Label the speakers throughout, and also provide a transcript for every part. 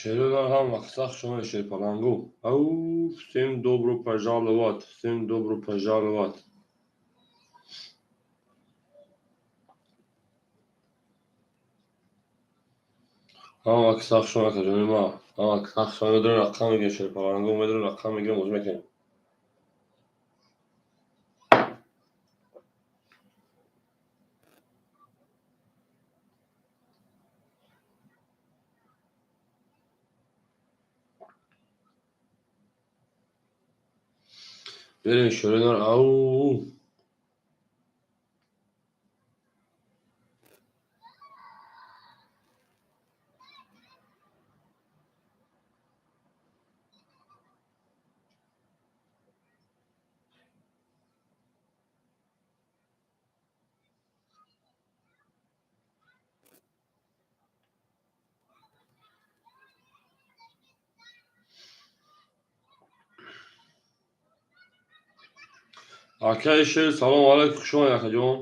Speaker 1: Шерона ҳам вақтсах шумо шерпалангу. Ау, всем добро пожаловать, всем добро пожаловать. Ҳам вақтсах шумо акаҷони ма. Ҳам вақтсах шумо медонем рақам мегирем шерпалангу, медонем рақам мегирем, бозӣ мекунем. Берем шерона, ау. Акаи шер, салом алайкум, хуш омадед акаҷон.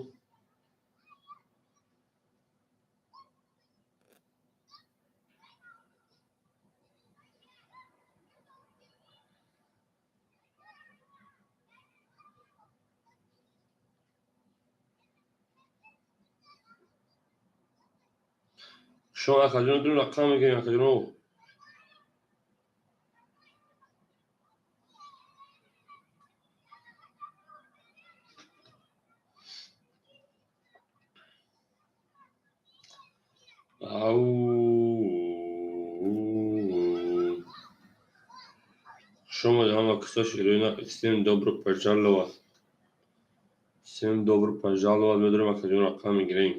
Speaker 1: Хуш омадед акаҷон, ду рақам мегирем акаҷоно. Ау. Хуш омадед ҳама касо шероина, всем добро пожаловать. Всем добро пожаловать, медонем акаҷон рақам мегирем.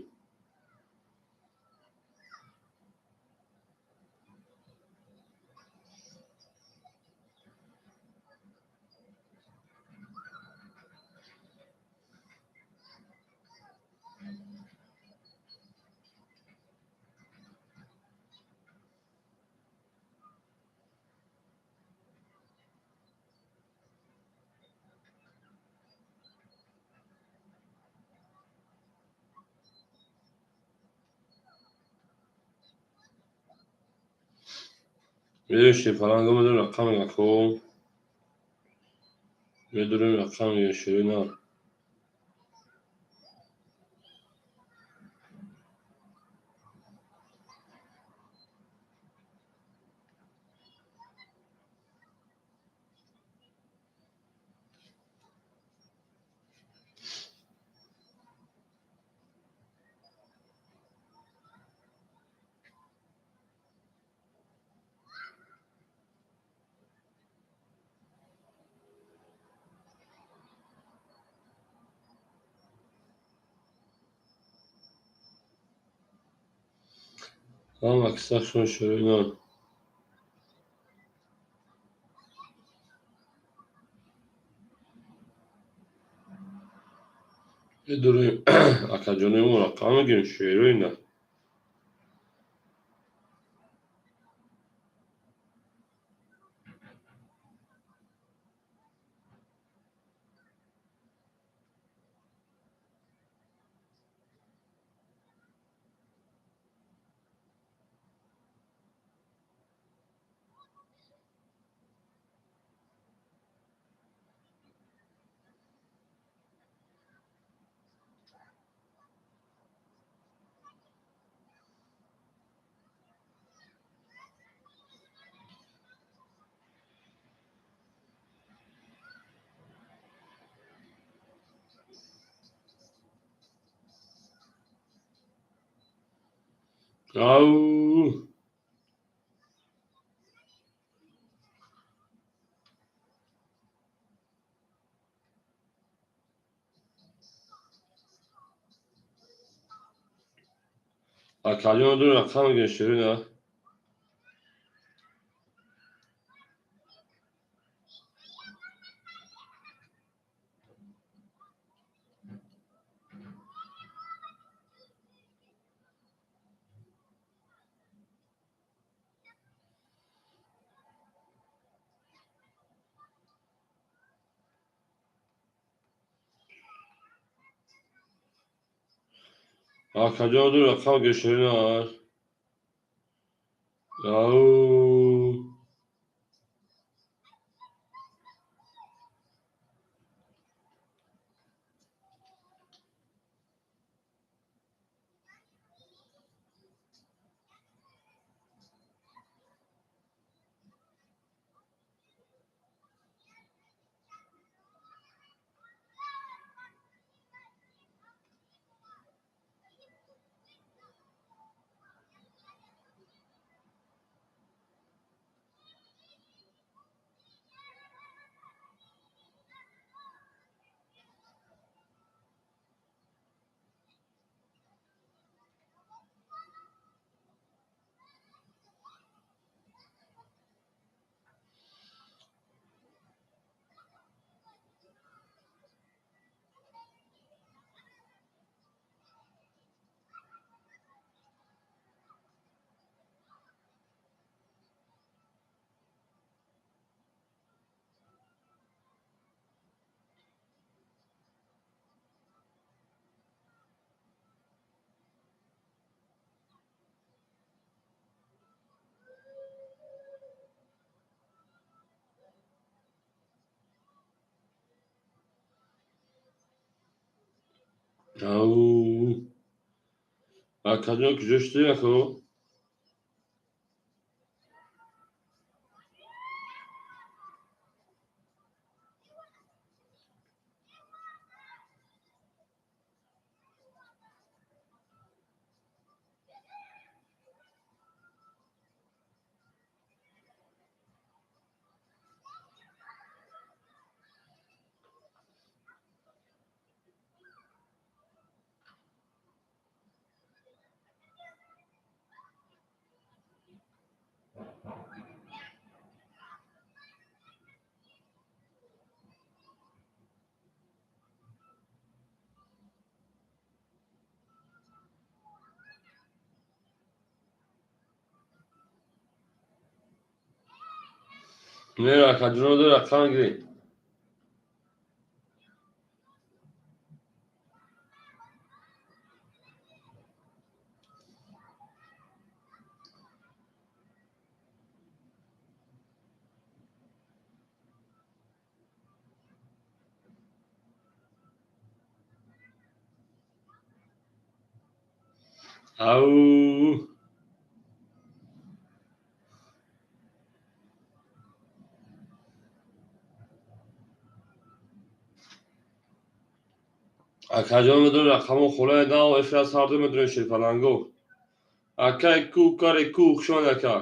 Speaker 1: Медонем шерпаланго, медонем рақам мегирем ако. Медонем рақам мегирем шероина. Ҳама касо шумо шероина. Медонем акаҷони мо рақам мегирем шероина. Ау. Акаҷон ду рақам мегирем шероина. Акаҷон ду рақам мегирем шероина. Ау. Ау. Акаҷон, куҷо шудӣ, ако? Не, акаҷон, рақам гиред. Ау. Акаҷон, медонӣ, рақамо холаи нав эфира сарду медонӣ, шерпаланго. Акай ку кари ку, хушомад, ака.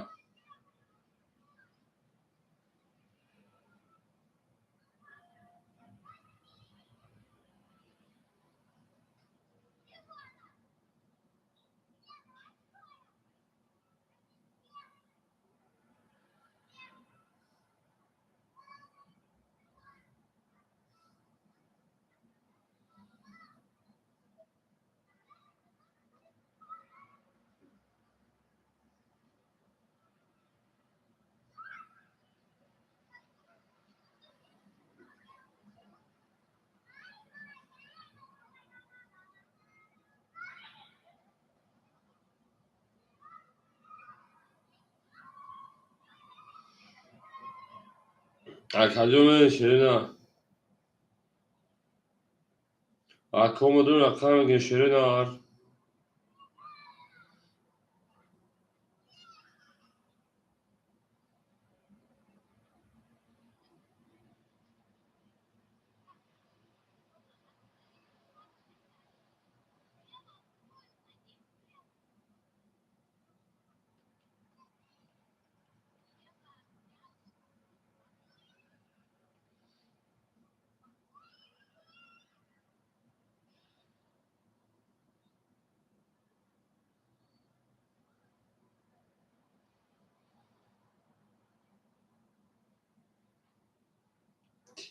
Speaker 1: Акаҷон, ширина. Ако, медонӣ, рақам мегирем, ширина.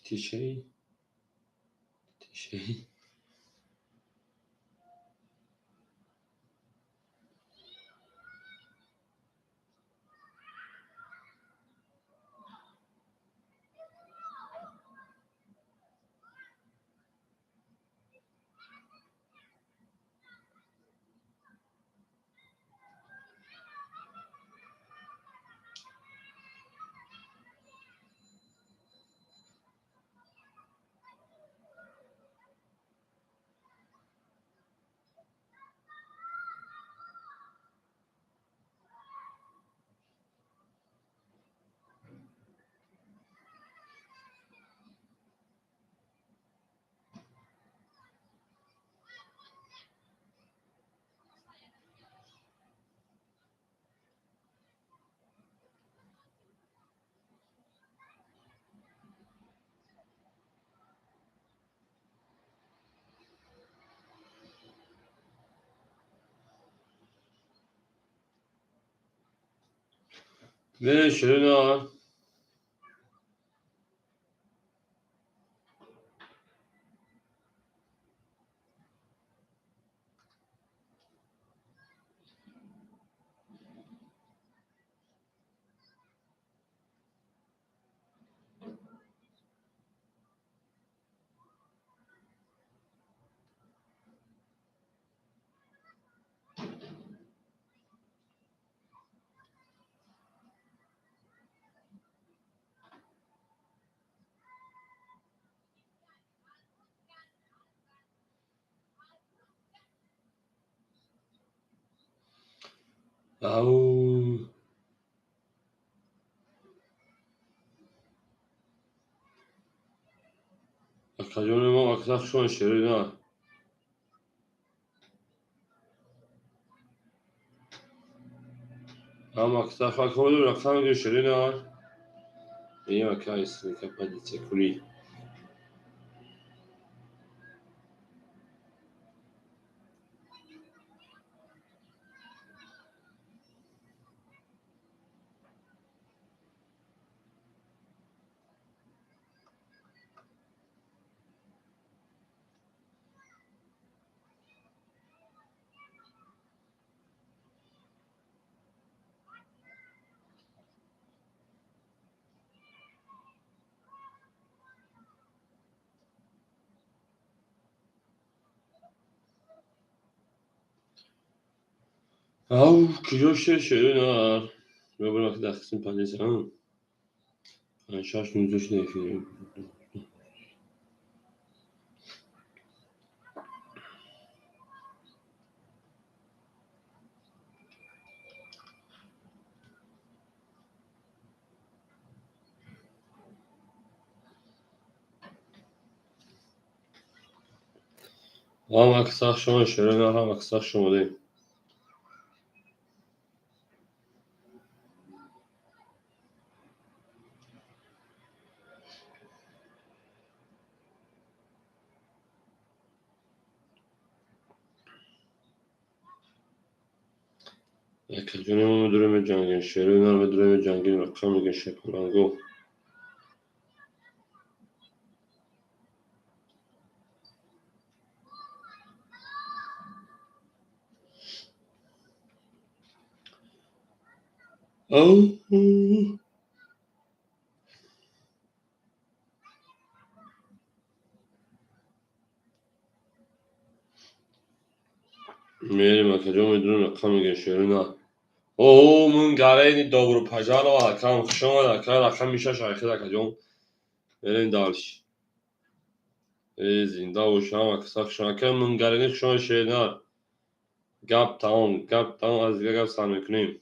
Speaker 1: Тишей. Тишей. Мерем Ширина. Ау. Акаҷони мо акса хушон Ширина. Ҳам акса хакоду рақам ги Ширина. Ин ака исмика позиция кули. Ау, куҷо шер Ширина? Мебарам ки дар қисми позиция. Шаш нузда шуда эфир. Ҳам акса шумо Ширина, ҳам акса шумодем. Акаҷони мо медурем меҷангем, Ширина медурем меҷангем, рақам мегем шерпаланго. Ау. Мерем акаҷон медурем рақам мегем Ширина. О, мун гарени добро пожаловать, акам хуш омад, ака рақами шаш айхед акаҷон. Мерем дальше. Э, зинда бошам, акса хуш омад. Ака мунгарени хуш омад Ширина. Гап тамом, гап тамом, аз дигар гап сар мекунем.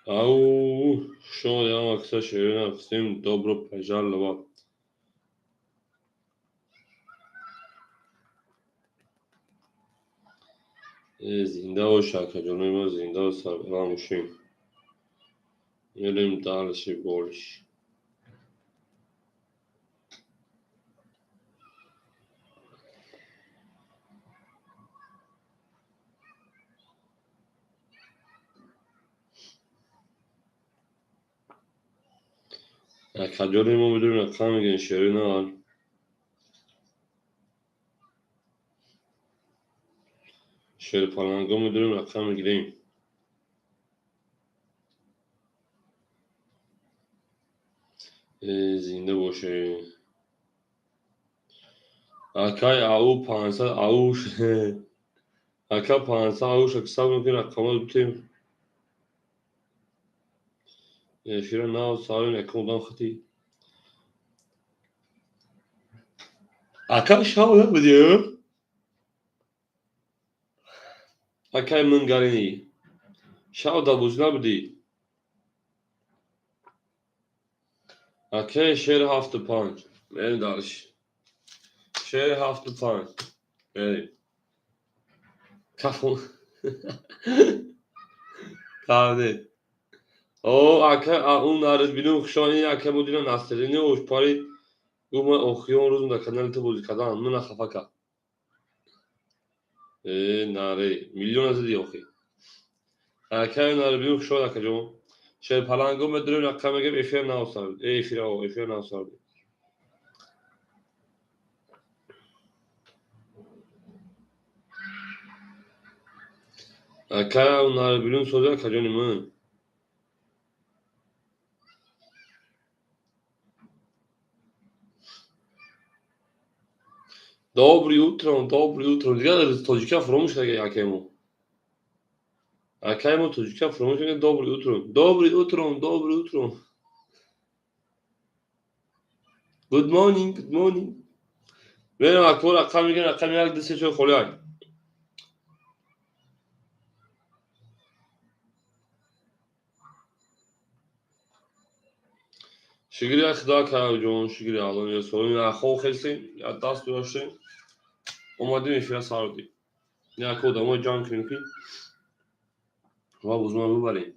Speaker 1: Ау, хуш омадем акса Ширина, всем добро пожаловать. Э, зинда бош акаҷони мо, зинда ва сарбаланд бошем. Мерем дальше больше. Акаҷони мо медурем рақам мегем Ширина. Шерпаланго медурем рақам мегирем. Э, зинда бошед. Акай ау 500 ау ака 500 ау шаксаб мекунем рақамҳо бутем. Эфира нав савем якум одам хати. Ака шав набуди? Акай мунгарини. Шав дабуз набудӣ? Акай шер 7-5. Мерем дальше. Шер 7-5. Мерем. Кафон. Кавне. О, ака, он нарид бинум хушони, ака мудира настроение уж парид. Гуфт ман охирон рӯзм дар канали ту бозӣ кардан, мана хафа кард. Э, наре, миллион задӣ охи. Ака нарид бинум хушон, акаҷон. Шерпаланго медурем, рақам мегем, эфир наосар. Э, эфир, о, эфир наосар. Ака нарид бинум соза, акаҷони ман. Доброе утро, доброе утро. Дигар тоҷика фуромӯш карда акаемо. Акаемо тоҷика фуромӯш карда. Доброе утро. Доброе утро, доброе утро. Good morning, good morning. Мерем ако рақам мегирем, рақами 1, 2, 3, 4 холӣ як. Шукри Худо акаҷон, шукри Аллоҳ. Солим хоб хестем, даст доштем. Омадем эфира сар додем. Як одамо ҷамъ кунем ки ва бузма бибарем.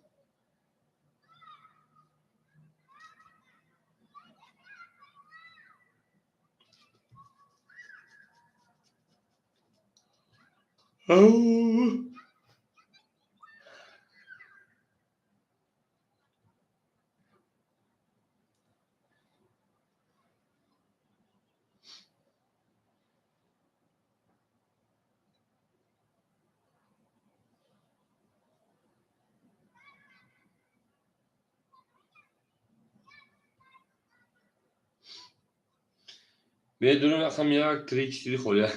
Speaker 1: Медурем рақами 1, 3, 4 холия.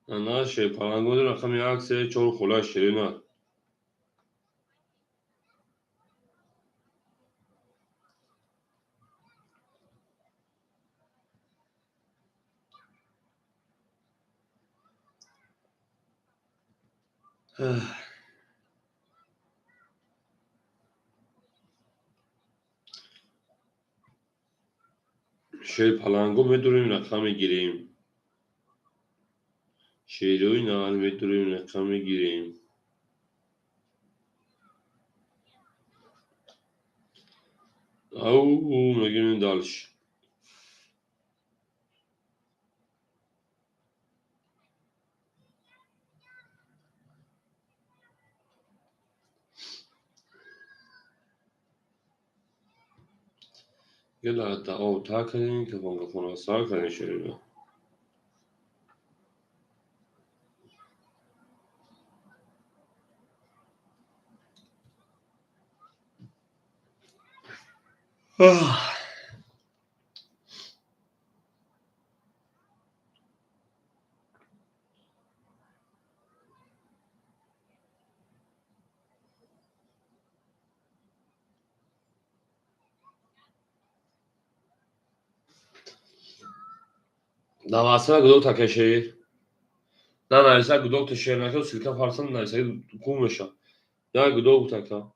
Speaker 1: Ана шерпаланго рақами 1, 3, 4 холия ширина. Шерпаланго медурем, рақам мегирем. Шерои нар медурем, рақам мегирем. Ау, мегирем дальше. Гела об та кардем, кафон сар кардем шерои. Давасара гудок таке шер. На нависа гудок та шер накард, ссылка фарсан нависа гум меша. Я гудок така.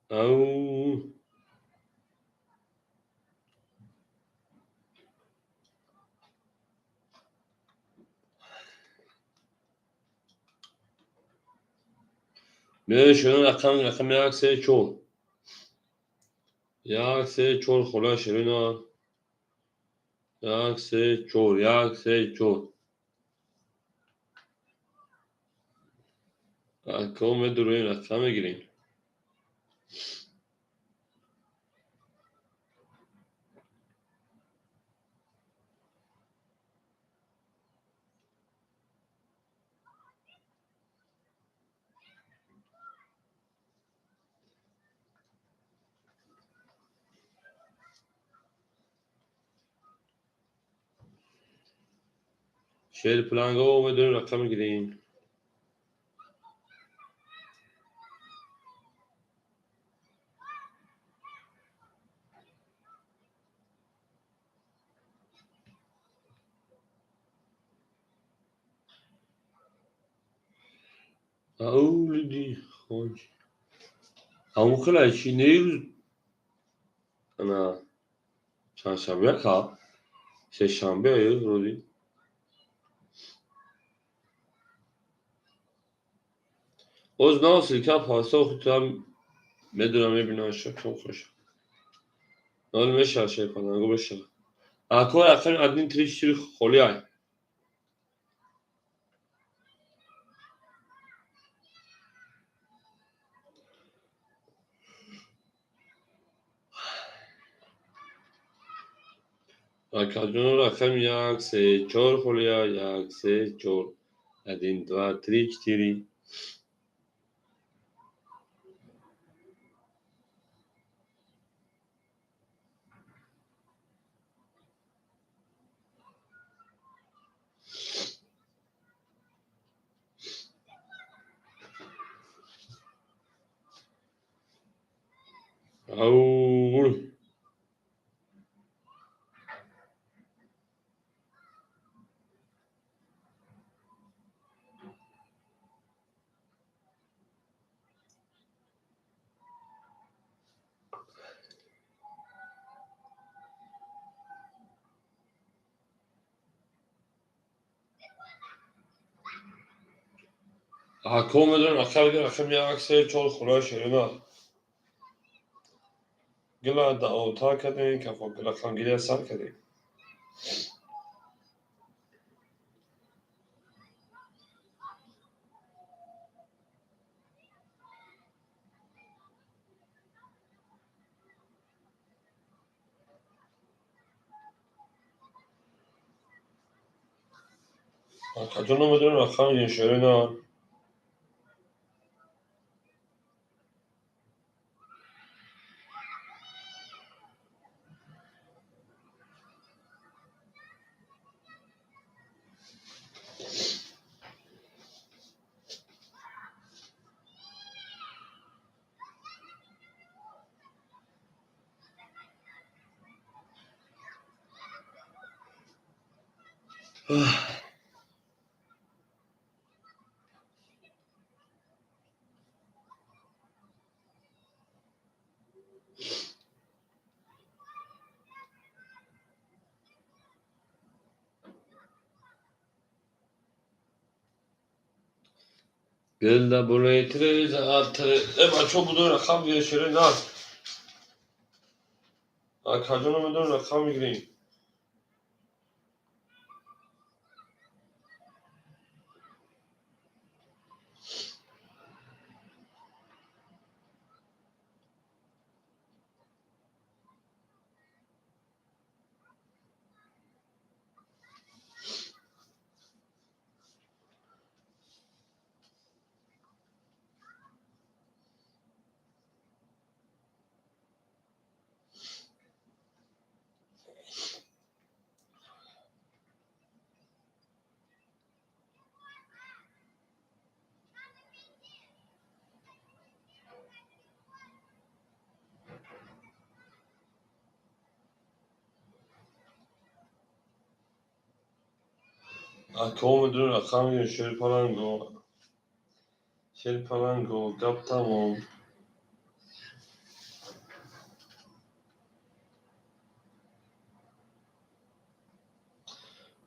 Speaker 1: Ау. Шуна рақам рақами 1, 3, 4. 1, 3, 4 хола ширина. 1, 3, 4, 1, 3, 4. Ако медурем рақам мегирем. Шерпаланго медурем рақам мегирем. Аулиди хонҷ. Ҳамон хеле чи нерӯз ана чандшанбе ка сешанбе вроде. Оз нав ссылка паста худам медонам, мебинам, шакам хош. Нол мешава, шерпаланго мешава. Ако рақами 1, 3, 4 холи ай. Акаҷон, рақами 1, 3, 4 холи ай, 1, 3, 4. 1, 2, 3, 4. Аур. Ако медонам, рақам 1, 3, 4 хулои ширина. Гила даъвотар кардем, рақамгирия сар кардем. Акаҷон, намедонам, рақами ширина. Гилда болои тиреза э бачаҳо, будои рақам гиред, ширина. Акаҷон, намедонам, рақам мегирем. Ако медонам, рақам мегирем, шерпаланго. Шерпаланго, гап тамом.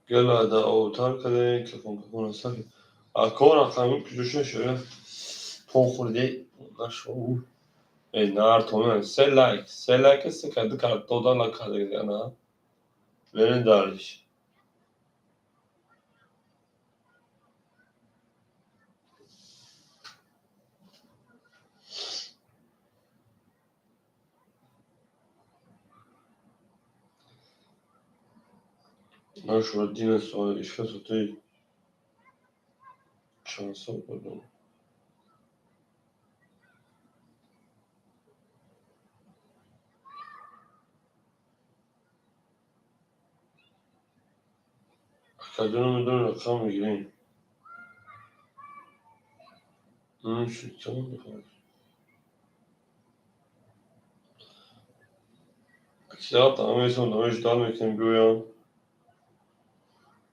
Speaker 1: Гила даъвотар кардем, кафон кафон сар. Ако рақами куҷошон ширина? Тон хӯрде нашо. Эй нар тон се лайк, се лайк се кард кард дода лайк карда на. Мерем дальше. Нашура дина ишка соати чанд сол будам. Акаҷон, медонам, рақам мегирем. Чанд мехоҳад? Аксарат ҳамаесон дамеш дар мекунем, биёям.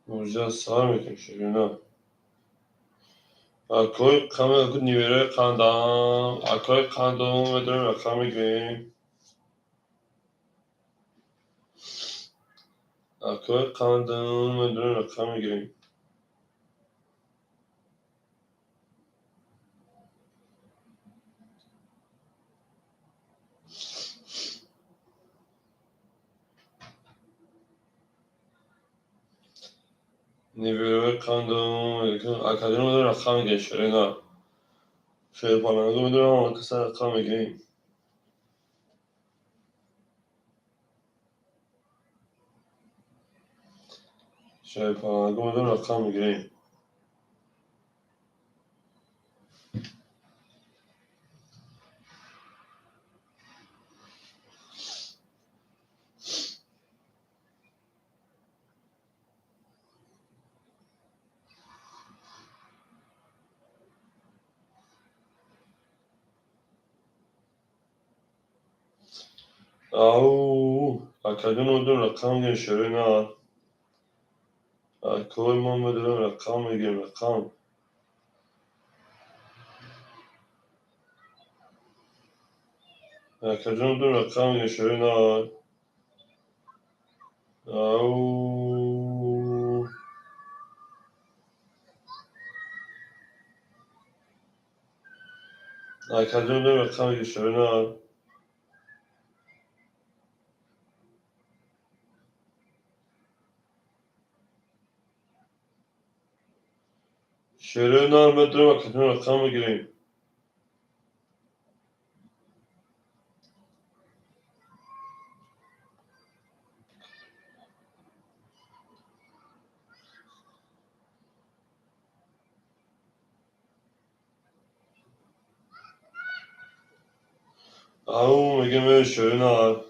Speaker 1: Муҷа сар мекунем, ширина. Акои қанд ниверои қандам, акои қандам медонем рақам мегирем. Акои қандам медонем рақам мегирем. Ниверои қандам, акаҷон медонем рақам мегирем, шерина. Шерпаланго медонем каса рақам мегирем. Шерпаланго медонем рақам мегирем. Ау, акаҷон медонем рақам мегирем, шерина. Акои мо медонем рақам мегирем, рақам. Акаҷон медонем рақам мегирем, шерина. Ау. Акаҷон медонем рақам мегирем, шерина. Шерина медонем акаҷон рақам мегирем. Ау, мегем шерина.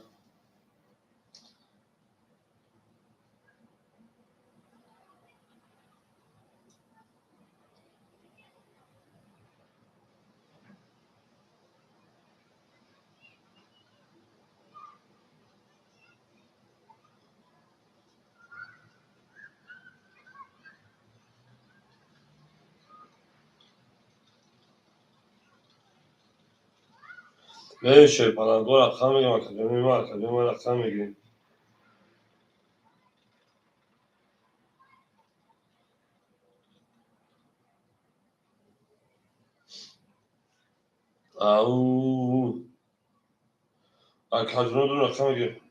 Speaker 1: Мерем шерпаланго рақам мегирем, акаҷони ма, акаҷони ма рақам мегирем. Ау. Акаҷоно рақам мегирем.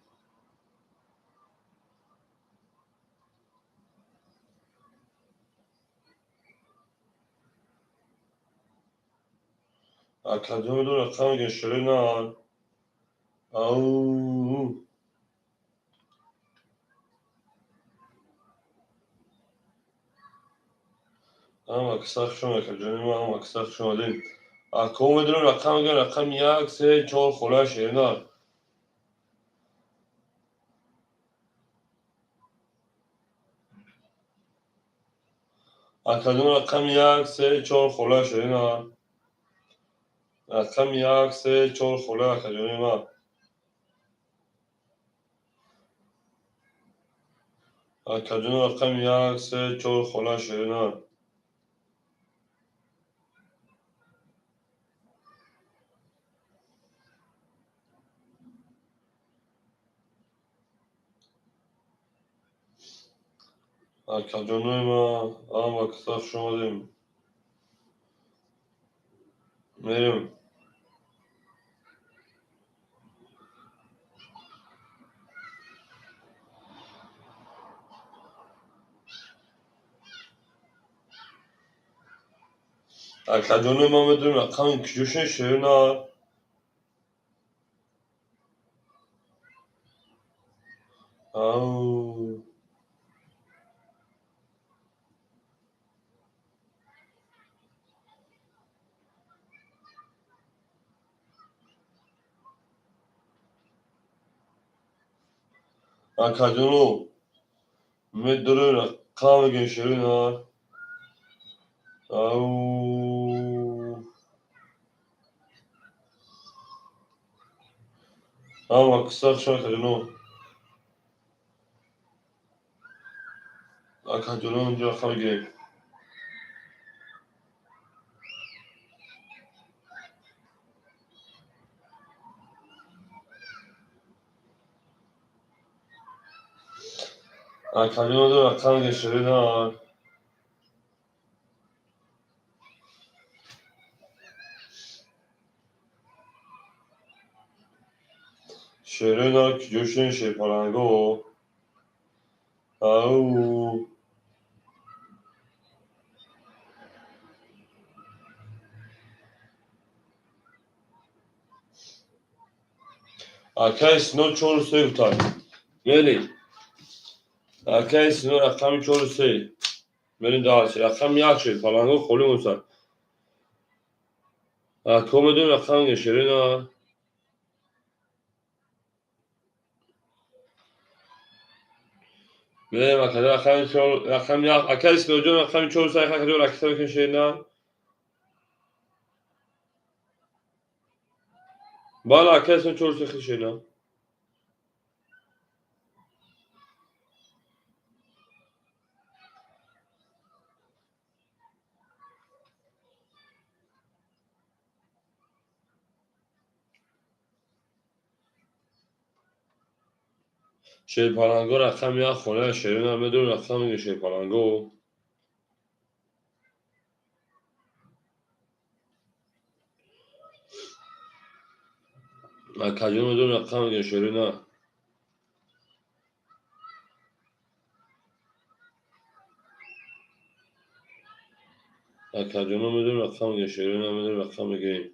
Speaker 1: Акаҷоно рақам мегирем, шерина. Ау. Ама каса хуш омад, акаҷони ма, ама каса хуш омадем. Ако медонем рақам мегирем, рақами 1, 3, 4 хола шерина. Акаҷон рақами 1, 3, 4 хола шерина. Рақами 1, 3, 4 хола акаҷони ма. Акаҷон рақами 1, 3, 4 хола шерина. Акаҷонои ма, ама каса хуш омадем. Мерем. Акаҷонои ма медонем рақами куҷошен шерина. Ау. Акаҷоно медонем рақам мегирем, шерина. Ау. Ама каса хуш омад, акаҷоно. Акаҷоно инҷо рақам мегирем. Акаҷоно, рақам гешерина. Шерина киҷошин шерпаланго. Ау. Акай Сино 4-3 гуфтанд. Мерем. Акай Сино рақами 4-3. Мерем дальше. Рақами 1 шерпаланго холӣ мусад. Ако медонем рақам гешерина. Мерем акаҷон рақами 4, рақами 1. Акай Синоҷон рақами 4-3 акаҷон ракета мекунем шерина. Бале, акай Сино 4-3 шерина. Шерпаланго рақами 1 хона шерина медонем рақам мегӯем шерпаланго. Акаҷон медонем рақам мегӯем шерина. Акаҷоно медонем рақам мегӯем шерина, медонем рақам мегӯем.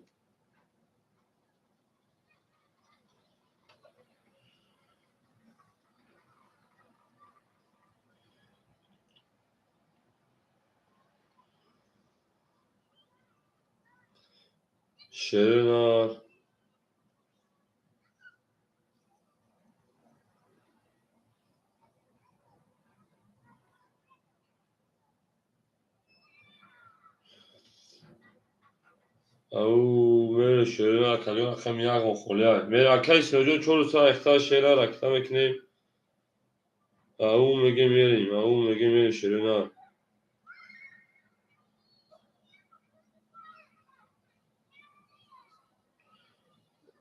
Speaker 1: Шерина. Ау, мере шерина акаҷон рақами 1 холия. Мере акай Синоҷон 4-3 ихтар шера ракета мекунем. Ау мегем мерем, ау мегем мерем шерина.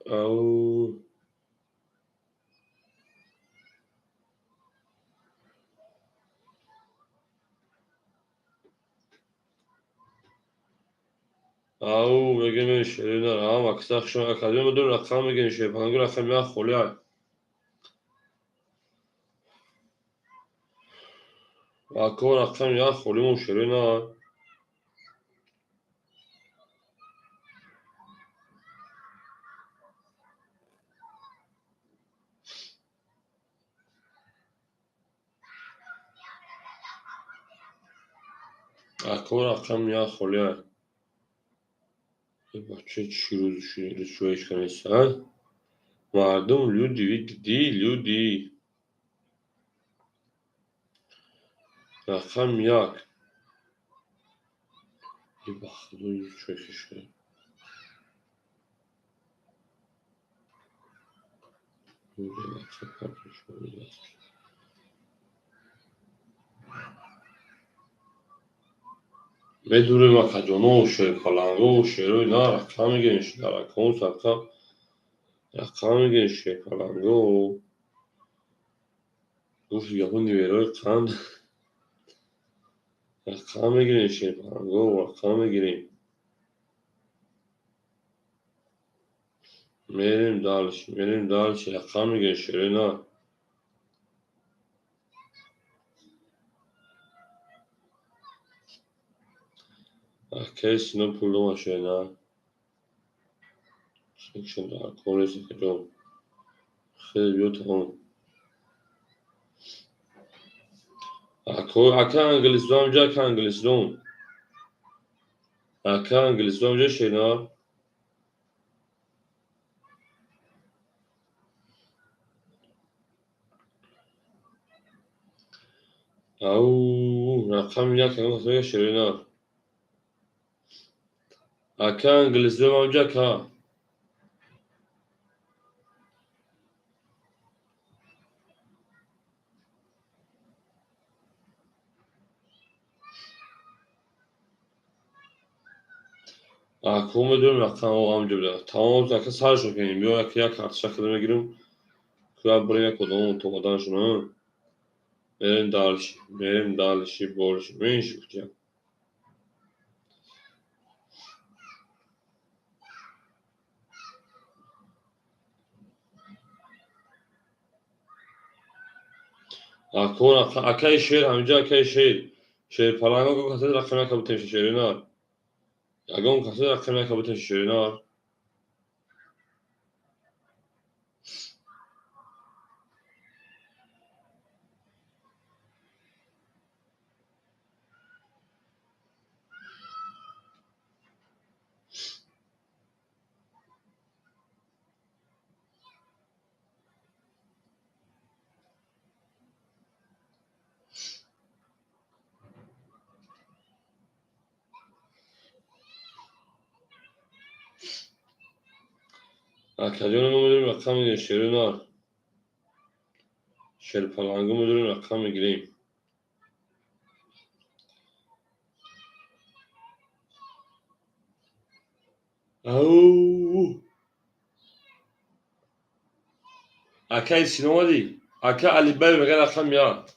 Speaker 1: Ау. Ау мегем шерина, ам акса хушон акаҷон медонем рақам мегем шерпаланго рақами 1 холия. Ако рақами 1 холимон шерина. Ако рақами 1 холия. Бача чӣ рӯз шӯеш канест, а? Мардум, люди, види, люди. Рақами 1. Ба худо чӯеш шуд. Медурем акаҷоно шерпаланго шерои на рақам мегирем даракон садқа рақам мегирем шерпаланго. Гуфт гапо неверои қанд. Рақам мегирем шерпаланго, рақам мегирем. Мерем дальше, мерем дальше, рақам мегирем шерои на. Акай Сино пул дома шерина. Секшн дар кор нест акаҷон. Хеле биё тамом. Ако ака англисдон ҷа ака англисдон. Ака англисдон ҷа шерина. Ау рақами 1 ага шерина. Ака англисдон ҷа ака. Ако медонем рақам амҷа буда. Тамом ака саршо кунем. Биё як як карточка хеле мегирем. Куя бурем як одам то оданшон. Мерем дальше, мерем дальше, больше, меньше хотя. Акаи шер, ҳаминҷо акаи шер. Шерпаланго ягон касе рақам яка бутем шеринар. Ягон касе рақам яка бутем шеринар. Акаҷоно мо медонем рақам мегирем шеринар. Шерпаланго медонем рақам мегирем. Ау! Акаи Сино омадӣ? Ака Алибаев мегӯяд рақам як.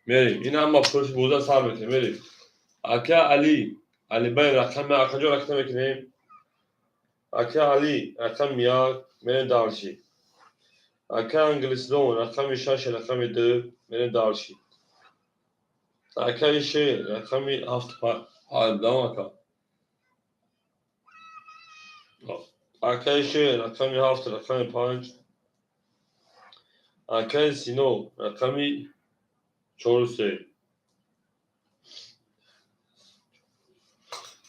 Speaker 1: Мерем. Ин ҳама пурси боза сар мекунем. Мерем. Ака Али, Алибаев рақам як. Акаҷон ракета мекунем. Ака Али рақами як. Мерем дальше. Ака Англисдон рақами шаш, рақами ду. Мерем дальше. Акаи Шер рақами ҳафт панҷ. Ака. Акаи Шер рақами ҳафт, рақами панҷ. Акаи Сино рақами чору се.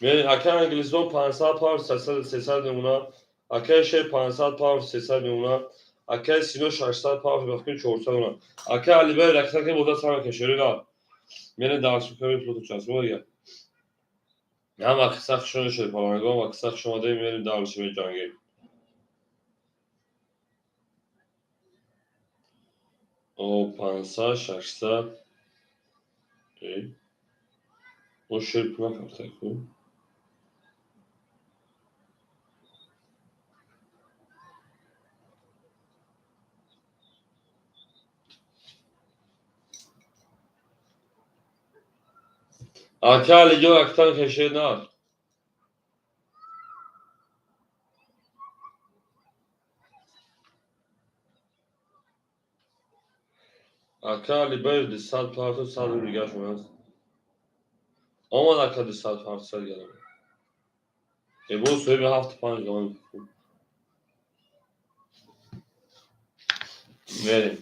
Speaker 1: Акаи Англисдон 500 павр 300 мемонад. Акаи Шер 500 павр 300 мемонад. Акаи Сино 600 павр 400 мемонад. Акаи Алибаев ракета ки боза сар мекунад шерина. Мерем дарс мекунем плоту час. Мо ҳама қисса хушон шуд палангон ва қисса хуш омадаем, мерем дарс меҷангем. О 500 600. О шер пула кафта ку. Ака Алиҷон ракетан кашед нар. Ака Алибаев 200 парту 100 рубл дигар шумост. Омад ака 200 парту 100 дигар. Эбо соҳиби 7 5 давом. Мерем.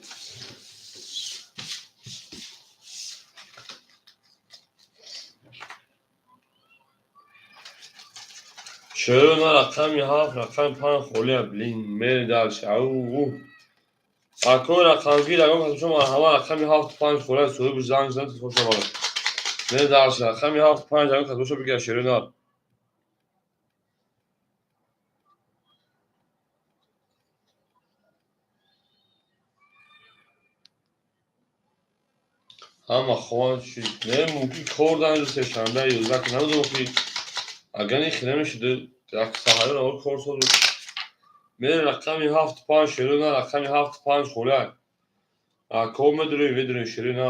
Speaker 1: Шерона рақами ҳафт, рақами панҷ холия. Блин, мерем дальше. Ау. Акои рақамгир ягон кас шумо марҳама рақами ҳафту панҷ холия соҳиби занг зан телефон шавад. Мерем дальше. Рақами ҳафту панҷ ягон кас боша бигирад шерона. Ҳама хоҳанд шид. Не, мумкин кор дан сешанбе 11 намедонам ки агар ин хеле мешуд як саҳари навор кор созу. Мерем рақами ҳафту панҷ шерона, рақами ҳафту панҷ холия. Ако медурем, медурем шерона.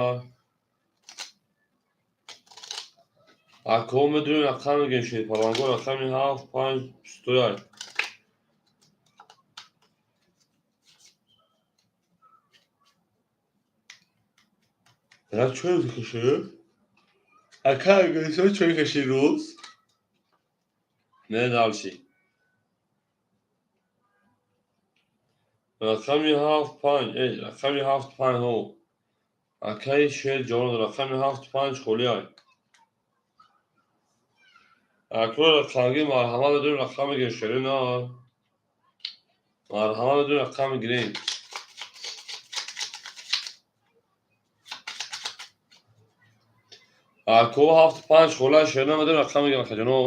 Speaker 1: Ако медурем рақам мегирем шерпаланго рақами ҳафт панҷ бисту як. Як чой кашед? Ака Англисон чой кашид рӯз? Мерем дальше. Рақами ҳафт панҷ, рақами ҳафт панҷ ҳо. Акаи Шер ҷон рақами ҳафту панҷ холия. Акои рақамгир марҳама медурем рақам мегирем шерина. Марҳама медурем рақам мегирем. Ако ҳафту панҷ холия шерина медурем рақам мегирем акаҷоно.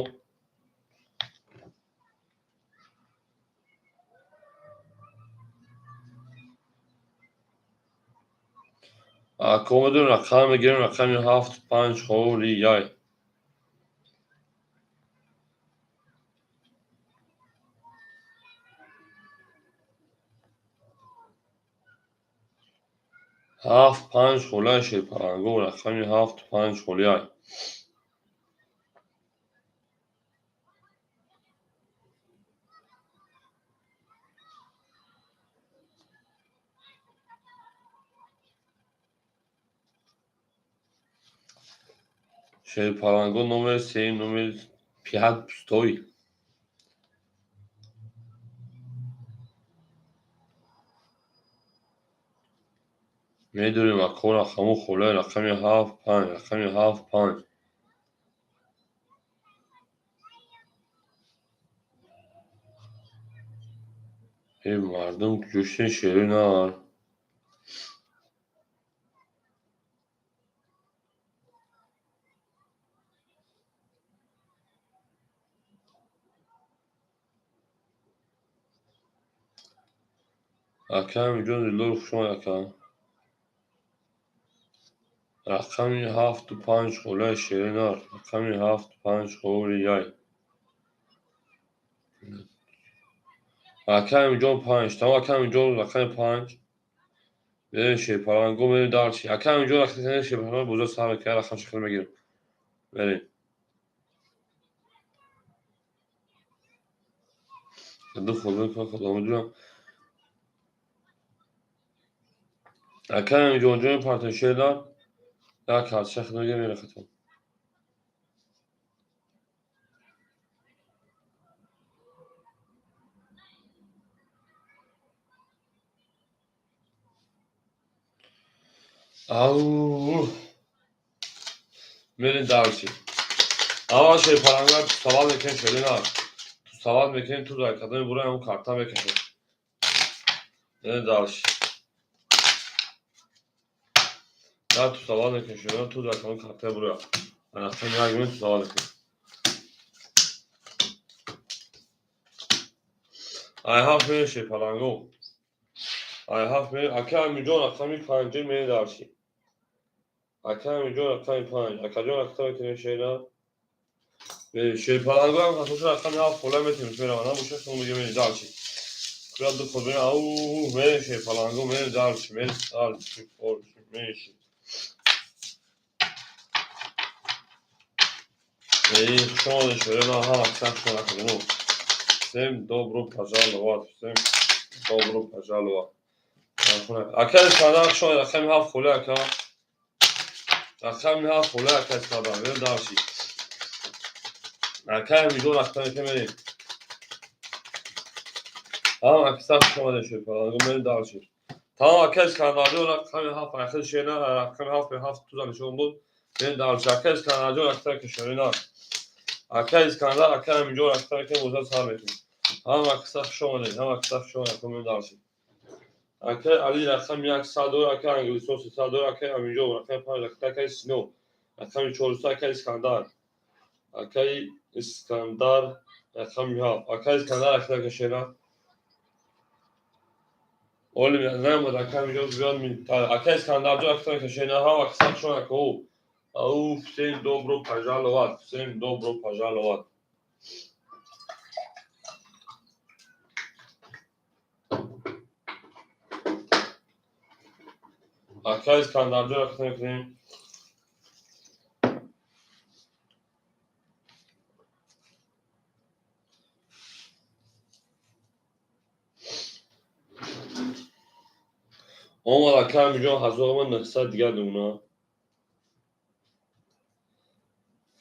Speaker 1: Ако медурем рақам мегирем рақами ҳафту панҷ холияй. 7 5 холияй шерпаланго, рақами 7 5 холияй. Шерпаланго номер 3, номер 5 пустой. Медорем акор рақаму холияй рақами 7 5, рақами 7 5. Эй мардум куҷо шери нар? Ака Амиҷон дилдор, хуш омад ака. Рақами 7 5 холияй шери нар, рақами 7 5 холияй. Ака Амиҷон 5, тамом ака Амиҷон рақами 5. Мерем шерпаланго, мерем дарчи. Ака Амиҷон рақами шерпаланго бозор сар мекунад, рақам шакл мегирем. Мерем. Ду хол мекунам, худо медонам. Ака Амиҷон ҷони партои нар. Як картча худо мегирем, мерем хатон. Ау. Мерем дарчи. Аввал шерпаланга тусавал мекунем шери нар. Тусавал мекунем, ту дар кадоми бураем он карта мекашем. Мерем дарчи. Дар тусавал мекунем шери нар, ту дар кадоми карта бураем. Рақами як мерем тусавал мекунем. Ай ҳафт мерем шерпаланго. Ай ҳафт мерем. Ака Амиҷон рақами 5 мерем дарчи. Ака Амиҷон рақами 5. Акаҷон рақами мекунем шери нар. Шерпаланго ҳам хасоша рақами 7 хола метавонем мераванд. Набошад шумо мегӯем мерем дарчи. Куя ду хол мерем. Ау, мерем шерпаланго, мерем дарчи, мерем дарчи, дарчи, мерем. Эй, хуш омадед шери нар, ҳама каса хуш омадед акаҷоно. Всем добро пожаловать, всем добро пожаловать. Ака Искандар хуш омадед, рақами 7 хола ака. Рақами 7 хола ака Искандар, мерем дарчи. Ака Амиҷон рақами ки мерем. Ҳама каса хуш омадед шерпаланго, мерем дарчи. Тамом ака Искандарҷон рақами 7 ахир шери нар, рақами 7 7 туза нишон дод. Мерем дарчи. Ака Искандарҷон рақами ки шери нар. Ака Искандар, ака Амиҷон рақами ки бозар сар мекунем. Ҳама каса хуш омадед, ҳама каса хуш омадед, мерем дарчи. Ака Али рақами 1 100, ака Англисон 300, ака Амиҷон рақами 5, ака Сино рақами 400, ака Искандар. Акаи Искандар рақами 7. Ака Искандар рақами шера. Оли наомад ака Амиҷон биёд. Ака Искандарҷон рақами шера. Ҳама каса хуш омадед. Ау, всем добро пожаловать, всем добро пожаловать. Ака Искандарҷон рақами мекунем. Омад ака Амиҷон 1900 дигар намуна.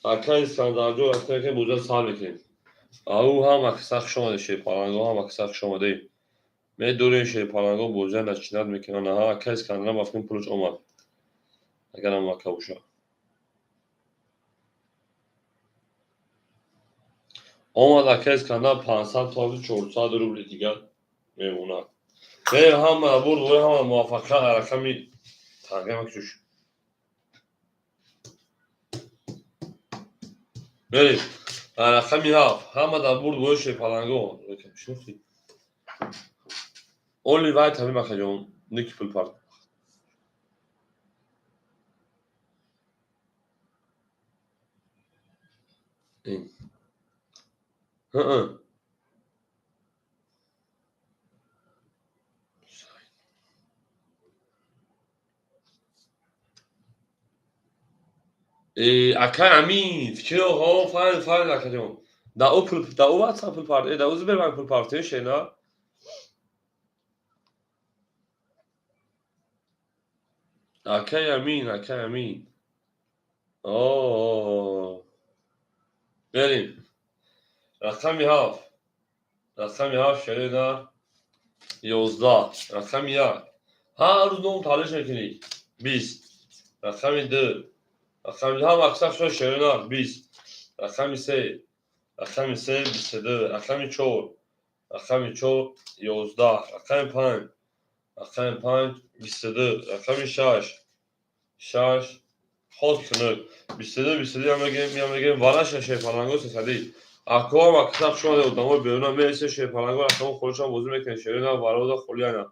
Speaker 1: Ака Искандарҷон рақами мекунем, бозар сар мекунем. Ау, ҳама каса хуш омадед шерпаланго, ҳама каса хуш омадед. Медорем шерпаланго бозар начинат мекунанд. Аҳа, ака Искандарам рафтем пулаш омад. Агарам ака боша. Омад ака Искандар 500 то 400 рубли дигар мемонад. Мерем ҳама бурд, ҳама муваффақият рақами танга макшуш. Мерем рақами 7. Ҳама дар бурд бои шерпаланго. Шинохтӣ? Оли вай таби макаҷон, ники пул парт. Ин. Ҳа. Акай Амин, чиро ҳо фаҳм фаҳм акаҷон. Да ӯ пул да ӯ WhatsApp пул парт, да ӯ Сбербанк пул партӣ шена. Акай Амин, акай Амин. О, берем. Рақами 7. Рақами 7 шерена 11. Рақами 1. Ҳар рӯз ном талиш мекунӣ. 20. Рақами 2. Рақами ҳам аксар шуд шерена 20. Рақами 3. Рақами 3 22. Рақами 4. Рақами 4 11. Рақами 5. Рақами 5 22. Рақами 6. 6 хос хунук. 22 22 я мегем, я мегем вараша шерпаланго сесади. Акоам аксар шуд одамои беруна мересе шерпаланго рақами холишам бозӣ мекунед шерена варода холияна.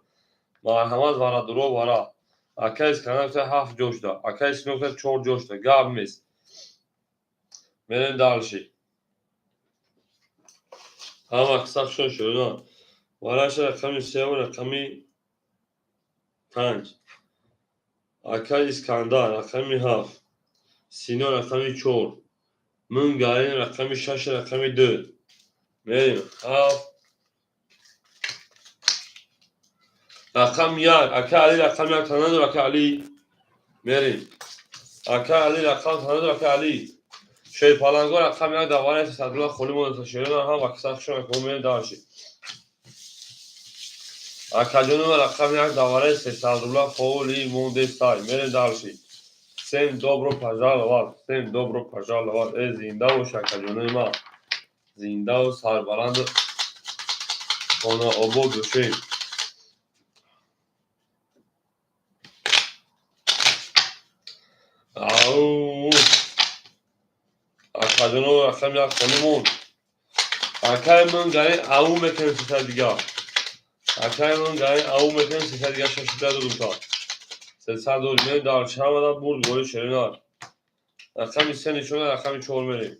Speaker 1: Марҳамат варадуро вара. Акай Искандар гуфта 7 ҷо шуда. Акай Сино гуфта 4 ҷо шуда. Гап нест. Мерем дальше. Ҳама аксар шуд шерена. Вараша рақами 3 ва рақами 5. Акай Искандар рақами 7. Сино рақами 4. Мунгарин рақами 6 рақами 2. Мерем 7. Рақами 1. Акай Али рақами 1 танадор акай Али. Мерем. Акай Али рақам танадор акай Али. Шерпаланго рақами 1 давари 300 рубла холӣ монда шерона ҳам аксар шуд мерем дальше. Акаҷонова рақами 1 давари 300 рубла холӣ мондестай. Мерем дальше. Всем добро пожаловать, всем добро пожаловать. Э, зинда бош акаҷонои ман. Зиндаву сарбаланду хонаобод бошед. Ау! Акаҷоно рақами 1 холӣ монд. Акай ман гари ау мекунем сесад дигар. Акай ман гари ау мекунем сесад дигар шашида додум та. 300 дорем дар чамада бурд бори шеринар. Рақами 3 нишона рақами 4 мерем.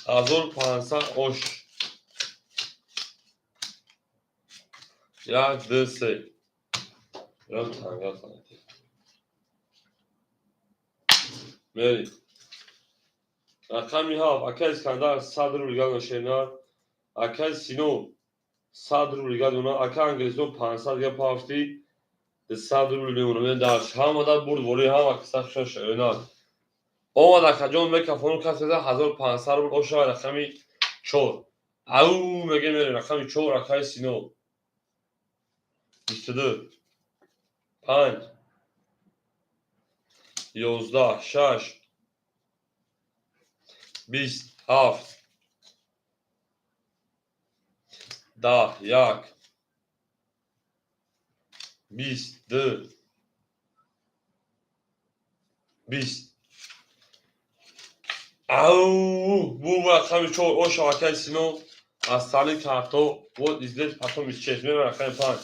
Speaker 1: 1500 ош. 1 2 3. Рам танга танга. Мерем. Рақами 7 акай Искандар 100 рубл дигар шеринар. Акай Сино 100 рубл дигар дона. Акай Англисон 500 дигар пафти. 100 рубл мемонам. Дар ҳамада бурд вори ҳама киса шуд шеринар. Омад акаҷон мекафону кас еда 1500 рубл оша рақами 4. Ау меге мерем рақами 4 акай Сино. 22 5 11 6 20 7 10 1 20 2 20. Ау, бу рақами 4 оша акай Сино аз сали карто вот здесь потом исчез. Мерем рақами 5.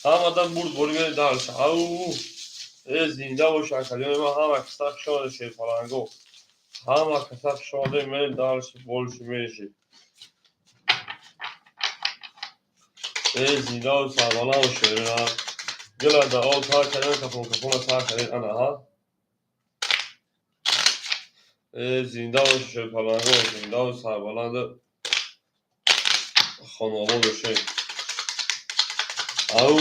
Speaker 1: Ҳамадан бурд бори мерем дальше. Ау! Э, зинда бош акаҷони ман ҳама киса шода шерпаланго. Ҳама киса шода мерем дальше больше меньше. Э, зиндаву сарбаланд бош шерина. Гила да о та кардем кафон кафона та кардем ана ҳа. Э, зинда бош шерпаланго, зиндаву сарбаланду хонаобод бошед. Ау!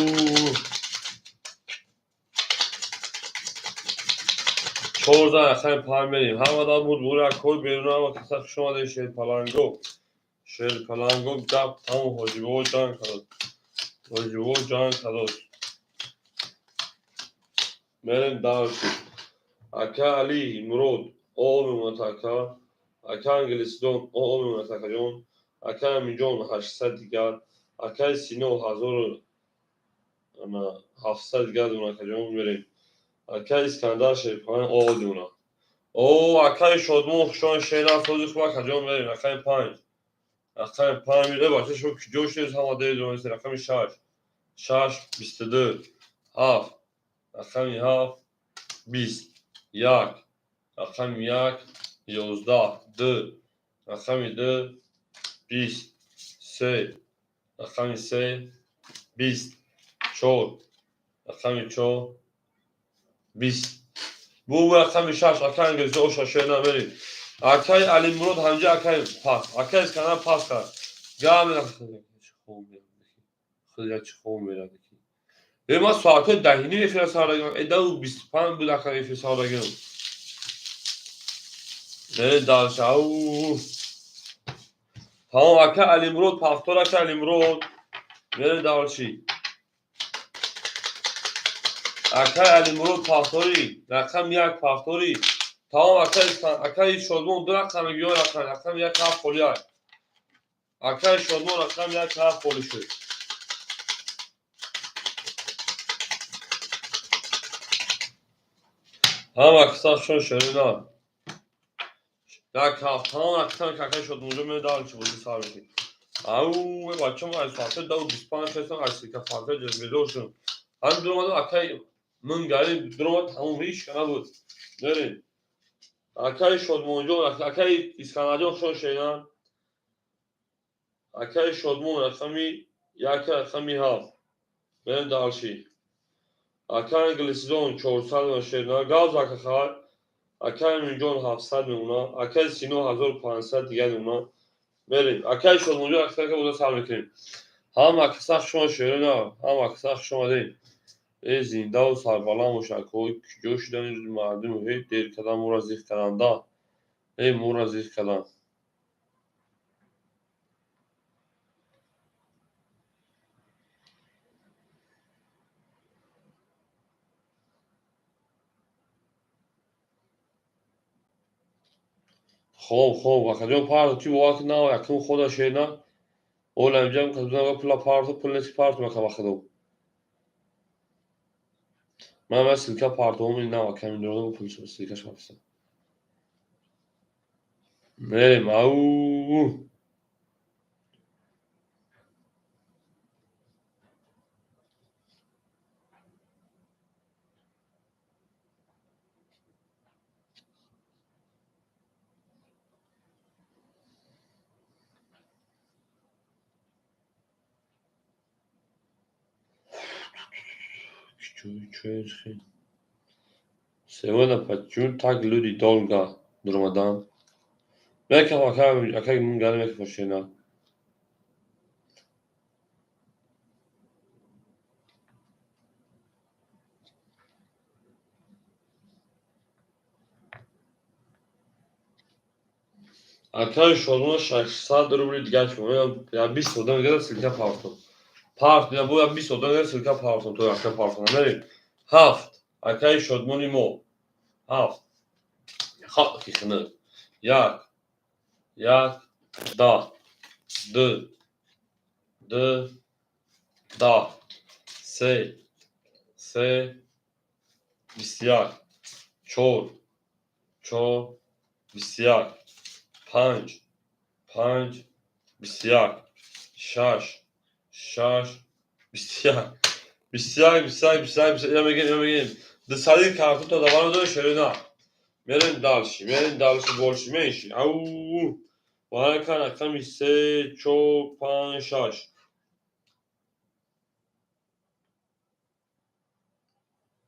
Speaker 1: 14 рақами 5 мерем. Ҳамадан бурд бори акои берун ҳама киса хуш омадед шерпаланго. Шерпаланго гап тамом ҳоҷибобо ҷанг кардод. Ҳоҷибобо ҷанг кардод. Мерем дальше. Ака Али Мурод о мемонад ака. Ака Англисдон о мемонад акаҷон. Ака Аминҷон 800 дигар. Акаи Сино 1700 дигар дона акаҷон мерем. Акаи Искандар Шерпаланг о дона. О, акаи Шодмон хушон шерна сози хуб акаҷон мерем. Рақами 5. Рақами 5 мерем. Бача шумо куҷо шудед ҳама дер донистед. Рақами 6. 6 22 7. Рақами 7 20 1. Рақами 1 11 2. Рақами 2 20 3. Рақами 3 20 4. Рақами 4 20. Бу рақами 6 акай англисӣ оша шена мерем. Акай Алимурод ҳамҷа акай пас. Акай Искандар пас кард. Гам худя чӣ хоб мерад. Е ман соатҳои даҳини эфира сардагам. Э даҳу 25 буд акай эфир сардагам. Мерем дальше. Ау. Тамом акай Алимурод пахтор акай Алимурод. Мерем дальше. Акай Алимурод пахторӣ. Рақам 1 пахторӣ. Тамом акай Шодмон ду рақам ё рақам 1 7 холӣ ай. Акай Шодмон рақам 1 7 холӣ шуд. Ҳама кисашон шерина. Як ҳафт тамом рақам акай Шодмонҷо медал чи бозӣ сар мекунем. Ау бачам ай соати 10:25 хестам ай сика фарқа бедор шудам. Ҳамин дуромадам акай Мунгари дуромад тамом ҳеч ка набуд. Мерем. Акай Шодмонҷон, акай Искандарҷон шон шерина. Акай Шодмон рақами 1 рақами 7. Мерем дальше. Акай Англисиҷон 400 шерина. Гавз ака хай. Акай Аминҷон 700 мемона. Акай Сино 1500 дигар мемона. Мерем. Акай Шодмонҷон акай боза сар мекунем. Ҳама каса шумо шерина, ҳама каса хуш омадед. Э зиндаву сарбаланд бошад. Куҷо шудан ин мардум ҳеҷ дер кардан моро зиқ карданда. Э моро зиқ кардан. Хоб хоб акаҷон парту ки бовар кун на якум хода шерина. Ола инҷа пула парту пул нест парту мака ба худо. Ман ва ссылка партовам ин нав акам индорам пул ссылка шафса. Мерем ау. Сегодня почему так люди долго Рамадан? Мекаф акай акай Мунгари мекаф шена. Акай Шодмон 600 рубли дигар шумо. Я 20 одам дигар ссылка партом. Парт, я бо 20 одам дигар ссылка партом, то ака партом. Мерем. 7 акай Шодмони мо. 7. Ха хихна. 1 1 10 2 2 10 3 3 21 4 4 21 5 5 21 6 6 21 21 21 21 21 мегем мегем дусади карту то давано до шерина. Мерем дальше, мерем дальше больше меньше. Ау. Варака рақами 3 4 5 6.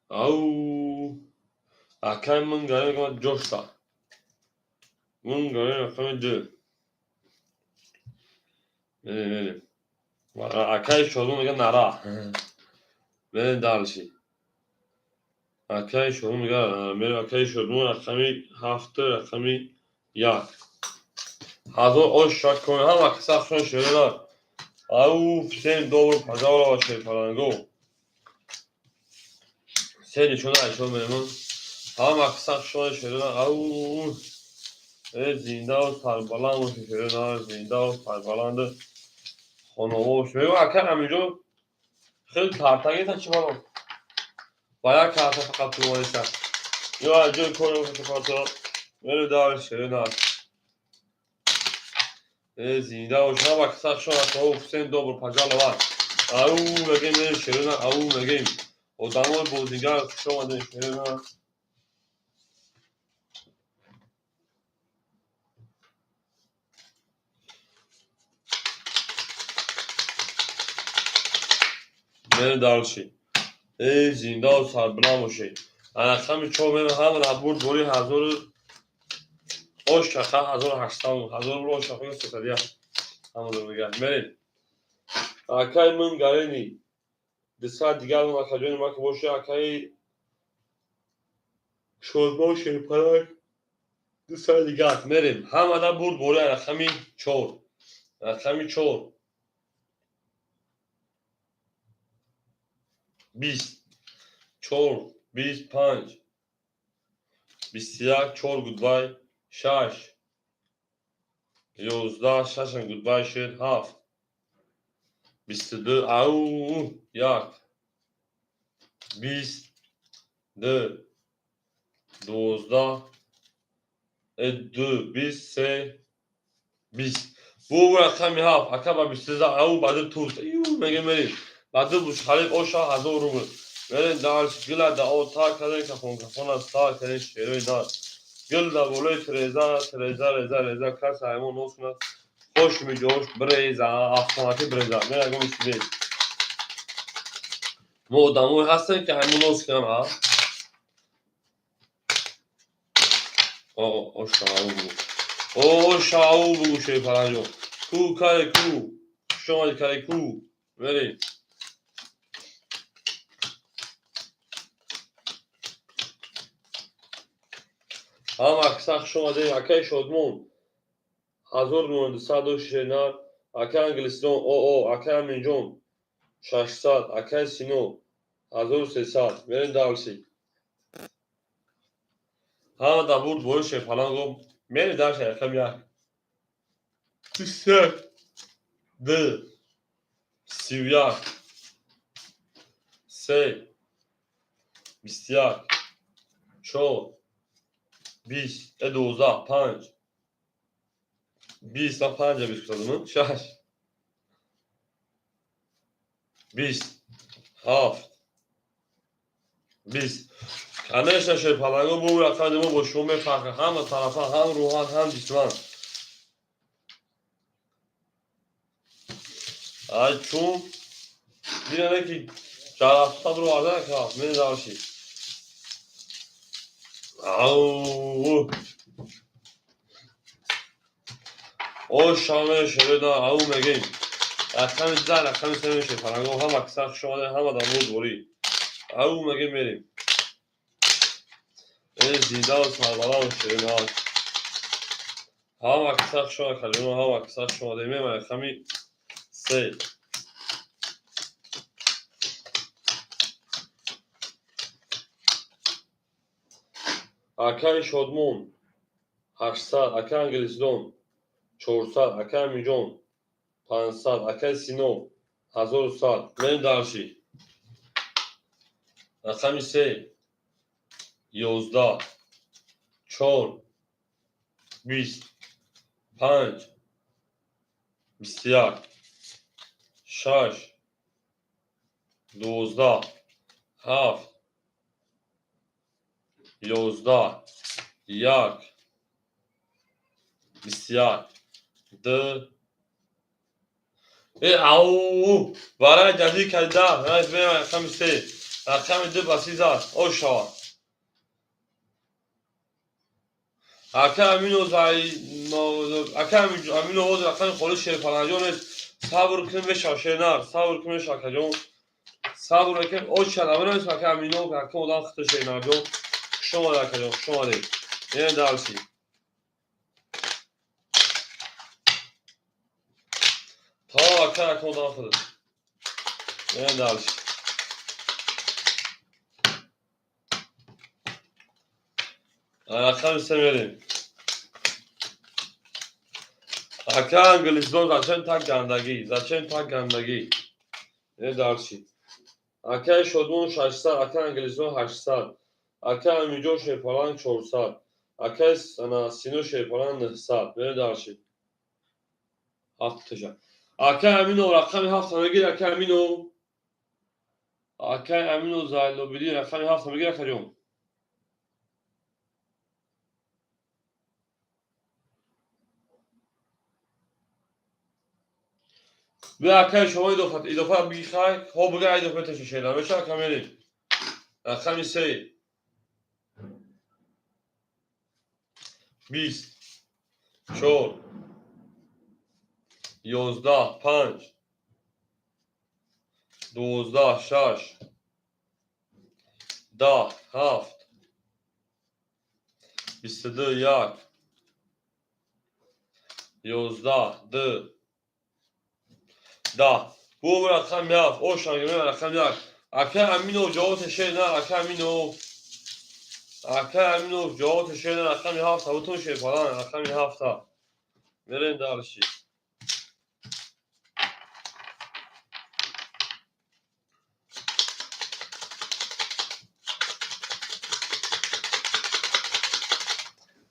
Speaker 1: Ау. Акай Мунгари мегам ҷошта. Мунгари рақами 2. Мерем мерем. Акай Шодмон мегам нара. Мерем дальше. Акай Шодмон мегам мерем акай Шодмон рақами 7 рақами 1. Ҳазор ош шак кун ҳама каса хушон шерина. Ау всем добро пожаловать шерпаланго. Се нишона айшон мерем. Ҳама каса хушон шерина. Ау э зиндаву сарбаланд бошед шерина, зиндаву сарбаланд хонавош. Мегӯям акай Аминҷон хеле картагита чӣ бало? Ба як карта фақат пул омадиста. Ё аз ҷои кори карта мерем дальше шерина. Э зинда бош ҳама каса хушон ау всем добро пожаловать. Ау мегем мерем шерина, ау мегем. Одамои бозигар хуш омадед шерина. Мерем дальше. Эй, зиндаву сарбуланд бошед. Рақами чор мерем, ҳама бурд бори ҳазору ошаха, 1800, ҳазор рубл ошаха, 301 ҳамаро мегӯяд. Мерем. Акаи ман гарени 200 дигар акаҷони ма ки боша, акаи Шодмон Шерпарак 200 дигар. Мерем. Ҳамада бурд бори рақами чор. Рақами чор. 20, чор, 20, панҷ, 21, чор гудбай, шаш, 11, шашам гудбай шуд, ҳафт, 22, ау, як, 20, ду, 12, ду, 20, се, 20. Бу рақами ҳафт, ака ба 23, ау, ба ду туз, мегем, мерем. Ба ду бушхариб оша 1000 рубл. Мерем дальше, гила да о та кардем, кафон кафона са кардем, шерои нар. Гил да болои треза, треза, реза, реза, кас ҳаймон нос кунад. Хош миҷош бреза, автоматӣ бреза. Мерагом сибе. Мо одамое ҳастем, ки ҳаймон нос кунам, а? О, оша ау бугу. Оша ау бугу, шерпаланҷон. Ку каре ку. Хуш омадӣ, каре ку. Мерем. Ҳама акса хуш омадем. Акаи Шодмон 1200 дошт шернар. Акаи Англистон оо, акаи Аминҷон 600, акаи Сино 1300. Мерем дальше. Ҳама да бурд бори шерпаланго. Мерем дальше, рақами як. 21, ду, 31, се, 21, чор, 20, 12, панҷ, 20, ман панҷа 20 гуфтадам, шаш, 20, ҳафт, 20. Конечно, шерпаланго бу рақами мо бо шумо мефархад ҳама тарафа, ҳам рӯҳан, ҳам ҷисман. Ай чун бинане ки ҷарафта бироварда ка мерем дальше. Ау. Ошаме шерои ау мегем. Рақами 10, рақами се мешед. Фаранго ҳама киса хуш омадем, ҳама дар бурд борӣ. Ау мегем, мерем. Э, зиндаву сарбаланд шерои. Ҳама киса хуш омад, калима ҳама киса хуш омадем. Мема рақами се. Акаи Шодмон 800, акаи Англисдон 400, акаи Аминҷон 500, акаи Сино 1100. Мерем дальше. Рақами се, 11, чор, 20, панҷ, 21, шаш, 12, ҳафт, 11, як, 21, ду. Э, ау, барои ҷадид карда, рақами се, рақами ду ба си зад, ошава. Ака Амино, ака Амино, ҳозир рақами холи шерпаланҷон нест. Сабр кун, мешава шернар, сабр кун, мешава, акаҷон. Сабр кун, оча намедонем, ака Амино, ака одам хита шернарҷон. Хуш омадед, акаҷон, хуш омадед. Мерем дальше. То ака ака одам хита. Мерем дальше. Рақами се мерем. Ака Англисдон, зачем так гандагӣ? Зачем так гандагӣ? Мерем дальше. Акаи Шодмон 600, акаи Англисдон 800, акаи Амиҷон Шерпаланг 400, акаи Сино Шерпаланг 900. Мерем дальше. Ҳафтташа. Акаи Амино рақами ҳафта мегир, акаи Амино. Акаи Амино Зайлобидин рақами ҳафта мегир, акаҷон. Бия, акаи шумо, идофа, идофа биги, хай, хо бига, идофа меташа шена. Меша, ака, мерем. Рақами се, 20, 4, 11, 5, 12, 6, 10, 7, 22, 1, 11, 2, 10. Бу рақами 7. Ошангиме рақами 1. Ака Аминов ҷавоби шер на, ака Аминов. Ака Аминов ҷавоби шер на, рақами 7. Бутун шер фалан, рақами 7. Мерем дальше.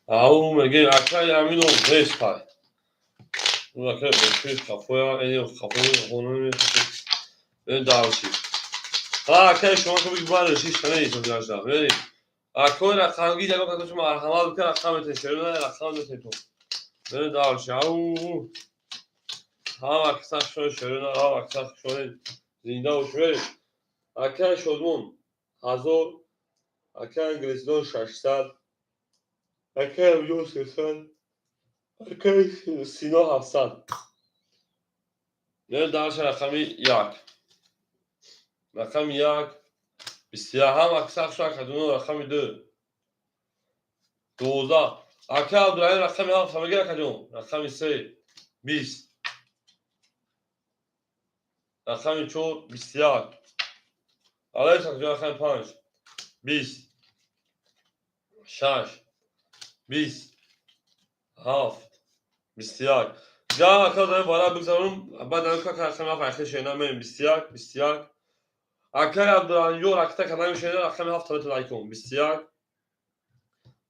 Speaker 1: Ау мегем акай Аминов нест пай. Акай боши хафоя, эни хафоя хонами. Мерем дальше. Акай шумо ки бигӣ бале шиш танеи то мерем. Акой рақамги ягон касо шумо марҳамат бикун, рақам метен шерона, рақам метен то. Мерем дальше. Ау. Ҳама акса шумо шерона, ҳама акса шумо зинда бош, мерем. Акай Шодмон 1000, акай Англисдон 600, акай Абдул 300, акай Сино 700. Мерем дальше, рақами 1. Рақами 1, 21, ҳама акса шумо акадуно, рақами 2. 12. Ака Абдурахим рақами 7 мегир, акаҷон. Рақами 3, 20. Рақами 4, 21. Алайс акаҷон, рақами 5, 20, 6, 20, 7, 21. Га ака дорем бара бигзарум, баъд ака рақами 7 ахир шена мерем 21, 21. Акай Абдурахимёр акта кадами шена рақами 7 метон лайкун. 21,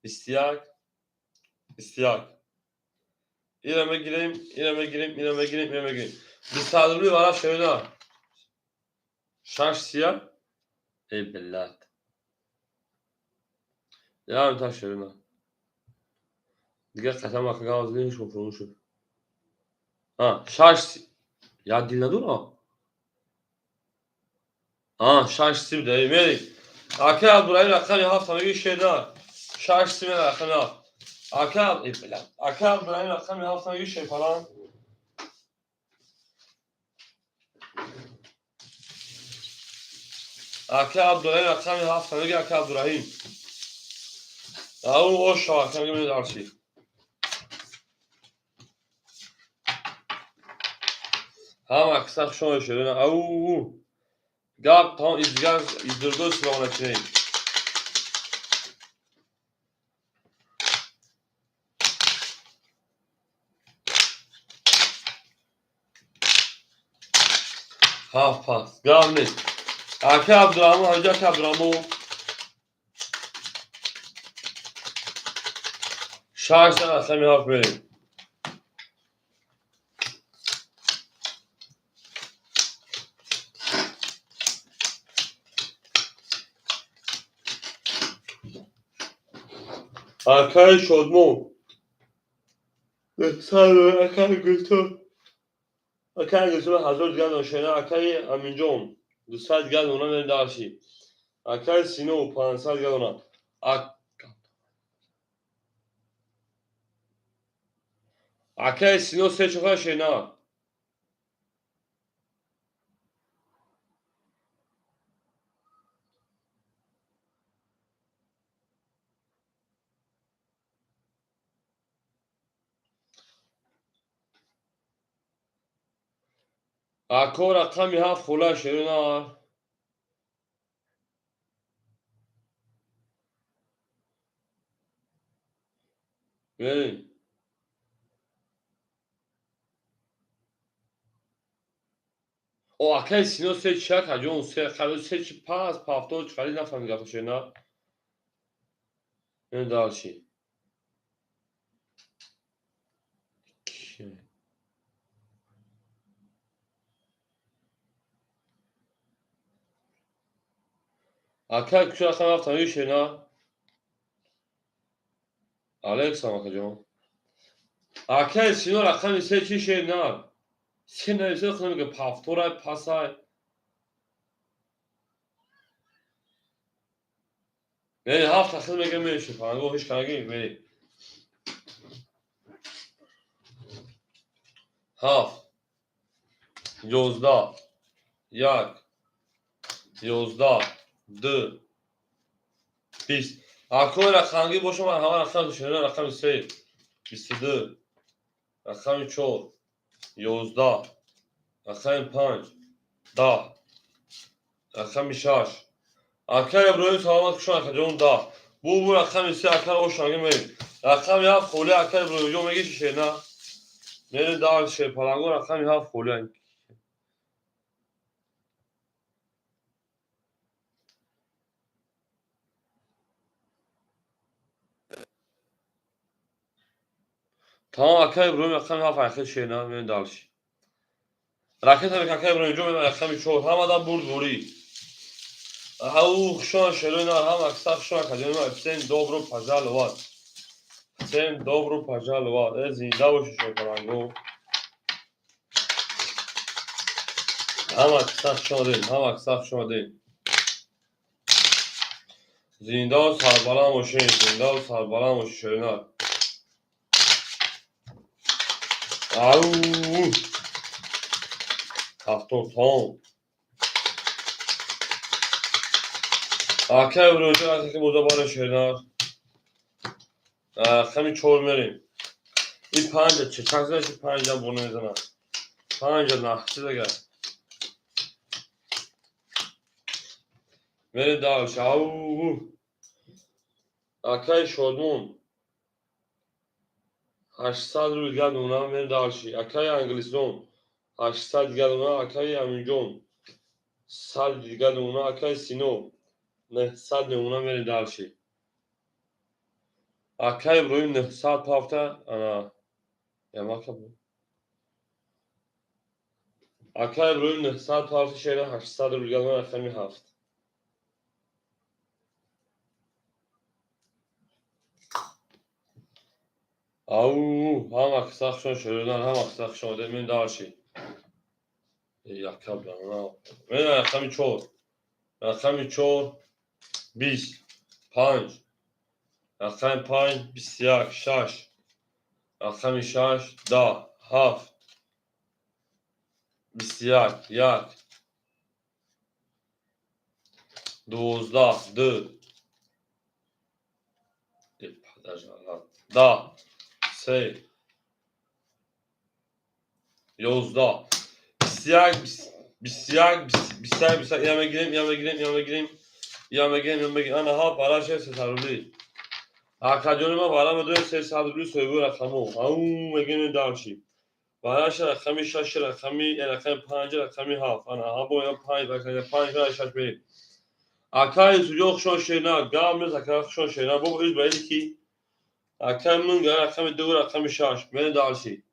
Speaker 1: 21, 21. Ира мегирем, ира мегирем, ира мегирем, ира мегирем. 20 рубли вара шена. 6 сия. Эй блядь. Я та шена. Дигар қасам ака гаваз нишон фурӯш шуд. А, 6 я дил надора. А, 6 сим да мерик. Ака Абдурахим рақами 7 меги шена. 6 сим рақами 7. Ака, эй блядь. Ака Абдурахим рақами 7 меги шер фалан. Ака Абдурахим рақами 7 меги, ака Абдурахим. Ау оша ака меги дарси. Ҳама акса шумо шерона. Ау. Гап там издигар издурго силона чинем. Ҳафт пас. Гап нест. Ака Абдурахмон, ҳамҷа ака Абдурахмон. 6 рақами 7 мерем. Акай Шодмон. Акай Гулту. Акай Гулту 1000 дигар дошена, акай Аминҷон 200 дигар дона мерем дарси. Акай Сино 500 дигар дона. Акай Сино се чоха шена. Ако рақами 7 хула шерона. Мерем. О, акай Сино се чи акаҷон, се қаро се чи пас, пафтор чи қари нафаҳмид гапа шена. Мерем дальше. Акай куш рақами 7 меги шена. Алексам акаҷон. Акай Сино рақами 3 чи шена. Се нависа худам мега пафторай пасай. Мерем, ҳафт тахил мегирем, мерем, шерпаланго, ҳеч канаги, мерем. 7, 11, 1, 11, 2, 20. Акои рақамгӣ боша, ман ҳама рақам шерина. Рақами 3, 22, рақами 4, 11, рақами 5, 10, рақами 6. Акай Иброҳим, саломат, хушон, акаҷон, 10. Бу рақами 3, ака ошанги, мерем. Рақами 7 холи, акай Иброҳимҷон, мегиши, шерина. Мерем дар шерпаланго, рақами 7 холи. Тамом, акай Иброҳим, рақами 7 айхел, шерина, мерем дальше. Ракета мек, акай Иброҳимҷон, мерем рақами 4. Ҳамада бурд ворӣ. Ау, хушон, шерои нар, ҳама киса хушон, акаҷони ман. Всем добро пожаловать. Всем добро пожаловать. Э, зинда боши, шерпаланго. Ҳама киса хуш омадем, ҳама киса хуш омадем. Зиндаву сарбаланд бошед, зиндаву сарбаланд бошед, шерои нар. Ау! 70, тамом. Акай Иброҳимҷон, ака боза барем, шеринар. Рақами 4 мерем. И панҷа чанд зада, панҷа бур намезанад. Панҷа нахчи дагар. Мерем дальше. Ау! Акай Шодмон. 800 рубл дигар мемонам, мерем дальше. Акай Англисон. 800 дигар мемонам, акай Аминҷон. 100 дигар мемонам, акай Сино. 900 мемонам, мерем дальше. Акай Иброҳим 900 пафта, ана ямака бу. Акай Иброҳим 900 пафта, шера, 800 рубл дигар мемонам, рақами 7. Ау, ҳама киса хушон, шеродан, ҳама киса хуш омадед, мерем дальше. Яка мерем рақами 4. Рақами 4, 20, 5. Рақами 5, 21, 6. Рақами 6, 10, 7. 21, 1. 12, 2. 10, 3, 11, 21, 21, 21, 21. Я мегирем, я мегирем, я мегирем, я мегирем, я мегирем. Ана ҳа бараше 300 рубли. Акаҷони ман, бара медонем, 300 рубли соҳиби рақамо. Ау, мегирем дальше. Бараша рақами 6, рақами 5, рақами 7. Ана ҳа бо я 5, 5, 6 мерем. Акай Юсуфҷон, хушон, шерина, гап нест, ака, хушон, шерина. Бобо, иш ба ки акай мун рақами 2, рақами 6. Мерем дальше.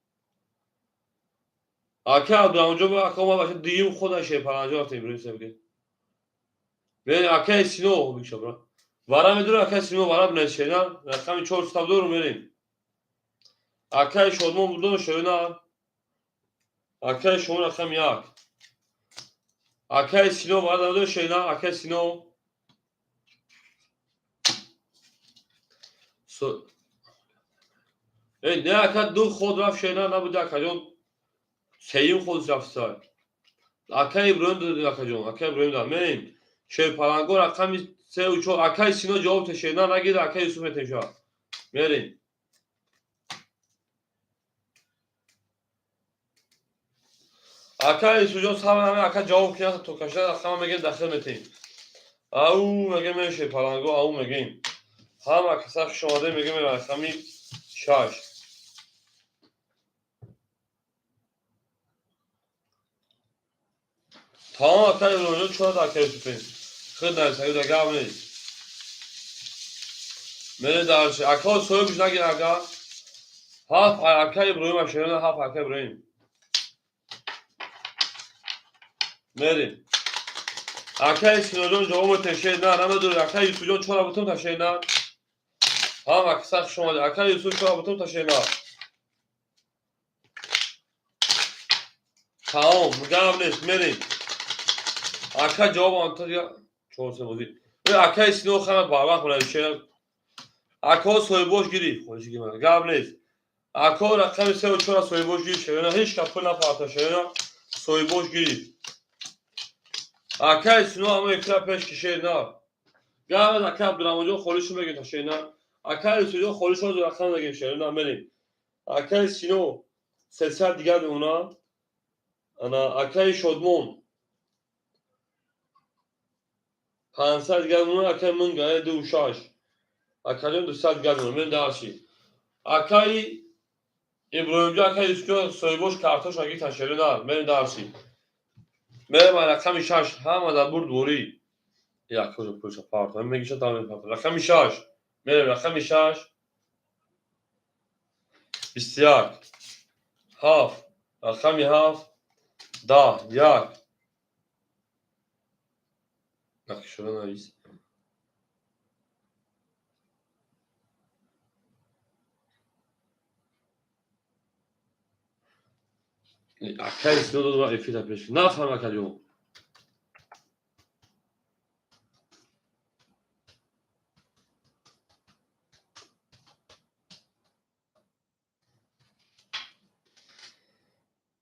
Speaker 1: Ака Абдураҳмонҷон, ака омад, баша дуюм худа шерпаланҷон рафтем, Иброҳим сабги. Мерем, акай Сино, бикша, бра. Вара медура, акай Сино, вара бинед, шерина, рақами 402 мерем. Акай Шодмон будон, шерина. Акай шумо рақами 1. Акай Сино вара медура, шерина, акай Сино. Э, не, ака, ду ход рафт, шерина, набуди, акаҷон. Сеюм ход рафт. Акай Иброҳим дод, акаҷон, акай Иброҳим дод. Мерем. Шерпаланго рақами 3 ва 4. Акай Сино ҷавоб те, шерина, нагир, акай Юсуф метем ша. Мерем. Акай Юсуфҷон, сабр, ҳама ака ҷавоб кунад, то кашида рақама мегем, дахил метем. Ау, мегем, мерем, шерпаланго, ау, мегем. Ҳама каса хуш омадем, мегем, рақами 6. Тамом, акай Иброҳимҷон, чора акай Юсуфем. Худ нависагида, гап нест. Мерем дальше. Ака соҳибш нагир, ака. 7 акай Иброҳим, шерина, 7, акай Иброҳим. Мерем. Акай Синоҷон ҷавоб метем, шерина, намедонед, акай Юсуфҷон чора бутум та, шерина. Ҳама киса хуш омадед. Акай Юсуф чора бутум та, шерина. Тамом, гап нест, мерем. Ака ҷавоб анта 4 се бозӣ. Акаи Сино хама барвақт менавишед. Ако соҳибош гирифт, хоҳиши гирифт. Гап нест. Ако рақами 3 ва 4 соҳибош гирифт, шерона ҳеҷ кас пул напарта, шерона соҳибош гирифт. Акаи Сино ҳама эфира пеш кишед на. Гап нест, ака Абдураҳмонҷон холишу мегирифт, шерона. Акаи Юсуфҷон холишу рақам мегирифт, шерона мерем. Акаи Сино 300 дигар мемонад. Ана акаи Шодмон 500 дигар мемонад, акаи Мунгаи 26. Акаҷон 200 дигар мемонад. Мерем дарши. Акаи Иброҳимҷон, акаи Юсуфҷон соҳибош картошка гирифтан, шерона. Мерем дарши. Мерем рақами 6, ҳама дар бурд ворӣ. Як кожа пулша парта, мегиша там мепарта. Рақами 6. Мерем рақами 6. 21. 7. Рақами 7. 10. 1. Нақшро навис. Акаи Сино дод ва эфира пеш. Нафаҳм, акаҷон.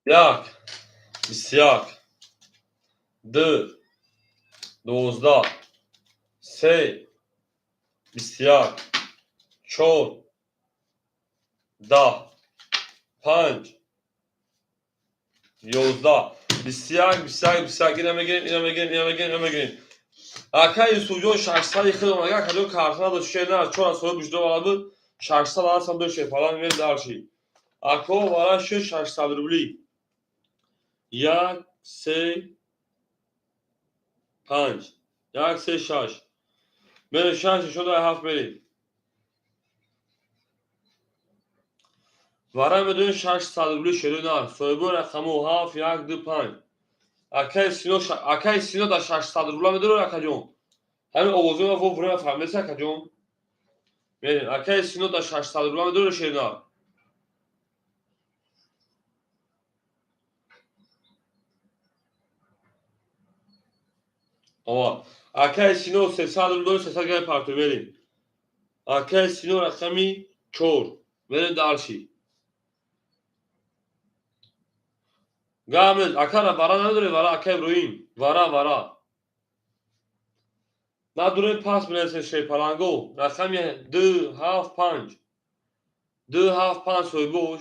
Speaker 1: Як, 21, 2, 12, 3, 21, 4, 10, 5, 11, 21, 21, 21. Ина мегирем, ина мегирем, ина мегирем, ина мегирем. Ака Юсуфҷон 600 хел омад. Акаҷон карта надошт, шер на, чор аз соҳиб уждо вала буд, 600 ҳастам, ду шефалан мер дарши. Ако вара шуд 600 рубли. 1, 3, 5, 1, 3, 6. Мерем 6 нишон дай 7 мерем. Вара медонем 600 рубли шеруй на. Соҳибои рақаму 7, 1, 2, 5. Акаи Сино, акаи Сино дар 600 рубла медорад, акаҷон. Ҳамин овозҳои ма во время фаҳмидеси, акаҷон? Мерем. Акаи Сино дар 600 рубла медорад шеруй на. Ова. Акаи Сино 300 рубл дорад, 300 грамм парту мерем. Акаи Сино рақами 4. Мерем дарши. Гап нест. Акара вара надорем, вара ака Иброҳим. Вара, вара. Надорем, пас менависем шерпаланго. Рақами 2, 7, 5. 2, 7, 5 соҳибош.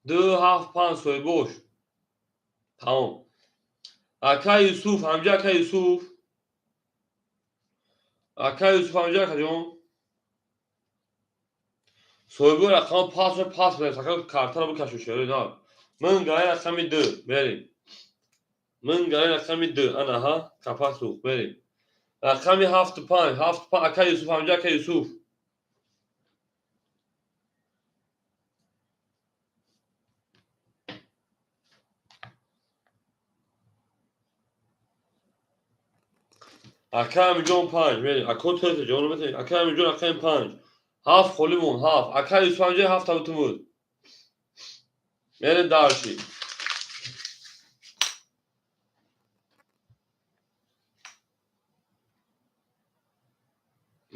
Speaker 1: 2, 7, 5 соҳибош. Тамом. Ака Юсуф, ҳамҷа ака Юсуф. Ака Юсуф ҳамҷа акаҷон. Соҳибои рақам пас пас менависем. Ака картаро бикашу шеруй на. Ман гаи рақами 2 мерем. Ман гаи рақами 2 ана ҳа капак сӯхт мерем. Рақами 7 5, 7 5 ака Юсуф ҳамҷа ака Юсуф. Ака Амиҷон 5 мерем. Ако тез ҷон метем. Ака Амиҷон рақами 5. 7 холӣ мон, 7. Ака Юсуф ҳамҷа 7 табутум буд. Мерем дарши.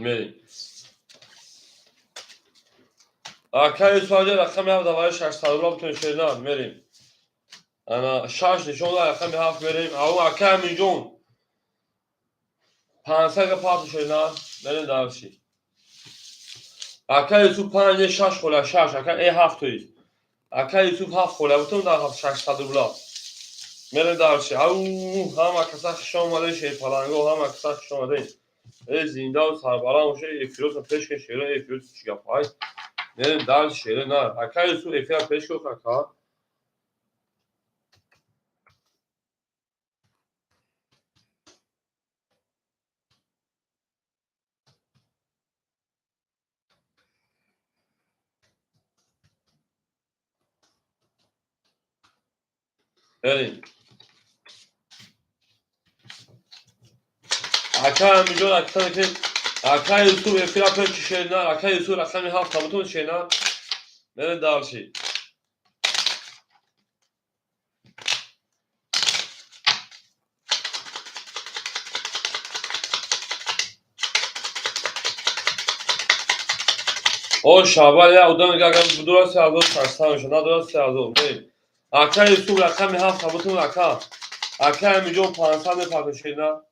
Speaker 1: Мерем. Ака Юсуф ҳамҷа рақами 7 давари 600 рубла бутун шерна мерем. Ана 6 нишон дар рақами 7 мерем. Ау ака Амиҷон 500 га парту шерна мерем дарши. Ака Юсуф 5 6 хола 6 ака 7 тоист. Ака Юсуф 7 хола бутун дар 600 рубла. Мерем дарши. Ау ҳама каса хуш омадед шерпаланго, ҳама каса хуш омадед. Э зинда ва сарбаланд бошед, эфиротро пеш кунед, шеро эфирот чӣ гап ай. Мерем дарши шеро на. Ака Юсуф эфира пеш кун ака. Мерем. Ака Амиҷон, ака ки ака Юсуф эфира пеш шерна, ака Юсуф рақами 7 табутун шерна. Мерем дарши. О шабал я одам агар будура 3600 меша, надора 3000. Мерем. Ака Юсуф рақами 7 абутун ака. Ака Амиҷон 500 мепартон шерина.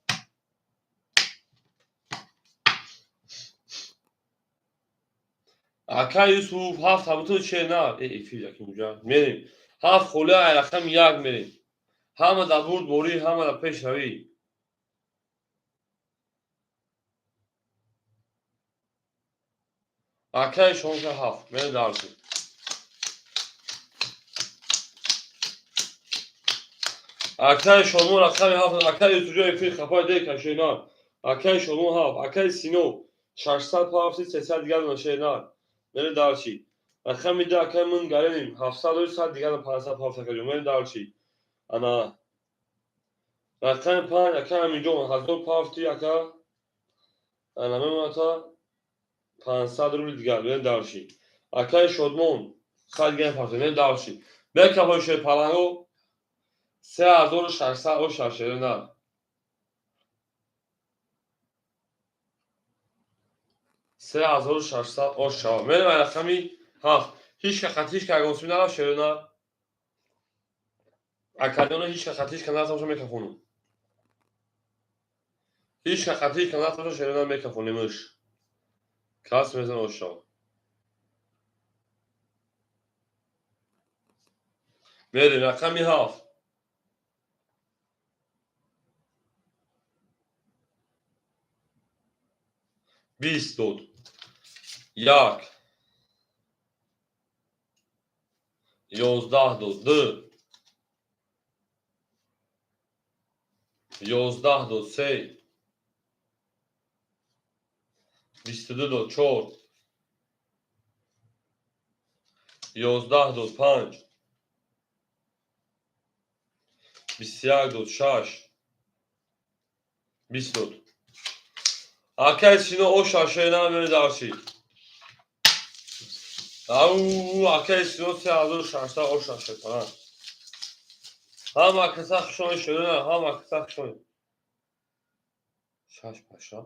Speaker 1: Ака Юсуф 7 абутун шерина. Э эфир яки муҷа. Мерем. 7 холи ай рақами 1 мерем. Ҳама дар бурд борӣ, ҳама дар пешравӣ. Акаи шонка 7. Мерем дарси. Акаи Шодмон рақами 7. Акаи Юсуфҷон эфир хафай дек шерина. Акаи Шодмон 7. Акаи Сино 600 пафти 300 дигар на шерина. Мерем дарси. Рақами 2 акаи ман гареним 700 100 дигар на 500 пафт акаҷон. Мерем дарси. Ана рақами 5 акаи Амиҷон 1000 пафти ака. Ана мемоната 500 рубли дигар. Мерем дарси. Акаи Шодмон 100 дигар пафт. Мерем дарси. Бекафои шерпаланго 3600 оша шерина. 3600 оша. Мерем ай рақами 7. Ҳеҷ ка хатиш ка агонсуми нарафт шерина. Акадиона ҳеҷ ка хатиш ка нарафт мекафонум. Ҳеҷ ка хатиш ка нарафт шерина мекафонимш. Кас мезан оша. Мерем рақами 7. 20 дод. 1 11 дод. 2 11 дод. 3 22 дод. 4 11 дод. 5 21 дод. 6 20 дод. Акаи Сино оша шерина мере дарси. Ау акаи Сино 3600 оша шерпана. Ҳама каса хушони шерина, ҳама каса хушони. 6 паша.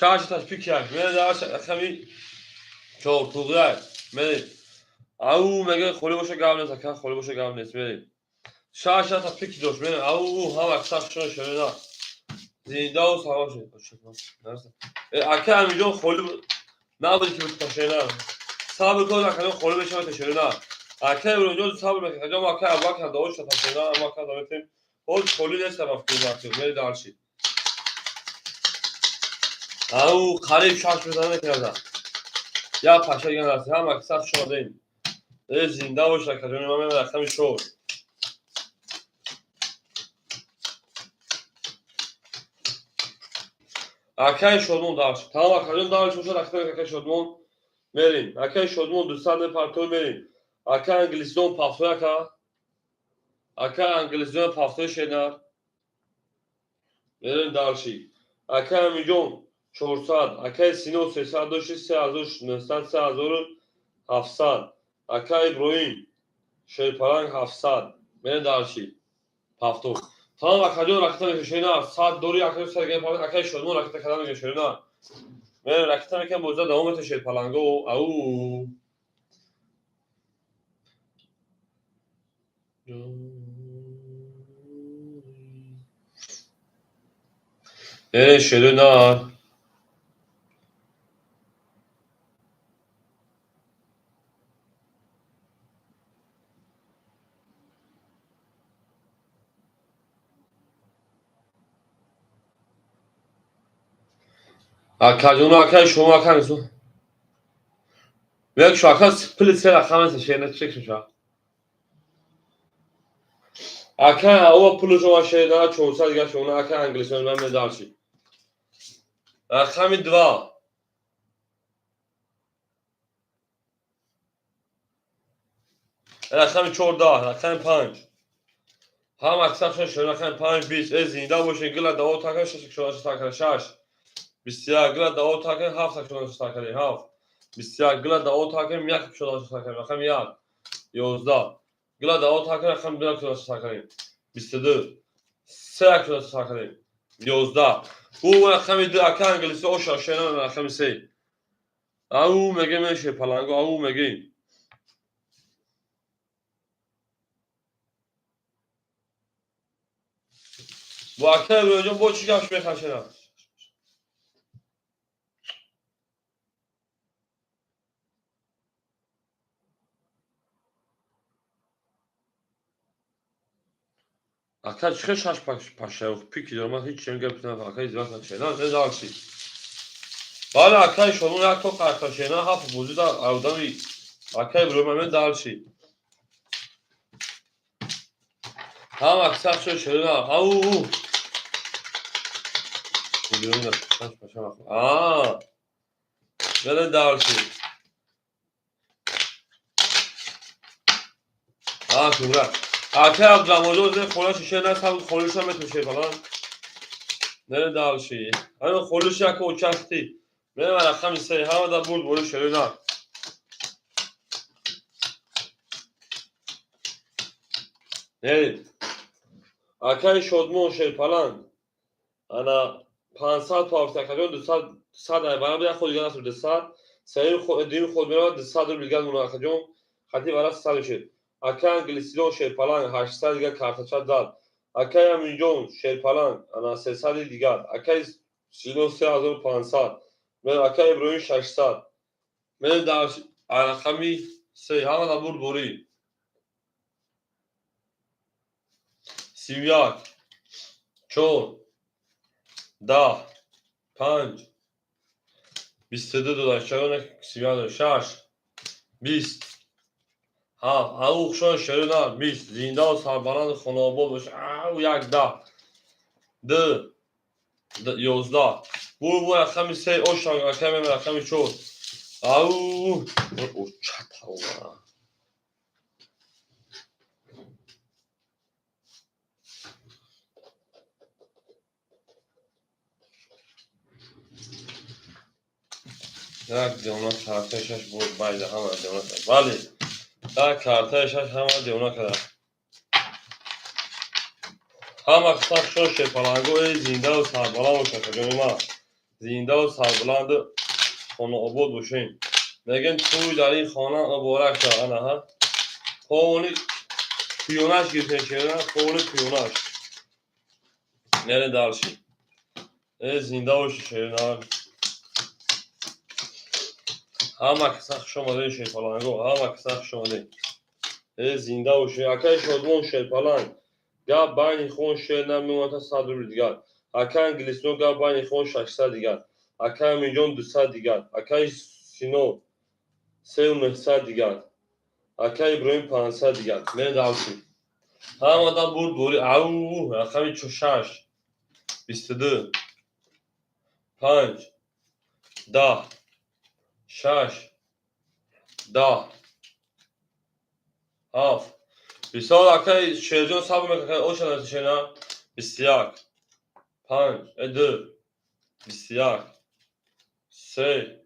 Speaker 1: 6 ташпик як. Мере дарси рақами 4 туғрай. Мере. Ау мега холи боша гап нест, ака холи боша гап нест. Мере. 6 ташпик дошт. Мере. Ау ҳама каса хушони шерина. Зиндаву савоб шед. Ака Амиҷон холи набуд ки битта шерина. Сабр кун ака холи мешавад шерина. Ака Иброҳимҷон сабр мекунад. Ака ака Абубакр даво шад шерина. Ама ака даветем. Ҳоз холи нест рафтем. Мере дарси. Ау қариб 6 мезана мекарда. Я паша дигар наси. Ҳама каса хушомадем. Э зинда бош акаҷони ман мерам рақами 4. Акаи Шодмон дарс. Тамом акаҷон дарс бошад рақами акаи Шодмон мерем. Акаи Шодмон 200 мепартои мерем. Ака Англисдон пафтои ака. Ака Англисдон пафтои шенар. Мерем дарси. Ака Амиҷон 400, акаи Сино 300 дошти 3900, 3700. Ака Иброҳим шерпаланг 700. Мерем дарси. Пафтор. Тамом акаҷон ракета мекунем шерина. 100 дори акаи 100 гап акаи Шодмон ракета када мекунем шерина. Мерем ракета мекунем боза давом мета шерпаланго. Ау. Э шерина. Акаҷон акаи шумо ака несу. Мег шу ака пули се рақам аст шерина чек ша. Ака ова пули шумо шерина 400 дигар шумо ака англисон ман медарси. Рақами 2. Рақами 14, рақами 5. Ҳама аксар шумо рақами 5 20. Э зинда бошед гила даво така 6 6 6 6. 21 гила дао такем, 7 кушода сар кардем, 7. 21 гила дао такем, 1 кушода сар кардем, рақами 1. 11 гила дао такем, рақами 2 кушода сар кардем. 22 3 кушода сар кардем. 11. Ӯ рақами 2 ака англиси оша шена рақами 3. Ау мегем ше паланго, ау мегем. Бо ака Иброҳимҷон бо чӣ гап мехашена? Ака чӣ хел шаш паша пики дорам, ман ҳеҷ чем гап надорам. Ака издиват шена, не дальше. Бале, акаи шомон як то қарта шена, ҳафт бозӣ дар одами ака Иброҳим мен дальше. Ҳама аксар шо шена. Ау. Аа. Мене дальше. Аа, шура. Ака Абдурамоҷон зе хола шише на саб холиша метоше фалан. Мене дальше. Ана холиша ака участи. Мене рақами 3 ҳама да бурд бори шерина. Не. Акаи Шодмон Шерпаланг. Ана 500 павс акаҷон 200 100 ай барам як худ дигар наст 200. Сеюм худ дуюм худ меравад 200 рубл дигар мона акаҷон. Хати вара 300 мешид. Ака Англисидон Шерпаланг 800 дигар картача дад. Акаи Аминҷон Шерпаланг ана 300 дигар. Акаи Сино 3500. Мен акаи Иброҳим 600. Мен дар рақами 3 ҳама да бурд борӣ. 31 4 10 5 22 дода чаро 31 6 20 7 ау хушон шерина 20 зинда ва сарбаланд хонаобод бош ау 1 10 2 11 бу бу рақами 3 ошан рақами рақами 4 ау очатава. Як девона картаи шаш буд байда ҳама девона кард. Бале, як картаи шаш ҳама девона кард. Ҳама қисмат шо шерпалангои зиндаву сарбаланд бошад, ҷони ман. Зиндаву сарбаланду хонаобод бошем. Мегӯем тӯй дар ин хона муборак шавад. Ана ҳа. Пони пиёнаш гирифтем шерина, пони пиёнаш. Мерем дальше. Э зинда боши шерина. Ҳама каса хуш омадед шерпаланго, ҳама каса хуш омадед. Э зинда бошед. Акаи Шодмон Шерпаланг. Гап байни хон шер намемонад 100 рубл дигар. Акаи Англисно гап байни хон 600 дигар. Акаи Аминҷон 200 дигар. Акаи Сино 3900 дигар. Акаи Иброҳим 500 дигар. Мерем дальше. Ҳамадан бурд бори ау рақами 6 22 5 10 6 10 7 бисёр акаи Шерҷон сабр мекунад ошана шена 21 5 2 21 3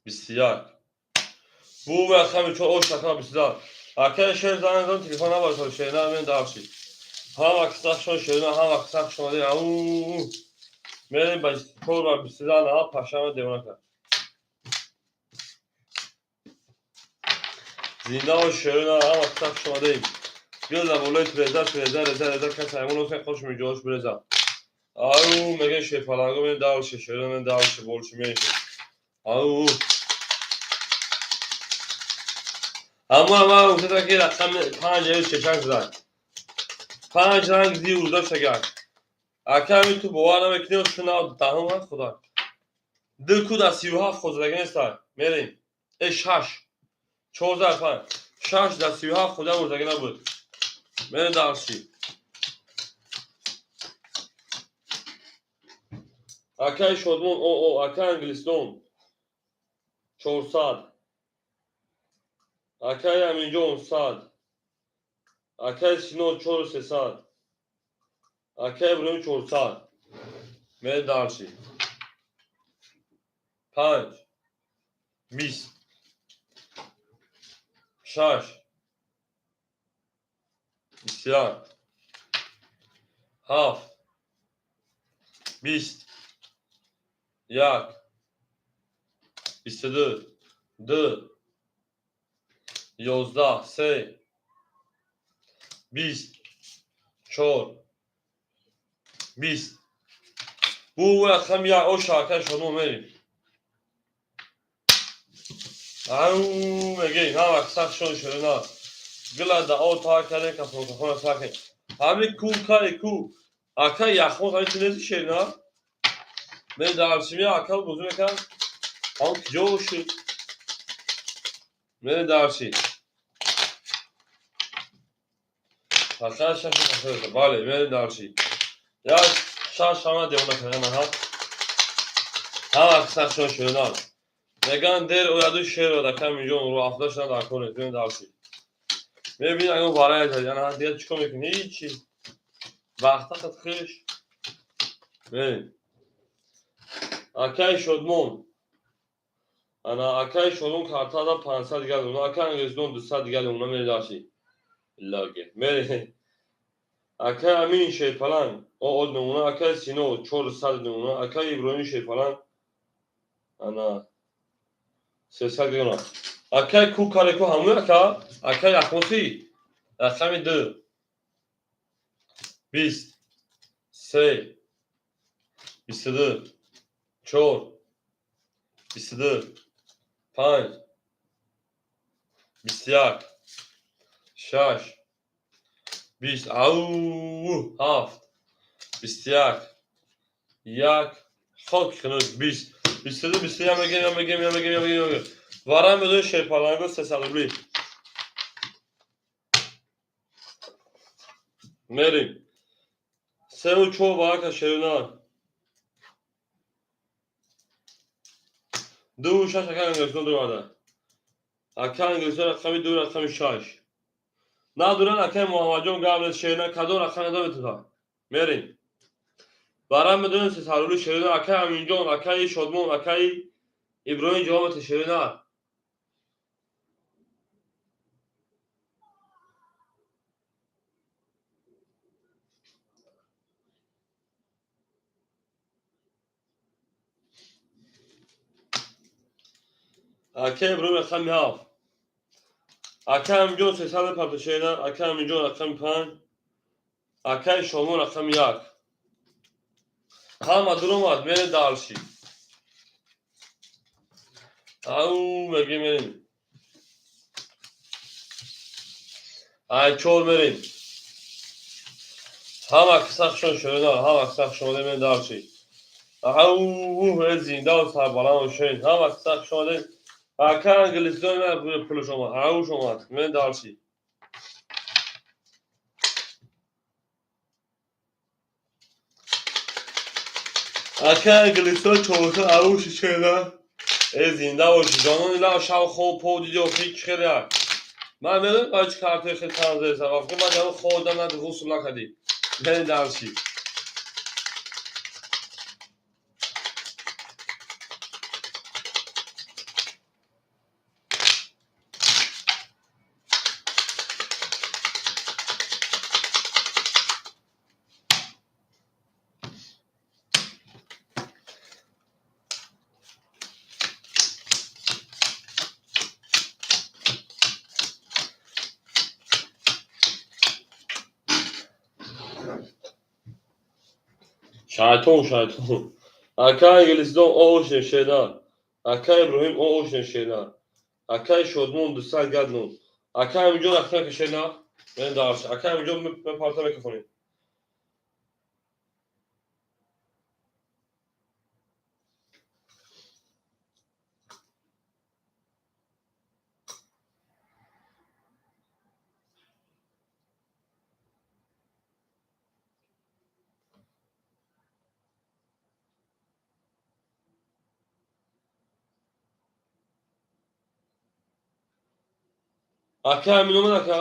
Speaker 1: 21 бу рақами 4 ош рақами 22 акаи Шер занг зад телефон набошад шерина мен дальше. Ҳама каса шерина ҳама каса хуш омадед. Ау мерем ба 4 ва 22 на пашама девона кард. Зинда бош шерина ҳама каса хуш омадед. Гил дар болои треза треза реза реза кас ҳайвон осе хош меҷош биреза. Ау мегӯем шерпаланго мен дальше шерина мен дальше больше меньше. Ау ҳамон ҳама гуфта ки рақами 5 ё шешак зад. 5 ранг зи урда шагар. Ака ҳамин ту бовар намекунӣ шуна даҳум аст худо. Ду ку дар 37 худ задаги неста. Мерем. Э 6 14 5 6 дар 37 худа урдаги набуд. Мерем дальше. Акаи Шодмон о акаи Англистон 400 акаи Аминҷон 100 акаи Сино 4300 акаи Иброҳим 400 мерем дальше. Панҷ, 20, 6, 21, 7, 20, 1, 22, 2, 11, 3, 20, 4, 20. Бу рақами як оша ака шумо мерим. Ау мегӣ, на вақт сахт шуд шуд на. Гила да о та каде кафон кафон сахт. Ҳами ку кай ку. Ака яхмоз ҳами чизи шер на. Мен дарсими ака бузу мекам. Ҳам куҷо шуд? Мен дарси. Фақат шаш нафар. Бале, мен дарси. Я шаш ҳама девона кардам ҳа. Ҳама сахт шуд шуд на. Меган дер ояду шер ояд ака миҷон рӯ афтода шудан дар кор нест. Мен дарси. Мебинӣ агар барои яна дигар чӣ кор мекунӣ? Ҳичи. Вақта хат хеш. Мерем. Акаи Шодмон. Ана акаи Шодмон картада 500 дигар дона, акаи Ангезидон 200 дигар дона мери дарси. Лаге. Мери. Акаи Амин Шерпаланг о од намуна, акаи Сино 400 намуна, акаи Иброҳим Шерпаланг ана 300 дона. Акаи ку кареку ҳамуй ака, акаи Яхмосӣ рақами 2, 20, 3, 22, 4, 22, 5, 21, 6, 20, ау, 7, 21, 1, хок хунук, 20, 22, 21 мегем, мегем, мегем, мегем, мегем. Варам медон шерпаланго 300 рубли. Мерим. 3 4 барака шерина. 2 6 ака англистон дурада. Ака англистон рақами 2 рақами 6. Надуран акаи Муҳаммадҷон гап шерина кадом рақам надометуда. Мерим. Барам медонем 300 рубли шерина акаи Аминҷон, акаи Шодмон, акаи Иброҳим ҷавоб шерина. Акаи Иброҳим рақами 7. Акаи Аминҷон 300 партошерина, акаи Аминҷон рақами 5, акаи Шодмон рақами 1. Ҳама дуромад, мерем дарши. Ау, мегем мерем. Ай 4 мерем. Ҳама сахшон шуна, ҳама сахшон мерем дарши. Ау, зинда ва сарбаланд шуд. Ҳама сахшон ака англистон ман пулш омад, ауш омад, мен дарши. Ака англистон чорта ауш шуда. Э зинда бошӣ, ҷонони лав шав хоб пов диди охи чӣ хеле як. Ман медонам баъд чӣ картои хеле танзесам. Вақте ман ҷамо хобдам на ғусл накардӣ. Мен дарши. Шайтон, шайтон. Акаи англистон оошен шена. Акаи Иброҳим оошен шена. Акаи Шодмон 200 гаднон. Акаи Аминҷон рақам кашена. Мен дарш. Акаи Аминҷон мепарта микрофонӣ. Ака Амин омад ака?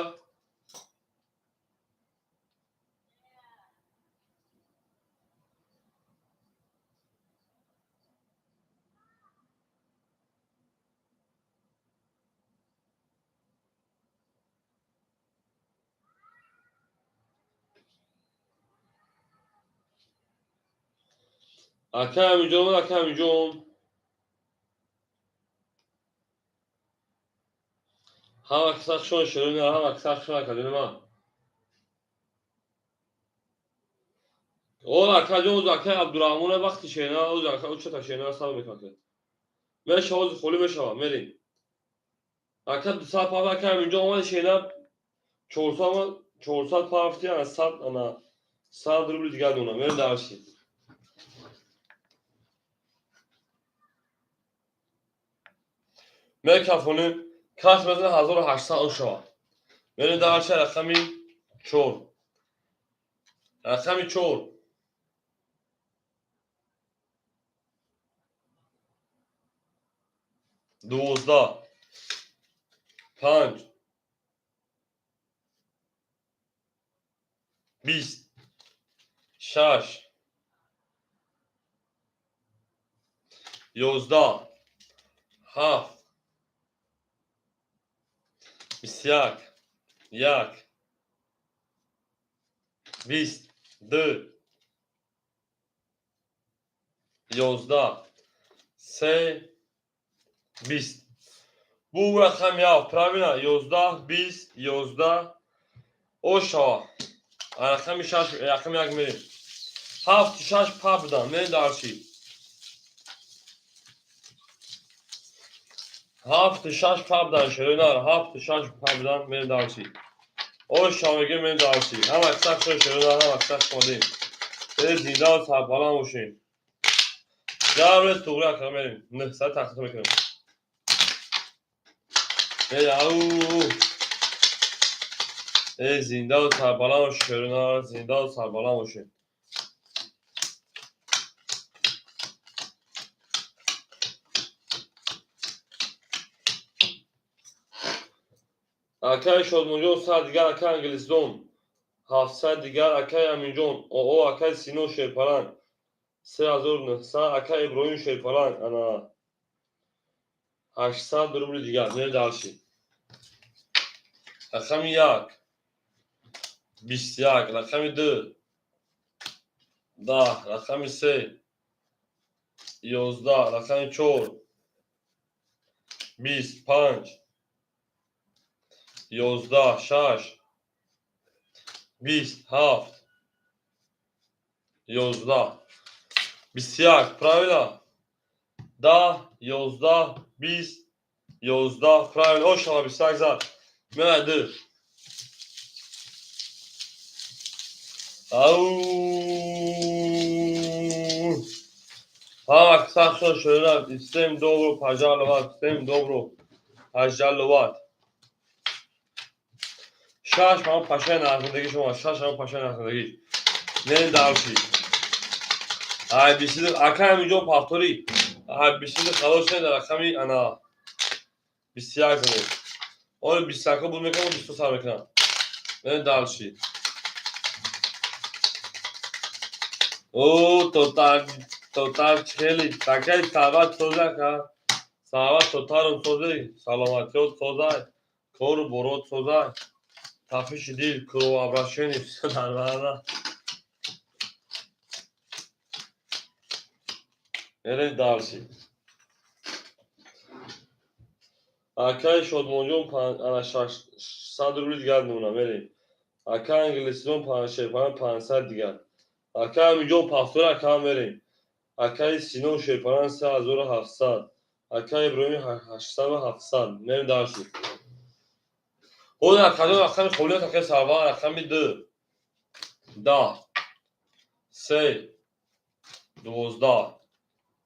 Speaker 1: Акай Аминҷон омад, акай Аминҷон. Ҳама каса хушон ширина, ҳама каса хушон акаҷони ман. О, акаҷон, оз акай Абдураҳмон вақти шена, оз ака учата шена сар мекунад. Мешава, оз холӣ мешава, мерем. Ака 200 пафт, акай Аминҷон омад шена 400, 400 пафти, ана 100, ана 100 рубли дигар дона. Мерем дарси. Мекафонем, кас мезана 1800 ошава. Мерем дарси рақами 4. Рақами 4. 12, 5, 20, 6, 11, 7, 21, 1, 20, 2, 11, 3, 20. Бу рақам 7, правильно? 11, 20, 11. Ошава. Рақами 6, рақами 1 мерем. 7, 6 па будан. Мерем дарси. 7, 6 па будан, шеринар. 7, 6 па будан, мерем дарси. Ошава мегем, мерем дарси. Ҳама каса хуш шеринар, ҳама каса хушомадем. Зинда ва сарбаланд бошем. Гаврес туғри ака мерем. 900 тақсим мекунем. Эй, зинда ва сарбаланд бошед, шеринар, зинда ва сарбаланд бошед. Акай Шодмонҷон 100 дигар, акай Англисдон 700 дигар, акай Аминҷон, оо, акай Сино Шерпаланг 3900, акай Иброҳим Шерпаланг ана 800 рубли дигар. Мерем дарси. Рақами 1, 21, рақами 2, 10, рақами 3, 11, рақами 4, 25, 11, 6, 27, 11, 21, правильно? 10, 11, 20, 11, правильно. Ошава, 21 зад. Мена 2. Ау! Ҳама каса хушон ширина. Всем добро пожаловать, всем добро пожаловать. Шаш ҳама пашаи нақлдагӣ шумо, шаш ҳама пашаи нақлдагӣ. Мерем дарси. Ай бисиди ака ҳаминҷо повтори. Ай бисиди халос шуд дар рақами ана 21 занед. Оли 21 буд мекунам, 22 сар мекунам. Мерем дарси. О, тотар, тотар хеле такай сарват соза ка. Сарват тотарум созе, саломатиёт соза, кору борот соза. Тафиши дил, кровообращение, всё нормально. Мерем дарси. Акай Шодмонҷон ана 600 рубли дигар мемонам, мерем. Акай Англисиён Шерпаланг 500 дигар. Акай Аминҷон повтор ака мерем. Акай Сино Шерпаланг 3700. Акай Иброҳим 800 700. Мерем дарси. Оз акаҷон рақами холият акай Сарвар, рақами 2, 10, 3, 12,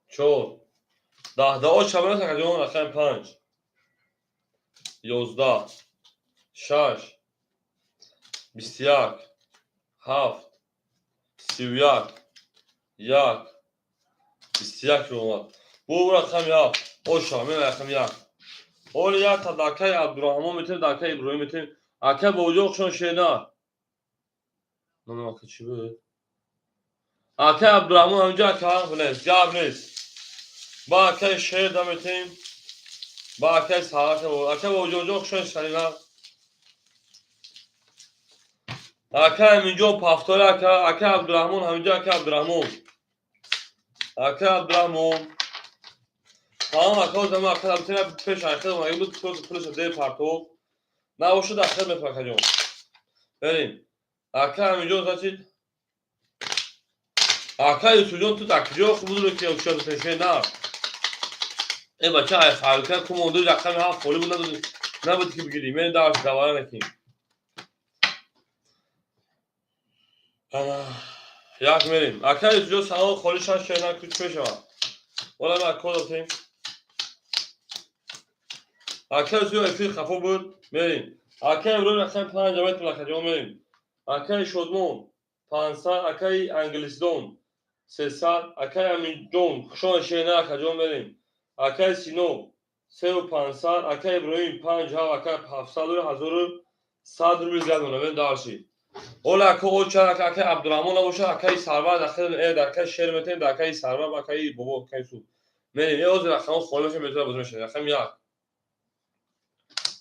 Speaker 1: 4, 10, 10 оча акаҷон рақами 5, 11, 6, 21, 7, 31, 1, 21 омад. Бу рақами 7, оша, мен рақами 1. Оли як та дакаи Абдураҳмон метем, дакаи Иброҳим метем. Ака Бобоҷон хушон шена. Номи ака чӣ буд? Акаи Абдураҳмон ҳаминҷо ака нест, гап нест. Ба акаи Шер да метем. Ба акаи Саҳака, ака Бобоҷонҷон хушон шарина. Ака ҳаминҷо повтори ака, ака Абдураҳмон ҳаминҷо ака Абдураҳмон. Акай Абдурахмон. Тамом ака, зама ака Абдурахмон пеш ахир омаги буд, пулаша дер партов. Набошад, ахир мепа, акаҷон. Берем. Ака Аминҷон, значит, ака Юсуфҷон, ту дар куҷо хуб ки ушо пеше на? Э бача, ай фабрика кумонду рақами ҳафт холи буд, набуд ки бигирӣ. Мен дарс давара накем. Як мерем. Ака Юсуфҷон, салом, холи шаш шена куч мешавад. Ола ма код додем. Ака Юсуф эфир хафо буд. Мерем. Ака Иброҳим, рақами панҷ авайт, акаҷон, мерем. Акаи Шодмон 500, акаи Англисдон 300, акаи Аминҷон, хушон шена, акаҷон, мерем. Акаи Сино 3500, акаи Иброҳим панҷ ҳафт, ака 700, 1100 рубли зиёд монад. Мерем дальше. Ола ака оча, акаи Абдурахмон набошад, акаи Сарвар акаи шер метем, акаи Сарвар, акаи бобо, акаи Юсуф. Мерем. Е ҳозир рақамҳо холӣ мешавад, метавонад бозӣ мешавад. Рақами як.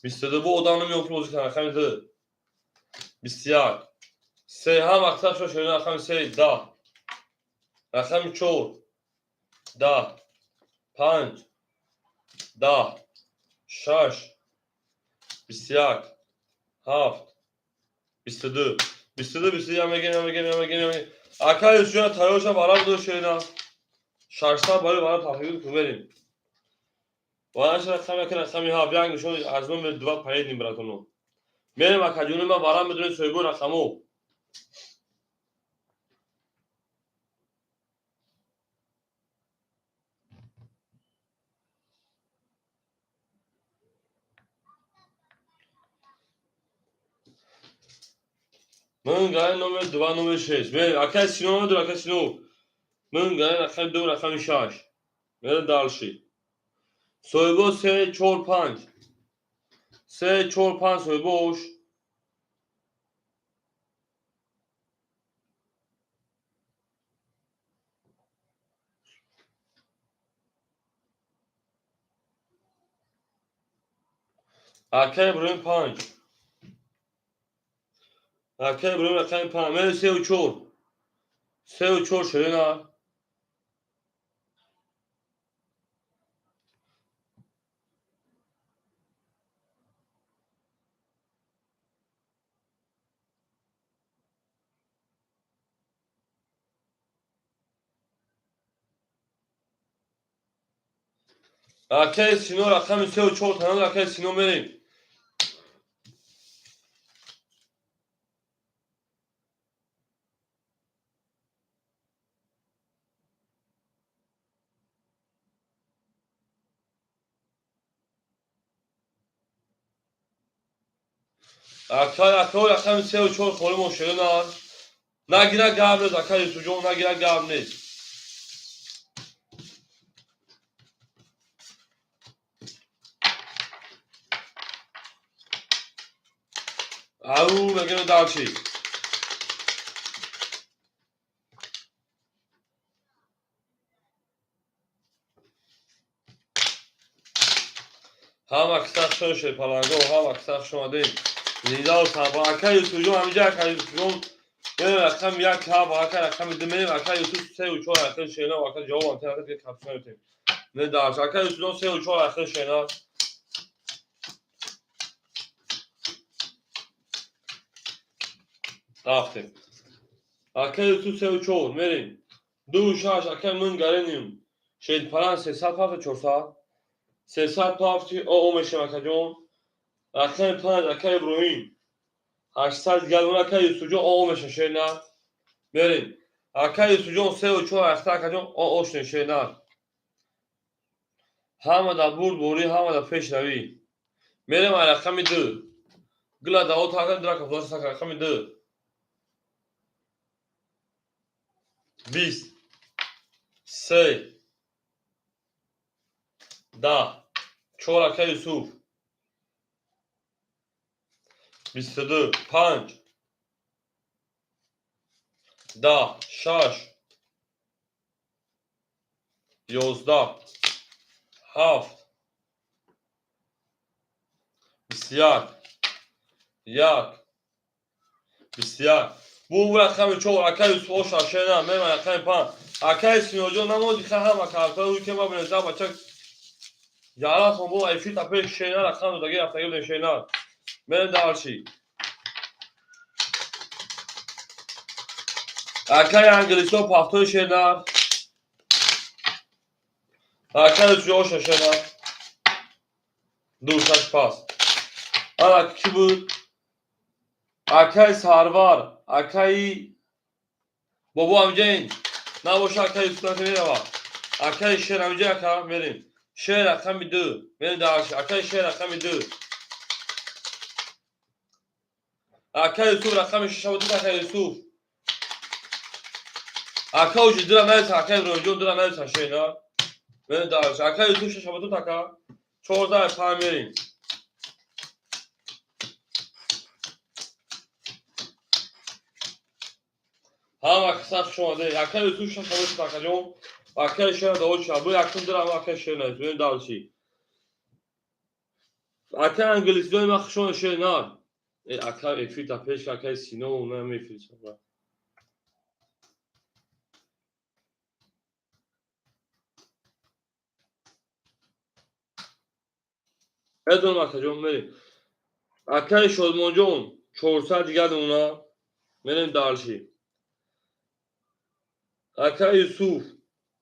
Speaker 1: 22 бо одам намеён пул бозӣ кунад. Рақами ду. 21. Се ҳам аксар шо шерина, рақами се, 10. Рақами чор. 10. Панҷ. 10. Шаш. 21. Ҳафт. 22. 22, 22, мегем, мегем, мегем, мегем. Ака Юсуфҷон, тайёр шав, варақ бидор, шерина. 600 барои варақ тафрид кун, берем. Вараша рақами яка, рақами ҳафт, як нишон аз номер два поедем, братано. Мерем, акаҷони ман, варақ медонед, соҳибои рақамҳо. Ман номер два, номер шест. Мерем. Акай Сино надор, акай Сино. Ман гай рақами ду, рақами шаш. Мерем дальше. Соҳибо се, чор, панҷ. Се, чор, панҷ, соҳибош. Акай Иброҳим панҷ. Акай Иброҳим рақами панҷ. Мерем сеу чор. Сеу чор, ширина. Акай Сино рақами сеу чор танад, акай Сино, мерем. Акай, акай, рақами сеу чор холи мо, ширина. Нагира, гап нест, акай Юсуфҷон, нагира, гап нест. Ау, мегем дальше. Ҳама киса хуш паланго, ҳама киса хуш омадед. Зинда саба, ака Юсуфҷон, ҳамиҷа ака Юсуфҷон. Мерем рақами як, ҳафт, ака рақами ду, мерем, ака Юсуф сеу чор, ахир шена, ака ҷавобам тен, ака капсуна метем. Не дальше. Ака Юсуфҷон, сеу чор, ахир шена. Рафтем. Ака Юсуф сеу чор, мерем. Ду шаш, ака мин гареним. Шедпаран 300 ҳафт, 400. 300 ҳафти о мешем, акаҷон. Рақами панҷ, ака Иброҳим. 800 галон, ака Юсуфҷон, о меша, шена. Мерем. Ака Юсуфҷон сеу чор, ахта, акаҷон, о ошне, шена. Ҳама дар бурд борӣ, ҳама дар пешравӣ. Мерем ай рақами ду. Гила дао такам драка флаш, рақами ду. 20. Се. 10. Чор, ака Юсуф. 22. Панҷ. 10. Шаш. 11. Ҳафт. 21. Як. 21. Бу рақами чор, ака Юсуф, оша, шена. Мерем рақами панҷ. Акаи Синоҷон намози ха ҳама картаи ӯ ки ма бинеса бача ҷарасон бо эфир та пеш шена рақам додаги рафтаги будем шена. Мерем дальше. Акаи англисо пахтои шенар. Акаи Ҷоша шенар. 2 шаш пас. Ана ки буд? Акаи Сарвар, акаи бобо амҷаин. Набоша акаи Юсуф мерава. Акаи Шер амҷа ака мерем. Шер рақами 2. Мерем дальше. Акаи Шер рақами 2. Акаи Юсуф рақами 6 буд, акаи Юсуф. Ака уҷи дира нависа, акаи Иброҳимҷон дира нависа шена. Мерем дальше. Акаи Юсуф 6 буд, ака. 14 5 мерем. Ҳама каса хуш омаде. Акаи Юсуф 6 буд, акаҷон. Акаи Шер да оча. Бу якум дира акаи Шер навис. Мерем дальше. Акаи англисиёни ма хуш омаде шена. Ака эфир та пеш акаи Сино на мефир. Медонам акаҷон мерем. Акаи Шодмонҷон 400 дигар намуна. Мерем дальше. Акаи Юсуф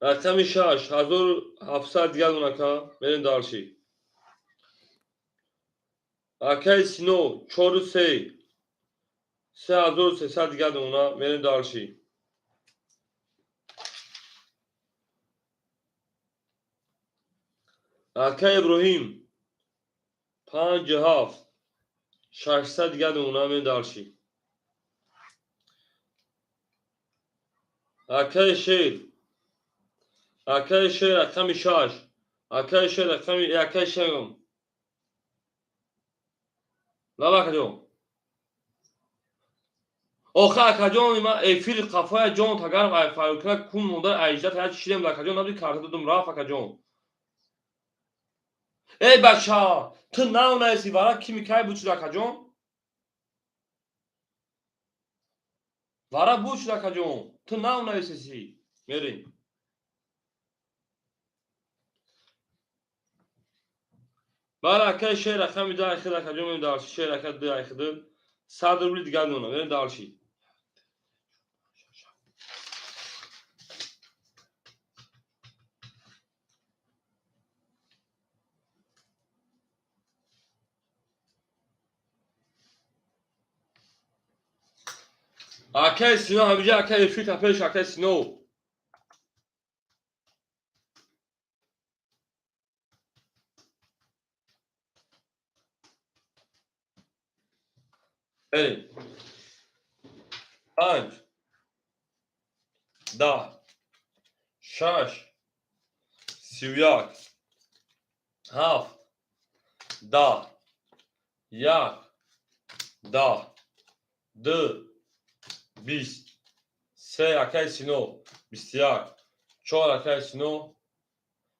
Speaker 1: рақами 6 1700 дигар намуна ака. Мерем дальше. Акаи Сино 4 3 3300 дигар намуна. Мерем дальше. Акаи Иброҳим 5 7 600 дигар намуна. Мерем дальше. Акаи Шер, акаи Шер рақами 6, акаи Шер рақами акаи Шером. Лаба акаҷон. Охе акаҷон ма эфири қафоя ҷон тагарм ай фарукна кун монда айжда та чидем акаҷон набуди карта додум рафт акаҷон. Эй бача, ту нав наиси вара кими кай буд шуд акаҷон? Вара буд шуд акаҷон. Ту нав нависеси. Мерем. Бара акаи Шер рақами 2 айхид акаҷон мерем дальше. Шер ака 2 айхид. 100 рубли дигар мемонам. Мерем дальше. Акаи Сино ҳамиҷа акаи эфир та пеш акаи Сино. Мерем. 5 10 6 31 7 10 1 10 2 20 3 акаи Сино 21 4 акаи Сино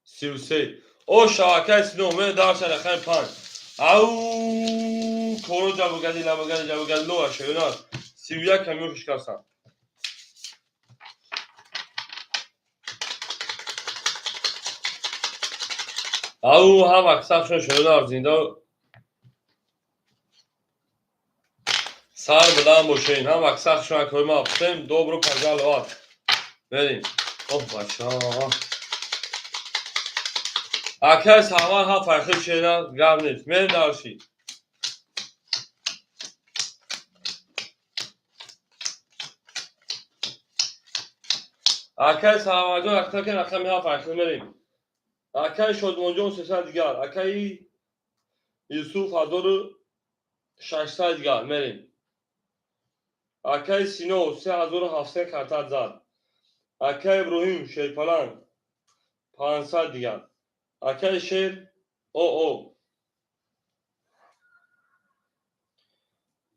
Speaker 1: 33. Оша акаи Сино мерем дальше рақами 5. Ау коро ҷабугади лабагади ҷабугади лоа шеюна 31 камёшиш шикастам. Ау ҳама касабшон шеюна зинда сар баланд бошен. Ҳама касабшон акои ма всем добро пожаловать. Мерем. Оҳ бача. Акаи Сарвар ҳафт айхид шена гап нест. Мерем дальше. Акаи Сарварҷон рақами рақами 7 айхид мерем. Акаи Шодмонҷон 300 дигар. Акаи Юсуф 1600 дигар мерем. Акаи Сино 3700 карта зад. Акаи Иброҳим Шерпаланг 500 дигар. Акаи Шер ОО.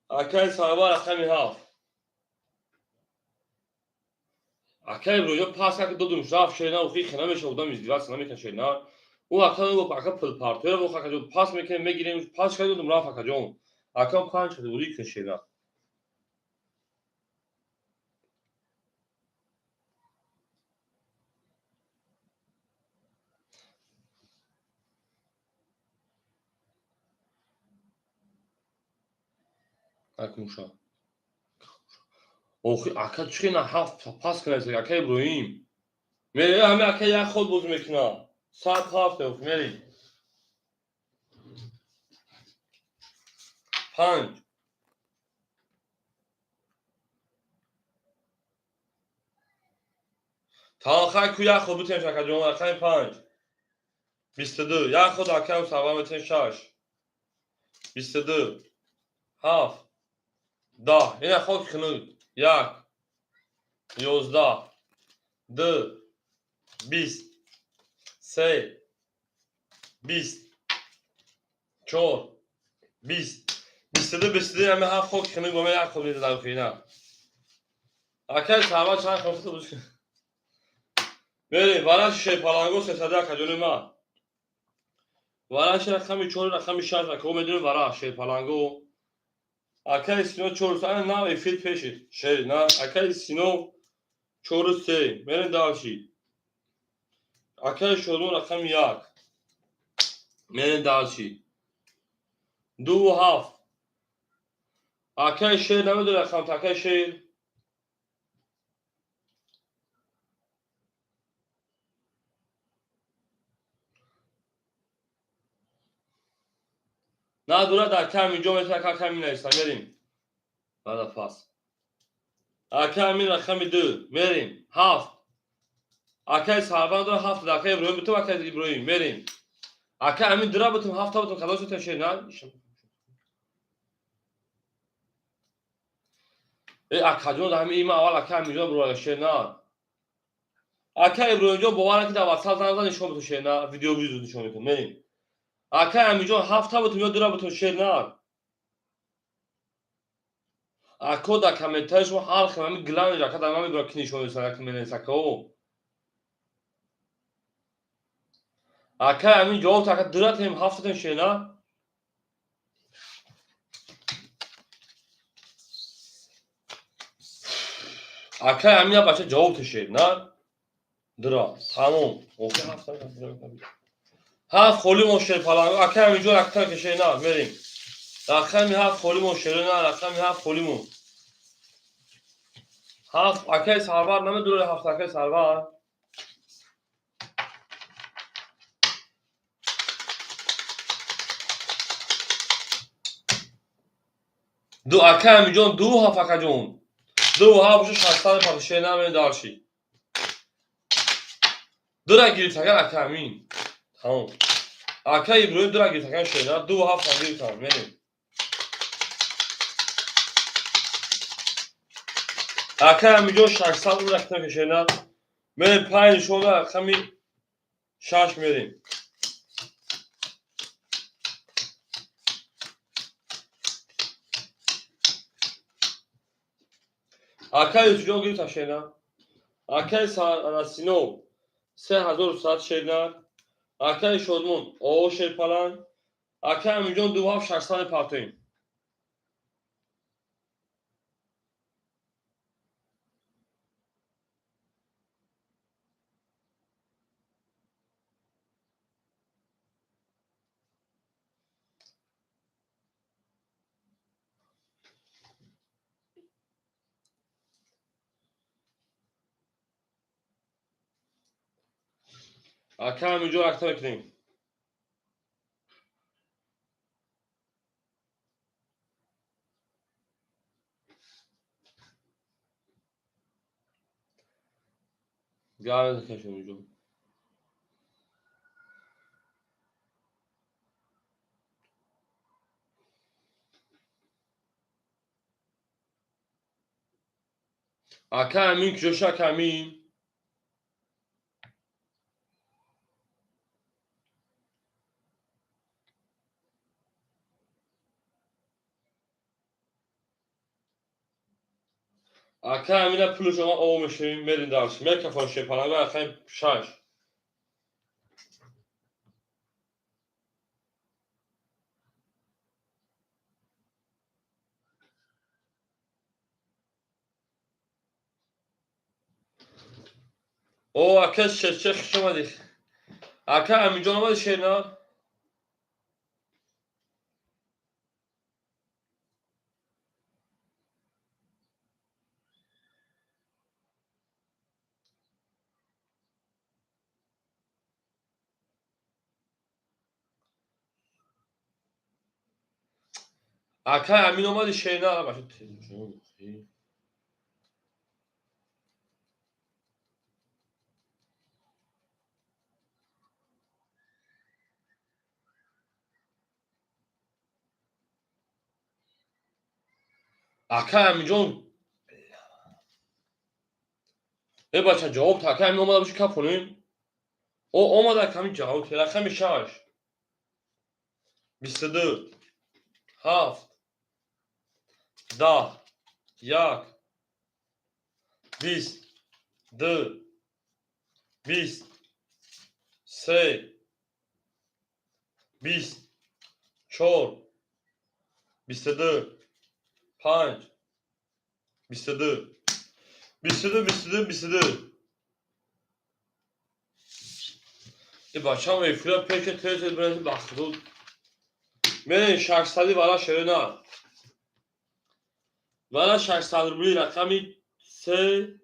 Speaker 1: Акаи Сарвар рақами 7. Акаи Иброҳим пас как додум рафт шена охи хена меша одам издиваться намекунад шена. Ӯ ака ака пулпартоя воха акаҷон пас мекунем мегирем пас шуда додум рафт акаҷон. Акам 5 категория кун шена. Акмуша. Охи ака чӣ на ҳафт пас кунад, ака Иброҳим. Мере ҳами ака як ход боз мекуна. Саат ҳафт охи мери. Панҷ. Талхай ку як ход бутем ака ҷон, рақами панҷ. 22. Як ход акам сава метем шаш. 22. Ҳафт. 10. Ина ход хунуд. Як. 11. Ду. 20. Се. 20. Чор. 20. 22, 22 ҳами ҳафт ход хунуд бо як ход медодам хина. Акай сава чанд ход буд? Мерем, вараши шерпаланго сесада ака ҷони ман. Вараши рақами чор, рақами шаш, ака медонем вараш шерпаланго. Акай Сино чор, ана нав эфир пеши шер, на акай Сино чору се. Мерем дальше. Акай Шодмон рақами як. Мерем дальше. Ду ҳафт. Акай Шер намедонам рақам, акай Шер. Надорад ака ҳаминҷо метавон ака ҳамин нависа, мерем. Баъда пас. Ака ҳамин рақами ду, мерем. Ҳафт. Акаи Сарвар дора ҳафт, ака Иброҳим бутум, ака Иброҳим, мерем. Ака ҳамин дура бутум, ҳафта бутум, кадом шуд шер, на? Э, акаҷон, ҳамин има аввал ака ҳаминҷо бурада шер, на? Ака Иброҳимҷон бовар накард, дар WhatsApp занг зад, нишон бутум шер, на? Видео визу нишон метум, мерем. Ака ҳаминҷон ҳафта бутум ё дура бутум шер, на? Ако дар комментарии шумо ҳар хел ҳамин главный ака дар ман мебурад ки нишон месад, ака менавис, ака о. Ака ҳамин ҷавоб ака дура тем ҳафта тем шер, на? Ака ҳамин як бача ҷавоб тешед, на? Дура. Тамом. Охи ҳафта ҳафт холӣ мо шерпаланг. Ака ҳаминҷо ракта кешед, на? Мерем. Рақами ҳафт холӣ мо шер, на? Рақами ҳафт холӣ мо. Ҳафт акаи Сарвар намедонад ҳафт акаи Сарвар. Ду ака ҳаминҷон ду ҳафт акаҷон. Ду ҳафт боша шастан пахшед, на мерем дальше. Дура гирифт агар ака ҳамин. Тамом. Ака Иброҳим дура гирифт агар шер, на? Ду ҳафт ҳам гирифтам, мерем. Ака ҳаминҷо шашсад рубл ракта кешед, на? Мерем панҷ нишон рақами шаш мерем. Ака Юсуфҷон гирифта шер, на? Акаи Сино 3100 шер, на? Акаи Шодмон о шерпаланг. Ака ҳаминҷон ду ҳафт шашсад мепартоем. Ака ҳаминҷо ракта мекунем. Гап кашем инҷо. Ака ҳамин куҷоша ака ҳамин? Ака ҳамина пули шумо об мешавем, мерем дальше. Микрофон шерпаланг рақами шаш. О, ака шерче хуш омадӣ. Ака Аминҷон омади шер, на? Акай Амин омади, шерна. Акай Аминҷон, э бача, ҷавоб та. Акай Амин омада боши, кафонем. О, омада ками ҷавоб. Рақами 6, 22, 7, 10, 1, 20, 2, 20, 3, 20, 4, 22, 5, 22, 22, 22, 22. Э бачам, эфира пеша тез тез бирасӣ, ба худо. Мерем 600 вара, шерена вара, 600 рубли. Рақами 3,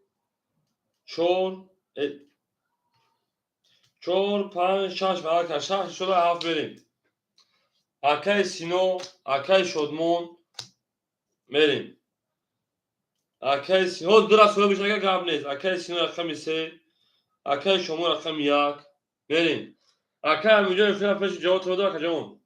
Speaker 1: 4, 4, 5, 6 вара кар, 6 шуда, 7. Мерем, акаи Сино, акаи Шодмон. Мерем, акаи Сино. Дура сура бишага, гап нест. Акаи Сино, рақами 3, акаи Шомо, рақами 1. Мерем, акаи Аминҷон, эфира пеши ҷавоб тода, акаҷон.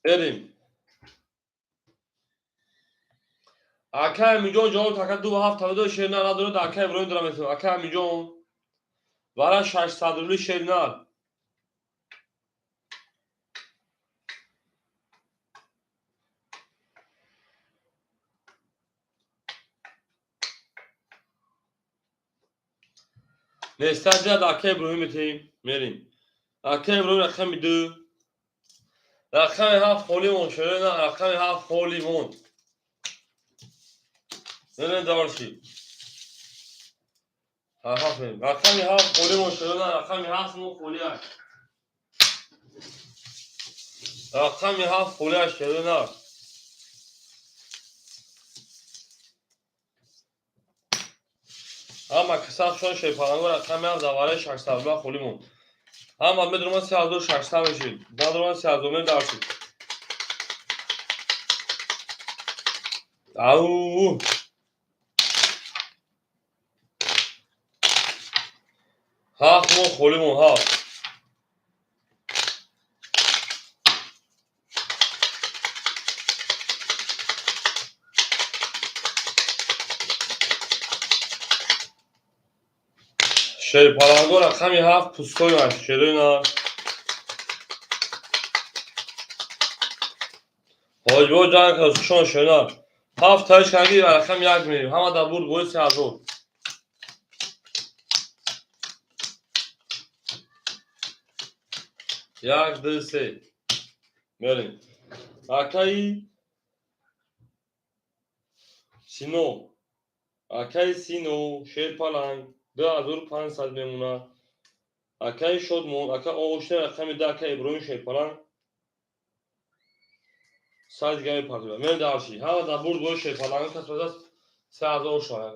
Speaker 1: Мерем, акаи Аминҷон, ҷавоб така. 2 ва 7 тавидо, шернар надорад. Акаи Иброҳим дора метавон. Акаи Аминҷон, вара 600 рубли, шернар. Нестаҷад, акаи Иброҳим метаҳем. Мерем, акаи Иброҳим, рақами 2, рақами 7 холӣ мон, шерна. Рақами 7 холӣ мон. Мерем дальше. Рақами 7 холӣ мон, шерна. Рақами 7 мо холӣ аст. Рақами 7 холӣ аст, шерна. Ҳама касабшон шерпаланго. Рақами 7 завараи 600 рубла холӣ монд. Ҳама медурман, 3600 мешид, надурман, 3000. Мем дальше. Ау, 7 мо холӣ мон, 7. Шерпаланго, рақами 7 пустой аст, шерина. Ҳоҷибо ҷанг кард, шон, шерина. 7 таиш карги, рақами 1 мерем. Ҳама дар бурд бои 3000. 1, 2, 3. Мерем, акаи Сино. Акаи Сино, шерпаланг, 2500 мемонад. Акаи Шодмон, ака Оғошина, рақами 2, акаи Иброҳим, шерпаланг, сай дига мепартояд. Мерем дальше. Ҳама дар бурд бои шерпаланг кас аст, 3000 шояд.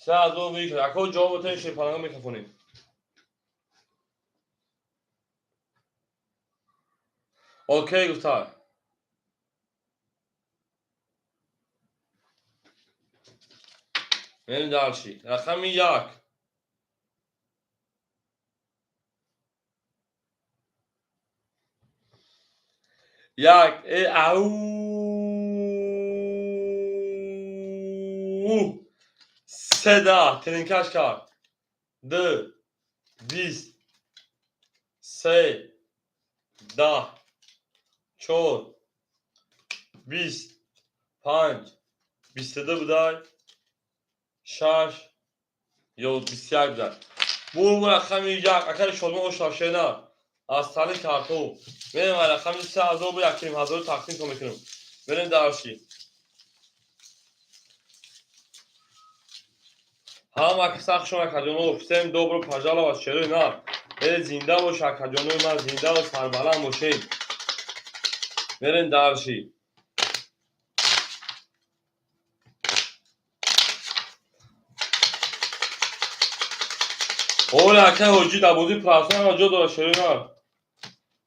Speaker 1: 3000 мешад. Ако ҷавоб битаи, шерпаланга мекафонем. Окей гуфта. Мерем дальше. Рақами 1. 1. Э, ау, седа тринкаш кард. 2, 20, 3, 10, 4, 20, 5, 22 будай, 6 ё 21 будай. Бу рақами 1, акаи Шодмон, ошавшена аз тани картоб. Мерем, рақами 3000 бу, 1500 тақсим ко мекунем. Мерем дальше. Ҳама каса хушон, акаҷоно. Всем добро пожаловать, шерои нар. Э, зинда бош, акаҷонои ман, зиндаву сарбаланд бошед. Мерем дальше. Оля, акай ҳоҷӣ, дар бозии прасо ҳама ҷо дорад, шерои нар.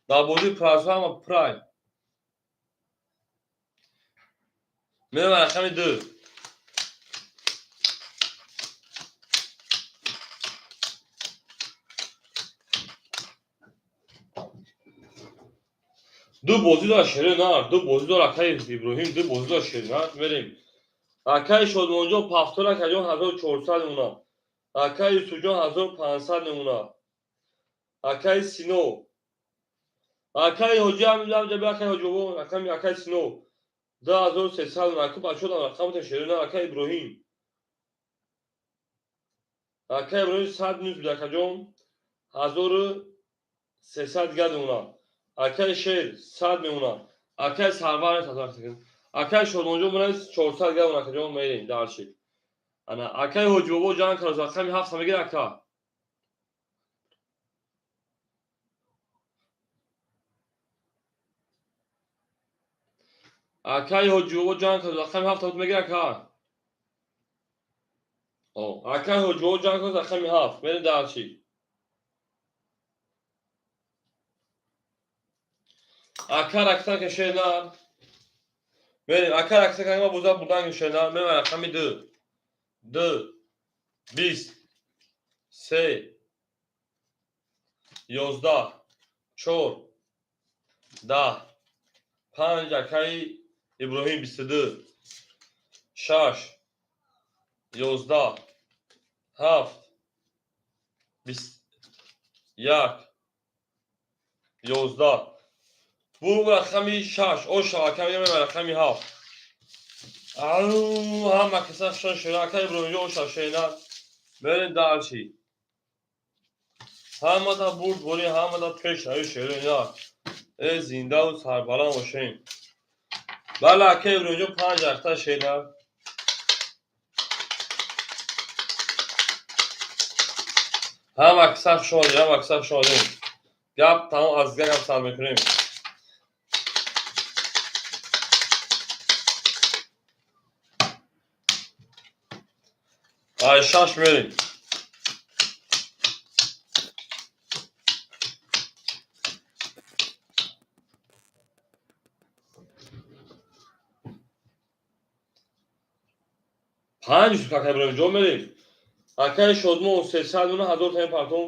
Speaker 1: Дар бозии прасо ҳама прай. Мерем рақами 2. Ду бозӣ дорад, шерои нар, ду бозӣ дорад. Акаи Иброҳим ду бозӣ дорад, шерои нар. Мерем. Акаи Шодмонҷон, повтор, акаҷон, 1400 мемона. Акаи Юсуфҷон, 1500 мемона. Акаи Сино, акаи Ҳоҷи, акаи Ҳоҷибобо, акаи Сино, 2300 мемона. Ака, бачаҳо, рақамотон, шерои нар. Акаи Иброҳим, акаи Иброҳим, 100 минус буд, акаҷон, 1300 дигар мемона. Акаи Шер, 100 мемона. Акаи Сарвар, акаи Шодмонҷон, бинавис, 400 дигар мемона, акаҷон. Мерем дальше. Ана акаи Ҳоҷибобо ҷанг кард, рақами 7 мегир, ака. Акаи Ҳоҷибобо ҷанг кард, рақами 7 мегир, ака. Акаи Ҳоҷибобо ҷанг кард, рақами 7. Мерем дальше. Ака, ракта кашена. Мерем, ака, ракта кама боза будан кашена. Мерем рақами 2. 2, 20, 3, 11, 4, 10, 5. Акаи Иброҳим, 22, 6, 11, 7, 21, 11. Бу рақами 6 оша, ака, рақами 7. Ҳама каса хушон шуда, ака Иброҳимҷон, оша, шена. Мерем дальше. Ҳамада бурдборӣ, ҳамада пешравӣ, шерина. Э, зиндаву сарбаланд бошем. Бале, ака Иброҳимҷон, панҷ рақта, шена. Ҳама каса хуш омадед, ҳама каса хуш омадем. Гап тамом, аз дигар гап сар мекунем. Ай 6 мерем. Панҷ, ака Иброҳимҷон, мерем. Акаи Шодмон, 300 мона, 1000 тани партом.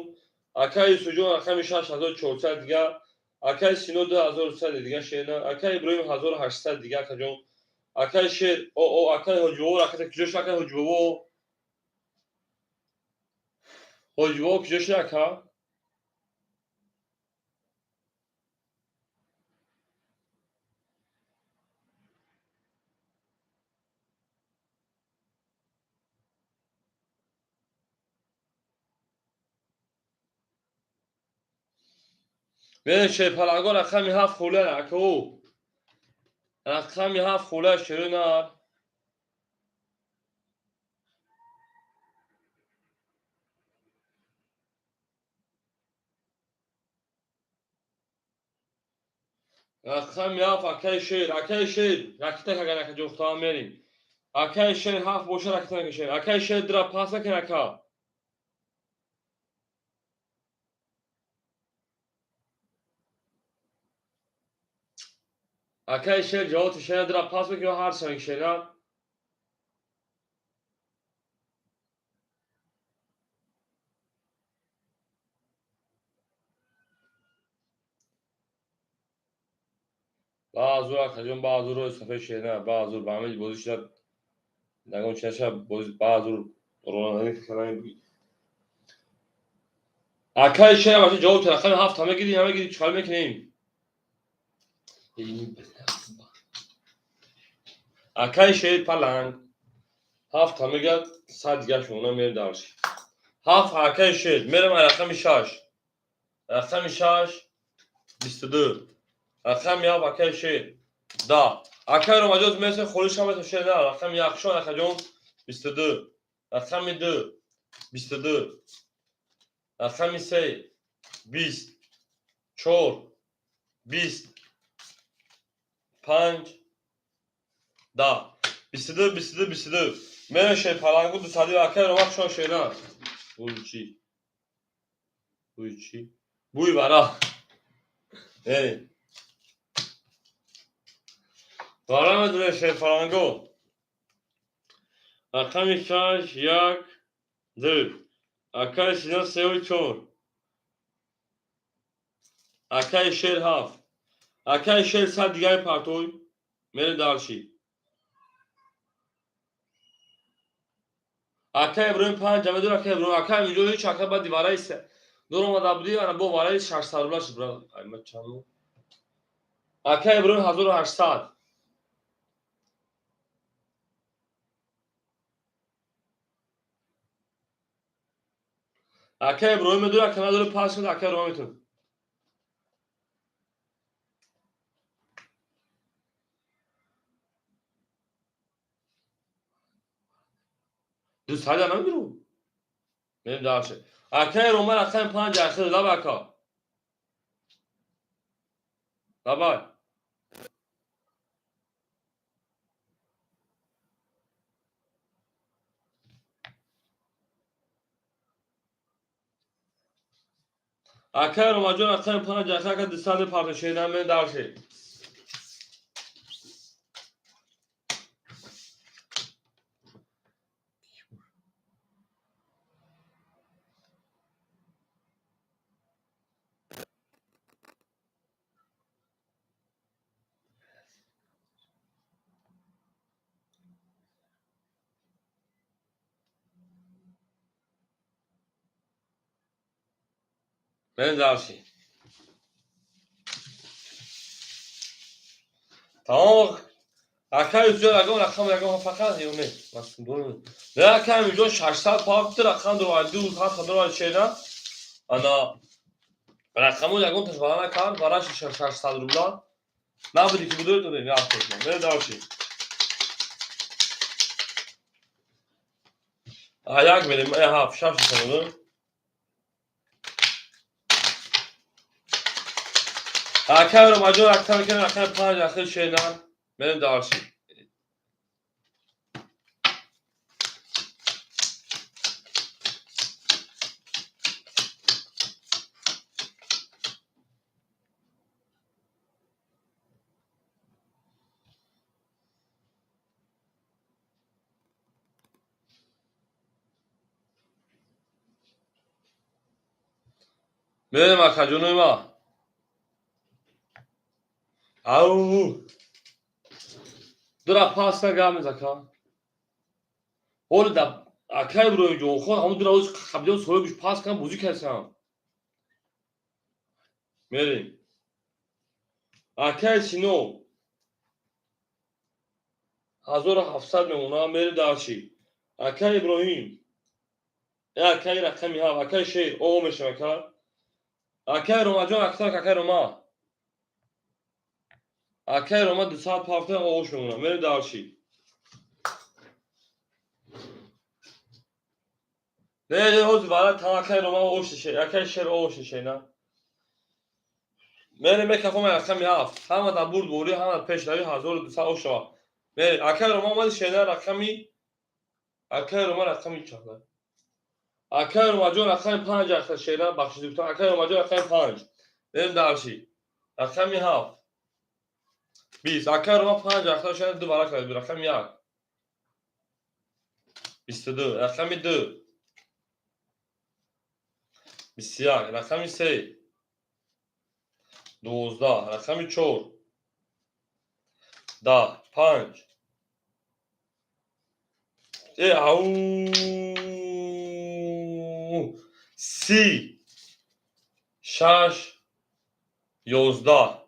Speaker 1: Акаи Юсуфҷон, рақами 6, 1400 дигар. Акаи Сино, 2300 дигар, шена. Акаи Иброҳим, 1800 дигар, акаҷон. Акаи Шер, о, акаи Ҳоҷибобо, раката куҷо шуд, акаи Ҳоҷибобо? Ҳоҷибобо куҷо шуд, ака? Мерем, шерпалангон, рақами 7 хула, ака, рақами 7 хула, шерои нар. Рақами 7, акаи Шер, акаи Шер, ракета каган, акаҷон, хутаам, мерем. Акаи Шер, 7 боша, ракета накашем. Акаи Шер, дира пас накун, ака. Акаи Шер, ҷавоби шена, дира пас мекунем, ҳар чанд шена. Баъзур, акаҷон, баъзур рои сафед, шена, баъзур ба ҳамин бозӣ шуда, ягон чи наша, баъзур ронандагӣ кардани. Акаи Шер, бача, ҷавоб рақами 7 мегирӣ, намегирӣ, чӣ кор мекунем? Акаи Шер паланг 7 мегӯяд, 100 дигар шумона, мерем дальше. 7, акаи Шер. Мерем рақами 6. Рақами 6, 22. Рақами 7, акаи Шер, 10. Акаи Ромаҷоз, мерасем, холиш ҳам, шер на. Рақами 1 шон, акаҷон, 22. Рақами 2. 22, рақами се, 20, чор, 20, панҷ, 10, 22, 22, 22. Мерем шерпалангу дусади. Акай Ромақ шо шера. Бӯи чӣ? Бӯи чӣ? Бӯи вара. Мерем. Вара медуре шерпалангу. Рақами шаш, як, ду. Акай Сино сеу чор. Акай Шер ҳафт. Акай Шер 100 дигари партой. Мерем дальше. Акай Иброҳим панҷ медор. Акай Иброҳим, акай инҷо ҳеч ака баъди вараи дор омада будӣ, ана бо вараи 600 рубла шуд, брат. Ай, ма чанд? Акай Иброҳим 1800. Акай Иброҳим медор, ака надори, пас шуд, акай Иброҳим метун. 200 намедуру. Мерем дальше. Акай Рома рақами панҷ ахир, лаба ака. Лабай. Акай Ромаҷон рақами панҷ ахир, ака 200 парто шедан, мерем дальше. Мерем дальше. Тамом. Акай Юсуф ягон рақам, ягон фақат ё не? Не, акай инҷо 600 пафт рақам дорад, ду ҳафт дорад шена. Ана рақаму ягон таш бала накард, бараш 600 рубла. Набуди ки будур додем, як тошма. Мерем дальше. А як мерем, ҳафт, шаш шудам. Акай Ромаҷон рақам рақами панҷ ахир шена. Мерем дальше. Мерем, акаҷонои ма. Ау! Дура паста гап мезака. Ҳоли да акай Иброҳимҷон хон ҳамун дура оз қабдиён соҳибш пас кан бозӣ кардам. Мерем. Акай Сино 1700 мемонам, мерем дальше. Акай Иброҳим. Акай рақами ҳафт, акай Шер, о мешавам ака. Акай Ромаҷон актак, акай Рома. Акай Рома 200 пафта оғош мемонам. Мерем дальше. Не, не, ҳозир баъда там акай Рома оғош шер, акай Шер оғош шена. Мерем мекафом рақами ҳафт. Ҳама дар бурдборӣ, ҳама дар пешравӣ 1200 ош шава. Мерем. Акай Рома омади шена рақами акай Рома рақами чанд? Акай Ромаҷон рақами панҷ ахта шена бахшида гуфтам. Акай Ромаҷон рақами панҷ. Мерем дальше. Рақами ҳафт. 20. Акай Рома панҷ ахта шена ду варақа кард. Рақами як. 22. Рақами ду. 21. Рақами се. 12. Рақами чор. 10. Панҷ. Ау! 30. Шаш. 11.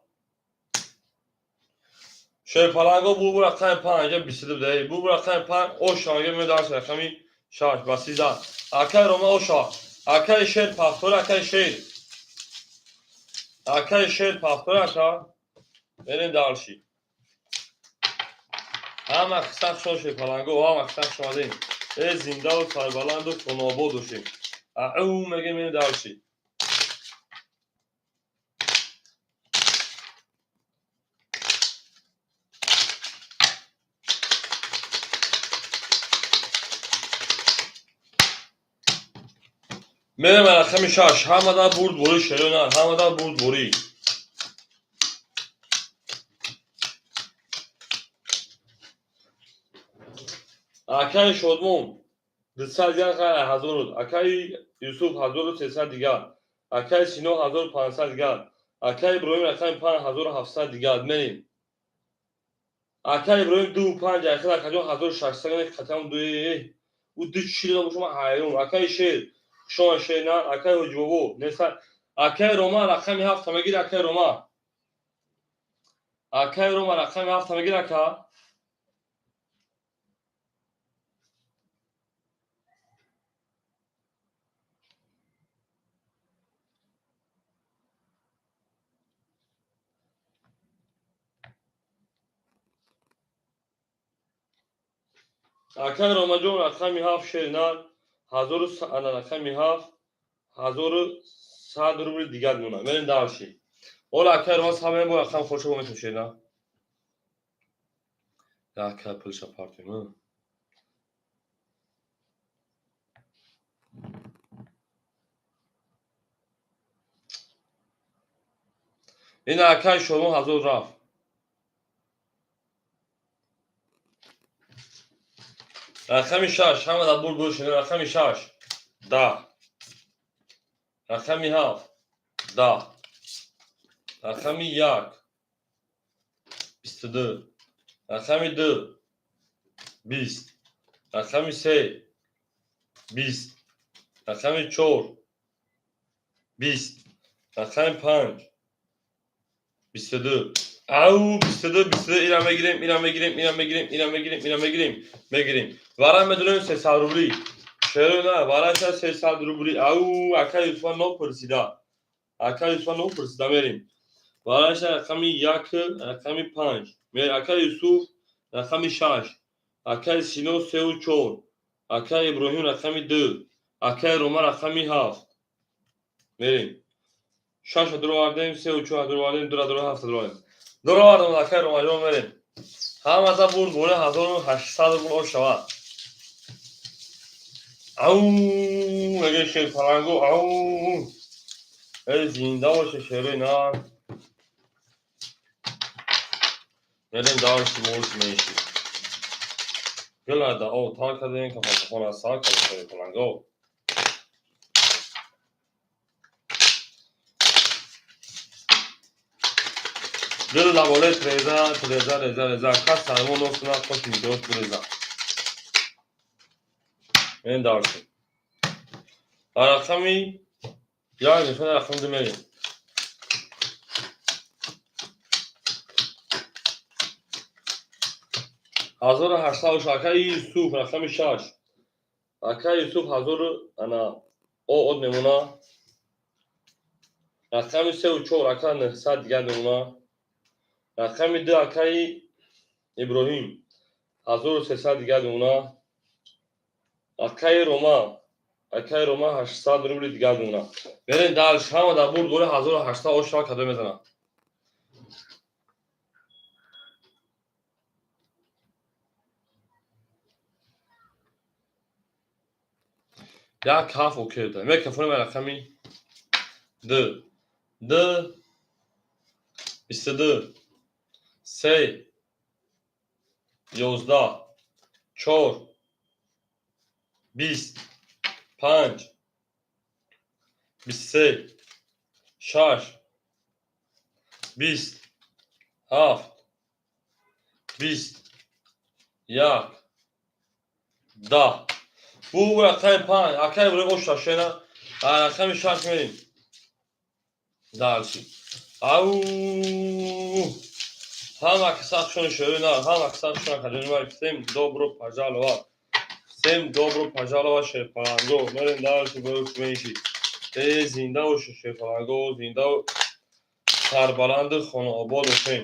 Speaker 1: Шерпаланго бу рақами панҷ, 22 буда. Бу рақами панҷ, оша, медарс рақами шаш ба 13. Акай Рома оша. Акай Шер пахтор, акай Шер. Акай Шер пахтор, ака. Мерем дальше. Ҳама қисса шо шерпаланго, ҳама қисса шомадем. Зиндаву сарбаланду хонаобод бошем. Ау мегем, мерем дальше. Мерем рақами 6. Ҳамада бурд бурӣ, шерона, ҳамада бурд бурӣ. Акаи Шодмон 200 дигар, хайр, 1000. Акаи Юсуф 1300 дигар, акаи Сино 1500 дигар, акаи Иброҳим рақами 5 1700 дигар. Мерем. Акаи Иброҳим ду панҷ, ахир акаҷон 1600 қатам ду. Ӯ ду чил бошум, ҳайрон. Акаи Шер, шон шер на. Акаи Ҳоҷибобо неса. Акаи Рома рақами ҳафта мегир. Акаи Рома, акаи Рома рақами ҳафта мегир, ака. Акаи Ромаҷон рақами ҳафт, шернар, ҳазору ана рақами ҳафт 1100 рубли дигар мемонад. Мерем дальше. Ола, акаи Рома, сабрем, бо рақам хошо метон, шернар. Ака пулша партем. Ин акаи Шомо 1000 рафт. Рақами 6, ҳама дар бурд бошед. Рақами 6 10, рақами 7 10, рақами 1 22, рақами 2 20, рақами 3 20, рақами 4 20, рақами 5 22. Ау, 22, 22. Ира мегирем, ира мегирем, ира мегирем, ира мегирем, ира мегирем, мегирем. Вара медонем 300 рубли. Чаро на, вараша 300 рубли. Ау, ака Юсуфа нопурсида, ака Юсуфа нопурсида. Мерем. Вараша рақами 1, рақами 5. Ака Юсуф рақами 6, акаи Сино сеу чор, акаи Иброҳим рақами 2, акаи Рома рақами 7. Мерем. Шаша дуровардем, сеу чор дуровардем, дура дура, ҳафта дуровардем, дуровардем. Акаи Ромаҷон, мерем. Ҳамата бурд боли 1800 рубл ош шавад. Ау меге шерпалангу. Ау, эй, зинда боше шерои нар. Мерем дальше, больше, меньше. Гилада о тар кардем, кафасахона сар кардем, шерпаланго. Дил лаболе треза, треза, реза, реза. Кас сармо носуна хош микрош буреза. Мерем дальше. Рақами 1 нишон, рақами 2 мерем. 1800. Акаи Юсуф рақами 6, акаи Юсуф ҳазору ана о од мемона. Рақами сеу чор, ака, 900 дигар мемона. Рақами 2, акаи Иброҳим, 1300 дигар мемона. Акаи Рома, акаи Рома 800 рубли дигар мемона. Мерем дальше. Ҳама дар бурд бори 1800 ош шава. Кадо мезанад? Як ҳафт окей да. Микрофони рақами 2, 2, 22, 3, 11, 4, 20, 5, 23, 6, 20, 7, 20, 1, 10. Бу рақами 5, акаи Иброҳим ош шашена. Рақами 6 мерем дальше. Ау, ҳама касахшон шӯна, ҳама касахшон хаҷонимар. Всем добро пожаловать, всем добро пожаловать, шерпаланго. Мерем дальше, больше, меньше. Э, зинда боше шерпаланго, зинда, сарбаланду хонаобод бошем.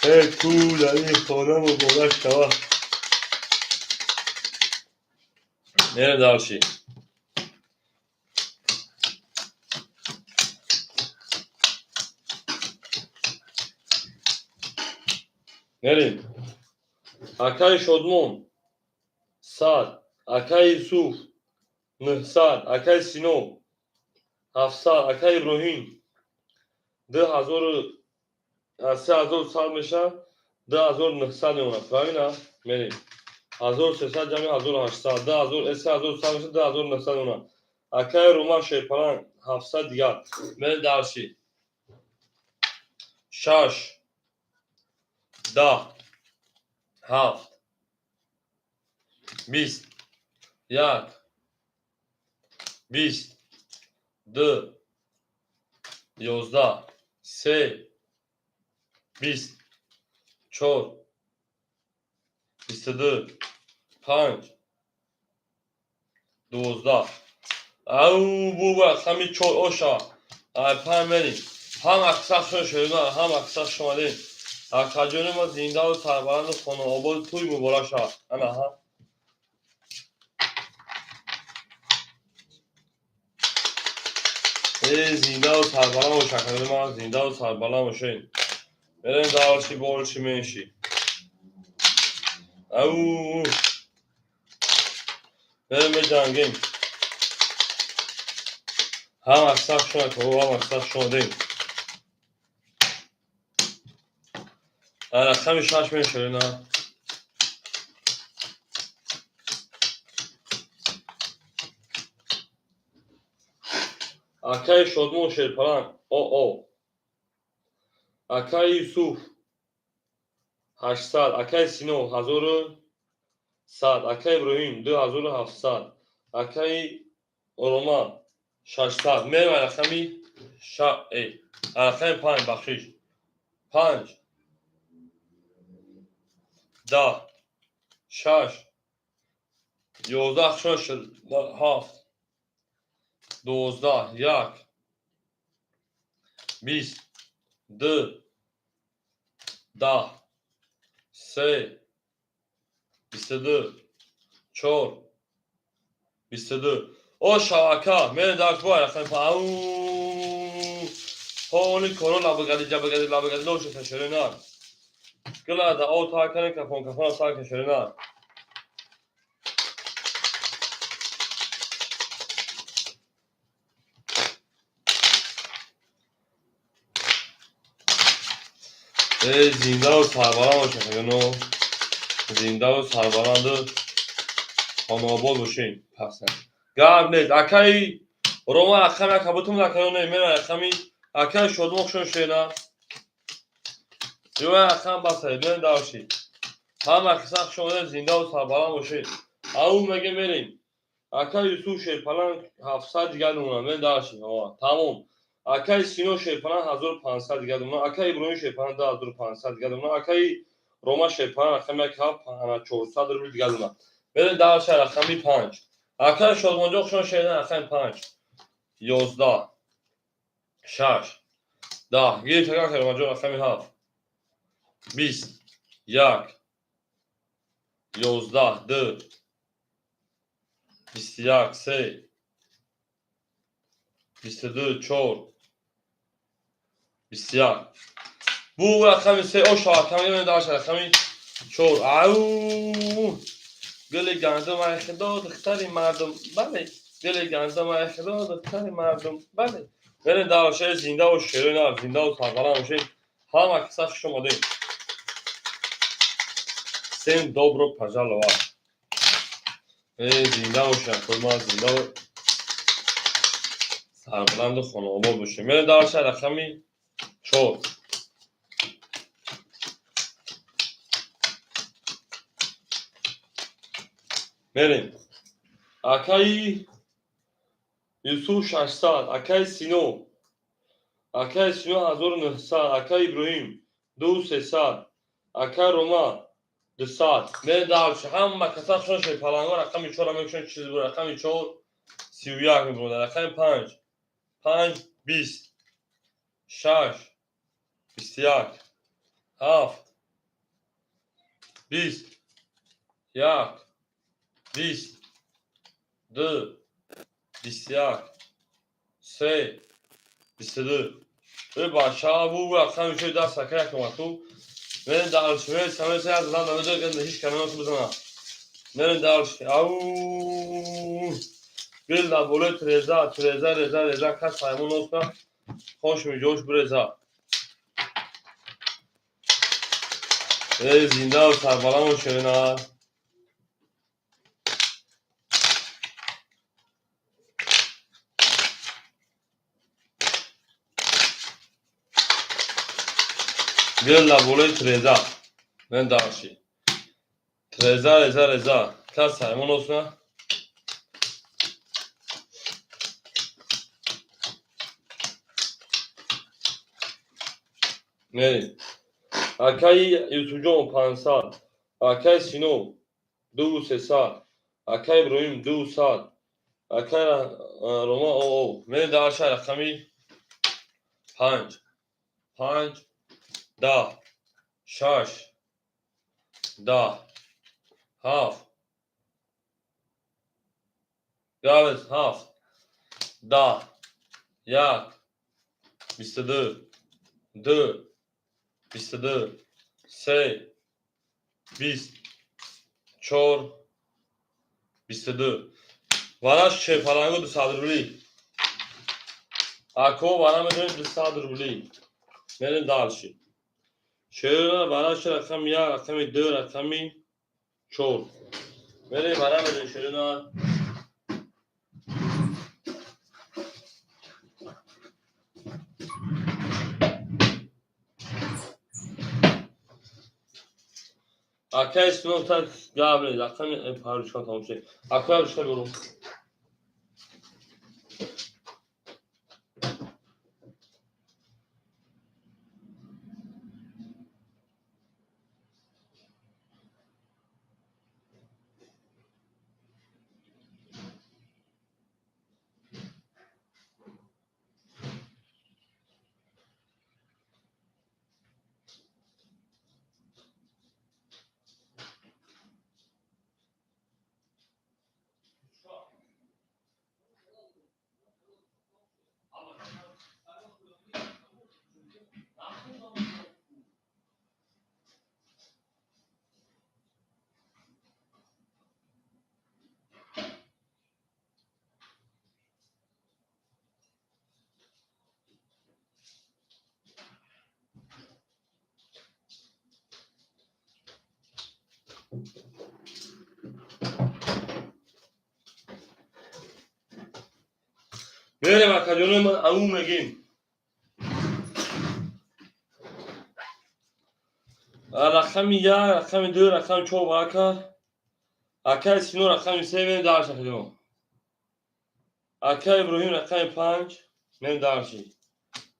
Speaker 1: Э, ку дар ин хона муборак шава. Мерем дальше. Мерем. Акаи Шодмон 100, акаи Юсуф 900, акаи Сино 700, акаи Иброҳим 2000, 3100 мешавад, 2900 мемонад. Правильно? Мерем. 1300 ҷамъи 1800, 2000, 3100 мешавад, 2900 мемонад. Акаи Рума Шерпаланг 700 дигар. Мерем дальше. 6, 10, 7, 20, 1, 20, 2, 11, 3, 20, 4, 22, 5, 12. Ау, бу рақами 4 оша. Ай, 5 мерем. Ҳам аксар шума, ҳам аксар шумадем. Акаҷони мо зиндаву сарбаланду хонаободу тӯй муборак шавад. Ана ҳа. Э, зиндаву сарбаланд бош, акаҷони ман, зиндаву сарбаланд бошед. Мерем дальше, больше, меньше. Ау. Мерем меҷангем. Ҳам аксар шума, ҳам аксар шумадем. Рақами 6 мешавед, на? Акаи Шодмон Шерпаланг ОО. Акаи Юсуф 800, акаи Сино 1100, акаи Иброҳим 2700, акаи Орома 600. Мерем рақами рақами 5, бахшиш. 5, 10, 6, 11, 6, 7, 12, 1, 20, 2, 10, 3, 22, 4, 22. О, шавака, мерем дар бо рақами ау. Ҳоли коро лабагади, ҷабагади, лабагади лоша ташерина. Гилада о такани кафон кафон сар кашерина. Э, зиндаву сарбаланд бошед, акаҷоно. Зиндаву сарбаланду хонаобод бошед. Пас гап нест. Акаи Рома рақами ака бутум акаёне мера рақами акаи Шодмон хушон шена. Ё рақам басай, мерем дальше. Ҳама киса хуш омадед, зиндаву сарбаланд бошед. Ау меге мерем. Акаи Юсуф Шерпаланг 700 дигар мемонад. Мерем дальше. Тамом. Акаи Сино Шерпаланг 1500 дигар мемонад. Акаи Иброҳим Шерпаланг 2500 дигар мемонад. Акаи Рома Шерпаланг рақами 400 рубл дигар мемонад. Мерем дальше рақами 5. Акаи Шодмонҷон хушон шерина рақами 5. 11, 6, 10. Гирифт ака Ромаҷон рақами 7. 20, 1, 11, 2, 21, 3, 22, 4, 21. Бу рақами 3 оша рақами мерем дальше рақами 4. Ау! Гули гандум ай худо, духтари мардум. Бале, гули гандум ай худо, духтари мардум. Бале. Мерем дальше, зиндаву шерина, зиндаву сарбаланд бошед. Ҳама киса хуш омадед. Всем добро пожаловать. Э, зинда бошед, худ зинда сарбаланду хонаобод бошед. Мерем дальше рақами 4. Мерем. Акаи Юсуф 600, акаи Сино. Акаи Сино 1900, акаи Иброҳим 2300, акаи Рома 200. Мерем дальше. Ҳама каса хушон шед. Паланго рақами 4 мекушанд, чиз буд. Рақами 4 31 мебурад. Рақами 5 5 20, 6 21, 7. 20, 1, 20, 2, 21, 3, 22. Бачааву рақами шои даст ака якомату. Мерем дальше, мерем, мерем, зан намедонам, ҳеч калима бизана. Мерем дальше. Ау! Гил дар болои треза, треза, реза, реза, кас ҳаймон оста. Хош миҷош биреза. Эй, зинда сарбаланд шена. Гил дар болои треза. Мерем дальше. Треза, реза, реза. Кас ҳаймон оста. Мерем. Акаи Юсуфҷон 500, акаи Сино 2300, акаи Иброҳим 200, акаи Рома оо. Мерем дальше рақами 5, 5, 10, 6, 10, 7, 9, 7, 10, 1, 22, 2, 22, 3, 20, 4, 22. Вараш шефалангу 200 рубли. Ако вара медонем 200 рубли. Мерем дальше. Шеъра вараш рақами 1, рақами 2, рақами 4. Мерем вара медонем шеъра. Акай синота габре, рақами парушка тамом шуд. Акай ручка беру. Мерем акаҷонои ман ау мегим. Рақами 1, рақами 2, рақами 4 ака. Акаи Сино рақами 3 мерем дальше акаҷон. Акаи Иброҳим рақами 5 мерем дальше.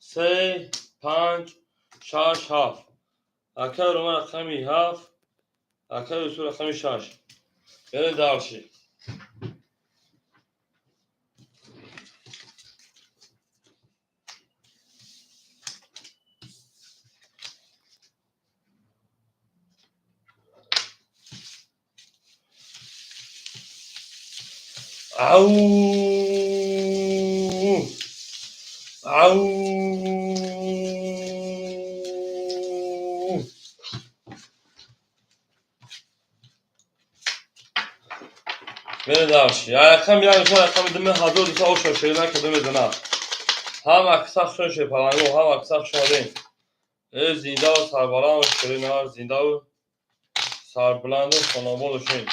Speaker 1: 3, 5, 6, 7. Акаи Рома рақами 7, акаи Юсуф рақами 6. Мерем дальше. Ау! Ау! Мерем дальше. Рақами 1, рақами 2 1200 оша шерина када мезана. Ҳам акса хушон шепаланго, ҳам акса хуш омадем. Э зинда ва сарбаланд шерина, зинда ва сарбаланду хонобод бошем.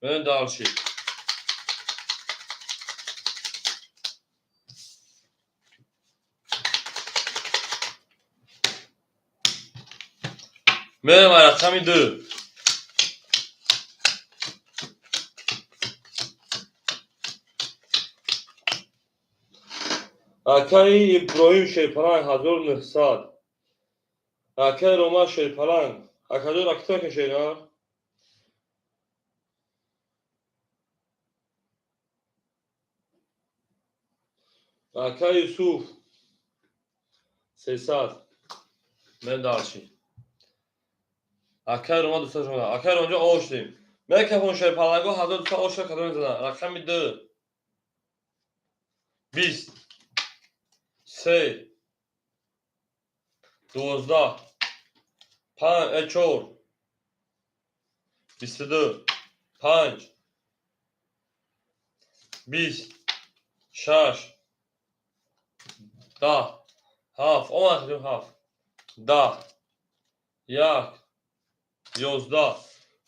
Speaker 1: Мерем дальше. Мерем рақами 2. Акаи Иброҳим Шерпаланг 1900. Акаи Рома Шерпаланг. Акаҷон акита кашед, а? Акаи Юсуф 300. Мерем дальше. Акай Роман 216. Акай Романҷон оштем. Мекафон шерпаланго 1200 оша кадом мезанад. Рақами 2 20 3 12 5 4 22 5 20 6 10 7 омад 7 10 1 11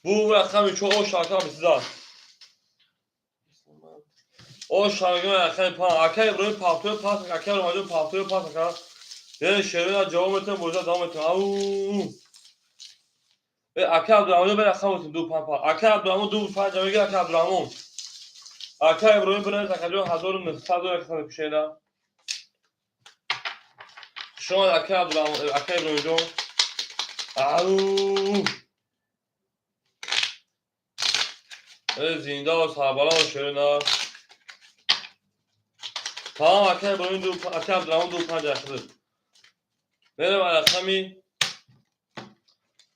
Speaker 1: бу рақами 4 ош ака 22 ош ака рақами 5 ака Иброҳим пафтои пас ака Ромаҷон пафтои пас ака яъне шероя ҷавоб метавон боза давом метавон ау ака Абдурахмон бе рақам 2 5 5 ака Абдурахмон 2 5 мега ака Абдурахмон ака Иброҳим бинавис акаҷон 1900 рақам кушеда шумо ака Абдурахмон ака Иброҳимҷон ау зинда ва сарбаланд шерина тамом ака Иброҳим 2 ака Абдурахмон 2 5 рақам мерем рақами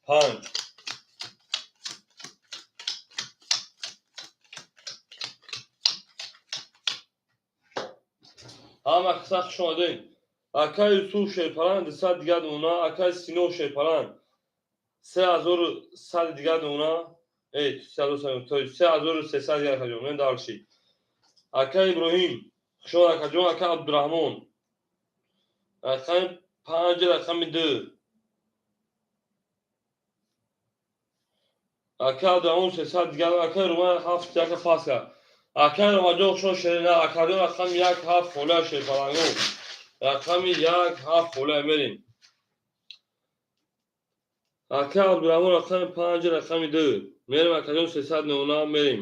Speaker 1: 5 ҳама каса хуш омадем. Акай Юсуф шерпаланд 200 дигар нуна, акай Сино шерпаланд 3100 дигар нуна, 3300 дигар акаҷон, мен дарши. Акай Иброҳим хуш омад акаҷон, ака Абдурахмон рақами 5 рақами 2 ака Абдурахмон 300 дигар, акай Роман 7 яка паска. Акай Ромаҷон хуш омад шерина, акаҷон рақами 1 7 хола шерпаланго. Рақами 1 7 хола мерем. Ака Абдурахмон рақами 5 рақами 2 мерем акаҷон 300 нуна мерем.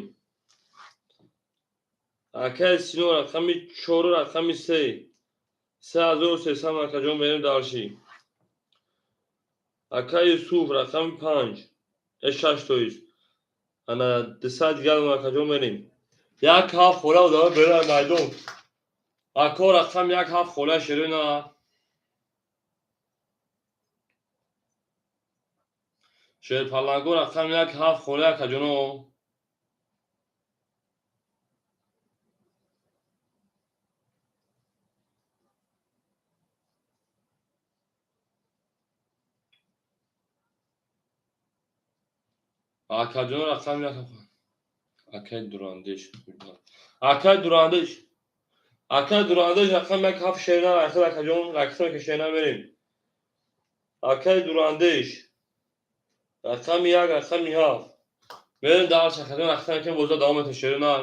Speaker 1: Акай Сино рақами 4 рақами 3 3300 акаҷон мерем дарши. Акай Юсуф рақами 5 6 тоист. Ана 200 дигар акаҷон мерем. 1 7 хола одама берам майдон. Ако рақам 1 7 хола шерина. Шерпаланго рақам 1 7 хола акаҷоно. Акаҷоно рақам 1 7 акай Дурандеш. Акай Дурандеш. Акай Дурандеш рақам 1 7 шерина рақам акаҷон рақам ки шерина мерем. Акай Дурандеш рақами 1 рақами 7 мерем дарс акаҷон рақам ки боза давом метавон шерина.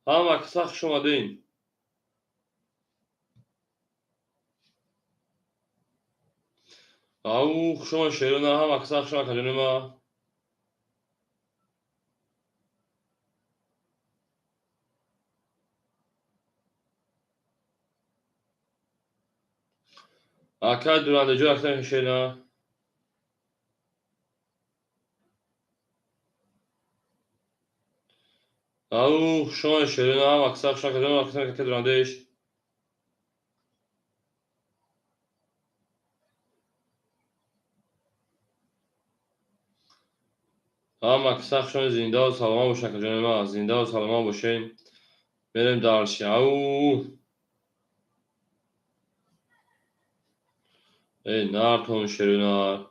Speaker 1: Ҳама каса хуш омадем. Ау хуш омад шерина, ҳама каса хуш омад акаҷони ма. Акай Дурандеҷон рақам шерина. Ау хуш омад шерина, ҳама каса хуш омад акаҷон рақам акай Дурандеш. Ҳама каса хуш омад, зиндаву саломат бошед акаҷони ма, зиндаву саломат бошед. Мерем дарши. Ау эй нартон шерина.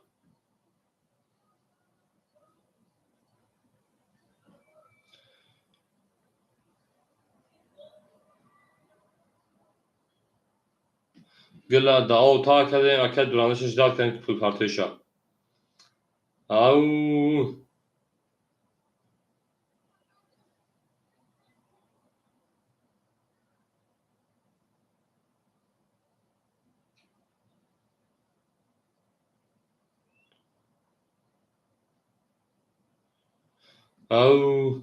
Speaker 1: Гила дао та кардем, акай Дурандешаш дад кардем ки пулпартоиша. Ау ау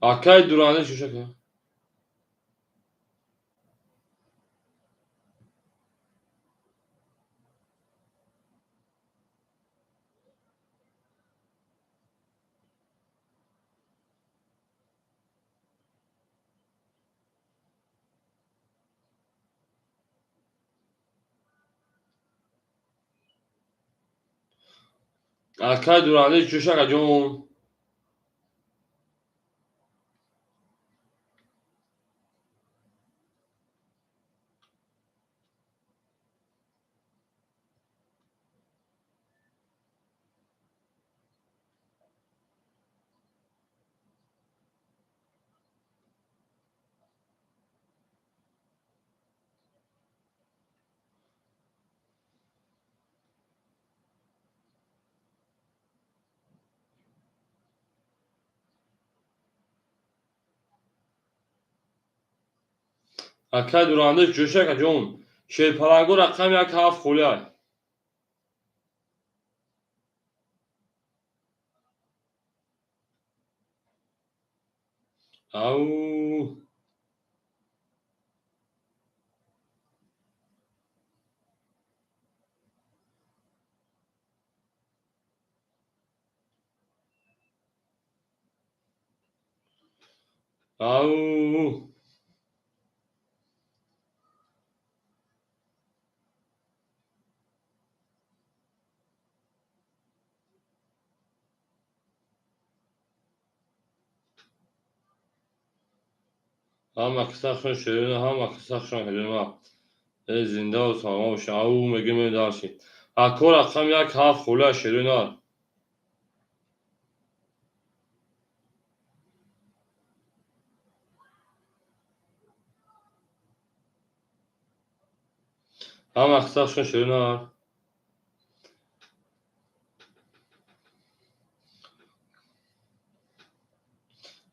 Speaker 1: акай Дурандеш шушака. Акай дуранде ҷӯш акаҷон. Акай дуранде ҷӯш акаҷон. Шерпаланго рақами 1 7 холиай. Ау. Ау. Ҳама қисса хушон шерина, ҳама қисса хушон акаҷон. Э зинда ва саломат бошед. Ау мегӯем дарси. Ако рақами 1 7 холиай шерина. Ҳама қисса хушон шерина.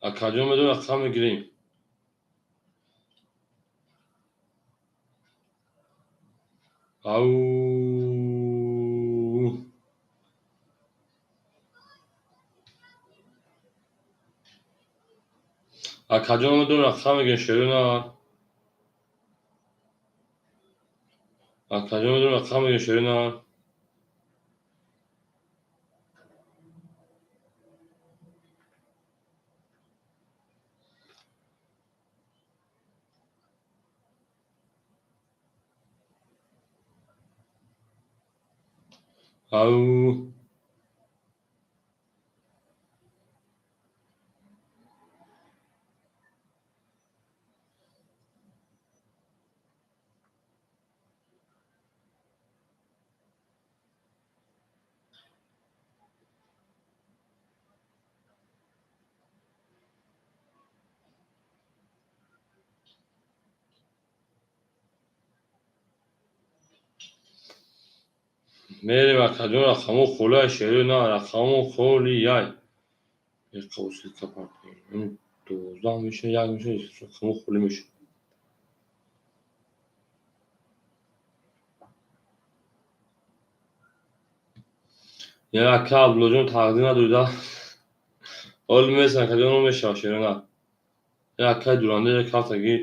Speaker 1: Акаҷон медон рақам мегирем. Ау. Акаҷон медон рақам мегирем шерина. Акаҷон медон рақам мегирем шерина. Ау. Мерем акаҷон рақамо холиай шерина, рақамо холиай. Қавсилка партоем. 12 меша, 1 меша, рақамо холи меша. Я ака Абдуллоҷон тақдим надорида. Ҳол месан акаҷон мешава шерина. Я акай дуранде як ҳафтаги.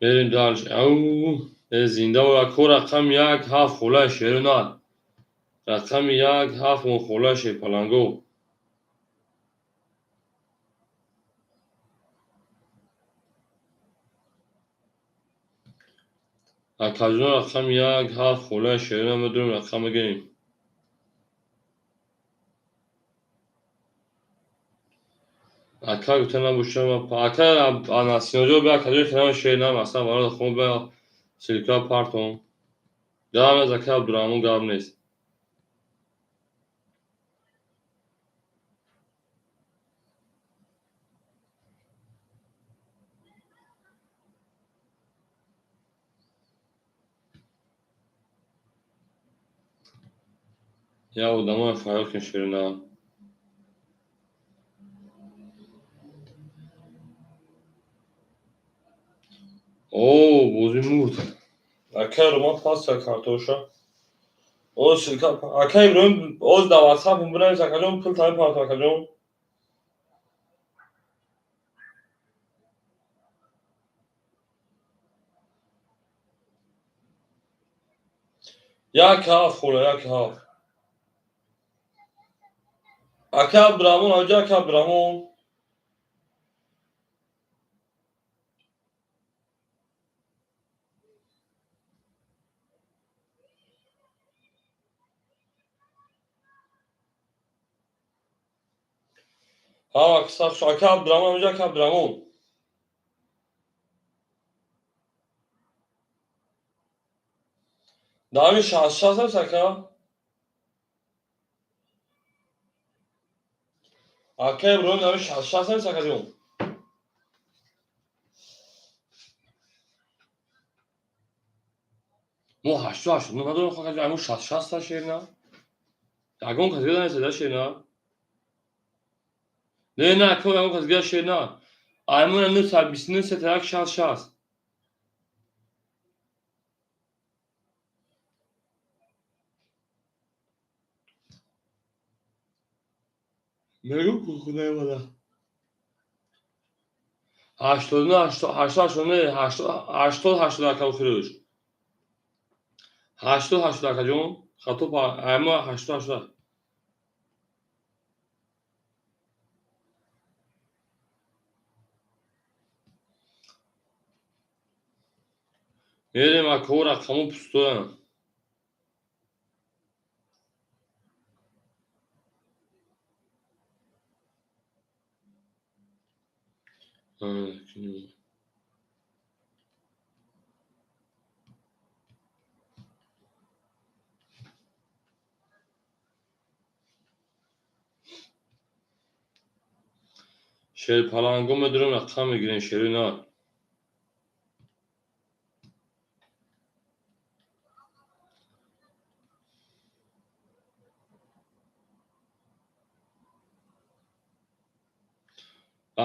Speaker 1: Мерем дальше. Ау, зинда ва ко рақами 1 7 холаи шерина. Рақами 1 7 холаи шерпаланго. Акаҷон рақами 1 7 холаи шерина медонем рақам мегирем. Ака гуфта набошам, ака Анасиноҷо бия акаҷои хелам шер намаса барои хом бия силка партом. Гап нест ака Абдурраҳмон, гап нест. Я одамоя фарёд кун шерина. О, бозӣ мурд. Акай Роман пас картоша. О, силка. Акай Иброҳим, оз дар WhatsApp бинавис акаҷон, пул таи парто акаҷон. Як ҳафт хола, 1 7. Ака Абдураҳмон, аҷа ака Абдураҳмон. Ҳа, ака Абдураҳмон, аҷа ака Абдураҳмон. Дами 66 аст, ака? Ака Иброҳим, дами 66 аст, акаҷон? Мо 80 89 надорем, акаҷон, мо 66 та шер на. Ягон кас гида нест, да шер на. Не, на, ака, ягон кас гида шер на. Аймона 929 сета 1 66. Мегӯ худои мана. 89, 80 89, 80 80, ака, охириш. 80 80, акаҷон. Хато аймо 80 80. Мерем, ака, рақаму пустоянд. Шерпаланго медурем, рақам мегирем, шери нар.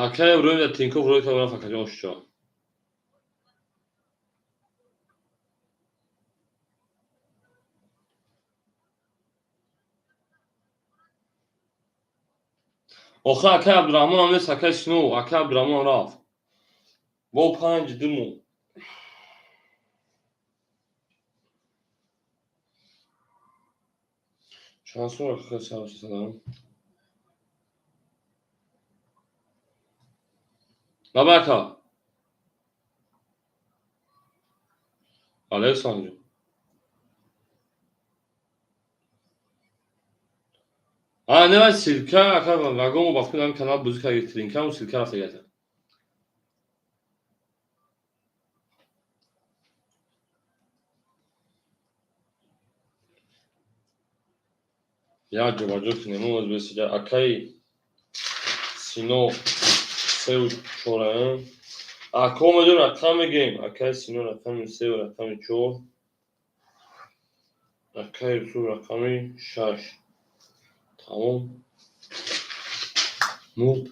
Speaker 1: Ака Иброҳим дар Тинькофф рӯй кард, рафт, акаҷон, ошчо. Охир акаи Абдураҳмонам нест, акаи Сино, акаи Абдураҳмон рафт. Бо панҷ ду моҳ. Чанд сол акаи садам? Лабай, ака. Алейкум. А, не, ссылка, ака, вагон ба фикр канал бузӣ кард, тринкам ссылка рафта гата. Як ҷобаҷо кунем, оз бесида акаи Сино сеу чораам. Ако медон рақам мегем. Акаи Сино рақами сеу рақами чор. Акаи Юсуф рақами шаш. Тамом. Мурд.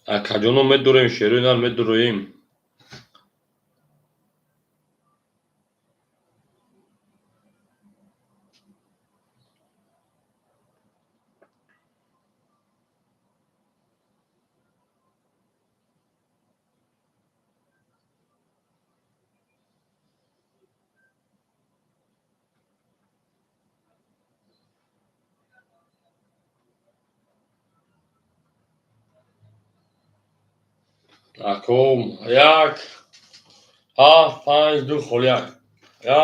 Speaker 1: Акаҷоно медурем, шерои нар медуроем. Аком як ҳафт панҷ ду холи як.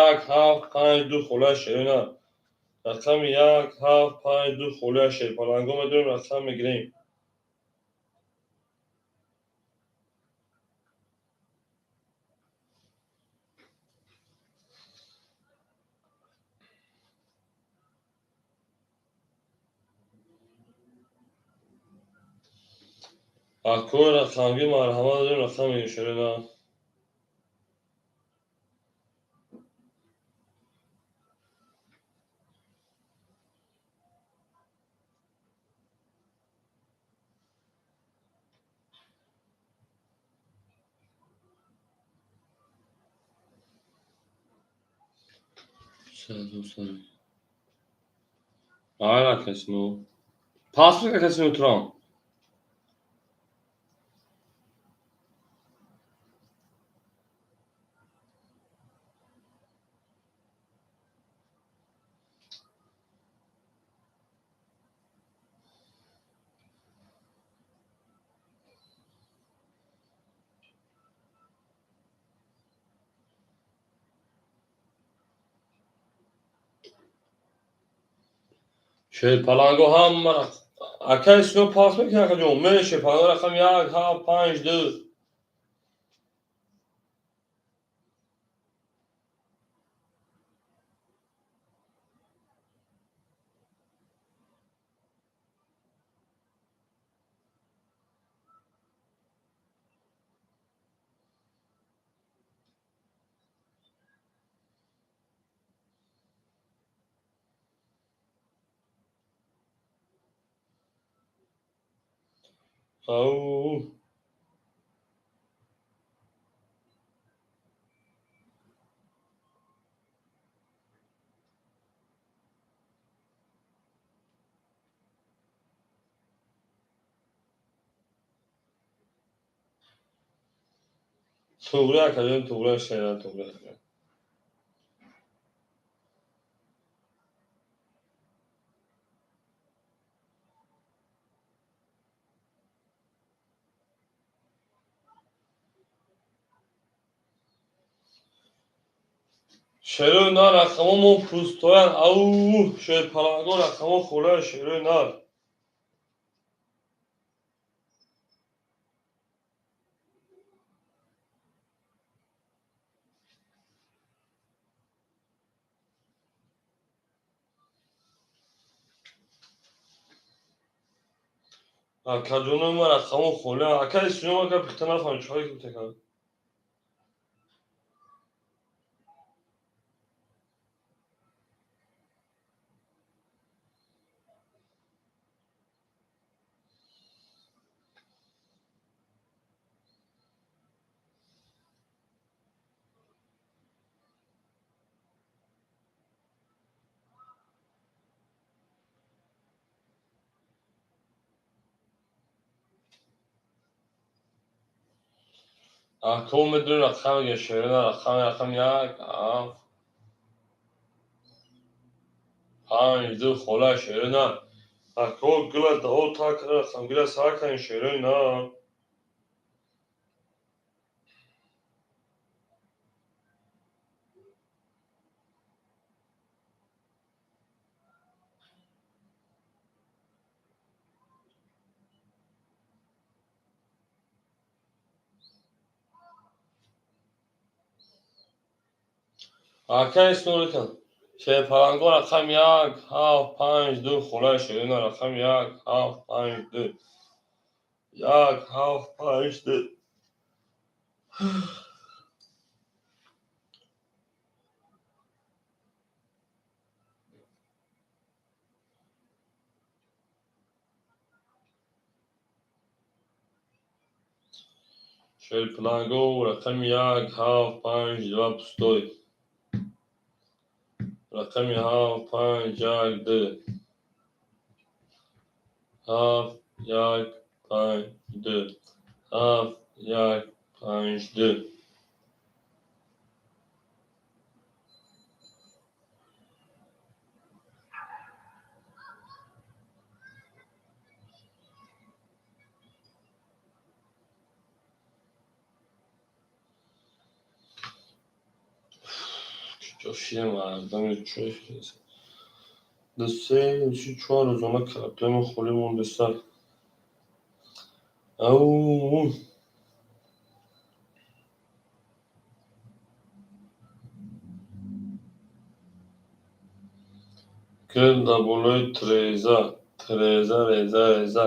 Speaker 1: Як ҳафт панҷ ду холи як, шерои нар. Рақами як ҳафт панҷ ду холи як, шерпаланго медорем, рақам мегирем. Акои рақамгӣ марҳамат дорем, рақам мегирем, шерои нар. Айра касино. Паспорт касино турам. Шерпаланго ҳама акай сино пас мекунад, акаҷон. Мере шерпаланго рақами 1, 7, 5, 2. Ау. Туғри акаҷон, туғри шера, туғри ака. Шерои нар рақамо мо пустоян. Ау, шерпаланго рақамо холая шерои нар. Акаҷонои ма рақамо холиян. Акаи сино ака пихта нафаҳмид чӣ ки бутекан. Ако медонӣ рақам мегӯяд шерои нар рақами рақами 1, 7, 5, 2 холая шерои нар. Ако гула даво та кара рақам гула сар кардем шерои нар. Акаи синорикан. Шерпаланго рақами 1, 7, 5, 2 холая шерои нар рақами 1, 7, 5, 2. 1, 7, 5, 2. Шерпаланго рақами 1, 7, 5, 2 пустой. Рақами 7, 5, 1, 2. 7, 1, 5, 2. 7, 1, 5, 2. Ҷошием чой ду се чор рӯзона проблема холӣ мондеста. Ау. Гул дар болои треза, треза, реза, реза.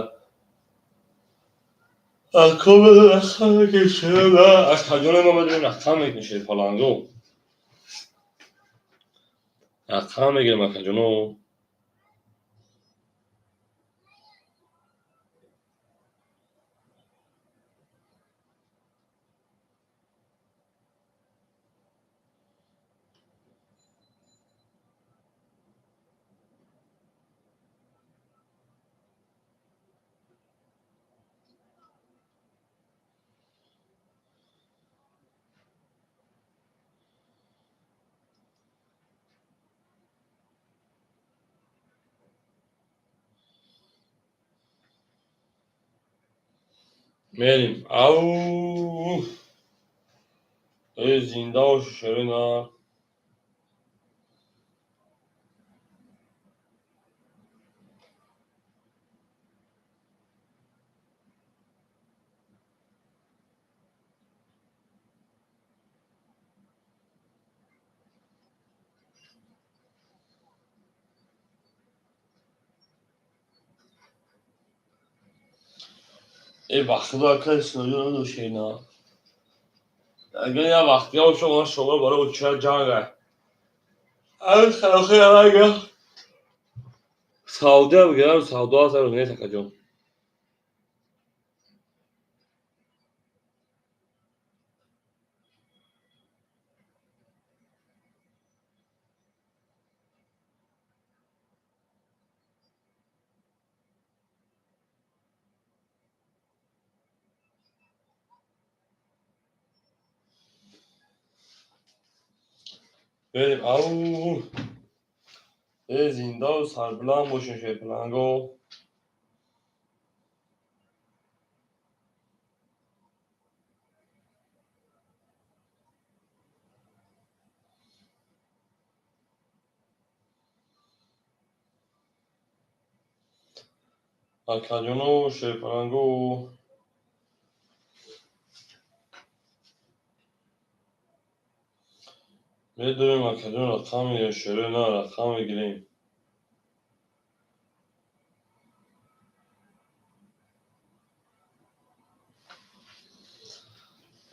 Speaker 1: Ако рақам мекунем, акаҷоне ма медонем рақам мекунем шерпаланго. Рақам мегирем акаҷоно. Мерим. Ау. Э, зинда боши шерои нар. Э, ба худо, ака Исроил надошена. Агар як вақт ёшо ман шумо барои уча ҷанга. Ай халқи алага. Саудия бигирам, савдо аст нест, акаҷон. Берем. Ау. Э, зиндаву сарбуланд бошем, шерпаланго. Акаҷону шерпаланго. Медонем, акаҷон, рақам мегирем, шерои на рақам мегирем.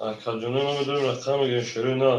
Speaker 1: Акаҷоно, намедонем, рақам мегирем, шерои на.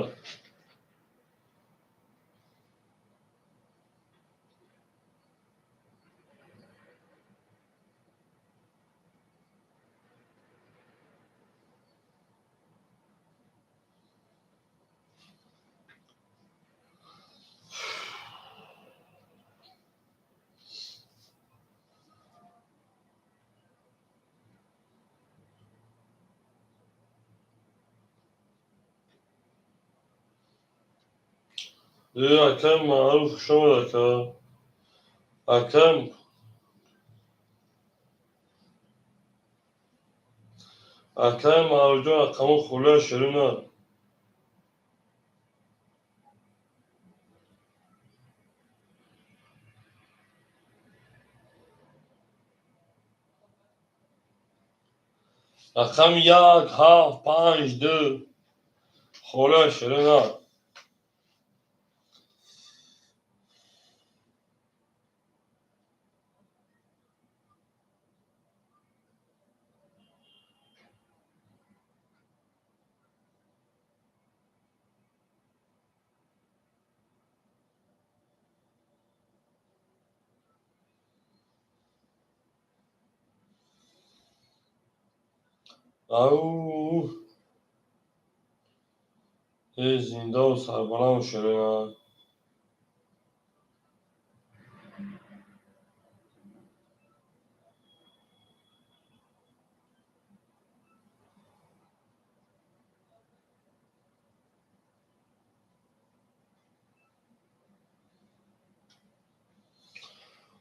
Speaker 1: Э, акам Маъруф, хуш омад, ака. Акам. Акай Маъруфҷон, рақамон холия, шерои на. Рақами 1, 7, 5, 2. Холия, шерои на. Ау. Э, зиндаву сарбаланд шерои на.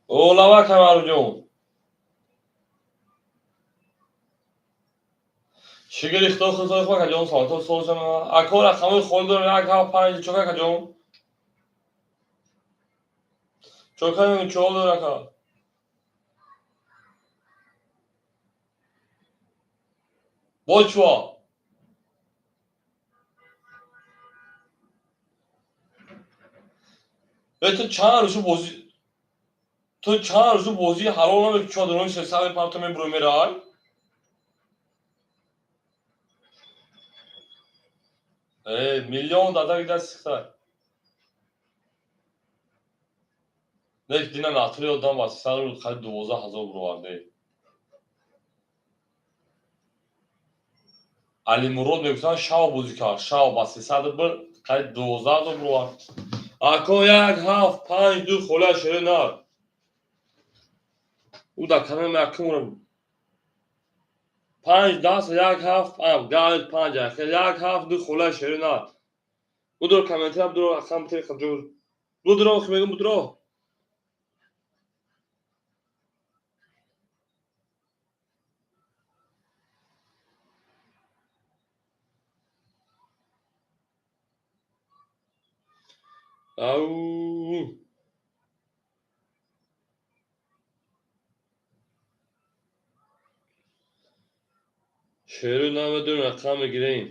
Speaker 1: Олава, ака Маъруфҷон. Чӣ гирифто хизои хо, акаҷон, соато созама. Ако, рақамои холи дорем, 1, 7, 5, чока, акаҷон. Чока чол дор, ака. Бочва. Э, ту чанд рӯзу бозӣ, ту чанд рӯзу бозии ҳалол намекунӣ, чодирони сесад мепарто, мебурӣ, мерай? Э, миллион дадаги даст сихтай. Нек дина натури одам ба 300 рубл қариб 12 000 буроварде. Алимурод мегуфтанд, шав бозӣ кард, шав ба 300 рубл қариб 12 000 буровард. Ако, 1, 7, 5, 2, холия, шерои нар. Ӯ дар канали якум панҷ даст, 1, 7, галд панҷ, 1, 7, 2, холия, шерои нар. Будро, комментария будро, рақам битери хаҷур. Будро, мегум, будро. Ау. Шерои намедонем, рақам мегирем.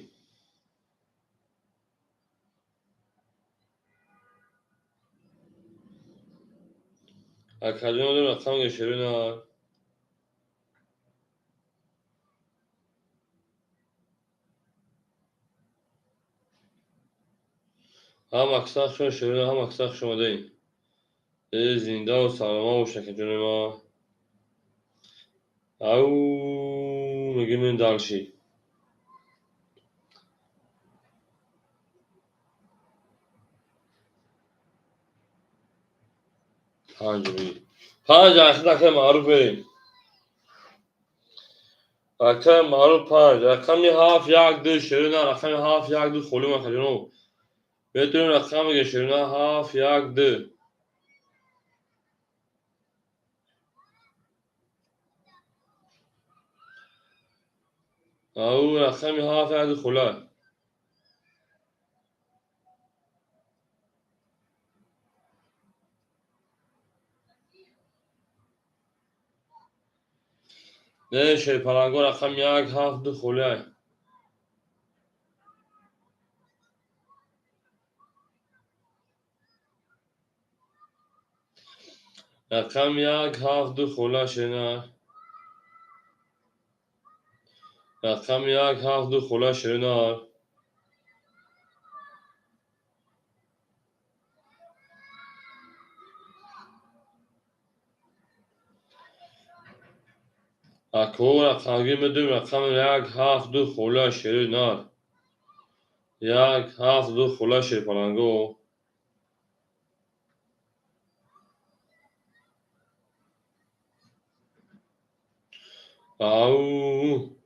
Speaker 1: Акаҷон, рақам мегирем, шерои нар. Ҳама каса хуш ширина, ҳама каса хуш омадаед. Зиндаву саломат бошед, акаҷони ман. Ау, мегӯем дальше. Панҷ мегӯем. Панҷ ахир акаи маъруф мерем. Рақами маъруф панҷ. Рақами ҳафт як ду ширина, рақами ҳафт як ду холим акаҷоно. Метавонем рақам бигем ширина ҳафт як ду. Ау, рақами ҳафт як ду хола. Не, шерпаланго рақами як ҳафт ду холиай. Рақами як ҳафт ду хола ширина. Рақами як ҳафт ду хола ширина. Ако рақамгӣ медонем рақами як ҳафт ду хола ширина. Як ҳафт ду хола шерпаланго. Ау.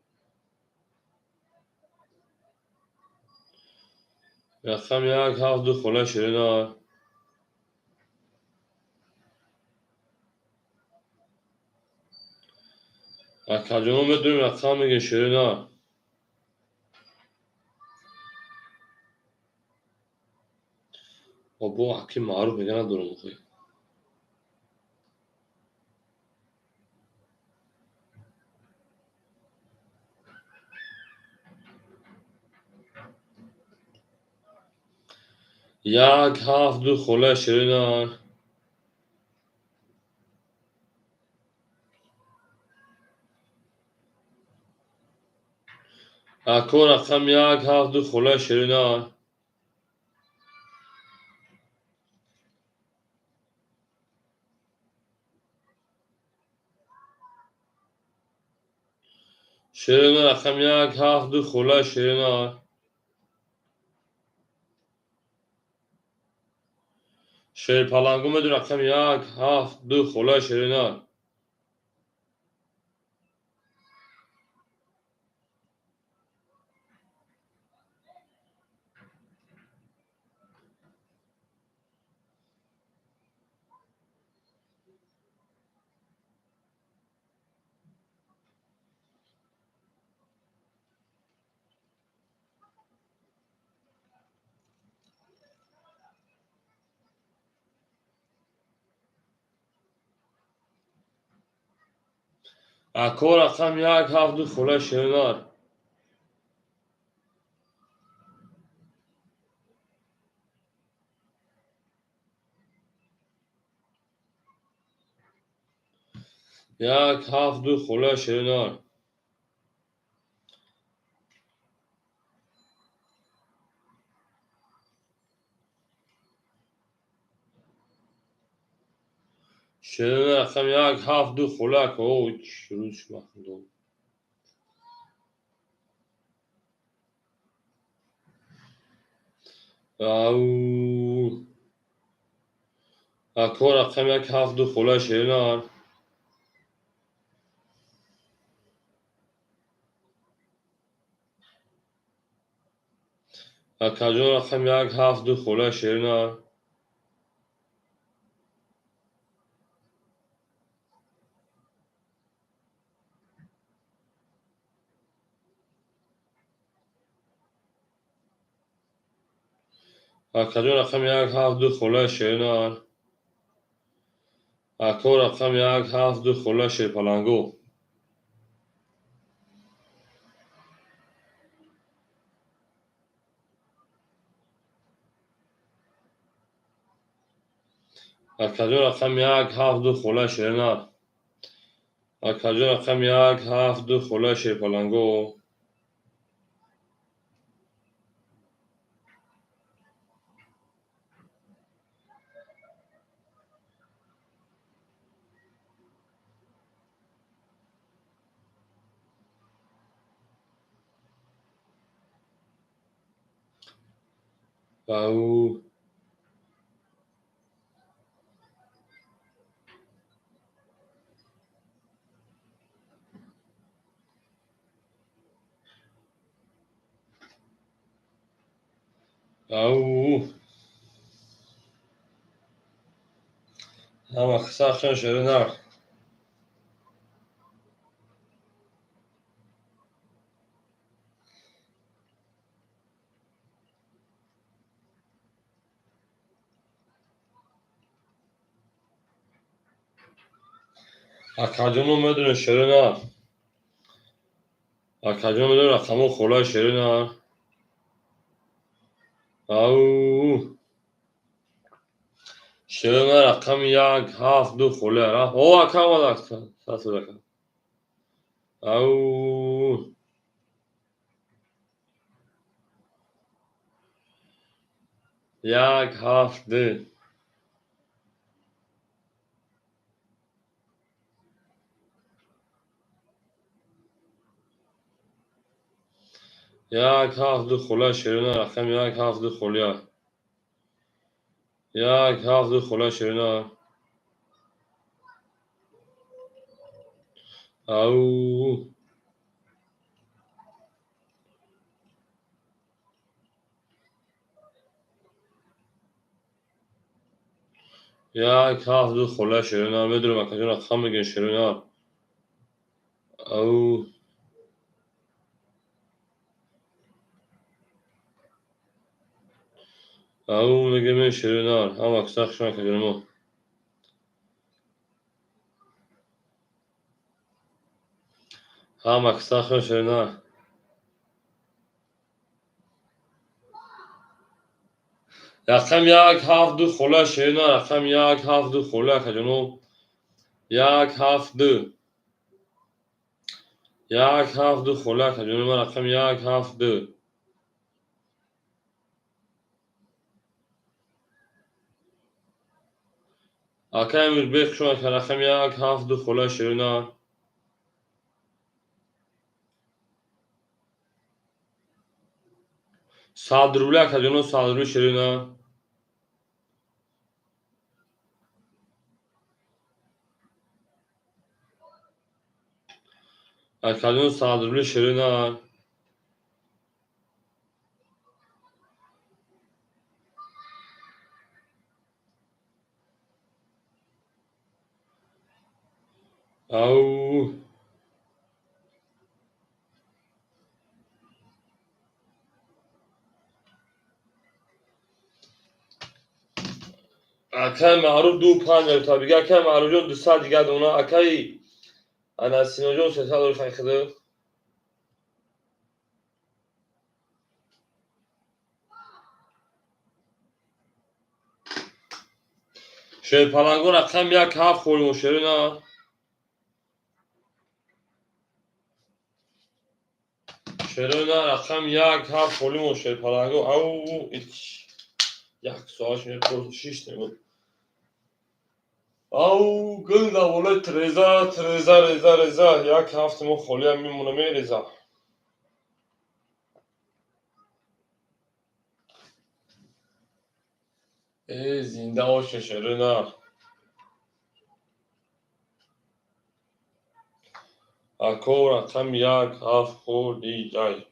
Speaker 1: Рақами як ҳафт ду хола ширина. Акаҷоно медонем рақам мегем ширина. Обо аки маъруф мега надорам охи. Як ҳафт ду хола ширина. Ако рақам як ҳафт ду хола ширина. Ширина рақам як ҳафт ду хола ширина. Шерпаланго медон рақами як ҳафт ду хола ширина. Ако рақам як ҳафт ду хола ширина. Як ҳафт ду хола ширина. Ширина рақами як ҳафт ду хола ако рӯз махдум. Ау. Ако рақами як ҳафт ду хола ширина. Акаҷон рақами як ҳафт ду хола ширина. Акаҷон рақами як ҳафт ду хола ширина. Ако рақами як ҳафт ду хола шерпаланго. Акаҷон рақами як ҳафт ду хола ширина. Акаҷон рақами як ҳафт ду хола шерпаланго. Ау. Ау. Ҳама сахшон шеринар. Акаҷоно медонед шеринар. Акаҷон медонед рақамо холаи шеринар. Ау. Шеринар рақами 1 7 2 холаи. О, ака омад сасудака. Ау. 1 7 2. 1 7 2 холаи шеринар рақами 1 7 2 холия. 1 7 2 холаи шеринар. Ау. 1 7 2 холаи шеринар. Медонам акаҷон рақам мегӯянд шеринар. Ау. Ау мегӯем шеринар. Ҳама сахшон акаҷоно. Ҳама сахшон шеринар. Рақам 1 7 2 холаи шеринар. Рақам 1 7 2 холаи акаҷоно. 1 7 2. 1 7 2 холаи акаҷоно. Рақам 1 7 2. Акай Амирбек хуш омад. Рақами 1 7 2 холаи шеринар. 100 рубли акаҷоно, 100 рубли шеринар. Акаҷоно 100 рубли шеринар. Ау. Акай Маъруф 2 5 та бига. Акай Маъруфҷон 200 дига дона. Акай ана Синоҷон 300 доллар хайхида. Шерпалангон рақам 1 7 холимо шерина. Шерина рақам 1 7 холимо шерпаланго. Ау, як соат мепурс 6 минут. Ау, гул да болои треза, треза, реза, реза. 1 7 мо холиам мемона мереза. Э, зинда боше шерина. Ако рақам 1 7 холияй.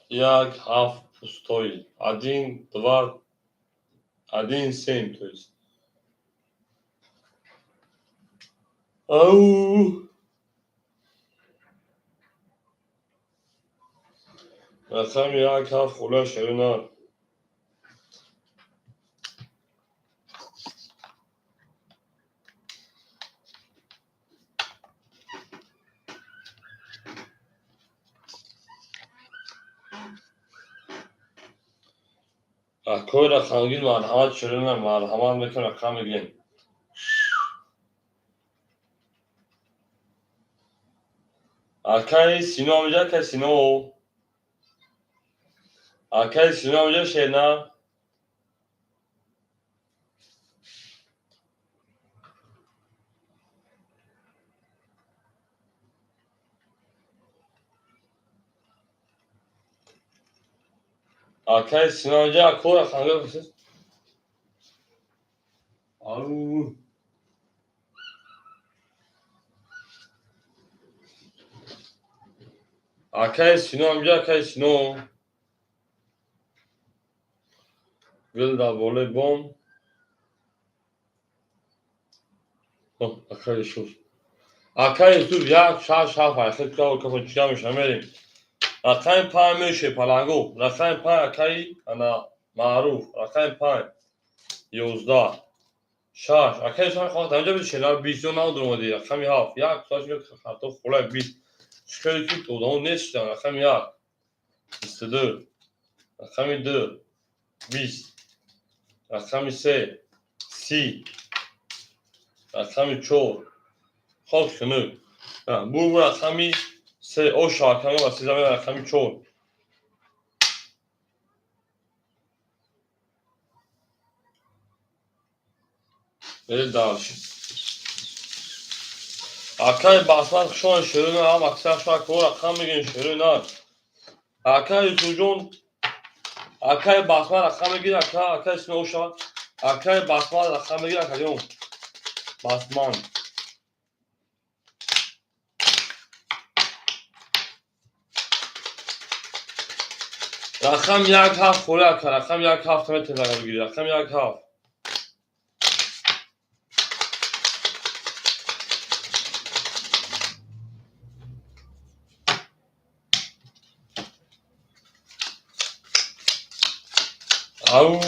Speaker 1: 1 7 пустой. 1 2 1 7, то есть. Ау. Рақами 1 7 холаи шеринар. Акои рақамгир марҳамат шеринар, марҳамат мекунам рақам мегирем. Акай Сино ҳамиҷа, акай Сино. Акай Сино ҳамиҷа шеринар. Акай Синоҷа кора ханга бисед. Ау. Акай Сино амҷа, акай Сино. Гул дар болои бом. Акай Юсуф. Акай Юсуф 1 6 7 8 кав кав чига меша мерем. Рақами 5 меше палангу. Рақами 5 акай ана Маъруф. Рақами 5 11 6 акай Юсуф хоҳад анҷа бис шена 20 ё нав дуромади. Рақами 7 1 6 хато хулай 20. Чикари ки одамо нест рақами 1 22 рақами 2 20 рақами 3 30 рақами 4 хок хунук. Бу рақами 3 оша акама ва сезаме рақами 4. Берем дальше. Акай Басмат хушон шерӯ на ҳам аксар шума ко рақам мегирин шерӯ на. Акай Юсуфҷон, акай Басмат рақам мегир, ака, акай Сино оша. Акай Басмат рақам мегир, акаҷон. Басман. Рақам 1 7 холи ака, рақам 1 7 метавонад бигирӣ, рақам 1 7. Ау.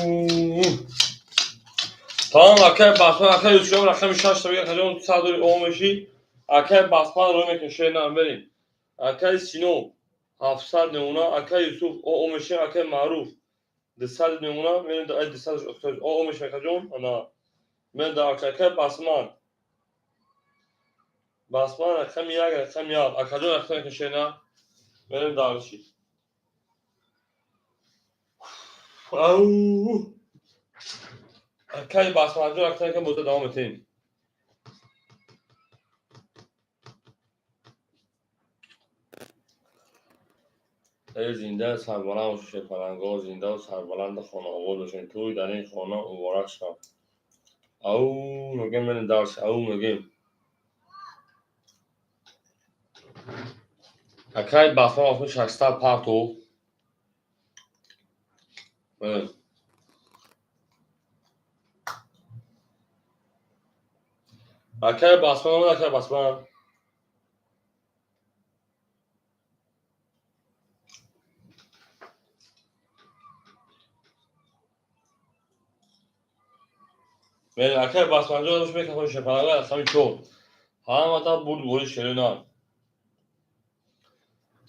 Speaker 1: Тамом акай Басман, акай Юсуф рақами 6 та бигир, акаҷон садори омеши. Акай Басман рӯй мекунем, шер на берем. Акай Сино 700 намуна, акай Юсуф омеши, акай Маъруф 200 намуна, мерем да ай 200 омеши акаҷон, ана мен да акай Басман. Басман рақами 1, рақами 7. Акаҷон рақами мекунем, шер на. Мерем дальше. Ау. Акай Басманҷон рақами мекунем, боза давом метем. Эй зинда сарбаланд бошед шерпалангҳо, зиндаву сарбаланду хонаобод бошед. Тӯй дар ин хона муборак шавад. Ау мегем мерем дальше, ау мегем. Акай Басман вақти 600 партов. Акай Басман, акай Басман. Акай Басманҷон дошт мекунад шерпаланга рақами 4. Ҳамата бурд бори шерӯ на.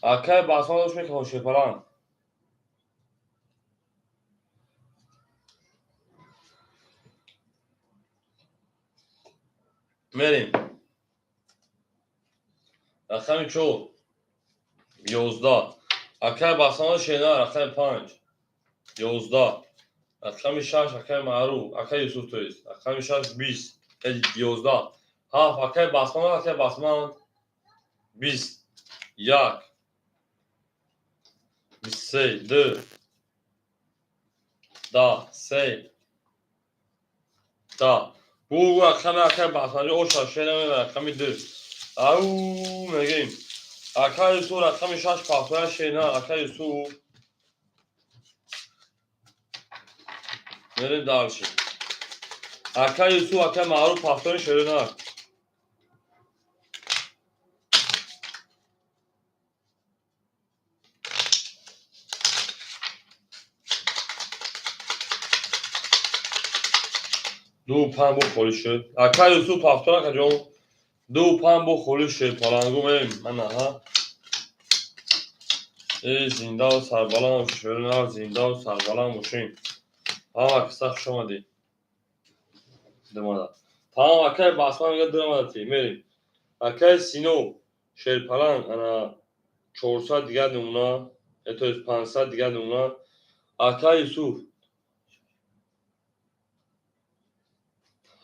Speaker 1: Акай Басман дошт мекунад шерпаланг. Мерем. Рақами 4 11. Акай Басман шерӯ рақами 5 11. Рақами 6 акай Маъруф, акай Юсуф то есть. Рақами 6 20, 11. 7 акай Басман, акай Басман 20 1 23 2 10 3 10. Бу рақами акай Басманҷон оша шера мебарад рақами 2. Ау мегем. Акай Юсуф рақами 6 пахтоя шера, акай Юсуф. Мерем дальше. Акай Юсуф, акай Маъруф пахтои шера на. Ду панҷ бо холӣ шуд. Акай Юсуф пахтор акаҷон. 2 5 бо холӣ шуд. Палангу мерем. Ана ҳа. Эй зиндаву сарбаланд бошед, шерӯ на, зиндаву сарбаланд бошем. Ҳама киса хуш омадӣ. Думада. Тамом акай Басман мегӯяд дурамада ти. Мерем. Акай Сино шерпаланг ана 400 дигар намуна, то есть 500 дигар намуна. Акай Юсуф.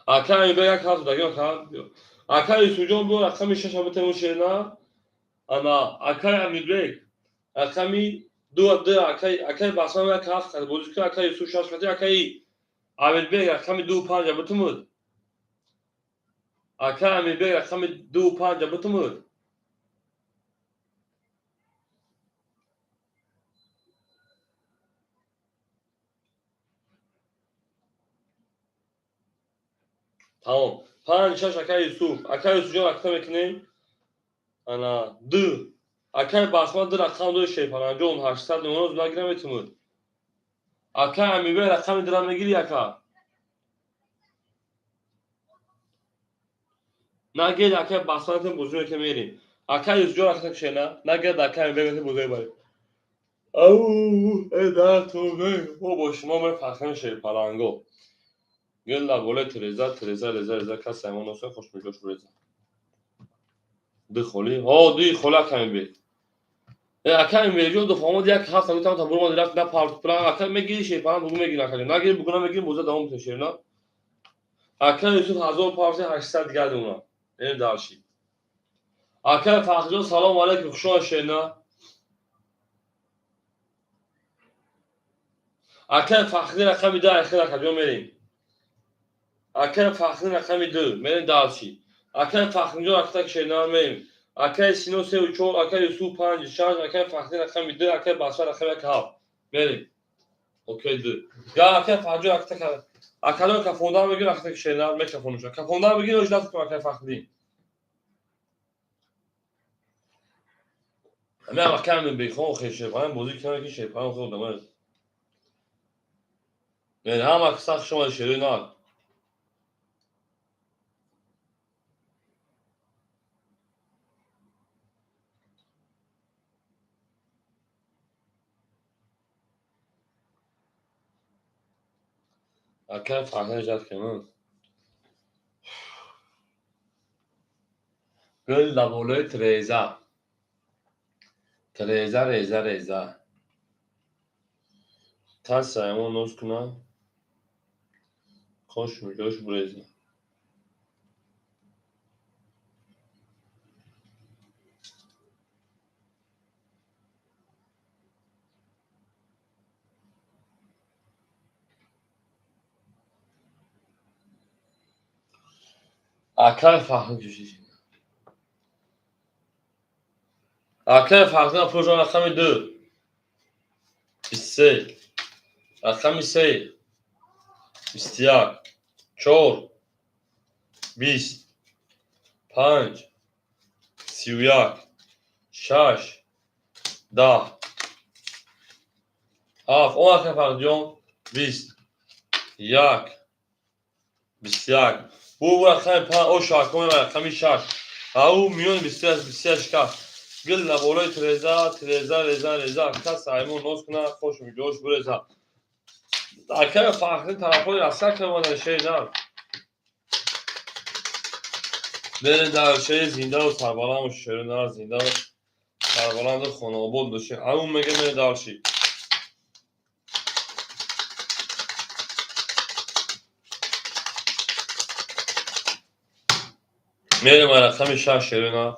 Speaker 1: Акай Амирбек як ҳафт дагиён ха. Акай Юсуфҷон бо рақами 6 битему шерна. Ана акай Амирбек рақами Ду ду акай Басман як ҳафт қати бозӣ кун, акай Юсуф шаш қати, акай Амирбек рақами ду панҷа бутумуд. Акай Амирбек рақами ду панҷа бутумуд. Тамом. Панҷ шаш акай Юсуф. Акай Юсуфҷон акта мекунем. Ана ду. Акай Басман ду рақам дори шерпаланҷон 800 меоноз нагира метумуд. Акай Амирбек рақами дура мегири ака? Нагир акай Басман тем бозӣ мекунем мерим. Акай Юсуфҷон акта кушена. Нагирд акай Амирбек тем бозӣ мебарем. Ау, э дар ту мо бо шумо мефахрем шерпаланго. Гилла боле Тереза, Тереза, Реза, Реза, кас Саймон Оса хошмиҷош Реза. Ду холи? Ҳо, дуи холи акай Амирбек. Э акай Амирбек ду фаҳмод як ҳафта гуфтам та бурмад рафт на парт пра акай мегири шерпаланг бугу мегири акай. Нагири бугу намегири боза давом мекунем шерна. Акай Юсуф 1000 парти 800 дигар дуна. Ин дарши. Акай Фахриҷон салом алейкум, хуш омад шерна. Акай Фахри рақами 2 ахир акаҷон мерем. Акай Фахри рақами 2 мерем дарши. Акай Фахриҷон актак шерна мерем. Акай Сино 3 4, акай Юсуф 5 6, акай Фахри рақами 2, акай Басра рақами 1 7. Мерем. Окей 2. Я акай Фахриҷон актак акалон кафондар мегир актак шерна мекафонуша. Кафондар мегир оҷдат кун акай Фахри. Ҳамин акай Амирбекхон хел шерпаланг бозӣ кунад ки шерпаланг хел одамай. Яъне ҳама сахт шумо шерои нар. Акай Фахри ҷад кунад. Гул дар болои Тереза. Тереза, Реза, Реза. Кас Саймон ноз кунад. Хошмиҷош буреза. Акай Фахри кушиш. Акай Фахри пурҷон рақами 2. 23. Рақами 3. 21. 4. 20. 5. 31. 6. 10. 7. Он акай Фахриҷон 20. 1. 21. Бу рақами 5, о шакоми рақами 6. Ау миёни 28, 28 кас. Гил на болои Тереза, Тереза, Реза, Реза. Кас Саймон ноз кунад, хошмиҷош буреза. Акай Фахри тарафҳои раста карданд шери нар. Бере дар шери зиндаву сарбаланду шери нар зиндаву сарбаланду хонаобод бошед. Ау мега мере дарши. Мерем рақами 6 шери нар.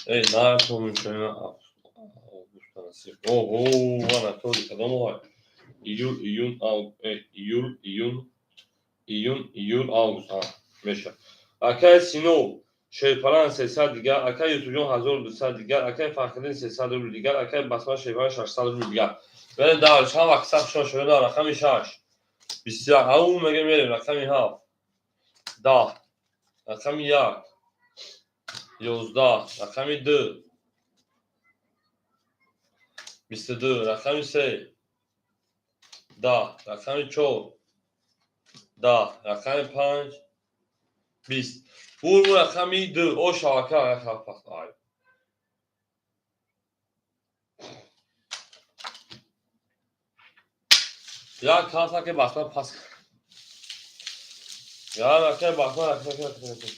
Speaker 1: Эй, нар то мушена. Ого, ана тоди кадом оҳай? Июл, июн, июл, июн, июн, июл, август. А, меша. Акай Сино шерпаланг 300 дигар, акай Юсуфҷон 1200 дигар, акай Фахриддин 300 рубл дигар, акай Басма шерпаланг 600 рубл дигар. Вале дар чанд вақт сабт шуд шуда рақами 6. 21. Ау мега мерем рақами 7. 10. Рақами 1. 11. Рақами 2. 22. Рақами 3. 10. Рақами 4. 10. Рақами 5. 20. Бур рақами 2. О шабака рақам пас. Ай. Як ҳафта ки Басман пас. Я акай Басман рақами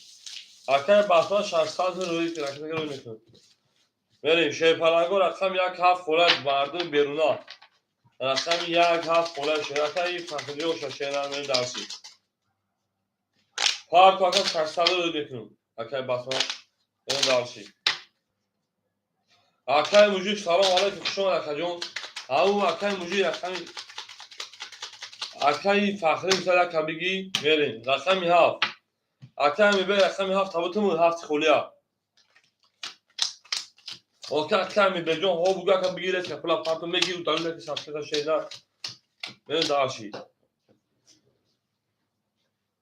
Speaker 1: акай Басман 600 рӯй рақами рӯй мекунад. Мерем шерпаланго рақами 1 7 холад мардум беруна. Рақами 1 7 холад шеракаи Фахриё шашера мерем дарси. Парк ака 600 рӯй мекунам. Акай Басман Мерем дальше. Акай мужик, салом алейкум, хуш омад, акаҷон. Ау, акай мужик, рақами акаи Фахри мисал яка бигӣ, мерем. Рақами 7. Акай Амирбек, рақами 7 табутуму ҳафти холия. Ока, акай Амирбекҷон, ҳо бугӯ, ака бигӣ, реска пула парту мегӣ, удалила ки сабската шена. Мерем дальше.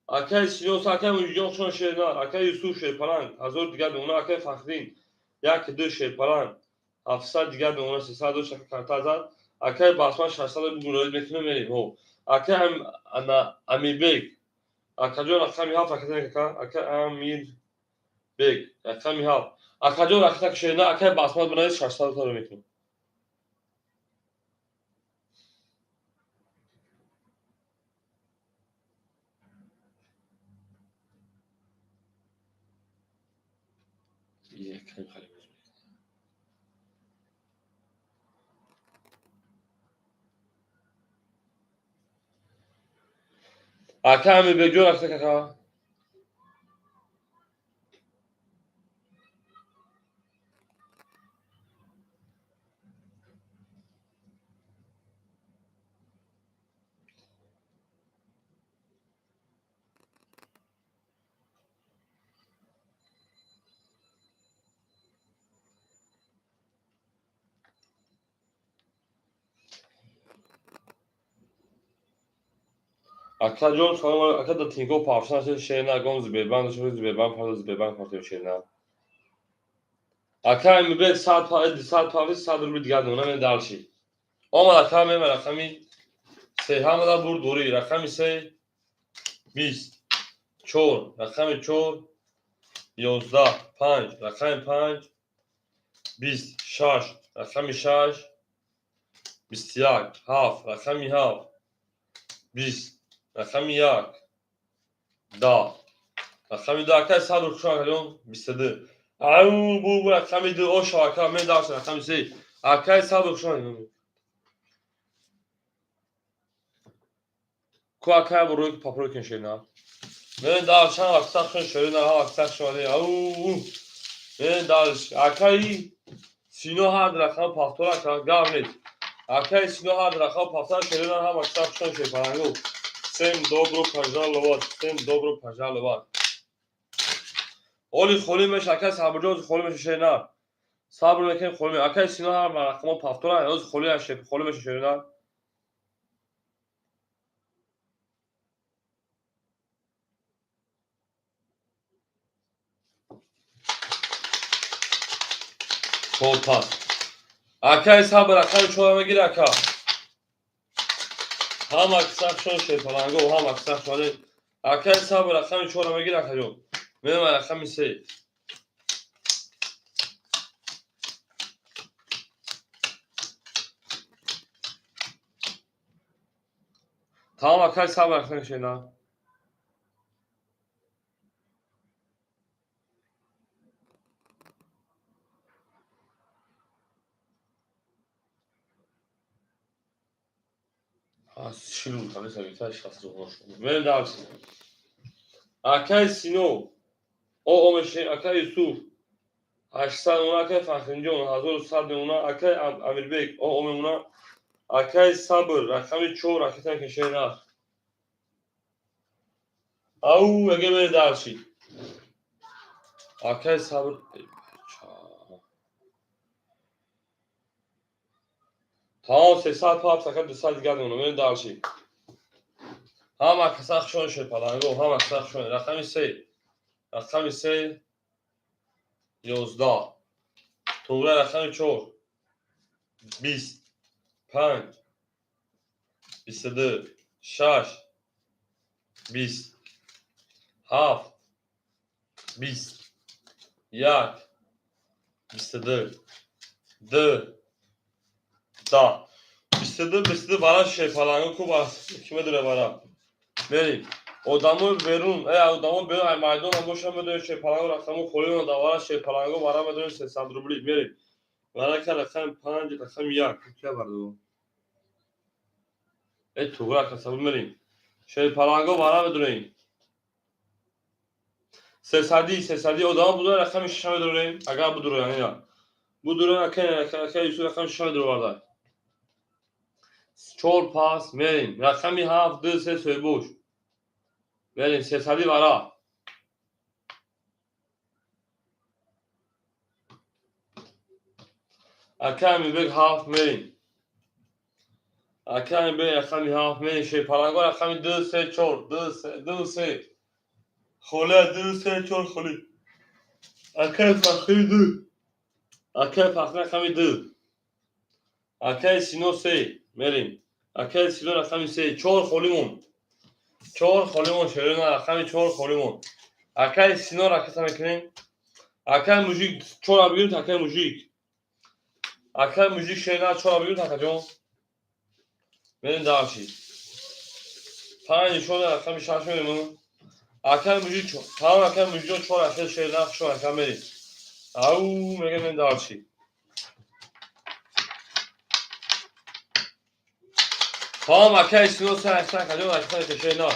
Speaker 1: Акай Сиёс, акай Мужиҷон, хушон шена, акай Юсуф шерпаланг, 1000 дигар мемона, акай Фахрин, як ду шерпаланг, 700 дигар мемона, 300 дошт, ака карта зад, акай Басман 600 бугӯ мекунем, мерем. Ҳо. Акай Амирбек, акаҷон, рақами 7, ака, акай Амирбек, рақами 7. Акаҷон, рақата шена, акай Басман бинавис, 600 таро мекунем. Якам хали. Ака Амирбекҷон, рақата кака. Акаҷон, салом алейкум. Ака, да Тинькофф пафшан шена, гом Сбербанк, Сбербанк, Сбербанк партем шена. Ака Амирбек, 100 пави, 100 рубли дигар мемона, мен дальше. Омад, ака, мема рақами 3, ҳамада бурд дорӣ, рақами 3, 20, 4, рақами 4, 11, 5, рақами 5, 20, 6, рақами 6, 21, 7, рақами 7, 20, рақами 1, 10, рақами 2, акай сабр, хушон, акаҷон, 22. Ау, бу рақами 2, ошо, ака, мен дальше, рақами 3. Акай сабр, хушон. Ку акай бурӯй папрой кун шена. Мен дальше, чанд вақт сахшон шерина, ҳа вақт сахшон, ау. Мен дальше. Акай Сино ҳар рақам пафтора, ака, гап нест. Акай Сино ҳар рақам пафтора шерина, ҳама сахшон шепарангу. Всем добро пожаловать, всем добро пожаловать. Оли холӣ меша, акай Сабрҷон, холӣ меша шерина. Сабр мекунем, холӣ. Акай Сино ҳар рақамо пафтора, ҳоз холӣ холӣ меша шерина. Чор пас. Акай Сабр, акай чора мегири, ака. Ҳама сахшон шерпаланго, ҳама сахшон. Акай Сабр, рақами 4 мегири, акаҷон. Мема рақами 3. Тамом, акай Сабр, рақами шена. Шилу тавеса вита шасру. Мерем дальше. Акай Сино. О, омеше, акай Юсуф. 800 мемона, акай Фахринҷон, 1100 мемона, акай Амирбек, о, мемона, акай Сабр, рақами 4, ракета кешена. Ау, эге мере дальше. Акай Сабр. Тамом, 300 папс, ака 200 дигар мемона, мерем дальше. Ҳама каса хушон шуд паланго, ҳама каса хушон. Рақами 3. Рақами 3, 11. Туғра, рақами 4. 20, 5, 22, 6, 20, 7, 20, 1, 22, 2, 10. 22, 22 бара шерпаланго ку бас ки медуре бара. Мерем. Одамои берун, одамо берун ай майдон боша медонем шерпаланго рақамо холино давара шерпаланго бара медонем 300 рубли. Мерем. Варака рақами 5, рақами 1. Кия барду? Туғра касаб мерем. Шерпаланго бара медонем. Сесади, сесади одамо будура, рақами шаша медорем, агар будура, яъне будура, ака Юсуф рақами шаша медороварда. Чор пас мерем. Рақами ҳафт, ду, се соҳибош. Мерем, сесади вара. Ака Амирбек ҳафт мерем. Ака Амирбек рақами ҳафт мерем. Шерпаланго рақами ду, се, чор, ду, се, ду, се. Хола ду, се, чор холи. Акаи Фахри ду. Акаи Фахри рақами ду. Акаи Сино се. Мерем. Акаи Сино рақами се. Чор холимон. Чор холимон шерона рақами чор холимон. Акаи Сино ракета мекунем. Акаи Мужик чора бигирем, акаи Мужик. Акаи Мужик шерона чора бигирем, акаҷон. Мерем дальше. Панҷ нишон рақами шаш мерем. Акаи Мужик тамом, акаи Мужикҷон чор ракета шерона чор ака мерем. Ау мегем мерем дальше. Тамом, акаи Сино се ракета, акаҷон ракета мекунем.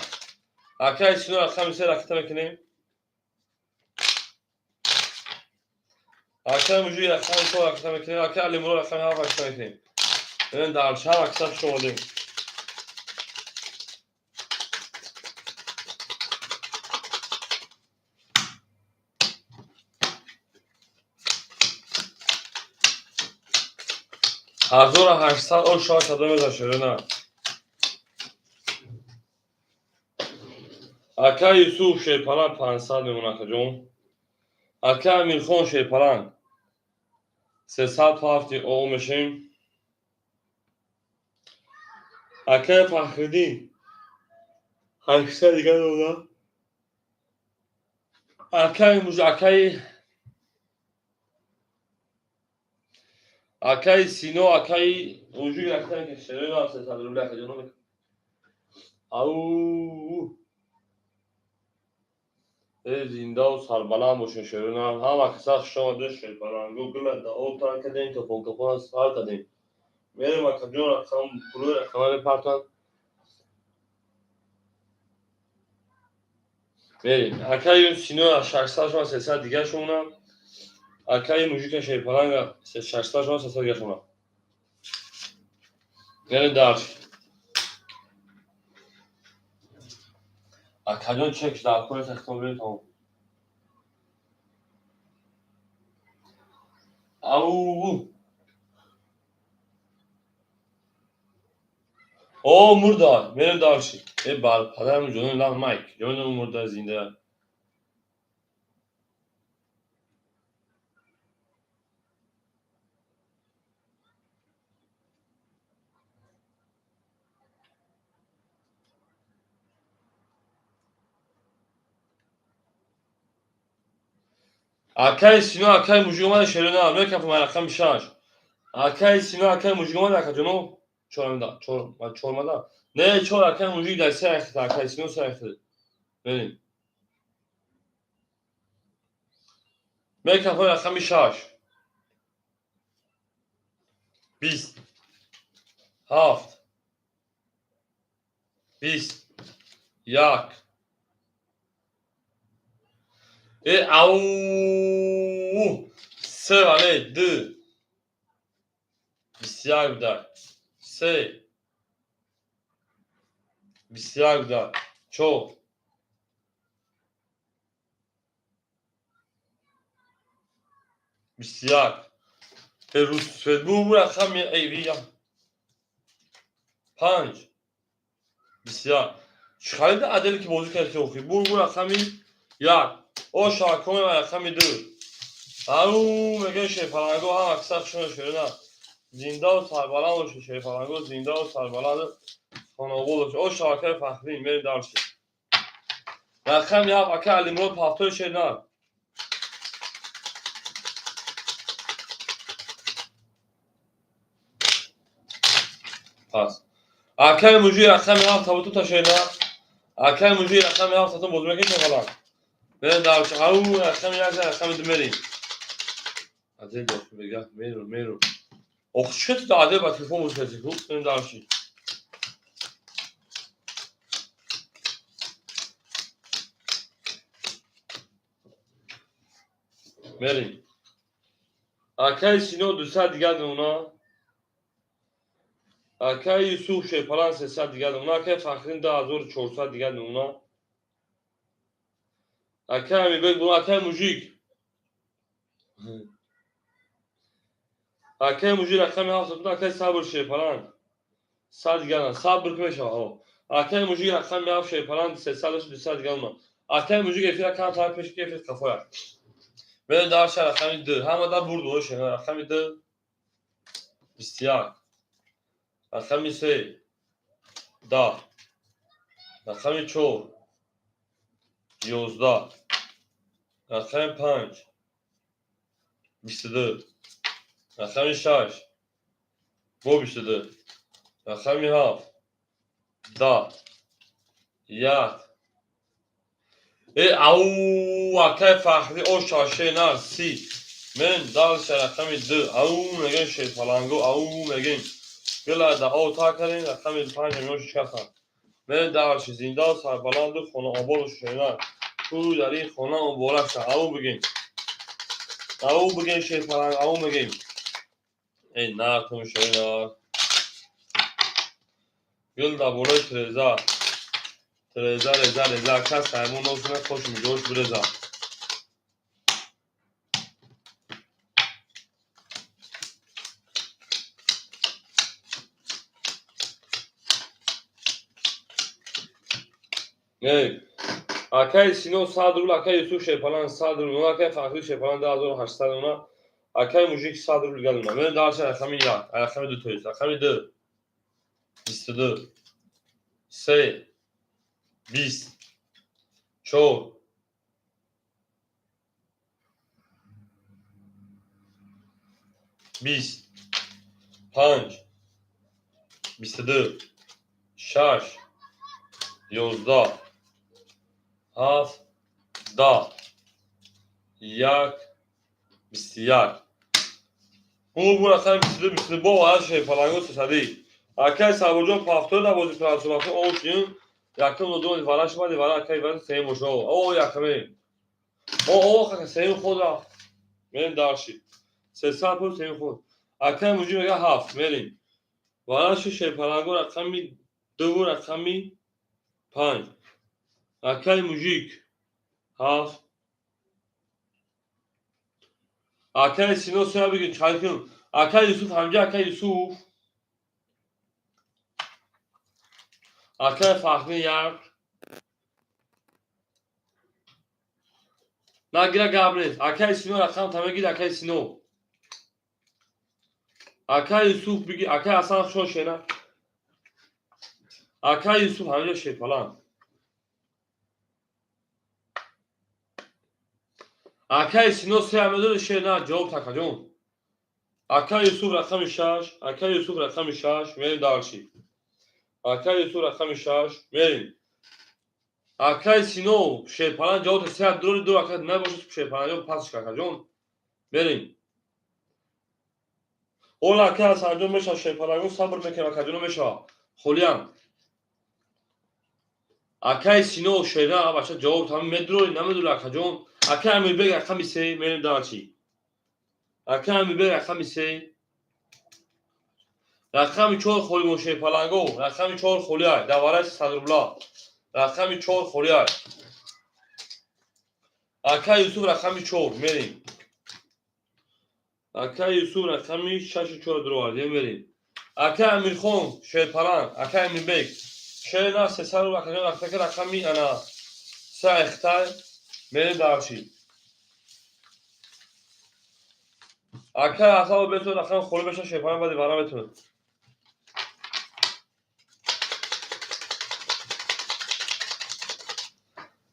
Speaker 1: Акаи Сино рақами се ракета мекунем. Акаи Мужик рақами чор ракета мекунем. Акаи Алимурод рақами ҳафт ракета мекунем. Мерем дальше, ҳам акса хуш омадем. 1800 о шоҳ кадом мезан шерона. Ака Юсуф шерпаланг 500 мемонад, акаҷон. Ака Амирхон шерпаланг 300 пафти о мешем. Акаи Фахриддин 800 дигар дода. Акаи муж акаи Сино, акаи Мужик ракета мекунем. Шерона 300 рубли акаҷон. Ау зиндаву сарбаланд бошед шерона. Ҳама каса хуш омадед шерпаланго. Гула дао тар кардем, капон капон сар кардем. Мерем акаҷон рақам пулои рақама мепартанд. Мерем. Акаи Сино 600 шума 300 дигар шумона. Акаи Мужика шерпаланга 600 шума 300 дигар шумона. Мерем дальше. Акаҷон чек дар кори сахтон берем тамом. Ау. О мурда, мерем дальше. Э бар падарам ҷони лам майк, ҷони мурда зинда. Акаи Сино, акаи Мужик омада шерона, мекафам рақами шаш. Акаи Сино, акаи Мужик омада, акаҷоно. Чор чор, чор мада. Не, чор акаи Мужик дар се ракета, акаи Сино се ракета. Мерем. Мекафам рақами шаш. Бист. Ҳафт. Бист. Як. Э ау се вале ду. 21 буда. Се. 21 буда. Чор. 21. Рӯз бу рақами эй панҷ. 21. Чӣ харида адели ки бозӣ кард ки охир. Бу рақами як. О шакоми рақами ду. Ау мегӯяд шерпаланго ҳама каса хушона шерона. Зиндаву сарбаланд бошед шерпаланго, зиндаву сарбаланд хонобод бошед. О шабакаи Фахриддин мерем дальше. Рақами ҳафт ака Алимурод ҳафтои шерна. Пас. Акаи Мужик рақами ҳафт табуту ташерна. Акаи Мужик рақами ҳафт татун бозӣ мекунед шерпаланг. Мерем дальше. Ау рақами як рақами ду мерем. Адел мега меру меру. Ох чӣ ту адел ба телефон бозӣ кардӣ ку? Мерем дальше. Мерем. Акаи Сино 200 дигар нуна. Акаи Юсуф Шерпалан 300 дигар нуна. Акаи Фахрин 2400 дигар нуна. Акаи Амирбек буна. Акаи Мужик. Акаи Мужик рақами 7 акаи Сабр Шерпалан 100 дигар. Сабр ки мешава. Акаи Мужик рақами 7 Шерпалан 300 200 дигар нуна. Акаи Мужик эфира камтар пеш ки эфир қафоя. Мерем дарша рақами 2. Ҳама да бурд боше. Рақами 2 21. Рақами 3 10. Рақами 4 11. Рақами 5 22. Рақами 6 бо 22. Рақами 7 10. 1. Ау, акай Фахри о шаше на си. Мен дальше рақами 2. Ау мегем Шерпаланго, ау мегем. Гила да о та кардем рақами 5 миён шикастан. Мен дальше зинда сарбаланду хонаободу шена. Ту дар ин хона муборак ша. Ау бигем. Ау бигем Шерпаланг, ау мегем. Эй нартун шена. Гил да болои треза. Треза, реза, реза, кас ҳаймон носуна хош миҷош биреза. Эй, акаи Сино 100 рубл, акаи Юсуф Шерпалан 100 рубл, акаи Фахри Шерпалан 2800 рубл, акаи Мужик 100 рубл галуна. Мен дарша рақами 1, рақами 2 тоест, рақами 2 22 3 20 4 20 5 22 6 11 7 10 1 21. Бу рақами 22 22 бо вара Шерпаланго сесади. Акаи Сабурҷон пафтор да бози кунад субахи ошин якум додон вара шумади вара акаи вара сеюм бошо. О якаме. О о хака сеюм худ рафт. Мерем дарши. 300 пул сеюм худ. Акаи Мужик мега 7 мерем. Вараши Шерпаланго рақами 2 рақами 5. Акаи Мужик 7. Акаи Сино се бигин чай кун. Акаи Юсуф ҳамҷа акаи Юсуф. Акаи Фахри 1. Нагира гап нест. Акаи Сино рақам та мегир акаи Сино. Акаи Юсуф биги, акаи Ҳасан хушон шена. Акаи Юсуф ҳамҷа Шерпалан. Акаи Сино се амедоди шена ҷавоб такаҷон. Акаи Юсуф рақами 6, акаи Юсуф рақами 6, мерем дарши. Акаи Юсуф рақами 6, мерем. Акаи Сино Шерпалан ҷавоб се дури ду ака набошад Шерпалан ҷавоб пасш какаҷон. Мерем. Ола акаи Ҳасанҷон мешава Шерпаланго сабр мекунем акаҷоно мешава. Холиям. Акаи Сино шера бача ҷавоб там медури намедури акаҷон. Акаи Амирбек рақами 3 мерем дарчи. Акаи Амирбек рақами 3. Рақами 4 холи мо Шерпаланго, рақами 4 холи ай, даварай 300 рубла. Рақами 4 холи ай. Акаи Юсуф рақами 4 мерем. Акаи Юсуф рақами 6 4 дуровардем мерем. Акаи Амирхон Шерпалан, акаи Амирбек. Шерна 300 рубл акаҷон рақами рақами ана 3 эхтай мерем дарчи. Акаи Ҳасан бетон рақами холи беша Шерпалан баъди вара метонад.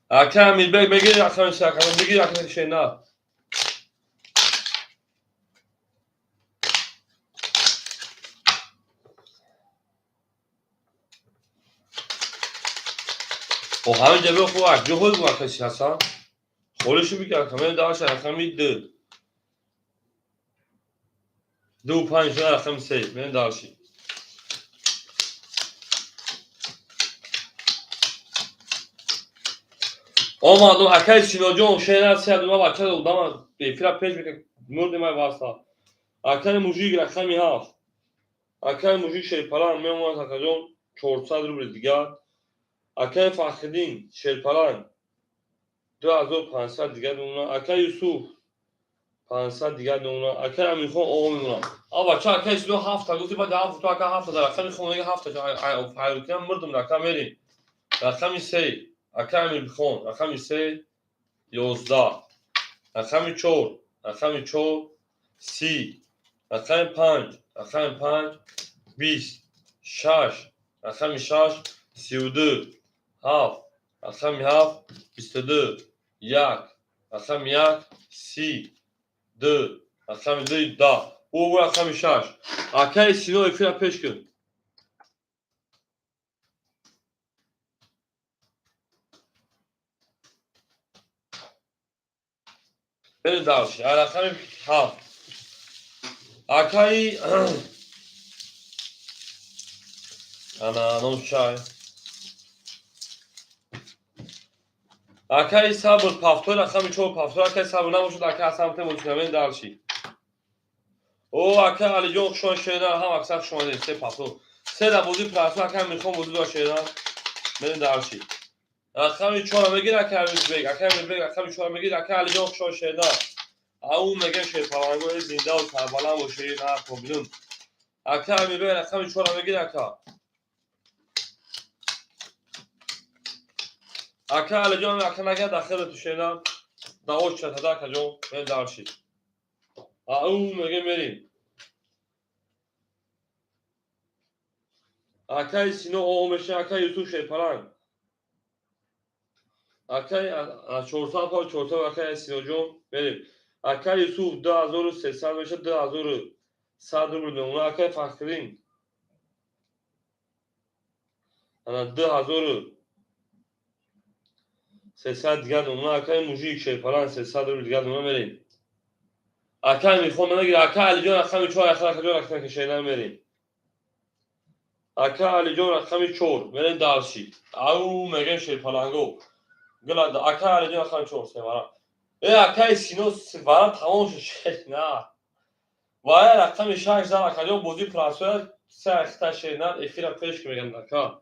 Speaker 1: Акаи Амирбек мегири рақами 3 акаҷон бигир рақами шена. О ҳамин ҷа биё хуб ак ҷо худ бу акаи Ҳасан. Холишу бигир ака мерем дарша рақами 2. 2 5 шуда рақами 3 мерем дарши. Омадум, акаи Синоҷон, шена сеадума бача одама эфира пеш мека мурди май васта. Акаи мужик рақами 7. Акаи мужик шерпаланг меомад, акаҷон, 400 рубли дигар. Акаи Фахриддин шерпаланг 2500 дигар мемонад. Акаи Юсуф 500 дигар мемонад. Акаи Амирхон оғо мемонад. А бача, акаи Сино ҳафта гуфти, баъд ҳафт ака ҳафта дар рақами хонаги ҳафта ҳайрутиам мурдум, рака мерим. Рақами 3, акаи Амирхон, рақами 3 11, рақами 4, рақами 4 30, рақами 5, рақами 5 20, 6, рақами 6 32, 7, рақами 7 22, 1, рақами 1 30, 2, рақами 2 10. Ӯ рақами 6. Акаи Сино, эфира пеш кун. Бери дальше. Рақами 7. Акаи ана ном чай. Акаи Сабр пафтой, рақами 4 пафтой. Акаи Сабр набошад, ака Ҳасан темочина. Дальше. О, ака Алиҷон, хушон шена, ҳам аксар хуш омадед. Се пафто. Се да бозӣ прасо, ака Амирхон бозӣ дора шена. Берем дальше. Рақами 4 мегир, ака Амирбек, ака Амирбек рақами 4 мегир, ака Алиҷон, хушон шена. Ау мегем шерпалангои зиндаву сарбаланд бошед, на побинум. Ака Амирбек рақами 4 мегир, ака. Ака Алиҷон, ака нагар дахил ту шена. Давош чатада, акаҷон, берем дальше. Ау мегем мерим. Акаи Сино оғо меша, акаи Юсуф шерпаланг. Акаи 400 па 400, акаи Синоҷон мерим. Акаи Юсуф 2300 меша, 2100 рубл мемонад. Акаи Фахриддин ана 2300 дигар мемонад. Акаи мужик шерпаланг 300 рубл дигар мемонад, мерим. Акаи Мирхон намегирад. Ака Алиҷон рақами 4, акаҷон рақами кашена мерим. Ака Алиҷон рақами 4, мерем дальше. Ау мегем шерпаланго. Гила ака Алиҷон рақами 4 севара. Э, акаи Сино вара тамом шуд шена. Вая рақами 6 зан, акаҷон, бозӣ прасоя се ахта шена эфира пеш меган, ака.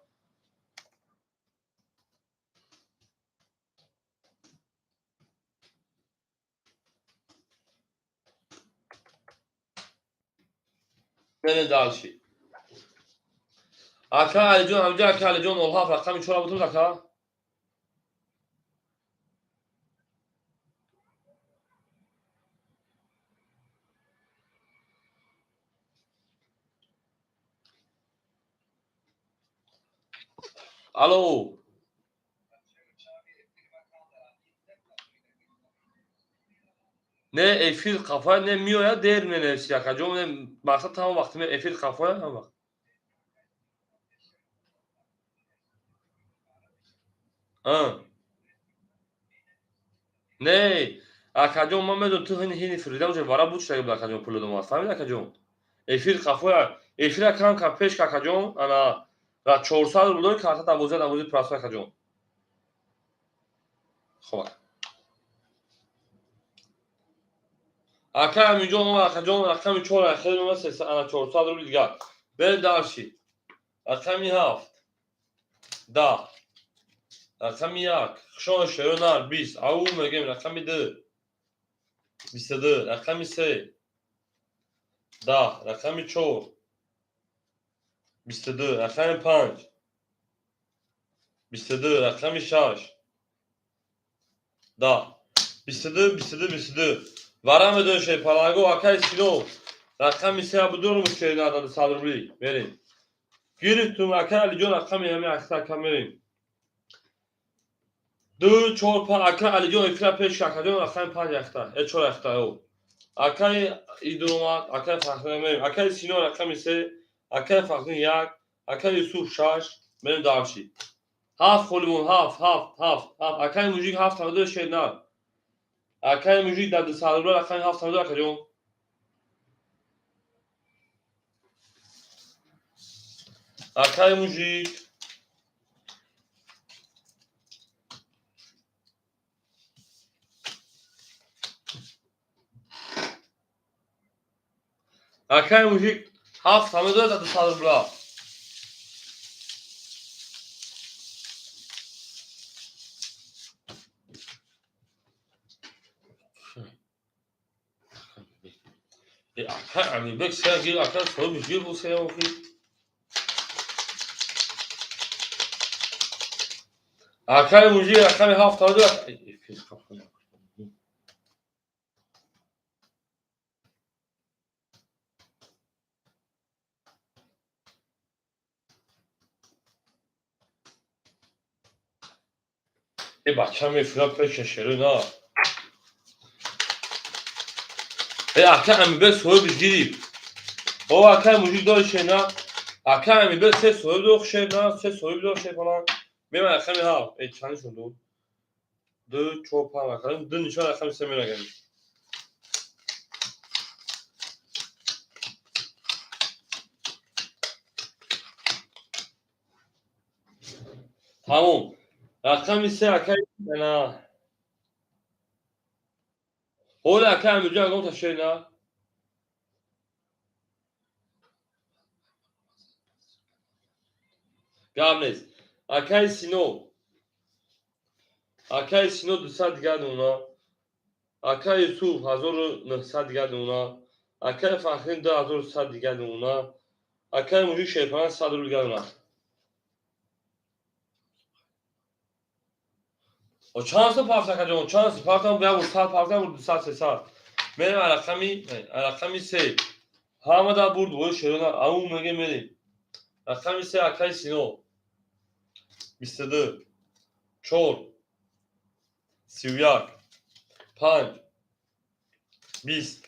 Speaker 1: Мерем дальше. Ака Алиҷон, ҳамҷа ака Алиҷон 07 рақами 4 бутун, ака. Алло. Не эфир қафоя не меояд, дер менависи, акаҷон, не мақсад тамом вақти эфир қафоя ҳам вақт. А. Не, акаҷон, ман медонам, ту ҳини ҳини фиридам уже вара буд шуда, акаҷон, пул додам, фаҳмид, акаҷон? Эфир қафоя, эфира кам кам пеш, акаҷон, ана ра 400 рубл дори карта 12 12 прасо, акаҷон. Хоб. Ака Аминҷон, акаҷон, рақами 4 хеле мема, ана 400 рубл дигар. Берем дальше. Рақами 7. 10. Рақами 1. Хушон шеро нар 20. Ау мегем рақами 2. 22. Рақами 3. 10. Рақами 4. 22. Рақами 5. 22. Рақами 6. 10. 22, 22, 22. Вара медон шерпаланго, акаи Сино. Рақами 3 будорум шерина дада 100 рубли. Мерем. Гирифтум, акаи Алиҷон, рақами ҳами ахта, ака, мерем. 2, 4, 5, ака Алиҷон эфира пеш, акаҷон, рақами 5 ахта. Э, 4 ахта, ё. Акаи Идромад, акаи Фахриддин мерем. Акаи Сино рақами 3, акаи Фахриддин 1, акаи Юсуф 6, мерем дальше. 7 холимон, 7, 7, 7, 7. Акаи мужик 7 тавдо шернар. Акаи мужик дар 200 рубл рақами 7 тавдо, акаҷон. Акаи мужик. Акай мужик ҳафт медорад, 200 рубла. Акай Амирбек се гир, акай соҳибиш гир, бу се охи. Акай мужик рақами ҳафт дорад. Э, бача мефира пеша шеру на. Э, акай Амирбек соҳибиш гирифт. О, акай мужик дори шена. Акай Амирбек се соҳиб дор шена, се соҳиб дор шефалан. Мема рақами ҳафт. Э, чанд шуд? Ду, чор, панҷ рақами, ду нишон рақами се мерагем. Тамом. Рақами се акай на. Ҳоли акай Амирҷон ягон та шер на. Гап нест. Акай Сино. Акай Сино 200 дигар дона. Акай Юсуф 1900 дигар дона. Акай Фахрин 2100 дигар дона. Акай мужик Шерпаран 100 рубл дигар дона. О, чанд сум пафт, акаҷон? Чанд сум пафтам? Як бор 100 пафтам, бур 200, 300. Мерем рақами се. Ҳама да бурд, вой шерона, ау меге мерем. Рақами се акай Сино. 22, 4, 31, 5, 20,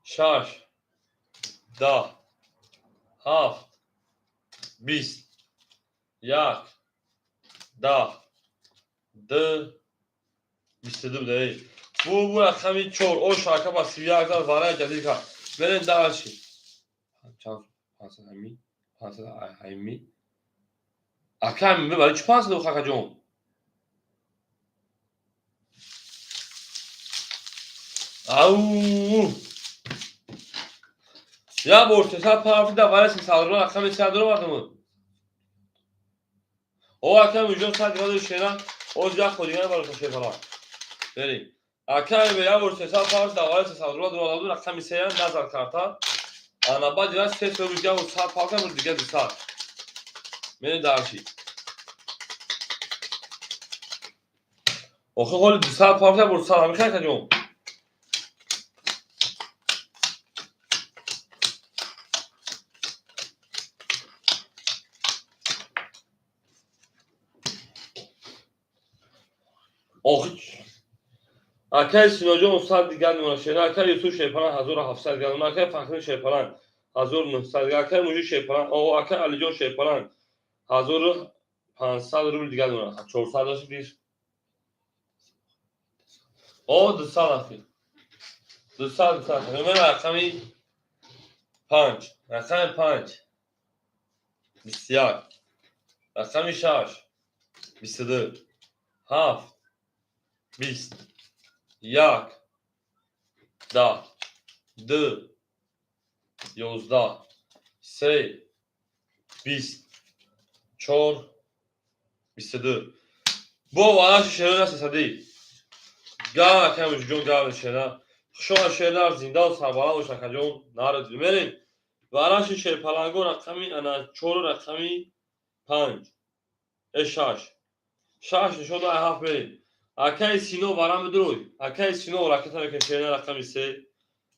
Speaker 1: 6, 10, 7, 20, 1, 10, 2, 22 буда. Бу рақами чор. О, шака ба 31 зад, варай ҷадид кард. Мерем дальше. Чанд? 500 ҳами? 500 ҳами? Ака ҳами барои чӣ 500, акаҷон? Ау! Як бор 300 пафида варай 300 рубла рақами се даровардам. О, ака мужон 100 дигар шера. Оз як хо дигар барои шефала. Берем. Ака як бор 300 пафида варай 300 рубла даровардам, рақами се назар карта. Ана баъд дигар се соҳиби дигар бо 100 пафтам, дигар 200. Мерем дальше. Охи ҳоли 200 пафта бур 100 ҳами акаҷон. Охи акай Синоҷон 100 дигар мемона шера, акай Юсуф Шерпаран 1700 дигар мемона, акай Фахрин Шерпаран 1900 дигар, акай Мужик Шерпаран, о, акай Алиҷон Шерпаран 1500 рубл дигар мемона. 400 дошт бир. О, 200 ахи. 200, 200. Мемона рақами 5, рақами 5, 21, рақами 6, 22, 7, 20, 1, 10, 2, 11, 3, 20, 4, 22. Бо вараши шерона сесадӣ. Гав акай мужикҷон, гав шера. Хушома шернар, зиндаву сарбаланд бош, акаҷон. Наред мерем. Вараши шерпаланго рақами ана чору рақами панҷ. Э, шаш. Шаш нишон ай ҳафт мерем. Акай Сино варам бидурой. Акай Сино ракета мекунем шерна рақами се.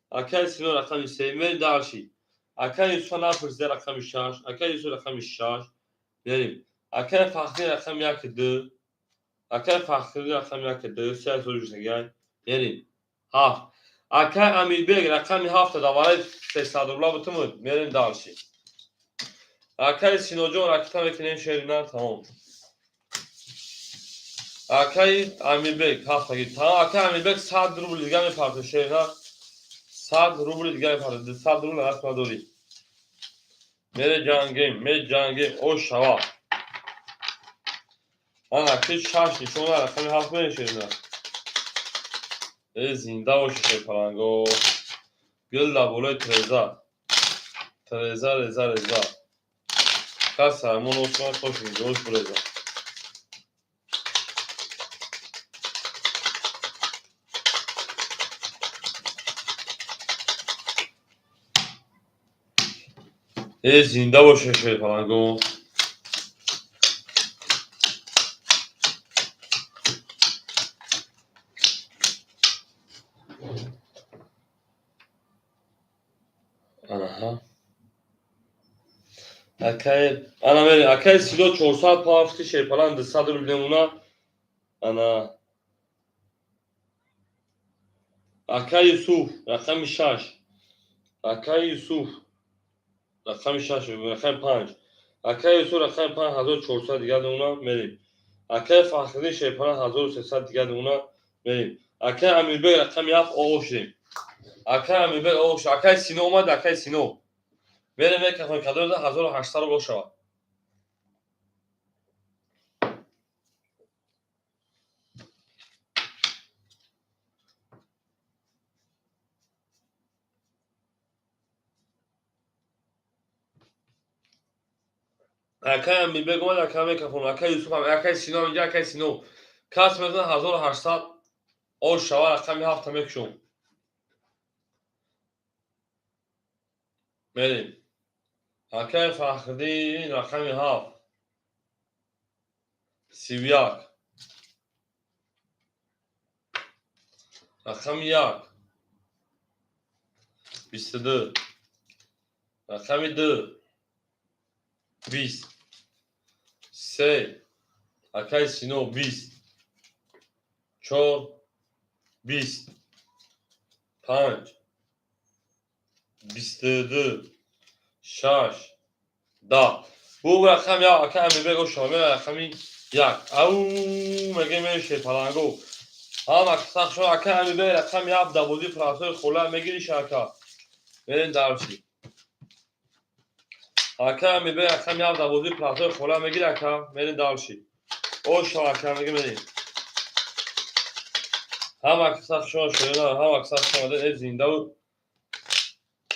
Speaker 1: Акай Сино рақами се. Мерем дальше. Акай Юсуфа напурсида рақами шаш. Акай Юсуф рақами шаш. Мерем. Акай Фахри рақами як ду. Акай Фахри рақами як ду. Се соҷушагай. Мерем. Ҳафт. Акай Амирбек рақами ҳафта давараи 300 рубла бутумуд. Мерем дальше. Акай Синоҷон ракета мекунем шерина тамом. Акай Амирбек ҳафтаги. Тамом, акай Амирбек 100 рубл дигар мепартад шерина. 100 рубли дигар мепартад. 200 рубл раст надорӣ. Мере ҷангем, меҷангем, о шава. Ана ки шаш нишона рақами ҳафт мерем шерина. Э, зинда боши шерпаланго. Гил дар болои треза. Реза, реза, реза. Кас сармон осман хош видеош буреза. Э, зинда боше шерпаланго. Аҳа. Акай, ана мерем, акай Сило 400 пафти шерпаланг 200 рубл намуна. Ана. Акай Юсуф, рақами 6. Акай Юсуф рақами 6, рақами 5. Акай Юсуф рақами 5 1400 дигар намуна мерем. Акай Фахриддин шерпаланг 1300 дигар намуна мерем. Акай Амирбек рақами 7 оғоз шудем. Акай Амирбек оғоз шуд. Акай Сино омад, акай Сино. Мерем мекафон кадом 1800 рубл шавад. Акай Амирбек омад, акай мекафон, акай Юсуф ҳам, акай Сино инҷа, акай Сино. Кас мезанад 1800 ош шавад, рақами 7 мекушом. Мерем. Акай Фахриддин рақами 7. 31. Рақами 1. 22. Рақами 2. 20. 3. Акай Сино 20. 4. 20. 5. 22. 6. 10. Бу рақам як, акай Амирбек ошава, рақами 1. Ау, мегем эй шерпаланго. Ҳама сахт шуд, акай Амирбек рақами 7 дар бозии простой хола мегири шака. Мерем дарчи. Акай Амирбек рақами 7 дар бозии простой хола мегири ака, мерем дарчи. Ошава ака мегем мерем. Ҳама сахт шуд, шояна, ҳама сахт шуд, эй зинда буд.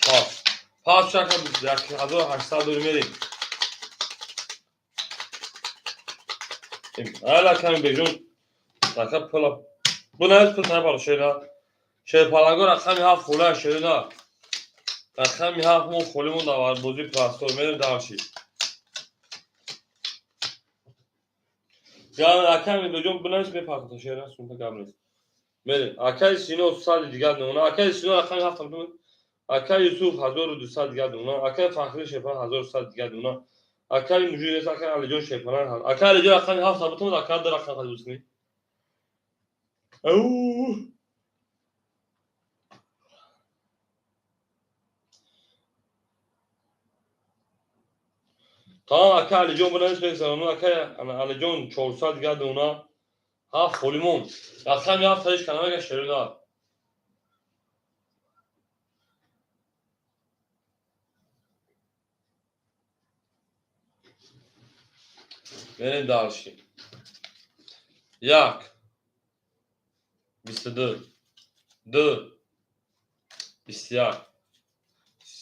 Speaker 1: Пас. Пас шака 1800 дорим мерем. Ала ками бежун. Рака пула. Бу на пул табар шера. Шерпаланго рақами 7 хула шера. Рақами 7 мо холимон дар бозии простой мерем дарши. Гам аками бежун бу на мепартата шера, сунта гам нест. Мерем. Акай Сино 100 дигар намуна. Акай Сино рақами 7 там. Акай Юсуф 1200 дигар намуна. Акай Фахри Шерпаланг 1100 дигар намуна. Акай Мужир акай Алиҷон Шерпаланг. Акай Алиҷон рақами 7 табутум, акай дар рақам хадибусни. Ау. Тамом акай Алиҷон бунавис мегзарону акай Алиҷон 400 дигар намуна. 7 холимон. Рақами 7 тариш канамега шерина. Мерем дарши. 1. 22. 2. 21.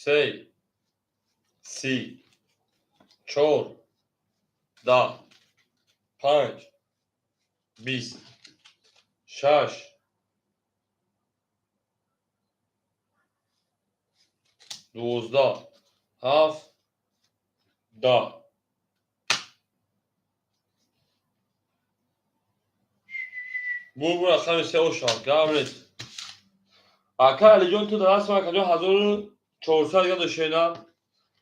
Speaker 1: 3. 30. 4. 10. 5. 20. 6. 12. 7. 10. Бу рақами 3 ошавад. Гап нест. Акай Алиҷон ту дар даст ман акаҷон 1400 дигар дошена.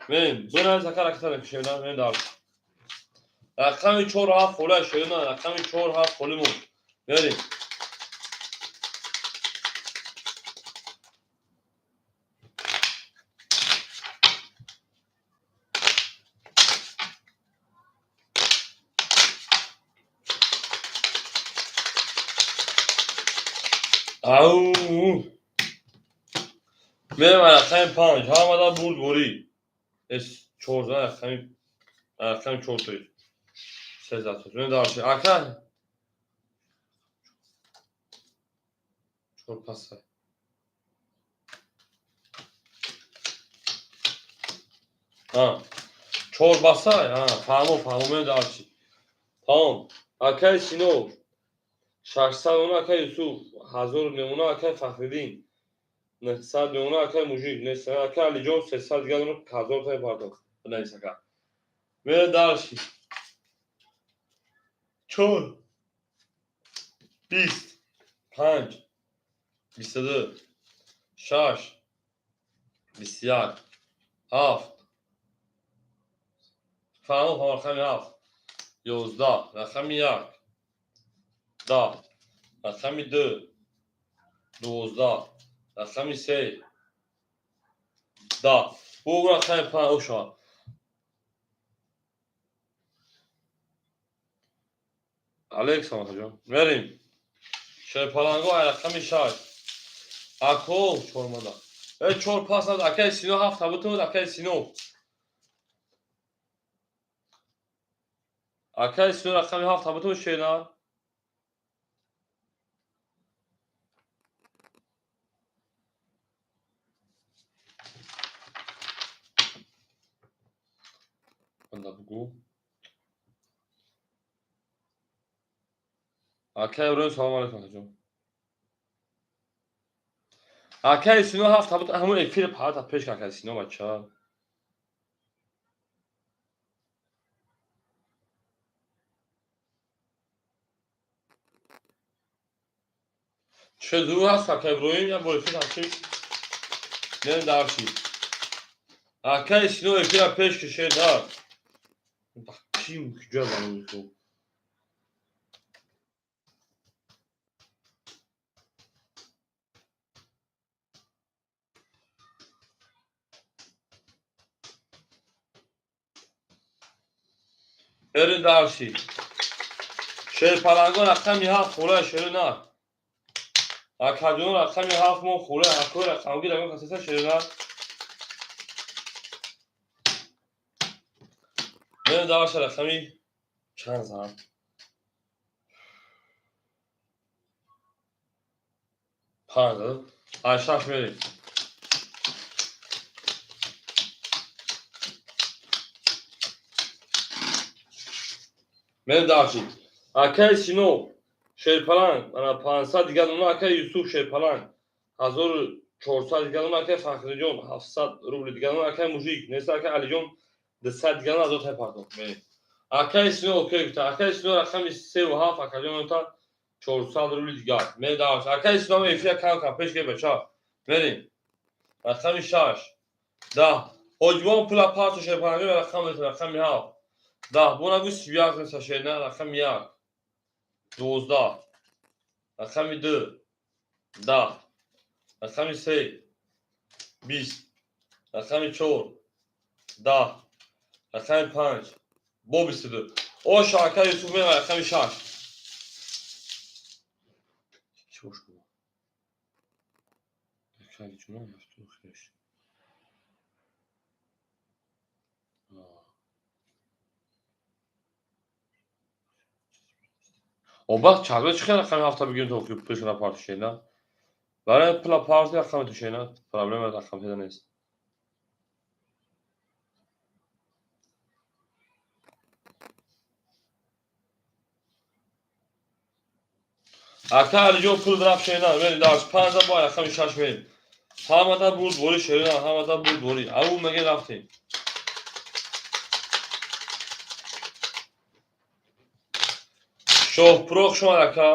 Speaker 1: Мерем. Бунавис ака ракета мекушена. Мерем дар. Рақами 4 7 хола шерина. Рақами 4 7 холимон. Мерем. Ау. Мерем рақами 5. Ҳамада бурд бурӣ. Эс 14 рақами 4 тои. 13 тои. Дарши. Ака. 4 паса. Чор басай, фаҳмо, фаҳмо, мерем дальше. Тамом. Акаи Сино 600 мемона, акаи Юсуф 1000 мемона, акаи Фахриддин 900 мемона, акаи Мужик нест, акаи Алиҷон 300 дигар мемона, 1000 тай пардохт. Бинавис, ака. Мерем дальше. Чор, 20, панҷ, 22, шаш, 21, ҳафт. Фаҳмо, фаҳмо, рақами ҳафт, 11, рақами як, 10, рақами ду, 12, рақами се, 10. Бу рақами панҷ ошавад. Алейкум, акаҷон. Мерем. Шерпаланго ай рақами шаш. Ако чормада. Э, чор пас над, акаи Сино ҳафта бутуд, акаи Сино. Акаи Сино рақами ҳафта бутуд, шена. Анда бугу. Акаи Иброҳим, салому алейкум, акаҷон. Акаи Сино ҳафта буд, ҳамун эфири палата пеш, акаи Сино, бача. Чӣ зур ҳаст, акаи Иброҳим, як бор эфир ҳастӣ. Мерем дальше. Акаи Сино эфира пеш кишед, да. Чӣ куҷо занг? Мерем дальше. Шерпалангон рақами ҳафт, хӯраи шеру на. Акаҷон, рақами ҳафт мо хӯраи акои рақамгир ягон касеса, шеру на. Мерем дальше, рақами чанд зан? Панҷ. Ай шаш мерем. Мерем дальше. Акаи Сино шерпаланг ана 500 дигар мемона, акаи Юсуф шерпаланг 1400 дигар мемона, акаи Фахриҷон 700 рубли дигар мемона, акаи Мужик нест, акаи Алиҷон 200 дигар мемона, 1000 тай пардохт. Мерем. Акаи Сино окей гуфта. Акаи Сино рақами севу ҳафт, акаҷон мемонта 400 рубли дигар. Мерем дальше. Акаи Сино эфира кам кам пеш гир, бача. Мерем. Рақами шаш, 10. Ҳоҷибон пула парту шерпаланги рақам метавон, рақами ҳафт, 10. Бо нагӯ 31 неста, шерна, рақами як, 12, рақами ду, 10, рақами се, 20, рақами чор, 10, рақами панҷ, бо 22. Оша, ака Юсуф, мева рақами шаш. Чӣ бош буд? Ака Алиҷон ҳафту хеш. Оба чагра чӣ хел рақами ҳафта бигирем, то пулшона парту, шена? Барои пула парти рақами ту, шена, проблема рақам педа нест. Ака Алиҷон пул рафт, шена, мерем дальше. Панҷа бо рақами шаш мерем. Ҳамада бурд бори, шерина, ҳамада бурд бори. Ау меге рафтем. Шоҳпуро, хуш омад, ака.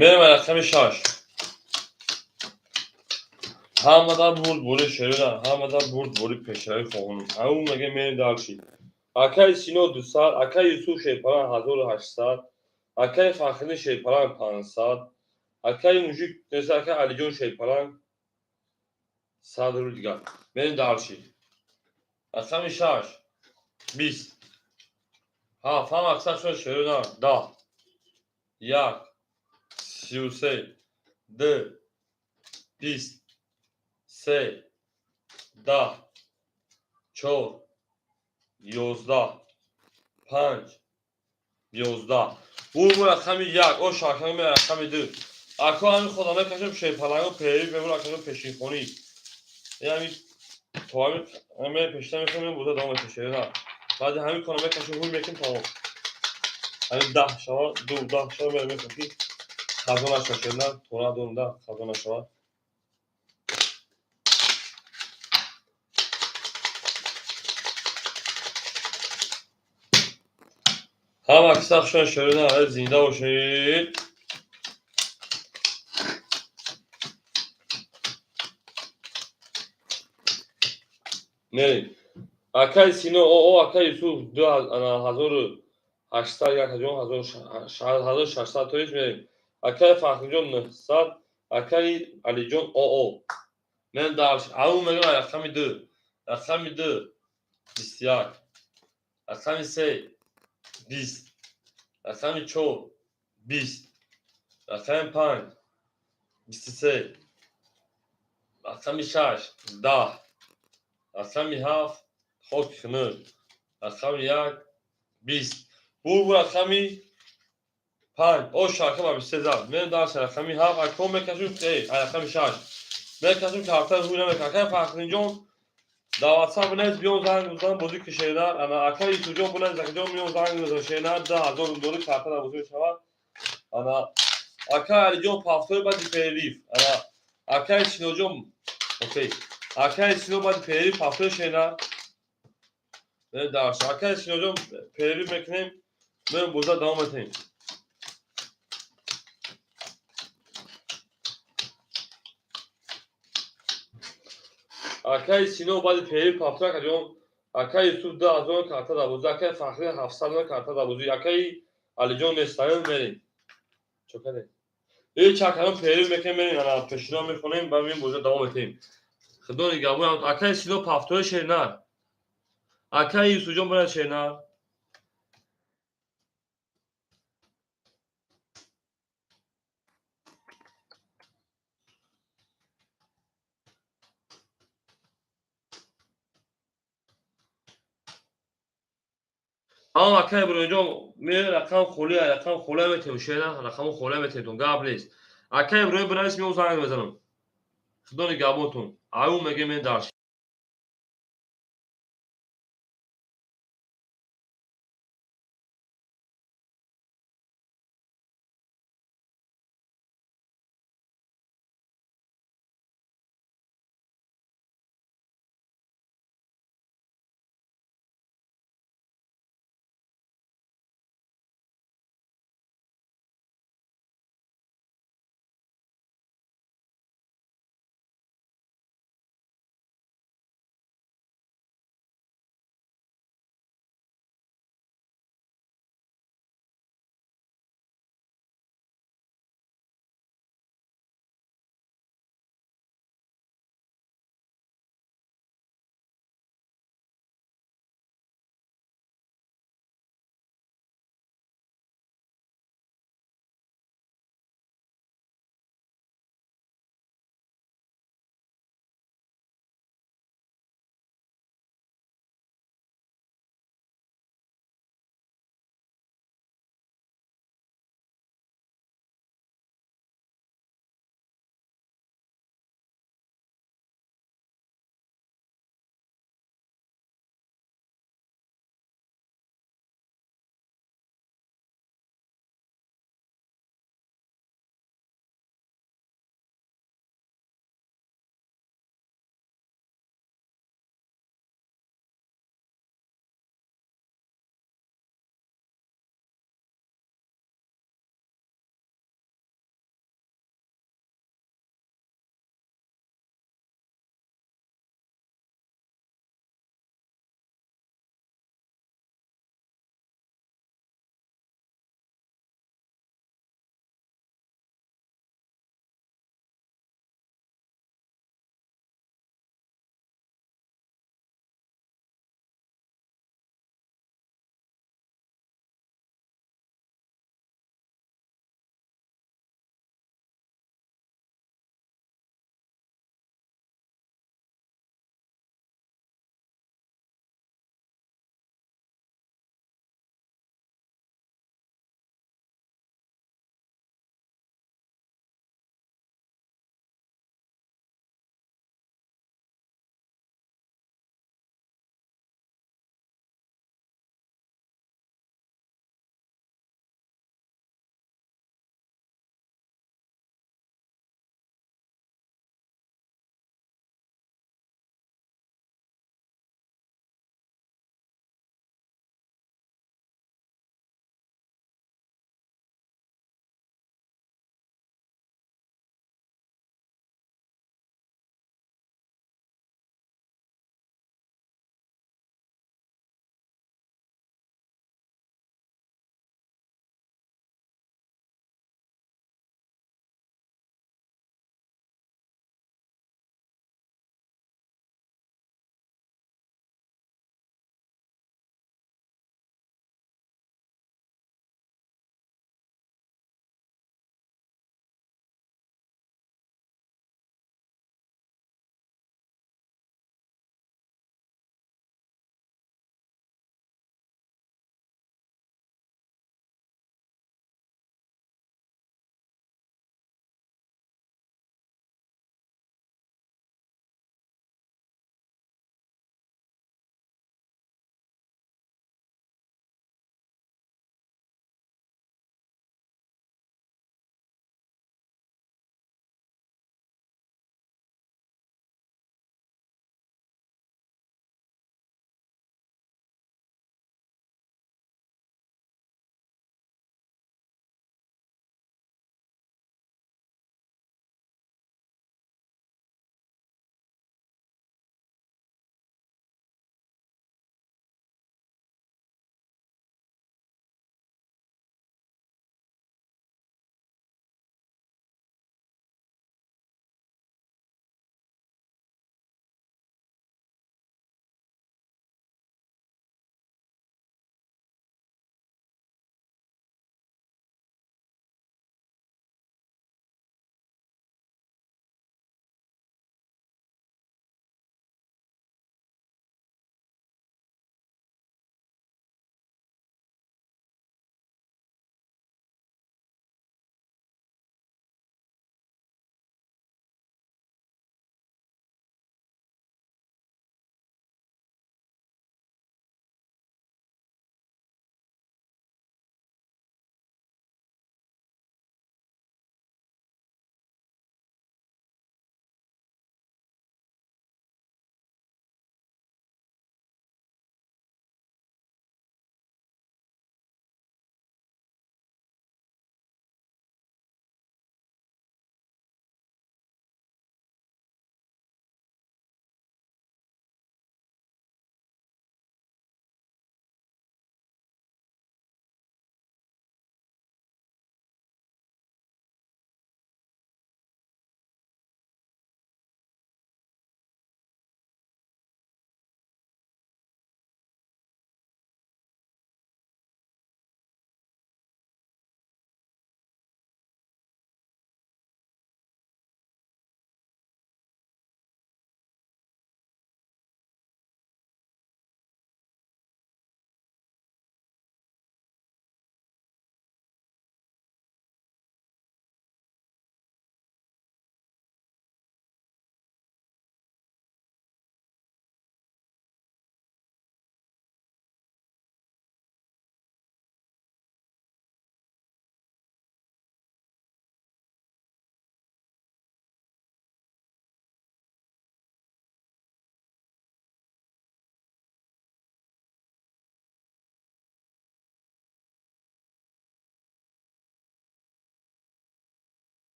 Speaker 1: Мерем рақами шаш. Ҳамада бурд бори, шерина, ҳамада бурд бори, пешравӣ хоҳонам. Ау меге мерем дальше. Акаи Сино 200, акаи Юсуф шерпаланг 1800, акаи Фахриддин шерпаланг 500, акаи Мужик нест, акаи Алиҷон шерпаланг 100 рубли дигар. Мерем дальше. Рақами шаш, 20, ҳафт, ҳама аксар шуд, шерина, 10, як, 33, ду, 20, се, 10, чор, 11, панҷ, 11. Бур рақами 1, о шаками рақами 2. Ако ҳамин хода мекашем шерпаланго перерыв мебур акаҷон пешинхонӣ. Ҳамин то ҳамин пешта мехонем буда давом мекашем. Баъди ҳамин кора мекашем ҳуй мекунем тамом. Ҳамин 10 шава, 2 10 шава мерем мекунем ки хазо нашава шерна, тора дорум да хазо нашава. Ҳама киса хушон шерина, зинда бошед. Мерем. Акай Сино, о акай Юсуф 2800 акаҷон 1600 тоист мерем. Акай Фахриҷон 900, акай Алиҷон ОО. Мен дар ау мегӯям рақами 2, рақами 2 21, рақами 3 20, рақами 4 20, рақами 5 23, рақами 6 10, рақами 7 хоки хунук, рақами 1 20. Бур рақами 5, о шака ба 23 зад. Мен дарс рақами 7, ако мекашум, рақами 6. Мекашум карта ҳуй намекунам. Акай Фахриддинҷон дар WhatsApp бинавис, биём занг бизанам бозӣ кишернар. Ана акай Юсуфҷон бинавис, акаҷон миём занг бизанам шернар 2000 доллар карта дар бозӣ мешавад. Ана акай Алиҷон повтор баъди перерыв. Ана акай Синоҷон, окей. Акай Сино баъди перерыв повтор шернар. Дарс. Акай Синоҷон перерыв мекунем, меем боза давом метаҳем. Акай Сино баъди перерыв повтор акаҷон, акай Юсуф 2000 карта дар бозӣ, акай Фахри 700 карта дар бозӣ, акай Алиҷон нестаем мерем. Чо кардем? Ҳеч акаҷон перерыв мекунем, мерем, ана пешино мехонем, ба меем боза давом метаҳем. Худо нигаҳбон. Акай Сино повтори шернар. Акай Юсуфҷон бинавис шернар. Ҳамон акай Иброҳимҷон ме рақам холия, рақам холия метаҳем шерна, рақамо холия метаҳем, гап нест. Акай Иброҳим бинавис, меом занг мезанам. Худо нигаҳбонтон. Аю мегӯем мен дарс.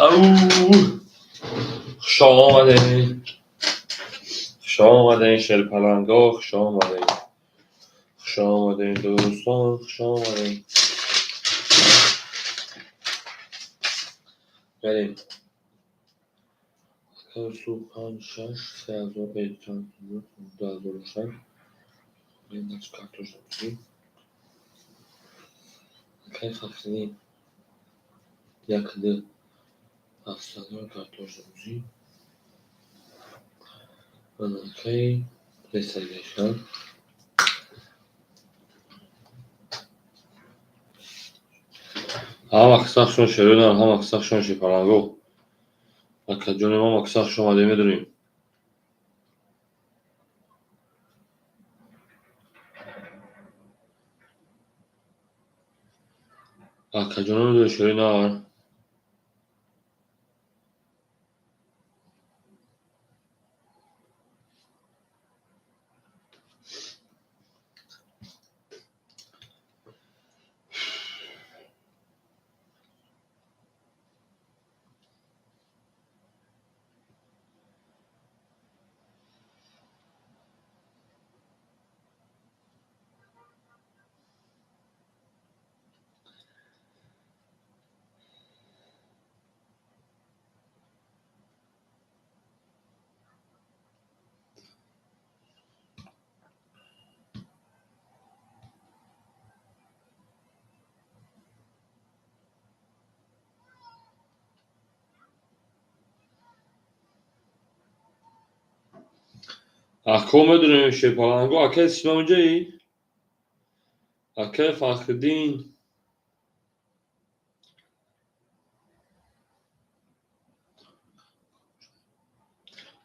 Speaker 1: Ау, хуш омадед, хуш омадед, шерпаланго, хуш омадед, хуш омадед, дӯстон, хуш омадед. Берем. Панҷ, шаш, се ҳазор, чанд, 2006. Картошка. Акай Фахриддин. Як, ду, 700 картошка бозӣ. Акай ресагашан. Ҳама киса хушон шерӯнар, ҳама киса хушон шерпаланго. Акаҷоним, ҳама киса хуш омадем, медонем. Акаҷоним, медонем шерӯнар. Ако медонем шерпаланго, акай Сино инҷаи? Акай Фахриддин.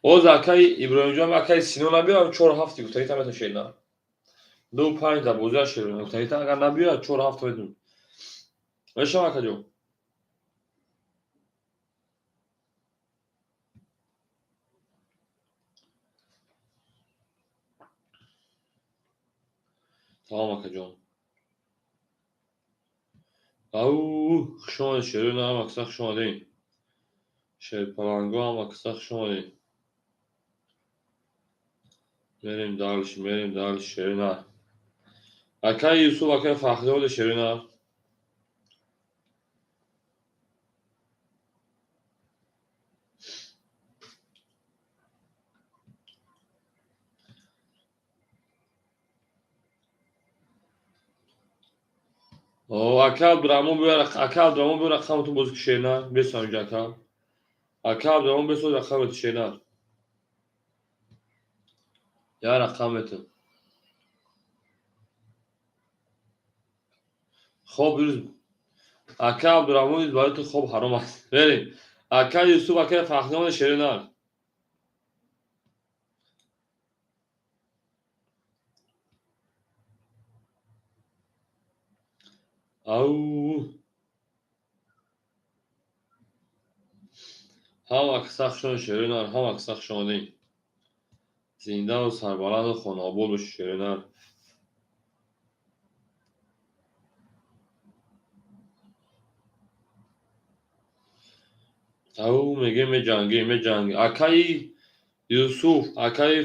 Speaker 1: Боз акай Иброҳимҷон, акай Сино набиёд, чор ҳафти гуфтагита мета шерна. Ду панҷ дар бозиа шерна гуфтагита агар набиёд, чор ҳафт медун. Мешавам, акаҷон. Тамом, акаҷон. Ау, хуш омадед, шерӯна, ҳама киса хуш омадед. Шерпаланго, ҳама киса хуш омадед. Мерем дальше, мерем дальше, шерӯна. Акай Юсуф, акай Фахриддин омадед, шерӯна. Ака Абдурахмон биёр, ака Абдурахмон биёр, рақаматон бозӣ ки шерна, бесам инҷа ака. Ака Абдурахмон бесоз рақамати шерна. Я рақам метон. Хоб ирӯз ака Абдурахмон низ барои ту хоб ҳаром аст. Берем. Ака Юсуф, ака Фахриддин шерна. Ау, ҳама киса хушон шерӯнар, ҳама киса хуш омадед. Зиндаву сарбаланду хонаобод бошед, шерӯнар. Ау, мегӯем меҷангем, меҷангем. Акаи Юсуф, акаи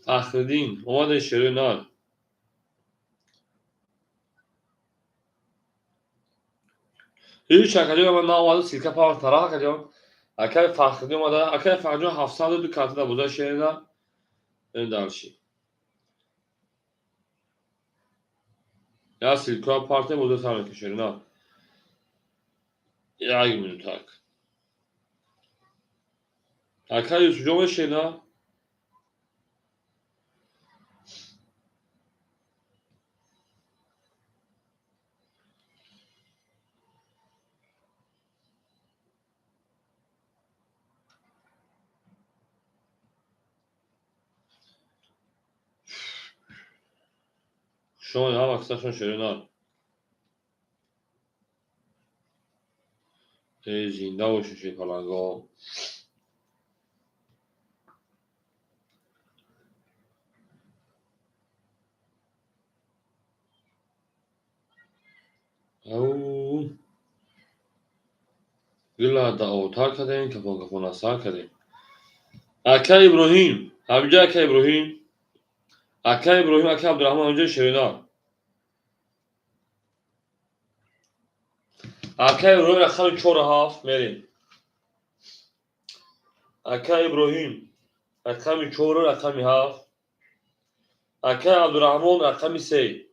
Speaker 1: Фахриддин омадед, шерӯнар. Ҳеҷ акаҷон ман наомада, ссылка павар тараф акаҷон. Акаи Фахриддин омада, акаи Фахриддин 702 карта дар бозаи шерина. Берем дальше. Я ссылка партия бозаи сар мекунем, шерина. Як минутак. Акаи Юсуфҷон омада, шерина. Шумо ҳама кисашон шеринар. Эй, зинда бошед, шерпаланго. Ау. Гила даъвотар кардем, кафон кафона сар кардем. Ака Иброҳим, ҳамиҷа ака Иброҳим, ака Иброҳим, ака Абдураҳмон, ҳамиҷа Шерина. Ака Иброҳим рақами 4 7 мерем. Ака Иброҳим рақами 4, рақами 7. Ака Абдураҳмон рақами 3.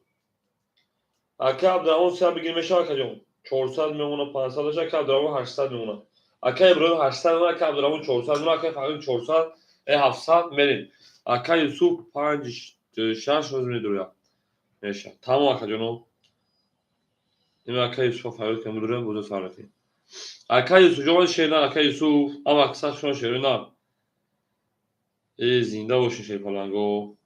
Speaker 1: Ака Абдураҳмон 3 бигир мешавад, акаҷон. 400 мемона, 500 мешавад, ака Абдураҳмон 800 мемона. Ака Иброҳим 800 мемона, ака Абдураҳмон 400 мемона, ака Фахриддин 400, 700 мерем. Ака Юсуф 5 6 рӯз медуря. Мешавад. Тамом, акаҷоно. Ин ака Юсуф фарёд кардем, медурем, бозо сар мекунем. Ака Юсуф ҷон шерна, ака Юсуф, ама аксар шумо шерна. Э, зинда бошин, шерпаланго.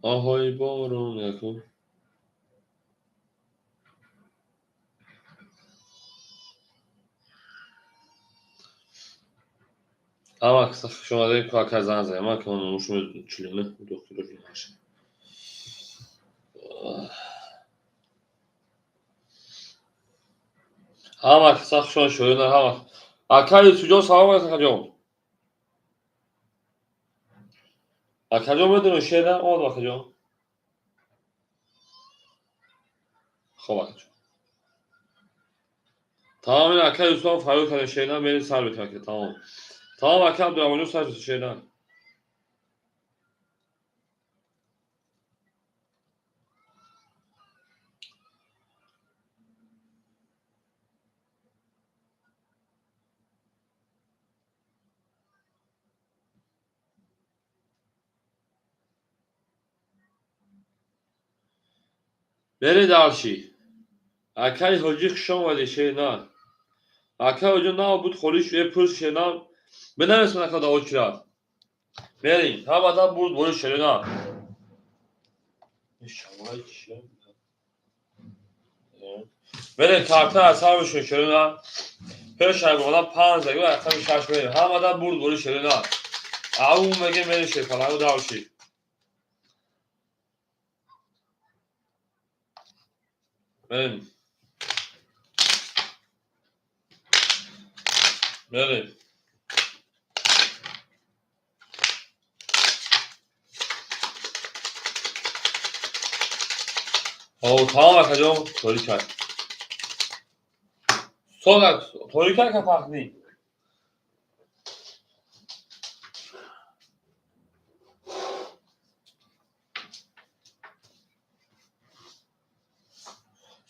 Speaker 1: Оҳои борон якун. Ама аксар хуш омадед, ку ака занг зад. Ама ка номушо 49 дохтуро ҷинаша. Ҳама аксар хуш омадед, шоирна ҳама. Ака Юсуф ҷон, салом алейкум, акаҷон. Акаҷон, медонед шеъра? Омадам, акаҷон. Хоб, акаҷон. Тамом, ин ака Юсуфам фарёд кардем, шеърна мерем, сар мекунем, ака, тамом. Тамом, ака Абдураҳмонҷон, сар шуд, шеърна. Мерем дальше. Акаи Ҳоҷӣ, хуш омадед, шерна. Акаи Ҳоҷӣ нав буд, холӣ шуд, пурс шерна. Бинависман ака да очират. Мерем. Ҳамадан бурд бори шерна. Мерем, карта аз сар мешавем, шерна. Пеш омадан 5 дақиқа рақами 6 мерем. Ҳамадан бурд бори шерна. Ау мегем, мерем, шерпалангу дальше. Мерем. Мерем. О, тамом, акаҷон, торик кард. Содак, торик кард, ака Фахриддин.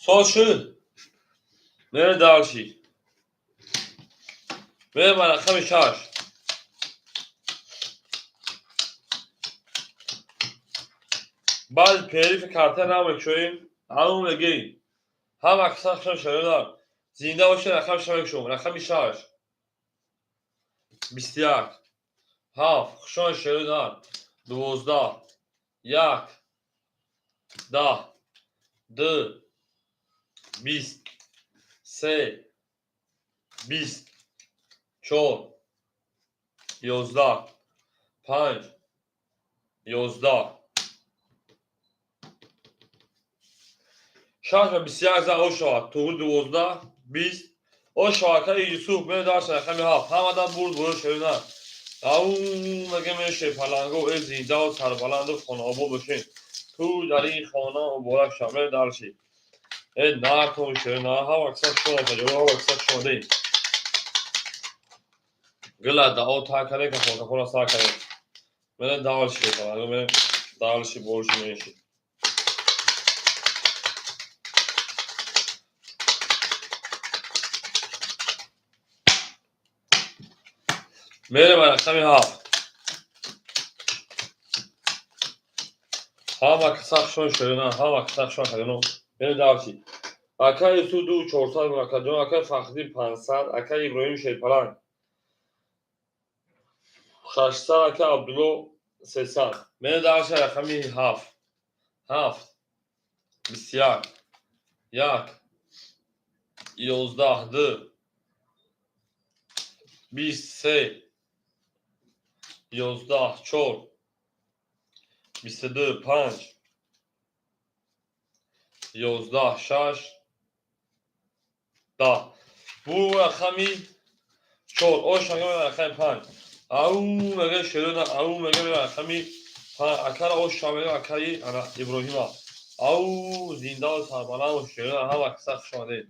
Speaker 1: Соз шуд. Мерем дальше. Мерем ба рақами 6. Баъди перифи карта намекушоем, ҳамон мегӯем. Ҳама аксар хушам шародар. Зинда бошед, рақами 6 мекушом. Рақами 6. 21. 7. Хушон шародар. 12. 1. 10. 2. 20. 3. 20. 4. 11. 5. 11. 6 ва 21 зан о шавад. Туғри 12, 20. О шавад, ака Юсуф, мерем дальше рақами 7. Ҳамадан бурд бори шерина. Ау мегем, шерпаланго, э, зиндаву сарбаланду хонаобод бошед. Ту дар ин хона муборак шав. Мерем дальше. Э, нартон шерина, ҳама аксар шумо акаҷон, ҳама аксар шумодаем. Гила даъо тар кардем, кафон кафона сар кардем. Мерем дальше, шерпаланго, мерем дальше, больше, меньше. Мерем ба рақами 7. Ҳама каса хушон шерина, ҳама каса хушон акаҷоно. Мерем дальше. Ака Юсуф 2 400 акаҷон, акаи Фахриддин 500, акаи Иброҳим шерпаланг 600, ака Абдулло 300. Мерем дальше рақами 7. 7. 21. 1. 11. 2. 23. 11. 4. 22. 5. 11, 6, 10. Бу рақами 4. Ош мега рақами 5. Ау мега шерона, ау мега рақами 5. Акара ош мега акаи ана Иброҳима. Ау, зиндаву сарбаланду шерона, ҳама каса хуш омадед.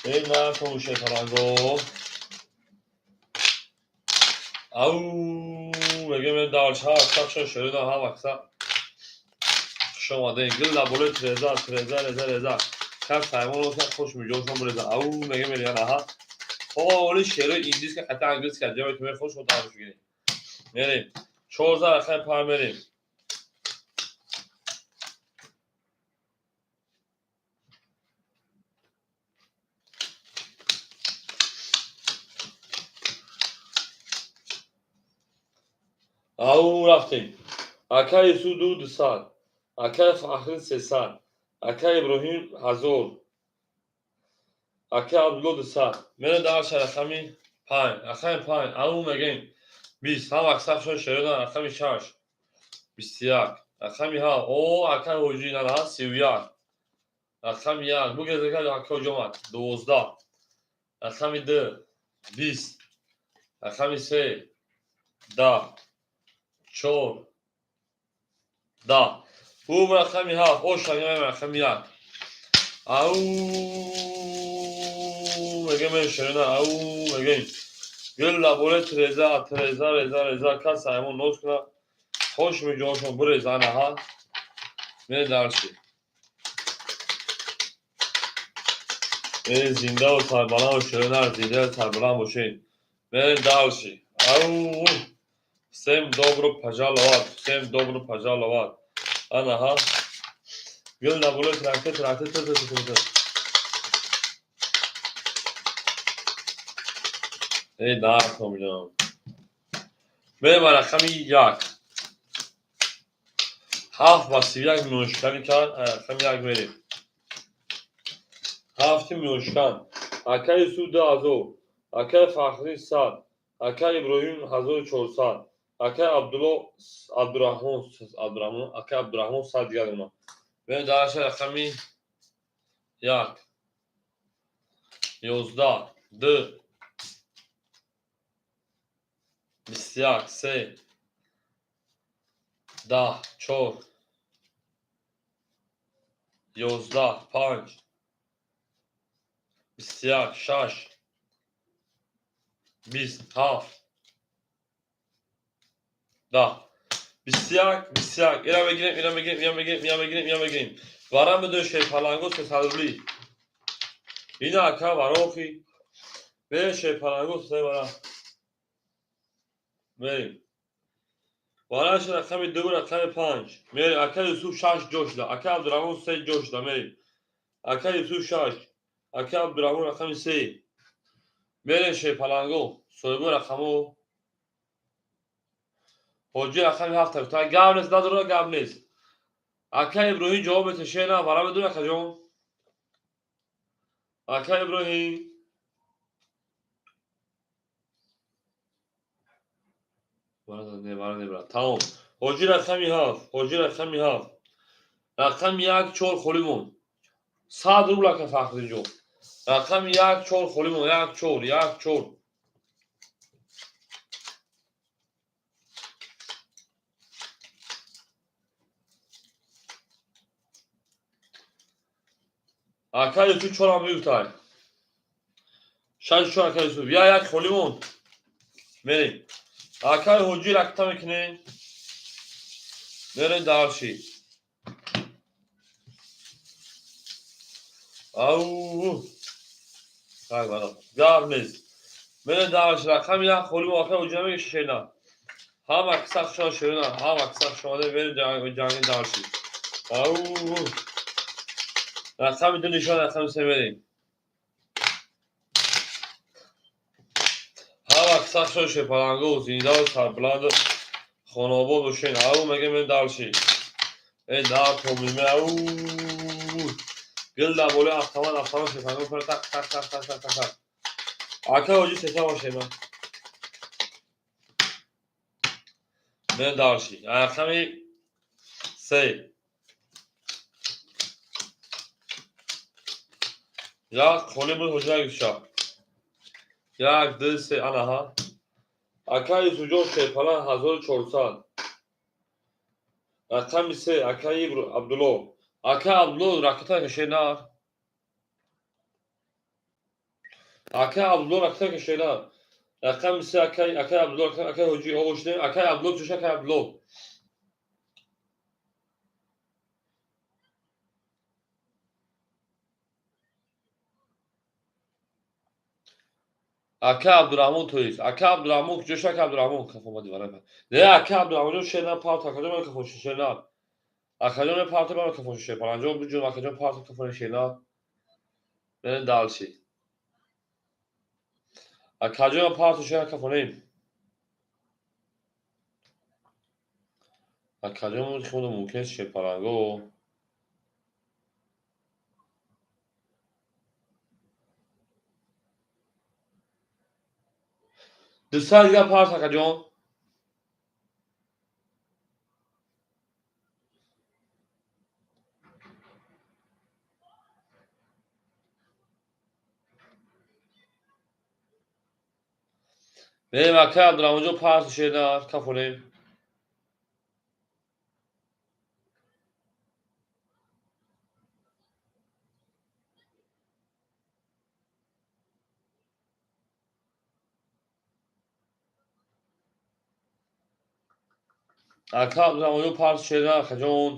Speaker 1: Эй, накун шефаланго. Ау, мега мен далш, ҳама каса хуш шерона, ҳама каса хуш омадед. Гил дар болои треза, треза, реза, реза. Кас саймон оса хуш миҷошон буреза. Ау, мега мериян, аҳа. Холи шерои индийска, хата английска, ҷаве ки мехош шуд гирем. Мерем. 14 рақами 5 мерем. Ау, рафтем. Акаи Юсуф ду 200. Акаи Фахрин 300. Акаи Иброҳим 1000. Акаи Абдулло 200. Мерем дар рақами 5. Рақами 5. Ау, мегем. 20. Ҳама аксар шон шерона рақами 6. 21. Рақами 7. О, акаи Ҳоҷӣ нана 31. Рақами 1. Бугез ака акаи Ҳоҷӣ омад. 12. Рақами 2. 20. Рақами 3. 10. 4. 10. Бу рақами 7. Ош рақами 1. Ау, мегем шерона, ау, мегем. Гил дар болои треза, треза, реза, реза, кас саймон нос кунад. Хош миҷошон буреза, анаҳа. Мерем дарси. Мерем зиндаву сарбаланду шерона, зиндаву сарбаланд бошед. Мерем дальше. Ау, всем добро пожаловать, всем добро пожаловать. Анаҳа. Гил дар болои трактор, трактор, тр, тр, тр, тр. Эй, нархом. Мерем ба рақами 1. 7 ба 31 миёншиканӣ кард, рақами 1 мерем. Ҳафти миёншикан. Акаи Юсуф 2000, акаи Фахрӣ 100, акаи Иброҳим 1400, акаи Абдулло Абдураҳмон, Абдураҳмон, акаи Абдураҳмон 100 дигар омад. Мерем дар рақами 1. 11, 2, 21, 3, 10, 4, 11, 5, 21, 6, 20, 7, 10. 21, 21. Ира мегирем, ира мегирем, ира мегирем, ира мегирем, ира мегирем. Варам бидо шерпаланго 300 рубли. Ина ака варохи. Мерем шерпаланго 300 вара. Мерем. Вараш рақами 2, рақами 5. Мерем. Ака Юсуф 6 ҷо шуда. Ака Абдураҳмон 3 ҷо шуда. Мерем. Ака Юсуф 6. Ака Абдураҳмон рақами 3. Мерем шерпаланго. Соҳиби рақамо. Ҳоҷӣ рақами 7. Та гап нест, надора гап нест. Ака Иброҳим ҷавоб метеше на, вара медуни акаҷон. Ака Иброҳим. Не, вара небра. Тамом. Ҳоҷӣ рақами 7. Ҳоҷӣ рақами 7. Рақами 1 4 холӣ монд. 100 рубл ака Фахриддинҷон. Рақами 1 4 холӣ монд. 1 4, 1 4. Ака Юсуф 4 ам меюфтай. 6 4 ака Юсуф. Я як холӣ монд. Мерем. Акаи Ҳоҷӣ ракта мекунем. Мерем дальше. Ау. Так, бара. Гап нест. Мерем дальше. Рақами 1 холӣ монд. Акаи Ҳоҷӣ намегӯ шена. Ҳама киса хушо шерона, ҳама киса хуш омада, мерем ҷанги дальше. Ау. Рақами 2 нишон, рақами 3 мерем. Ҳама киса хушо шерпаланго, зиндаву сарбаланду хонаобод бошен. Ау, мегем мерем дальше. Эй, дар томиме, ау. Гил дар болои автомат, автомат шерпаланго, так, так, так, так, так, так, так. Ака Ҳоҷӣ сета бошем. Мерем дальше. Рақами се. Як холӣ буд, ҳоҷа гӯша. Як, ду, се, анаҳа. Ака Юсуфҷон, шерпалан 1400. Рақами се, акаи Абдулло. Ака Абдулло, ракета кашенар. Ака Абдулло, ракета кашенар. Рақами се, акаи Абдулло, акаи Ҳоҷӣ оғошидем. Акаи Абдулло чӯша, акаи Абдулло. Ака Абдураҳмон, то есть ака Абдураҳмон куҷоша? Ака Абдураҳмон каф омади варай. Не, ака Абдураҳмонҷон, шерна парт, акаҷон, ман кафон шерна. Акаҷон, парт, ман кафон шер. Паланҷон буҷон, акаҷон, парт, кафон шерна. Мерем дальше. Акаҷон, парт, шерна кафонем. Акаҷон, худо мумкин шерпаланго. 200 дига парт, акаҷон. Мерем, ака Абдураҳмонҷон, парт, шерна кафонем. Ака Абдураҳмонҷон, парт, шерна, акаҷон.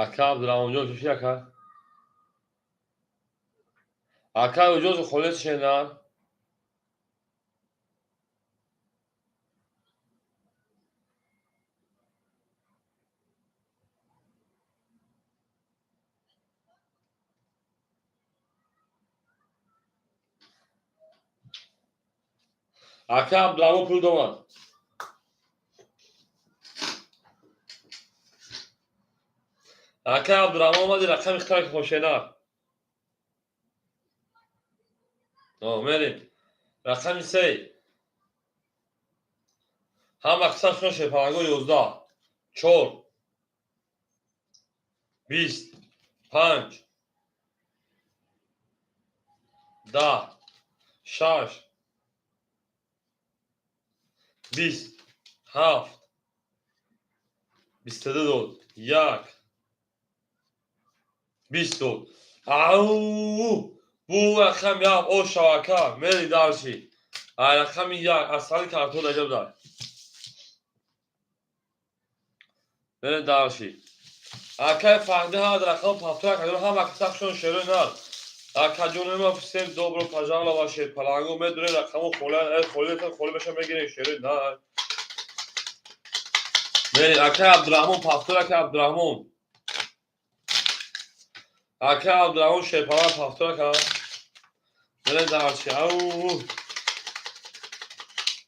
Speaker 1: Ака Абдураҳмонҷон, чӣ ака? Ака Ҳоҷон, холес шерна. Ака Абдураҳмон пул домад. Ака Абдураҳмон омади, рақами хитара хошена. Мерем. Рақами се. Ҳама қисам шуна шерпаланго 11, чор, 20, панҷ, 10, шаш, 20, ҳафт, 22 дод, як, 20 дод. Ау, бу рақам як о шавака. Мери дальше. Ай рақами як асали картон даҷаб дар. Мери дальше. Акай Фаҳди ҳад рақам пафтор, акаҷон, ҳама касахшон шерои нар. Акаҷони ма, всем добро пожаловать, шерпаланго. Медонем, рақамо холе, холе, холе меша, мегирем шерои нар. Мери, акай Абдураҳмон пафтор, акай Абдураҳмон. Ака Абдураҳмон, шерпаланг пафтор, ака. Мерем дальше. Ау.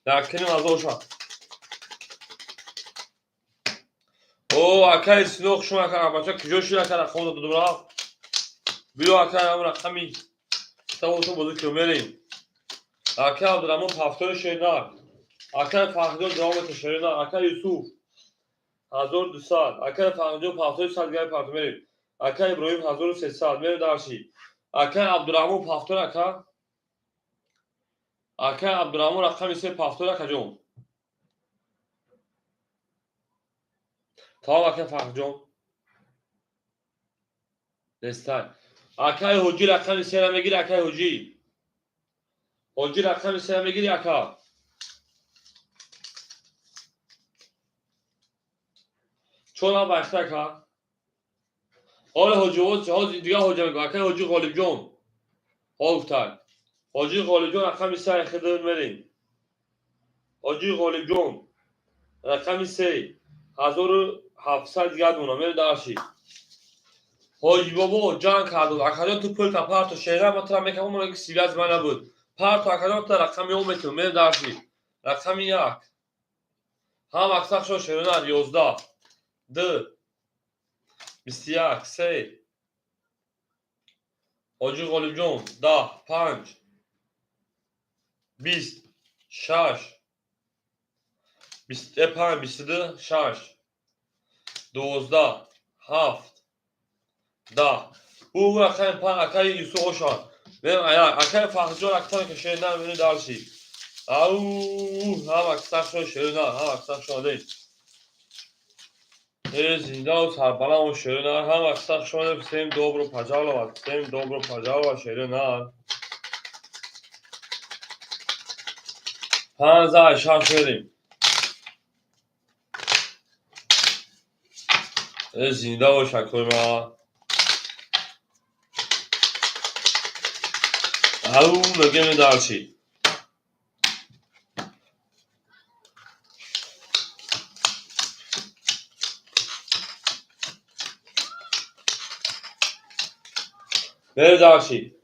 Speaker 1: Якним ҳазор ша. О, акай Сино, хушум, ака, бача куҷо шуд, ака, рақамро додум, рафт. Биё, ака, ам рақами тавото бозӣ кунем, мерем. Ака Абдураҳмон пафтори шернар. Ака Фахриҷон давом мета шернар. Ака Юсуф 1200. Ака Фахриҷон пафтори сад дигари пафтор, мерем. Ака Иброҳим 1300. Мерем дальше. Ака Абдураҳмон пафтор, ака. Ака Абдураҳмон рақами се пафтор, акаҷон. Тамом, ака Фахриҷон. Нестай. Акаи Ҳоҷӣ рақами сера мегири, акаи Ҳоҷӣ. Ҳоҷӣ рақами сера мегири, ака. Чор бахта, ака. Ҳоле ҳоҷӣ, ҳоҷи дига ҳоҷа мегӯ, акаи Ҳоҷӣ Ғолибҷон. Ҳол гуфтай. Ҳоҷӣ Ғолибҷон рақами се хидр, мерем. Ҳоҷӣ Ғолибҷон рақами се 1700 дига дона, мерем дальше. Ҳоҷи бобо ҷанг карду, акаҷон, ту пул та парто, шера ма тра мекамон, ки связь ма набуд. Парто, акаҷон, та рақами о метавон, мерем дальше. Рақами як. Ҳам аксар шерунар 11, 2, 21, 3. Ҳоҷи Ғолибҷон 10, 5, 20, 6, 25, 22, 6, 12, 7, 10. Бу рақами 5 акаи Юсуф ошад. Акаи Фахрҷон актар ки шеринар мену дарши. Ау, ҳам аксар шо шеринар, ҳам аксар шо дед. Э, зиндаву сарбаланд шеринар, ҳам аксар шо всем добро пожаловать, всем добро пожаловать, шеринар. 5 6 мерем. Э, зинда бош, акои ма. Ау, мегем дарши. Мерем дарши.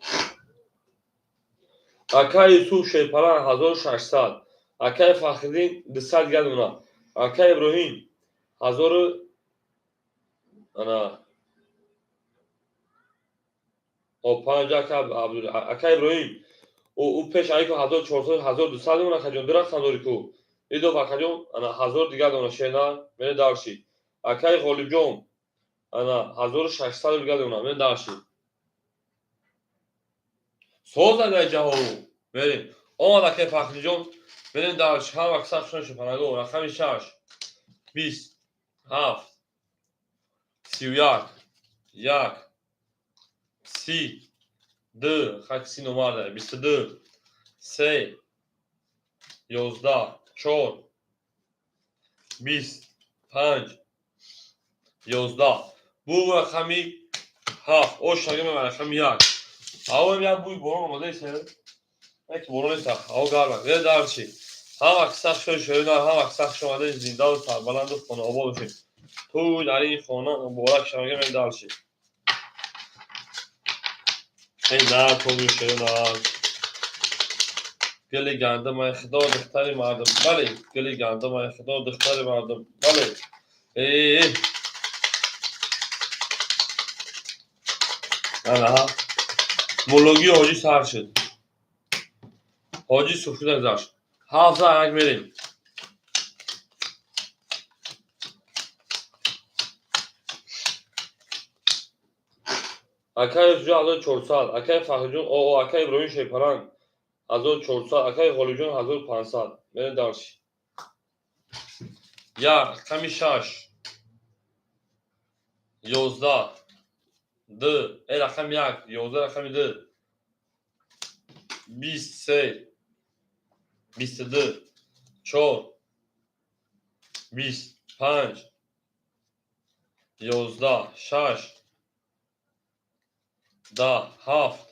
Speaker 1: Акаи Юсуф Шерпалан 1600, акаи Фахриддин 200 дигар дона, акаи Иброҳим ҳазору ана панҷ, акаи Иброҳим ӯ пеш айко 1400, 1200 дона, акаҷон, ду рақам дори ку идоф, акаҷон, ана 1000 дигар дона шернар. Мере дарши. Акаи Ғолибҷон ана 1600 дигар дона. Мере дарши. Соза ҷаҳо мерем. Омад акаи Фахриҷон. Мерем дарши. Ҳам аксар шон панаго. Рақами 6, 20, 7, 31, 1, 30, 2, хак си номарда, 22, 3, 11, 4, 20, 5, 11. Бу рақами 7. Ош шагима рақами 1. Ҳавоем як бӯи борон омадаист, як борон нест, ҳаво гарм. Ве дарчи. Ҳам аксар шои шоина, ҳам аксар шомадаи зиндаву сарбаланду хонаобод бошед. Ту дар ин хона муборак шавага. Мен дарчи. Эй, на тоби шоина. Гули гандумай худо, духтари мардум. Бале, гули гандумай худо, духтари мардум. Бале. Э. Ана. Муллогии ҳоҷӣ сар шуд. Ҳоҷӣ суфшуда гузашт. 7 як мерем. Акаи Юсуфҷон 1400, акаи Фахриҷон, о, акаи Иброҳим Шерпаранг 1400, акаи Ғолибҷон 1500. Мерем дарши. Як, рақами 6, 11, 2, э, рақами 1, 11, рақами 2, 23, 22, 4, 20, 5, 11, 6, 10, 7,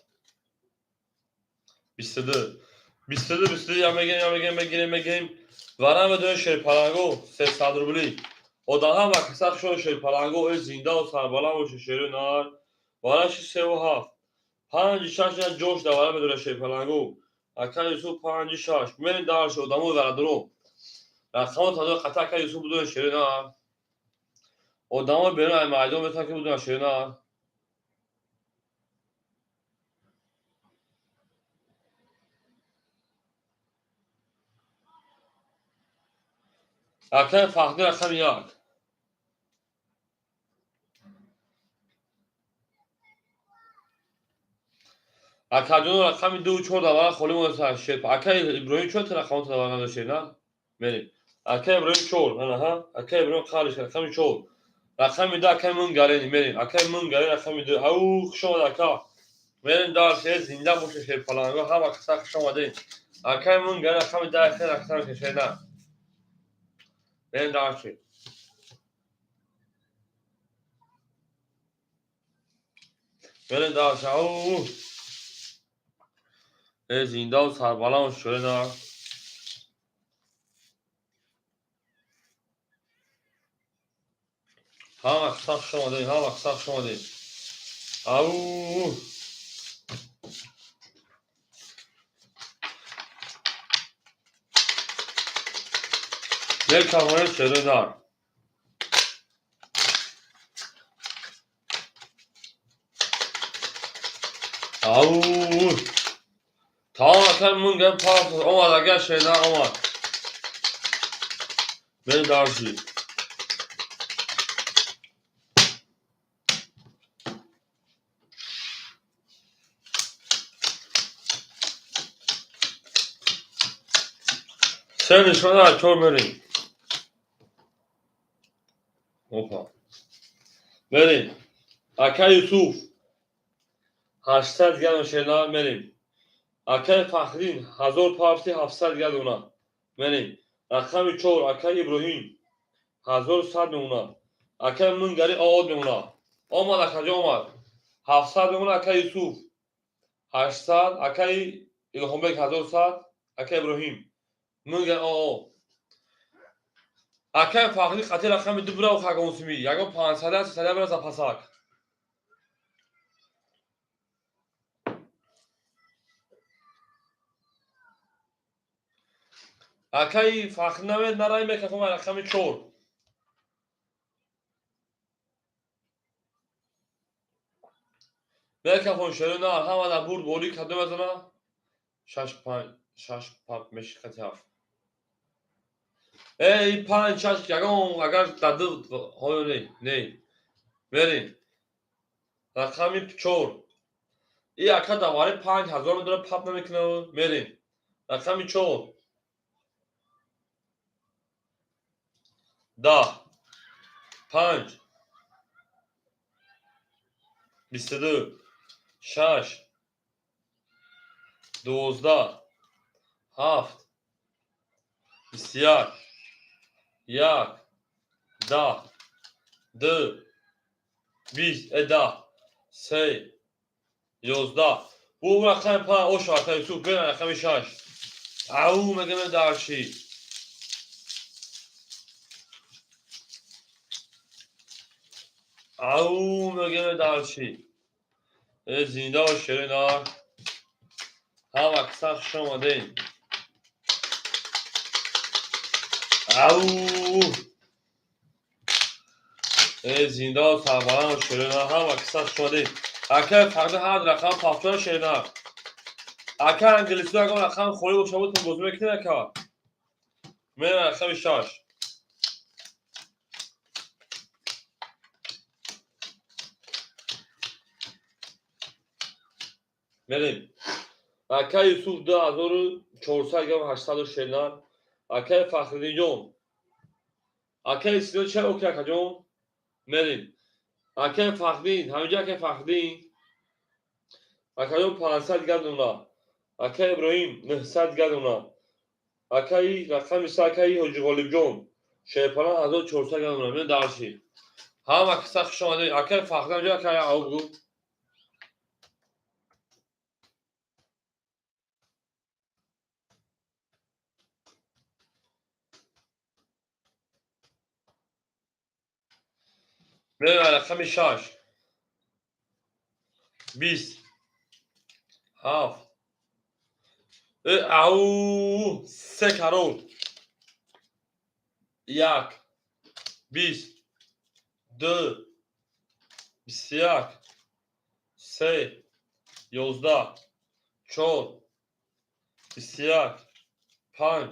Speaker 1: 22, 22, 22. Я мегирем, я мегирем, мегирем, мегирем. Варам медонем шерпаланго 300 рубли. Одам ва касар шо шерпаланго. Э, зиндаву сарбаланд боше, шеру нар. Вараши севу ҳафт, панҷи шаш ҷош да вара медора шерпаланго. Ака Юсуф панҷи шаш. Мерем дарши. Одамо варадуро рақамо тазо қата ака Юсуф будуна, шеру нар. Одамо берун ай майдон метавон ки будуна, шеру нар. Акаи Фахрӣ рақами 1. Акаҷон, рақами ду, чор давара холӣ монда. Шер акаи Иброҳим, чор рақамото давара надошед на? Мерем. Акаи Иброҳим чор, анаҳа. Акаи Иброҳим қалиш рақами 4, рақами 2, акаи Мунгарени. Мерем. Акаи Мунгарени рақами 2. Ау, хуш омад, ака. Мерем дарсе. Зинда боше, шерпаланго. Ҳама қисса хуш омадед. Акаи Мунгарени рақами 10, хел рақами шерна. Мерем дарси. Мерем дарси. Ау, э, зиндаву сарбаланд шуда. Ҳама қисса хуш омадед, ҳама қисса хуш омадед. Ау. Мекавоне шерои нар. Ау! Тамом, акай мунгар пафт омад, агар шернар омад. Бери дарши. Се нишона чор мерим. Опа. Мерим. Акай Юсуф. 800 градус шернар мерим. Акай Фахрин 1000 пафти 700 градуна. Мерим. Рақами 4 акай Иброҳим 1100 мемона. Акай Мунгари Оод мемона. Омад акаҷо омад. 700 мемона акай Юсуф. 800 акай Илҳомбек 1100 акай Иброҳим. Мунгари Оод. Акай Фахри қати рақами 2 бирав хагонсими. Ягон 500 300 бира запасак. Акай Фахри намед нарай мекафам рақами 4. Мекафон шеро нар ҳама да бурд бори кадом мезана? 6 5 6 5 меши қати 7. Эй 5 6 ягон агар даду ҳоё не, не. Мерим. Рақами 4. И ака давари 5000 медора пап намекунад. Мерим. Рақами 4. 10 5 22 6 12 7 21 1 10 2 20 10 3 11. Бу рақами 5 ош ака Юсуф бера рақами 6. Ау мегаме дарши. Ау мегаме дарши. Э зинда бош шерои нар. Ҳама каса хуш омадед. Ау! Э зинда ва сарбаланд шерои нар. Ҳама каса хуш омадед. Акай Фахри ҳар рақам пафтора шерои нар. Акай англисӣ ягон рақам холӣ боша бутон бозӣ мекунед ака? Мера рақами 6. Мерем. Акай Юсуф 2400 грамм 800 шернар. Акай Фахриддинҷон. Акай Сино чай окей акаҷон? Мерем. Акай Фахриддин, ҳаминҷо акай Фахриддин. Акаҷон 500 градуна. Акай Иброҳим 900 градуна. Акай рақами 3 акай Ҳоҷи Ғолибҷон. Шерпалан 1400 градуна. Мен дарши. Ҳама каса хуш омадед. Акай Фахриддин ҷо акай ау бугу. Мерем рақами 6. 20 7 ау 3 карол 1 20 2 21 3 11 4 21 5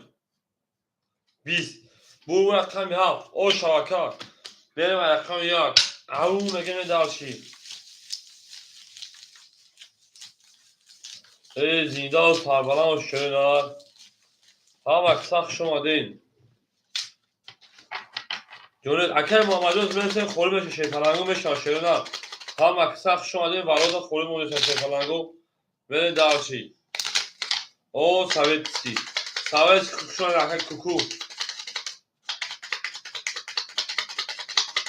Speaker 1: 20. Бу рақами 7 о шабака. Берем рақами 1. Ау мегаме дарши. Эй зинда ва сарбаланд шерои нар. Ҳама каса хуш омадед. Ҷонед акай Муҳаммадҷон мерасем холӣ меша шерпалангу мешавад шерои нар. Ҳама каса хуш омадед вароза холӣ монеша шерпалангу. Мерем дарши. О советси. Советси хуш омадед акай Куку.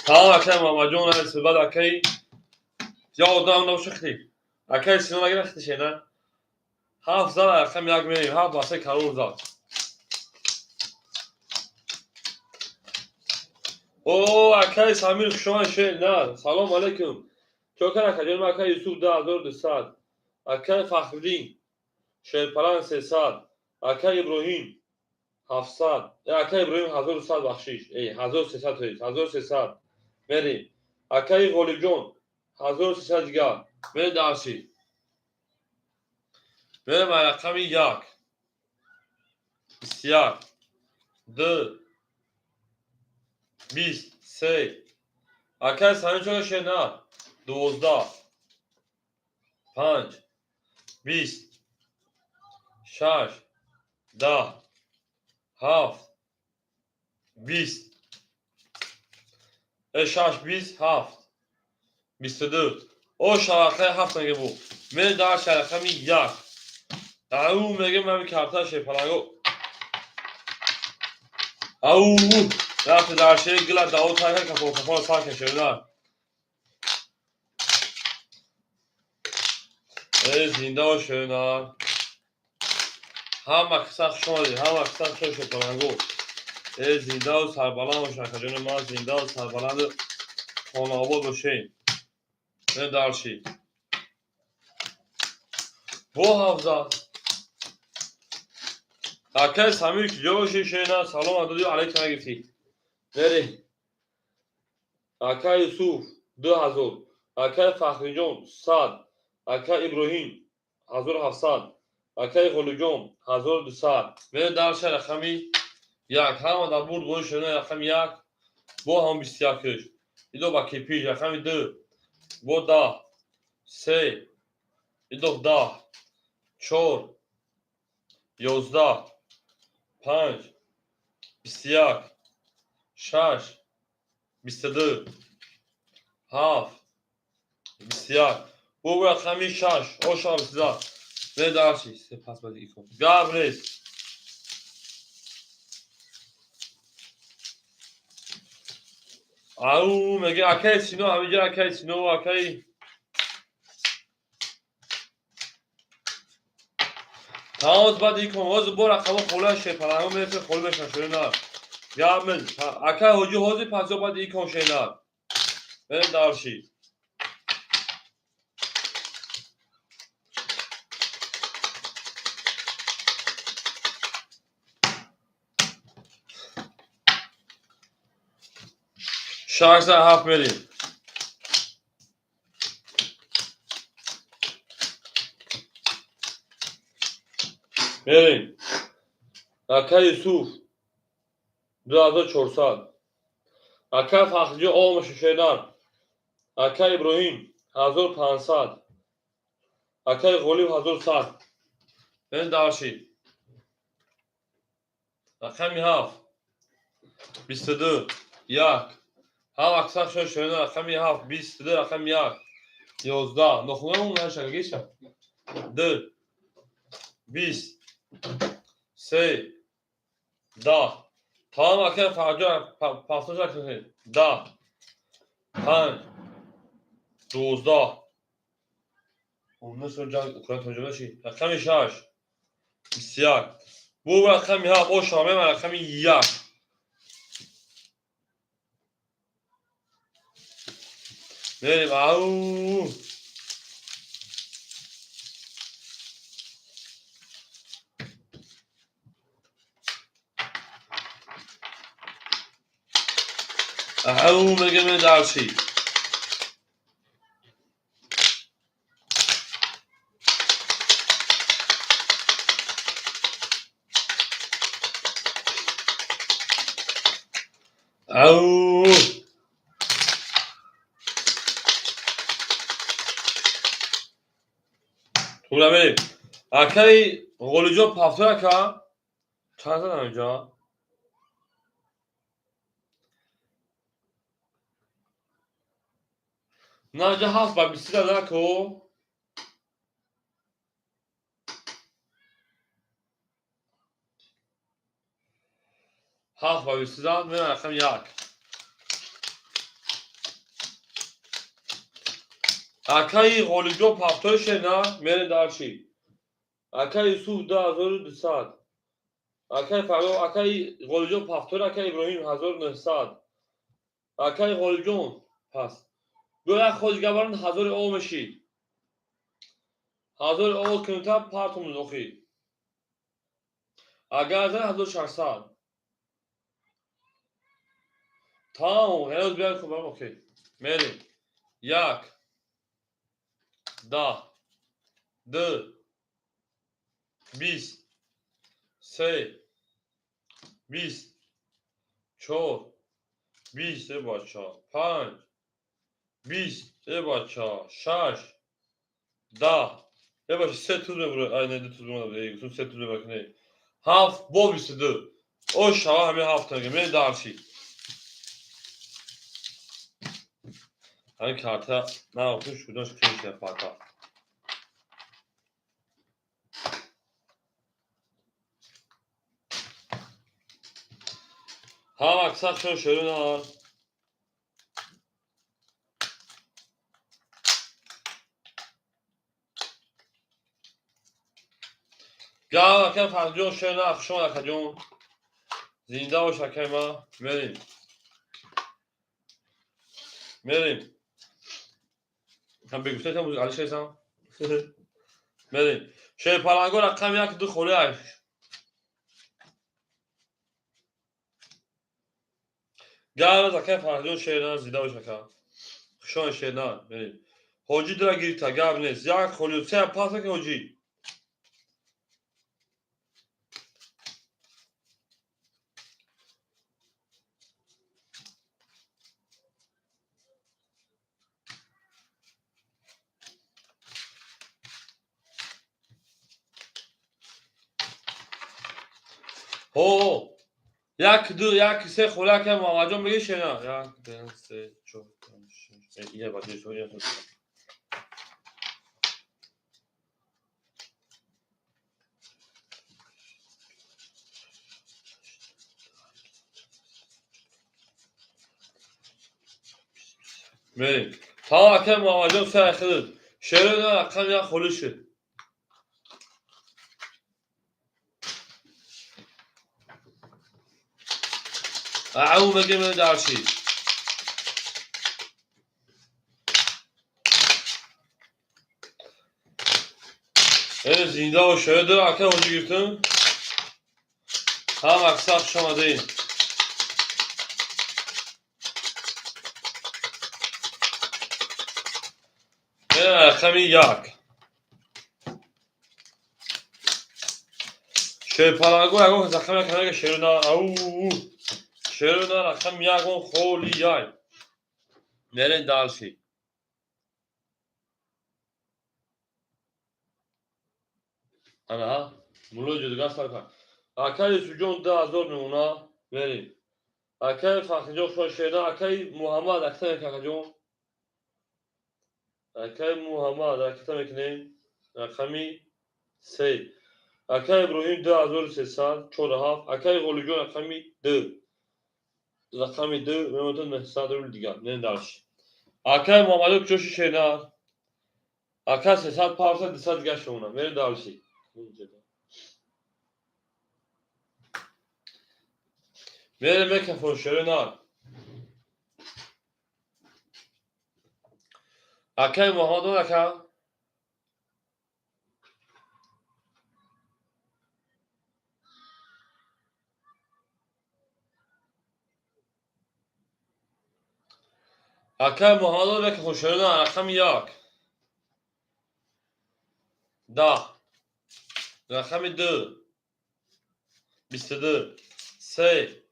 Speaker 1: Тамом акай Муҳаммадҷон баъд акай я одам набоша хти. Акай Сино нагира хти шена. 7 зад рақами 1 мерем. 7 ба 3 карол зад. О акай Самир хуш омадед шер на. Салом алейкум. Чокар акаҷон акай Юсуф 2200. Акай Фахриддин Шерпалан 300. Акай Иброҳим 700. Акаи Иброҳим 1100 бахшиш. 1300 тоист. 1300. Мерим. Акаи Ғолибҷон 1300 дигар. Мерим дарси. Мерим рақами 1. 21. 2. 20. 3. Акаи Самир чока шена? 12. 5. 20. 6. 10. 7. 20. 6 20 7. 22. О шарақаи 7 меге бу. Мерим дар рақами 1. Ау меге мами карта шепаланго. Ау рафти дар шери гила даво тарка кафо кафо сар кашена. Э зинда бошена. Ҳама қисса хуш омадед, ҳама қисса хуш шепаланго. Э зиндаву сарбаланд бошед, акаҷони ман, зиндаву сарбаланду хонаобод бошед. Э дарши. Бо ҳавза. Акай Самир куҷо бошӣ шена? Салом адоди алайкум нагирифтӣ. Мери. Акай Юсуф 2000. Акай Фахриҷон 100. Акай Иброҳим 1700. Акай Ғолибҷон 1200. Мери дарша рақами 1. Ҳама дар бурд бои шена рақами 1. Бо ҳам 21-ш. Идо ба кепиш рақами 2. Бо 10. 3. Идо 10. 4. 11. 5. 21. 6. 22. 7. 21. Бо рақами 6. Оша 22. Не дарши. Се пас бади икон. Гап нест. Ау меге акай Сино, ҳамиҷа акай Сино, акай тамом баъд икон. Ҳозир бо рақамо хола шепаланго мерасем, холи мешан шена. Гап нест. Акай ҳоҷи ҳозир пасё баъд икон шена. Мерем дарши. Шаш за ҳафт мерим. Мерим. Акай Юсуф 2400. Акай Фахриҷон омашу шенар. Акай Иброҳим 1500. Акай Ғолиб 1100. Мерим дарши. Рақами 7. 22. 1. Ҳам аксар шо шена рақами 7. 22 рақами 1. 11. Нохунам наша гиша. 2. 20. 3. 10. Тамом акай Фарҷон пафтош аксар. 10. 5. 12. Онда со ҷанг Украина тоҷима ши. Рақами 6. 21. Бу рақами 7 о шамем рақами 1. Мерим. Ау. Ау меге ме дарши. Ау. Тура мерим. Акай Ғолиҷон пафтор ака? Чанд задам инҷо? На инҷа 7 ба 20 зада ко. 7 ба 20 зад, мерам рақами 1. Акаи Ғолибҷон пафтор шена, мерем дарши. Акаи Юсуф 2200. Акаи Фарҳод, акаи Ғолибҷон пафтор, акаи Иброҳим 1900. Акаи Ғолибҷон пас. Бо як хоҷ габаран 1000 о мешид. 1000 о кунта партум охи. Агар зан 1600. Тамом, ҳероз биёй хуб, окей. Мерем. 1, 10, 2, 20, 3, 20, 4, 20, э бача, 5, 20, э бача, 6, 10, э бача, се туз мебура, ай не, ду туз мебура, эй, се туз мебура, не. 7, бо 22. О, шава ҳамин 7 танга, мерем дарши. Ҳамин карта, на, охир шуданш қиин шуда фата. Ҳама аксар шон шерунар. Гав акай Фарҳҷон шерунар, хуш омад акаҷон. Зинда бош акай ма. Мерем. Мерем. Ҳам бегуфтаам Алишерсам. Мерем. Шерпаланго рақам 1 2 холи аш. Гав акай Фарҳҷон шерунар, зинда бош ака. Хуш омад шерунар. Мерем. Ҳоҷӣ дира гирифта, гап нест. 1 холи, 3 пас ака ҳоҷӣ. Ҳо, 1 2 1 3 холи ака Муҳаммадҷон мегӣ шена. 1 2 3 4 5 6. Ия бача, ия. Мерем. Тамом ака Муҳаммадҷон се хидд. Шерона рақам 1 холи шуд. Ау мегем дарши. Э зинда бош, шояд ака ҳоҷӣ гирифтам. Ҳам аксар хуш омадед. Рақами 1. Шерпаланго ягон рақами 1 канага шерона. Ау. Шерона рақами 1 холи яй. Мерем дарши. Ана, мулло ҷудгар сар кард. Акай Юсуфҷон 2000 мемона. Мерем. Акай Фахриҷон шо шерона, акай Муҳаммад акта мекунем акаҷон. Акай Муҳаммад акта мекунем. Рақами 3. Акай Иброҳим 2300, 4 7. Акай Ғолибҷон рақами 2. Рақами 2 мемонад 900 рубл дигар. Мерем дарши. Акай Муҳаммадҷон куҷо шерона? Ака 300 парса 200 дигар шумона. Мерем дарши. Мерем микрофон шерона. Акай Муҳаммадон ака. Акай Муҳаммадон микрофон шерона рақами 1. 10. Рақами 2. 22. 3.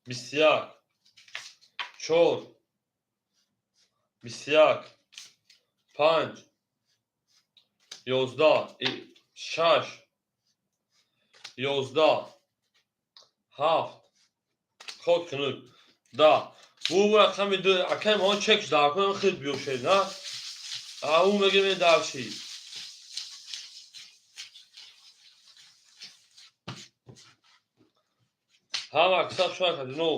Speaker 1: 21. 4. 21. 5. 11. 6. 11. 7. Хок хунук. 10. Бу рақами 2. Акай Муҳаммад чек дар кунам хел биё шена. Ау мегем дарши. Ҳама аксар шума кадино.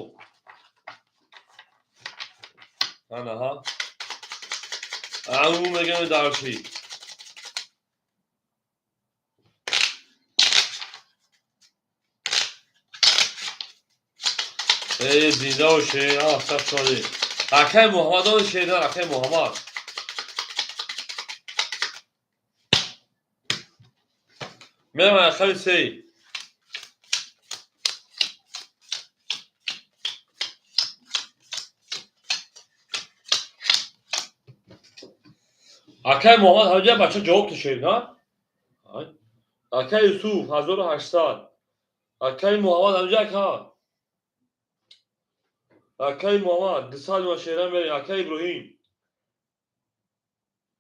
Speaker 1: Ана ҳа. Ау мегем дарши. Э зинда боше, аксар шума. Акай Муҳаммадон шена, акай Муҳаммад. Мерам рақами се. Акай Муҳаммад ҳамҷа бача ҷавоб ташед, ҳа? Акай Юсуф 1800. Акай Муҳаммад ҳамҷа ака. Акай Муҳаммад 200 меона шера мерем. Акай Иброҳим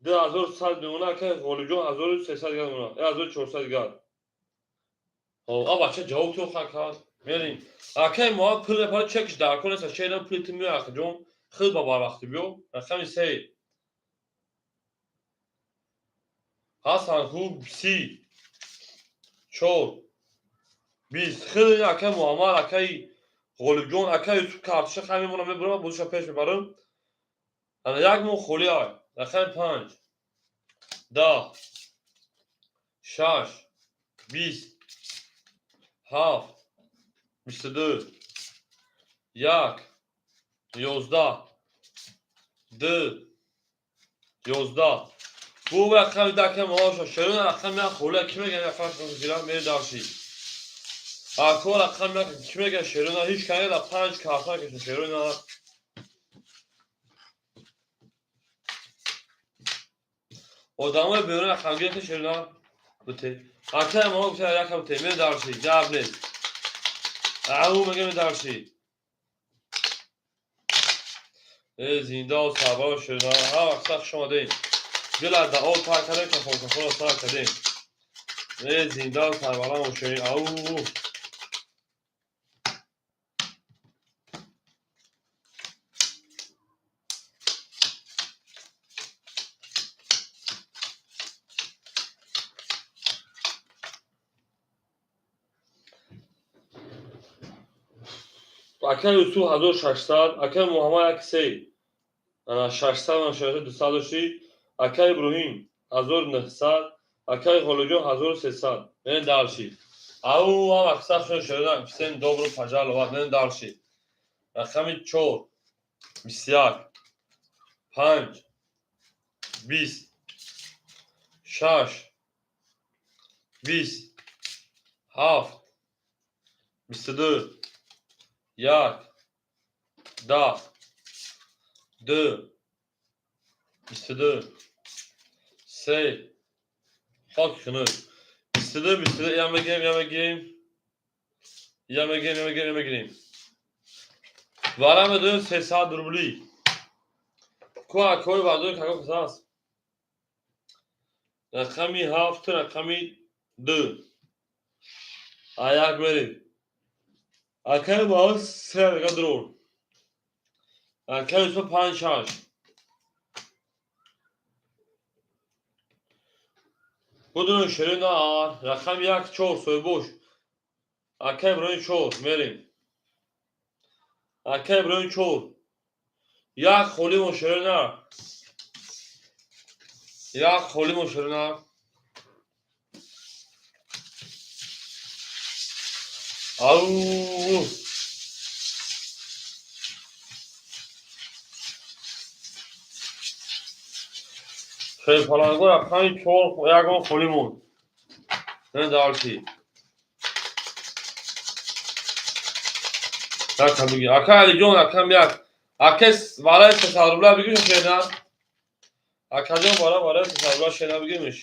Speaker 1: 2100 меона, акай Ғолибҷон 1300 гар меона, 1400 гар. Хоб, а бача ҷавоб ту ака. Мерем. Акай Муҳаммад пул мепара чекш дар кор нест, шера пули ту меояд акаҷон. Хел ба барвақти биё. Рақами се. Ҳасан хуб 30 4 20. Хеле акай Муҳаммад, акай Ғолибҷон, акай Юсуф картиша хай мемонам, мебурам, бозиша пеш мебарам. Ана як моҳ холӣ ай. Рақами 5 10 6 20 7 22 1 11 2 11. Бу рақами дака маоша шерона рақами як холия ки меган як фарқ гирам мери дарши. Ако рақами як ки меган шерона ҳеч кане да 5 карта кеша шерона. Одамои берун рақам гирифта шерона бите. Ака мо гуфта якам те мери дарши гап нест. Ау мега мери дарши. Э зинда ва сарбар шерона ҳар вақт хуш омадед. Дила да об пар кардем, кафон кафонро сар кардем. Э зинда сарбаланд бошед. Ау. Акай Юсуф 1600, акай Муҳаммад 13. Ана 600 600 200 дошти. Акай Иброҳим 1900, акай Ғолибҷон 1300. Мен дарши. Ау, ам аксар шуд шуда, всем добро пожаловать. Мен дарши. Рақами 4 21 5 20 6 20 7 22 1 10 2 22 3 хок хунук 22 22 я мегирем, я мегирем, я мегирем, я мегирем, я мегирем. Вара медоем 300 рубли. Ку акои вардои како кас аст? Рақами 7, рақами 2. А як мерем. Акай баҳо 3 рақам дрор. Акай Юсуф 5 6. Будун ширина рақами 1 4 соҳибош. Акай Иброҳим 4 мерем. Акай Иброҳим 4. Як холӣ мо ширина. Як холӣ мо ширина. Ау. Шерпаланго рақами 4 ягон холӣ монд. Не дарси. Якам биги. Ака Алиҷон рақам 1. Акес вараи 300 рубла бигириш шена. Акаҷон бара вараи 300 рубла шена бигириш.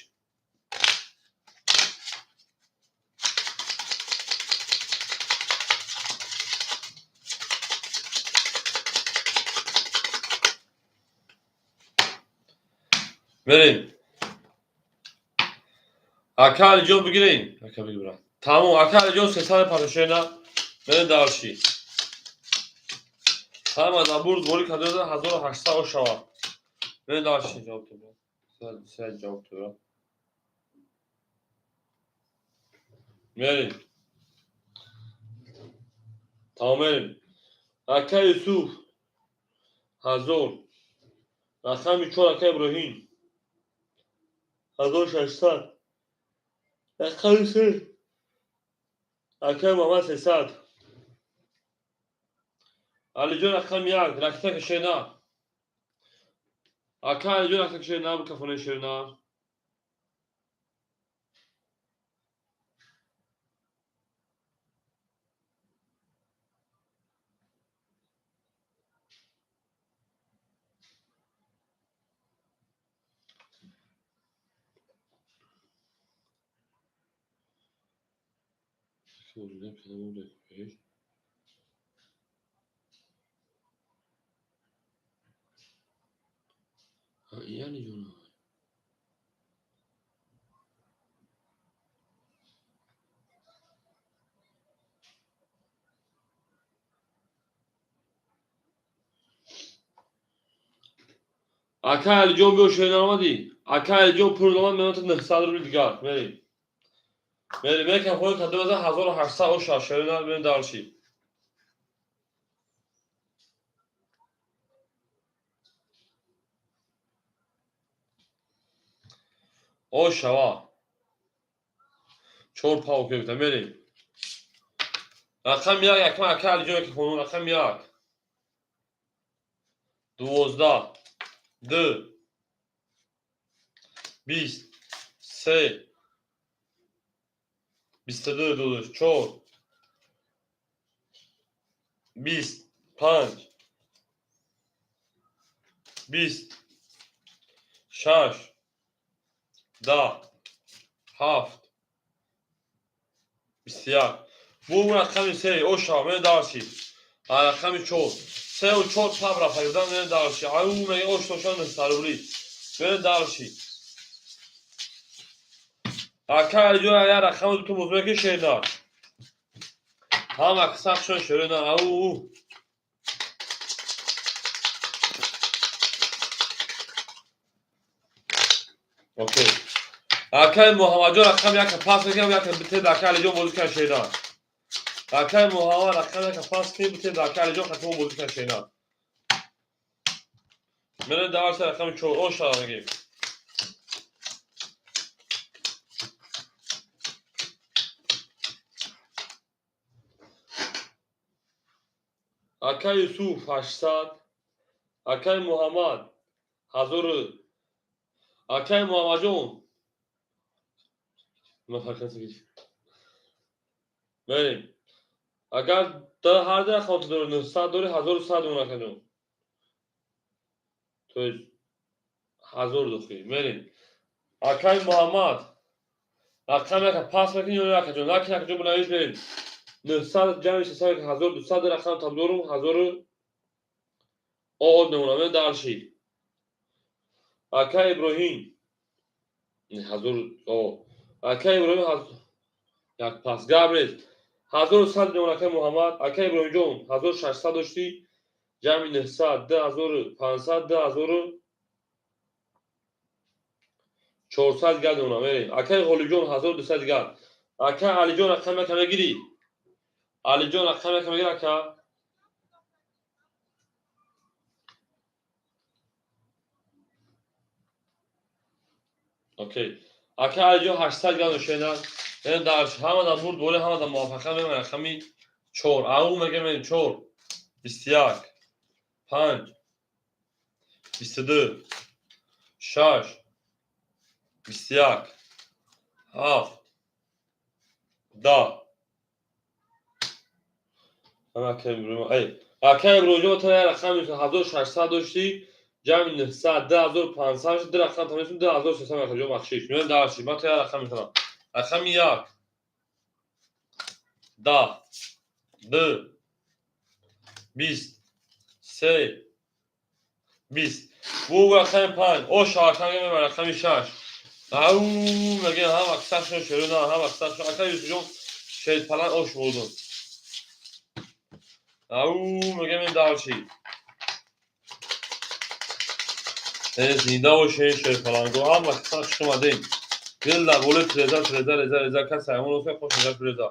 Speaker 1: Мерем. Ака Алиҷон бигирем. Ака бигирам. Тамом, ака Алиҷон 300 паша шена. Мерем дарши. Ҳама да бурд борӣ кардода 1800 ошава. Мерем дарши ҷавоб ту. Се ҷавоб ту. Мерем. Тамом мерем. Ака Юсуф 1000. Рақами 4 ака Иброҳим 1600. Рақами 3 акай Муҳаммад 300. Алиҷон рақами 1 ракета кашена. Ака Алиҷон ракета кашена, бикафонаи ширина. Ака Алиҷон, биё, шеринар омадӣ. Ака Алиҷон, пул омад, менота 900 рубли дигар. Мерем. Мерем, мекам хоҳи кадом аза 1800 оша шеринар, мерем дальше. Ошава. Чор пау кебита, мерем. Рақам як, якма ака Алиҷон, яки хонум, рақам як. 12, 2, 20, 3, 22, додаш, 4, 20, 5, 20, 6, 10, 7, 21. Бу рақами се, оша, мен дальше. Рақами чор. Сеу чор паб рафтагидан, мен дальше. Аю мега ош тошан сарубли. Мен дальше. Ака Алиҷон, я рақами дуту бозмеки шеринар. Ҳама сахшон шеринар. Ау. Окей. Акай Муҳаммадҷон, рақам яка пас мекунам, яка битед, ака Алиҷон бозӣ кунад шеринар. Акай Муҳаммад, рақам яка пас кунед, битед, ака Алиҷон хатимо бозӣ кунад шеринар. Мерем дальше, рақами чор. Оша мегем. Акай Юсуф 800, акай Муҳаммад ҳазору, акай Муҳаммадҷон. Мерем. Агар ҳар ду рақам дори 900 дори, 1100 мон, акаҷон. То есть ҳазор дохи. Мерем. Акай Муҳаммад, рақам яка пас мекунӣ ё акаҷон? Накун, акаҷон, бинавис, мерем. 900 ҷамъи 600 1200, рақам там дорум, ҳазору од мемонам. Мен дальше. Акай Иброҳим ҳазор о. Акай Иброҳим як пас гап нест. 1100 мемон, акай Муҳаммад. Акай Иброҳимҷон, 1600 доштӣ, ҷамъи 900 2500, 2400 дигар мемонам. Мерем. Акай Ғолибҷон, 1200 дигар. Акай Алиҷон, рақам яка мегирӣ? Алиҷон, рақам яка мегирӣ, ака? Окей. Ака Алиҷон, 800 дигар ношена. Мерем дальше. Ҳама дар бурд боле, ҳама дар муваффақият мемонем. Рақами чор. Ау мегем, мерем чор. 21, 5, 22, 6, 21, 7, 10. Акай Иброҳимҷон, та як рақам 1600 доштӣ, ҷамъи 900 2500, ду рақам тамесум, 2300, акаҷон, бахшиш. Мерем дальше. Ман та як рақам метавонам. Рақами як. 10, 2, 20, 3, 20. Бу рақами панҷ. Оша, акам мебарам рақами шаш. Ау мегем, ҳама сахшон шерина, ҳама сахшон. Ака Юсуфҷон, шерпалан ош бурдум. Ау мегем, ин дальше. Зинда бошед, шерпаланго, ҳама сахш омадем. Дил дар болои треза, треза, реза, реза, кас ҳайвон офе хош реза, реза.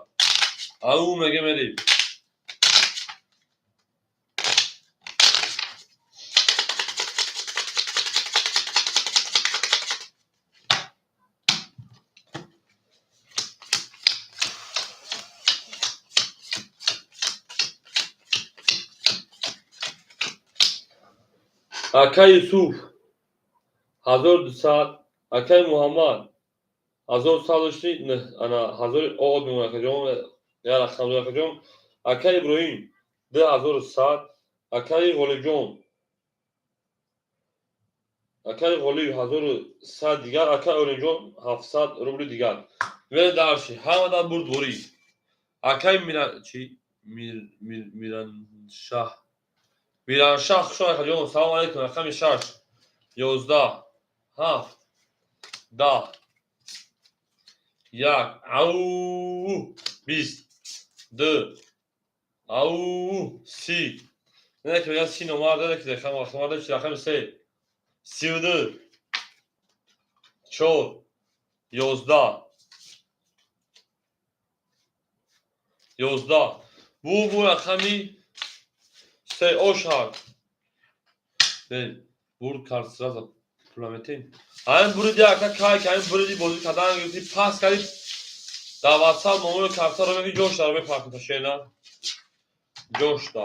Speaker 1: Ау мегем, мерем. Акай Юсуф 1200, акай Муҳаммад 1100 доштӣ, ана ҳазори од мемонад, акаҷон, як рақам дор, акаҷон. Акай Иброҳим 2100, акай Ғолибҷон, акай Ғолиб 1100 дигар, акай Олимҷон 700 рубли дигар. Мерем дальше. Ҳама дар бурдборӣ. Акай Мира чи Мираншаҳ, Мираншаҳ, хуш омад, акаҷон. Салому алайкум. Рақами 6, 11, 7, 10, 1, ау, 20, 2, ау, 30. Не ки мегӯяд 30 номарда, не ки рақам чи, рақами 3, 32, 4, 11, 11. Бу рақами 3 ошад. Бурд кард, сразу пула метем. Ҳамин буриди, ака, кай ки ҳамин буриди, бозӣ кардан гирифти, пас кардӣ, дар ватсап номери картаро меги, ҷошта мепаркита шена ҷошта.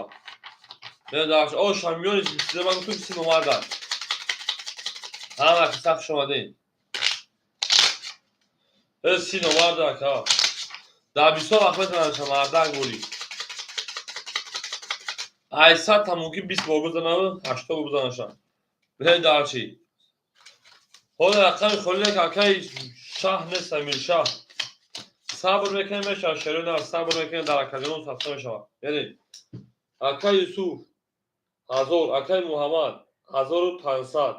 Speaker 1: О, шамиёни ман гуфтум, 30 номарда. Ҳама киса хуш омадем. 30 номарда, ака. Дар бисёр вақт метавонам мардак бурӣ. Ай 100-та мумкин 20 бор бизанам, 80 бор бизанаша. Бирем дар чӣ? Ҳоло рақами холӣ, акаи шаҳ нест, Амиршаҳ. Сабр мекунем, мешавад, шерои нар, сабр мекунем, дар акаҷонон сафта мешавад. Берем. Акаи Юсуф 1000, акаи Муҳаммад 1500,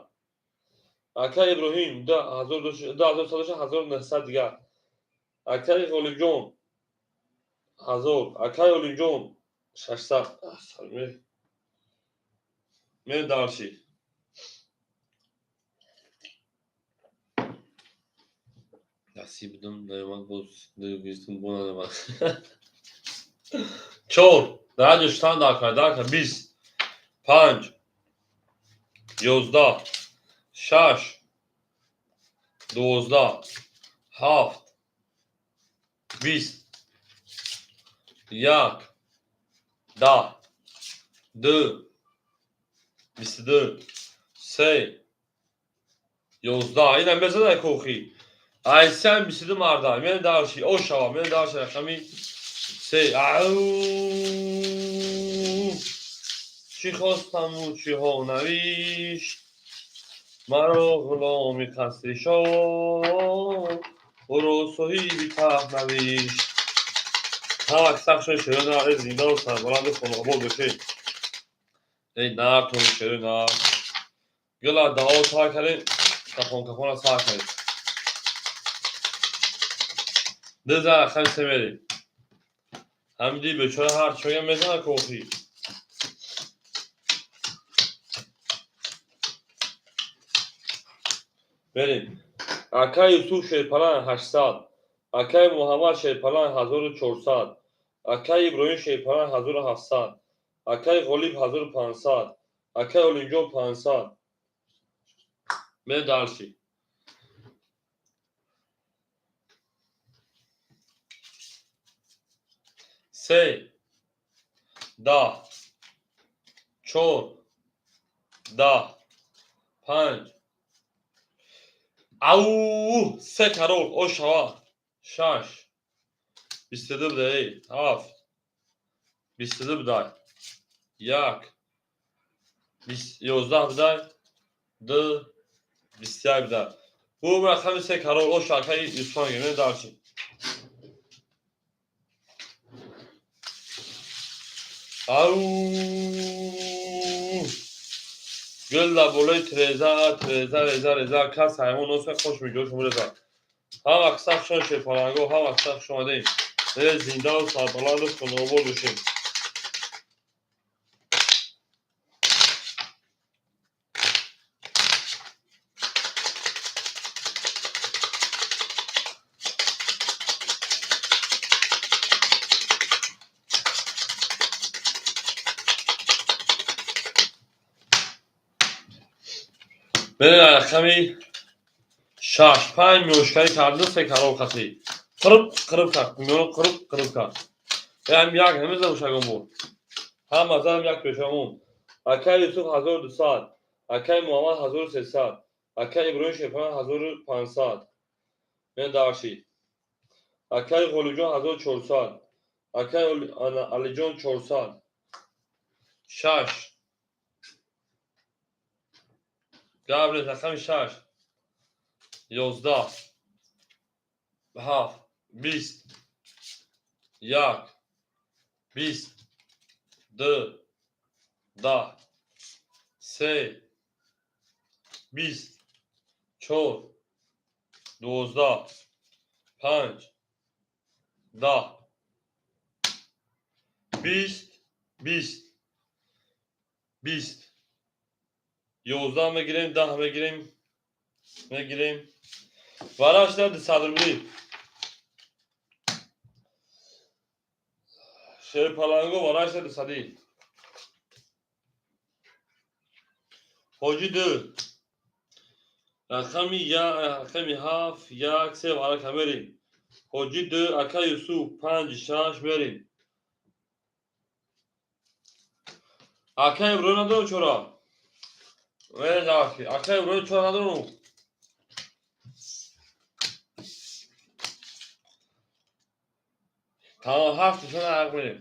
Speaker 1: акаи Иброҳим 2100, 1900 дигар. Акаи Ғолибҷон 1000, акаи Олимҷон 600. Мерем дарчи. Насиб будам, наёмад, боз гирифтум, бо наёмад. Чор, дар ҷо дар дар 20, 5, 11, 6, 12, 7, 20, 1, 10, 2, 22, 3, 11. Ина мезада кохи. Айсиам 22 марда. Мен дарши. О шава, мен дарши рақами 3. Ау! Чӣ хостаму чиҳо навишт, маро ғуломи қасри шоҳ, ӯро соҳиби тахт навишт. Ҳама сахшои шерои нар, зиндаву сарбаланду хонаобод бошед. Эй нартон, шерои нар. Гила дао сар кардем, кафон кафона сар кардем. Диза рақами 3 мерем. Ҳамиди бечора ҳар чӣ мегӯям, мезана кохи. Берем. Акаи Юсуф Шерпалан 800, акаи Муҳаммад Шерпалан 1400, акаи Иброҳим Шерпалан 1700, акаи Ғолиб 1500, акаи Олимҷон 500. Мерем дарси. 3, 10, 4, 10, 5, ау, се карол, о шава, 6, 22 будай, 7, 22 будай, 1, 11 будай, 2, 21 будай. Бу рақами се карол, о шакаи Юсуфан гирем дарчи. Ау! Гул дар болои треза, треза, реза, реза, кас ҳайвон носа хош меҷо шумо реза. Ҳама киса хушон шерпаланго, ҳама киса хуш омадем. Зиндаву сарбаланду хонаобод бошем. Берем рақами 6, 5 миёшкарӣ карду, се карол қатӣ. Қириб қириб кард, миёна қириб қириб кард. Ям як намезанам шагон буд. Ҳама занам як пешамон. Акаи Юсуф 1200, акаи Муҳаммад 1300, акаи Иброҳим Шерпалан 1500. Мен дарши. Акаи Ғолибҷон 1400, акаи Алиҷон 400. 6. Габрел рақами 6, 11, 7, 20. Як, бист, ду, даҳ, се, бист, чор, 12, панҷ, даҳ, бист, бист, бист, 11 мегирем, 10 мегирем, мегирем. Варашда 200 рубли. Шерпаланго варашда 200. Ҳоҷи ду. Рақами я, рақами ҳафт, як, се варака мерем. Ҳоҷи ду, ака Юсуф, панҷ, шаш мерем. Ака Иброҳим надорам чора? Мерем даваши. Ака Иброҳим чора надорам? Тамом, ҳафт нишон ҳақ мерем.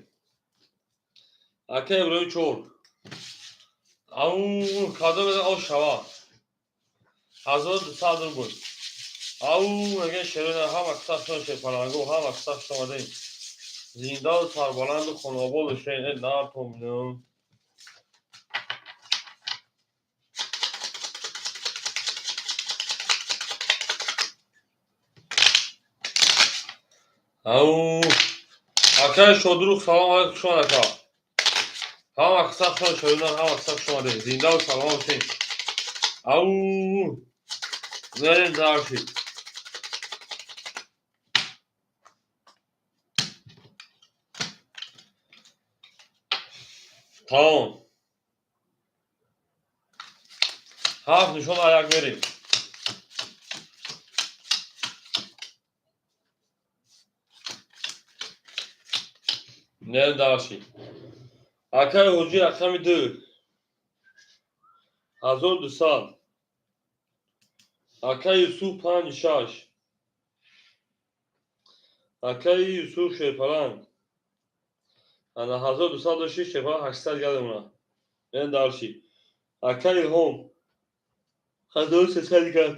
Speaker 1: Ака Иброҳим чор. Ау, кадом мезан ош шава. 1200 рубл. Ау, мегӯяд шерона ҳама киса шон шерпаланго, ҳама киса хуш омадем. Зиндаву сарбаланду хонобод бошед, э нартом. Ау, акай Шодрух, салом алейкум, хуш омад ака. Ҳама киса хуш шерона, ҳама киса хуш омадем. Зиндаву саломат бошед. Ау, мерем дарши. Тамом. Ҳафт нишон аяк мерем. Мерем дарши. Акай Ҳоҷӣ рақами ду. 1200. Акай Юсуф панҷ шаш. Акай Юсуф шерпаланг. Ана 1206 шерпаланг 800 гал мемонад. Мерем дарши. Акай Илҳом 1300 гал.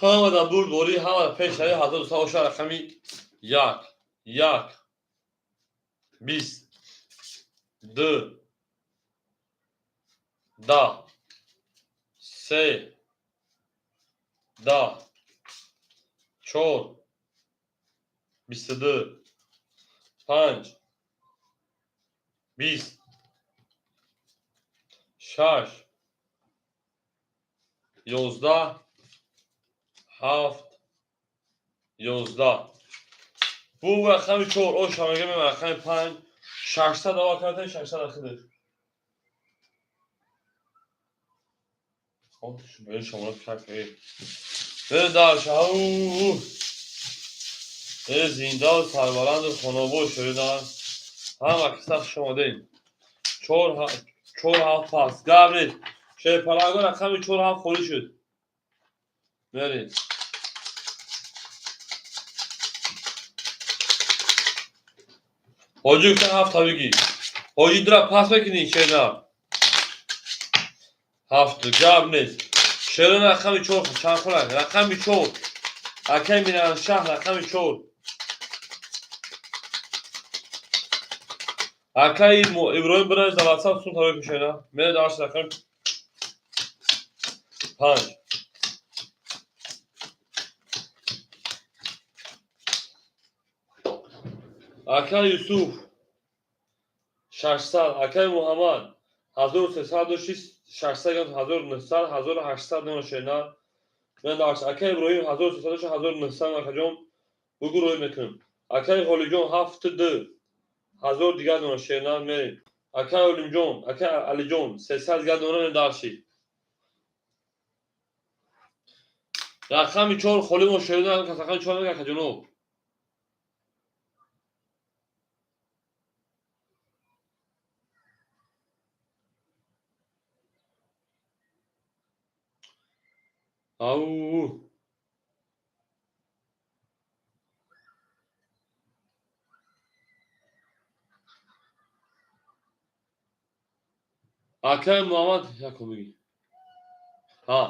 Speaker 1: Ҳама дар бурдборӣ, ҳама дар пешравӣ 1200 оша рақами як, як, бист, ду, даҳ, се, даҳ, чор, 22, панҷ, бист, шаш, 11, ҳафт, 11. Бу рақами чор, оша мегӯям рақами панҷ, 600 аввал кардем, 600 ахидаш. Шумо дар ау зиндаву сарбаланду хонобод шудан. Ҳама киса хуш омадем. Чор чор ҳафт пас. Гап нест. Шерпаланго рақами чор ҳафт холӣ шуд. Мерем. Ҳоҷӣ гуфтан ҳафта бигӣ. Ҳоҷӣ дура пас мекунӣ шерна. Ҳафт гап нест. Шерона рақами чор чанд хӯрак? Рақами чор. Акай Мираншаҳ рақами чор. Акай Иброҳим бираз дар WhatsApp сум тарои кушена. Мере дарс рақами панҷ. Акай Юсуф 600, акай Муҳаммад 1306, 600, 1900, 1800 ношена. Мен дарс акай Иброҳим 1306, 1900 акаҷон бугу рӯй мекунем. Акай Ғолиҷон ҳафт ду ҳазор дигар дона шерна мерем. Акай Олимҷон, акай Алиҷон 300 дигар дона дарши. Рақами чор холӣ мо шерна, рақами чор акаҷоно. Ау. Акай Муҳаммад якум бигӣ. Ҳа,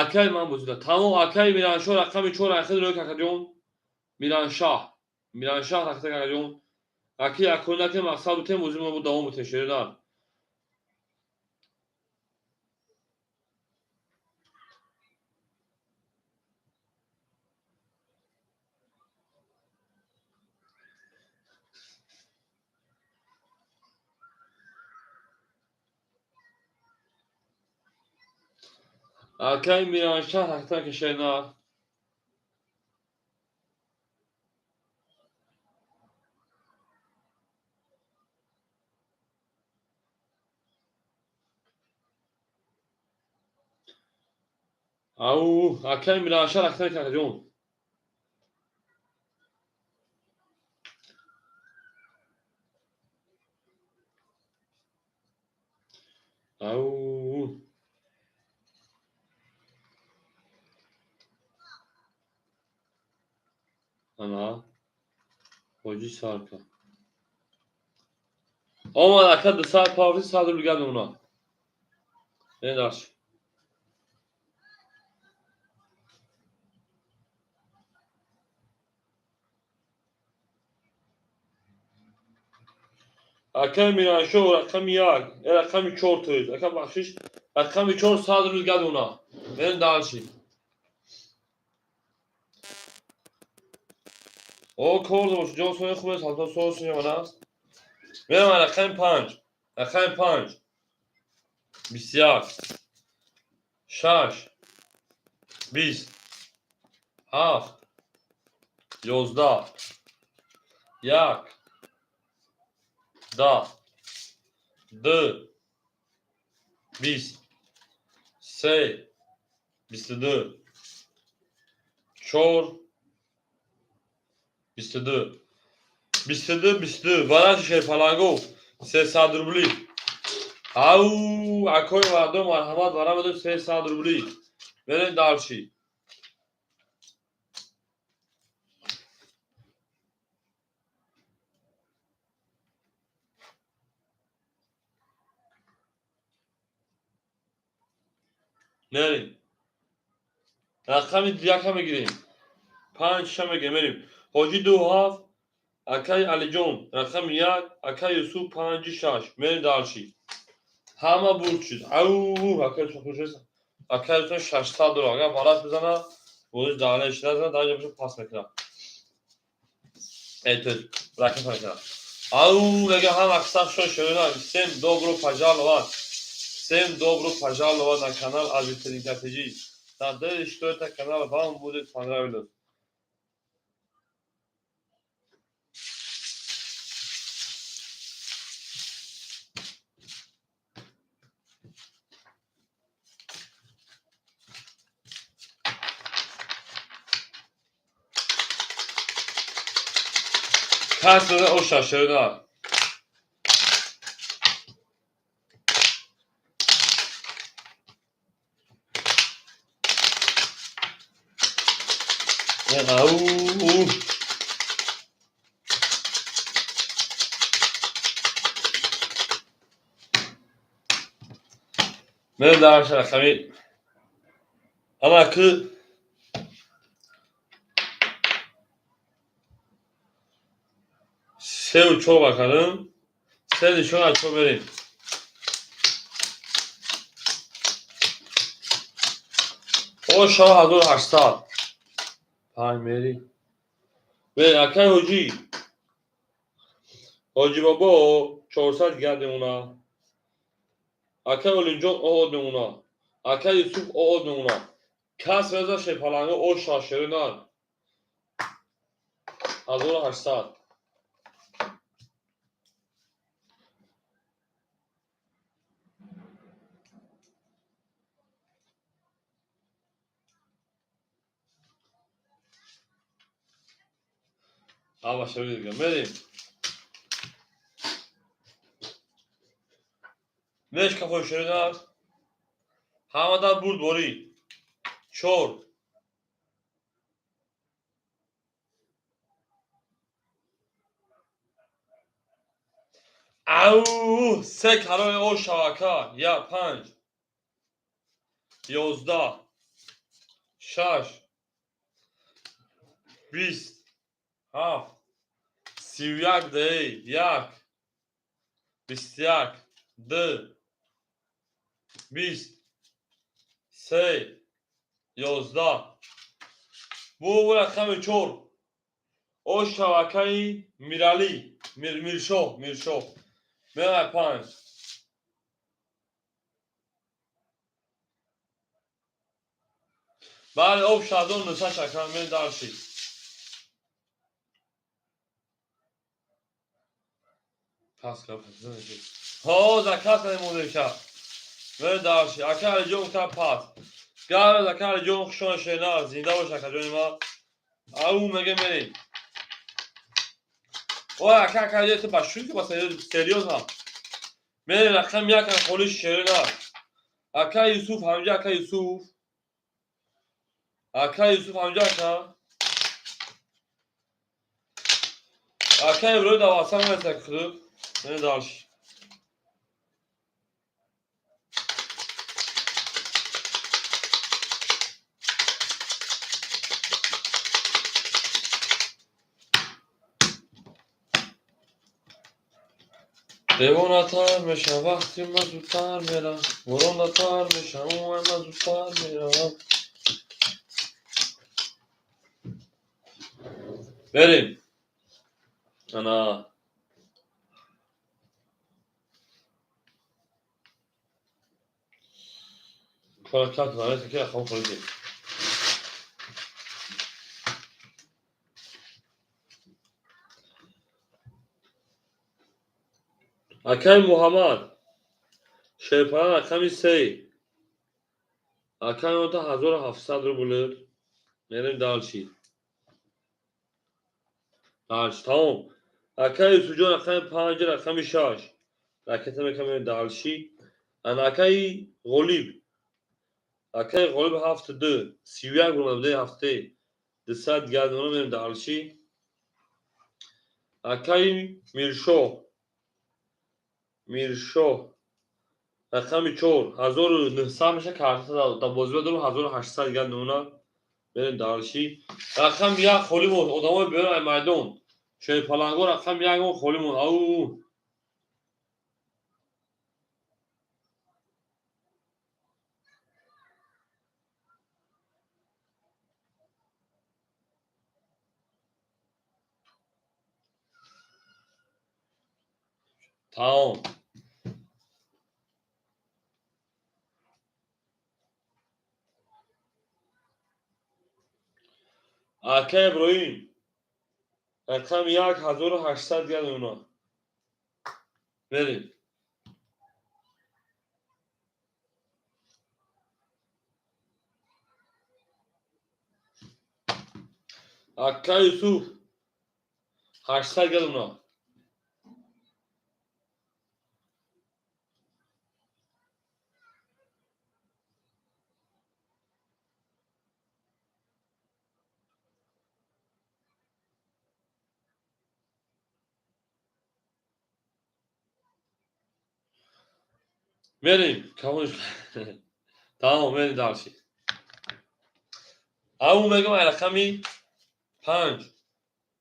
Speaker 1: акай ман бузуда. Тамом, акай Мираншоҳ рақами чор ахир рӯй какаҷон. Мираншоҳ. Мираншаҳ рахта какаҷон. Аки яконаке мақсад бутем, бозӣ мо давом бутем шеринар. Акай Мираншаҳ рахта шеринар. Ау, акай Мираншаҳ рахта какаҷон. Ау. Ана. Ҳоҷи Сарка. Омад ака 200 павли 100 рубл гардона. Не даш. Акай Мираншоҳ рақами 1, рақами 4 тоист. Ака бахшиш, рақами 4 100 рубл гардона. Мерем дальше. О, кор бош, ҷон сони хуб аст, ҳатто сол шуни аст. Мерам рақами 5, рақами 5. 21 6 20 7 11 1 10 2 20 3 22 4 22 22 22 варанти шерпалангов 300 рубли. Ау, акои мардум марҳамат, вара медем 300 рубли. Мерем дальше. Мерем. Рақами 1 мегирем. 5 ша мегирем, мерем. Ҳоҷи 2 7, акай Алиҷон рақами 1, акай Юсуф 5 6. Мерем дальше. Ҳама бурд шуд. Ау, акай Юсуф, акай Юсуф 600 доллар. Агар барас бизана, бозиш далеш назана, дар ҷо пас мекунад. Эй, то ракет мекунад. Ау, мега ҳама қисса шо шуна. Всем добро пожаловать. Всем добро пожаловать на канал Азия TG. Надеюсь, что этот канал вам будет понравился. Касада оша шерина. Ау. Мерем дальше рақами. Ана ки 3 ва 4 бакарим. 3 нишон аз 4 мерем. О, 6800. 5 мери. Бе, акай ҳоҷи. Ҳоҷи бобо 400 гардемона. Акай Олимҷон оод мемона. Акай Юсуф оод мемона. Кас реза шепаланго о шашерина. 1800. Ава шавидга. Мерем. Меш кафои ширин аст. Ҳамадан бурд борӣ. 4 Ау, 3 карои о шавака. Я 5 11 6 20 7 31 д 1 21 д 20 3 11 бу рақами 4 о шабакаи Миралӣ Миршоҳ мерай 5. Бале, об 6900 шакар мен дарши. Пас кар ҳо заказ кардем модерша. Мен дарши. Ака Алиҷон гуфта пас. Гар ака Алиҷон хушон шена зинда бош акаҷони ма. Ау меге мерем. Ой ака ака Алиҷон ту ба шӯхӣ ба серьёзно. Мерем рақам якам холи шерина. Ака Юсуф ҳамҷа ака Юсуф. Ака Юсуф ҳамҷа ака. Ака Иброҳим даваса мераса худук. Мерем дарши. Девонатар мешам вақти ман зудтар мерам, боронатар мешам ой ман зудтар мерам. Берем. Ана кора кард нараса ки рақам холидем. Акаи Муҳаммад шерпара рақами 3. Акаи ота 1700 рубл. Мерем дальше. Дальше тамом. Акаи Юсуфҷон рақами 5 рақами 6. Ракета мекунем мерем дальше. Ана акаи Ғолиб. Акаи Ғолиб 7 2 31 рубл буда ҳафте. 200 гардона мерем дальше. Акаи Миршоҳ рақами 4 1900 меша карта дар бозиба дорум 1800 гардона мерем дальше. Рақами 1 холӣ монд. Одамои берун ай майдон. Шерпаланго рақами 1 мон холӣ монд. Ау тамом. Ака Иброҳим рақами 1 1800 гардона. Мерем. Ака Юсуф 800 гардона. Мерем. Тамом, мерем дальше. Ау мегам ай рақами 5.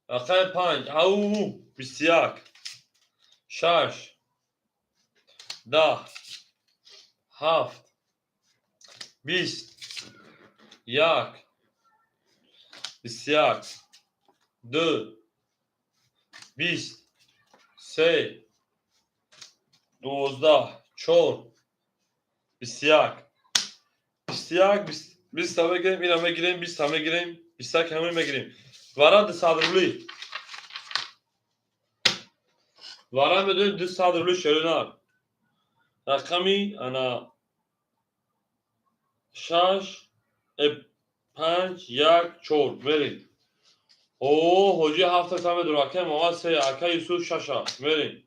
Speaker 1: Рақами 5. Ау 21 6 10 7 20 1 21 2 20 3 12 4 21 21 20 та мегирем, ина мегирем, 20 та мегирем, 21 ҳама мегирем. Вара 200 рубли. Вара медонем 200 рубли шеринар. Рақами ана 6 5 1 4 мерем. О, ҳоҷи 7 та медорам. Акаи Муҳаммад 3, акаи Юсуф 6 мерем.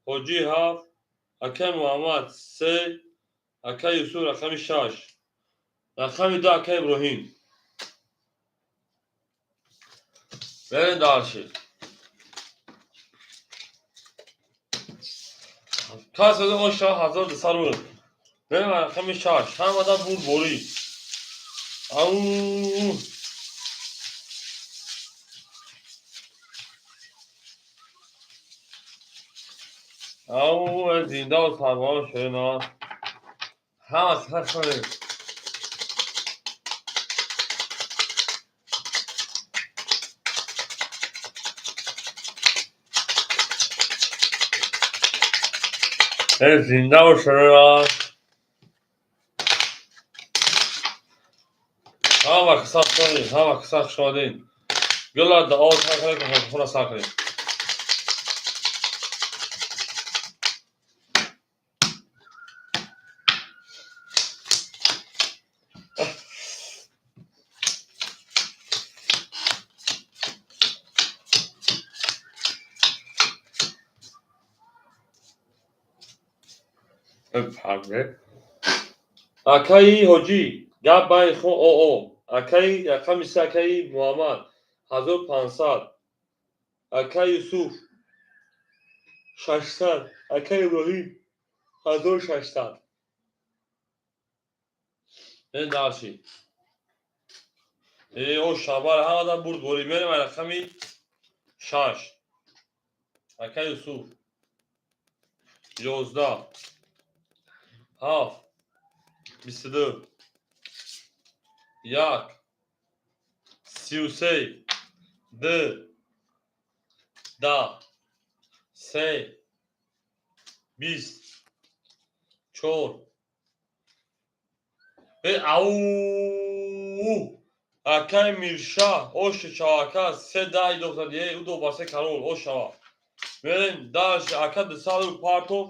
Speaker 1: Ҳоҷи 7, акаи Муҳаммад 3, акаи Юсуф рақами 6. Рақами 2 акаи Иброҳим. Мерем дальше. Кас аз он 6200 рубл. Мерем рақами 6. Ҳамада бурдборӣ. Ау Ау, зинда ва сарбаланд шерина. Ҳама сар. Зинда ва шерина. Ҳама каса шудин, ҳама каса шудин. Гула дуо кунед, ки хона сар кунед. Акаи ҳоҷӣ гап бай хо оо акаи рақами се акаи Муҳаммад 1500, акаи Юсуф 600, акаи Иброҳим 1600. Ин дарши. О шабар ҳамадан бурд борӣ. Мерем рақами 6. Акаи Юсуф 11 7 22 1 33 2 10 3 20 4. Ау акаи Мирша оши шава ака се даҳи дохтадие ӯ ду ба се карол ош шава. Мерем даш ака дусаду партов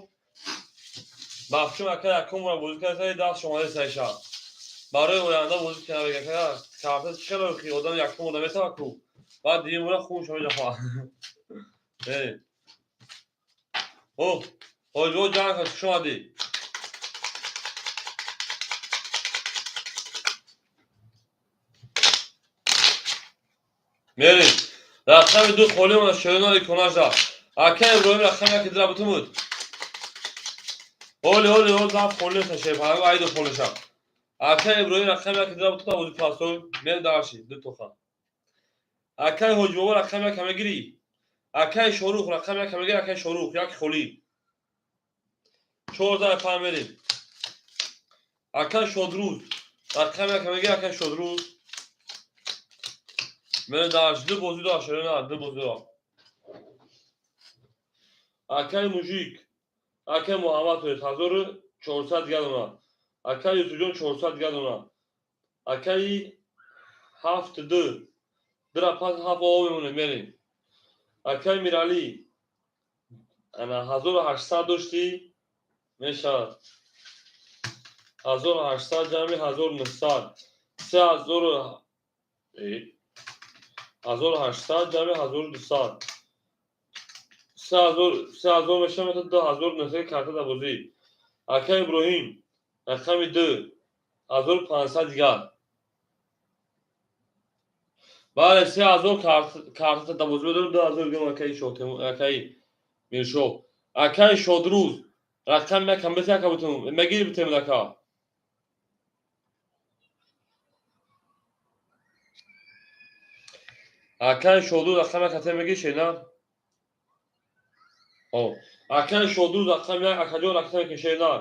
Speaker 1: бахшум ака якум бора бозӣ карда даст шомада сайша. Барои оянда бозӣ кунад ака карта чӣ хело ки одам якум бора метава ку. Баъд дуюм бора хун шава ҷафа. Мерем. О, ҳоҷибо ҷанг хуш омадӣ. Мерем. Рақами 2 холӣ монда шеронои конажда. Ака Иброҳим рақами 1 дира бутумуд. Оли оли оли зав холӣ неста шерпаланг айду холиша. Акаи Иброҳим рақами 1 дира бутуна бозӣ пасой. Мерем дарши ду тоха. Акаи Ҳоҷибобо рақами 1 мегирӣ. Акаи Шорух рақами 1 мегирӣ, акаи Шорух як холӣ. 4 5 мерем. Акаи Шодрӯз рақами 1 мегирӣ, акаи Шодрӯз. Мерем дарши ду бозӣ дора шерона ду бозӣ дора. Акаи Мужик акаи Муҳаммад тоест 1400 дигар дона. Акаи Юсуфҷон 400 дигар дона. Акаи 7 2 дира пас 7 о мемонем мерем. Акаи Миралӣ ана 1800 доштӣ мешавад 1800 ҷамъи 1900 3000 1800 ҷамъи 1200 3000 3000 мешавад 2900 карта дар бозӣ. Акаи Иброҳим рақами 2 1500 дигар. Бале 3000 карта дар бозӣ медорем 2000 дигар акаи Шотем акаи Миршоҳ. Акаи Шодрӯз рақами 1 кам бес яка бутум мегири бутем ака. Акаи Шодрӯз рақами 1 кате мегири шена? О, акаи Шодрӯз рақами 1 акаҷон рақами 1 шена.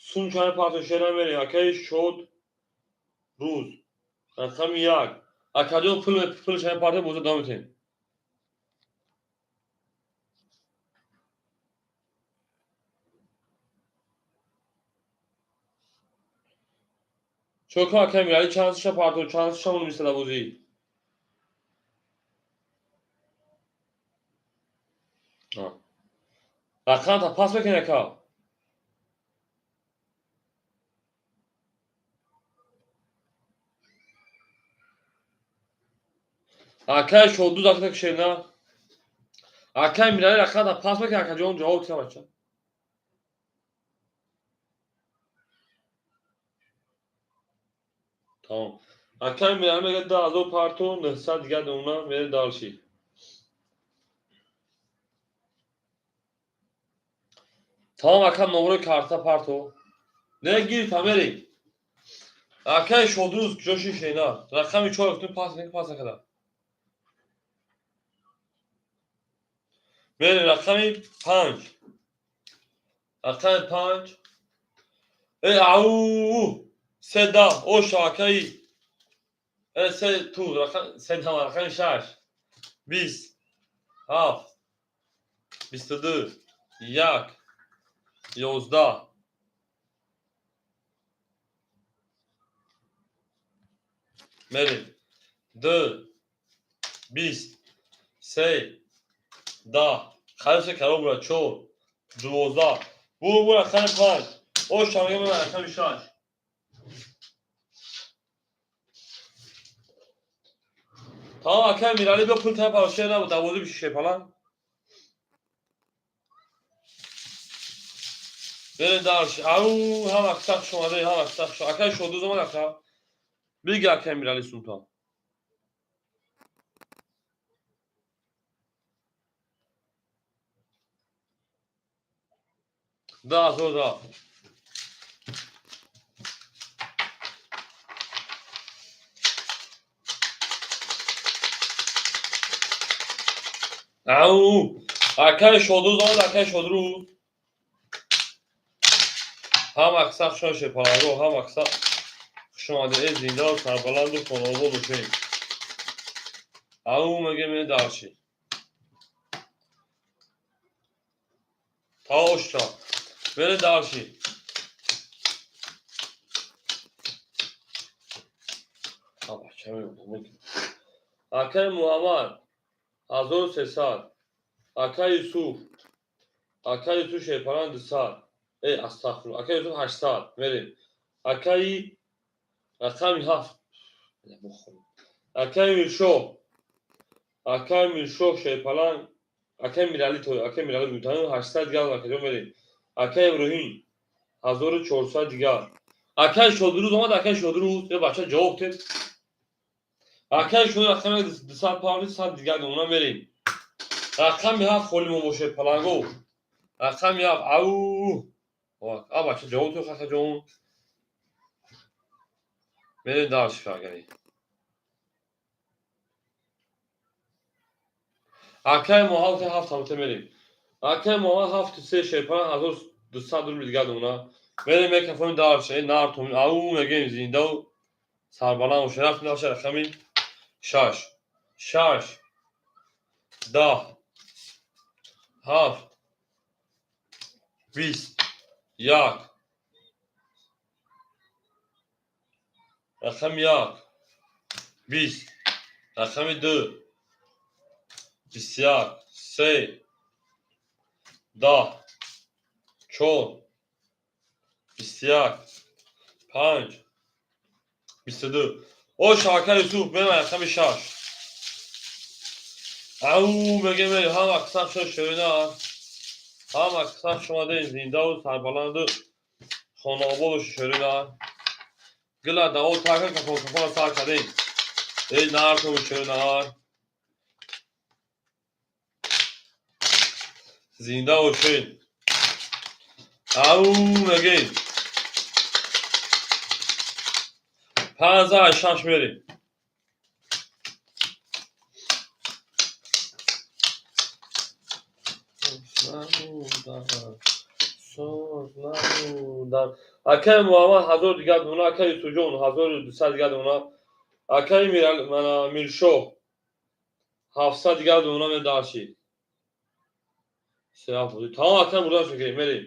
Speaker 1: Сум чанд парто шена мерем акаи Шодрӯз рақами 1. Акаҷон пул чанд парто бозӣ давом метем. Чӯко акаи Миралӣ чанд ша парто чанд ша мон мисада бозӣ. Рақамта пас мекунӣ ака? Акаи Шодрӯз ака шена. Акаи Миралӣ рақамта пас мекунӣ акаҷон ҷавоб тиҳам бача. Тамом. Акаи Миралӣ мегӯяд 2000 парто 900 дигар дона мерем дарши. Тамом ака номрои карта парто. Не гирифта мерем. Акаи Шодрӯз ҷоши шена. Рақами 4 гуфтем пас пас накарда. Мерем рақами 5. Рақами панҷ. Э, ау, се даҳ. Оша, акаи. Э, се ту, рақам, се даҳ, рақами шаш. 20, ҳафт, 22, як, 11. Мерем. Ду, 20, се, 10. Харисе каробура, чор, 12. Бу, бу, рақами панҷ. Оша, мегем, рақами шаш. Тамом, акай Миралӣ, биё, пул тай парошия набуд, дарвоза биши, шепалан. Берем дальше. Ау, ҳама киса хуш омаде, ҳама киса хуш. Акай Шодуз омад, ака. Биги, акай Миралӣ Султон. 2010. Ау, акай Шодруз омад, акай Шодруз. Ҳама киса хуш омад, шепаланго, ҳама киса хуш омаде. Э, зиндаву сарбаланду хонаобод бошед. Ау, мегем, е, дальше. Таошта. Бере дальше. Акай Муҳаммад, 1300. Акай Юсуф. Акай Юсуф шерпалан 200. Э, астағфирулло. Акай Юсуф 800. Мерем. Акаи рақами ҳафт. Акай Миршоҳ. Акай Миршоҳ шерпалан. Акай Миралӣ, то акай Миралӣ гутан 800 дигар, акаҷон, мерем. Акай Иброҳим 1400 дигар. Акай Шодруз омад, акай Шодруз. Е, бача, ҷавоб тед. Акай Шодруз рақами 200 павли 100 дигар она мерем. Рақами ҳафт холи мо бошед, паланго. Рақами ҳафт. Ау. А, бача, ҷавоб тед, акаҷон. Мерем дальше, фаргани. Акай Муҳаммад ҳафт ҳамта мерем. Акай Муҳаммад ҳафту се шерпалан 1200 рубли дигар дона. Мерем, мекафонем дальше. Э, нартум. Ау, мегем, зиндаву сарбаланд бошед. Рафтем дальше, рақами шаш. Шаш. 10. Ҳафт. 20. Як. Рақами як. 20. Рақами ду. 21. Се. 10. Чор. 21. Панҷ. 22. Ош, ака Юсуф, берем рақами шаш. Ау, мегем, ҳама киса шо шӯина. Ҳама киса шумаде, зиндаву сарбаланду хонаобод бошед, шӯрина. Гила даво така кафон кафона сар кардем. Эй, нартум, шӯрина. Зинда бошед. Ау, мегем. 5 шаш мерем. Акай Муҳаммад 1000 дигар дона, акай Юсуфҷон 1200 дигар дона, акай Миршоҳ 700 дигар дона медарши. Тамом, акай мурдан шукрем, мерем.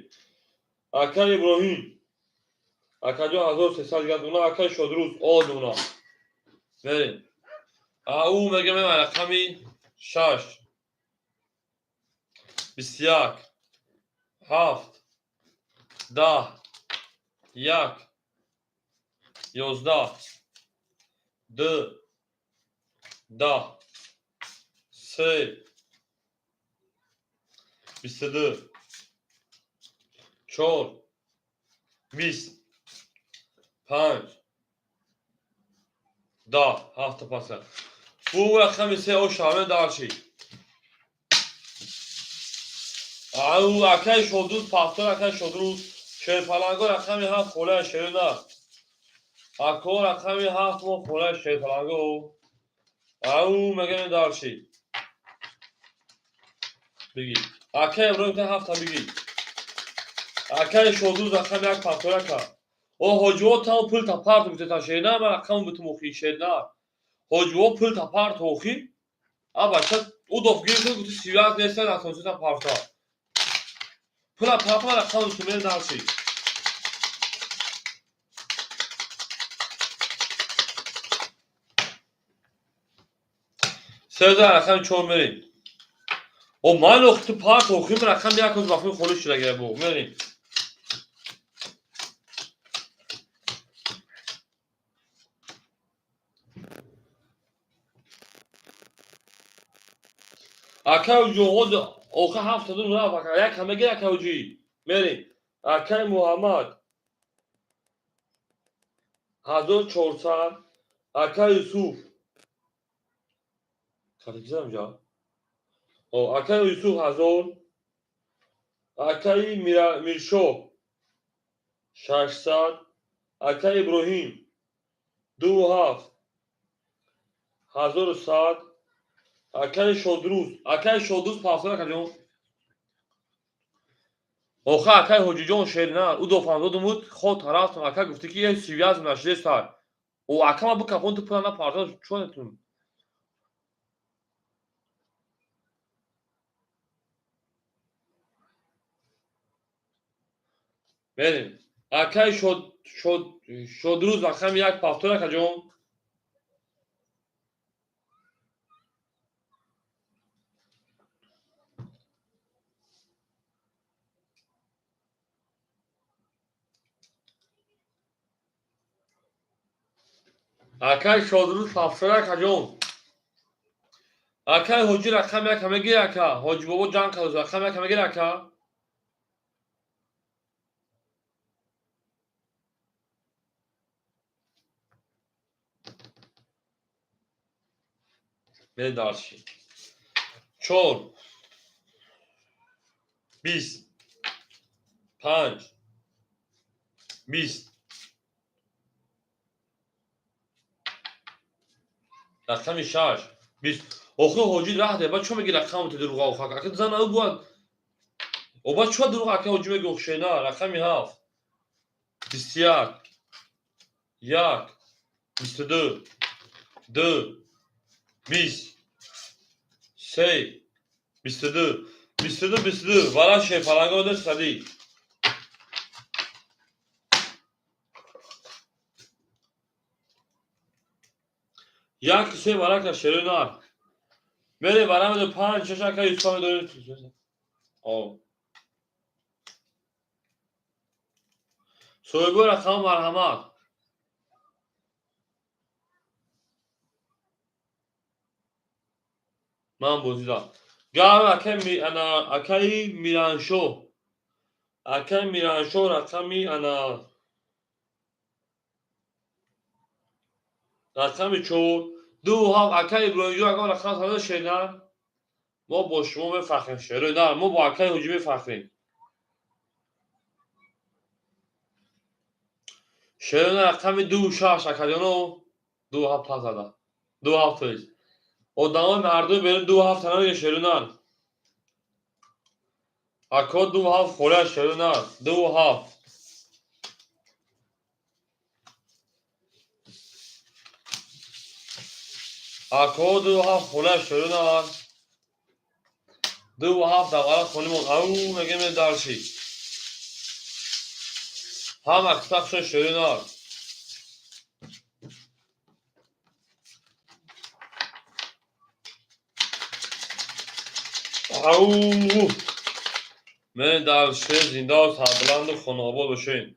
Speaker 1: Акай Иброҳим, акаҷон, 1300 дигар дона, акай Шодруз о дона. Мерем. Ау, мегем, рақами шаш. 21, ҳафт, 10, як, 11, ду, 10, се, 22, чор, 20, панҷ, 10, ҳафта паса. Бу рақами се, о шаҳме дарши. Ау, акай Шодруз, пафтор, акай Шодруз, шерпаланго, рақами ҳафт холаи шерина. Ако, рақами ҳафт мо холаи шерпаланго. Ау, мегем, дарши. Биги. Акай Иброҳим, ҳафта биги. Акаи Шодруз рақами як пафторака. О ҳоҷиво там пул тапарт гуфтета шернар, ман рақам бутум охи шернар. Ҳоҷиво пул тапарт охи. А бача удов гирифт гуфти связь неста натониста парта. Пула парта ман рақам бутум мен дарси. Сеза рақами чор мерем. О ман охи ту парт охи ман рақами як рӯз вақти холиш шуда гиреб мерем. Акай ҷоҳод охи ҳафтаду рафт ака як ҳамаги акай ҷи мерем. Акай Муҳаммад 1400, акай Юсуф катакизам ҷа. О акай Юсуф 1000, акай Миршоҳ 600, акай Иброҳим 27 1100, акай Шодруз, акай Шодруз пафтар акаҷон. Оха акай Ҳоҷиҷон шернар, ӯ дофам додумуд, хо тарафтам ака гуфти ки связь нашдеста. О ака ма бикафон ту пула напарта чонетун. Мерем. Акай Шодруз рақами як пафтор акаҷон. Акай Шодруз пафтор акаҷон. Акай Ҳоҷи рақами як ҳамаги ака. Ҳоҷи бобо ҷанг кард рақами як ҳамаги ака. Мерем дарси. 4 20 5 20 рақами 6 20. Охи ҳоҷи раҳ де ба чо меги рақам ту дурӯға охак? Ака зан ӯ буад. Оба чо дурӯға ака ҳоҷи меги охшена? Рақами 7 21 1 22 2 20 3 22 22 22 вара шефаланга ода сади. Як се варака шерунар. Мере вара медо 5 6 ака Юсуф медорем. О. Соҳибо рақам марҳамат. Ман бозида. Гав акай ана акаи Мираншоҳ. Акаи Мираншоҳ рақами ана рақами 4 2 7 акаи Иброҳимҷон ака рақам сада шернар. Мо бо шумо мефахрем шернар. Мо бо акаи Ҳоҷӣ мефахрем. Шернар рақами 2 6 акаҷоно 2 7 пас зада. 2 7 тоист. Одамои мардум берун 2 7 намега шернар. Ако 2 7 холя шернар. 2 7. Ако 2 7 холя шернар. 2 7 дағара хонимон. Ау мегем дарши. Ҳама қисмат шернар. Ау мен дар шер зинда сарбаланду хонаобод бошем.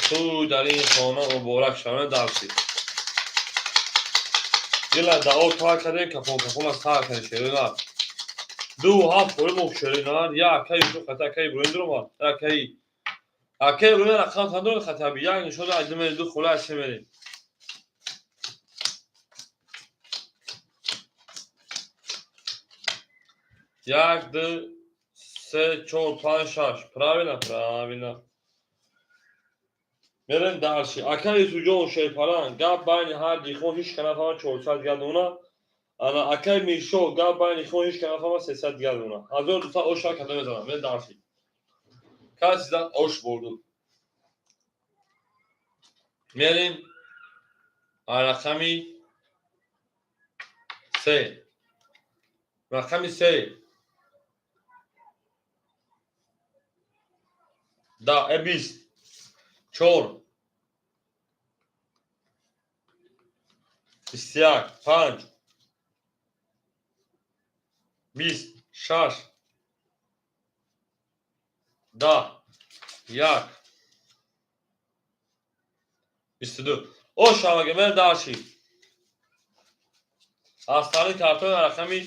Speaker 1: Ту дар ин хона муборак шавем дарси. Дила дао тар кардем, кафон кафон сар кардем шеринар. 2 7 холи мо шеринар. Я акаи Юсуф хата акаи Иброҳим дуромад. Акаи Иброҳим рақам тандор хатаби. Як нишода аз мерем ду хола аз мерем. Як, ду, се, чор, панҷ, шаш. Правильно, правильно. Мерем дарси. Акаи Юсуфҷон шерпаланг гап байни ҳар дихон ҳеч ка нафаҳма 400 гардона. Ана акаи Миршоҳ гап байни хон ҳеч ка нафаҳма 300 гардона. 1200 оша када мезанам. Мерем дарси. Каси зад, ош бурду. Мерем рақами се. Рақами се. Да, 20. 4. 21. 5. 20. 6. 10. 1. 22. Ош ҳамага мер дальше. Астани картони рақами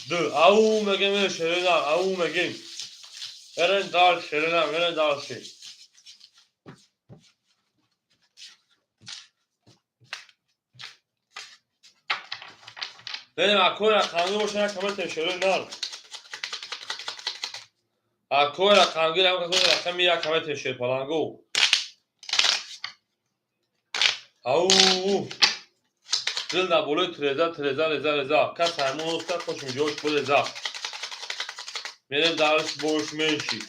Speaker 1: 2. Ау мегем шерина, ау мегем. Мерен дальше, шерина, мерен дальше. Мерем акои рақамги боша як камер шерина. Акои рақамги рақами як камер шер палангу. Ау! Дил дар болои треза, треза, реза, реза. Кас ҳаймон оста, хошм ҷош бо реза. Мерем дарс бош менши.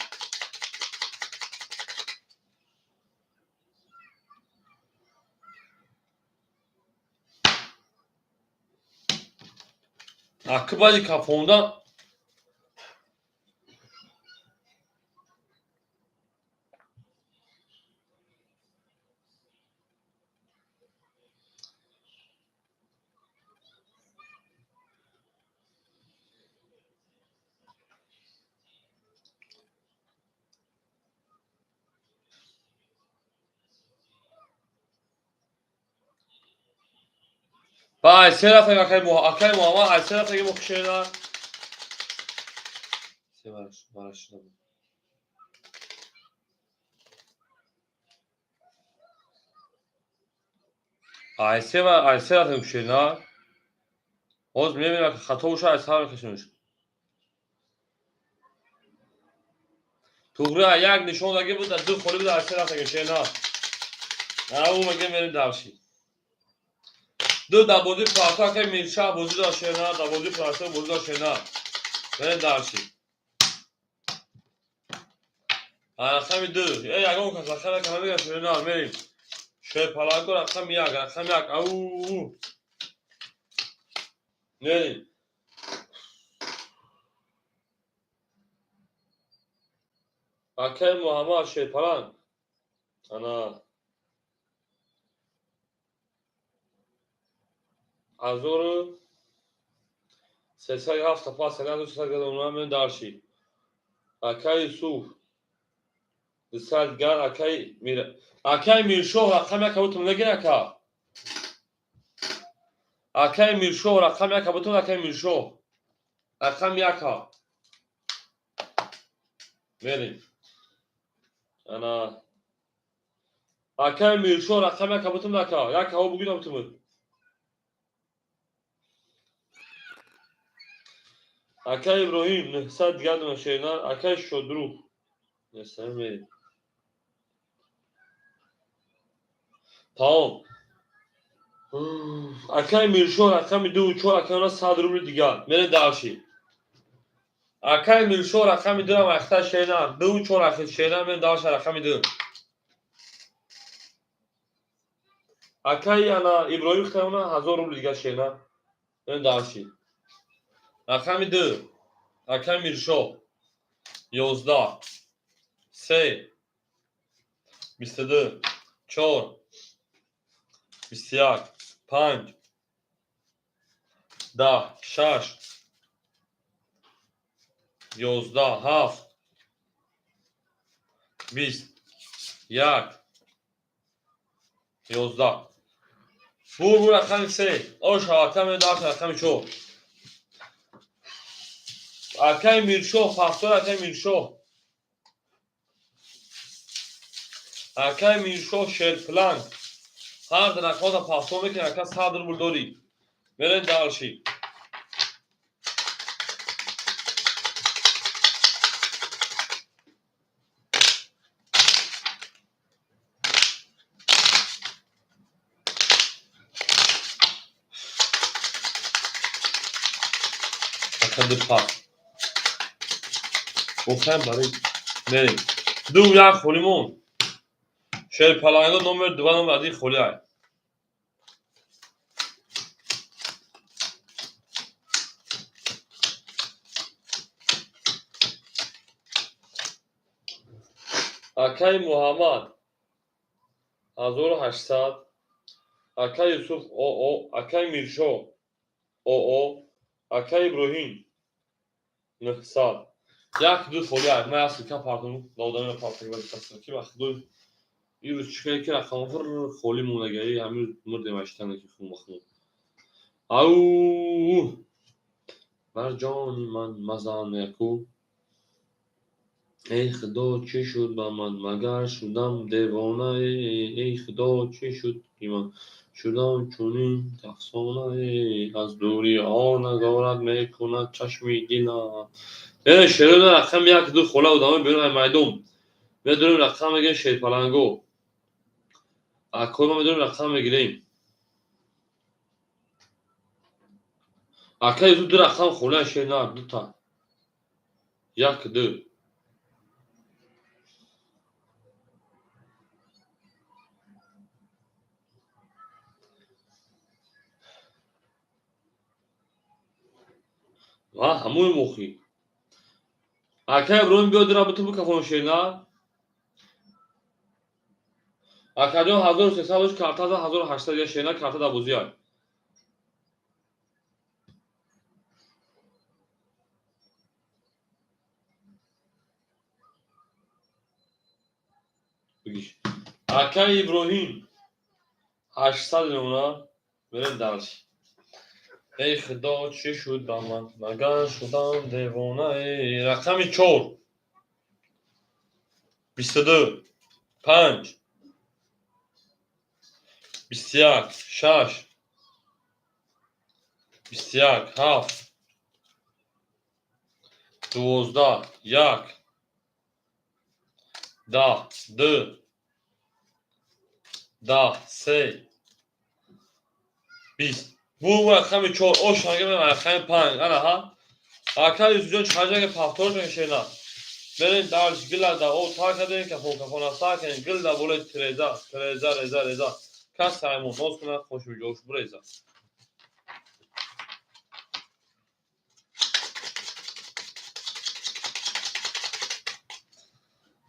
Speaker 1: Акы баъди кафондан ба айсе рафтем, акай Муҳаммад, айсе рафтем мо хушена. Се бараш, бараш. Айсе ва айсе рафтем хушена. Ҳоз мебинам ки хато боша, айсе мекашемш. Туғри як нишон даги буд, ду холи буд, айсе рафтем шена. Ау мегем мерем дальше. Ду дар бозии парто акай Миршаҳ бозӣ дошт шена, дар бозии парто бозӣ дошт шена. Мерем дальше. Рақами ду. Э, ягон кас рақам як намегӯяд шена, мерем. Шерпаланго рақами як, рақами як. Ау. Мерем. Акай Муҳаммад Шерпаланг. Ана. 1307 пас мен дальше. Акай Юсуф. 200 гар акай Мир. Акай Миршоҳ рақам як абутум нагир ака. Акай Миршоҳ рақам як абутум, акай Миршоҳ. Рақам як. Мерем. Ана. Акай Миршоҳ рақам як абутум ака. Як ҳаво бугин абутум. Акай Иброҳим 900 дигар шерна, акай Шодрух. Несаме. Тамом. Акай Миршоҳ рақами 2 4 акай 100 рубли дигар. Мере дальше. Акай Миршоҳ рақами 2 ам ахта шерна, 2 4 ахи шерна, мере дальше рақами 2. Акай ана Иброҳим хитамона 1000 рубли дигар шерна. Мере дальше. Рақами 2. Акай Миршоҳ. 11. 3. 22. 4. 21. 5. 10. 6. 11. 7. 20. 1. 11. Бур рақами 3. Ош ҳавака медарс рақами 4. Акай Миршоҳ, пафтор акай Миршоҳ. Акай Миршоҳ Шерпланг. Ҳар рақамата пафтор мекунӣ, ака 100 рубл дорӣ. Мерем дальше. Ака ду пас. Бохаем барои мерем. Ду як холимон. Шерпаланго номер 2, номер 1 холиай. Акай Муҳаммад 1800, акай Юсуф ОО, акай Миршо ОО, акай Иброҳим 900. Як ду холиай. Ман як силка партум, додам партум ки вақт ирӯз чӣ кунед ки рақам фир холӣ мондагаи ҳамин мурдем аштана ки хун бахун. Ау бар ҷони ман мазан яку. Эй Худо, чӣ шуд ба ман, магар шудам девона? Эй Худо, чӣ шуд ки ман шудам чунин афсона? Аз дуриҳо назорат мекунад чашми дилам. Э шерода рақам як ду хола одамои берун ай майдон. Медонем рақам мегирем шерпаланго. Акои мо медонем рақам мегирем. Ака Юсуф ду рақам хола шер на дута. Як ду. Ва ҳамои мохӣ. Ака Иброҳим биё дира буту бикафон шер на. Акаҷон 1300 дошт, карта за 1800 я шер на карта дар бозиай. Бигиш. Ака Иброҳим 800 лона мерем дальше. Эй Худо, чӣ шуд ба ман, магар шудам девона? Рақами 4, 22, 5, 21, 6, 21, 7, 12, 1, 10, 2, 10, 3, 20. Бу рақами 4, ош рақами 5. Ана ҳа. Ака Юсуфҷон чақаҷа ки пафтор шена. Мерем дальше, гила да о та кардем, кафон кафон аста кардем, гил да болои тиреза, тиреза, реза, реза. Кас саймон ноз кунад, хошу ҷош буреза.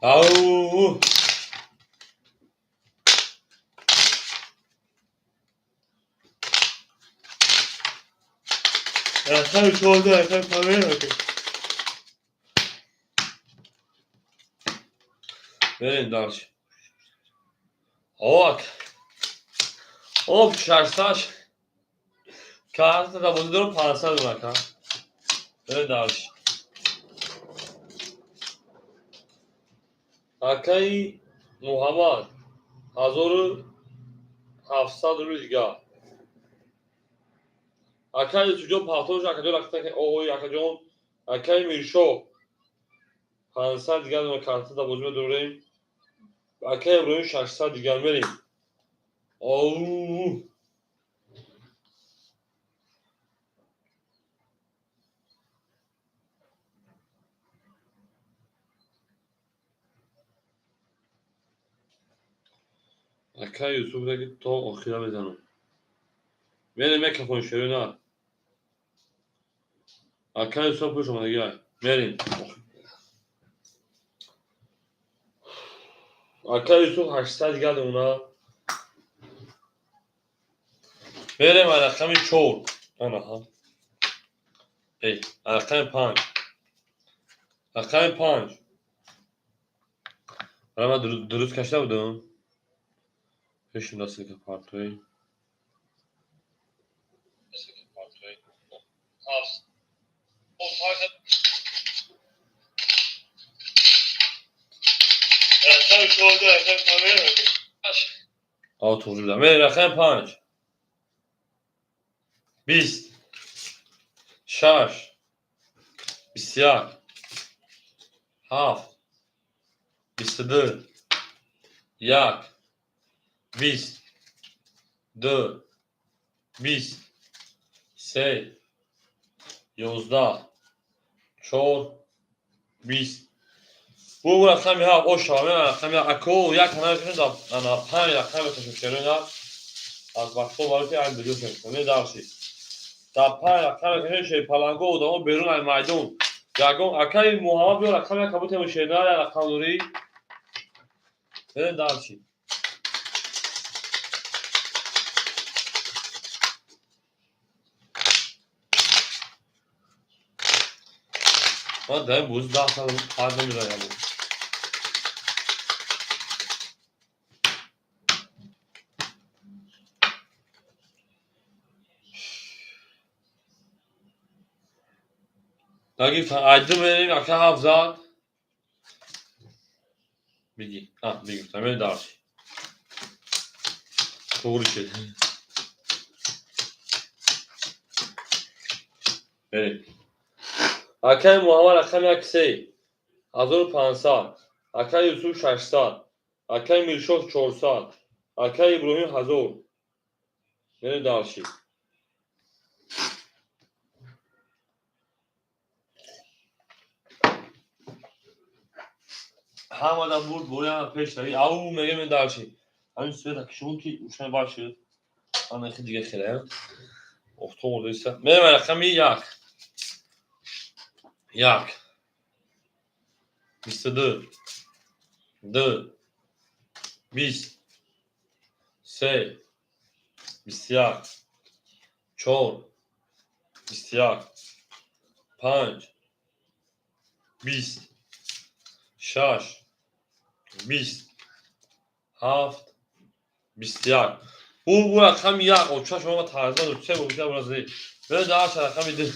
Speaker 1: Ау! Рақами 14, рақами 5. Мерем дальше. Ок. Оп, 600. Карта да бозӣ дорам 500 дона ка. Мерем дальше. Акаи Муҳаммад 1700 рубли дигар. Акаи Юсуфҷон пафтор акаҷон оой акаҷон, акаи Миршо 500 дигар дона карта дар бозӣ медорем. Акаи Иброҳим 600 дигар мерем. Оу! Акаи Юсуф даги то охира мезанам. Мерем микрофон шерӯ на. Акаи Юсуф хуш омадагиай. Мерем. Акаи Юсуф 800 дигар дона. Мерем рақами 4. Ана ҳа. Эй, рақами 5. Рақами 5. Ман дуруст кашида будам. Пешим дастика партои. Тоғри будам. Мерем рақами 5. 20, 6, 21, 7, 22, 1, 20, 2, 20, 3, 11, 4, 20. Бу рақами ҳафт ошава, мена рақами ако як ана ана панҷ рақами шерона аз вақтҳо барои ай видео шед. Дарси. Дар панҷ рақами шер паланго одамо берун ай майдон. Ягон акаи Муҳаммад биё рақами як кабутемо шерна я рақам дорӣ. Дарси. Ман дар ин бозӣ 10 сал қарз намедаям. Нагирифтан, айду мерем, ака ҳафт зад. Биги, а, бигирифтан, мерем дарси. Туғри шуд. Мерем. Акаи Муҳаммад рақами як 3500, акаи Юсуф 600, акаи Миршоҳ 400, акаи Иброҳим 1000. Мерем дарси. Ҳамада бурд бояд пеш рави. Ау мегем дарси. Ҳамин света ки шумо ки ушай башид. Ана хи дига хеле. Офтоб ордиса. Мерем рақами як. Як. 22. Ду. 20. Се. 21. Чор. 21. Панҷ. 20. Шаш. 20. Ҳафт. 21. Бу рақами як. Оча шумо тарза ду се бо бразӣ. Бе дар рақами ду.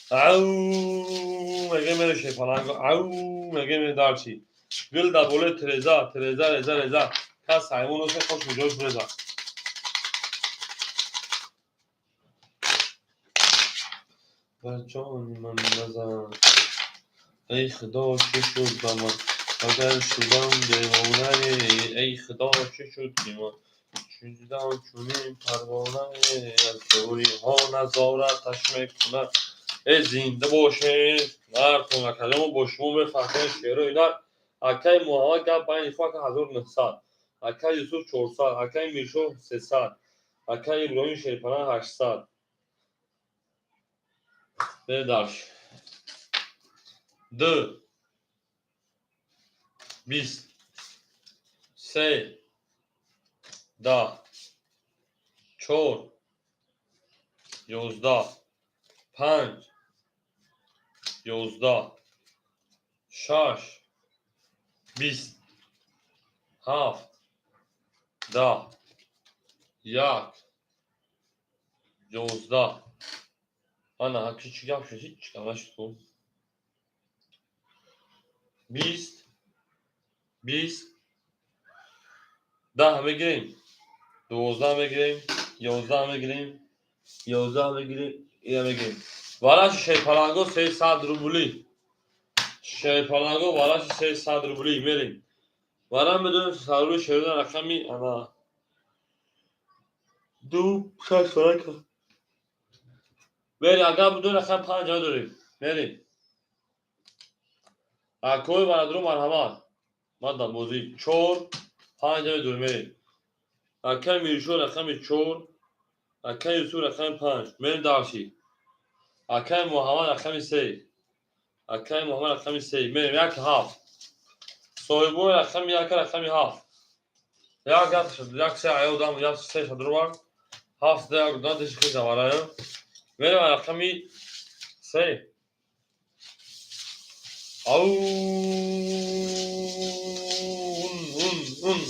Speaker 1: Ау меге мере шепаланго. Ау меге мере дарчи. Гул дар болои тереза, тереза, реза, реза. Кас ҳайвон осе хош муҷош реза. Бар ҷони ман назан. Эй Худо, чӣ шуд ба ман? Агар шудам девонае, эй Худо, чӣ шуд ки ман шудам чунин парвонае, аз дуриҳо назораташ мекунад. Эй зинда бошед, нартон акаҷон бо шумо мефаҳмем шеъро инар. Акаи Муҳаммад гап байни фака 1900, акаи Юсуф 400, акаи Миршоҳ 300, акаи Иброҳим Шерпана 800. Бедарш. Ду. 20. Се. 10. Чор. 11. Панҷ. 11. Шаш. 20. Ҳафт. 10. Як. 11. Ана ҳакши чӣ гап шуд? Ҳеҷ гап нашуд. 20. 20. 10 мегирем. 12 мегирем. 11 мегирем. 11 мегирем. Ина мегирем. Вараши шерпаланго 300 рубли. Шерпаланго вараши 300 рубли мерем. Вара медонем саррӯи шерона рақами ана ду шаш варака. Мерем, агар будем рақами панҷ дорем. Мерем. Акои барадру марҳамат. Ман дар бозӣ чор панҷ дорем мерем. Акаи Миршо рақами чор, акаи Юсуф рақами панҷ. Мерем дарси. Акаи Муҳаммад рақами се. Акаи Муҳаммад рақами се. Мерем як ҳафт. Соҳибои рақами як рақами ҳафт. Як як як се аёдам як се шадрувар. Ҳафт як дан диши хи завараям. Мерем рақами се. Ау ун ун.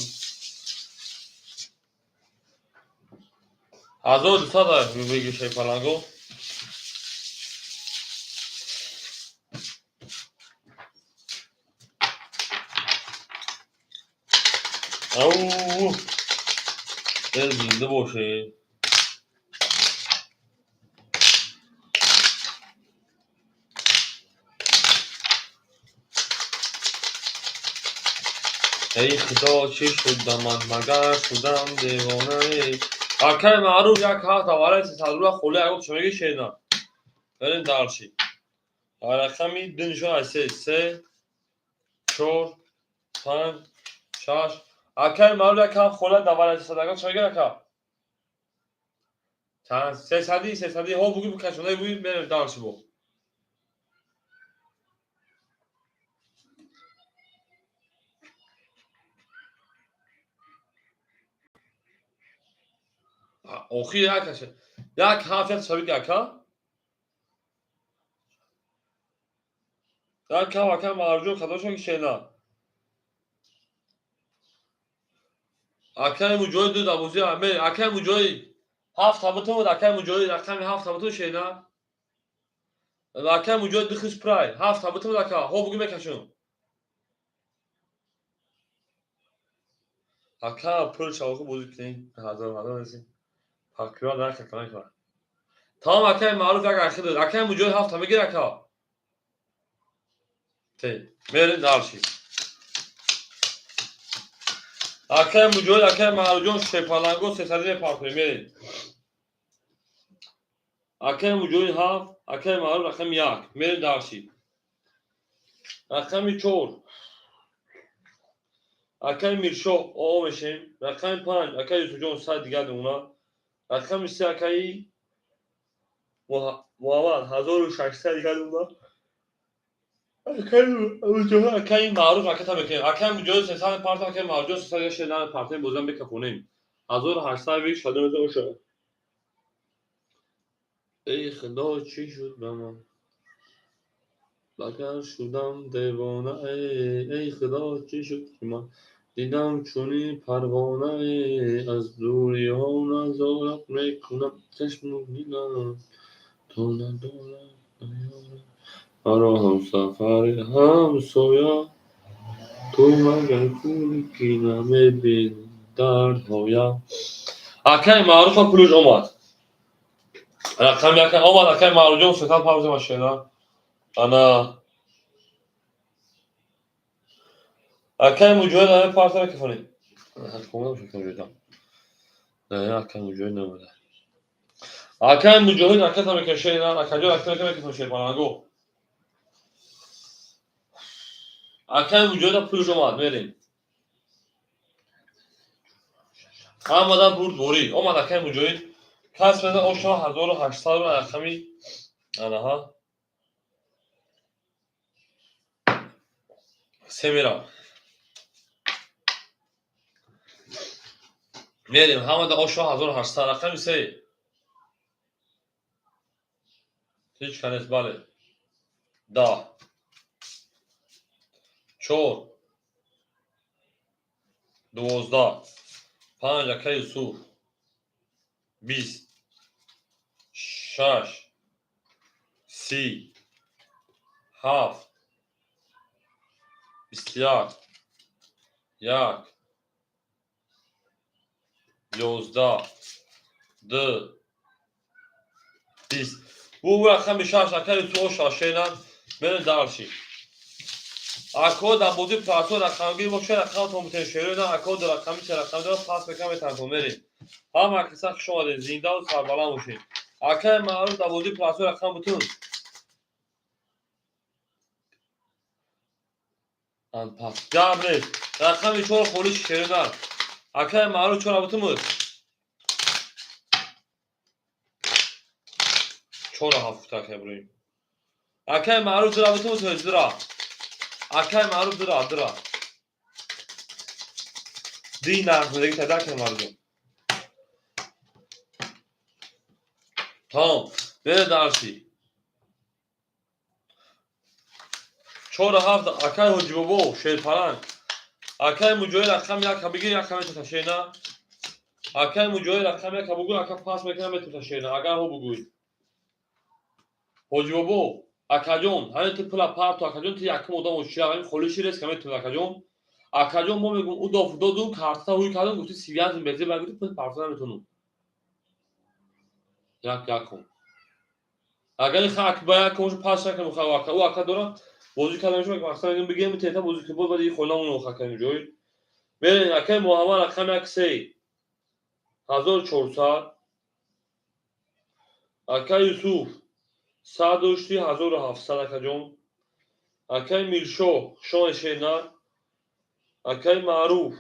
Speaker 1: 1200 меги шайпаланго. Ау зинда бошед. Эй Худо, чӣ шуд ба ман, магар шудам девонае. Акаи маъруф як ҳафт аввалаи 300 рубла холӣ агоб чӣ меги шена. Берем дарши. Рақами ду нишон аз се, се, чор, панҷ, шаш. Акаи Маъруф якам хола давалати садагон чӣ мегӯяд, ака? Чанд? Сесадӣ, сесадӣ. Ҳо, бугӯ, кашонаи бугӯ, мерем дальше бо. Охир як як ҳафт як шавик, ака. Як кам, ака Маъруфҷон, кадошон ки шена? Акаи Муҷоҳид ду дабозӣ, акаи Муҷоҳид ҳафт табутун, акаи Муҷоҳид рақами ҳафт табутун шена. Акаи Муҷоҳид ду хис прай, ҳафт табутун, ака, ҳо бугӯ мекашум. Ака пул шавоқи бозӣ кунем, ҳазор ҳазор ресим. Пакрива дар кака мекунад. Тамом, акаи Маъруф як ахир дод. Акаи Муҷоҳид ҳафта мегир, ака. Те, мерем дальше. Акаи Муҷоҳид, акаи Маъруфҷон шепаланго сесадӣ мепартоем, мерем. Акаи Муҷоҳид ҳафт, акаи Маъруф рақами як. Мерем дальше. Рақами чор. Акаи Миршоҳ оо мешем. Рақами панҷ, акаи Юсуфҷон сад дигар намуна. Рақами се, акаи Муҳаммад 1600 дигар намуна. Акаи Маъруф аката мекунем. Акаи Муҷоҳид сесад мепартам, акаи Маъруфҷон сесад дигар шеър намепартем, бозам бекафонем. 1800 шадоната оша. Эй Худо, чӣ шуд ба ман? Багар шудам девона, эй Худо, чӣ шуд ки ман дидам чунин парвона, аз дуриҳо назорат мекунам, чашму дилам то надорад наёрад. Маро ҳамсафари ҳамсоя, ту магар кӯре ки намебинӣ дардҳоя. Акаи Маъруфа пулуш омад. Рақами ака омад, акаи Маъруфҷон сесад павзи машина. Ана акаи Муҷоҳид ҳамин парта мекафонем. Не, акаи Муҷоҳид намуда. Акаи Муҷоҳид аката мекашед, акаҷон аката мекашед шерпаланго. Акаи Муҷоҳида пулш омад, мерем. Ҳамада бурд борид. Омад акаи Муҷоҳид. Кас мезан ошо 1800 рақами анаҳа. Се мерам. Мерем, ҳамада ошо 1800 рақами се. Ҳеҷ канес, бале. 10. 4. 12. 5, акаи Юсуф. 20. 6. 30. 7. 21. 1. 11. 2. 20. Бу рақами шаш, акаи Юсуф оша шенан. Мерем дальше. Ако дар бозии плато рақамгир боша, рақамтон бутен шерои ако дар рақами се рақам дора пас мекунам, метавонтон мерем. Ҳама каса хуш омадед, зиндаву сарбаланд бошед. Акаи Маъруф дар бозии плато рақам бутун. Пас. Гап нест. Рақами чор холиш шерои Акаи Маъруф чора бутун буд. Чора ҳафт акаи Иброҳим. Акаи Маъруф дура бутун буд, дура. Акаи Маъруф дура, дура. Ди нарх медаги тада акаи Маъруф. Тамом. Бере дальше. Чора ҳафт акаи Ҳоҷибобо шерпаланг. Акаи Муҷоҳид рақами як бигир, як метота шена. Акаи Муҷоҳид рақами як бугӯй, ака пас мекунам, метота шена. Агар ҳо бугӯй. Ҳоҷибобо, акаҷон, ҳамин ту пула парту, акаҷон, ту якум одам очия, ҳамин холиши рес ка метавон, акаҷон. Акаҷон, мо мегӯм, ӯ доф доду, карта ҳуй кардам, гуфти сивязм безе, ба гуфти пул парто наметонум. Як якум. Агар ха ба якум пас накунам, ха ака, ӯ ака дора бозӣ карда мешавад, мақсад мегӯм бигем тета бозӣ ки боз баъд хонамон ака ҷой. Мерем, акаи Муҳаммад рақами як се. 1400. Акаи Юсуф Сад дошти 1700 акаҷон. Акаи Миршоҳ, хушомадед шернар. Акаи Маъруф.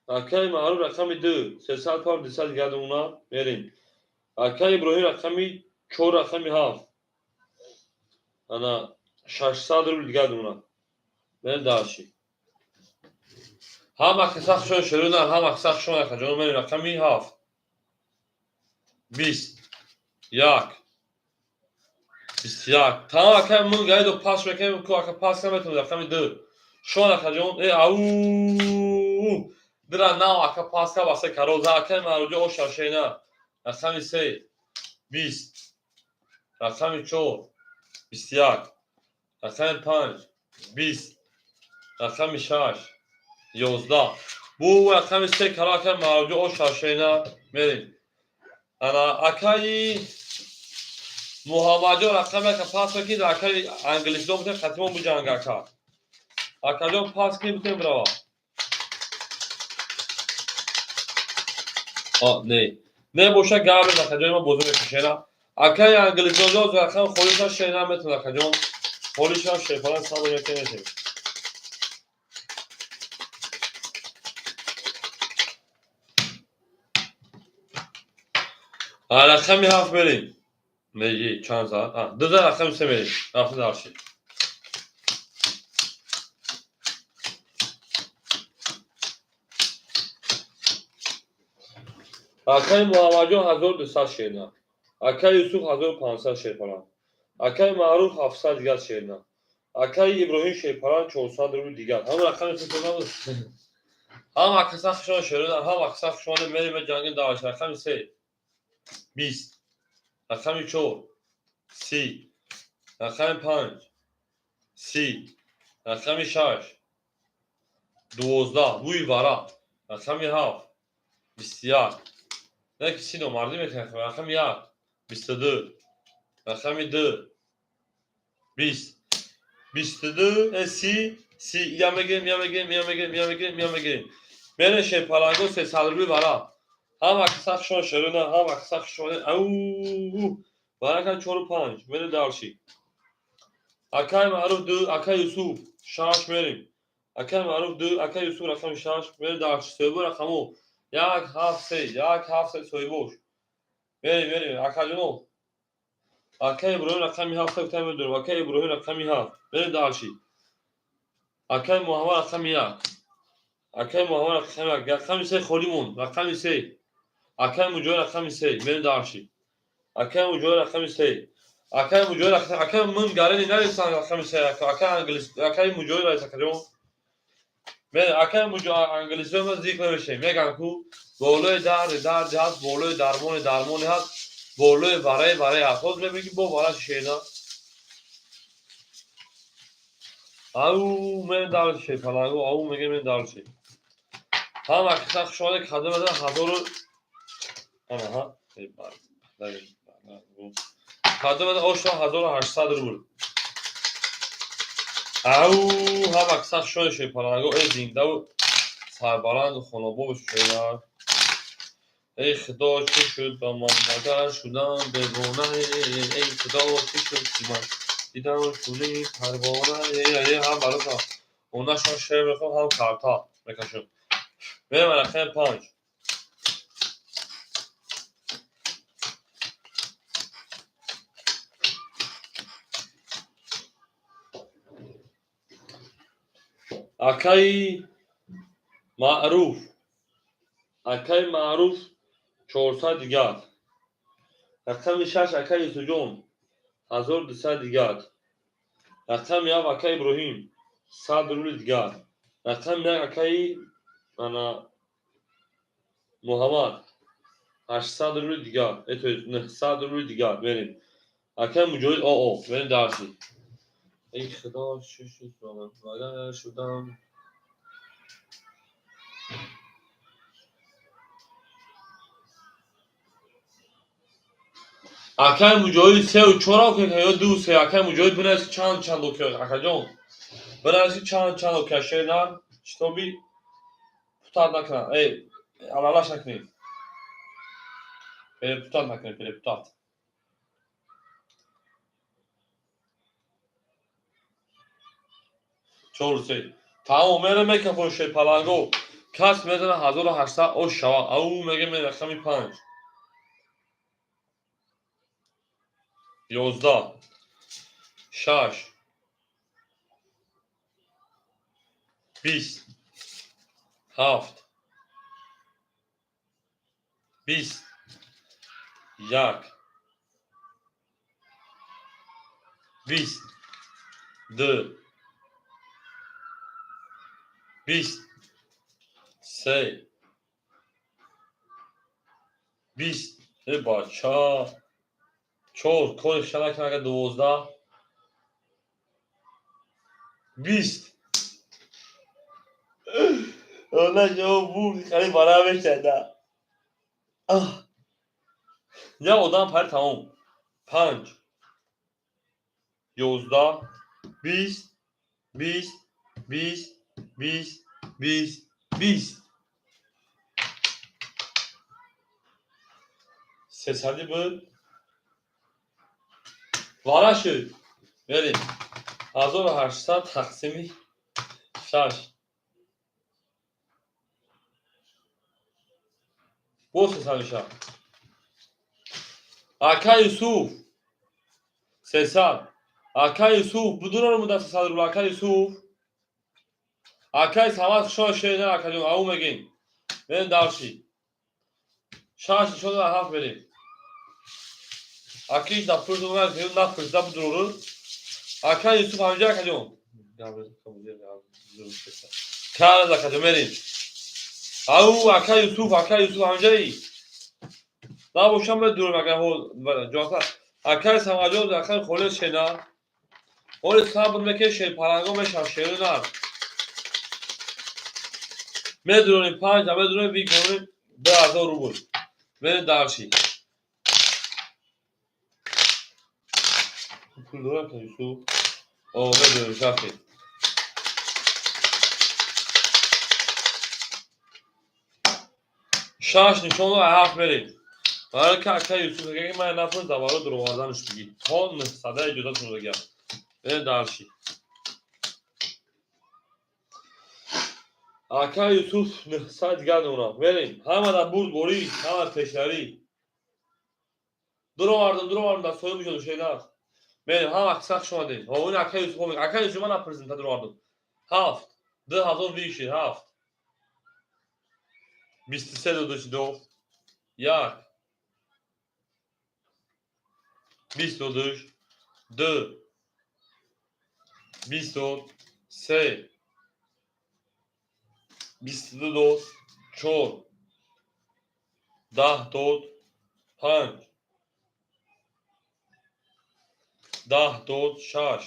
Speaker 1: Акаи Маъруф рақами 2, 300 пар 200 дигар домона мерем. Акаи Иброҳим рақами 4, рақами 7. Ана 600 рубл дигар домона. Мерем дальше. Ҳама каса хушомадед шернар, ҳама каса хушомадед акаҷон, мерем рақами 7. 20 1 21. Тамом акаи мун гаидо пас мекунем, ку ака пас наметонем рақами 2. Шон акаҷон, ау дира нав ака пас ка басе кароза акаи Маъруфҷон оша шена. Рақами 3 20. Рақами 4 21. Рақами 5 20. Рақами 6 11. Бу рақами 3 кара акаи Маъруфҷон оша шена мерем. Ана акаи Муҳаммадҷон рақами ака пас мекунед, акаи англисдон бутем хатимон буҷанг ака. Акаҷон пас кунед бутем бирава. Не. Не боша гап нест акаҷон, ма бозӣ мекунем шена. Акаи англисдонҷон рақами холиша шена метавонад акаҷон. Холишам шерпалан сабр мекунем. Рақами 7 мерем. Меги чанд зад? Ду зад рақами 3 мерем. Рафта дальше. Акаи Муҳаммадҷон 1200 шерна. Акаи Юсуф 1500 шерпалан. Акаи Маъруф 700 дигар шерна. Акаи Иброҳим шерпалан 400 рубл дигар. Ҳама рақами 3 набуд. Ҳама каса хушомад шерна, ҳама каса хушомад мерем ҷанги дальше. Рақами 3 20. Рақами 4 30. Рақами 5 30. Рақами 6 12. Бӯи вара. Рақами 7 21. Не ки си номардӣ мекунад. Рақами 1 22. Рақами 2 20. 22 30 30. Я мегирем, я мегирем, я мегирем, я мегирем, я мегирем. Мерем шерпаланго 300 рубли вара. Ҳама каса хушомад шерона, ҳама каса хушомад. Ау варака 4 5. Мерем дальше. Акаи Маъруф 2, акаи Юсуф 6 мерем. Акаи Маъруф 2, акаи Юсуф рақами 6 мерем дальше. Соҳибо рақамо 1 7 3, 1 7 3 соҳибош. Мерем, мерем акаҷоно. Акаи Иброҳим рақами 7 гуфтам медорам. Акаи Иброҳим рақами 7. Мерем дальше. Акаи Муҳаммад рақами 1. Акаи Муҳаммад рақами 1. Рақами 3 холӣ монд. Рақами 3. Акаи Муҷоҳид рақами 3. Мерем дальше. Акаи Муҷоҳид рақами 3. Акаи Муҷоҳид рақами акаи мун гарени нависан рақами 3. Акаи англис, акаи Муҷоҳид раис акаҷон. Мерем акаи Муҷоҳид англисиро ма зикр намешем. Меган ку болои дарди дарди ҳаст, болои дармони дармони ҳаст, болои вараи вараи ҳаст. Ҳозир мебинӣ ки бо вара шишена. Ау мерем дальше паланго, ау мегем мерем дальше. Ҳама каса хушомадед кадом ада 1000 анаҳа кадом ада ошо 1800 рубл. Ау ҳама каса хушомадед шерпаланго, зиндаву сарбаланду хонобоб шуда. Эй Худо чӣ шуд ба ман, магар шудам девона? Эй Худо чӣ шуд ки ман дидам чунин парвона? Ҳам бароша онашон шер мехоҳам, ҳам карта мекашам. Мерем рақами 5. Акаи Маъруф. Акаи Маъруф 400 дигар. Рақами 6 акаи Юсуфҷон 1200 дигар. Рақами 7 акаи Иброҳим 100 рубли дигар. Рақами 1 акаи ана Муҳаммад 800 рубли дигар. То есть 900 рубли дигар. Мерем. Акаи Муҷоҳид ОО. Мерем дальше. Эй Худо чӣ шуд ба ман, магар шудам Акаи Муҷоҳид 3 4 окей ё 2 3. Акаи Муҷоҳид бинавис чанд чанд окей акаҷон. Бинавис чанд чанд окей шернар, шитоби путат накунад. Алалаш накунед. Перепутать накунед, перепутать. Чор, се, тамом. Мерем, мекафон шерпаланго. Кас мезана 1800, ош шава. Ау, мегем, рақами панҷ, 11, шаш, 20, ҳафт, 20, як, 20, ду, 20, се, 20. Э, бача, чор, кори шанак, 12, 20. Буд, хеле бара мешада. Як одам пари, тамом. Панҷ, 11, 20, 20, 20, 20, 20, 20. Сесади буд, вара шуд. Мерем, 1800 тақсими шаш, боз 300 мешавад. Ака Юсуф, 300. Ака Юсуф, будуро муда 300 рубл. Ака Юсуф, акаи Самад, хушо шеда, акаҷон. Ау, мегем, мерем дальше. Шаш нишон, ҳафт мерем. Акиш напурсида будурору. Ака Юсуф ҳамҷа, акаҷон, караз, акаҷон, мерем. Ау, ака Юсуф, ака Юсуф ҳамҷаи набошам, медурам. Агар ҷоса, акаи Самаҷон, акаи Холис, шена ҳоли сабр мекунед, шерпаланго мешав, шеру нар медуронем. Панҷа медуронем, биконем 2000 рубл. Мерем дальше. Пул дорам, Юсуф? О, медуронем, шафе. Шаш нишону ҳафт мерем. Барои ки ака Юсуф мега, ки ман нафар даваро дуроварданаш бигӣ то 900 иҷозатон дагам. Мерем дальше. Ака Юсуф 900 дигар дорам. Мерем, ҳамада бурд, борӣ, ҳама пешравӣ. Дуровардам, дуровардам, дар соҳиби шуду шенах. Мерем, ҳама қисса, хуш омадед. Ҳовини ака Юсуф, ака Юсуф, ман напурсидам, дуровардам. Ҳафт, 2000 виши, ҳафт, 23 додашидо, як, 20 додаш, ду, 20 дод, се, 22 дод, чор, 10 дод, панҷ, 10 дод, шаш,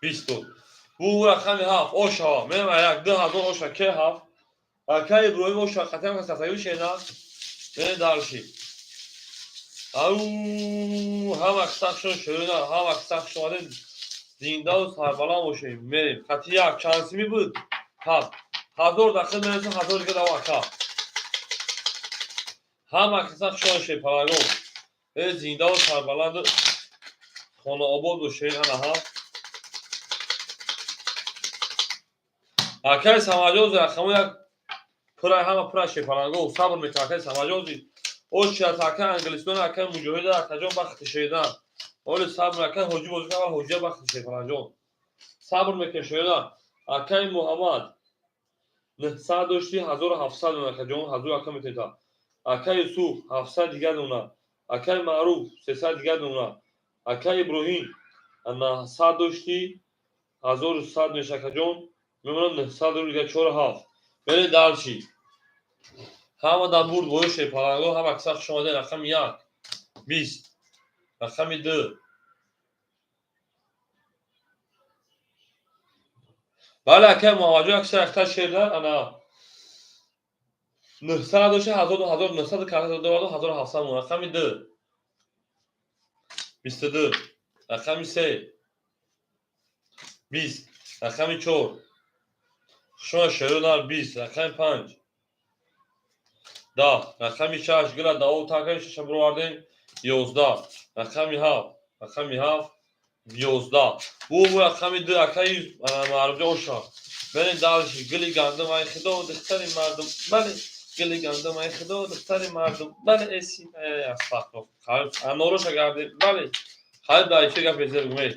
Speaker 1: 20 дод. Бу рақами ҳафт ошава. Мерам, як, 2000 оша. Ке ҳафт? Ака Иброҳим, оша қатиам касасаги шена. Мерем дальше. Ау, ҳама қисса, шӯна, ҳама қисса, хуш омадед, зиндаву сарбаланд бошем. Мерем, қати як чанд буд? Ҳафт ҳазор дақиқа мерасем, 1000 дига дава. Ака, ҳама қисса, хуш омадед, палагон, э, зиндаву сарбаланду хонаобод бошед. Ана ҳафт. Акаи Самаҷози, рақамо як пурай, ҳама пурай, шепаланго, сабр мекунад. Акаи Самаҷози, очият, акаи Англистон, акаи Муҷоҳида, акаҷон, бахти шедан, оли сабр. Акаи Ҳоҷӣ бозӣ, ҳоҷия, бахти шепаланҷон, сабр мекунед, шедан. Акаи Муҳаммад, 900 дошти, 1700 дона, акаҷон, 1000 ака метавонед. Акаи Юсуф, 700 дигар дона. Акаи Маъруф, 300 дигар дона. Акаи Иброҳим, 900 дошти, 1100 меша, акаҷон, мемонад 900 рубл дига, чору ҳафт. Мерем дальше. Ҳама дар бурд, боё, шерпаланго, ҳама киса, хуш омадед. Рақами як, 20, рақами ду. Бале, акаи Муҳаммадҷон, якса якта шерда. Ана 900 дошта, 1900 карта дорад, 1700. Рақами ду, 22, рақами се, 20, рақами чор, шумо шерунар, 20, рақами панҷ, 10, рақами шаш, гила даво такаи шаша бировардем, 11, рақами ҳафт, рақами ҳафт, 11. Бу рақами 2 акаи Маъруфҷон оша. Берем дальше. Гули гандум, ай худо, духтари мардум. Бале, гули гандум, ай худо, духтари мардум. Бале, эси, астағфируллоҳ. Анороша гардем. Бале. Хайр, дар эфир гап безер гумед.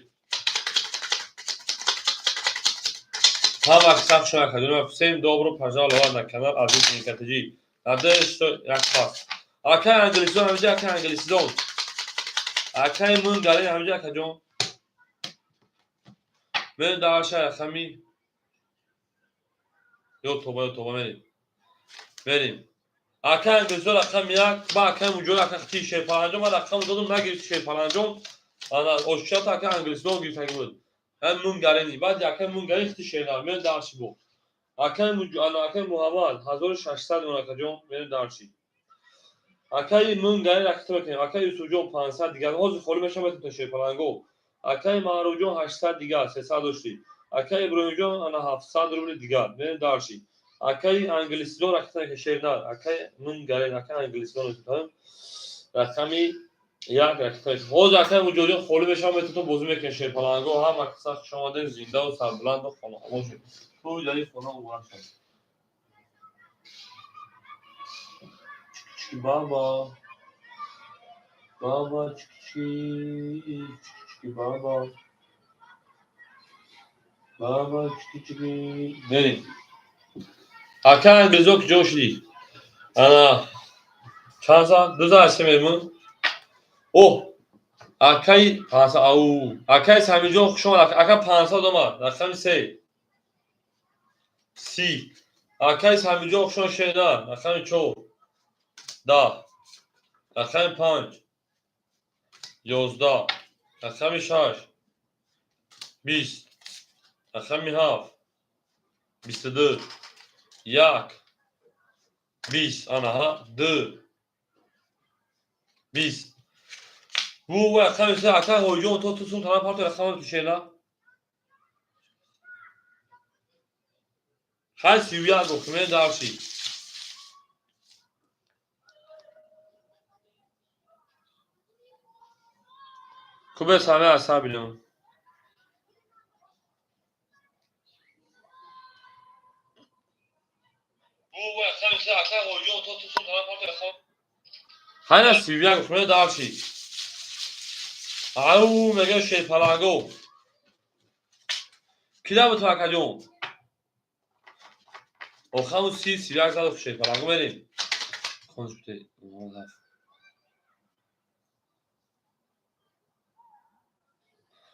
Speaker 1: Ҳама сахт шуна кардем. Всем добро пожаловать на канал Азиз Инкатаҷи. Надеюсь, что як пас. Акай англисидон ҳамиҷа, акай англисидон. Акай мун галин ҳамиҷа, акаҷон. Мен дарша рақами ё тоба, ё тоба, мерем. Мерем. Акай англисидон рақами 1, ба акай муҷоҳид, ака хти шерпаланҷон, ман рақамро додум, нагирифт шерпаланҷон. Ана ошчата акай англисидон гирифтаги буд. Ҳам мунгарини. Баъд акай мунгарин хти шернар. Мен дарши бу. Акай ана акай Муҳаммад 1600 мон, акаҷон, мерем дарши. Акай мунгарин ракита мекунем. Акай Юсуфҷон 500 дигар. Ҳозир холӣ мешавад то шерпаланго. Акай Маъруфҷон 800 дигар, 300 дошти. Акай Иброҳимҷон ана 700 рубли дигар. Мерем дарши. Акай англисидон ракита мекунем шернар. Акай мунгарин, акай англисидон рақами 1 ракита мекунем. Ҳозир акай Муҷоҳидҷон холӣ мешавад, метавонем бозӣ мекунем шерпаланго. Ҳама каса хуш омадед, зиндаву сарбуланду хонаобод шед. Тӯй дар ин хона муборак шавад. Чики баба. Баба чики чики баба. Баба чики чики. Мерем. Акай англизо куҷо шудӣ? Ана чанд саат? 2 саат мемон. Оҳ, акай 500, ау. Акай Самиҷон, хуш омад. Ака 500 омад. Рақами 3. 30. Акай Самиҷон, хуш омад, шернар. Рақами 4. 10. Рақами 5. 11. Рақами 6. 20. Рақами 7. 22. 1. 20. Анаҳа. 2. 20. Бу рақами 3, акай Ҳоҷиҷон, то ту сум тана парто рақами ту шернар. Хай, 31 гуфт, мен дарши. Кубе саме асабилам. Хай, на 31 гуфт, мен дарши. Ау, мега шерпаланго. Кида буту, акаҷон? Охаму 30, 31 зад шерпаланго, мерем. Конш бите.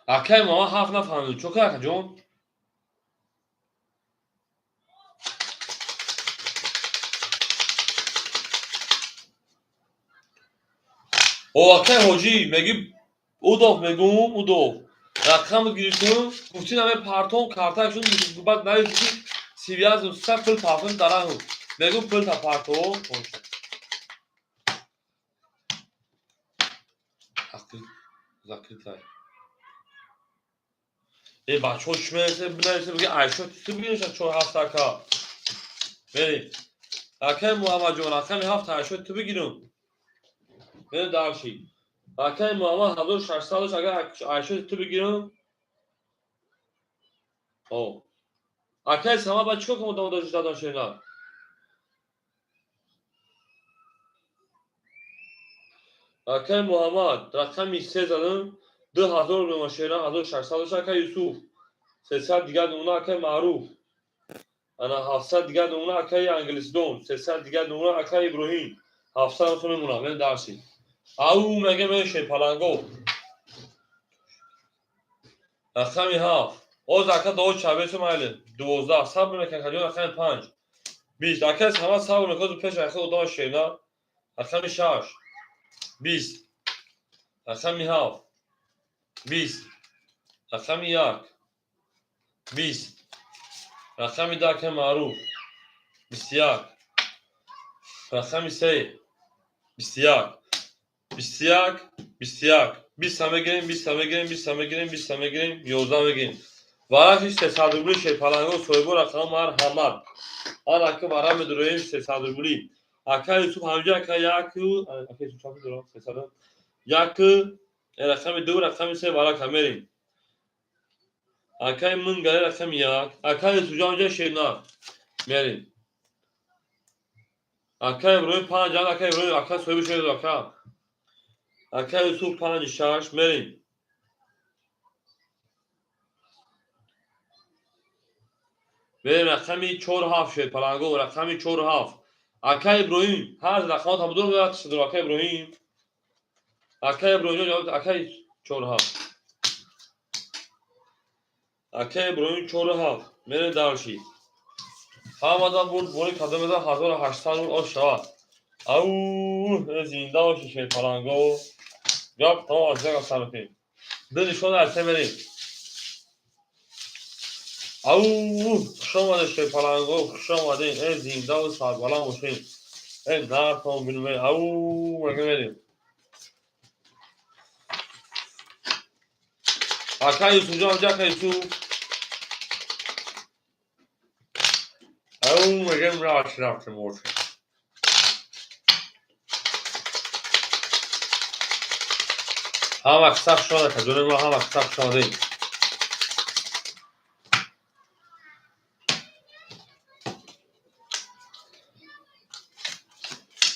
Speaker 1: Акай мама ҳафт нафаҳмидум. Чо кар, акаҷон? О, акай ҳоҷӣ, меги удов мегум, удов. Рақамро гирифтум, гуфти наме партом картакшун, баъд нависи 31 са пул партом дараху. Мегум пул та парто. Закрытай. Э, бачаҳо, чӣ менависе, бинависе, биги айшо ту бигирша чор ҳафт, ака. Мерем. Акай Муҳаммадҷон, рақами 7, айшо ту бигирум. Мерем дарши. Акай Муҳаммад 1600 дошт, агар айшо ту бигирам. О. Акай Сама, ба чикор кунам, одам дошт дадон шернар? Акай Муҳаммад рақами 3 задам, 2000 мемон шернар, 1600 дошт. Акай Юсуф 300 дигар намуна, акай Маъруф ана 700 дигар намуна, акай Англисдон 300 дигар намуна, акай Иброҳим 700 сом мемонад. Мен дарси. Ау, мега мен шерпаланго. Рақами 7. Оз ака доо чабесу майли. 12. Сабр мекунад, акаҷон, рақами 5. 20. Акай Сама, сабр мекунад, пеш ака одама шернар. Рақами 6. 20. Рақами 7. 20. Рақами 1. 20. Рақами 2, акай Маъруф. 21. Рақами 3. 21. 21. 21. 20 мегирем, 20 мегирем, 20 мегирем, 20 мегирем, 11 мегирем. Вараши 300 рубли шерпаланго, соҳибо рақам марҳамат. Ан ака вара медуроем 300 рубли. Ака Юсуф ҳамҷа, ака як, ака Юсуф чанд медурам? 300. Як, рақами 2, рақами 3 варака мерем. Акай Мынгари рақами 1. Акай Юсуфҷон ҷа шернар. Мерем. Акай Иброҳим 5, акай Иброҳим, акай соҳиби шер, ака. Акай Юсуф 5, 6, мерем. Мерем рақами 4, 7 шерпаланго, рақами 4, 7. Акай Иброҳим, ҳар рақамот ҳам дур шуд, акай Иброҳим. Акай Иброҳим, акай 4, 7. Акай Иброҳим 4, 7. Мерем дарши. Ҳамадан бурд бори кадом мезан 1800 рубл ош шавад. Ау, зинда боши шерпаланго. Гап тамом аз як сар мекунем. Ду нишон аз се мерем. Ау, хуш омадед шерпаланго, хуш омадед. Э зиндаву сарбаланд бошед. Э нартон бинуме. Ау, мага мерем. Акай Юсуфҷон, ака Юсуф. Ау, мегем рафтем бошем. Ҳама қисса хуш омадед, ҷони мо, ҳама қисса хуш омадед.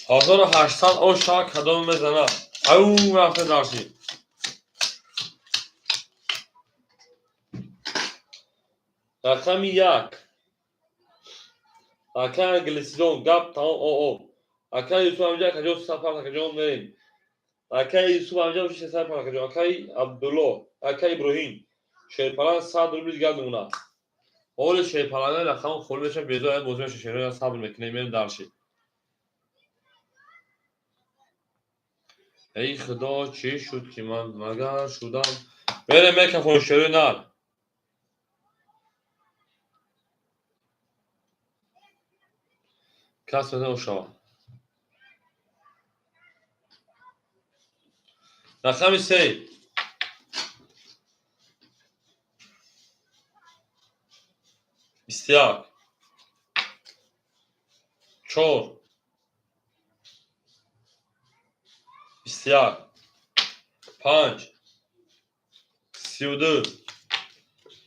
Speaker 1: 1800 ош шава кадом мезанад? Ау, рафте дарси. Рақами 1. Акай Англисидон, гап тамом о. Акай Юсуф амҷа акаҷон сафар акаҷон мерем. Акай Юсуф амҷа сафар акаҷон. Акай Абдулло, акай Иброҳим. Шерпаланг 100 рубл дигар мемонад. Ҳоли шерпаланга рақам холӣ мешавад, безор бозӣ мешавад, шерҳоя сабр мекунем, мерем дарши. Эй Худо, чӣ шуд ки ман магар шудам? Мерем мекафон шерҳои нар. Кас мезан шавад. Рақами 3. 21. 4. 21. 5. 32.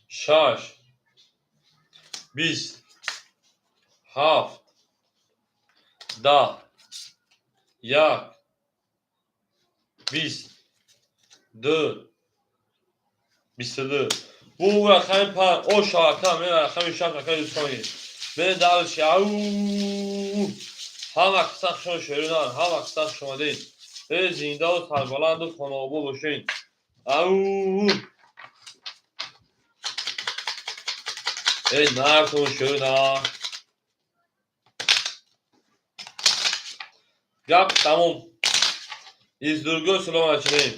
Speaker 1: 6. 20. 7. 10. 1. 20. 2. 22. Bu рақами 5. О шавака, мен рақами 6 акай Юсуф мегирем. Мен дарши. Ау! Ҳама қисса хушон шеринан, ҳама қисса хуш омадед. Э зиндаву сарбаланду хонаобод бошед. Ау! Э нартон шерина. Гап тамом. Издурго салом ачинем.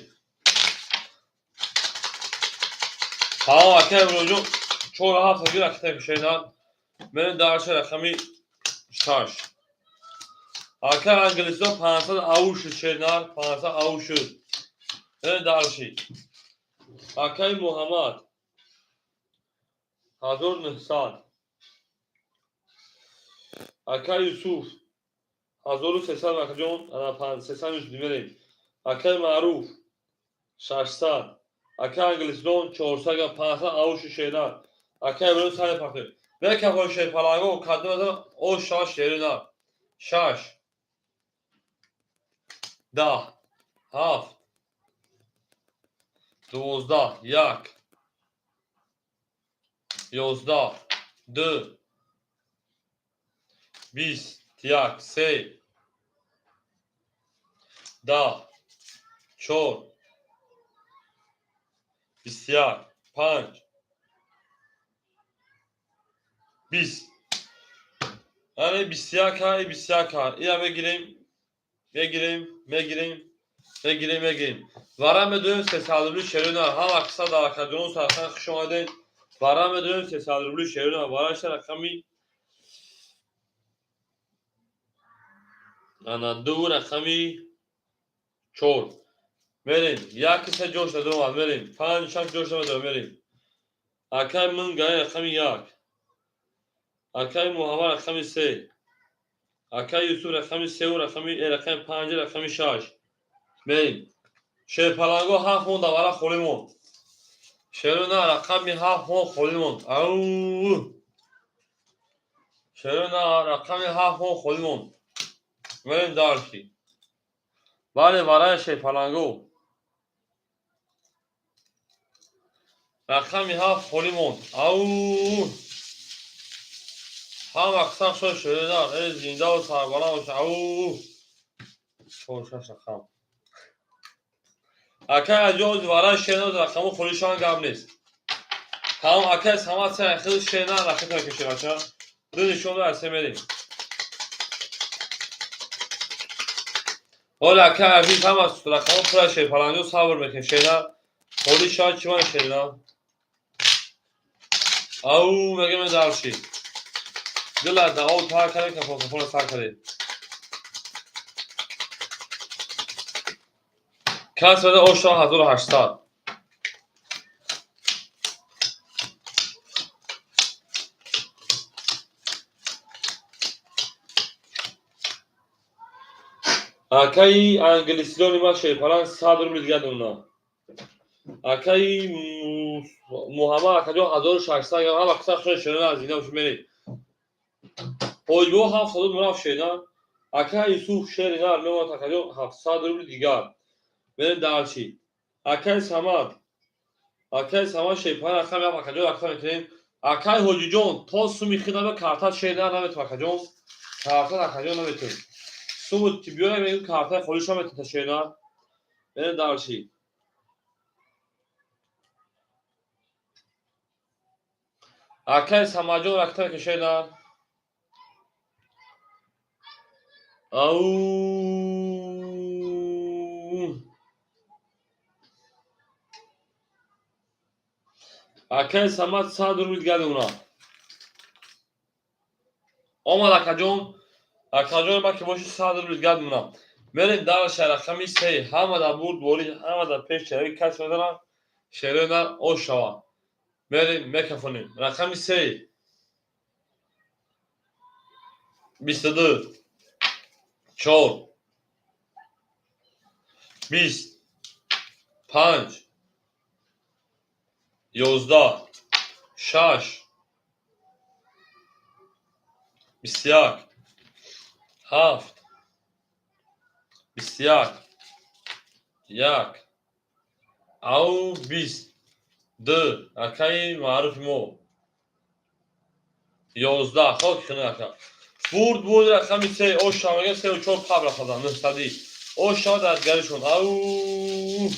Speaker 1: Тамом акай Иброҳимҷон 4 7 гир актай шеринан. Мен дарши рақами 6. Акай Англисто 500 ау шуд шернар, 500 ау шуд. Мен дарши. Акай Муҳаммад 1900. Акай Юсуф 1300 акаҷон, ана 300 Юсуф мерем. Акай Маъруф 600. Акай Англистон 400, 500 ау шуд шернар. Акай Иброҳим сари пахтем. Мекафон шерпаланго, кадом о шаш шеринар. 6. 10. 7. 12. 1. 11. 2. 20. 1. 3. 10. 4. 21. 5. 20. Яъне 21 ҳай, 21 ҳай. Ира мегирем, мегирем, мегирем, мегирем, мегирем. Вара медоем 300 рубли шерина. Ҳама қисса дар акаҷонон сархан хуш омадед. Вара медоем 300 рубли шерина. Вараша рақами ана 2 рақами 4. Мерем. 1 се ҷош надомад, мерем. 5 6 ҷош намедорам, мерем. Акай Мынгаи рақами 1. Акай Муҳаммад рақами 3. Акай Юсуф рақами 3 рақами рақами 5 рақами 6. Мерем. Шерпаланго 7 монда, вара холӣ монд. Шерона рақами 7 мо холӣ монд. Ау! Шерона рақами 7 мо холӣ монд. Мерем дальше. Бале, вараи шерпаланго. Рақами 7 холӣ монд. Ау! Ҳама қисам шуд шерона, э зиндаву сарбаланд боша. Ау! 4-6 рақам. Акай аҷоз вараи шерона рақаму холишан гап нест. Тамом, акай Самад сай хел шерона рақам мекашем бача. Ду нишон дар се мерем. Ҳола акай азиз ҳама рақаму пура шерпаланго сабр мекунем. Шерона холӣ шавад чӣ ман шерона? Ау, мегем дарши. Дила дао тар кардем, кафон кафона сар кардем. Кас бада оша 1800. Акаи англисилони ма шерпаланг 100 рубли дигар донам. Акаи Муҳаммад акаҷон 1600 грамм ҳама қисса шуд шерона аз ина мерем. Ҳоҷибо 700 мураф шерона. Акаи Юсуф шери нар мемонад акаҷон 700 рубли дигар. Мерем дарчи. Акаи Самад. Акаи Самад шерпаланг рақам як акаҷон рақам мекунем. Акаи Ҳоҷиҷон то суми хидама карта шер нар наметавон акаҷон. Карта акаҷон наметавон. Суму тибиёра мегӯ карта холиша метавон шер нар. Мерем дарчи. Акаи Самадҷон ракта мекашед нар. Ау! Акаи Самад 100 рубл дигар мемонад. Омад акаҷон. Акаҷон ма ки боши 100 рубл дигар мемонад. Мерем дар рақами 3. Ҳама дар бурд борӣ, ҳама дар пеш шерави кас медаранд. Шерои нар ош шавад. Мерем мекафонем. Рақами 3. 22 4 20 5 11 6 21 7 21 1 ау 20 2 акаи маъруфи мо 11 хок хина ака. Бурд бурд рақами 3 ош шавага 3 4 қабр хазан 900 ош шава дар гаришон. Ау!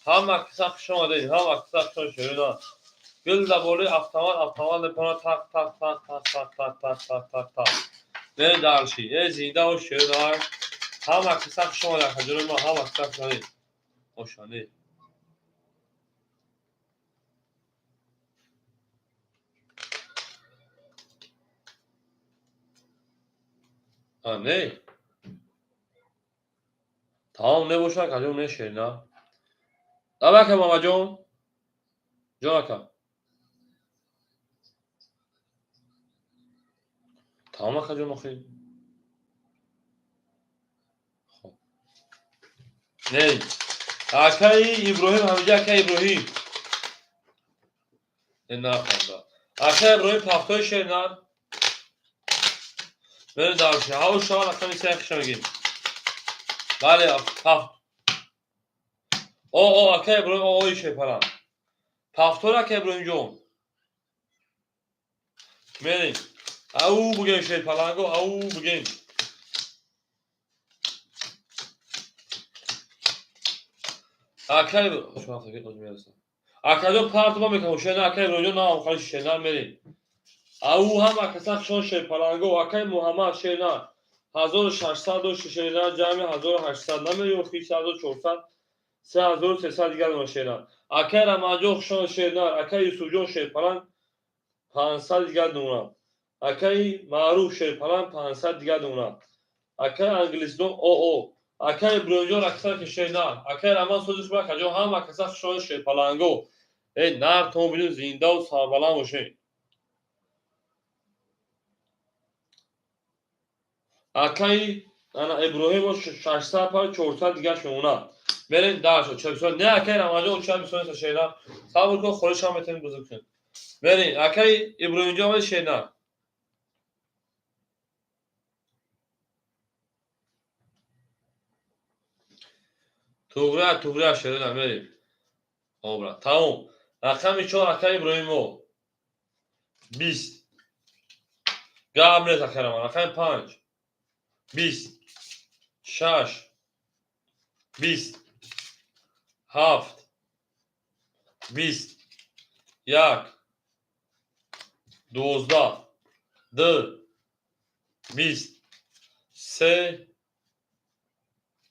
Speaker 1: Ҳама қисса хуш омадед, ҳама қисса хуш омадед шерина. Гул дар болои автомат, автомат мепона тақ тақ тақ тақ тақ тақ тақ тақ тақ тақ. Мерем дарши. Э зинда ош шерина. Ҳама қисса хуш омадед акаҷони ма, ҳама қисса хуш омадед. Ошане. А, не. Тамом небошад акаҷон, не шерина. Давай ака Мамаҷон. Ҷон ака. Тамом акаҷон охи. Хоб. Не. Акаи Иброҳим ҳамиҷа акаи Иброҳим. Не нахонда. Акаи Иброҳим пафтои шернар. Мерем дарши. Ҳаво шава рақами 3 хиша мегирем. Бале, пафт. О, о, акаи Иброҳим, о, ои шерпаланг. Пафтор акаи Иброҳимҷон. Мерем. Ау буген шерпаланго, ау буген. Акаи акаҷон партма мекунам, шена акаи Иброҳимҷон наам хали шена мерем. Ау ҳама каса хушон шерпаланго, акаи Муҳаммад шена 1600 дошт шена ҷамъи 1800 намеён 1400 3300 дигар дона шена. Акаи Рамазонҷон хушон шена, акаи Юсуфҷон шерпаланг 500 дигар дона. Акаи Маъруф шерпаланг 500 дигар дона. Акаи Англисдон оо. Акаи Иброҳимҷон ракса ки шена. Акаи Рамазон сози хуб акаҷон ҳама каса хушон шерпаланго. Э нар то бинем зиндаву сарбаланд бошед. Акаи ана Иброҳим 600 пар 400 дигар шумона. Мерем дальше. 4 не акай Рамазон 4 шена. Сабр кун, холиш ҳам метавонем бузург кунем. Мерем акай Иброҳимҷон омади шена. Туғра, туғра шена мерем. Обра. Тамом. Рақами 4 акай Иброҳимо. 20. Гап нест акай Рамазон. Рақами 5. 20. 6. 20. 7. 20. 1. 12. 2. 20. 3.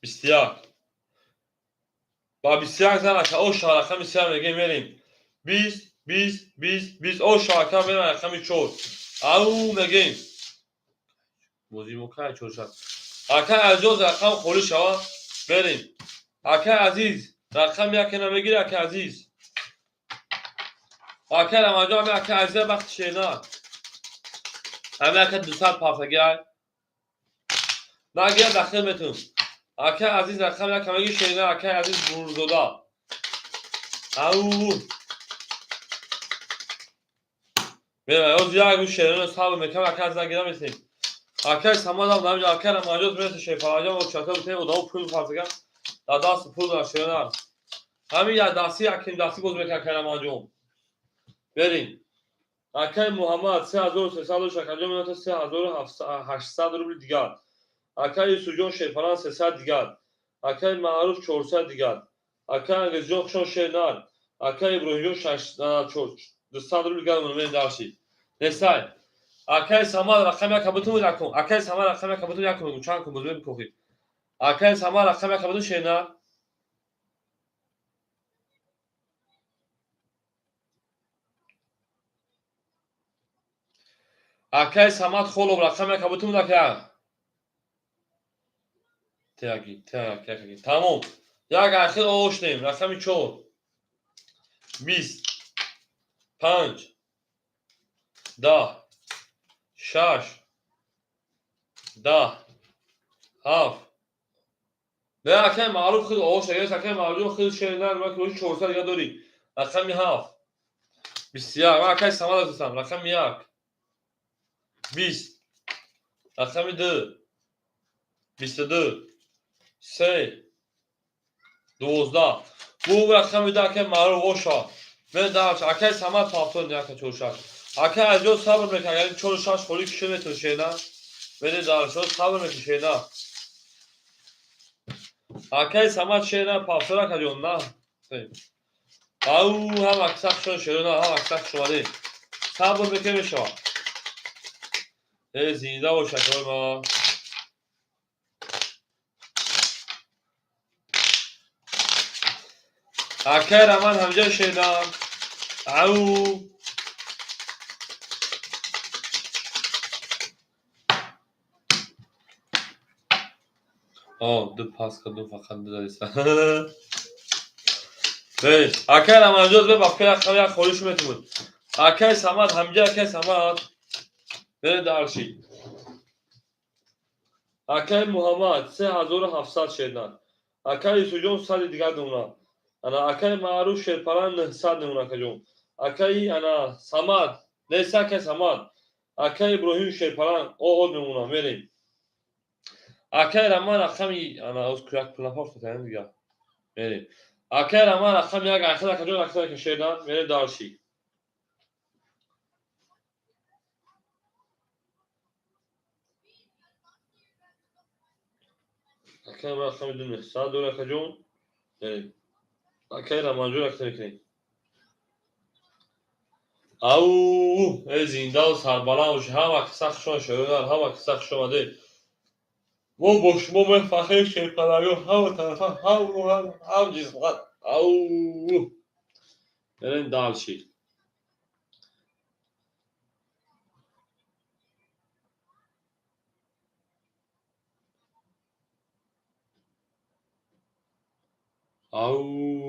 Speaker 1: 21. Ба 21 зан ака оша рақами 3 мегем мерем. 20, 20, 20, 20 оша ака мерем рақами 4. Ау мегем. Бозӣ мо кай 4 шад. Ака Азиз рақам холӣ шава мерем. Ака Азиз рақам 1 намегири ака Азиз. Ака Рамазон ака Азиз вақт шена. Ҳама ака 200 пафтаги ай. Нагир дахил метун. Ака Азиз рақам 1 намегири шена ака Азиз Бурзода. Ау. Мерем, оз як гӯш шена сабр мекам ака Азиз нагира месем. Акай Самадам намиҷа акай Рамазон мераса шефараҷон очата бутем одамо пул фарзаган дар даст пул дар шена. Ҳамин як дасти яким дасти боз мекунад акай Рамазон. Берем. Акай Муҳаммад 3300 шакаҷон мината 3800 рубли дигар. Акай Юсуфҷон Шерпаран 300 дигар. Акай Маъруф 400 дигар. Акай Ангизҷон хушон Шернар. Акай Иброҳимҷон 200 рубли дигар монумент даршид. Несай. Акай Самад рақами 1 бутун якум. Акай Самад рақами 1 бутун якум. Чанд кун бузург бикохид. Акай Самад рақами 1 бутун Шернар. Акай Самад Холов рақами 1 бутун ака. Теаги, теаги, теаги. Тамом. Як ахир оштем. Рақами 4. 20. 5. 10. 6. 10. 7. Не акай Маъруф худ ош агар акай Маъруф худ шернар ма ки 400 дига дорӣ. Рақами 7. 21. Ман акай Самад ҳастам. Рақами 1. 20. Рақами 2. 22. 3. 12. Бу рақами 2 акай Маъруф оша. Мен дарш акай Самад пафтон яка 46. Акай Азиз сабр мекунад, агар 46 холӣ киши метавон шена. Мене дарш сабр мекунад шена. Акай Самад шена пафтон ака ҷон на. Ау ҳам аксар шон шена, ҳам аксар шумаде. Сабр мекунад мешавад. Зинда бош акай ма. Акай Раман ҳамҷа шена. Ау. О, ду пас кардум фақат ду далиса. Бей, акай Раманҷон бе бафка як як холиш метумуд. Акай Самад ҳамҷа акай Самад. Бе дарши. Акай Муҳаммад 3700 шернар. Акай Юсуфҷон 100 дигар намуна. Ана акай Маъруф Шерпаран 900 намуна акаҷон. Акай ана Самад, неса акай Самад. Акай Иброҳим Шерпаран о намуна мерем. Акай Раман рақами ана оз кӯяк пул напошта таям дигар. Мерем. Акай Раман рақами 1 ахир акаҷон аксар кашедан мерем дарши. Акай Раман рақами 2 900 дор акаҷон. Мерем. Акай Раманҷон аксар мекунем. Ау, эй зиндаву сарбаланд бошед. Ҳама киса хуш омад шоирон, ҳама киса хуш омадед. Мо бо шумо мефахрем шерпалавиён ҳама тарафа, ҳам рӯҳан, ҳам ҷисман. Ау! Мерем дальше. Ау!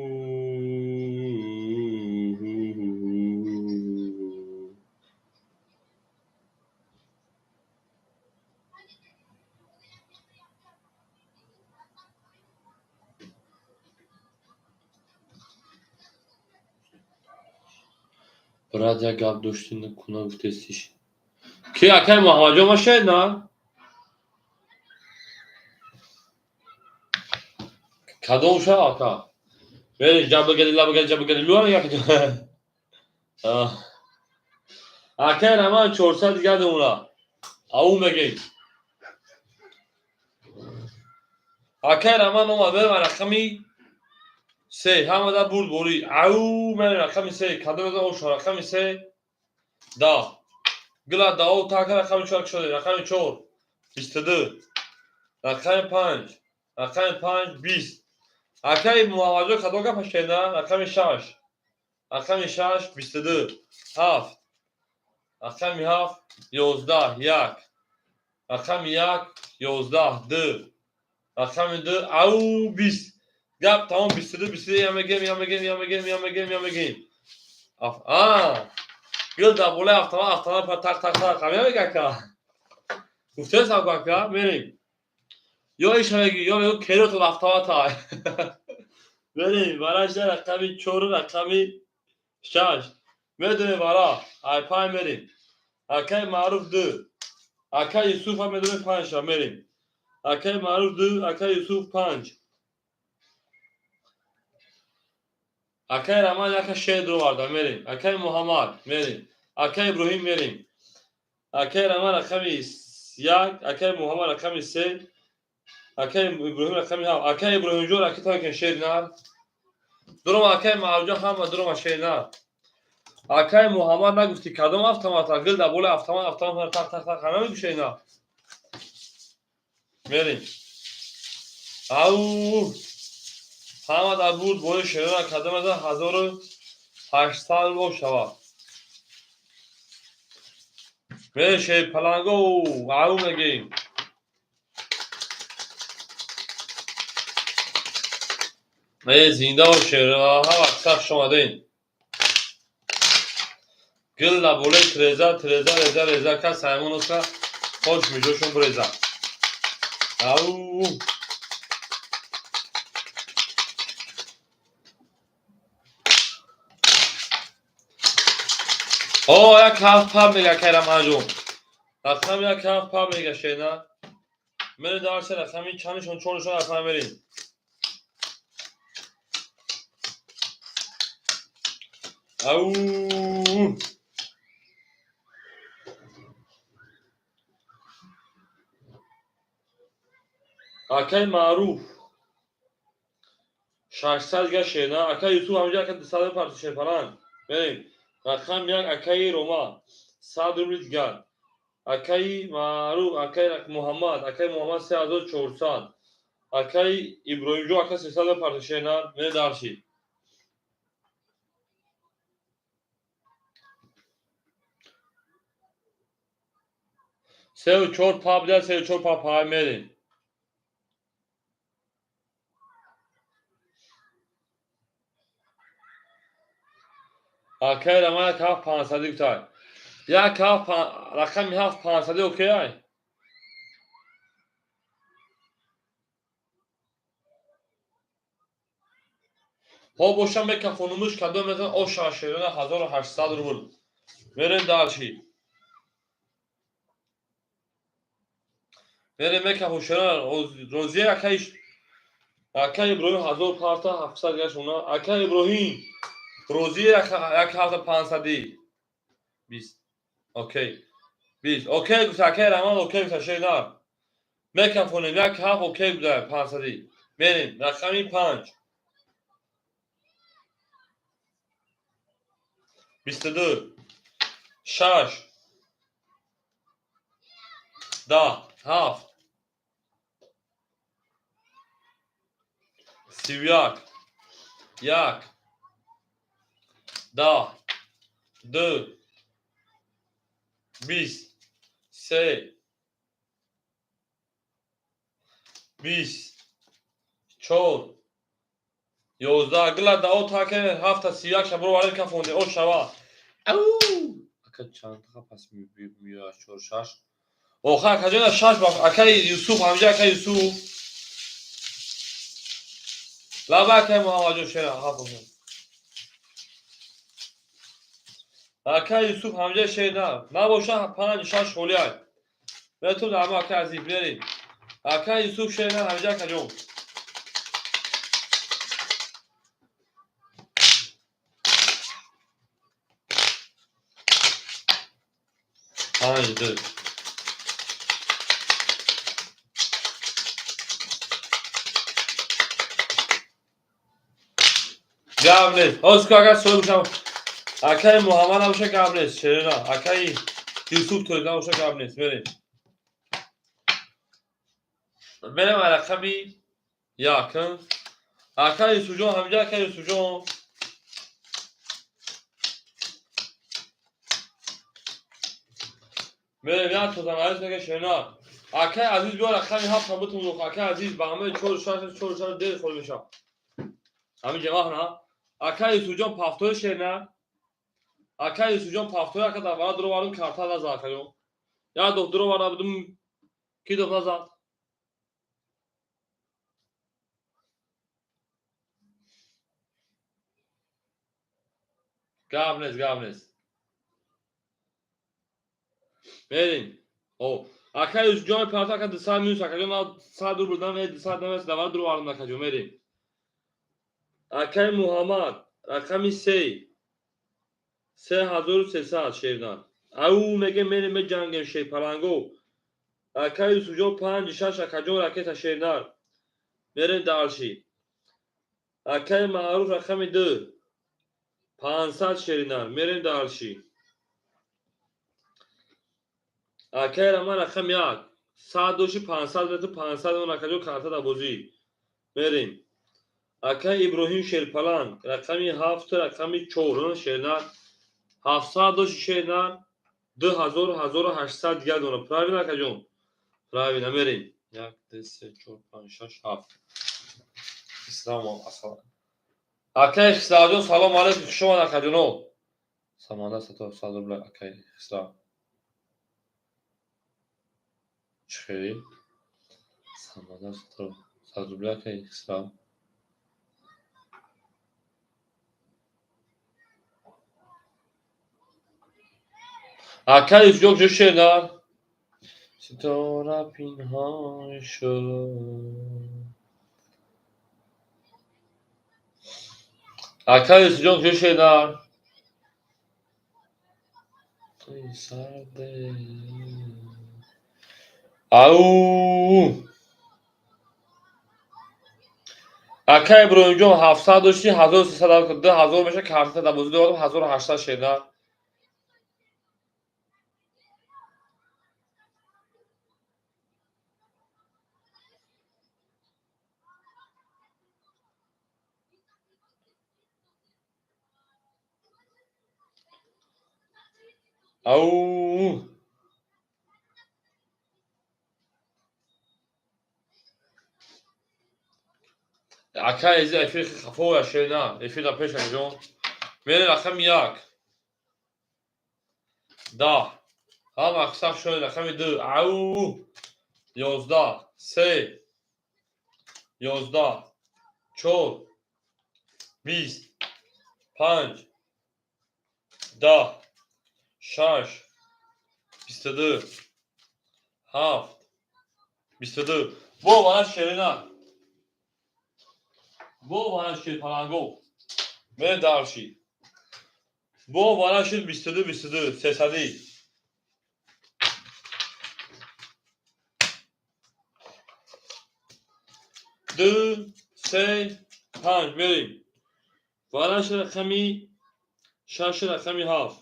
Speaker 1: Брат, як гап дошти, куна гуфтестиш. Ки, акай Муҳаммадҷон, машед на? Кадом ша, ака? Мерем, ҷабагади лабагади ҷабагади луа мега. Акай Раман 400 дигар думуна. Ау мегем. Акай Раман омад, берем рақами се, ҳамада бурд борӣ. Ау, мерем рақами се, кадом оша рақами се? Да. Гила дао така рақами чор кушоде, рақами чор, 22, рақами панҷ, рақами панҷ, 20. Акай Муҳаммадҷон, кадом гапа шена? Рақами шаш, рақами шаш, 22, ҳафт, рақами ҳафт, 11, як, рақами як, 11, ду, рақами ду, ау, 20. Гап тамом, 22, 22, я мегем, я мегем, я мегем, я мегем, я мегем. А, гил дар болои автомат, автомат так так так, ҳамя мега, ака. Гуфтесам, ака, мерем. Ё иша меги, ё мегу керотон автомата. Мерем, барашда рақами чору рақами шаш. Медонем бара, ай пай мерем. Акай Маъруф ду. Акай Юсуф ҳам медонем панҷ ша мерем. Акай Маъруф ду, акай Юсуф панҷ. Акай Раман яка шер дуроварда, мерем. Акай Муҳаммад мерем. Акай Иброҳим мерем. Акай Раман рақами як, акай Муҳаммад рақами се, акай Иброҳим рақами ҳафт. Акай Иброҳимҷон, ракета мекунем шер нар. Дурома, акай Маъруфҷон, ҳама дурома шер нар. Акай Муҳаммад, нагуфтӣ кадом автомата, гил дар болои автомат, автомат так так так, ҳама мегӯ шер нар. Мерем. Ау! Ҳама дар бурд болои шерона кадом аза 1800 рубл шавад. Мерем шер паланго, ау мегем. Э, зинда бош шерона, ҳама сахт омадем. Гил дар болои треза, треза, реза, реза, кас ҳаймон оска хош миҷошон биреза. Ау! О, як ҳафт паб мега, акай Раманҷон. Рақами як ҳафт паб мега шена. Мерем дарсе рақами чандишон, чоришон рақам мерем. Ау! Акай Маъруф 600 дига шена. Акай Юсуф ҳамҷа ака 200 парти шерпаланг. Мерем. Рақам як, акаи Рома 100 рубли дигар. Акаи Маъруф, акаи Муҳаммад, акаи Муҳаммад 3400. Акаи Иброҳимҷон, ака 300 парти шена. Мерем дарши. Сеу чор паб дия, сеу чор паб пай мерем. Акай Раман як ҳафт панҷсадӣ гуфтай. Як ҳафт, рақами ҳафт панҷсадӣ окей ай? Ҳо боша мекафонумуш кадом мезан оша шерона 1800 рубл. Мерем дарши. Мерем мекафон шерона розия акай акай Иброҳим ҳазор парта ҳафтсад гашона. Акай Иброҳим розия як ҳафта панҷсадӣ. 20. Окей. 20. Окей гуфта акай Раман, окей гуфта шернар. Мекафонем як ҳафт окей буда панҷсадӣ. Мерем рақами панҷ. 22, шаш, 10, ҳафт, 31, як, 10, ду, 20, се, 20, чор, 11. Гила дао таке ҳафта 31 шабро варед кафонде о шава. Ака чандқа пас меояд, чор, шаш. Оха, акаҷона, шаш акаи Юсуф ҳамҷа, акаи Юсуф. Лаба, акаи Муҳаммадҷон, шера ҳафт. Акай Юсуф ҳамҷа шер набоша, панҷ шаш холиай. Метун ама акай Азиз берем. Акай Юсуф шер на ҳамҷа акаҷон. Панҷ ду. Гап нест. Ҳозир ку агар соҳиб бошам, акаи Муҳаммад набоша, гап нест. Шерина, акаи Юсуф тоҷ набоша, гап нест. Мерем. Мерем рақами як. Акаи Юсуфҷон ҳамҷа, акаи Юсуфҷон. Мерем як тозанариз мега шерина. Акаи Азиз биё рақами ҳафт ҳам бутун. Акаи Азиз ба ҳамаи чор шаш чор шаш дер холӣ мешавад. Ҳамин ҷамоа на? Акаи Юсуфҷон пафтои шерина. Акаи Юсуфҷон пафтои ака дар бара дуровардум, карта назад акаҷон. Як доф дуроварда будум, ки доф назад? Гап нест, гап нест. Мерем. О, акаи Юсуфҷон парта ака 200 минус акаҷон, ман 100 рубл дам, 200 намест, дар бара дуровардум акаҷон, мерем. Акаи Муҳаммад рақами се. 3300 шерна. Ау меге мерем меҷангем шерпаланго. Акаи Юсуфҷон панҷ шаш акаҷон ракета шернар. Мерем дальше. Акаи Маъруф рақами ду. 500 шеринар. Мерем дальше. Акаи Раман рақами як. 100 доши 500 метр 500 он акаҷон карта дар бозӣ. Мерем. Акаи Иброҳим шерпаланг рақами ҳафт рақами чор шернар. 700 доши шернар. 2000 1800 дигар дона. Правильно акаҷон? Правильно, мерем. 1 2 3 4 5 6 7. Ислом ассалом. Акаи Хисравҷон салом алейкум, хуш омад акаҷоно. Саманда сато 100 рубл акаи Хисрав. Чӣ хеле? Саманда сато 100 рубл акаи Хисрав. Акаи Юсуфҷон куҷо шернар? Ситора пинҳон шуд. Акаи Юсуфҷон куҷо шернар? Сарде. Ау! Акаи Иброҳимҷон 700 дошти, 1300 2000 меша, карта дар бозӣ дорам, 1800 шернар. Ау! Акаи азиз эфир хафоя шерна, эфир дар пеш акаҷон. Мерем рақами як. 10. Ҳама саф шуд рақами ду. Ау! 11, се, 11, чор, 20, панҷ, 10, шаш, 22, ҳафт, 22. Бо вара шерина. Бо вара шерпаланго. Мерем дальше. Бо вара шуд 22, 22, сесадӣ. Ду, се, панҷ, мерем. Вараш рақами шаш рақами ҳафт.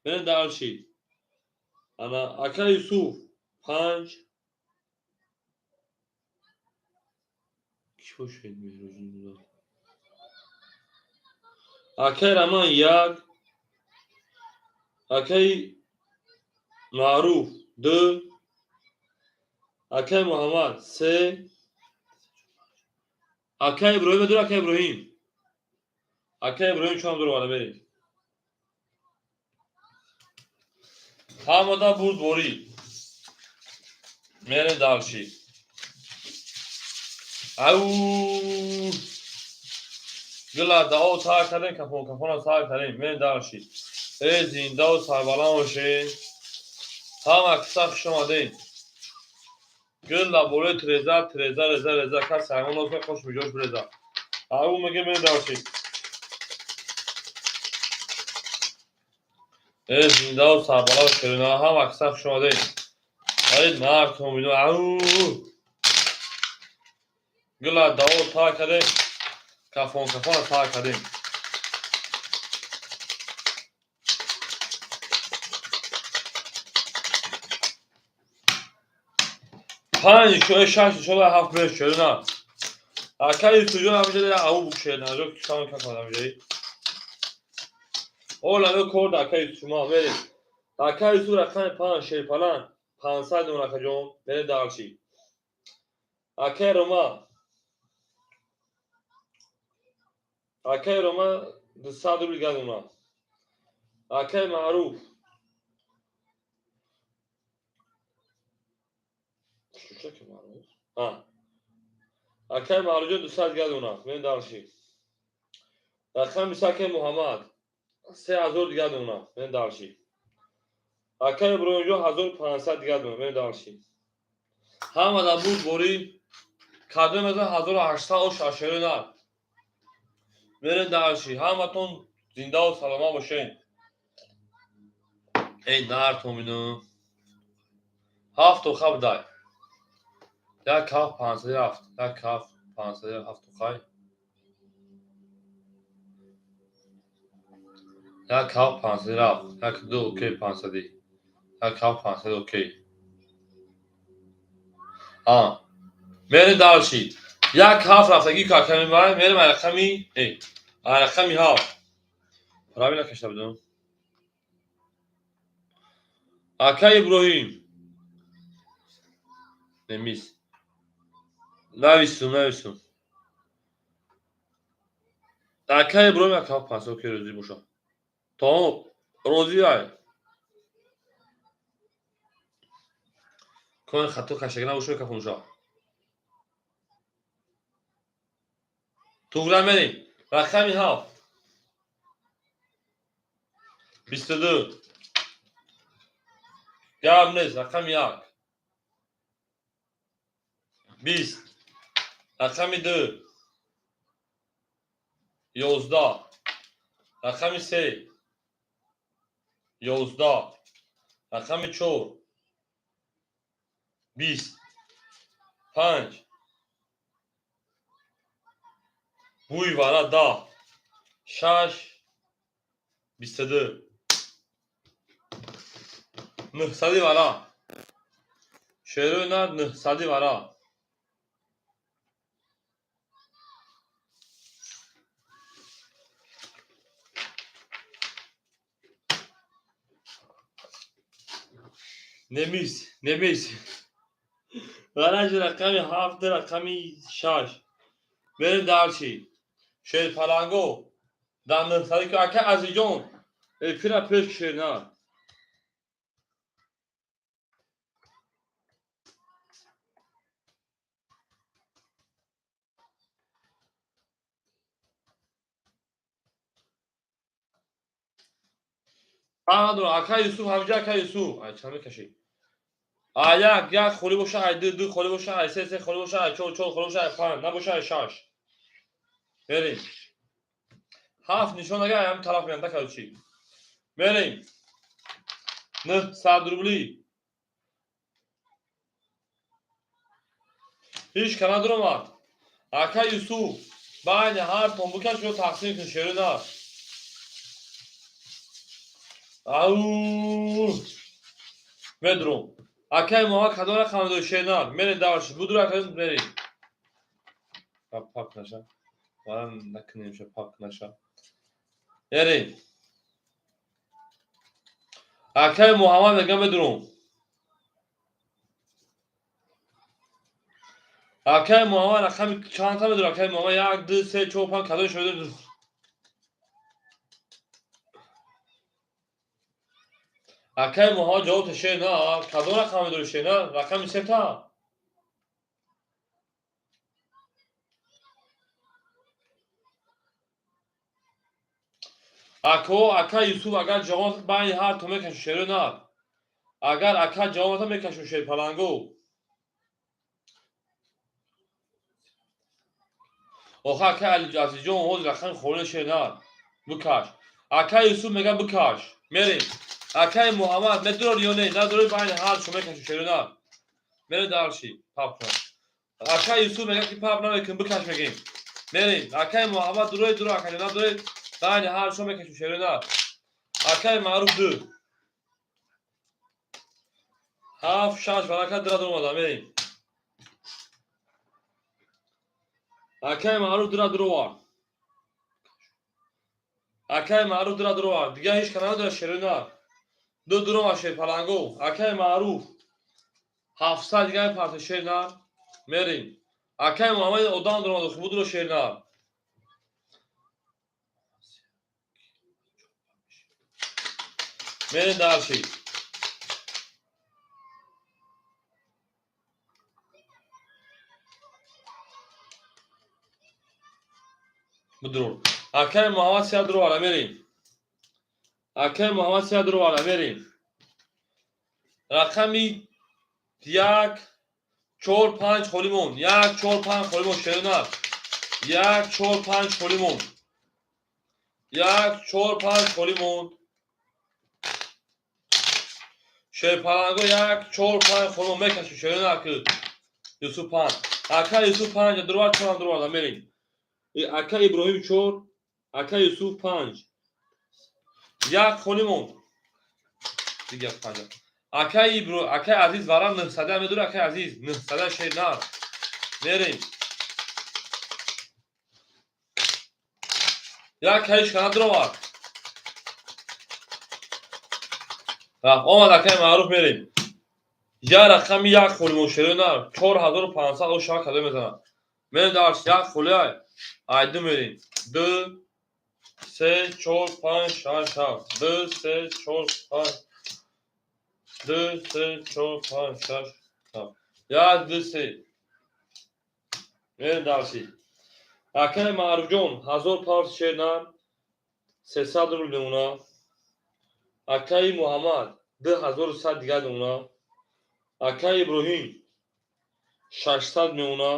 Speaker 1: Мерем дальше. Ана ака Юсуф панҷ. Кӣ бошед Меҳрӯҷин? Акаи Раман як. Акаи Маъруф ду. Акаи Муҳаммад се. Акаи Иброҳим дур, акаи Иброҳим. Акаи Иброҳим чом дур оварда, мерем. Ҳамада бурдборӣ. Мерем дальше. Ау! Гила дао сар кардем, кафон кафона сар кардем. Мерем дальше. Зиндаву сарбаланд бошед. Ҳама киса хуш омадед. Гул дар болои треза, треза, реза, реза. Кас ҳайвон оса хош миҷош биреза. Ау меге медарши. Зиндаву сарбаланд бошед. Ҳама киса хуш омадед. Ай мардум ино ау. Гула даво та кардем. Кафон кафона та кардем. Панҷ шои шаш шои ҳафт беш шои на. Акаи Юсуфҷон ҳамҷа ау букшед наҷо кишам кафон ҳамҷаи. Ола ё кор да акаи Юсуф ма мерем. Акаи Юсуф рақами 5 шерпалан 500 дон акаҷон мерем дарчи. Акаи Рома. Акаи Рома 200 рубл гадона. Акаи Маъруф. Акаи Маъруфҷон 200 гадона. Мерем дарчи. Рақами 20 акаи Муҳаммад 3000 дигадона. Мерем дарчи. Акаи Иброҳимҷон 1500 дигадона. Мерем дарчи. Ҳама дар буд бори кадом мезан 1800 ош ашёри нар. Мерем дарчи. Ҳаматон зиндаву саломат бошед. Эй нартон ино. Ҳафту хаб дай. Як ҳафт панҷсади ҳафт. Як ҳафт панҷсади ҳафту хай. Як ҳафт панҷсади ҳафт. Як ду окей панҷсади. Як ҳафт панҷсади окей. Мерем дарчи. Як ҳафт рафтагӣ каками май, мерем рақами, рақами ҳафт. Правильно кашта будам. Акай Иброҳим. Немис. Нависум, нависум. Акай Иброҳим як ҳафт панҷсад окей розӣ боша. Тамом, розӣ ай. Кони хато каштагӣ набошад кафонша. Туғра мерем. Рақами ҳафт. 22. Гап нест, рақами як. 20. Рақами ду. 11. Рақами се. 11. Рақами чор. 20. 5. Бӯи вара 10. 6. 22. Нӯҳсади вара. Шерои нар нӯҳсади вара. Немис, немис. Вараҷ рақами ҳафт, рақами шаш. Мерем дарчи. Шерпаланго. Дар нӯҳсади ки ака Азизҷон. Эфира пеш шернар. Ака Юсуф, ҳамҷа ака Юсуф. Ай чанд мекашӣ? Ай як, як холӣ боша, ай ду, ду холӣ боша, ай се, се холӣ боша, ай чор, чор холӣ боша, ай панҷ, набоша, ай шаш. Мерем. Ҳафт нишон ага, ай ҳам тараф меям, да чӣ. Мерем. 900 рубли. Ҳеҷ ка надуромад. Ака Юсуф, байни ҳар тон бикаш ё тақсим кун шерои нар. Ау! Медром. Акай Муҳаммад кадом рақам дори шернар? Мерем дарш. Будур ака мерем. Пап наша. Вара накунем ша пап наша. Мерем. Акай Муҳаммад мегам медром. Акай Муҳаммад рақами чандта медорад? Акай Муҳаммад 1, 2, 3, 4, 5 кадом шоида? Акай Муҳаммад ҷавоб ташер на, кадом рақам медори шер на? Рақами сета. Ако ака Юсуф агар ҷавоб байни ҳар то мекашу шеро нар. Агар ака ҷавоб мекашу шер паланго. Оха ака Азизҷон ҳозир рақами холӣ шер нар. Бикаш. Ака Юсуф мега бикаш. Мерем. Акаи Муҳаммад медурор ё не? Надурор байни ҳар шо мекашу шеро нар. Мерем дарши пап кун. Ака Юсуф мега ки пап намекун бикаш мегем. Мерем. Акаи Муҳаммад дурой дуро ака надурой байни ҳар шо мекашу шеро нар. Акаи Маъруф 2. 7 6 варака дира дуромада мерем. Акаи Маъруф дира дуровард. Акаи Маъруф дира дуровард. Дигар ҳеҷ ка надорад шеро нар. 2 дурома шер паланго. Акаи Маъруф 700 дигар парта шер нар. Мерем. Акаи Муҳаммад одам дуромада хуб дуро шер нар. Мерем дарши. Бидур. Акаи Муҳаммад 3 дуроварда мерем. Акаи Муҳаммад 3 дуроварда мерем. Рақами 1 4 5 холӣ монд. 1 4 5 холӣ монд шеро нар. 1 4 5 холӣ монд. 1 4 5 холӣ монд. Шерпаланго 1 4 5 холӣ монд мекашу шеро нар ки Юсуф 5. Ака Юсуф 5 дурвар 4 дурварда мерем. Ака Иброҳим 4, ака Юсуф 5. 1 холӣ монд. Дигар 5. Ака Ибро, ака Азиз вара 900 медур, ака Азиз 900 шер нар. Мерем. Як ҳеҷ кана дуровард. Рафт омад акаи Маъруф мерем. Я рақами 1 холӣ монд шеро нар. 4500 о шава кадо мезанад. Мерем дарс 1 холӣ ай. Ай 2 мерем. 2 3 4 5 6 7. 2 3 4 5 2 3 4 5 6 7. 1 2 3. Мерем дарси. Акаи Маъруфҷон 1000 парт шер нар. 300 рубл мемона. Акаи Муҳаммад 2100 дигар мемона. Акаи Иброҳим 600 мемона.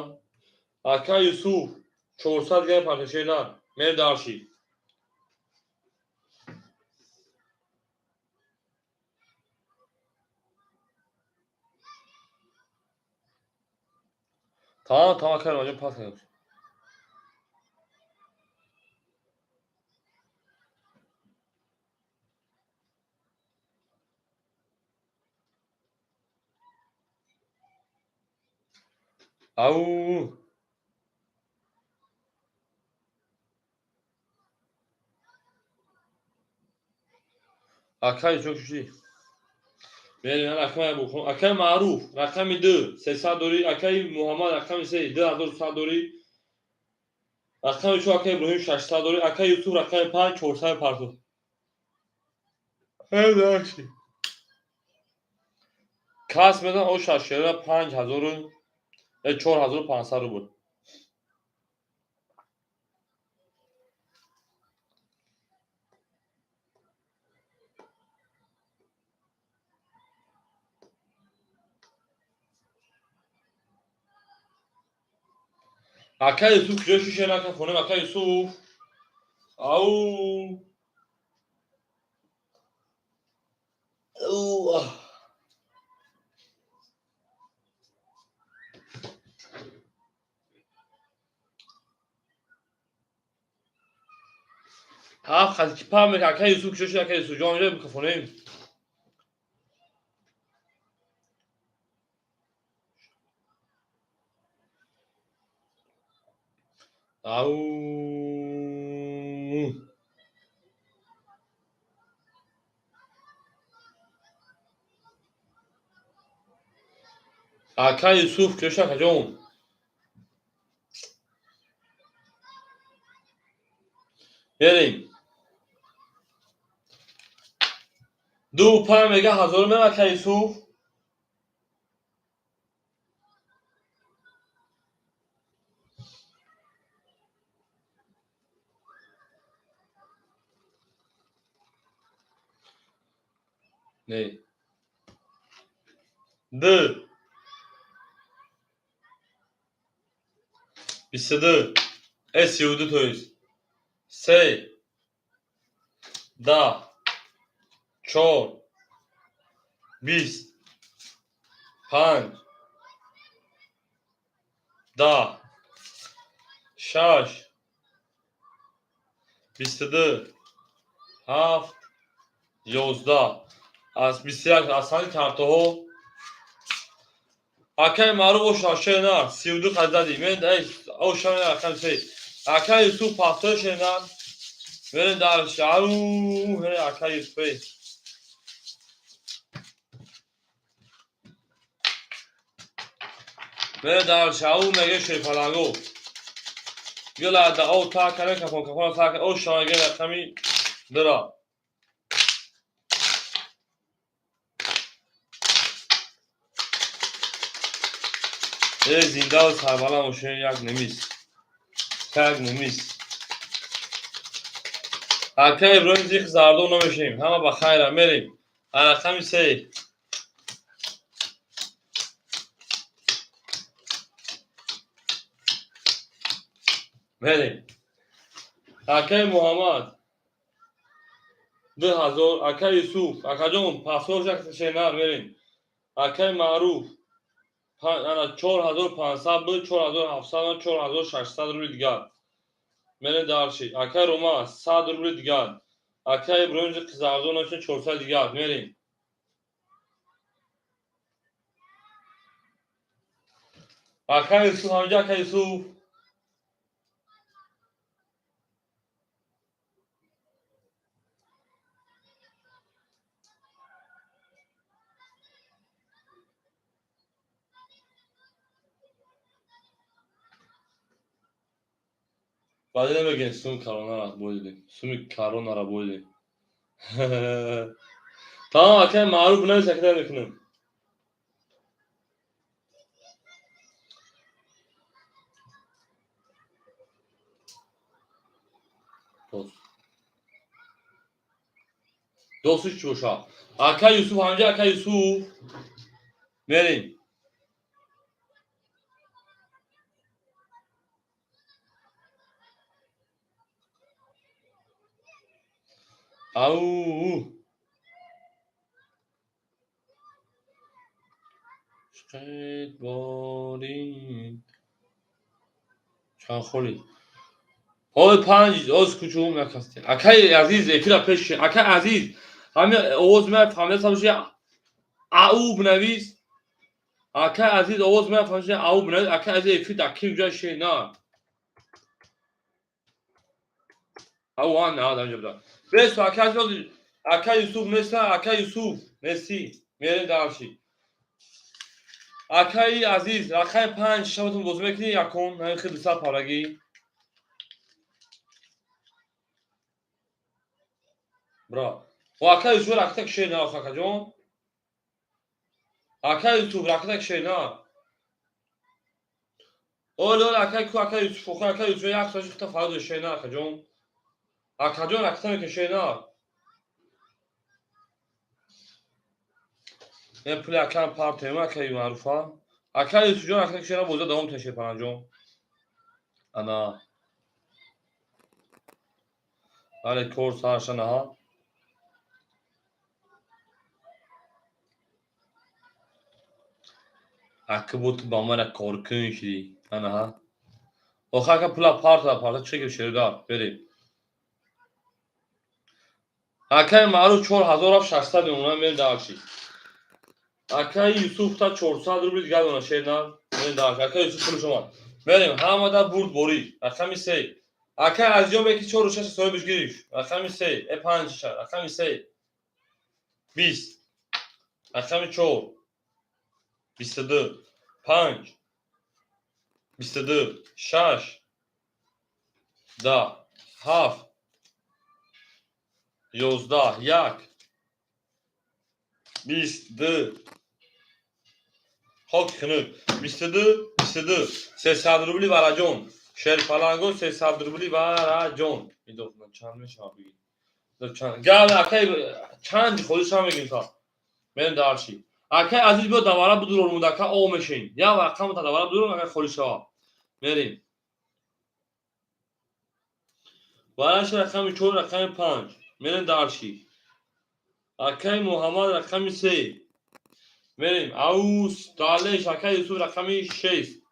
Speaker 1: Акаи Юсуф 400 дигар парт шер нар. Мерем дарси. Тамом, тамом, акаи Ромаҷон пас кардем. Ау! Акаи ҷон куши. Мерем рақами Абухон. Акаи Маъруф рақами 2 300 дорӣ. Акаи Муҳаммад рақами 3 2100 дорӣ. Рақами 4 акаи Иброҳим 600 дорӣ. Акаи Юсуф рақами 5 400 парту. Кас медан о шашера 5000 4500 рубл. Акаи Юсуф куҷо шуше накун хонем акаи Юсуф. Ау. Ау. Ҳафт хати ки пам мекунад акаи Юсуф куҷо шуд акаи Юсуф ҷон ҷо микрофонем. Ау. Акаи Юсуф куҷо шуд акаҷон? Мерем. 2 5 мега 1000 мера акаи Юсуф. Не. Д. 22. 32, то есть. Се. 10. 4. 20. 5. 10. 6. 22. 7. 11. Аз 21 аз ҳамин картаҳо акаи Маъруф оша шенар 32 қададӣ мен оша рақами се. Акаи Юсуф пафтои шенар мерем дар шаҳру акаи Юсуфе. Мерем дар шаҳру меге шерпаланго. Гила дао та кане кафон кафон та оша меге рақами дира. Зиндаву сарбаланд бошед, як немис. Як немис. Акаи Иброҳим зих зардо намешем. Ҳама ба хайра мерем. Рақами се. Мерем. Акаи Муҳаммад 2000, акаи Юсуф, акаҷон пасош шенар мерем. Акаи Маъруф 4500 буд, 4700, 4600 рубли дигар. Мерем дарши. Акаи Рома 100 рубли дигар. Акаи Иброҳим Қизардон 400 дигар. Мерем. Акаи Юсуф ҳамҷа, акаи Юсуф. Баъди намегӯем суми коронара бойдем. Суми коронара бойдем. Тамом, акаи Маъруф навис, акаи мекунем. Досиш чӣ боша? Акаи Юсуф ҳамҷа, акаи Юсуф. Мерем. Ау! Чқед борин. Чанд холи? Ҳоли панҷ оз кучум якасти. Акаи азиз эфира пеш. Акаи азиз, ҳамин овоз ма фаҳмида боши, ау бинавис. Акаи азиз овоз ма фаҳмида, ау бинавис. Акаи азиз эфир дар ким ҷой ши на. Ау ан на дар ҷо. Бес акаи азиз, акаи Юсуф неста, акаи Юсуф неси. Мерем дарши. Акаи азиз, рақами 5 шабатон бозӣ мекунӣ якум, ҳамин хел 200 парагӣ. Бра. О акаи Юсуф ракта кишед на, акаҷон. Акаи Юсуф ракта кишед на. Ол ол акаи ку акаи Юсуф, охо акаи Юсуф як соат хита фарод шед на, акаҷон. Акаҷон ракта мекашед на. Мен пули акам партоем, акаи Маъруфа. Акаи Юсуфҷон ракта кишед на, боза давом тешед панаҷон. Ана. Бале, кор сарша наҳа. Аки буд ба мана коркун шидӣ. Анаҳа. Охо ака пула парта парта чӣ гирифт шерудар. Берем. Акаи Маъруф 4600 мемонад, мерем дарши. Акаи Юсуф та 400 рубли дигар дона шер на. Мерем дарши. Акаи Юсуф пулаш омад. Мерем ҳамада бурд борӣ. Рақами 3. Акаи Азизҷон беки 4 6 соҳибаш гирифт. Рақами 3, 5 6, рақами 3. 20. Рақами 4. 22. 5. 22. 6. 10. 7. 11. 1. 22. Хок хунук. 22. 22. 300 рубли вараҷон. Шерпаланго 300 рубли вараҷон. Медонам чанд мешавад бигӣ. Чанд. Гап акай чанд холиш ҳам мегим та. Мерем дальше. Акай Азиз, биё, давара бидурор, мудака о мешин. Як рақамта давара бидурор, акай холӣ шава. Мерем. Вараши рақами 4, рақами 5. Мерем дальше. Акай Муҳаммад, рақами 3. Мерем. Аус далеш, акай Юсуф, рақами 6.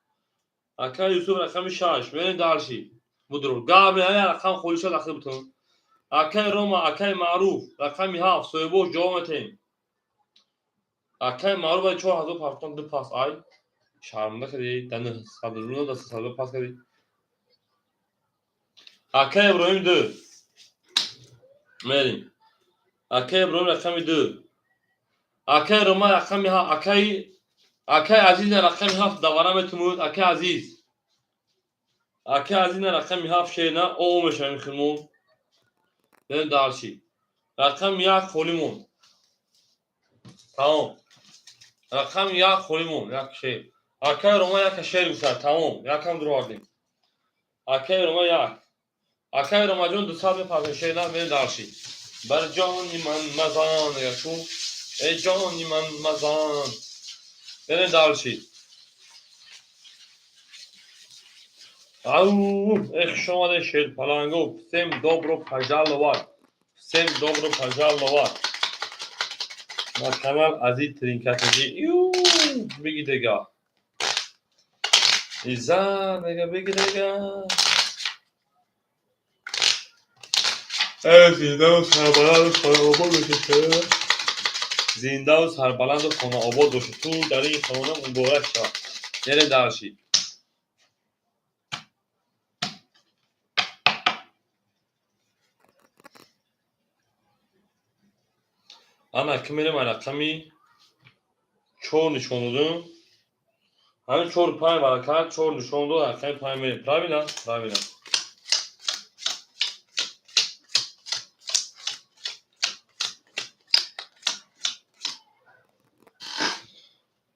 Speaker 1: Акай Юсуф, рақами 6. Мерем дальше. Будур. Габри ҳая рақам холӣ шава, дахил бутун. Акай Рома, акай Маъруф, рақами 7, соҳибош ҷавоб метаҳем. Акай Маъруф ай 4000 партон ду пас ай. Шарманда кардӣ, да 900 рубл, да 300 пас кардӣ. Акай Иброҳим, 2. Мерем. Акай Иброҳим, рақами 2. Акай Рома, рақами 7, акай Азиз, рақами 7 давара метумуд, акай Азиз. Акай Азиз, рақами 7, шена о мешавем хилмон. Мерем дальше. Рақами 1 холӣ монд. Тамом. Рақами 1 холӣ монд, як шер. Акай Рома яка шер гуфтад, тамом, якам дуровардем. Акай Рома 1. Акай Ромаҷон, 200 мепартем, шер на, мерем дальше. Бар ҷони ман мазан, шу. Эй ҷони ман мазан. Мерем дальше. Ау, эх, хуш омадед, шерпаланго. Всем добро пожаловать. Всем добро пожаловать. На канал Азиз Тринкатаҷи. Ю, биги дега. Иза, дега, биги дега. Э, зиндаву сарбаланду хонаобод бошед. Зиндаву сарбаланду хонаобод бошед. Ту дар ин хона муборак шавад. Мерем дальше. Ана ки мерем, рақами 4 нишон додем. Ҳамин 4, 5 баракат, 4 нишон дод, рақами 5 мерем. Правильно? Правильно.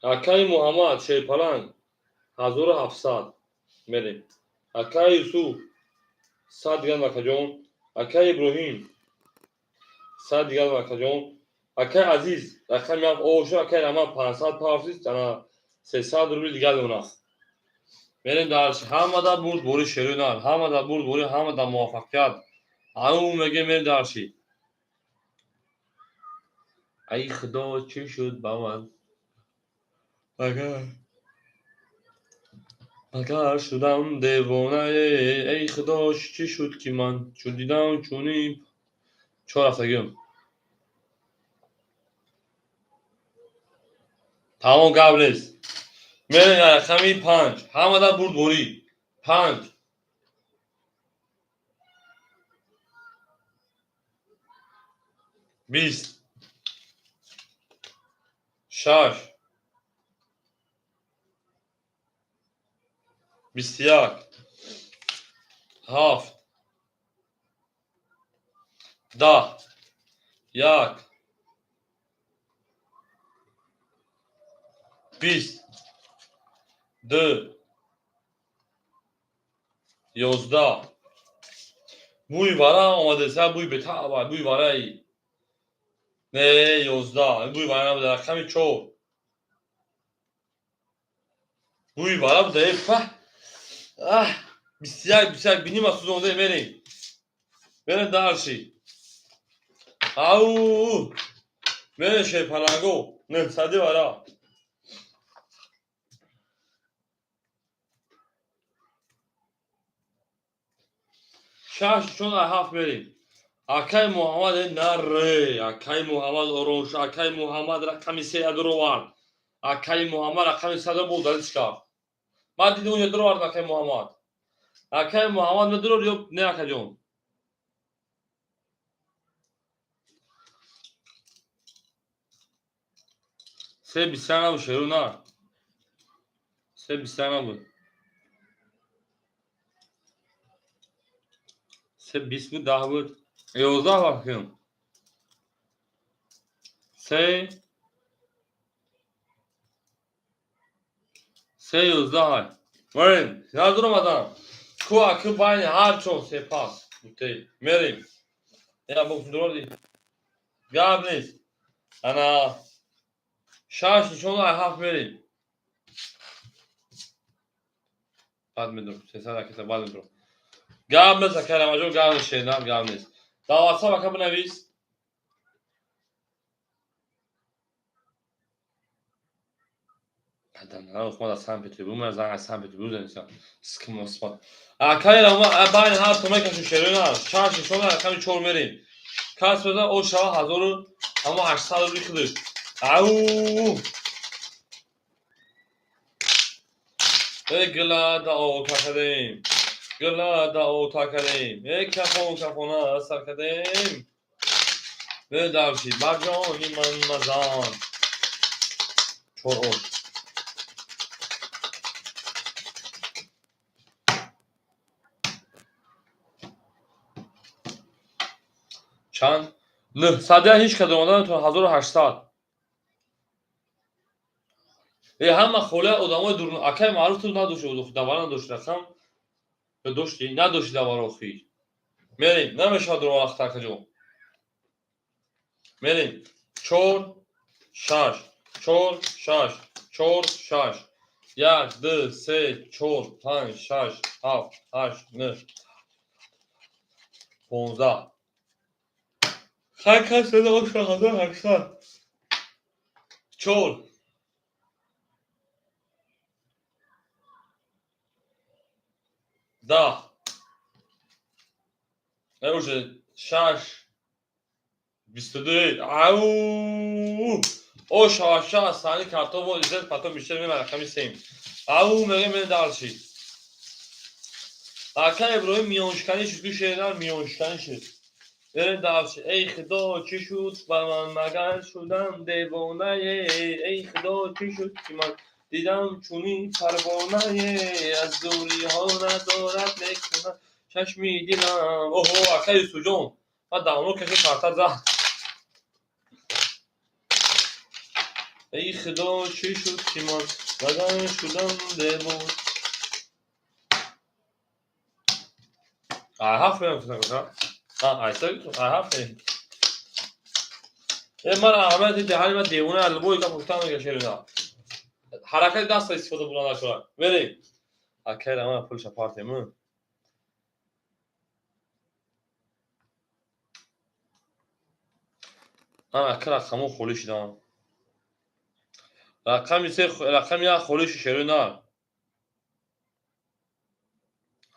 Speaker 1: Акаи Муҳаммад Шерпаланг, 1700 мерем. Акаи Юсуф, 100 дигар, акаҷон. Акаи Иброҳим, 100 дигар, акаҷон. Акаи Азиз, рақами 7 ошу, акаи Раман 500 пафсис, ана 300 рубли дигар дона. Мерем дальше. Ҳамада бурдборӣ, шерои нар, ҳамада бурдборӣ, ҳамада муваффақият. Ау мегем, мерем дальше. Ай худо, чӣ шуд ба ман? Агар шудам девонае, эй худо, чӣ шуд ки ман чун дидам чунин 4 ҳафтагиам. Тамом, гап нест. Мерем рақами 5. Ҳамада бурдборӣ. 5. 20. 6. 21. 7. 10. 1. 20. 2. 11. Бӯи вара омадеса, бӯи бетаъба, бӯи вараи. Не, 11. Бӯи вара набуда, рақами 4. Бӯи вара буда, э, фа. Аҳ, 21, 21, бинима сӯзонда, мерем. Мерем дальше. Ау! Мерем, шерпаланго, 900 вара. 6 чун 7 мерем. Акай Муҳаммад наре, акай Муҳаммад ором шуд, акай Муҳаммад рақами 3 дуровард. Акай Муҳаммад рақами 3 буд, далиш кард. Ман дидам, унҷа дуровард акай Муҳаммад. Акай Муҳаммад медурор ё не, акаҷон? Се 21 набуд, шеру на. Се 21 набуд. Се 20 буд, 10 буд. 11 вақт. Се 11. Мерем. Надуромадам. Ку аку байни ҳар чор се пас. Бутей. Мерем. Я бо дурорди. Гап нест. Ана Шаш нишон ай ҳафт мерем. Баъд медурам. 300 ракета баъд медурам. Гап нест, акай Рамаҷон, гап нест, шернам, гап нест. Дар WhatsApp ака бинавис. Акай Рама байни ҳар то мекашем шерона. Шаш нишон рақами 4 мерем. Кас бизан о шава 1800 рубли худаш. Ау! Эй гила да ота кардем. Гила да ота кардем. Эй кафон кафона сар кардем. Эй дарши бар ҷони ман мазан. Чор ош. Чанд? 900 ҳеҷ кадом омадан то 1800. Э ҳама хола одамои дур акай маъруф ту надошти, давара надошти рақам. Ё дошти? Надошти давара охир. Мерем, намешавад дур вақт акаҷон. Мерем. 4 6 4 6 4 6 1 2 3 4 5 6 7 8 9 15. Хай кас беда оша 1800. 4 10. Уже 6 22. Ау! О шаша сани картово изет потом бештар мема рақами 3. Ау мегем мен дальше. Акай Иброҳим миёншиканӣ шуд, ку шернар миёншиканӣ шуд. Берем дальше. Эй худо чӣ шуд ба ман магар шудам девонае. Эй худо чӣ шуд ки ман дидам чунин парвонае. Аз дуриҳо надорад мекунад чашми дилам. Оҳо, акай Юсуфҷон, ман давно каши карта зад. Эй худо чӣ шуд ки ман магар шудам девон. Ай ҳафт мерам кунам. Ай се, ай ҳафт мерем. Э ман аҳамияти деҳани ман девона лбой гап гуфтам мега шерина. Ҳаракати даста истифода бурдан нашуда. Мерем. Акай Раман пулша партем. Ман ака рақамҳо холӣ шудам. Рақами се, рақами як холӣ шуд шерина.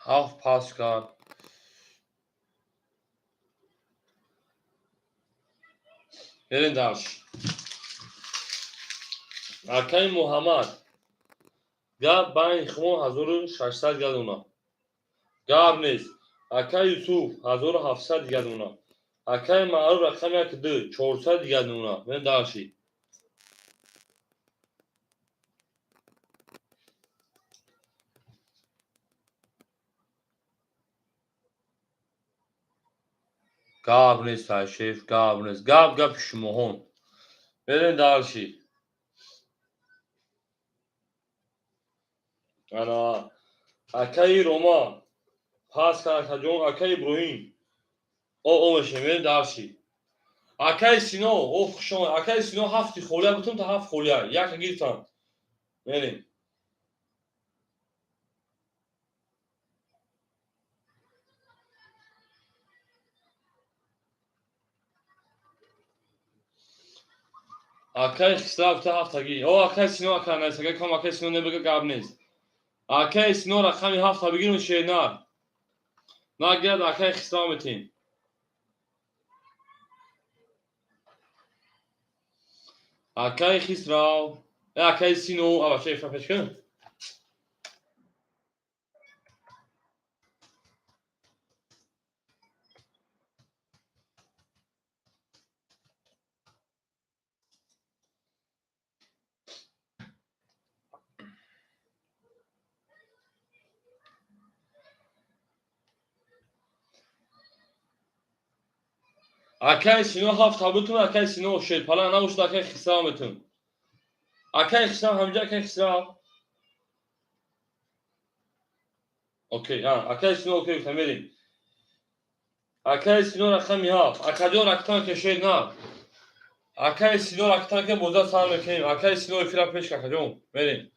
Speaker 1: Ҳафт пас кард. Берем дальше. Акай Муҳаммад. Гап байни хумо 1600 гадона. Гап нест. Акай Юсуф 1700 гадона. Акай Маъруф рақами 1 2 400 гадона. Берем дальше. Гап нест, ай шеф, гап нест. Гап гапи шумоҳон. Берем дальше. Ана акаи Рома пас кард акаҷон, акаи Иброҳим. О о мешем, берем дальше. Акаи Сино, о хуш омад. Акаи Сино ҳафти холия бутум та ҳафт холия. Яка гирифтам. Мерем. Акаи Хисрав та ҳафтагӣ. О акаи Сино ака нест, акаи кам акаи Сино небега гап нест. Акаи Сино рақами ҳафта бигирем шернар. Нагирад акаи Хисрав метем. Акаи Хисрав, акаи Сино, аба шеф пеш кун. Акаи Сино ҳафт бутун, акаи Сино шерпала набошад, акаи Хисрав метун. Акаи Хисрав ҳамҷа акаи Хисрав. Окей, акаи Сино окей гуфтам, мерем. Акаи Сино рақами 7. Акаҷон рактан кешед на. Акаи Сино ракита ки боза сар мекунем. Акаи Сино эфира пеш какаҷон. Мерем.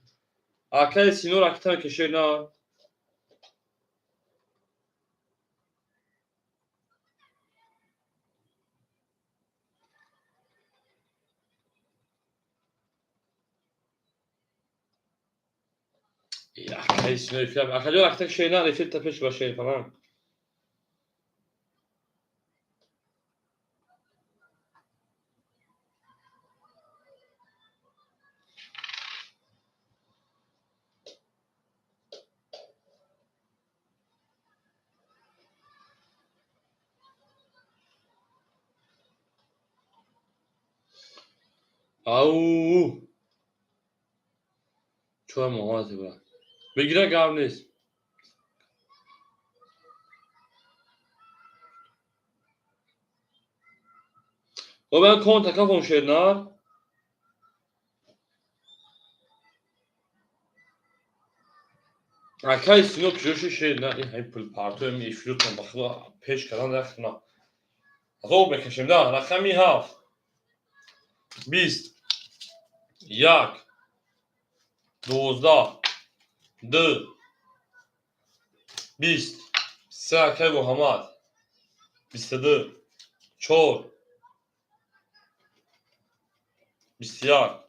Speaker 1: Акаи Сино ракита кешед на. Акаи Сино эфира. Акаҷон ракита кешед на, эфир та пеш башед фалан. Ау! Чой муҳаммад брат. Бигира гап нест. О, бен кон така кон шернар. Акаи Сино куҷоши шернар? Ин ҳамин пул партоем эфиротон ба худо пеш кардан дахна. Азоб мекашем да, рақами 7. 20 1 12 2 20 3 акаи Муҳаммад 22 4 21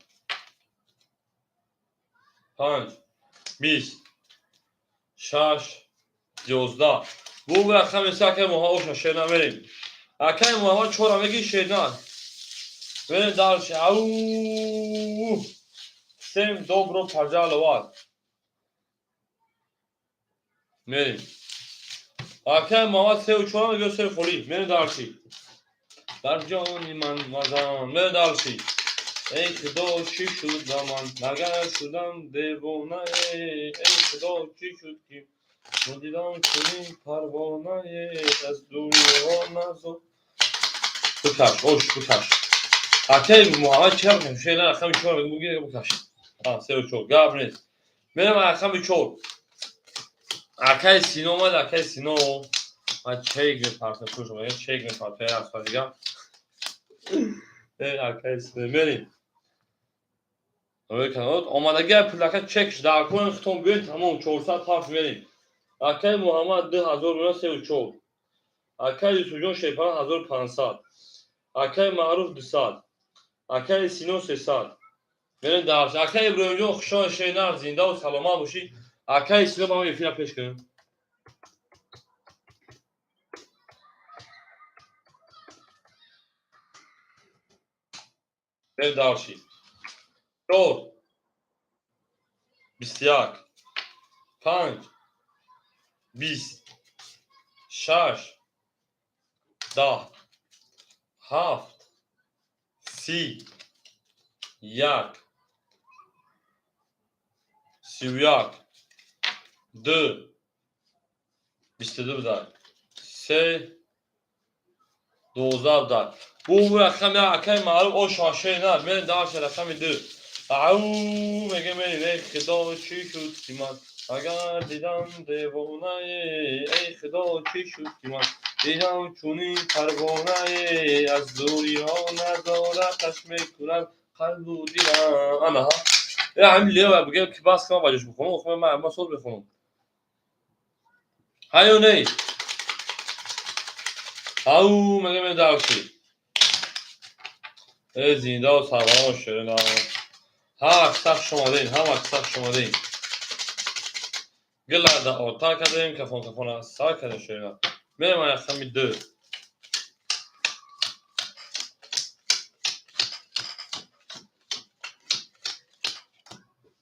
Speaker 1: 5 20 6 11. Бу рақами 3 акаи Муҳаммад оша шерна мерем. Акаи Муҳаммад 4 меги шерна. Мерем дальше. Ау! Всем добро пожаловать. Мерем. Акаи Муҳаммад 3 4 меги 3 холи. Мерем дальше. Дар ҷони ман мазан. Мерем дальше. Эй худо чӣ шуд ба ман? Магар шудам девона? Эй худо чӣ шуд ки мудидам чунин парвонае аз дунё назо. Бикаш, ош бикаш. Акаи Муҳаммад чӣ гап шена рақами 4 мегӯ бикаш. А, 3 4 гап нест. Мерам рақами 4. Акаи Сино омад, акаи Сино. Ман чек мепартам, хуш омад, чек мепартам, як дига. Э, акаи Сино, мерем. Омадагӣ пулака чекш дар кунем хитон биёед тамом 407 мерем. Акаи Муҳаммад 2000 меён 3 4. Акаи Юсуфҷон Шерпара 1500. Акаи Маъруф 200. Акаи Сино 300. Мерем дарс. Акаи Иброҳимҷон хушон шернар зиндаву саломат бошӣ. Акаи Сино ба мо эфира пеш кунем. Мерем дарси. 4 21 5 20 6 10 7 30 1 31 2 22 будар 3 12 будар. Бу рақами акаи маъруф о шашена мерем дарси рақами 2. Ау меге мерем. Эй худо чӣ шуд ки ман агар дидам девонае? Эй худо чӣ шуд ки ман дидам чунин парвонае? Аз дуриҳо назораташ мекунад қалбу дилам. Ана э ҳамин лева бигем ки бас кунам ба ҷош бихонам. Охи ман соз мехонам. Ҳаё ней. Ау меге мерем дарси. Э зиндаву саломат шерена. Ҳама сахт шумодем, ҳама сахт шумодем. Гилада отар кардем, кафон кафона сар кардем шерена. Мерем рақами 2.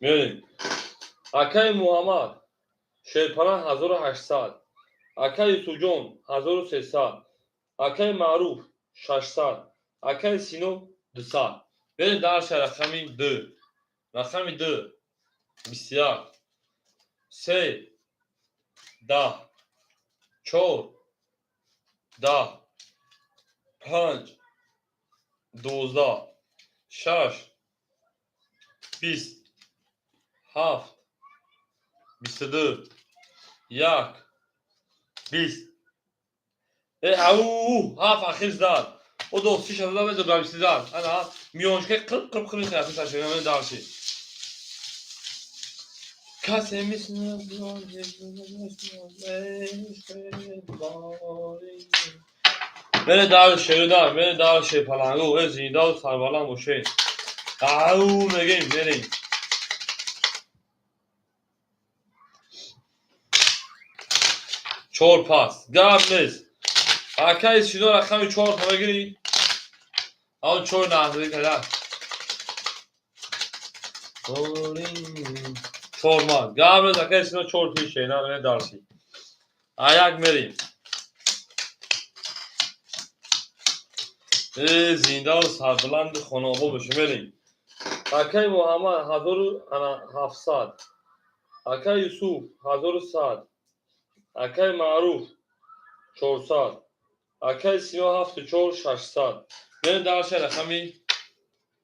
Speaker 1: Мерем. Акаи Муҳаммад Шерпара 1800. Акаи Юсуфҷон 1300. Акаи Маъруф 600. Акаи Сино 200. Мерем дарси рақами 2. Рақами 2 21 3 10 4 10 5 12 6 20 7 22 1 20. Э ау 7 ахир зад. О до 36 ада до 22. Ана миёншка қилп қилп қилп хаяти сашина дальше. Касе мере дальше, да, мере дальше палангу, э зинда сарбаланд боше. Ау мегем, мерем. Чор пас. Гап нест. Акай сино рақами чор та бигирӣ. Ан чор наҳзади када. Чор ман. Гап нест, акай сино чор тише, на не дарси. А як мерем. Э зиндаву сарбаланди хонаобод боше, мерем. Акай Муҳаммад 1700. Акай Юсуф 1100. Акай Маъруф 400. Акай Сино 74 600. Мерем дальше рақами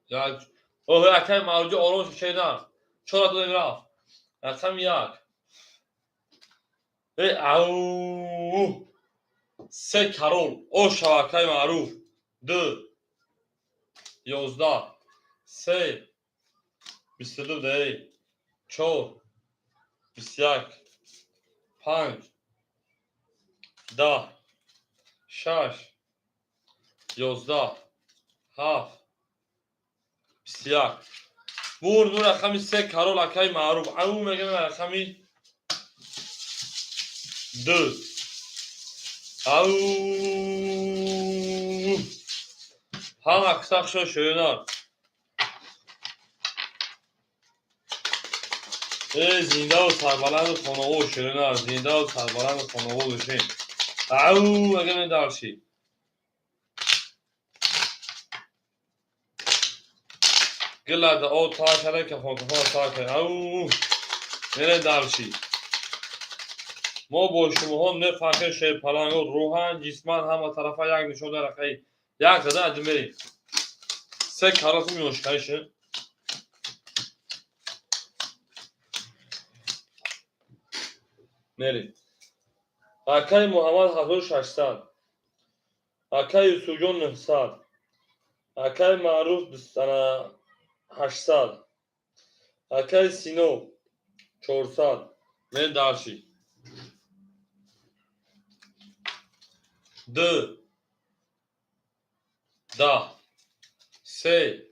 Speaker 1: як. Оҳ, акай Маъруф ором шуд, чора додем рафт. Рақами як. Э ау се карол. О шава акай Маъруф. Ду 11 се 22 де чор 21 панҷ 10 шаш 11 ҳафт 21. Бурду рақами се карол акай Маъруф. Ау мегӯям рақами ду. Ау ҳама кисақ шо шӯнар. Э зиндаву сарбаланду хонаво шӯнар, зиндаву сарбаланду хонаво бошем. Ау мегӯям дальше. Гилада о та кара кафон кафон та кара. Ау мере дальше. Мо бо шумоҳо мефахрем шерпаланго рӯҳан, ҷисман ҳама тарафа як нишон дар рақаи як зада ади мерем. Се карату миёншикаише. Мерем. Акай Муҳаммад 1600. Акай Юсуфҷон 900. Акай Маъруф 800. Акай Сино 400. Мерем дальше. Ду 10 се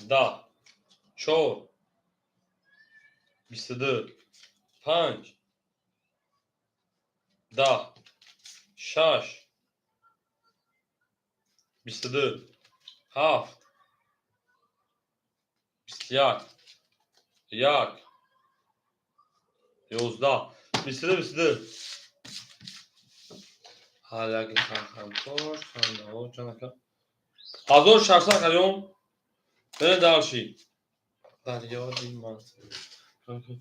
Speaker 1: 10 чор 22 панҷ 10 шаш 22 ҳафт 21 як 11 22 22. Ҳар яке ҳамкор хандаҳо чанд ака 1600 калём. Мерем дальше. Фарёди ман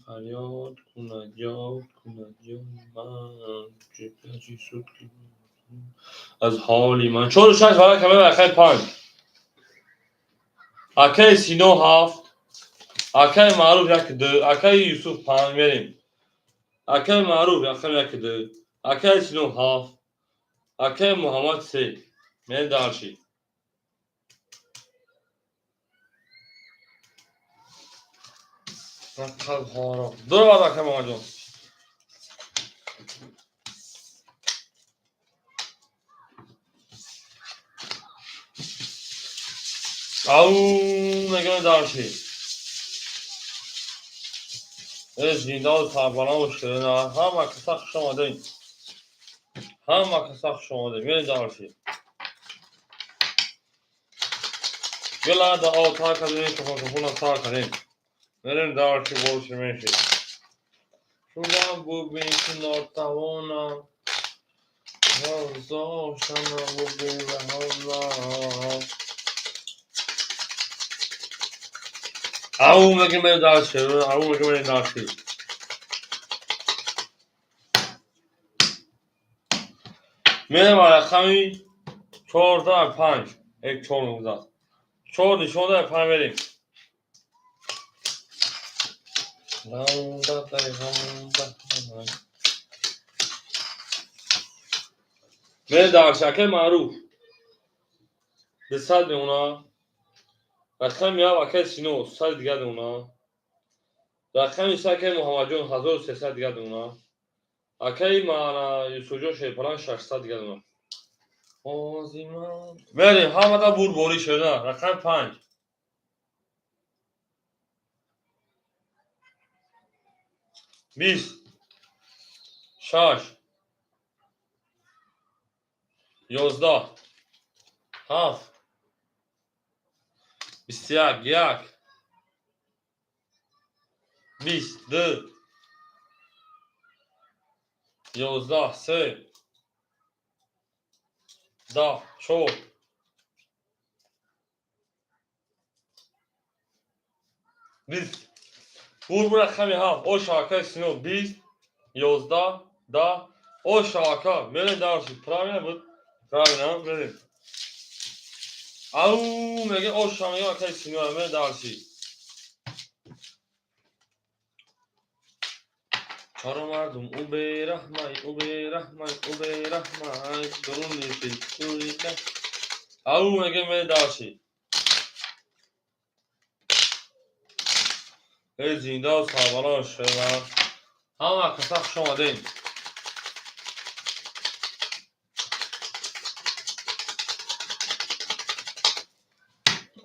Speaker 1: фарёд кунад, ёд кунад ёди ман чӣ суд аз ҳоли ман. Чору шаш вара камера акай панҷ. Акай Сино ҳафт. Акай Маъруф як ду. Акай Юсуф панҷ мерем. Акай Маъруф рақам як ду. Акай Сино ҳафт. Акай Муҳаммад се. Мерем дальше. Дур акай Муҳаммадҷон. Ау мегӯям дальше. Э зиндаву сарбаланд бошед. Ҳама каса хуш омадем. Ҳама каса хуш омадем. Мерем дальше. Гилада о та кардем, кафон кафона та кардем. Мерем дальше больше меньше. Шудам бубин ки нотавонам. Гузоштанам бубин раҳонам. Ау мегӯем мерем дальше. Ау мегӯем мерем дальше. Мерем рақами чордаҳ панҷ. Як чор мегузашт. Чор нишонда панҷ мерем. Мерем дальше. Акай Маъруф. 200 мемона. Рақами 7 акай Сино 100 дигар мемона. Рақами 3 акай Муҳаммадҷон 1300 дигар мемона. Акай мана Юсуфҷон Шерпалан 600 дигар мемона. Озиман. Мерем, ҳамада бурдборӣ шуда. Рақами 5. 20, 6, 11, 7, 21, 1, 20, 2, 11, 3, 10, 4, 20. Бурбур рақами 7, оша акай Сино 20, 11, 10, оша ака, мерем дарси, правильно буд? Правильно, мерем. Ау, меге оша меге акай Сино, мерем дарси. Чаро мардум ӯ бераҳмай, ӯ бераҳмай, ӯ бераҳмай, дуруни фикруида. Ау, меге мерем дарси. Эй зинда сарбаланд шуда. Ҳама каса хуш омадем.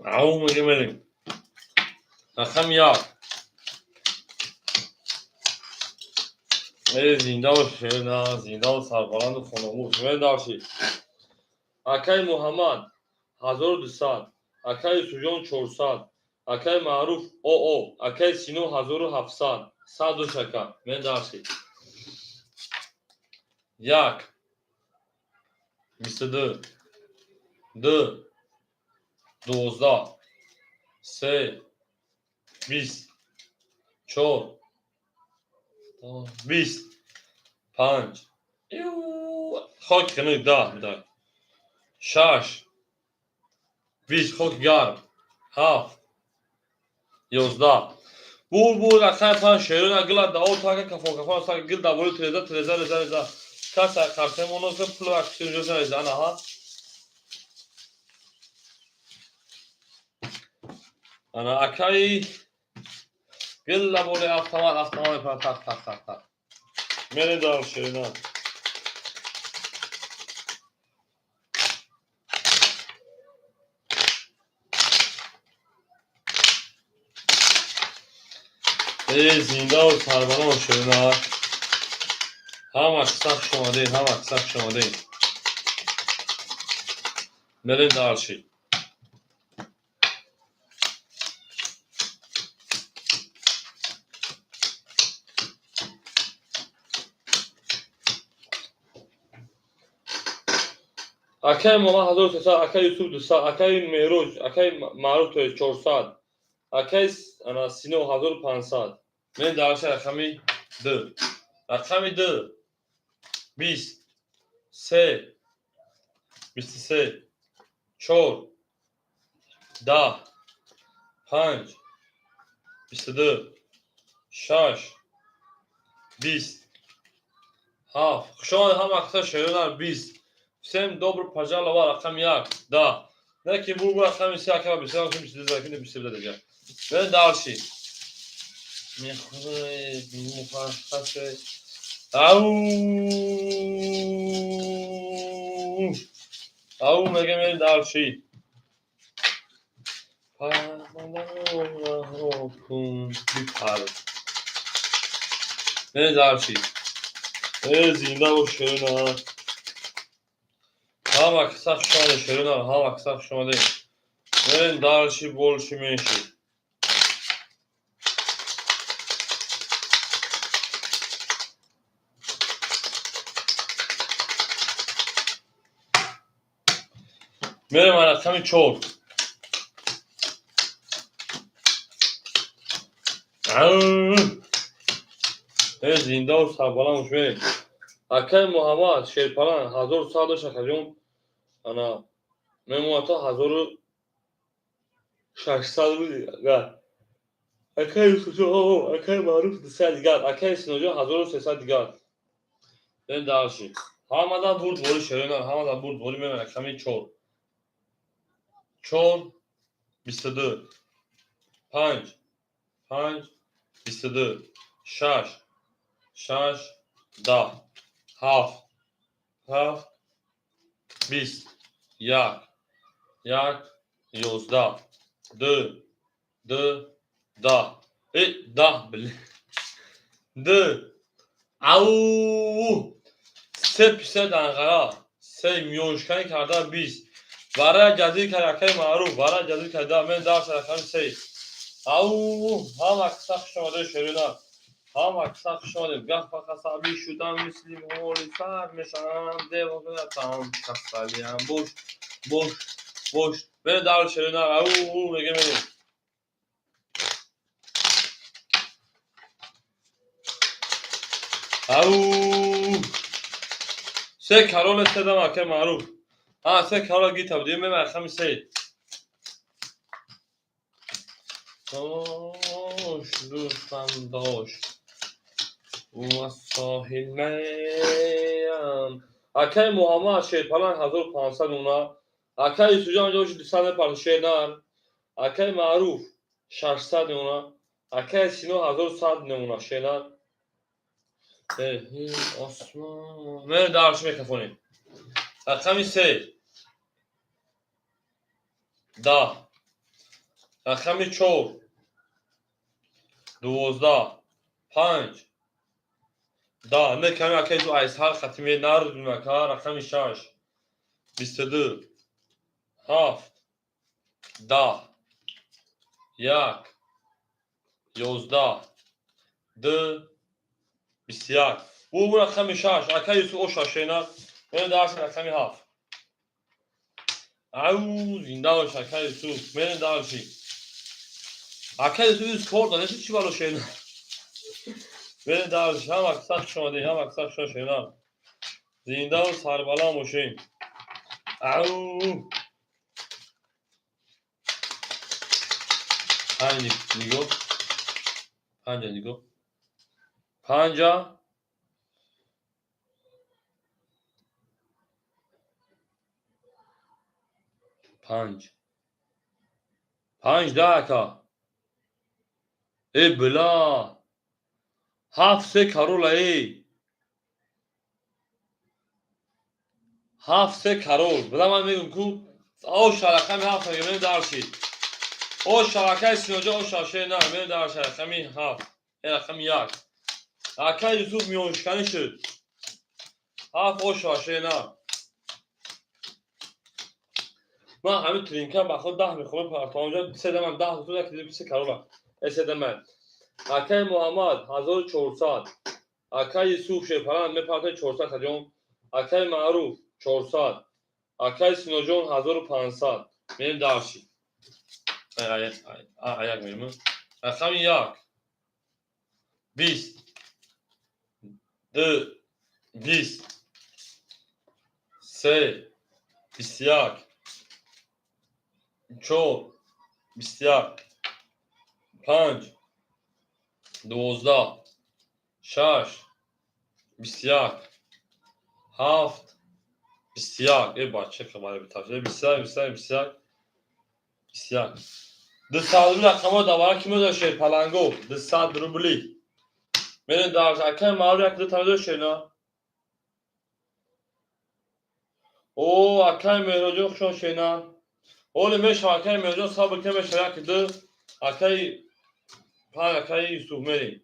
Speaker 1: Ау меге мерем. Рақами 1. Эй зинда шуда, зинда сарбаланду хонобуд. Мерем дарси. Акай Муҳаммад 1200, акай Юсуфҷон 400, акай Маъруф ОО, акай Сино 1700, 100 шака. Мерем дарси. 1, 22, 2, 12, 3, 20, 4, 20, 5, хоки хунук 10 медак, 6, 20, хоки гарм 7, 11. Бур рақами 5 шерона гила дао така кафон кафон сака гил даволи треза треза реза реза. Каса қарсе моноса пулу аксин жоза реза ана ха. Ана акай гил даволи автомат автомат па тақ тақ тақ тақ. Мере дар шерона. Эй зиндаву сарбаланд шуда. Ҳама каса хуш омадед, ҳама каса хуш омадед. Мерем дарши. Акай Муҳаммад 1300, акай Юсуф 200, акай Меҳроҷ, акай Маъруф то 400, акай Сино 1500. Мерем дарши рақами 2. Рақами 2, 20, 3, 23, 4, 10, 5, 22, 6, 20, 7. Хуш омадед ҳама каса шерона 20. Всем добро пожаловать рақами 1, 10. Не ки бургу рақами 3, акай 23, 22, 22 дигар. Мерем дарши. Мехӯред, мухашхаше. Ау! Ау меге мерем дарши. Бипар. Мерем дарши. Э зинда бош шерона. Ҳама каса хуш омадед шерона, ҳама каса хуш омадед. Мерем дарши больше меньше. Мерем рақами 4. Э зиндаву сарбаланд бош мерем. Акай Муҳаммад Шерпалан 1100 дошт акаҷон. Ана мемонад то 1600 буд агар. Акай Юсуфҷон, акай Маъруф 200 дигар, акай Синоҷон 1300 дигар. Мерем дарши. Ҳамадан бурдворӣ шерона, ҳамадан бурдворӣ мерем рақами 4. 4, 22, 5, 5, 22, 6, 6, 10, 7, 7, 20, 1, 1, 11, 2, 2, 10, 10, блин, 2, ау, 3, 50 Анқара, 3 миёншиканӣ карда 20, барои ҷазир кард акаи Маъруф, барои ҷазир карда, мен дарс рақами 3. Ау, ҳама киса хуш омадед, шерина. Ҳама киса хуш омадед. Гаҳ ба қасабӣ шудам, мисли моли сар мешавам, девонатам, касалиам. Бош, бош, бош. Мен дар шерина, ау, меге мерем. Ау! Се кароле седам акаи Маъруф. А, се карола гита будем, мем рақами 3. Дош, дӯстам дошт. Ва соҳил меям. Акаи Муҳаммад Шерпаланг 1500 уна. Акаи Юсуфҷон ҷош 200 мепард шернар. Акаи Маъруф 600 уна. Акаи Сино 1100 уна шернар. Осмон. Мен дарш мекафонем. Рақами 3. 10. Рақами 4. 12. 5. 10. Не ками акаи ту айсҳар хатиме нардунака. Рақами 6. 22. 7. 10. 1. 11. 2. 21. Ӯ рақами 6. Акаи Юсуф оша шена. Мен дарс рақами 7. Ау, зинда бош акаи Юсуф. Мен дарси. Акаи Юсуф юз кор донеси чӣ бало шена. Мен дарси. Ҳама киса хуш омадед, ҳама киса хуш омадед шена. Зиндаву сарбаланд бошем. Ау. Панҷ нигоҳ. Панҷа нигоҳ. Панҷа. Панҷ. 5 10 ака. Э била. 7 3 карола эй. 7 3 карол. Била ман мегум ку оша рақами 7 мегем мен даршид. Оша акаи Синоҷон оша шер на мен даршид рақами 7. Э рақами 1. Акаи Юсуф миёншиканӣ шуд. 7 оша шер на. Ман ҳамин тринка ба худ 10 мехӯрам партонҷа се даман 10 гуфтам як дидем се карола. Э се даман. Акаи Муҳаммад 1400. Акаи Юсуф Шерпаланд мепартояд 400 хаҷон. Акаи Маъруф 400. Акаи Синоҷон 1500. Мерем дарши. Аяк мерем. Рақами 1. 20. 2. 20. 3. 21. 4. 21. 5. 12. 6. 21. 7. 21. Э бача хабаре битаф. 21, 21, 21. 21. 200 рубли рақамҳо давара ки медошт Шерпаланго? 200 рубли. Мерем дарс. Акаи Маъруф як ду та медошт шена? О, акаи Меҳроҷон хушон шена. Оле мешава акаи Меҳроҷон сабр ки мешава як ду. Акаи панҷ акаи Юсуф мерем.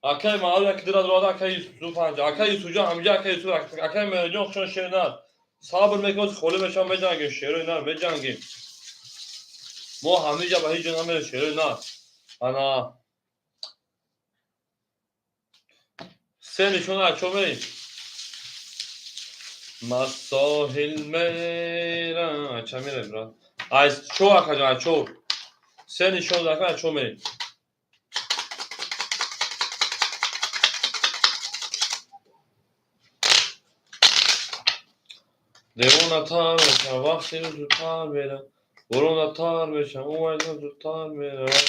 Speaker 1: Акаи Маъруф як ду радрода акаи Юсуф панҷ. Акаи Юсуфҷон ҳамҷа акаи Юсуф акаи Меҳроҷон хушон шена. Сабр мекунем холӣ мешава меҷангем шерои нар меҷангем. Мо ҳамиҷа ба ҳеҷ ҷо намерем шерои нар. Ана се нишона аз чо мерем? Ма соҳил мерам. Аз ча мерем брат? Аз чо акаҷон аз чо? Се нишон дака аз чо мерем? Девонатар мешавам, вақти зудтар мерам. Боронатар мешавам, ӯ зудтар меравам.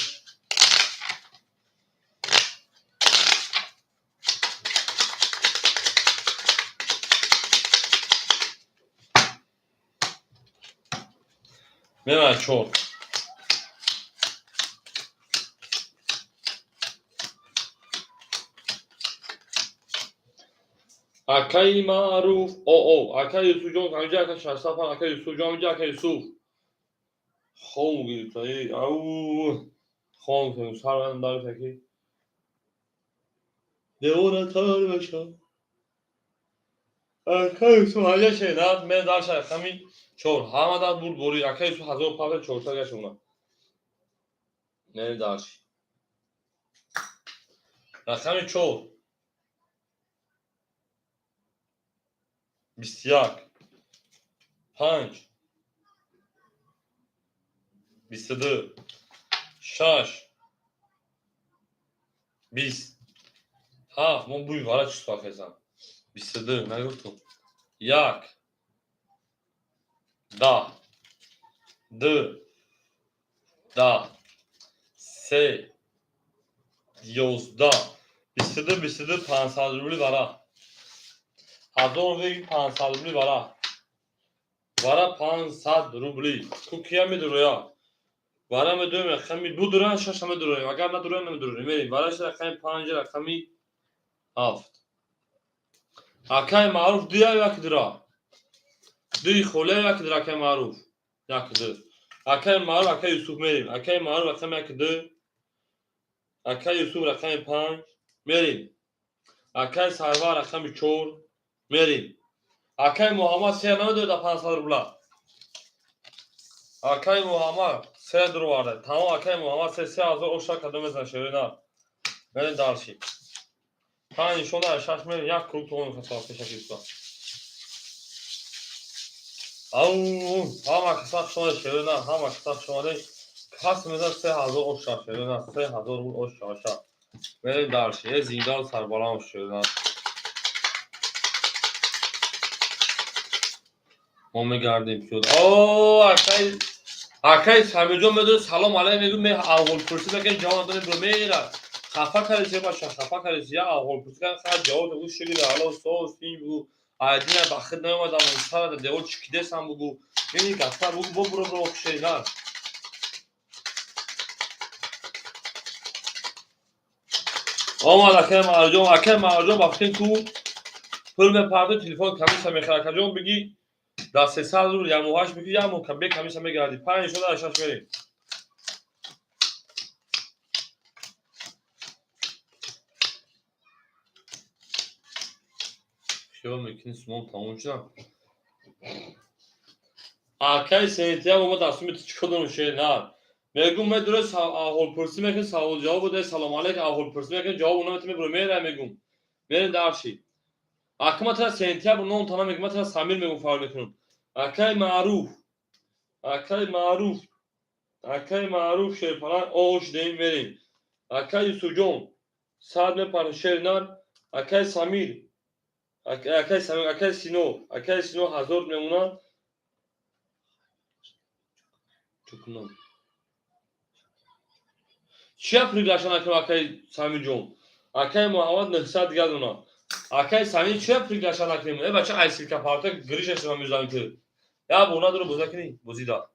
Speaker 1: Мемай чор. Акаи Маъруф, о, акаи Юсуфҷон, ҳамиҷа ака шашсад пан, акаи Юсуфҷон, ҳамиҷа ака Юсуф. Хом гирифта, ау, хом сарван дарсаки. Девона тар баша. Ака Юсуф ҳамиҷа шенат, мен дарша рақами чор. Ҳама дар бурд бори, ака Юсуф 1500 гашона. Мери дарши. Рақами чор. 21, 5, 22, 6, 20, 7. Мо бӯи вара чувства хезам. 22 нагуфтум. 1, 10, 2, 10, 3, 11, 22, 22, 500 рубли вара. 1000 рубли, 500 рубли вара. Вара 500 рубли. Ку кия медуроя? Вара медуроем рақами ду дуран, шаша медуроем. Агар надуроем, намедуроем. Мерем. Вара рақами панҷ, рақами ҳафт. Акаи Маъруф дуя як дура. Дуи холия як дура, акаи Маъруф. Як ду. Акаи Маъруф, акаи Юсуф мерем. Акаи Маъруф рақами як ду. Акаи Юсуф рақами панҷ. Мерем. Акаи Сарвар рақами чор. Мерем. Акаи Муҳаммад се намедояд 500 рубла. Акаи Муҳаммад се дуроварда. Тамом, акаи Муҳаммад се 3000 оша кадом мезан шерина. Мерем дальше. Панҷ нишона шаш мерем, як круг тон хасар пешаки уста. Ау, ҳама каса шумо шерина, ҳама каса шумо кас мезан 3000 оша шерина, 3000 рубл оша оша. Мерем дальше. Е зинда сарбаланд шерина. Мо мегардем шуд. О, акаи Самирҷон медони, салом алайк мегӯ, ме аҳволпурсӣ мекунем, ҷавоб надонем, бро мера. Хафа кардеси, баша, хафа кардеси, я аҳволпурсӣ кардем, хай ҷавоб дагу, шуги ало соз фин бугу. Айдина ба хид наомадам, сара девор чикидесам бугу. Ини гапа бугу, бо бро бро шена. Омад акаи Марҷон, акаи Марҷон ба фикр ку пул мепарду, телефон комиссия мехарад. Акаҷон, биги дар 300 рубл як моҳаш бигӣ, як моҳ бе комиссия мегардӣ. Панҷ шуда шаш мерем. Хиёл мекунӣ, сумом тамом шудам. Акаи сентябр мо дар суми чӣ кор дорем, шер на. Мегум, медуре, аҳволпурсӣ мекунем, савол ҷавоб буде, салом алейк, аҳволпурсӣ мекунем, ҷавоб наметем, мебуро мера мегум. Мерем дарши. Ака, ма тара сентябр ном тана мегум, ма тара Самир мегум, фаъол мекунам. Акаи Маъруф, акаи Маъруф, акаи Маъруф шерпалан ош дем, мерем. Акаи Юсуфҷон сад мепара шернар, акаи Самир, акаи Самир, акаи Сино, акаи Сино 1000 мемонад. Чукунам. Чия приглаша накунам, акаи Самирҷон? Акаи Муҳаммад 900 дигар дона. Акаи Самир чия приглаша накунем? Э бача, ай ссылка парта гриша шума мезанем ки. Я бор надора бозӣ кунӣ, бозӣ да.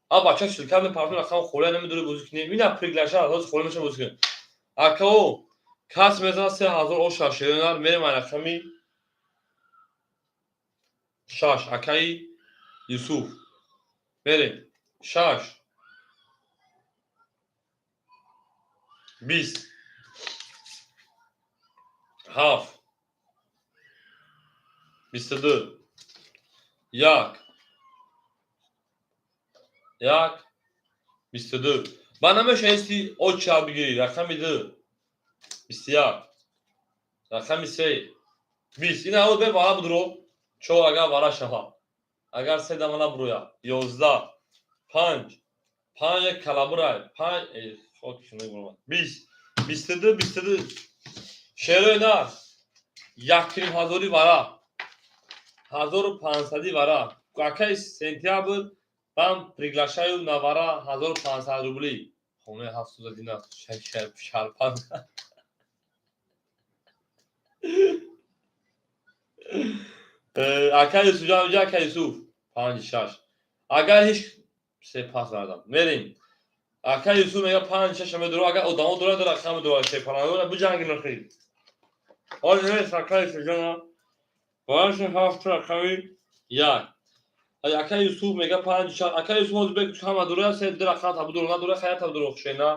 Speaker 1: А бача ссылка мепартон, рақам холия намедора бозӣ кунӣ. Ина приглаша, ҳозир холия меша бозӣ кунӣ. Акао, кас мезанад 3000 оша шеринар, мерем ай рақами шаш, акаи Юсуф. Мерем. 6, 20, 7, 22, 1, 1, 22. Ба намеша ести оча бигирӣ, рақами ду, 21, рақами се, 20. Ин ҳаво бе вара будро, чор агар вара шава. Агар се дама набуроя, 11, панҷ, панҷ калабурай, панҷ, 20, 22, 22. Шерои нар, якним ҳазори вара, 1500-и вара. Акаи сентябр бам приглашаю на вара 1500 рубли. Хонаи ҳафтсуда дина шарпан. Акаи Юсуф, ҷа акаи Юсуф, панҷ, шаш. Агар ҳеҷ Се пас кардам. Мерем. Ака Юсуф мега панҷ шаша медуро, агар одамо дора, ду рақам медуро, шерпалангора биҷанги нахи. Ҳоли нест, ака Юсуфҷона. Бояши ҳафт рақами як. Ака Юсуф мега панҷ шаш. Ака Юсуф ҳозир бек ҳама дура, се ду рақам та будуро, надура хая та будуро хушена.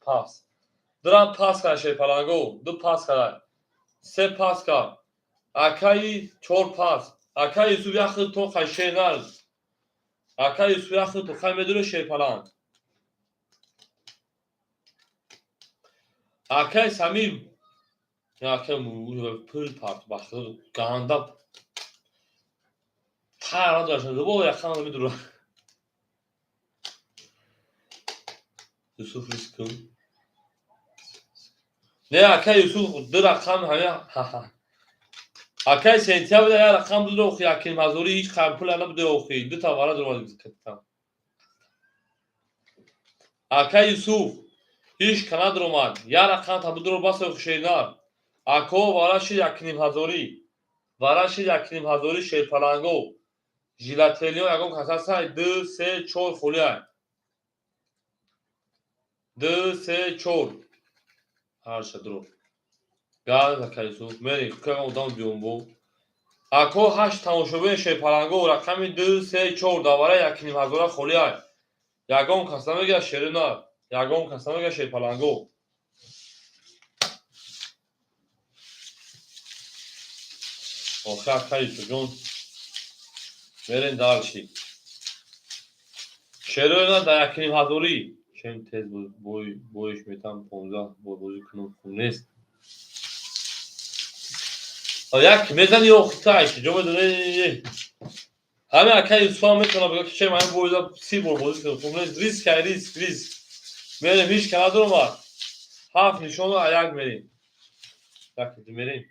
Speaker 1: Пас. Дурам пас кард шерпаланго, ду пас кард. Се пас кард. Акаи чор пас. Ака Юсуф як хел то хай шенар. Ака Юсуф як хел то хай медуро шерпаланг. Акаи Самир ака пул парт бахт ганда тара дошт. Бо яхан медуро. Юсуф риск кун. Не, ака Юсуф ду рақам ҳамя. Акаи сентябр як рақам буд, охи якним ҳазорӣ ҳеҷ пул набуд, охи ду та вара дуромад. Ака Юсуф ҳеҷ ка надуромад, як рақам та будро бас, охи шернар. Ако вара шид якним ҳазорӣ, вара шид якним ҳазорӣ шерпаланго. Жилателиё ягон кас ҳастай? Ду, се, чор холиай. Ду, се, чор. Ҳарша дуро. Газ, ака Юсуф, мери, кагон одам биём бо. Ако ҳашт тамошобин шерпаланго, рақами ду, се, чор давара якним ҳазора холиай. Ягон кас намегирад шерина, ягон кас намегирад шерпаланго. Охи ака Юсуфҷон, мерем дальше. Шерина дар якним ҳазорӣ. Чем тез боиш метам 15 бор бозӣ кунам хуб нест. Як мезани охи тай ҷо медони. Ҳамин ака Юсуф ҳам метавонад бигӯяд, ки чем ҳамин боиза 30 бор бозӣ кунам хуб нест. Риск ай, риск, риск. Мерем, ҳеҷ ка надуромад. Ҳафт нишону як мерем. Як мерем.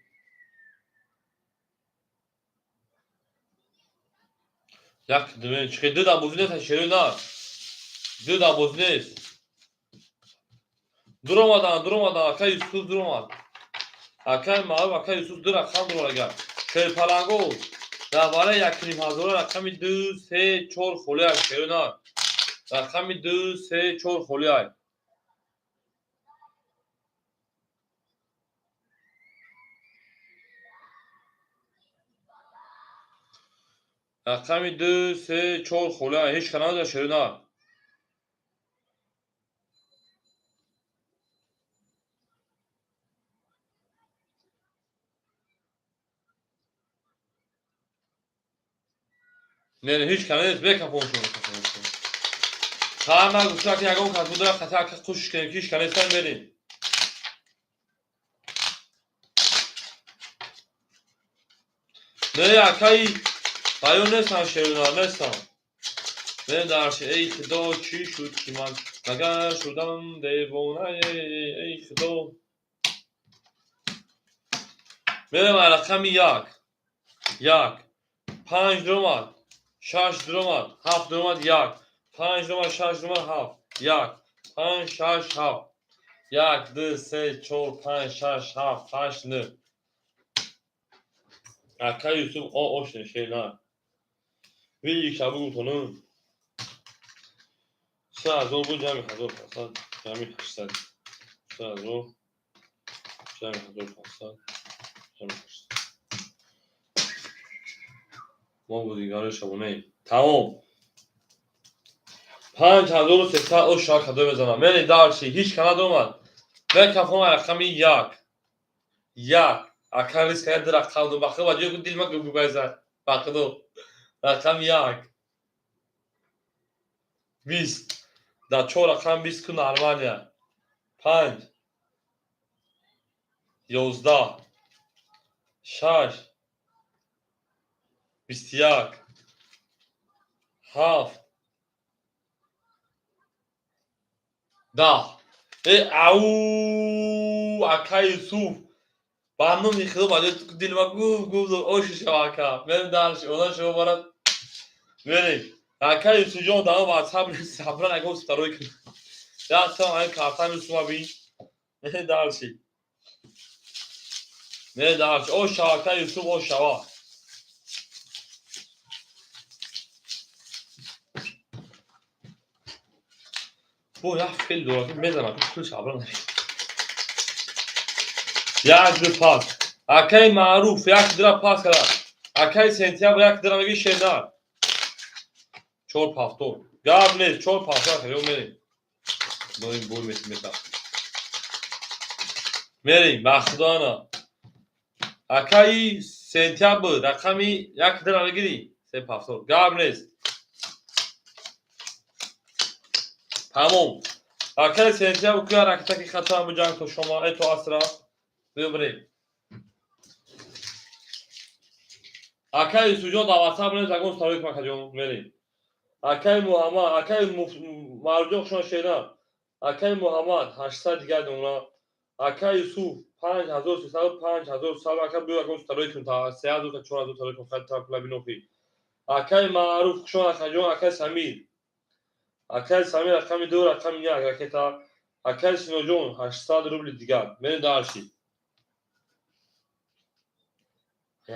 Speaker 1: Як мерем. Чӣ ду да бозӣ нест, шерои на. Ду да бозӣ нест. Дуромадан, дуромадан, ака Юсуф дуромад. Акаи маъруф ака Юсуф ду рақам дуромад агар. Шерпаланго дар барои якним ҳазора рақами ду, се, чор холиай, шерои на. Рақами ду, се, чор холиай. Рақами ду, се, чор холиай. Ҳеҷ ка надорад шерои на. Не, ҳеҷ ка нест, бекафоншон. Ха, ман гуфтам, ки ягон кас буда, хата ака қушш кунем, ки ҳеҷ ка нестан, мерем. Не, акаи ҳаё нестан, шерина нестан. Мерем дарши. Эй худо, чӣ шуд, ки ман нагар шудам девона, эй худо. Мерем рақами як. Як. Панҷ дуромад. Шаш дуромад. Ҳафт дуромад, як. Панҷ дуромад, шаш дуромад, ҳафт. Як. Панҷ, шаш, ҳафт. Як, ду, се, чор, панҷ, шаш, ҳафт, ҳашт, нӯ. Ака Юсуф о ошне шена. Види шабу гуфтонум. 3000 буд, ҷамъи 1500, ҷамъи 800. 3000 ҷамъи 1500, ҷамъи 800. Мо бозигарои шабонаем. Тамом. 5300 о шак ҳадо мезанам. Мери дальше, ҳеҷ ка надомад. Мекафон рақами як. Як. Ака риск як ду рақам ду бахы ба ҷои дилма гугайза. Бахыду. Рақам як. 20. Дар чор рақам 20 ку нормалия. Панҷ. 11. Шаш. 21. Ҳафт. 10. Э ау ака Юсуф. Ба номи худо ба ҷои дилма гуф гуф оши шава ака. Мерем дальше. Она шумо барад. Мерем. Ака Юсуфҷон дар ватсап сабран ягон второй кун. Як сам ай картам Юсуфа бин. Мерем дальше. Мерем дальше. О шава ака Юсуф, о шава. Бо як фел дорад, мезанад, пулш абра намекунад. Як ду пас. Акаи Маъруф як дира пас кард. Акаи Сентябр як дира меги шердар. Чор пафтор. Гап нест, чор пафтор акаҷон мерем. Доим бой метам. Мерем, ба худо ана. Акаи Сентябр рақами як дира мегирӣ? Се пафтор. Гап нест. Тамом. Акаи Сентябр куя ракетаки хатам буҷанг то шома, э то асра. Биё бирем. Акаи Юсуфҷон дар WhatsApp нест, ягон сарои кун акаҷон, мерем. Акаи Муҳаммад, акаи Маъруфҷон хушон шерам. Акаи Муҳаммад 800 дигар дона. Акаи Юсуф 5300, 5100, ака биё ягон сарои кун та 3000 та 4000 сарои кун хай та пула бинохи. Акаи Маъруф хушон акаҷон, акаи Самир. Акаи Самир рақами 2, рақами 1 ракета. Акаи Синоҷон 800 рубли дигар. Мерем дарши.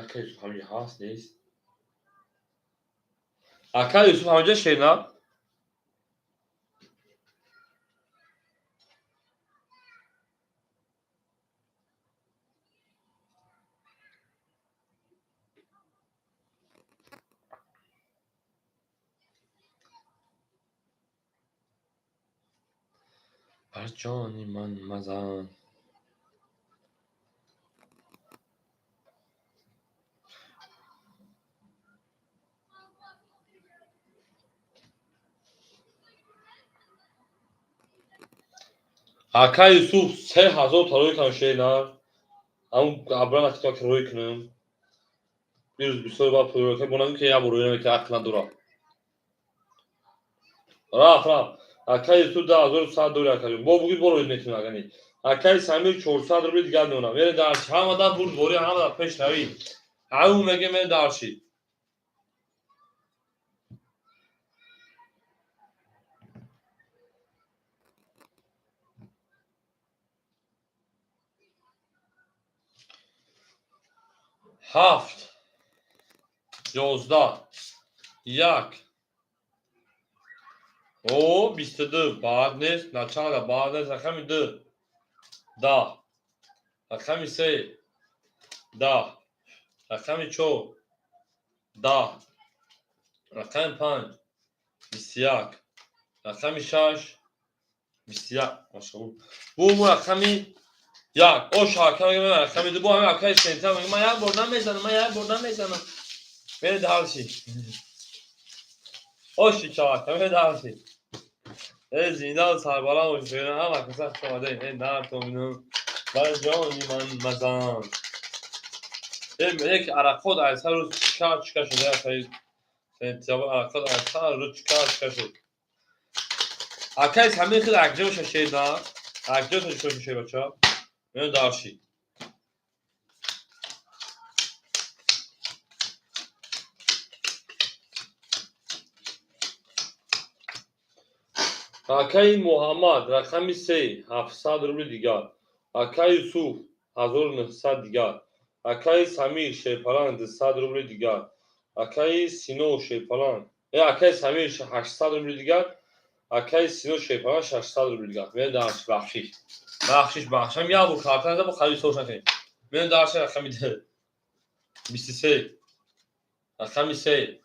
Speaker 1: Акаи Юсуф ҳамҷа ҳаст, нест? Акаи Юсуф ҳамҷа шена? Бар ҷони ман мазан. Акаи Юсуф 3000 тарои кам шена. Ам абрана китоб рӯй кунам. Бирӯз бисёр баъд пул рӯй кунам, бонам ки як бор рӯй намекунам, ақл надорам. Рафт, рафт. Акаи Юсуф 2100 дори акаҷон. Бо бугӯй бо рӯй мекунам агани. Акаи Самир 400 рубли дигар меонам. Мере дарши. Ҳама да бурдборӣ, ҳама да пешравӣ. Ҳамун меге мере дарши. Ҳафт, 11, як, о, 22, баъд нест, начала, баъд нест, рақами 2, 10, рақами 3, 10, рақами 4, 10, рақами 5, 21, рақами 6, 21, машалло. Бу рақами 1, о шака мегӯям, рақами 2, бо ҳамин акаи сентябр мегӯям, ман як бор намезанам, ман як бор намезанам. Мере дарши. Оши чака, мере дарши. Э зинда сарбаланд бошед, ҳама каса хуш омадед. Э нартоминам. Бар ҷони ман мазан. Э як арақот аз ҳар рӯз чика чика шуда, акаи сентябр арақот аз ҳар рӯз чика чика шуд. Акаи Самир хел акҷо шашед, на? Акҷо шашед, бача? Мере дарши. Акаи Муҳаммад рақами 3, 700 рубли дигар. Акаи Юсуф 1900 дигар. Акаи Самир Шерпаланг 200 рубли дигар. Акаи Сино Шерпаланг, акаи Самир 800 рубли дигар. Акаи Сино Шерпаланг 600 рубли дигар. Мере дарши, бахшиш. Бахшиш, бахшиш. Ҳам як бор карта назад, бо хари сош накунед. Мере дарши рақами 2. 23. Рақами 3.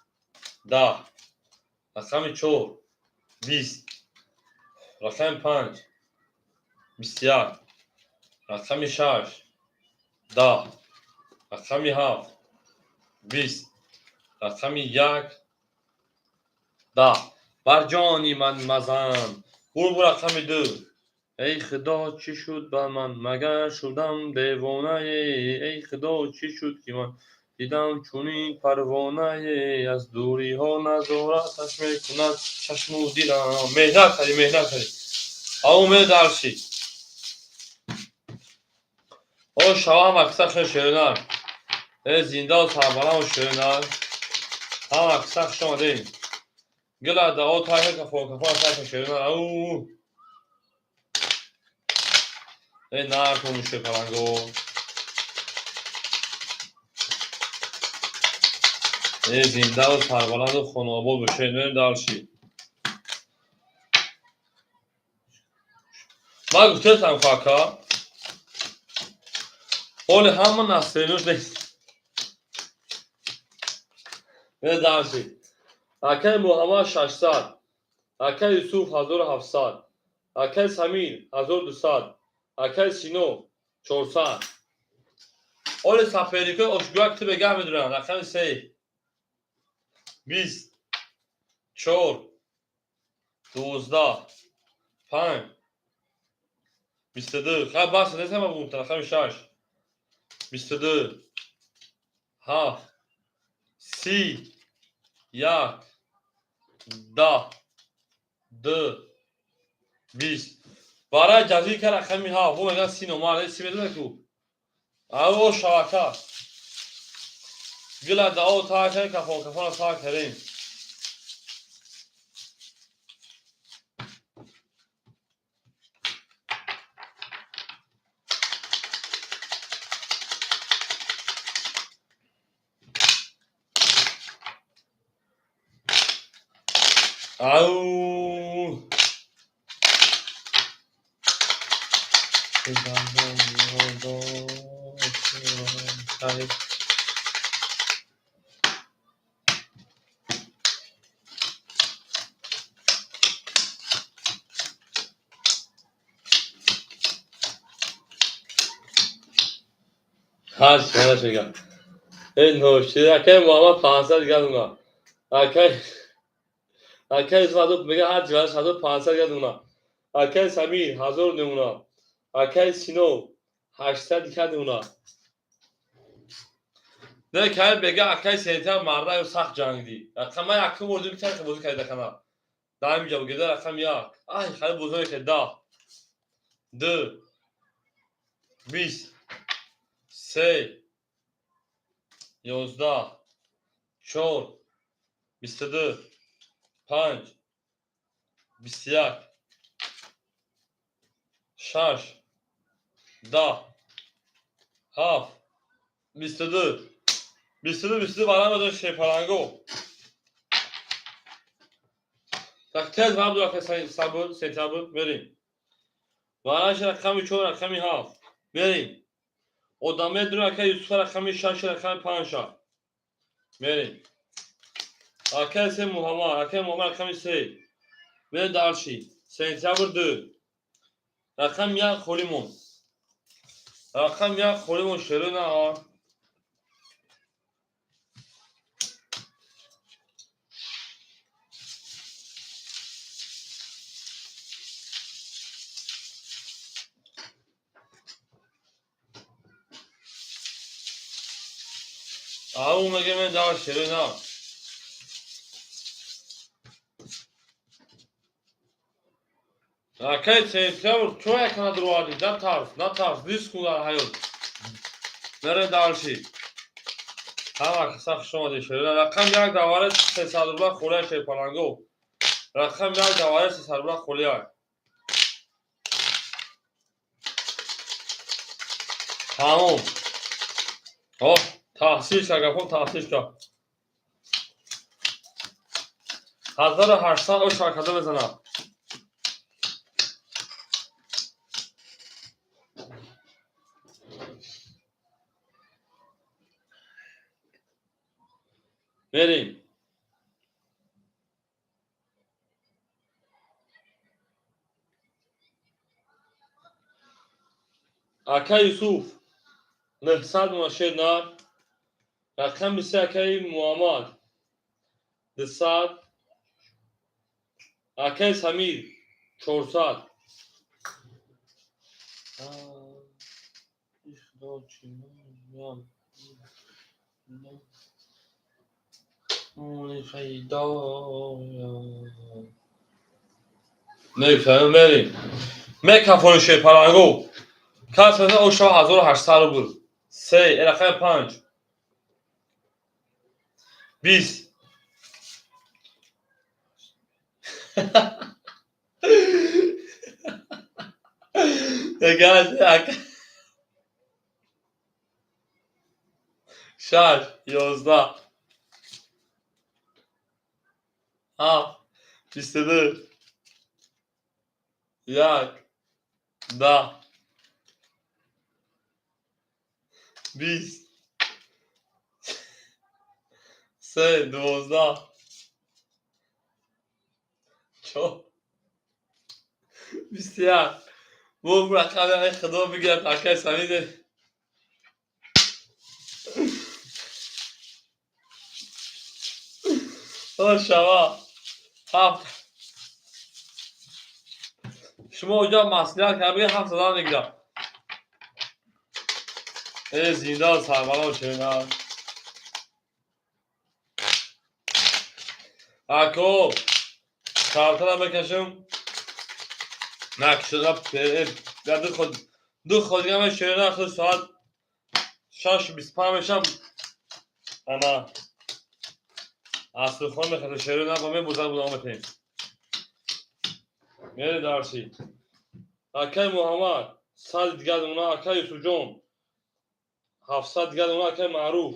Speaker 1: 10. Рақами 4. 20. Рақами 5. 21. Рақами 6. 10. Рақами 7. 20. Рақами 1. 10. Бар ҷони ман мазан. Бур бу рақами 2. Эй худо чӣ шуд ба ман, магар шудам девонае. Эй худо чӣ шуд ки ман дидам чунин парвонае. Аз дуриҳо назораташ мекунад чашму дилам. Меҳнат кардӣ, меҳнат кардӣ. Ау медарши. О шава ҳама киса хуш шеринар. Э зиндаву сарбаланду шеринар. Ҳама киса хуш омадед. Гила дао тайка кафо кафо тайка шеринар. Ау. Э наркун шепаланго. Э зиндаву сарбаланду хонаобод бошед. Мерем дарши. Ман гуфтаам, ака, ҳоли ҳама настроение ш нест. Дальше. Акаи Муҳаммад 600, акаи Юсуф 1700, акаи Самир 1200, акаи Сино 400. Оли соперник ои ошгӯяк ту бегаҳ медуранд. Рақами се, 20, чор, 12, панҷ, 22. Хай, бас нестама бумта. Рақами шаш, 22, ҳафт, 30, як, 10, ду, 20. Барои ҷазир ка рақами ҳафт. Бо мегӯяд 30 номар си медона ку аво шабака гила дао та кар, кафон кафона та карем. Ау. Ҳарчи ҳараш мегам. Эй ношир, акай Муҳаммад 500 гадуна. Акай Юсуф мега ҳарчи ҳараш 1500 гадуна. Акай Самир 1000 немуна. Акай Сино 800 кадуна. Не кай бега акай сентябр мардаю сахт ҷангдӣ. Рақама якум бозӣ чанд бозӣ карда кана. Дар ҳамин ҷо геда рақам як. Ай хали бозӣ ки 10, ду, 20, се, 11, чор, 22, панҷ, 21, шаш, 10, ҳафт, 22, 22, 22. Барам медон шепаланго. Так, тез вабду сабр сентябр мерим. Бараш рақами чор, рақами ҳафт. Мерим. Одам медуна ака Юсуф рақами шаш, рақами панҷа. Мерим. Акай се Муҳаммад, акай Муҳаммад рақами се. Мерим дальше. Сентябр ду. Рақами як холӣ монд. Рақами як холӣ монд, шерина. Ау мегем дар шерина. Акай сентябр чо якана дуровардӣ? Натарс, натарс, риск кун дар ҳаёт. Мерем дальше. Ҳама каса хуш омадед, шерина. Рақами як давара 300 рубла холия, шерпаланго. Рақами як давара 300 рубла холия. Тамом. О, таҳсил ша, гапон таҳсил ша. 1800 о шаркада мезанад. Мерим. Ака Юсуф 900 мунашед нар. Рақами се акаи Муҳаммад 200. Акаи Самир 400. Мефаҳмем, мерим. Мекафони шерпаланго. Кас мезан о шава 1800 рубл. Се, рақами панҷ. 20. Ака. Шаш, 11. Ҳафт, 22. Як. 10, 20, 3, 12, 4, 21. Бо рақами худо бигирад, акай Самиде. О, шава. 7. Шумо оҷа маслиҳат кард, 7 задам мегирам. Э, зинда сарбало шена. Ако, картара мекашам. Накшуда ду ходигам шена худ соат 6:25 мешам. Ана. Асрхон мехоҳад шерона ба мебозад будам метем. Мере дарси. Акай Муҳаммад 100 дигар дона, акай Юсуфҷон 700 дигар дона, акай Маъруф,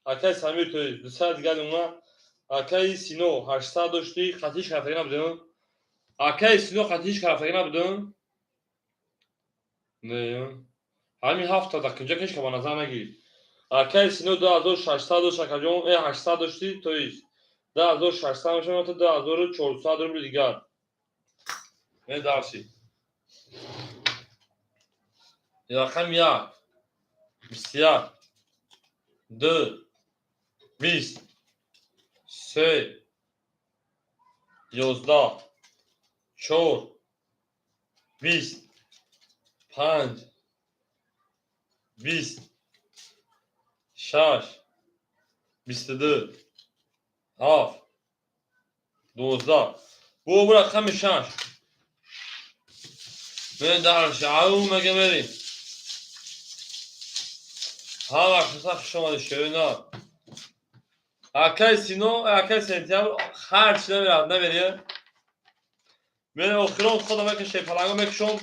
Speaker 1: акай Самир тои 200 дигар дона, акай Сино 800 дошти, хатиш кафтагӣ набудем. Акай Сино хатиш кафтагӣ набудем. Не. Ҳамин 7 та кунҷа киш ба назар нагир. Акай Сино 2600 дошт, акаҷон, 800 дошти, то есть 2600 мешавад, то 2400 рубли дигар. Не дарси. Рақам 1, 21, 2, 20, 3, 11, 4, 20, 5, 20, 6, 22, 7, 12. Бу рақами 6. Мен дарси, ау мега мерим. Ҳар вақт хуш омадӣ шерина. Акай Сино, акай Сентябр ҳар чи намерад, намерия. Мен охирон худам мекашем, паланго мекушом,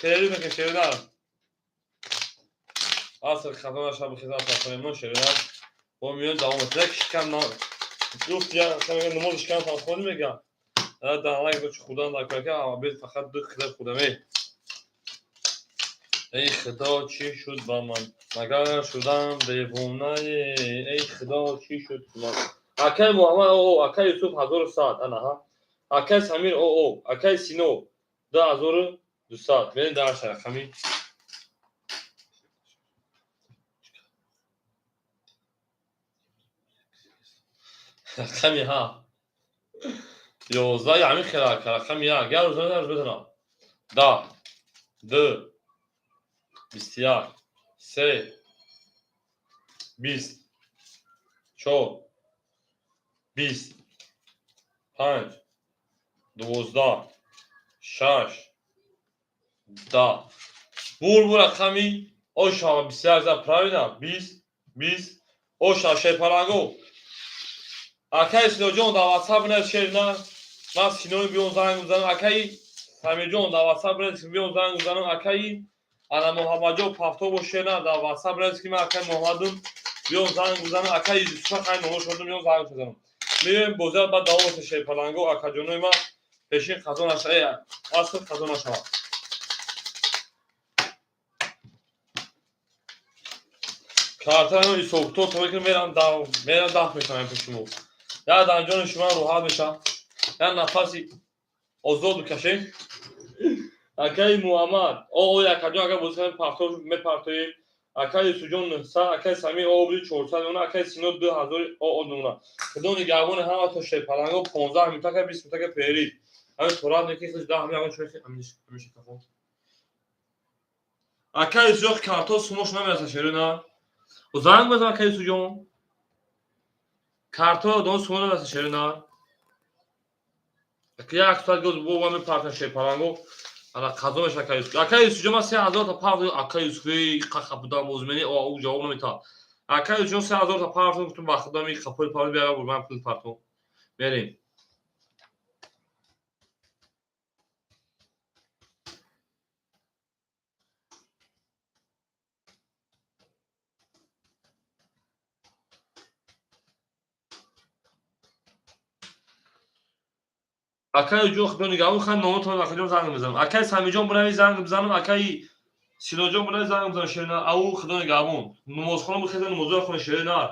Speaker 1: перерыв мекашем шерина. Аср хато наша бихизат сафаремон шерина. Бо миён давом мекунем. Шикам на. Гуфт я, мега намоз шикам фархонӣ мега. Дар лак чӣ хӯрдан дар кӯрака, ама фақат ду хилаб хӯрдам. Эй худо, чӣ шуд ба ман? Магар шудам девонае? Эй худо, чӣ шуд ба ман? Акай Муҳаммад, о, акай Юсуф 1100, ана ҳа. Акай Самир, о, акай Сино 2200. Мерем дарса рақами. Рақами ҳа. 11 ҳамин хел ака, рақами 1. Як рӯз рӯз бизанам. 10, 2, 21, 3, 20, 4, 20, 5, 12, 6, 10. Бур рақами ошава 21 за правильно? 20, 20, оша шерпаранго. Акай Синоҷон дар WhatsApp бинавис шерина. Ман Синои биён занг мезанам. Акай Самирҷон дар WhatsApp бинавис биён занг мезанам. Акай ана Муҳаммадҷон пафто бошена дар WhatsApp бинавис ки ман акай Муҳаммадум биён занг мезанам. Акай Юсуфа хай номош шудум биён занг мезанам. Меоем бозият баъд давом мекунем шерпаланго акаҷонои ман пешин қазо наша, аср қазо нашавад. Картаро ҳисобкитоб то мекунем, мерам даф мешавам пеши мо. Як данҷони шумо роҳат мешавад. Як нафаси озод бикашем. Акай Муҳаммад, о, акаҷон агар бозӣ кунем пафто мепартоем. Акай Юсуфҷон 900, акай Самир о 400 мемона, акай Сино 2000 о мемона. Худо нигаҳбони ҳама то шерпаланго 15 минутака 20 минутака перерыв. Ҳамин торат неки худ 10 минут ягон чой ҳамеша кафон. Акай Юсуфҷон карто сумош намераса шерина. Занг бизан акай Юсуфҷон. Карто дон сумо намераса шерина. Як соат гӯз бо мепартам шерпаланго. Ана қазо мешавад акай Юсуф. Акай Юсуфҷон ман 3000 та парт акай Юсуф қақа будам бозмени, о ӯ ҷавоб наметавад. Акай Юсуфҷон 3000 та партам гуфтум ба худам и қапои парт биёрам бур ман пул партум. Мерем. Акаи ҷо, худо нигаҳбон. Хан номатон, акаҷон, занг мезанам. Акаи Самиҷон, бунави занг бизанам. Акаи Синоҷон, бунави занг бизанам. Шеринар ау, худо нигаҳбон. Намозхона бихеза, намозоя хона, шеринар.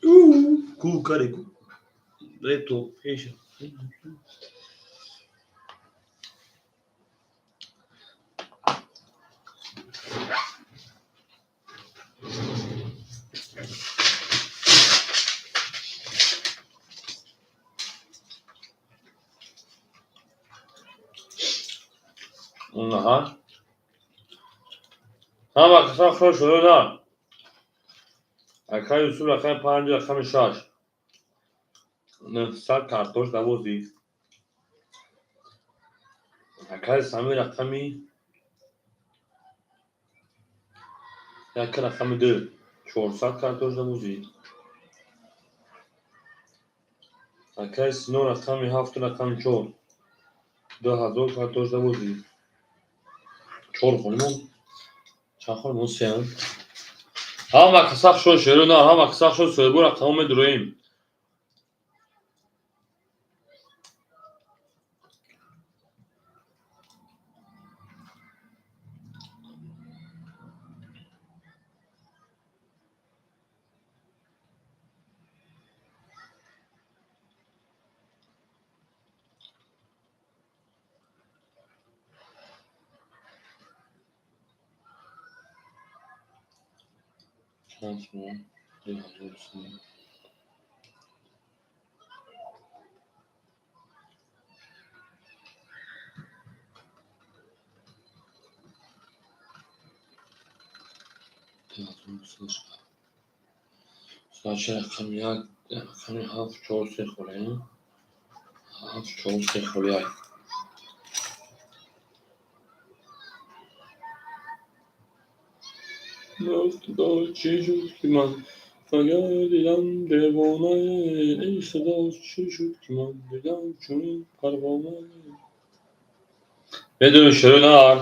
Speaker 1: Ку карику. Ретро пеша. Аҳа. Ҳама каса хуш шуда. Акай Юсуф рақами 5, рақами 6. 900 картош давозӣ. Акай Сами рақами 1, рақами 2. 400 картош давозӣ. Акай Сино рақами 7, рақами 4. 2000 картош давозӣ. 4 холимон. Чанд холимон? Сеам. Ҳама каса хушо шерона, ҳама каса хушо соҳибо рақамо медуроем. Чанд сомон? 2000 сомон. Значит, рақами 1, рақами 7, 4, 3 холаем. 7, 4, 3 холаем. Худо, чӣ шуд, ки ман нагардидам девона? Эй худо, чӣ шуд, ки ман дидам чунин парвона? Медонӣ, шерунар.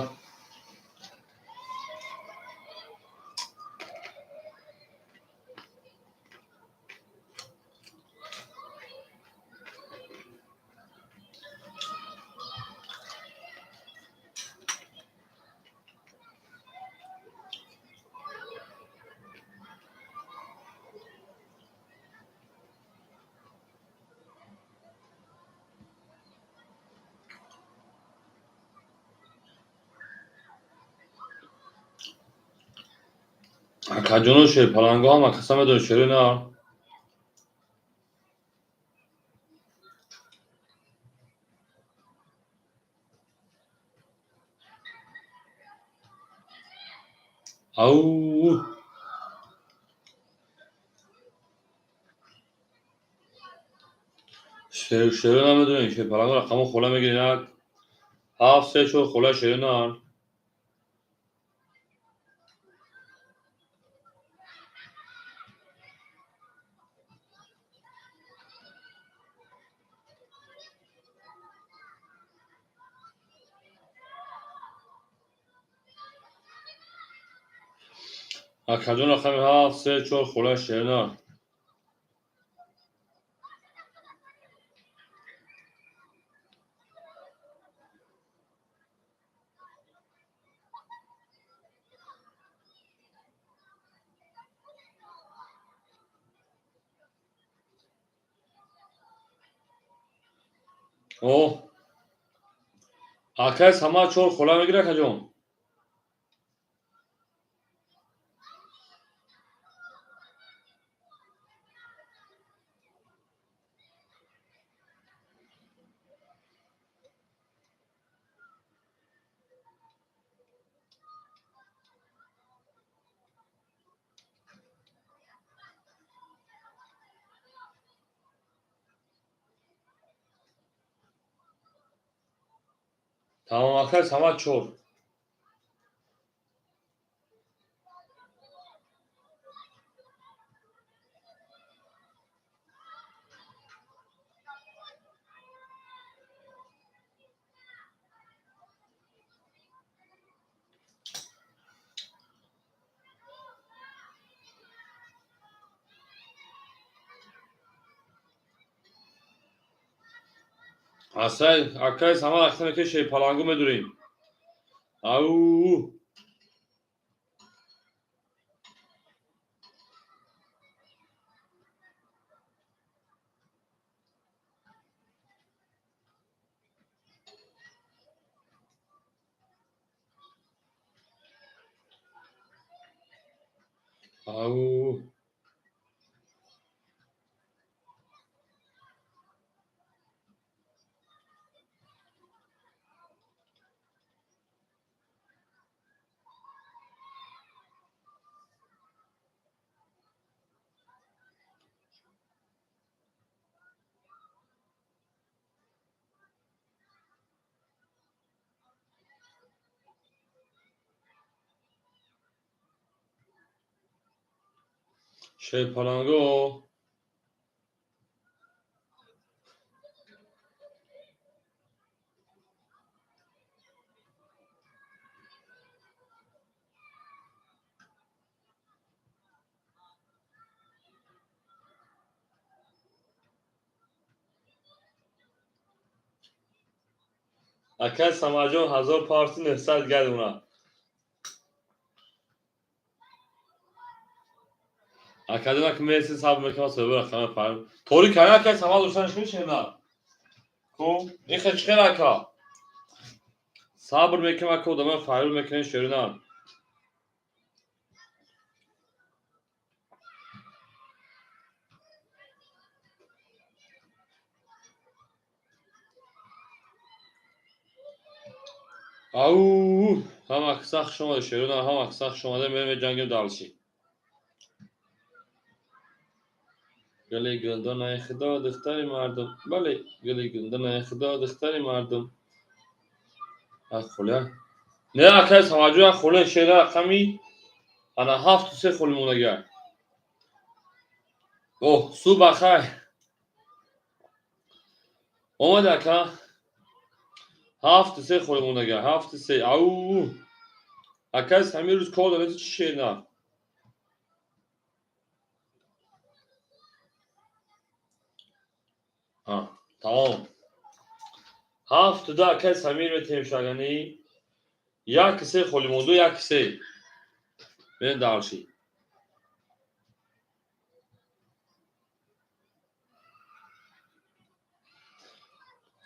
Speaker 1: Акаҷоно, шерпаланго, ҳама каса медонӣ, шерунар. Ау. Шерона медонӣ, шерпаланго рақамо хола мегирӣ, 1, 7, 3, 4 хола, шерунар. Акаҷон, рақами 7, 3, 4 хола, шерунар. О, акай Самад 4 хола мегирад, акаҷон. Тамом, акай Самад 4. Асай, акай Самад, аксаме ки шерпалангу медурем. Ау. Ау. Шерпаланго. Ака Самаҷон 1000 парти 900 гадуна. Академик мерси сабр мекунам соҳиби рақами фарм. Тори кана ака самал дошта шуд на. Ку ин хе чӣ ака? Сабр мекунам ака одама фарм мекунем шерина. Ау, ҳама киса хуш омада шерина, ҳама киса хуш омада, мерем ҷангим далши. Гули гулдонаи худо духтари мардум. Бале, гули гулдонаи худо духтари мардум. Хуле. Не акай Самаҷон хуле шера рақами ана 7-3 хули мондагиа. Оҳ, субҳ бахайр. Омад ака. 7-3 хули мондагиа, 7-3. Ау. Акай ҳамин рӯз кор доред чӣ шер на? Тамом. 7-2 акай Самир метем шагани. 1-3 холи монду, 1-3. Берем дарши.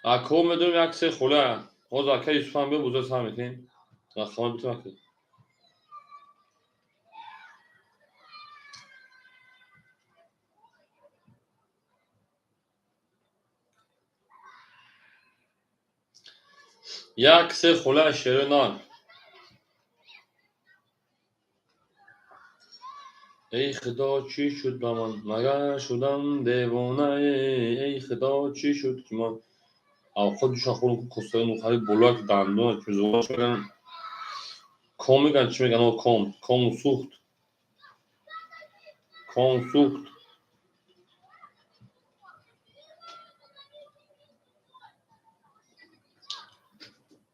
Speaker 1: Ако медонем 1-3 хола. Ҳозир акай Юсуфам биё буза сар мекунем. Рақама битем акай. 1-3 хола шеро нар. Эй худо чӣ шуд ба ман? Магар шудам девона? Эй худо чӣ шуд ки ман авқот душа хӯрам костаи нухари болак дандон чизош меган ком меган чӣ меган? О ком, кому сӯхт. Ком сӯхт.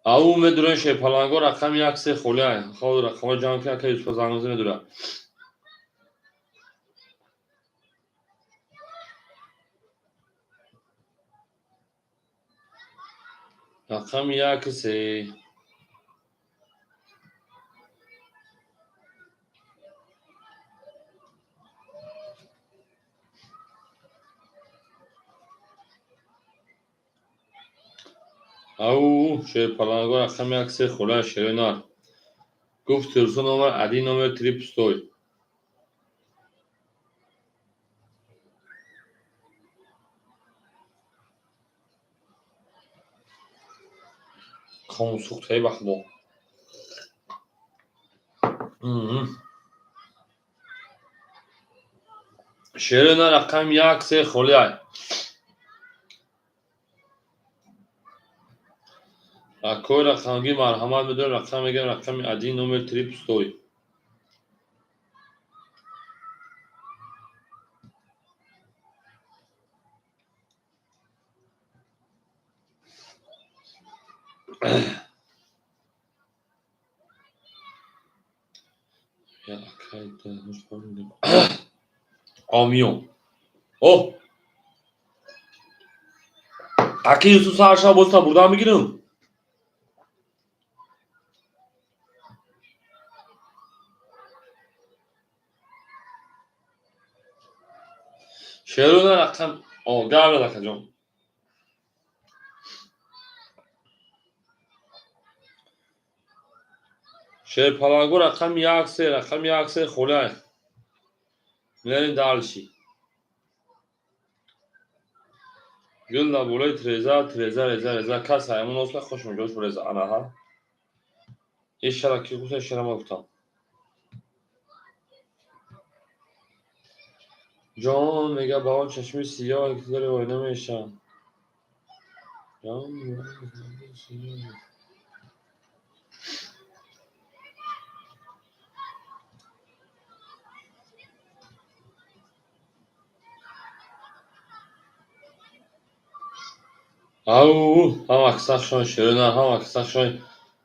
Speaker 1: Ау медурен шерпаланго рақами 1-3 холия. Хо рақама ҷамъ кунад ака Юсуф занг медура. Рақами 1-3. Ау шерпаланго рақами 1-3 холия шерои нар. Гуфт Турсун номер 1 номер 3 пустой. Ком сӯхтаи ба худо. Шерои нар рақами 1-3 холия. Акои рақамгӣ марҳамат медорем, рақам мегӯем рақами 1 номер 3 пустой. Омиён. Оҳ! Аки Юсуф саршаб бозта бурдан мегирам. Шерона рақам о гап акаҷон. Шерпаланго рақами 1-3, рақами 1-3 холай. Мерем дальше. Гул дар болои треза, треза, реза, реза. Кас ҳаймон оста хош меҷош буреза. Анаҳа. Ишара ки гуфта, ишара ма гуфтам. Ҷон мега ба он чашми сиёҳе ки дори оина мешавам. Ҷон мега. Ау, ҳама кисахшон ширина, ҳама кисахшон.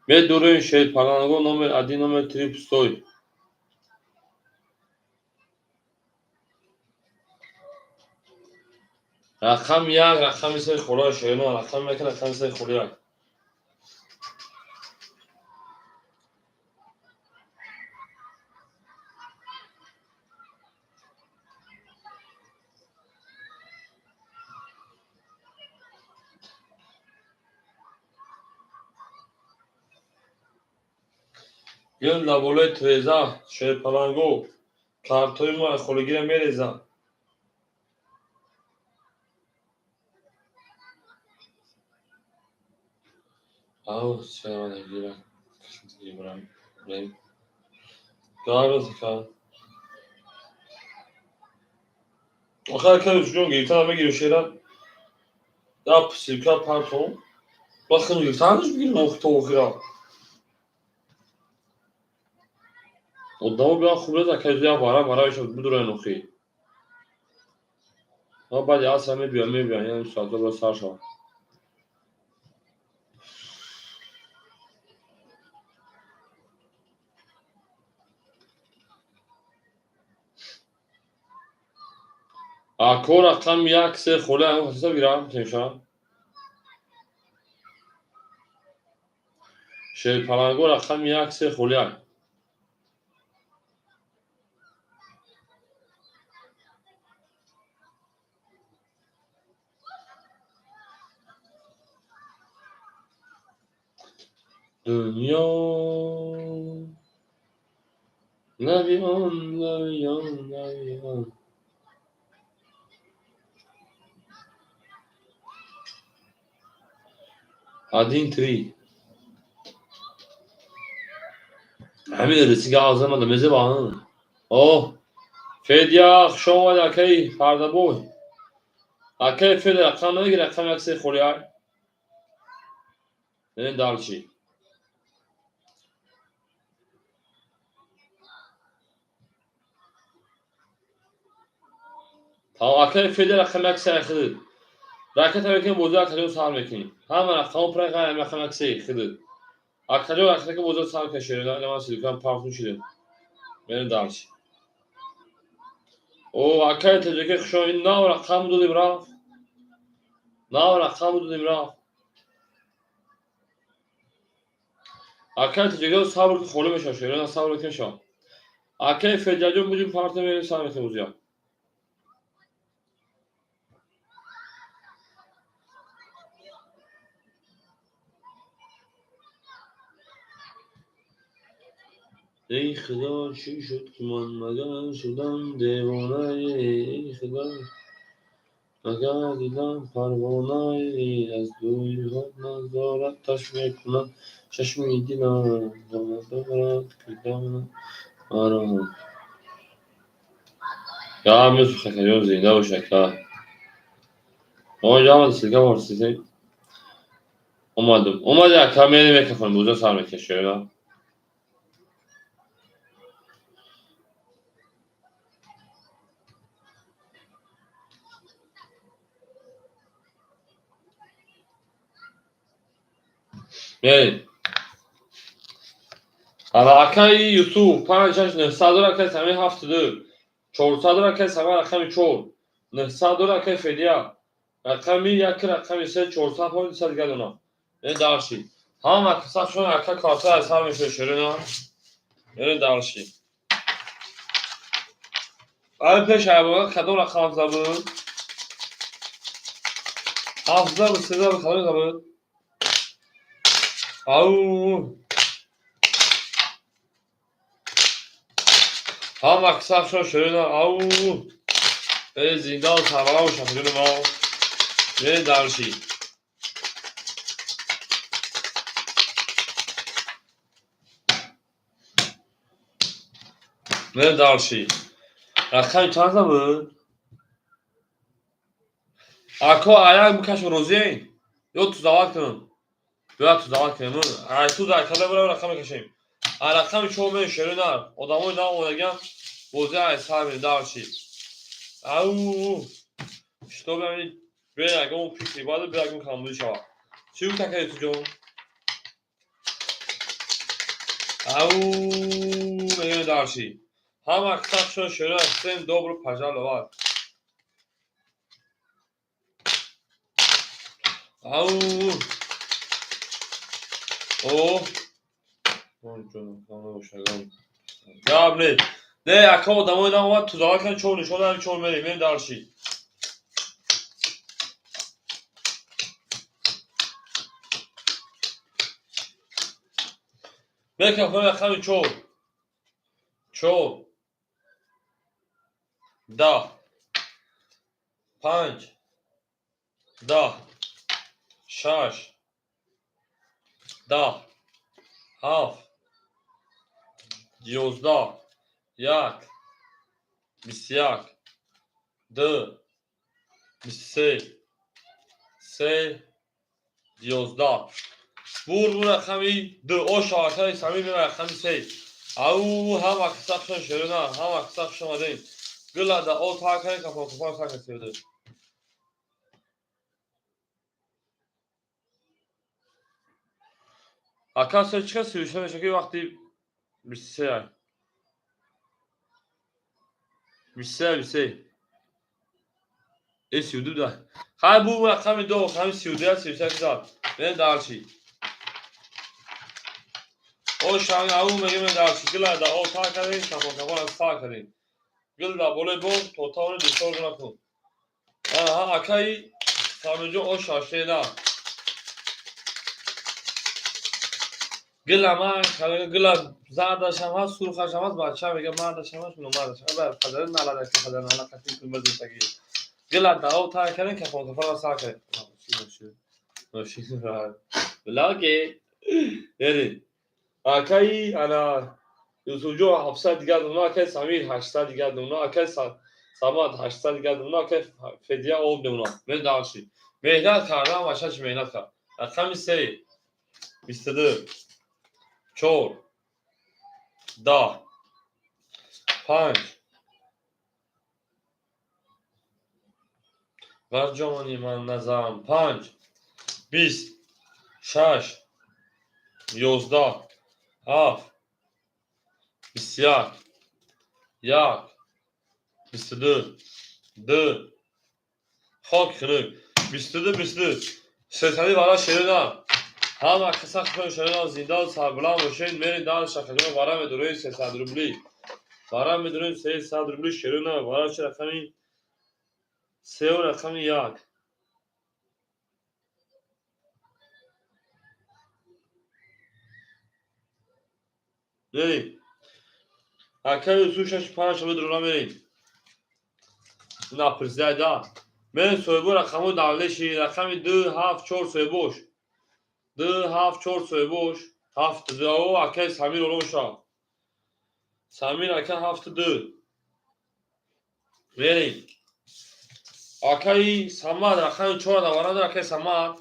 Speaker 1: Медурем шерпаланго номер 1, номер 3 пустой. Рақами 1, рақами 3 хӯра ширина, рақами 1, рақами 3 хӯра. Гул дар болои треза, шерпаланго, картои мо холигиро мерезанд. Ау, чаро гирам? Гарз ка. Охир ка ҷон гирифтан мегирим шера. Да псилка партом. Бахм гирифтанаш бигирим ох то охира. Одамо биён хуб реза ка я вара вара мешавад бидурен охи. Ма баъди аср мебиён, мебиён, яъне соатҳо бояд сар шавад. Ако рақами 1, 3 холе ҳамон ҳисоб гирам, темша. Шерпаланго рақами 1, 3 холе. Дунё лаби он, лаби он, лаби он. Один, три. Ҳамин рисига азамада мезебан. О, Федя, хуш омадӣ, акаи Фардабой. Акаи Федя, рақам намегир, рақами 1, 3 холӣ ай. Ин дальше. Акаи Федя рақами 1, 3 хидид. Ракета мекунем, бозӣ акаҷон сар мекунем. Ҳама рақамҳо пурра рақами 1, 3 хидид. Акаҷон ракета бозӣ сар кашед. Ман силикан партун шидем. Мерем дальше. О, акаи Тоҷикӣ хуш омадӣ. Нав рақам додем рафт. Нав рақам додем рафт. Акаи Тоҷикӣ сабр ки холӣ мешавад, шерина сабр ки мешавад. Акаи Федяҷон буҷим парта мерем сар мекунем бозиям. Эй Худо, чӣ шуд ки ман магар шудам девонае? Эй Худо, магар дилам парвонае? Аз дӯриҳо назораташ мекунад чашми дилам, дорад ки донад маро. Я Юсуф акаҷон, зинда бош ака. Оҷа силка форсиси. Омадам. Омади ака, мерем микрофон бозиро сар мекашем. Мерем. Ана акаи Юсуф 5, 6, 900 акаи Самир 7, 2. 400 акаи Самир рақами 4. 900 акаи Федия. Рақами 1, рақами 3, 400 пойнт 200 дига дона. Мерем дальше. Ҳама касашон ака карта аз сар мешавад ширина. Мерем дальше. Ай пеш айбога кадом рақам ҳафта буд? Ҳафта буд, сезда буд, кадом буд? Ау. Ҳама кисахшо ширина. Ау, э, зинда сарбаланд бош, ҷони мо. Мерем дальше. Мерем дальше. Рақами чанд буд? Ако, аяк бикашо, розиен ё тузават кунам? Бояд тузават кунем. Ай ту дар када бирав, рақам мекашем. Ай рақами чор мерем, шерина. Одамои наомадагиам, бозӣ ай сар мерем дальше. Ау, чтоб ами бе ягон фикри баъд, бе ягон камбудӣ шавад. Чӣ гуфта кардӣ ту, ҷон? Ау, мегӯем дальше. Ҳама кисахшон, шерина. Всем добро пожаловать. Ау, о, гап не, не, ака, одамои наомад, тузава кардем, чор нишон дадем, чор мерем. Мерем дальше. Мекафем рақами чор. Чор, 10, панҷ, 10, шаш, 10, ҳафт, 11, як, 21, ду, 23, се, 11. Бур рақами ду. О, шавакаи самир мера рақами се. Ау, ҳама кисахшон, шерина. Ҳама киса хуш омадем. Гулада о такай кафон кафон сака севду. Ака, се чӣ 33 меша, ки вақти 23 ай? 23, 23 э, 32 да. Хай, бу рақами ду, рақами 32, 33 зад. Мерем дальше. О, шанг, ау, мегем дальше. Гулада о та кардем, кафон кафон аз та кардем. Гул да болои бом то тавони дустор накун. Аҳа, акаи Самиҷон, о, шашена. Гила ман гила зардашам ҳаст, сурхашам ҳаст. Бача мега, мардашам ҳаст, номардашам. Падари налада, падар нала қатил кун ба зиндагӣ. Гила дао та кардем, кафон кафон сар кардем. Лаке берин. Акаи ана Юсуфҷон 700 дигар домна, акаи Самир 800 дигар домна, акаи Самад 800 дигар домна, акаи Федия об домна. Мен дальше. Меҳнат кардам, бача, чи меҳнат кард. Рақами се, 22, чор, 10, панҷ. Бар ҷони ман назарам. Панҷ, 20, шаш, 11, ҳафт, 21, як, 22, ду. Хок хунук. 22, 22. Сесади вара, шерина. Ҳама киса хушон, шерина, зинда сарбуланд бошед. Мерем дар шахаҷон, вара медорем 300 рубли. Вара медорем 300 рубли, шерина. Вара чи рақами сеу, рақами як. Мерем. Акаи Юсуф шаши панҷ медорона, мерем. Напирсидай да. Мерем соҳибо рақамҳои давлеши рақами ду, ҳафт, чор соҳибош. Ду, ҳафт, чор соҳибош. Ҳафт ду. Акаи Самир оломша. Самир ака, ҳафту ду. Мерем. Акаи Самад рақами чор даваранда, акаи Самад.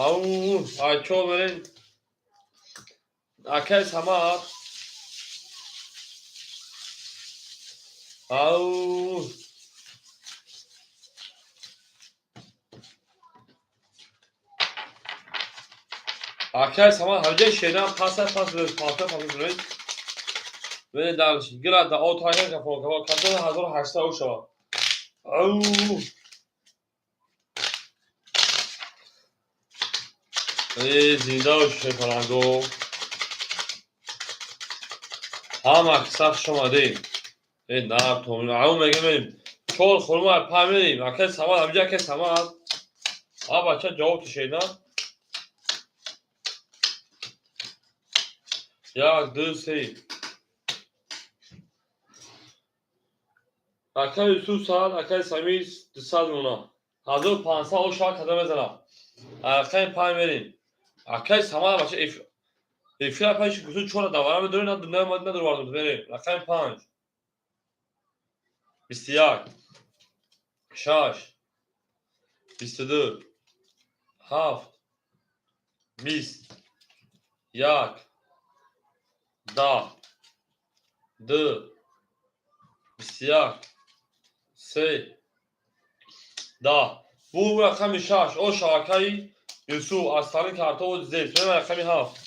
Speaker 1: Ау, ай чор мерем. Акаи Самад. Ау. Акаи Самад ҳамҷои шерам паса пас паса пас рӯз. Мерем дальше. Гира да о тайга кафон кафон кадо 1800 шава. Ау. Э, зинда бош, фаланго. Ҳама киса хуш омадем. Э, нар томин. Ау, мегем чор хурма па мерем. Акаи Самад ҳамҷа, акаи Самад. А бача ҷавоб тишед, на? Як, ду, се. Акай Юсуф 100, акай Самир 200 рона. 1500 о шава када мезанам. Рақами 5 мерем. Акай Самад бача эфира пеш гусу чора давара медорем, на дунёи ма надорвардум мерем. Рақами 5. 21 6 22 7 20 1 10 2 21 3 10. Бу рақами 6 о шабакаи Юсуф аз тари картову зес. Мерем рақами 7.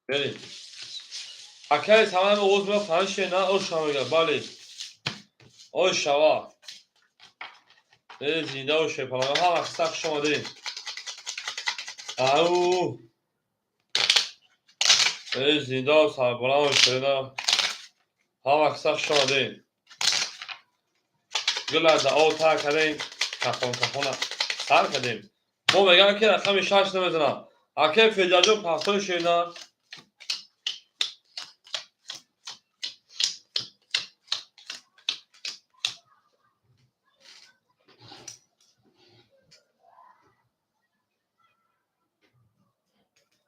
Speaker 1: Мерем. Акай Самад оғоз меёб панҷ на ош шава мега. Бале. Ош шава. Зинда ош палага. Ҳама сахт хуш омадед. Ау. Зинда сарбаланд ош на. Ҳама сахт хуш омадед. Гула да о тар кардем. Кафон кафона сар кардем. Мо мегам ки рақами 6 намезанам. Акай Федаҷон пахтои шена.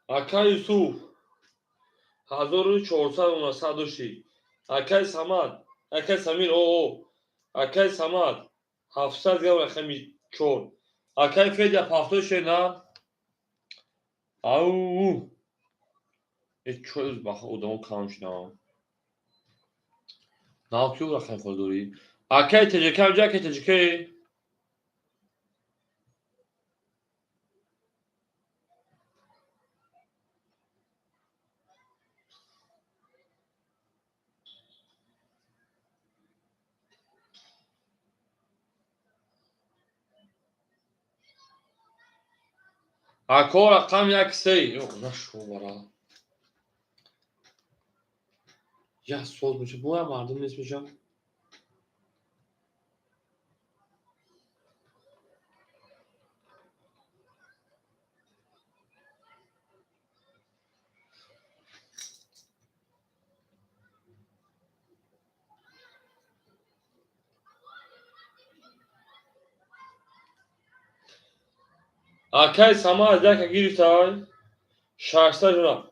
Speaker 1: Акай Юсуф 1400 рона сад дошти. Акай Самад, акай Самир о. Акай Самад 700 гав рақами 4. Акай Федя пахтои шена. Ау. Чой баха одамо кам шудам. На кю рақами хол дорӣ? Акай ТЖК ҷа акай ТЖК. Ако рақам 1 3. Ёқ нашо бара. Я соз меша. Боя мардум нест меша. Акай Самад яка гирифтай 600 рона.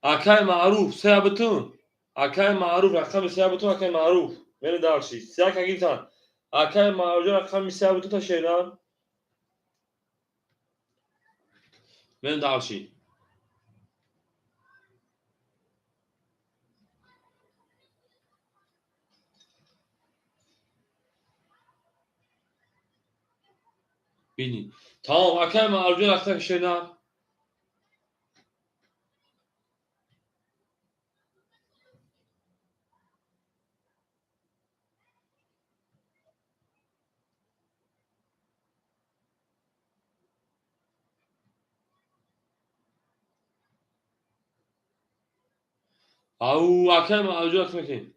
Speaker 1: Акай Маъруф се бутун. Акай Маъруф рақами се бутун акай Маъруф. Мени дарши. Се яка гирифтан. Акай Маъруф рақами се бутун та шеран. Мени дарши. Бини. Тамом, акай Маъруф рақами шеран. Ау, акай Маъруф рақами.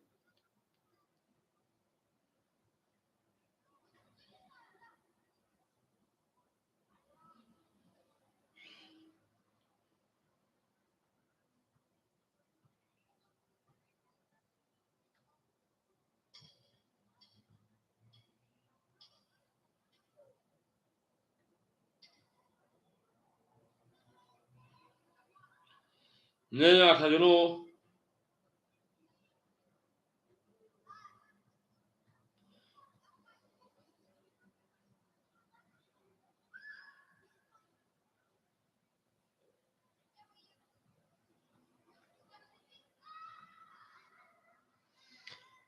Speaker 1: Не, акаҷоно.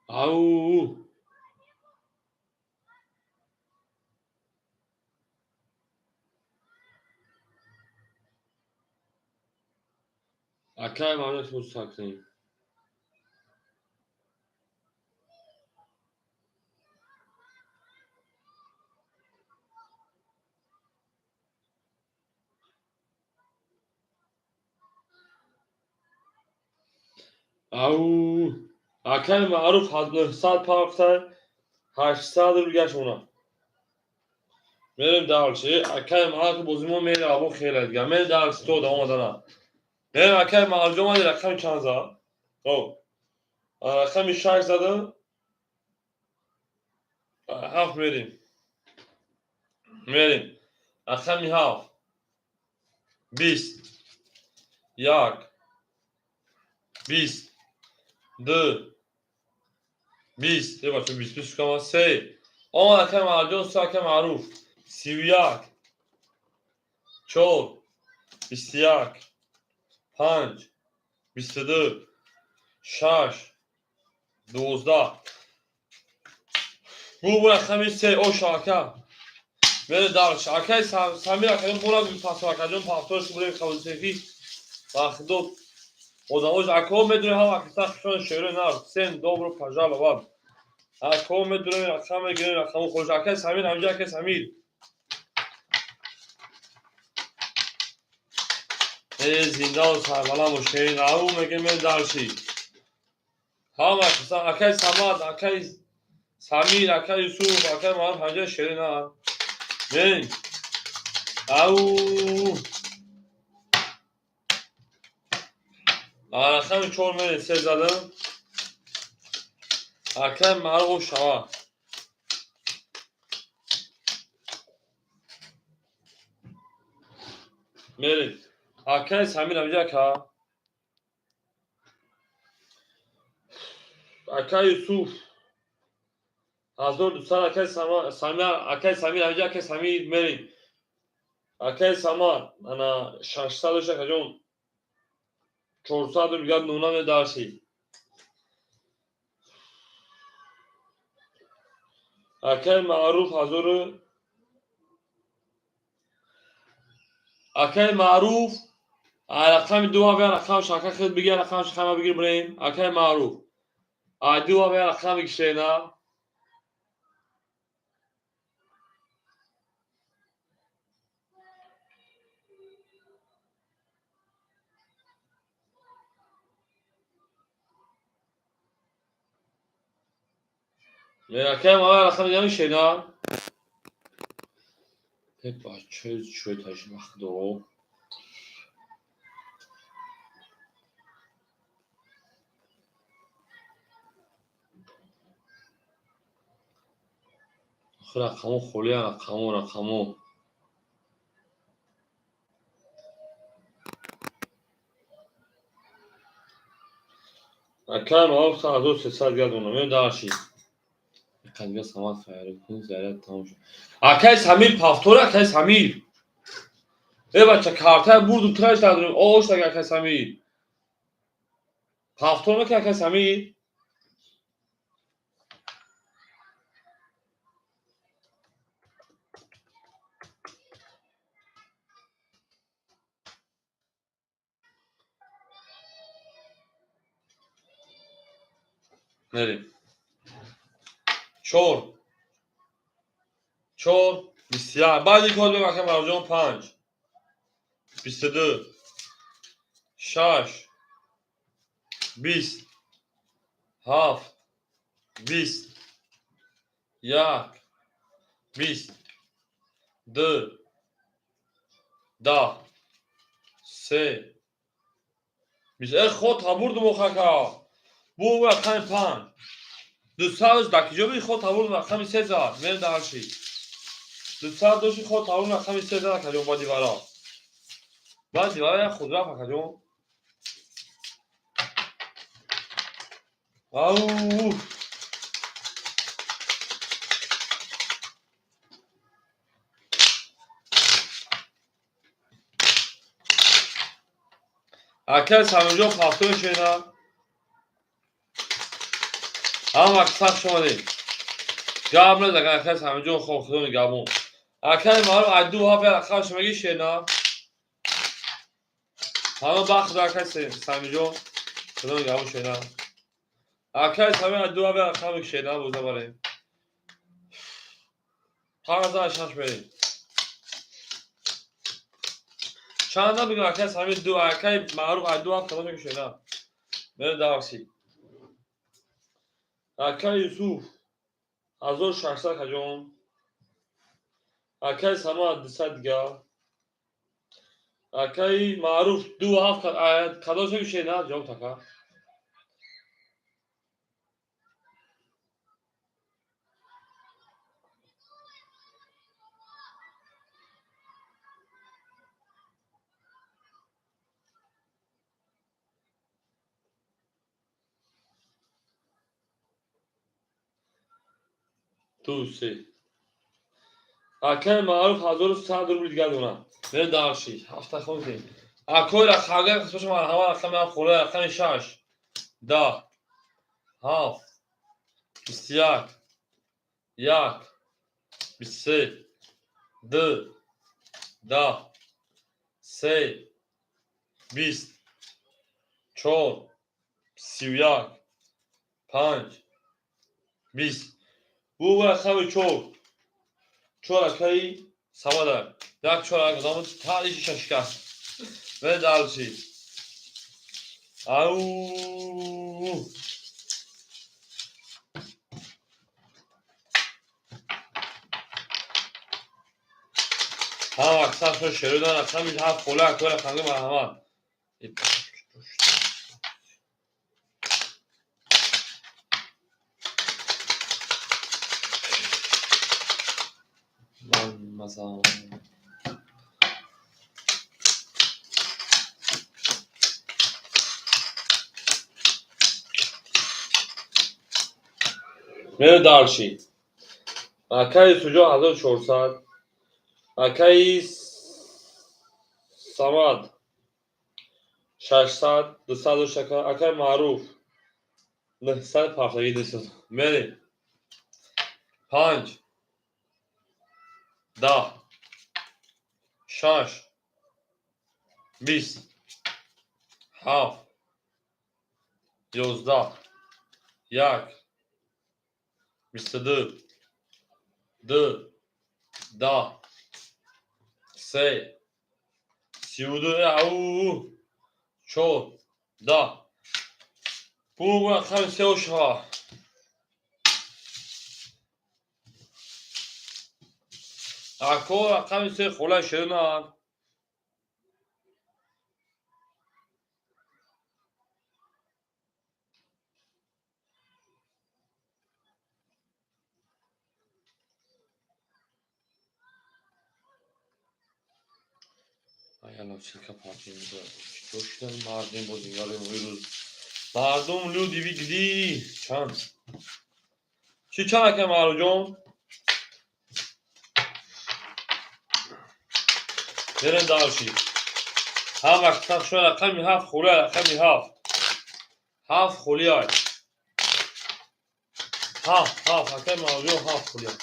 Speaker 1: Ау. Акай Маъруф мустақим. Ау. Акай Маъруф 900 пафтай, 800 рубл гашмона. Мерем дальше. Акай Маъруф бозимо мере або хеле дига. Мерем дальше то да омадана. Мерем акай Маъруф омади рақами чанд зад? Хоб. Рақами 6 задам. 7 мерем. Мерем. Рақами 7. 20. 1. 20. 2. 20. Бачо 20 20 кама 3. Омад акай Маъруф, 3 акай Маъруф. 31. 4. 21. 5. 22. 6. 12. Бу рақами 3 оша ака. Мере дальше. Акай Самир акай мурад пасо акаҷон пафторш бурем қабулсефи. Вахдо одамош ако медонем ҳама акиса хушон шеъри нар. Всем добро пожаловать. Ако медонем рақам мегирем рақаму хош. Акай Самир ҳамҷа акай Самир. Э зинда ва сарбаланд бошед. Ау мегем мере дальше. Ҳама акиса акай Самад, акай Самир, акай Юсуф, акай Маъруф ҳамҷа шеъри нар. Мерем. Ау. Рақами 4 мерем 3 задам. Акай Маъруф шава. Мерем. Акай Самир ҳамҷа ака. Акай Юсуф. 1200 акай Самир, акай Самир ҳамҷа акай Самир мерем. Акай Самад ана 600 акаҷон 400 рубл нуна медарши. Акай Маъруф 1000 Акай Маъруф рақами 2 ава рақам шака хед бигир рақам шака бигир бирем. Акай Маъруф 2 ава рақам бигишена. Акай Маъруф рақами намешена. Бача чӯташ вақт дору. Рақамо холия рақамо рақамо. Акай Маъруф 1300 гардона. Меем дальше. Қадига Самад файрӣ кун заряд тамом шуд. Акай Самир пафтор акай Самир. Э бача картая бурдум траш дадум. Ош ага акай Самир. Пафтор меки акай Самир. Мерем. 4. 4 21. Баъди код бем акай Маъруфҷон 5. 22. 6. 20. 7. 20. 1. 20. 2. 10. 3. 20. Э ход табурдум охака. Бу рақами 5. 200 дакиҷо би ход табурдум рақами 3 зад. Мерем дальше. 200 доши ход табурдум рақами 3 зад акаҷон ба дивара. Ба дивара як худ рафт акаҷон. Ау. Акай Самирҷон пафтор шена. Ҳама сахт шомадед. Гап назан акай Самирҷон худо нигаҳбон. Акай Маъруф ай 2 7 рақам шумаги шена. Ҳама бахт акай Самирҷон худо нигаҳбон шена. Акай Самир ай 2 7 рақам шена боза барем. 56 мерем. Чанда бигам акай Самир 2 акай Маъруф ай 2 7 кадом шена. Мерем дарси. Акай Юсуф 1600 акаҷон. Акай Самад 200 дига. Акай Маъруф 2 7 кадом шена ҷавоб така. Ду се. Акай Маъруф 1100 рубл дига дорам. Мерем дальше. Ҳафта хонзем. Акой рақамга қисмаша марҳамат, рақами ҳафт хола, рақами 6, 10, 7, 21, 1, 23, 2, 10, 3, 20, 4, 31, 5, 20. Бу рақами 4. 4 акаи Самада. Як 4 одам таърихи шашкаст. Мерем дальше. Ау. Ҳама аксар шо шерудан рақами 7 хола, акои рақамги марҳамат. Ман масалан мерем дальше. Акаи Юсуфҷон 1400. Акаи Самад 600, 200 дошт ака. Акаи Маъруф 900 пахтагӣ 200. Мерем. 5, 10, 6, 20, 7, 11, 1, 22, 2, 10, 3, 32, ау, 4, 10. Бу рақами сео шава. Ако рақами се хола шерунад. Аяла чилка партия читор шудан мардум бозигари рӯз. Мардум люди вигди чанд? Чӣ чанд, ака Маъруфҷон? Мерем дальше. Ҳама шо рақами 7 хола, рақами 7. 7 холиай. 7, 7, акай Маъруфҷон, 7 холиай.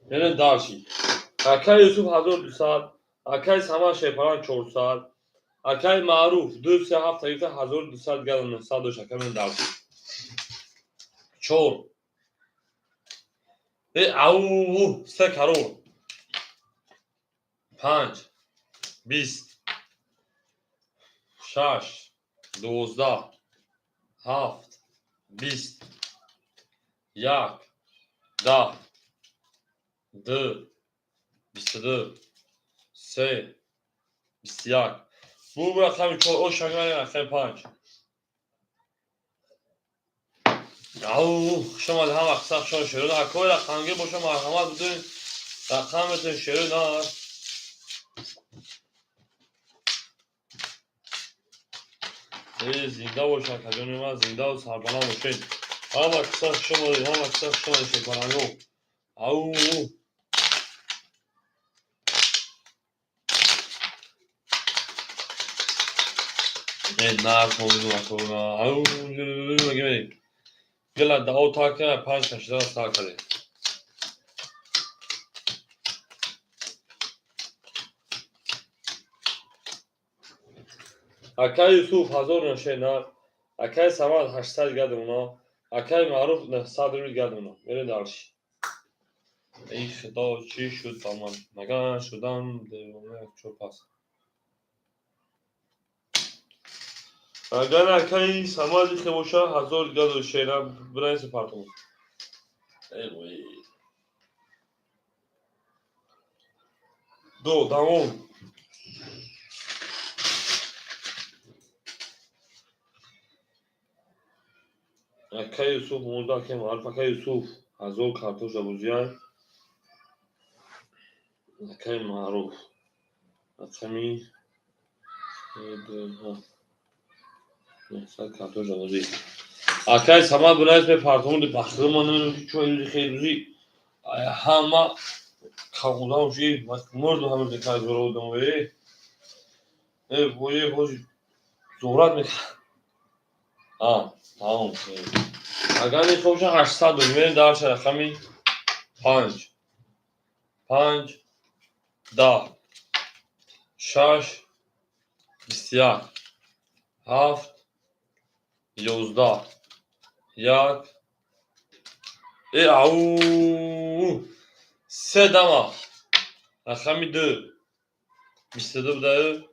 Speaker 1: Мерем дальше. Акай Юсуф 1200, акай Самад Шерпаран 400, акай Маъруф 2 3 7 гирифта 1200 дига 900 дошт ака. Мерем дальше. 4. Э ау, се карор. 5, 20, 6, 12, 7, 20, 1, 10, 2, 22, 3, 21. Бу рақами 4, о шагар рақами 5. Ау, хуш омадед, ҳама қисса шо шерун. Акои рақамгир боша, марҳамат бидонед рақаметон шерун. Э, зинда боша, акаҷони ман, зиндаву сарбаланд бошед. Ҳама қисса хуш омадед, ҳама қисса хуш омадед, шерпаланго. Ау. Э, нарх акона. Ау, мегӯем. Гела дао така панҷ кашидан сар кардем. Акай Юсуф 1000 нарх, акай Самад 800 дига дуна, акай Маъруф 900 рубл дига дуна. Мерем дальше. Эй худо, чӣ шуд ба ман? Нагар шудам девона чор пас. Агар акаи Самад ихе боша, 1000 дига шера бинависе партом. Эй вой. Ду, тамом. Акаи Юсуф монда, акаи Маъруф, акаи Юсуф 1000 картошка бозияй. Акаи Маъруф. Рақами 900 картошка бозӣ. Акаи Самад бинавис мепартомуди бахтиро ман намедонам ки чо рӯзи хеле рӯзи ҳама кавудам ши мурдум ҳамин рӯзи кай зора будам э э вой ҳози зорат мекард. А тамом. Агар мехоҳ 800 дорем, мерем дарша рақами 5 5 10 6 21 7 11 1 э ау се дама рақами 2 22 будай,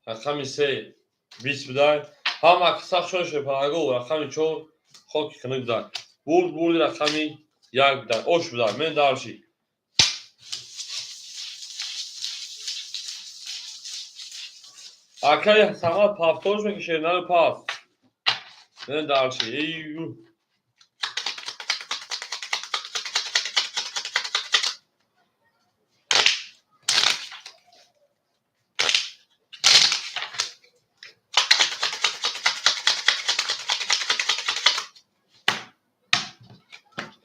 Speaker 1: рақами 3 20 будай, ҳама сахшон шепанаго рақами 4 хоки хунук будай, бурд бурди рақами 1 будай, ош будай. Мен дарши. Акаи Самад пафтош мекашед, наро пас. Мен дарши. Эй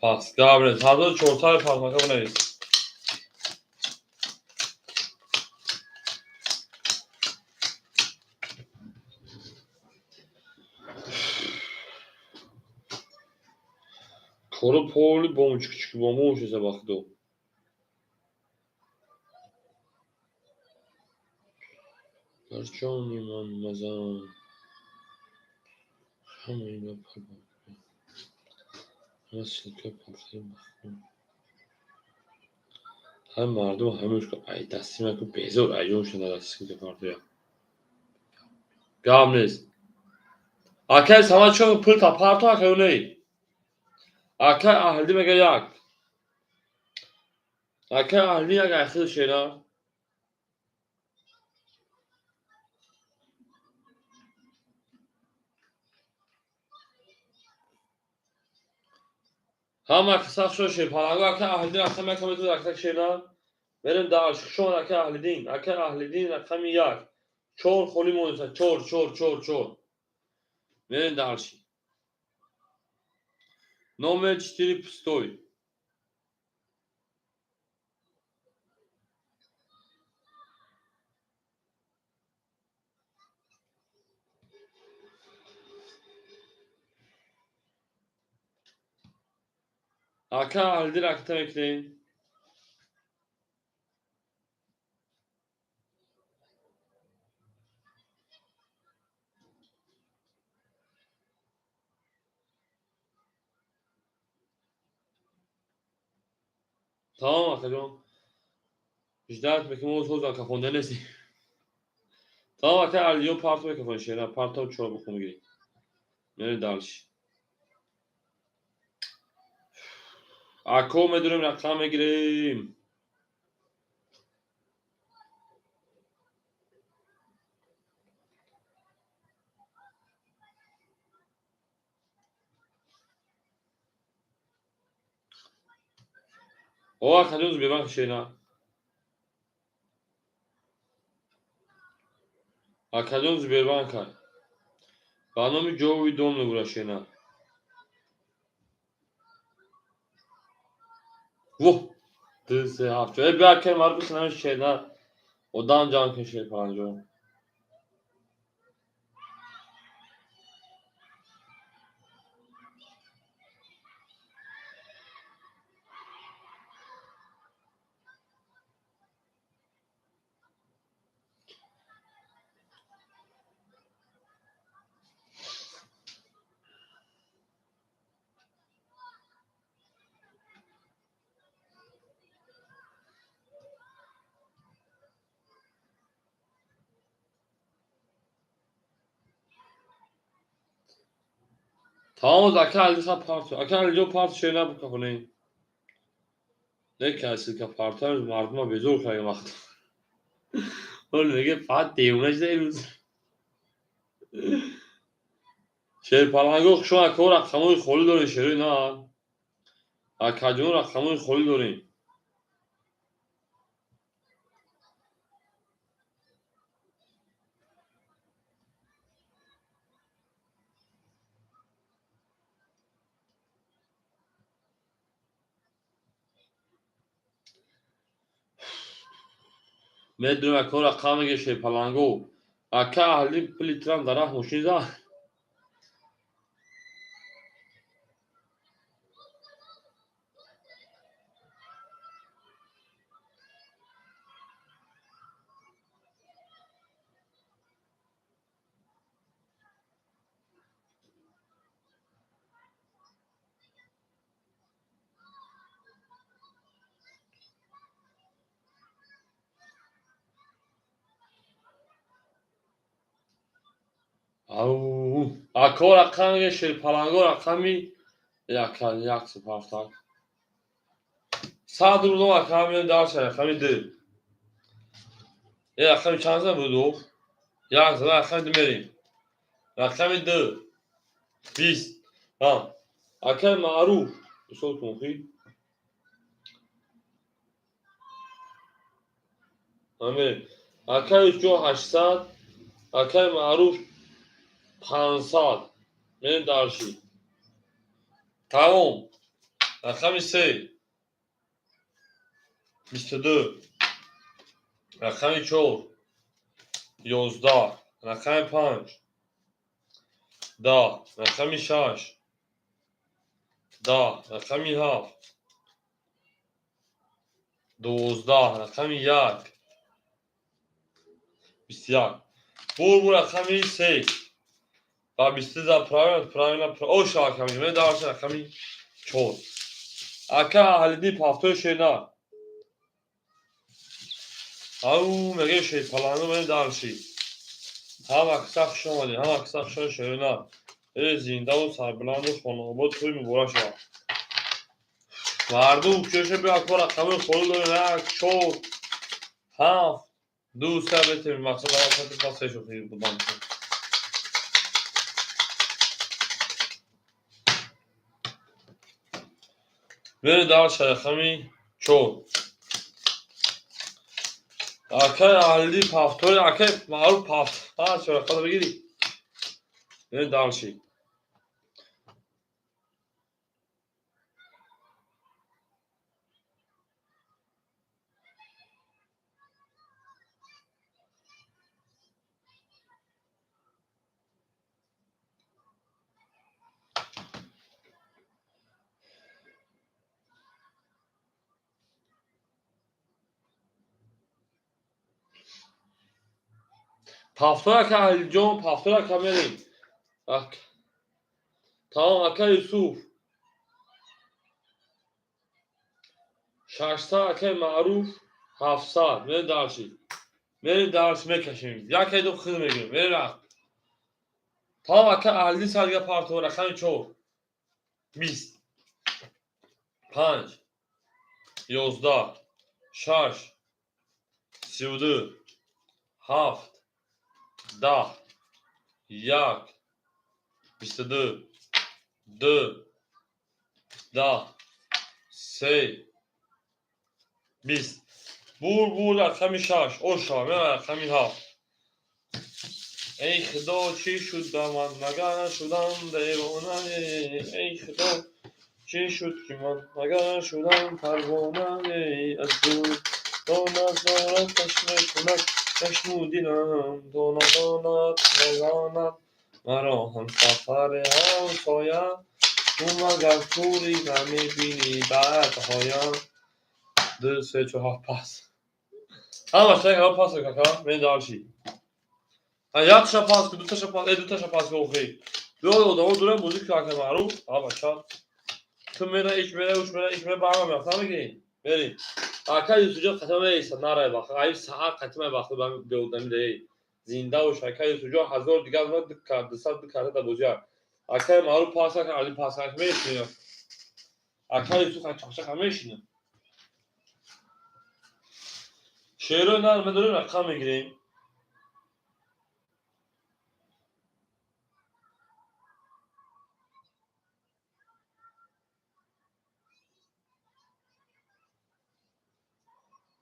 Speaker 1: пас габрез 1400 пасмака бинавис. Коро поли бом чикчики бом шеса бахто. Дар ҷони ман мазан ҳамаи напарбо. Ҳама силка пурсаи махрум. Ҳам мардум ҳамеш ку ай дасти ман ку безор айём шуда дасти силка партоя. Гап нест. Акай Самад чо пул та парто акай уней. Акай Аҳлӣ мега як. Акай Аҳлӣ як айхил шера. Ҳама сахшо шерпаланго акай Аҳлидин рақами як метавонад акак шера. Мерем дар шон акай Аҳлидин, акай Аҳлидин рақами 1. 4 холӣ монеса 4 4 4 4. Мерем дальше. Номер 4 пустой. Ака Аҳлидин акта мекунем. Тамом акаҷон. Ждать мекунем, мо соз ака хонда нестем. Тамом ака Алиё парто мекунем, шера парто чор бихун мегирем. Мерем дальше. Ако медурем рақам мегирем. О акаҷон Сбербанк шена. Акаҷон Сбербанк ба номи Ҷовидон мегӯра шена. Воҳ, 2 3 7 4. Э биё акаи Маъруф хинами шена. Одам ҷамъ кун шерпаланҷон. Тамом, ака Алиха парту. Ака Алиҷон парту шер набука хунем. Не касилка парту мардума безор карда вақт. Ҳол меге фақат девона шуда имрӯз. Шерпаланго хушо ака рақамои холӣ дорем шерои на. Акаҷон рақамои холӣ дорем. Медонем ака рақам меге шерпаланго. Ака аҳли пули трам дар раҳ мошин зад. Ако рақам меге шерпаланго рақами як сипафтак. 100 рубло ака меён дарша рақами ду. Е рақами чанд зада буд? Як зада рақами ду мерем. Рақами ду. 20. Ҳа. Акаи Маъруф. Исол кунхи. Мерем. Акаи Юсуфҷон 800, акаи Маъруф 500. Мерем дарши. Тамом. Рақами се. 22. Рақами чор. 11. Рақами панҷ. 10. Рақами шаш. 10. Рақами ҳафт. 12. Рақами як. 21. Бур рақами се. Ва 22 правильно, правильно. Оша рақами. Мен дарша рақами чор. Ака Аҳлиддин пафтои шерна. Ау меге шерпаланго мен дарши. Ҳама киса хуш омадед, ҳама киса хуш омадед шерна. Э зиндаву сарбуланду хонаобод тӯй муборак шавад. Мардум кӯша биё ака рақамои холӣ дорем. 1, 4, 7, 2, 3 бетем. Мақсад аввал сати пас се шухи будан. Мерем дарша рақами чор. Акаи Аҳлиддин пафтори, акаи Маъруф пафт. Ҳа, чор рақамро бигирӣ. Мерем дарши. Пафтор ака Аҳлиҷон, пафтор ака мерем. Тамом, ака Юсуф. 600 акаи Маъруф 700. Мерем дарши. Мерем дарши мекашем. Якай ду хид мегирем. Мерем рафт. Тамом, ака Аҳлиддин садига партов рақами чор. 20. 5. 11. 6. 32. 7. 10. 1. 22. 2. 10. 3. 20. Бур бур рақами шаш. Оша, мен рақами ҳафт. Эй худо, чӣ шуд ба ман, магар шудам девона? Эй худо, чӣ шуд ки ман, магар шудам парвона? Аз дур дона дона чашм кунад чашму дилам, дона донад надонад маро ҳамсафари ҳамсоя. Ту магар кӯрӣ, намебинӣ дардҳоям? 2, 3, 4, 7 пас. Ҳамаш як ҳафт пас кака, мен дарши. Якша пас ку, дуташа пас, э дуташа пас ку охи. Ду одамо дурам бозӣ ку ака Маъруф. Ҳа бача. Ту мера, ич мера, уч мера, ич мера, ба ҳама мерафта мегирӣ. Мерим. Ака Юсуфҷон қатима меиста, нарай бахт. Ай саҳар қатима бахт ба беодами даи. Зинда бош ака Юсуфҷон, 1000 дигар ма 200 ду карта да бозӣ. Акай маъруф пасак, али пасак мешина. Акай Юсуф чақчақа мешина. Шерои нар медорем, рақам мегирем.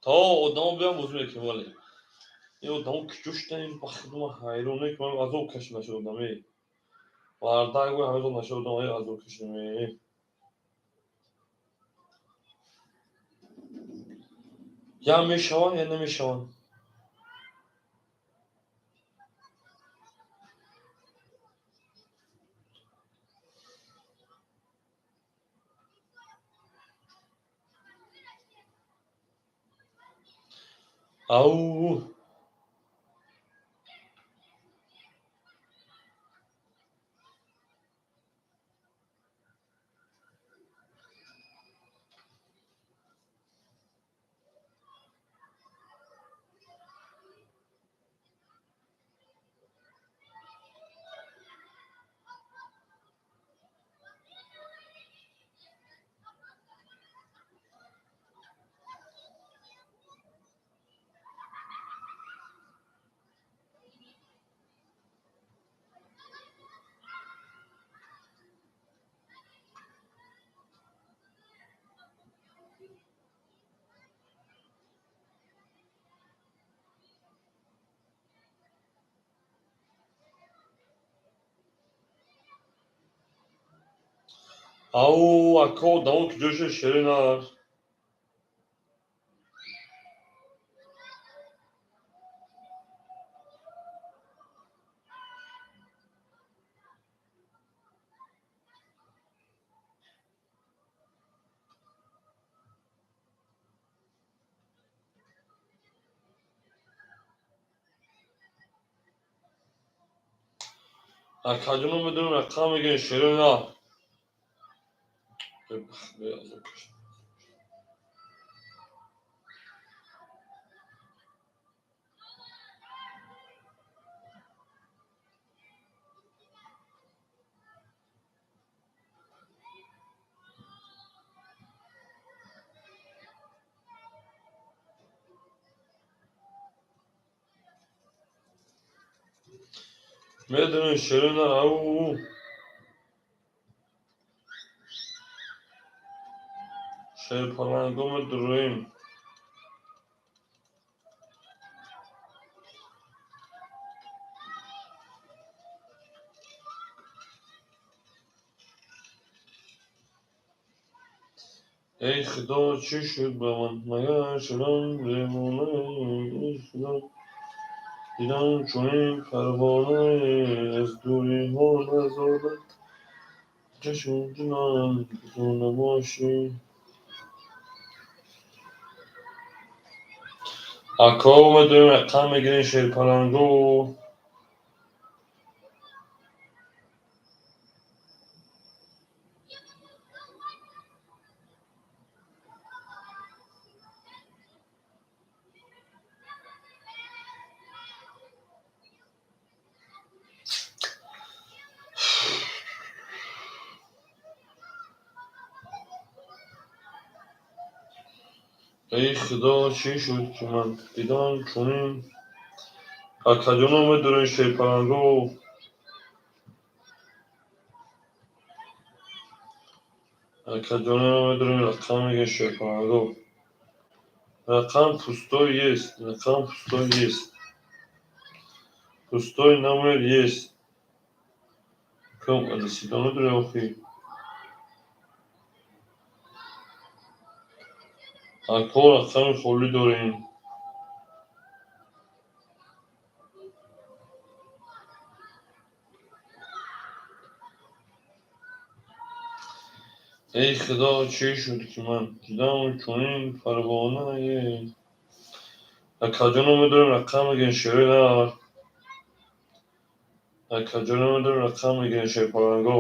Speaker 1: То одамо биён бозӣ мекунем, вале ин одамо куҷо шудан, ба худо ман ҳайрон, ки ман азоб кашид нашуд одаме. Мардак гӯй ҳамезон нашуд одам, азоб кашидаме. Я мешаванд, я намешаванд. Ау! Ау, ака одамо куҷо шуд, шери нар? Акаҷоно медонем, рақам мегирем, шери нар. Медонем, шери нар. Ау! Шерпаланго медуроем. Эй худо, чӣ шуд ба ман? Магар шудам девона? Эй худо, дидам чунин парвона, аз дуриҳо назорат чашм дилам ту набошӣ. Ако медонем, рақам мегирем, шерпаланго. Эй худо, чӣ шуд, ки ман дидам чунин? Акаҷоно медонем, шерпаланго. Акаҷоно медонем, рақам мегирем, шерпаланго. Рақам пустой есть, рақам пустой есть. Пустой номер есть. Кам адасида медонем охи. Ако рақами холӣ дорем. Эй худо, чӣ шуд, ки ман дидам чунин парвонае? Акаҷоно медонем, рақам мегирем, шери нар. Акаҷоно медонем, рақам мегирем, шерпаланго.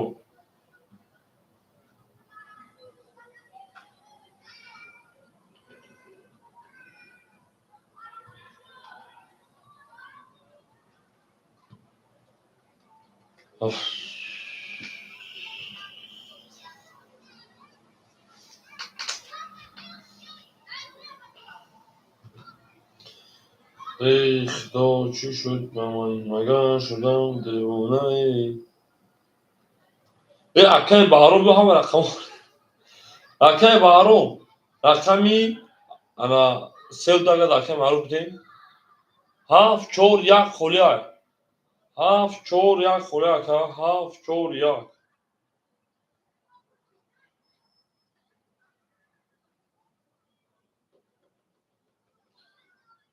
Speaker 1: Оф. Эй худо, чӣ шуд ба ман, магар шудам девона? Э, акаи Баҳром, ду ҳама рақам. Акаи Баҳром, рақами ана севдага акаи маъруф будем. 7 4 1 холиай. 7 4 1 холиай, ака, 7 4 1.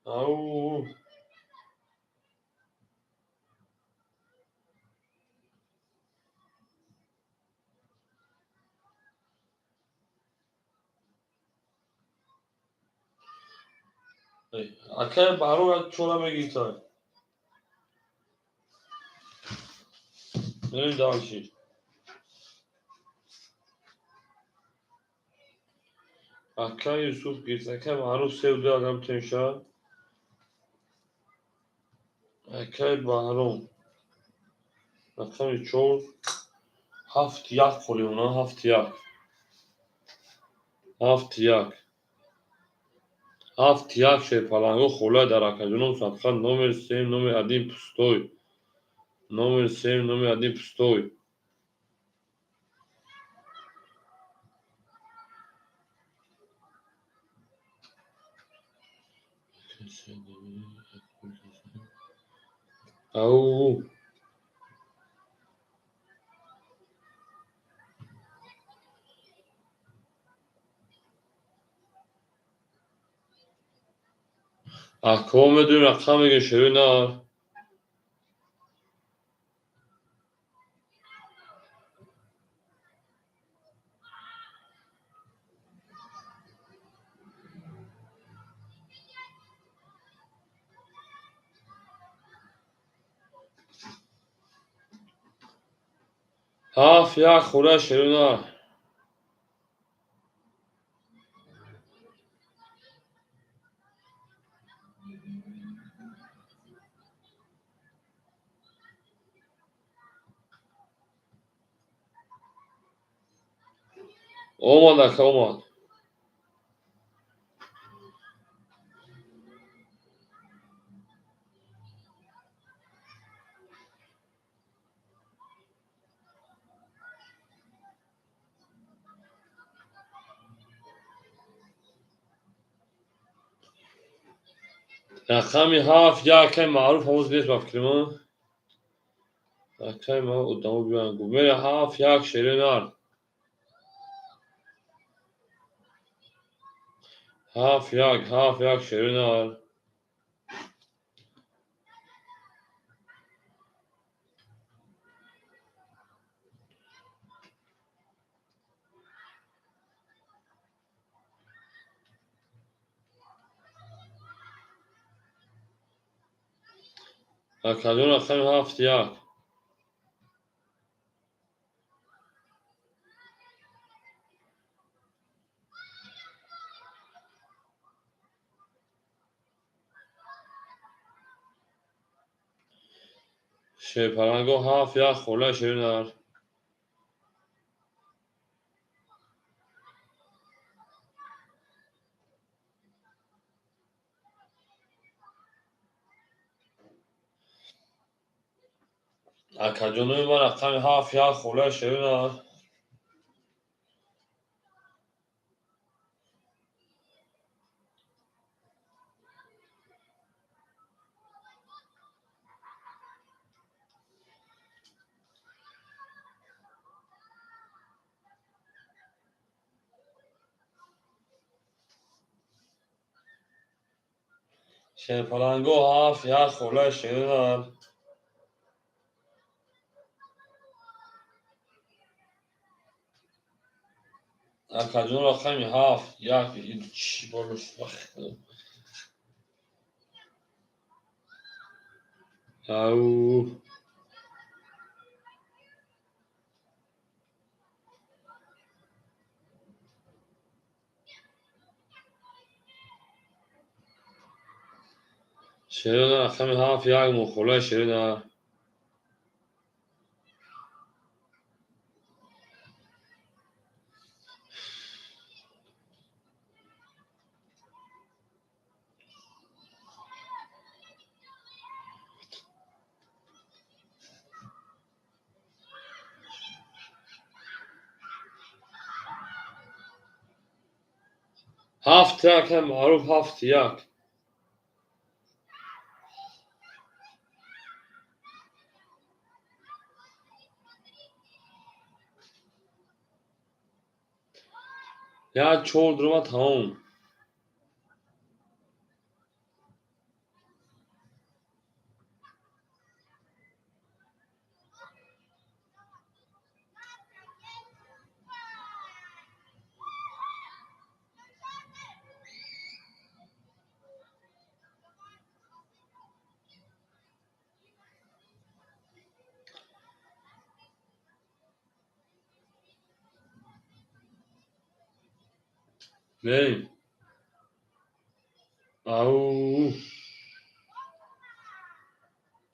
Speaker 1: Ау. Акаи Баҳром як чора мегирифтанд. Мерем дальше. Акаи Юсуф гирифт. Акаи Маъруф 3 2 агар битонем шавад. Акаи Баҳром. Рақами 4 7 1 холӣ она 7 1. 7 1. 7 1 шерпаланго холай дар акаҷоном садқа номер 3 номер 1 пустой. Номер 3 номер 1 пустой. Ау. Акҳо медонем рақам мегӯем шерои нар. 7 1 хӯра шерои нар. Омад, ака, омад. Рақами 7 1 акаи маъруф ҳамоз нест ба фикри ман. Акаи маъруф одамо биёянд гуфт. Мере 7 1 шерои нар. 7 1 7 1 шерои нар. Акаҷон рақами 7 1. Шерпаланго 7 1 холаи шерои нар. Акаҷонои ман рақами 7 1 холаи шерои нар. Шерпаланго 7 1 холаи шерои нар. Акаҷон рақами 7 1 чӣ болош вақт. Ау. Шерои нар рақами 7 1 мухолаи шерои нар. 7-1 акай Маъруф, 7-1. Як чор дурума тамом. Мерем. Ау.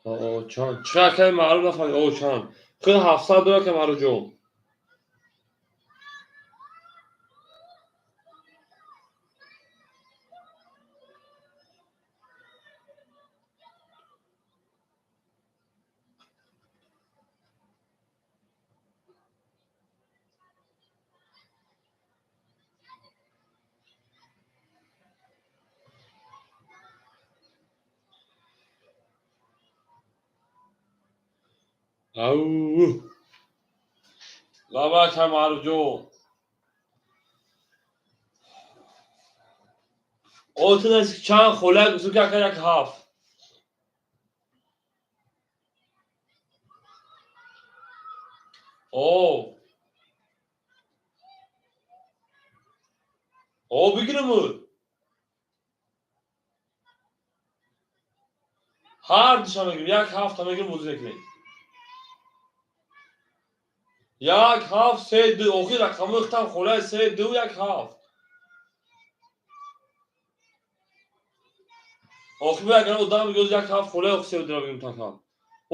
Speaker 1: О, чанд? Чӣ акай Маъруф нафаҳмид? О, чанд? Худ 700 дора, акай Маъруф ҷон. Ау. Лаба, акай Маъруф ҷон. О, ту чанд холяк гуфту ки ака 1-7. О. О, бигирам. Ҳар душа мегирем, 1-7 мегирем, бозӣ мекунем. 1-7 3 2. Охир рақамҳои хитам холаи 3 2 1 7. Охир агар одам бигӯз 1-7 холаи охир 3 2 бигирем така.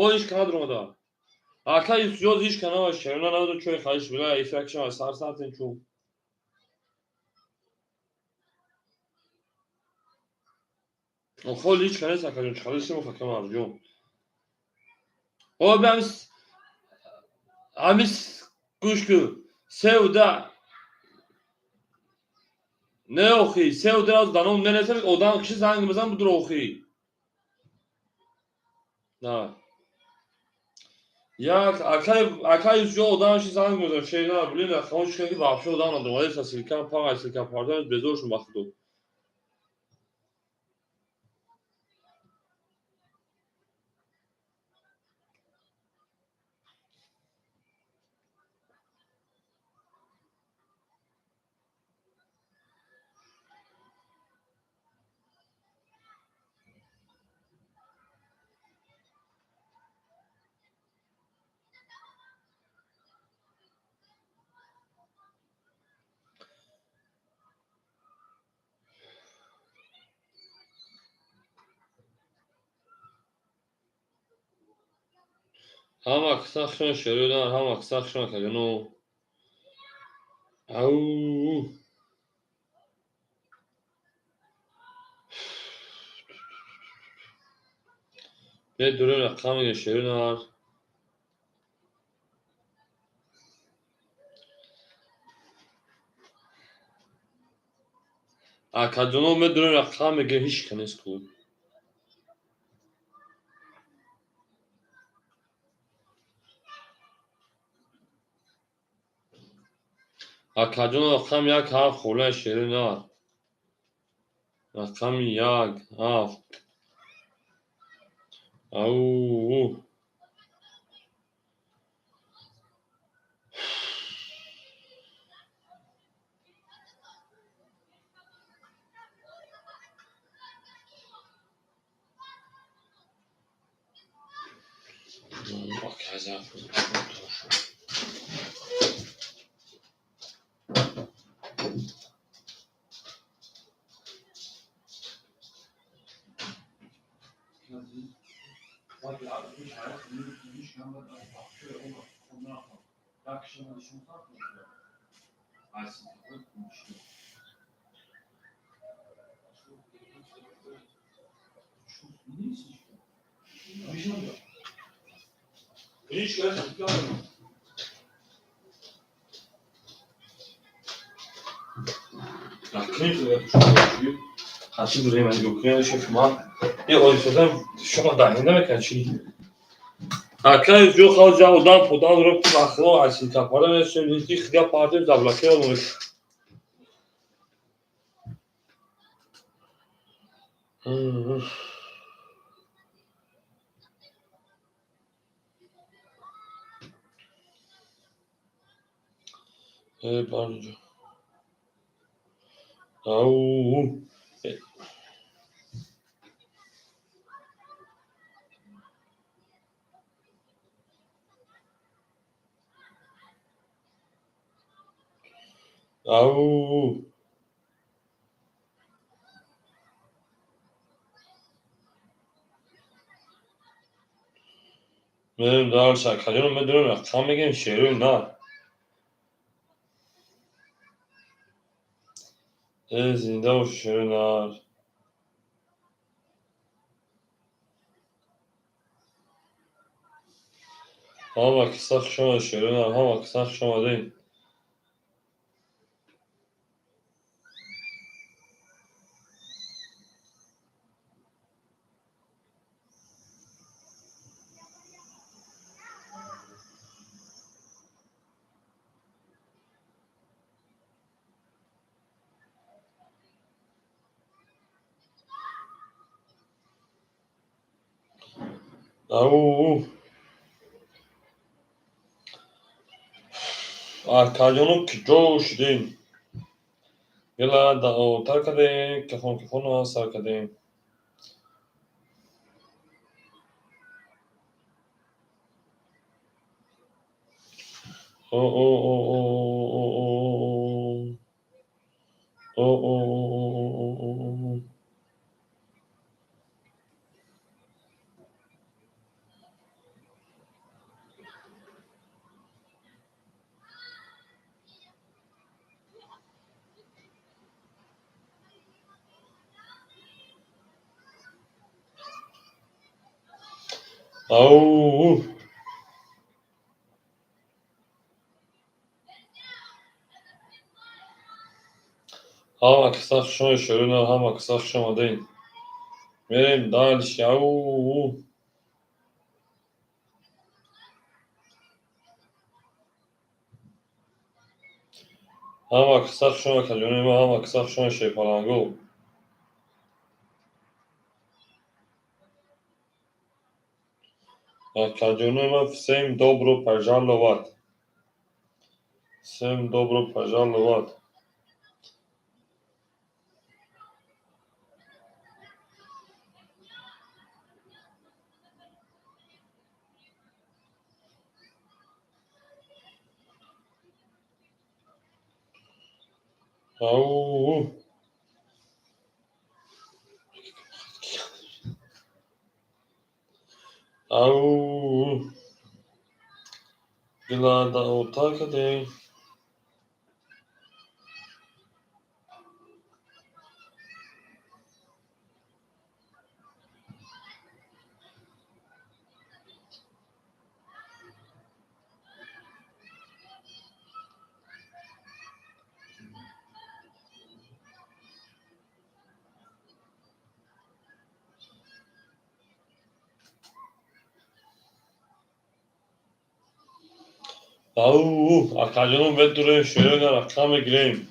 Speaker 1: О, ҳеч ка надуромада. Ака Юсуф ҳеч ка наваша. Она наводу чой хариш била, эфиракшам сар сартен чу. Охол ҳеч ка нест, акаҷон, чӣ халисим ака Маъруф ҷон. О, бамис ҳамис гӯш кун. Севда не охи, севда раз даном ненесем, одам киши занг мезан будур охи. На. Як акай акай Юсуф одам ши занг мезан, шейна, блин, хомӯш ки вообще одам надорам. Вале силкам пага, силкам парда безоршум ба худо. Ҳама киса хушон шерудан, ҳама киса хушон каҷану. Ау. Медурем рақам мегирем шерудан. Акаҷоно медурем рақам мегирем, ҳеч ка нест ку. Акаҷон, рақами 1-7 холаи шеринар. Рақами 1-7. Ау. Кунем, хачи дурем, нигоҳ кунем, шеф ман. Е орифозам шумо даҳинда мекунад чӣ? Акай ҷо хавҷа одам подам ро махло асилка пара мешем, ки хида партем заблокировал мек. Э барҷо. Ау. Ау. Мерем дальше. Акаҷоно, медонем, рақам мегем, шерои нар. Э, зинда боши, шерои нар. Ҳама киса хуш омадед, шерои нар, ҳама киса хуш омадед. Ау. Акаҷоно, куҷо шудем? Гила даъотар кардем, кафон кафонро сар кардем. О о о о о о о о о о о. Ау. Ҳама киса хуш омадед, шерои нар, ҳама киса хуш омадед. Мерем дальше. Ау. Ҳама киса хуш омадед, акаҷонои ман, ҳама киса хуш омадед, шерпаланго. Акаҷонои ман, всем добро пожаловать. Всем добро пожаловать. Ау. Ау. Гила даъотар кардем. Ау, акаҷоно, медурем, шерои нар, рақам мегирем.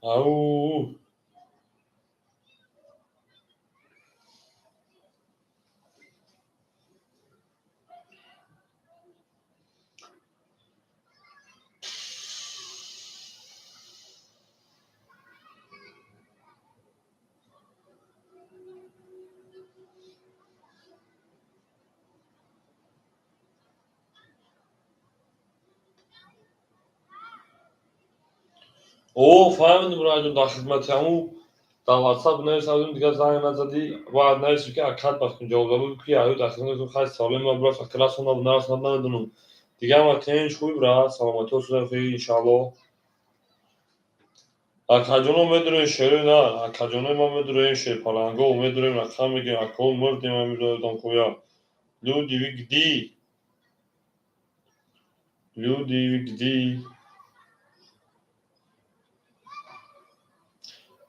Speaker 1: Ау. О, фаҳмидем, Муроҷон, дар хизмати ҳамун Дар WhatsApp нависадум, дигар занг назадӣ. Бояд нависӣ, ки акад бахтун ҷавоб додум, ки аю дахил хай салом ма бура фақат расонда нарасонда намедонам. Дигар ма тинч хуби бра, саломатиҳо суда иншааллоҳ. Акаҷоно медурем шерои на, акаҷонои ма медурем шерпаланго медурем, рақам мегирем, ако мурдем амидодам хуя. Люди, вы где? Люди, вы где?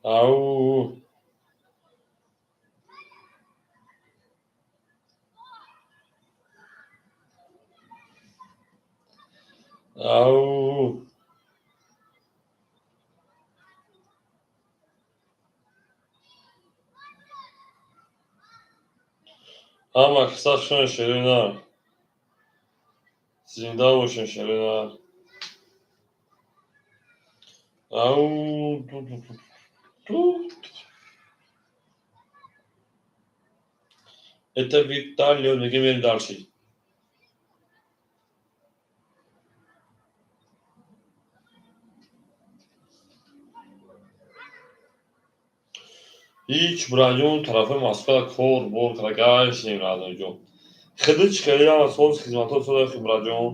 Speaker 1: Ау. Ау. Ҳама киса шон шерина. Зинда бошен шерина. Ау. Это Виталий, мегем дальше. Ҳеҷ браҷон тарафи Москва кор бор карда гаштем радоҷон. Хидич хеле соз хизматҳо сода браҷон.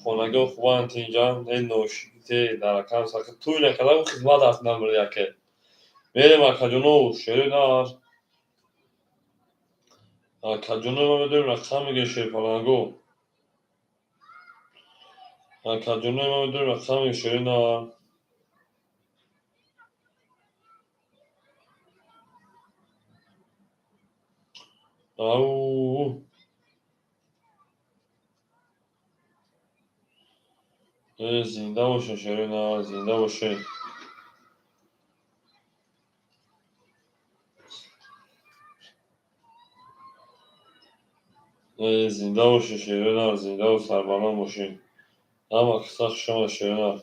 Speaker 1: Хонагиҳо хубанд, тинҷан, не ношите дар акам сака туй накарда хизмат аст намр яке. Мерем акаҷоно шери нар. Акаҷоно ма медонем рақам мегирем шерпаланго. Акаҷоно ма медонем рақам мегирем шери нар. Ау. Зинда бошен шерина, зинда бошен. Зинда бошен шерина, зинда сарбаланд бошен. Ҳама киса хуш омад шерина.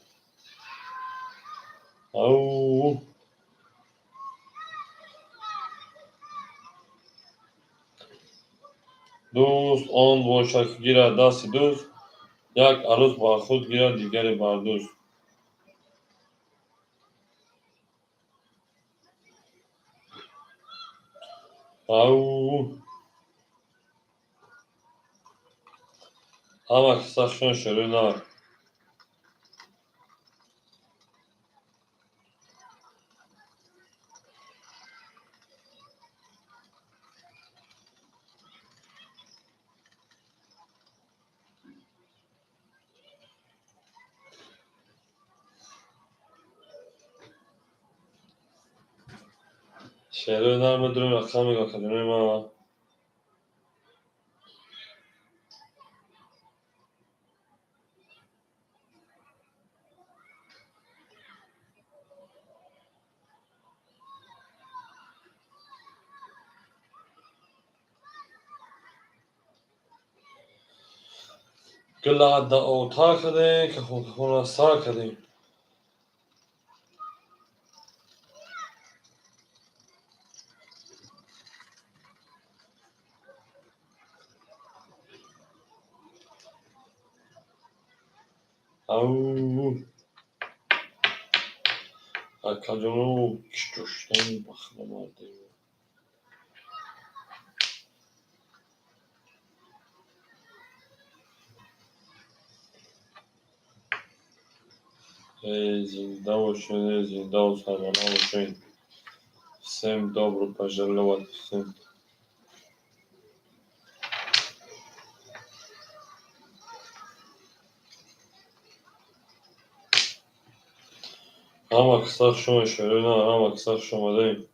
Speaker 1: Ау. Дӯст он бошад, ки гирад дасти дӯст, як арӯс бар худ гирад, дигаре бар дӯст. Ау. Ҳама киса шон шерои нар. Шерои нар медурем рақам мегӯям акаҷонои ма. Гула да ота кардем, кафон сар кардем. Ау. Акаҷоно киштоштан бахрамардем. Зинда бошен, зинда сарбаланд бошен. Всем добро пожаловать, всем. Ҳама киса хуш омад шерина, ҳама киса хуш омадем.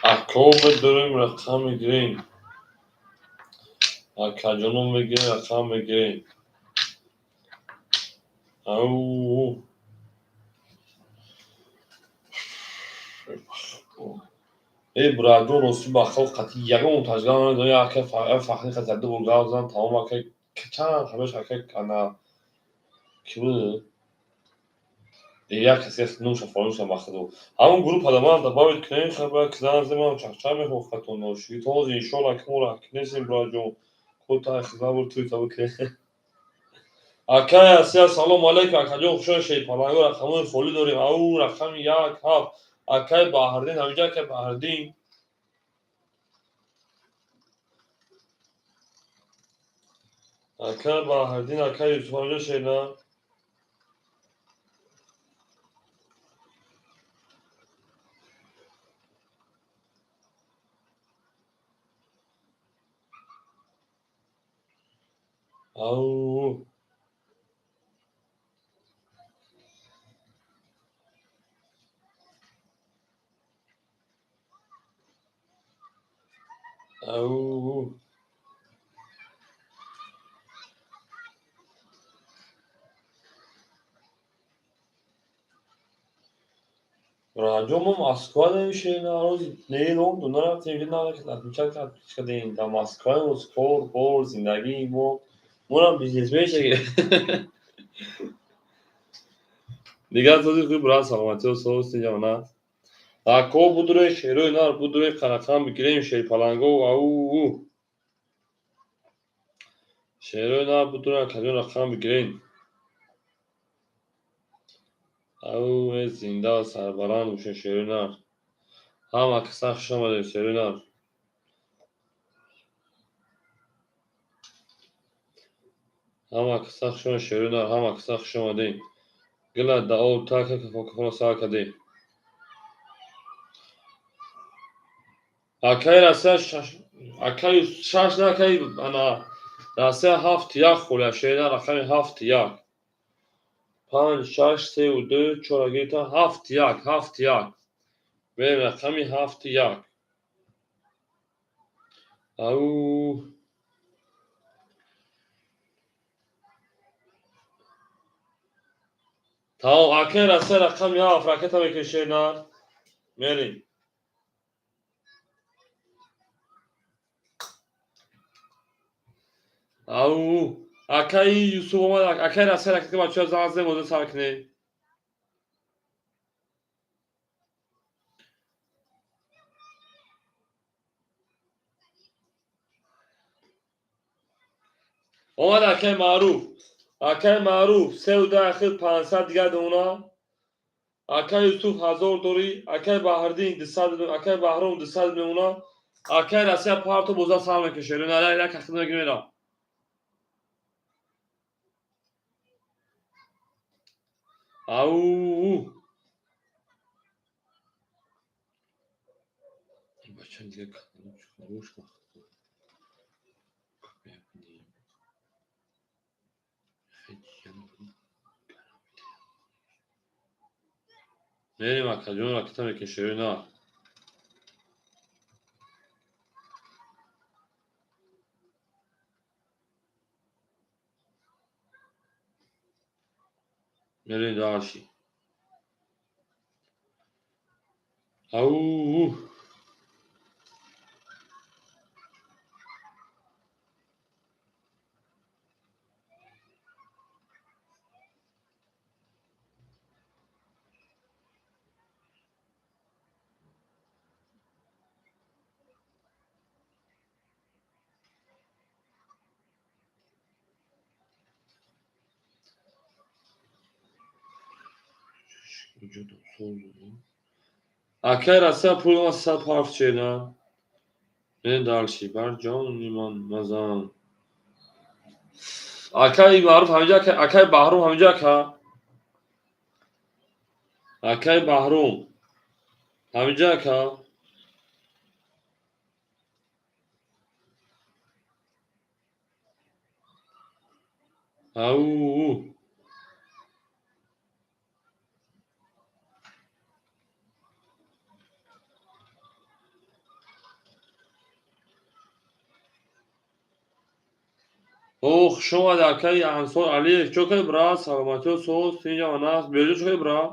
Speaker 1: Ако медорем рақам мегирем. Акаҷоно мегирем рақам мегирем. Ау. Эй браҷон, рости ба хол қати ягон тажгал намедонам, як ака фахри қати ду бор гап зан, тамом ака чанд ҳамеш ака ана ки буд? Як касе нумша фаромӯш махду. Ҳамон группа да ман добавить кунем, хабар кизан земан чахча мехохатон ноши. Този иншоалло ки моро кнесем браҷон. Худ хизмат бур туй табу ки. Акай Асия, салом алейкум, акаҷон, хуш омадед. Паланго рақамҳои холӣ дорем. Ау, рақами 1 7. Акай Баҳрдин, ҳамиҷа акай Баҳрдин. Акай Баҳрдин, акай Юсуф ҳамиҷа шена. Ау. Ау. Раҷо, мо Москва намешавем, рӯзи не Лондон нарафтем, отмечать кардем. Дар Москваем, кор, бор, зиндагии мо. Монам бизнесмен шагем. Дигар този хуби брат, саломатиҳо соз тиҷона. Ако будуре шерои нар, будуре қарақам бигирем шерпаланго, ау. Шерои нар будуре акаҷон рақам бигирем. Ау, э зинда сарбаланд бошед шерои нар. Ҳама каса хуш омадед шерои нар. Ҳама каса хуш омадед шерои нар, ҳама каса хуш омадед. Гила дао така кафо сар кардем. Акай Россия шаш, акай шаш на, акай ана Россия 7 1 холия шерои нар, рақами 7 1. 5 6 3 2 4 гирифта 7 1, 7 1. Мерем рақами 7 1. Ау. Тамом, акай Россия рақами 7 ракета мекашед нар. Мерем. Ау. Акай Юсуф омад, акай Россия ракета бачаҳо занг зад, боза сар кунед. Омад акай Маъруф. Акай Маъруф, сеу ду ахир 500 дигар дона. Акай Юсуф 1000 дорӣ, акай Баҳрдин 200, акай Баҳром 200 мемона. Акай Россия парто боза сар мекашед. На, як ахир мегирем. Ау. Бача дига хорош. Мерем акаҷон ракета мекашед на. Мерем дальше. Ау. Акай Россия пул ма 100 ҳарф чена. Мерем дальше. Бар ҷони ман мазан. Акай Маъруф ҳамиҷа, акай Баҳром ҳамиҷа ака. Акай Баҳром ҳамиҷа ака. Ау. О, хуш омад акай Ансор Алиев. Чо кай брат, саломатиҳо соз, тинҷа анас, беҷо чо кай брат?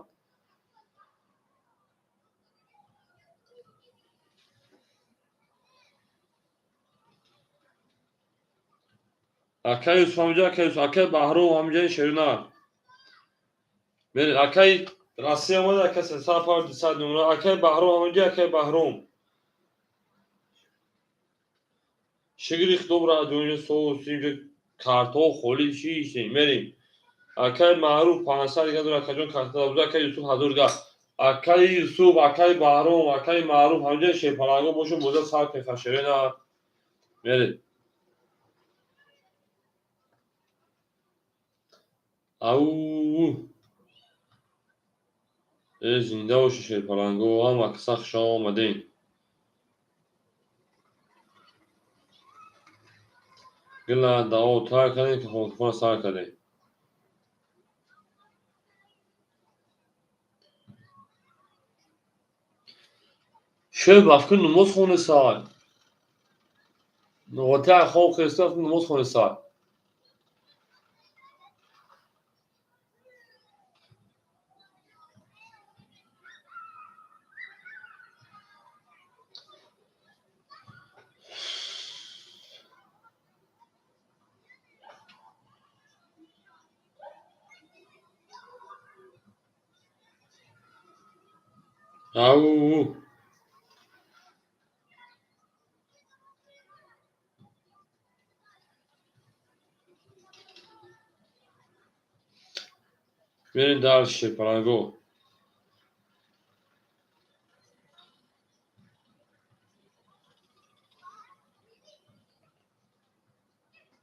Speaker 1: Акай Юсуф ҳамиҷа, акай Юсуф, акай Баҳром ҳамиҷаи Шеринар. Меред, акай Россия омада, ака, 305 200 номера. Акай Баҳром ҳаминҷо, акай Баҳром. Шигри худобра ҷонҷо соус, инҷо картҳо холӣ чӣ мерем. Акай Маъруф 500 дига дора, акаҷон, карта дабуза, акай Юсуф 1000 га. Акай Юсуф, акай Баҳром, акай Маъруф ҳаминҷо шерпаланго бошо, боза сар кунед, мерем. Ау! Э, зинда боши, шерпаланго, ҳама каса хуш омадем. Гила дао тар кардем, ки хонкуфона сар кардем. Шер бафкун намоз хонесай. Нуғатия хоб хеста намоз хонесай. Ау! Мерем дальше, шерпаланго.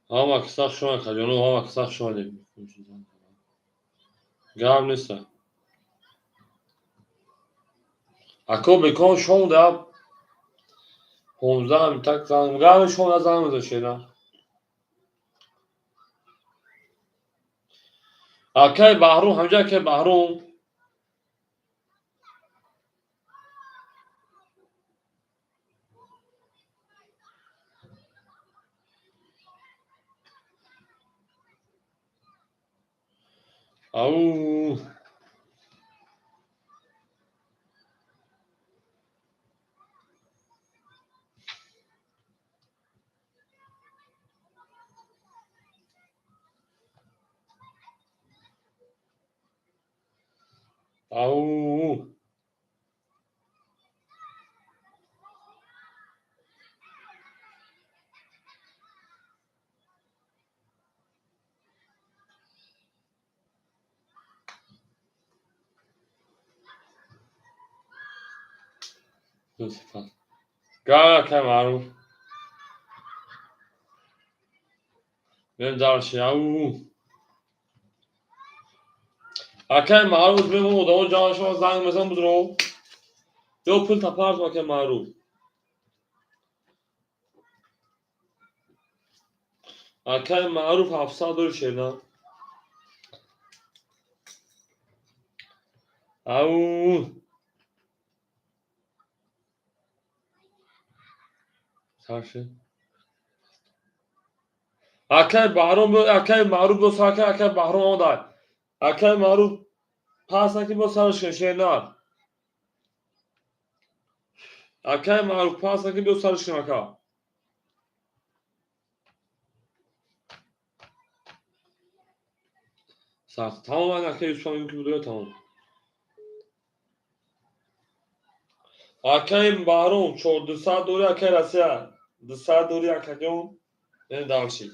Speaker 1: Ҳама каса хуш омадед, акаҷоно, ҳама каса хуш омадед. Гап неста. Ако бекон шонда 15 так занг гап шонда занг мезад шена. Акай Баҳром ҳамҷа, акай Баҳром. Ау! Ау! Акай Маъруф. Мерем дальше. Ау! Акай Маъруф мемон одамо ҷамъ шава занг мезан будро. Ё пул тапартум, акай Маъруф. Акай Маъруф 700 дори шерна. Ау! Сарши. Акай Баҳром, акай Маъруф бо сар, акай Баҳром омадай. Акай Маъруф пас наки бо сараш кун шернар. Акай Маъруф пас наки бо сараш кун, ака. Сар тамом, акай Юсуф мумкин буд тамом. Акай Баҳром 400 дори, акай Россия 200 дори, акаҷон. Мерем дальше.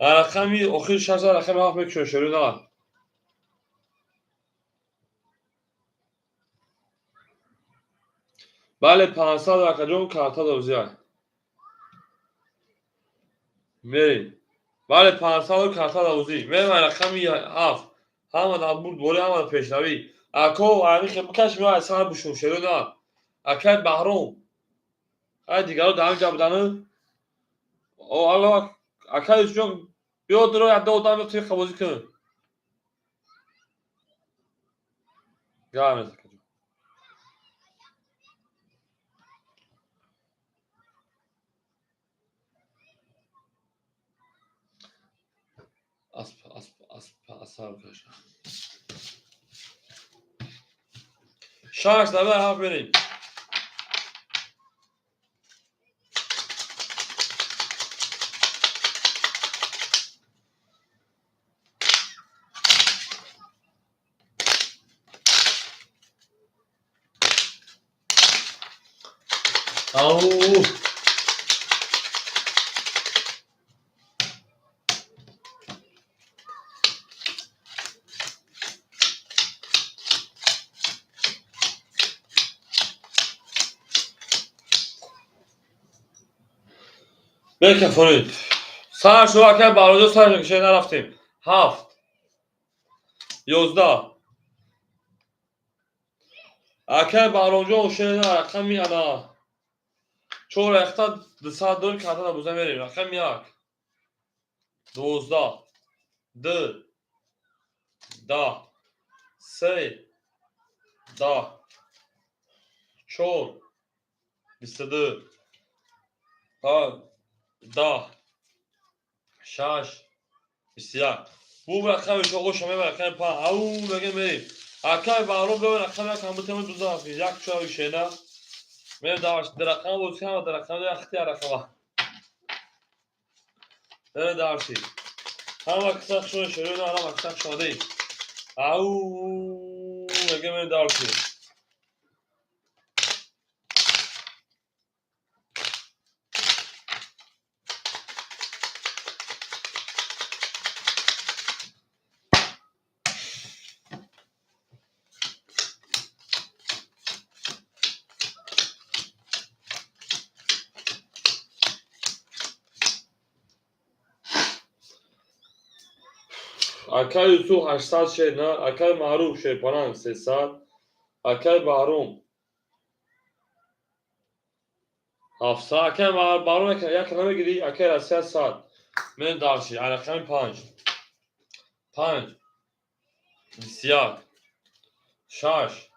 Speaker 1: Рақами охири 6 рақами 7 мекушем шерина. Бале, 500 акаҷон, карта дозия. Мерем. Бале, 500 карта дозӣ. Мерем рақами 7. Ҳама дар бурд бори, ҳама дар пешравӣ. Ако ами хе бикаш меояд сар бушум шерина. Акай Баҳром. Ай дигаро дар ҳамин ҷа будану. О, алло, акай Юсуфҷон, биё дуро як одам биё тиқа бозӣ кун. Гап нест, акаҷон. Асп, асп, асп, асар каша. 6 давай 7 мерем. Ау! Бекафонид. Сар шуд, акай Баҳромҷон, сар шуд, шер нарафтем. 7, 11. Акай Баҳромҷон, шер на, рақами ана. 4 яхта 200 дор карта буза мерем. Рақами 1. 12. 2. 10. 3. 10. 4. 22. 5. 10. 6. 21. Бу рақами шоғо шоме рақами 5. Ау, мега мерем. Акай Баҳром бе рақами 1 ҳам бутем дуза ҳафт. Як чор шена. Мерем даваш рақам бозӣ ҳама рақам як хти рақама. Мерем дарси. Ҳама киса шумо шерӯна, ҳама киса шумо. Ау, мега мерем дарси. Акай Юсуф 800 шер на, акай Маъруф шерпаланг 300, акай Баҳром 700, акай Баҳром як намегирӣ, акай Россия 100. Мен дарши, рақами 5. 5, 21, 6,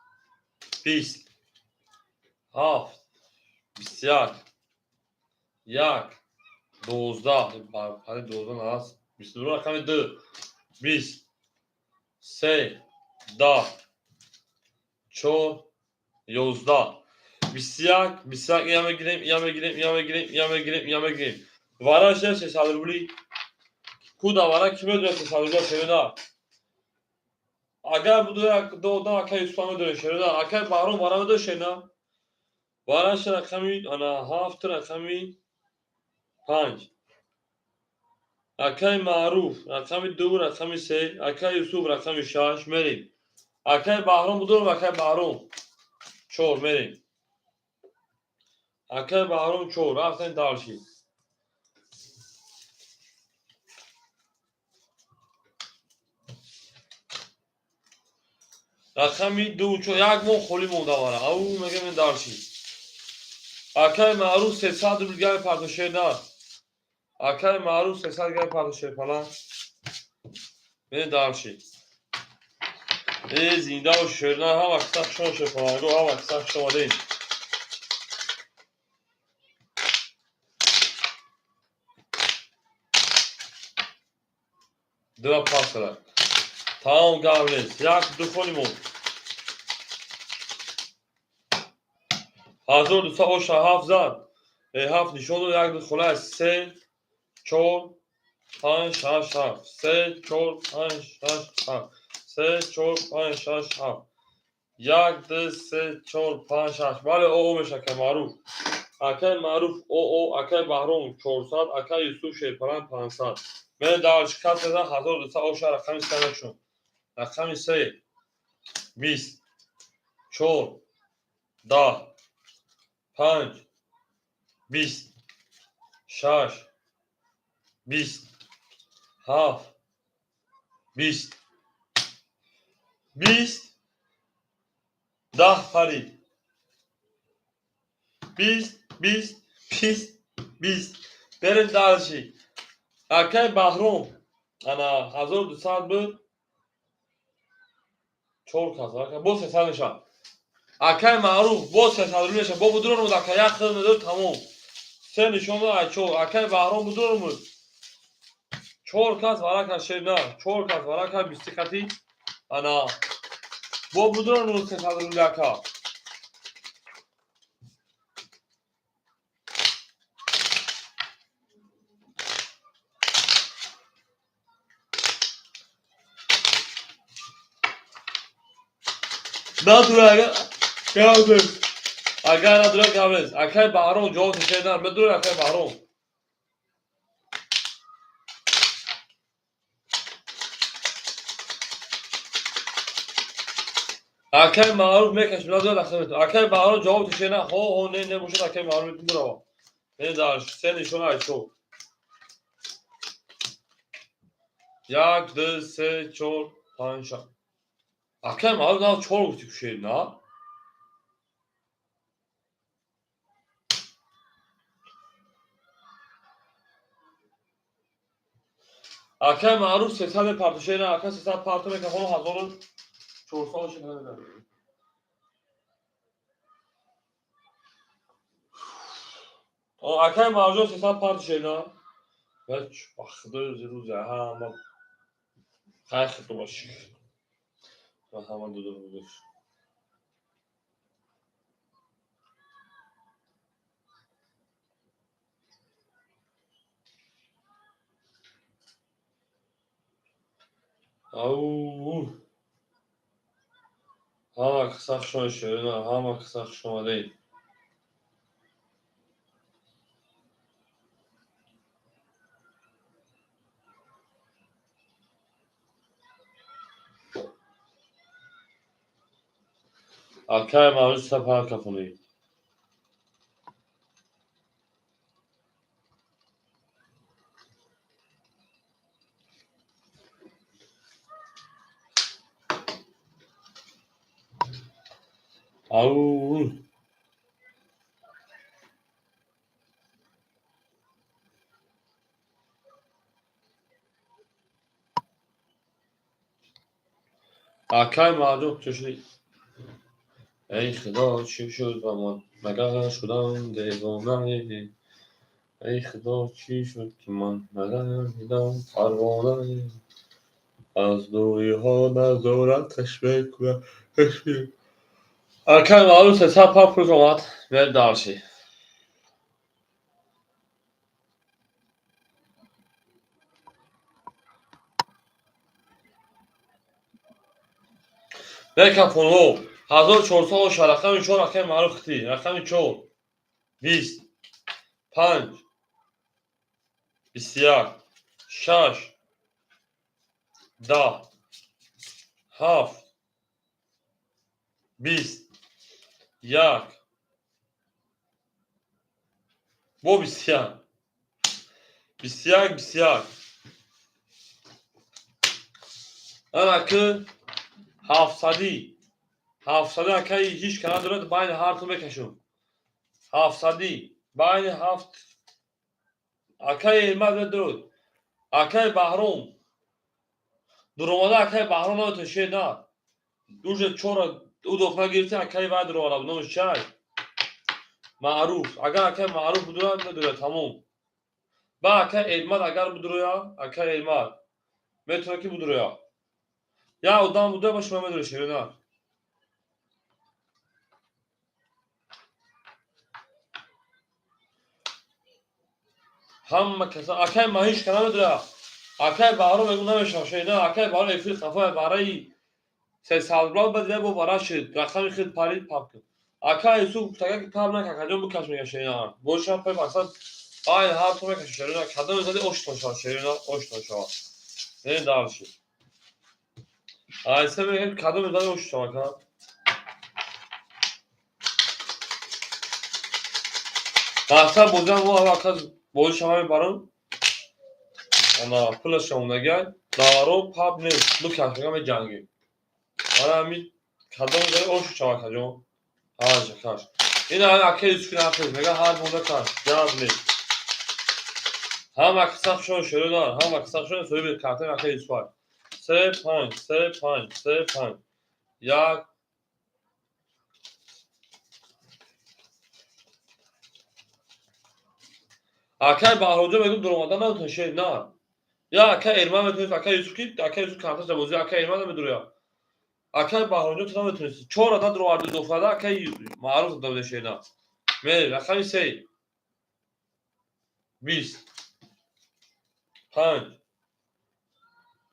Speaker 1: 20, 7, 21, 1, 12, 12 аст, 22 рақами 2, 20, 3, 10, 4, 11, 21, 21, я мегирем, я мегирем, я мегирем, я мегирем, я мегирем. Вара шер 600 рубли. Куда вара ки медонад 600 рубли шерина? Агар буду як ду одам акай Юсуф медонад шерина, акай Баҳром вара медонад шерина? Вара шер рақами ана 7 рақами 5. Акай Маъруф рақами 2 рақами 3, акай Юсуф рақами 6 мерем. Акай Баҳром будум, акай Баҳром 4 мерем. Акай Баҳром 4 рафтем дарши. Рақами 2 4 як моҳ холӣ монда вара. Ау мегем ин дарши. Акай Маъруф 300 рубл гай партошер на. Акай Маъруф 300 гай партошер палан. Мен дарши. Э зинда бош шерна, ҳама киса шумо шерпаланго, ҳама киса шумо омадем. Два пасара. Тамом гап нест. Як ду холи монд. 1200 оша 7 зад. 7 нишон дод, як ду хола 3 4 5 6 7 3 4 5 6 7 3 4 5 6 7 1 2 3 4 5 6. Бале, о меша акай Маъруф. Акай Маъруф о, акай Баҳром 400, акай Юсуф шерпалан 500. Мен дар шикаст задам 1200 оша рақами 3 мешум. Рақами 3 20 4 10 5 20 6 20 7 20 20 10 парид. 20 20 20 20. Берем дарши. Акай Баҳром ана 1200 буд. 4 кас, акай боз 300 мешавад. Акай Маъруф боз 300 рубл мешавад. Бо будур буд акай як хел медод тамом. 3 нишон дод ай 4. Акай Баҳром будур буд. 4 кас варака шер на, 4 кас варака 20 қати. Ана бо будур буд 300 рубл ака. Надурага. Яўды. Агар надура, гап нест. Акай Баҳром, ҷавоб ташедан медура, акай Баҳром. Акай Маъруф мекашм, надура, рақам. Акай Баҳром, ҷавоб ташена, ҳо ҳо, не не бошад, акай Маъруф мурава. Не, дар се нишона айчо. Як, ду, се, чор, панҷ, шаш. Акай Маъруф, на чор гуфти кушед, на? Акай Маъруф 300 мепартошена, ака 300 парто мека, ҳоло 1400 шуда. Акай Маъруф 300 партошена. Ба худои рӯзи ҳама хай худо боши. Ҳама дуду. Ау. Ҳама каса хуш омадед, шерина, ҳама каса хуш омадед. Акай Маъруф сапар кафонӣ. Ау. Акай Маъруф чушли. Эй худо, чӣ шуд ба ман, магар шудам девона? Эй худо, чӣ шуд, ки ман нагардидам парвона? Аз дуриҳо назорат кунам. Акай Маъруф 300 пар пул омад, мер дарши. Мекафонҳо 1400 оша, рақами чор, акай Маъруф хити, рақами чор, 20, панҷ, 21, шаш, 10, ҳафт, 20, як, бо 21, 21, 21. Ана ки ҳафтсадӣ, ҳафтсадӣ, акаи ҳеҷ ка надорад, байни ҳарту мекашум. Ҳафтсадӣ, байни ҳафт. Акаи Элмад медурод. Акаи Баҳром. Дуромада акаи Баҳром наметавон шед на. Уже чора удох нагирифти, акаи вай дуромада, номаш чай? Маъруф. Агар акаи Маъруф будура, медура, тамом. Ба акаи Элмад агар будуроя, акаи Элмад метавонад ки будуроя. Як одам буда, ба шумо медура, шерина. Ҳама каса акаи ма ҳеҷ ка намедура. Акаи Баҳром мегӯ намешавад, шерина, акаи Баҳром эфир хафа барои 300 рубл ба дида бо бара шуд. Рақами хел парид пап кун. Акаи Юсуф гуфтага ки пап нака, каҷо бикаш мега, шерина. Бошам пай мақсад ай ҳар ту мекаши, шерина. Кадом зади оштон шавад, шерина, оштон шавад. Не дарши. Ай се мега кадом зади оштон шавад, ка? Мақсад бозиам мо аввал бозӣ шава мебарам. Ана пулаш омадагай. Наваро пап нест, бикаш мега, меҷангем. Ана ҳами кадом зади ошу шава, каҷо? Ҳаҷа каш. Ин ака Юсуфи нақл мега, ҳар монда каш, гап нест. Ҳама каса хушон шерина, ҳама каса хушон соҳиби картаи ака Юсуф. Се, панҷ, се, панҷ, се, панҷ. Як. Акай Баҳроҷо мегӯ дуромада наметавон шер на. Я акай Эрман метавонист, акай Юсуф ки акай Юсуф карташа бозӣ, акай Эрман намедуроя. Акай Баҳроҷо ту наметавонисти. Чор адад дуроварди дофада, акай Маъруф дода шер на. Мер рақами се. 20, панҷ,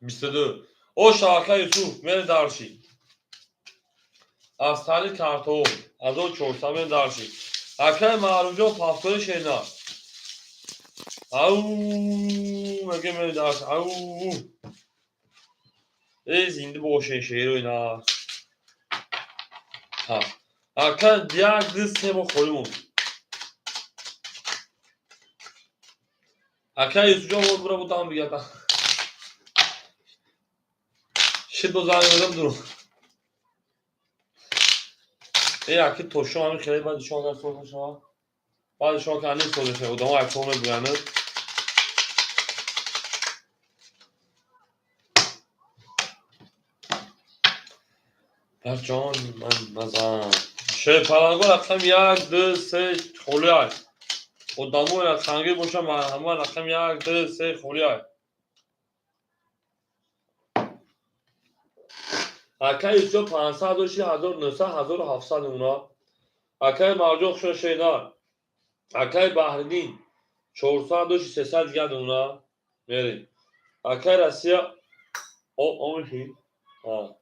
Speaker 1: 22. Оша, акай Юсуф, мер дарши. Аз таҳлил картаҳо. 1400 мен дарши. Акай Маъруфҷон повтори шена. Ау, меге мен дарш. Ау. Эй, зинда бошен шерои на. Ҳа. Ака 1, 2, 3 мо холӣ монд. Ака Юсуфҷон боз бура бутам бигата. Шид бо занг медам дуро. Эй, аки тошо ҳамин хеле баъди шо агар соз нашава. Баъди шо ки ҳанӯз соз нашава, одамо аксҳо мебуянд. Бар ҷон ман мазан. Шерпаланго рақам 1, 2, 3 холӣ ай. Одамои рақамгир боша, марҳамат, рақам 1, 2, 3 холӣ ай. Акай Юсуф 500 доши 1900 1700 уна. Акай Марҷон хушо шенар. Акай Баҳриддин 400 доши 300 дигар уна. Мерем. Акай Россия о омиши. А.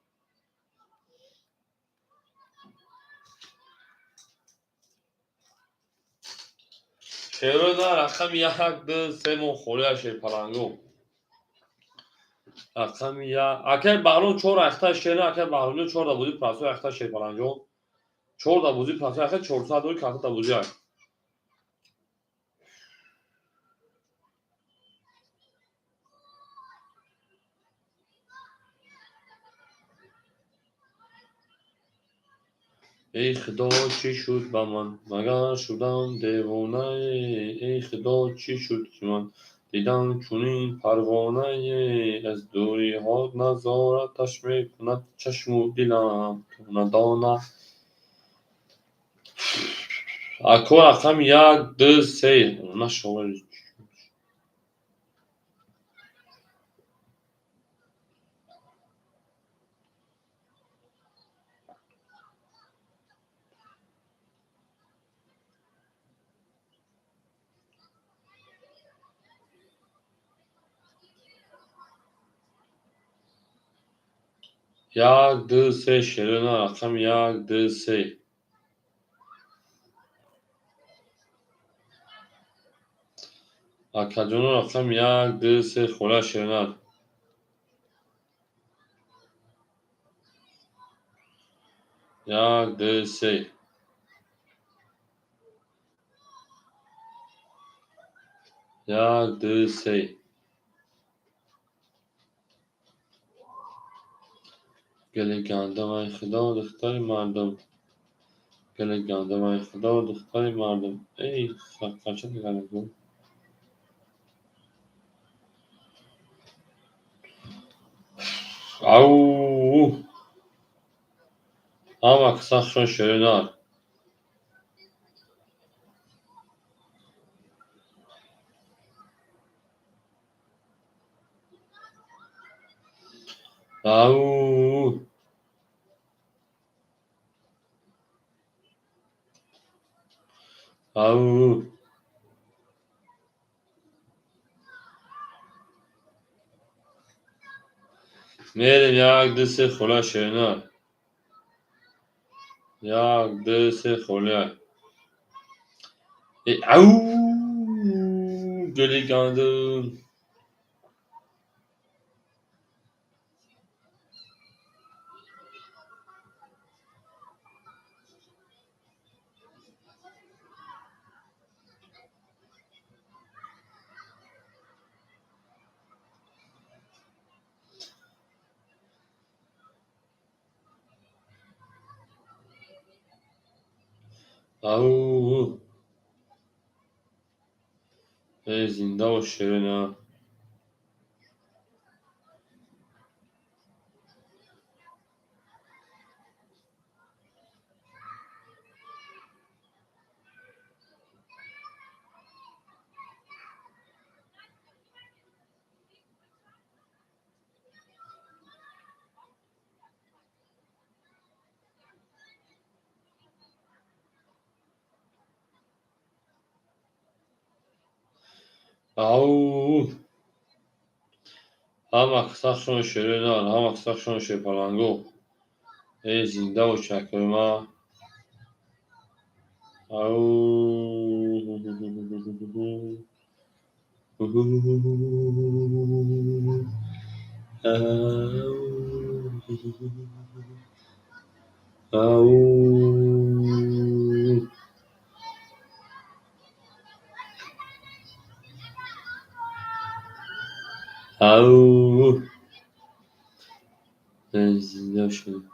Speaker 1: Шерои на рақами 1, 2, 3 мо холӣ ай шерпаланго. Рақами 1. Акай Баҳром 4 ахта шена, акай Баҳромҷон 4 да бозӣ прасои ахта шерпаланҷон. 4 да бозӣ прасои ахта 400 дори карта да бозӣ ай. Эй Худо, чӣ шуд ба ман? Магар шудам девонае? Эй Худо, чӣ шуд ки ман дидам чунин парвонае? Аз дуриҳо назораташ мекунад чашму дилам дона дона. Ако рақами 1, 2, 3. Нашавад. 1, 2, 3 шерона рақами 1, 2, 3. Акаҷоно рақами 1, 2, 3 хола шерона. 1, 2, 3. 1, 2, 3. Гули гандум ай Худо, духтари мардум. Гули гандум ай Худо, духтари мардум. Эй, қача дигар буд? Ау! Ҳама касахшон ширинар. Ау! Ау! Мерем 1, 2, 3 хола ширинар. 1, 2, 3 хола. Ау! Гули гандум. Ау! Эй, зинда бош ширина. Ау! Ҳама касахшон ширинар, ҳама касахшон шерпаланго. Эй, зинда бош акои ман. Ау. Ау. Ау. Зинда шуд.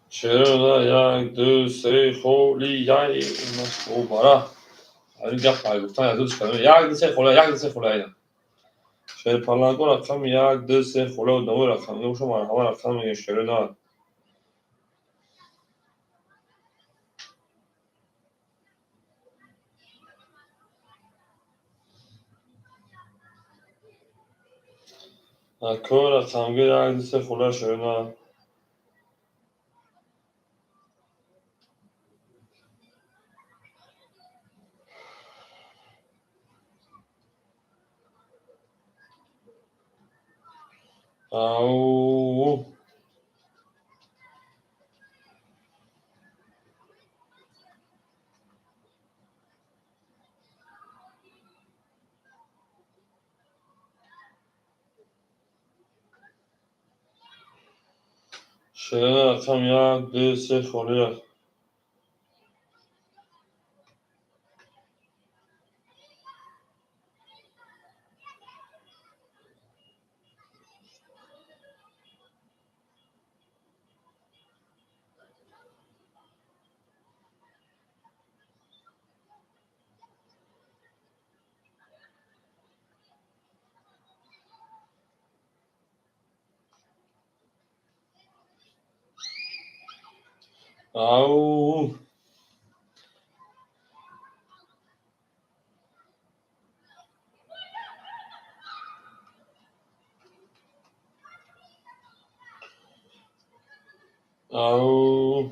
Speaker 1: Шерона як, ду, се, холи, яй, бара. Ин гап гуфтан як, ду, се, як, ду, се, холи, як, ду, се, холи, айна. Шерпаланго рақами як, ду, се, холи, одамои рақам боша, марҳама рақам мегӯем шерона. Ако рақамгӯ як, ду, се, холи, шерона. Ау. Шерона рақам як, ду, се, холи. Ау. Ау.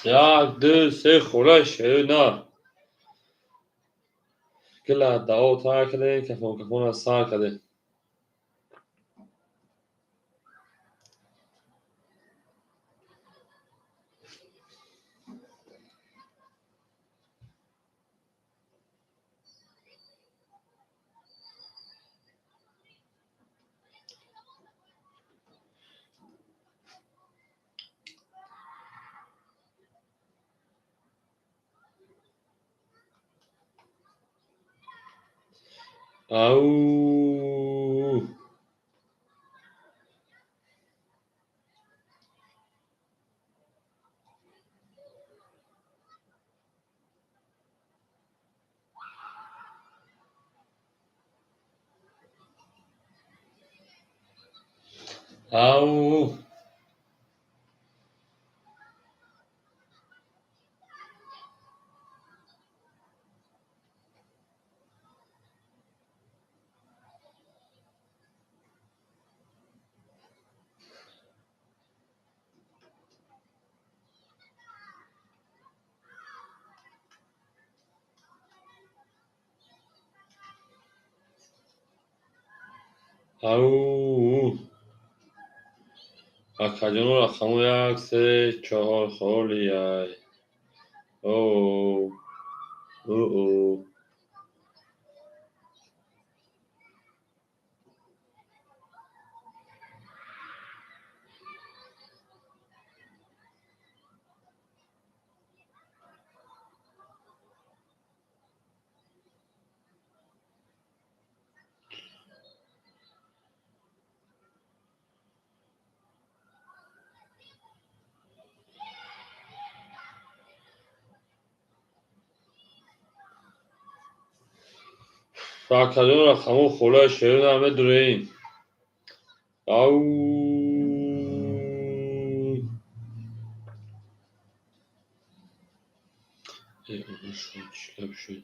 Speaker 1: Як, ду, се, хола, шерона. Гила дао тар кардем, кафон кафона сар кардем. Ау. Ау. Ау. Акаҷоно рақаму як, се, чор, холи, яй. О, о. Акаҷон, рақамҳо холаи шерина медурем. Ау. Чӣ гап шуд?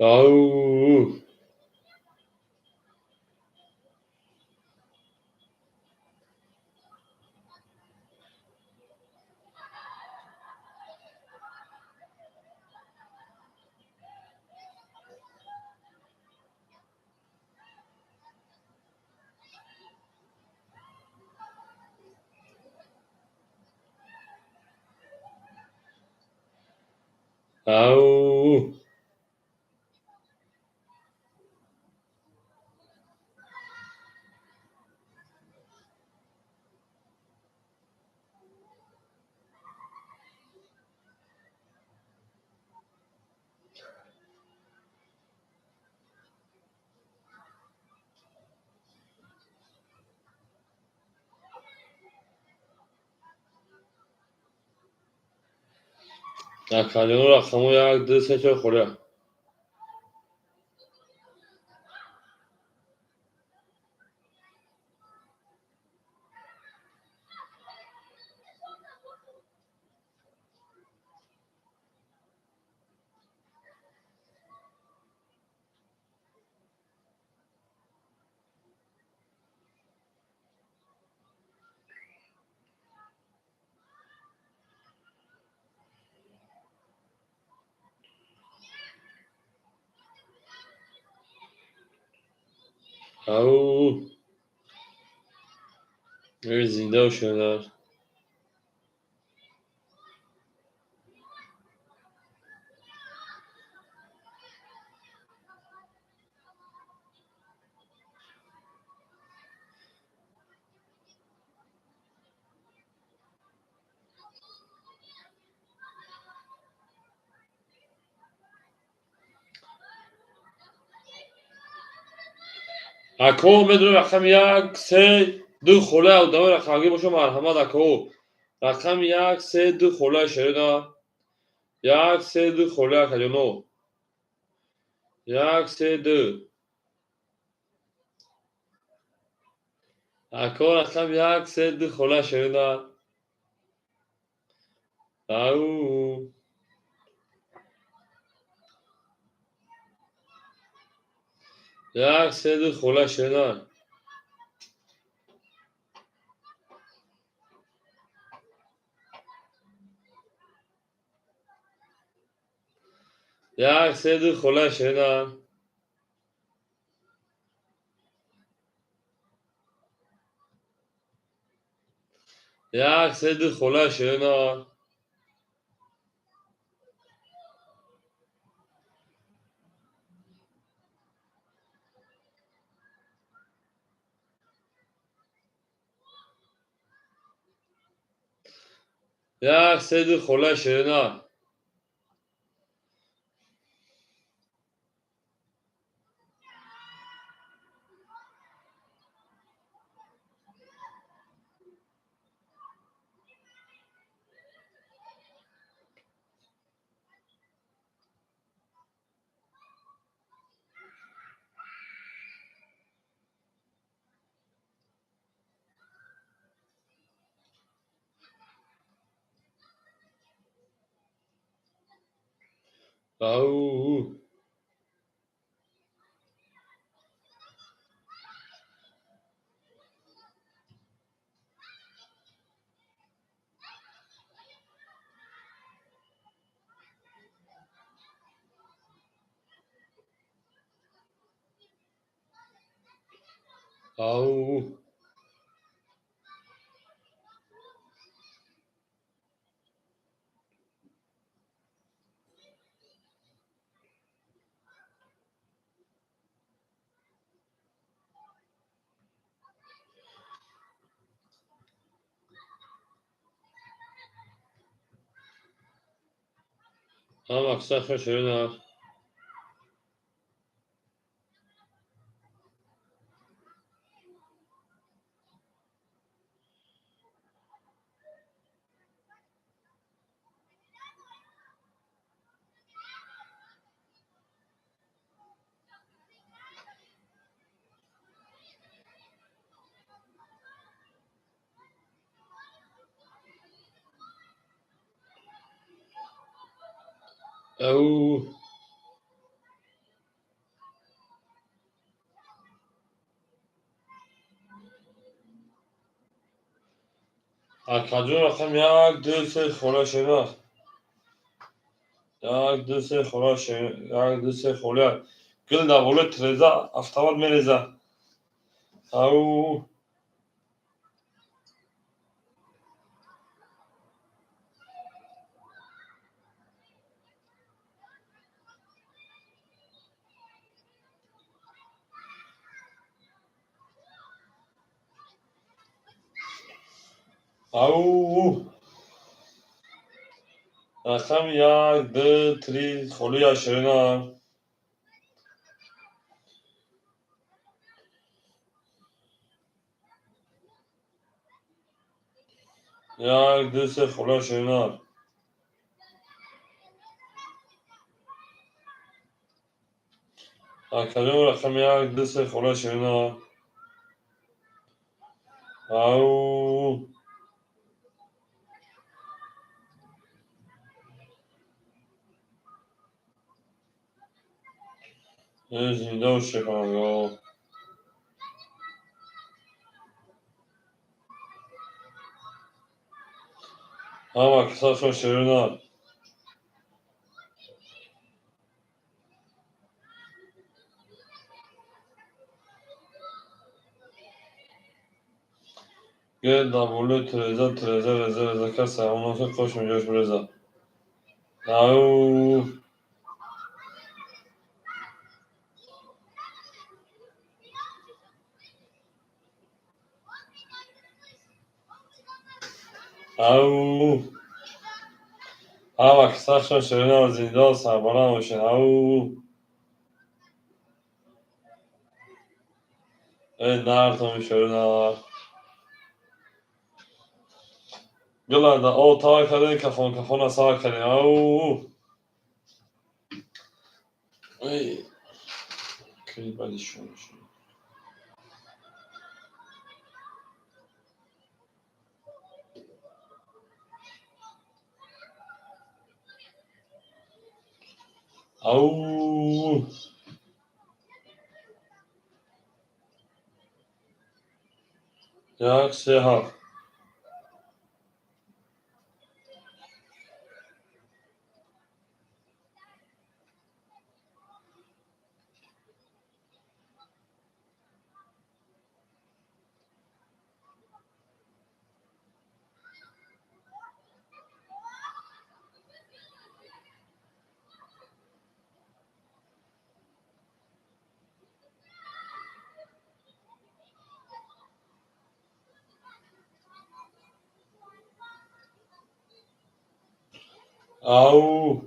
Speaker 1: Ау. Ау. Акаҷон, рақамҳо 1, 2, 3, 4 холия. Ау. Зинда бошед. Ако медонем рақами 1, 3, 2 холаи одамои рақамгир боша, марҳамат ако. Рақами 1, 3, 2 холаи шерина. 1, 3, 2 холаи акаҷоно. 1, 3, 2. Ако рақами 1, 3, 2 холаи шерина. Ау. 1, 3, 2 холаи шерина. 1, 3, 2 холаи шерина. 1, 3, 2 холаи шерина. 1, 3, 2 холаи шерина. Ау. Ау. Ҳама касахо ширинар. Ау. Акаҷон, рақам як, ду, се, хола ширинар. Як, ду, се, хола ширин, як, ду, се, хола. Гул дар болои тиреза автомат мереза. Ау. Ау. Рақами як, ду, три, холия ширинар. Як, ду, се, холия ширинар. Акаҷон, рақами як, ду, се, холия ширинар. Ау. Зинда бошед, хонандагон. Ҳама касашон ширинар. Гел дар болои тиреза, тиреза, реза, реза, касе ҳамоно ки қош меҷош биреза. Ау. Ау. Ҳама касашон ширинар, зинда сарбаланд бошед. Ау. Эй, нартон ширинар. Гуланда о тава кардем, кафон кафона сава кардем. Ау. Эй. Кай бади шумо. Ау. Як, се, ҳафт. Ау.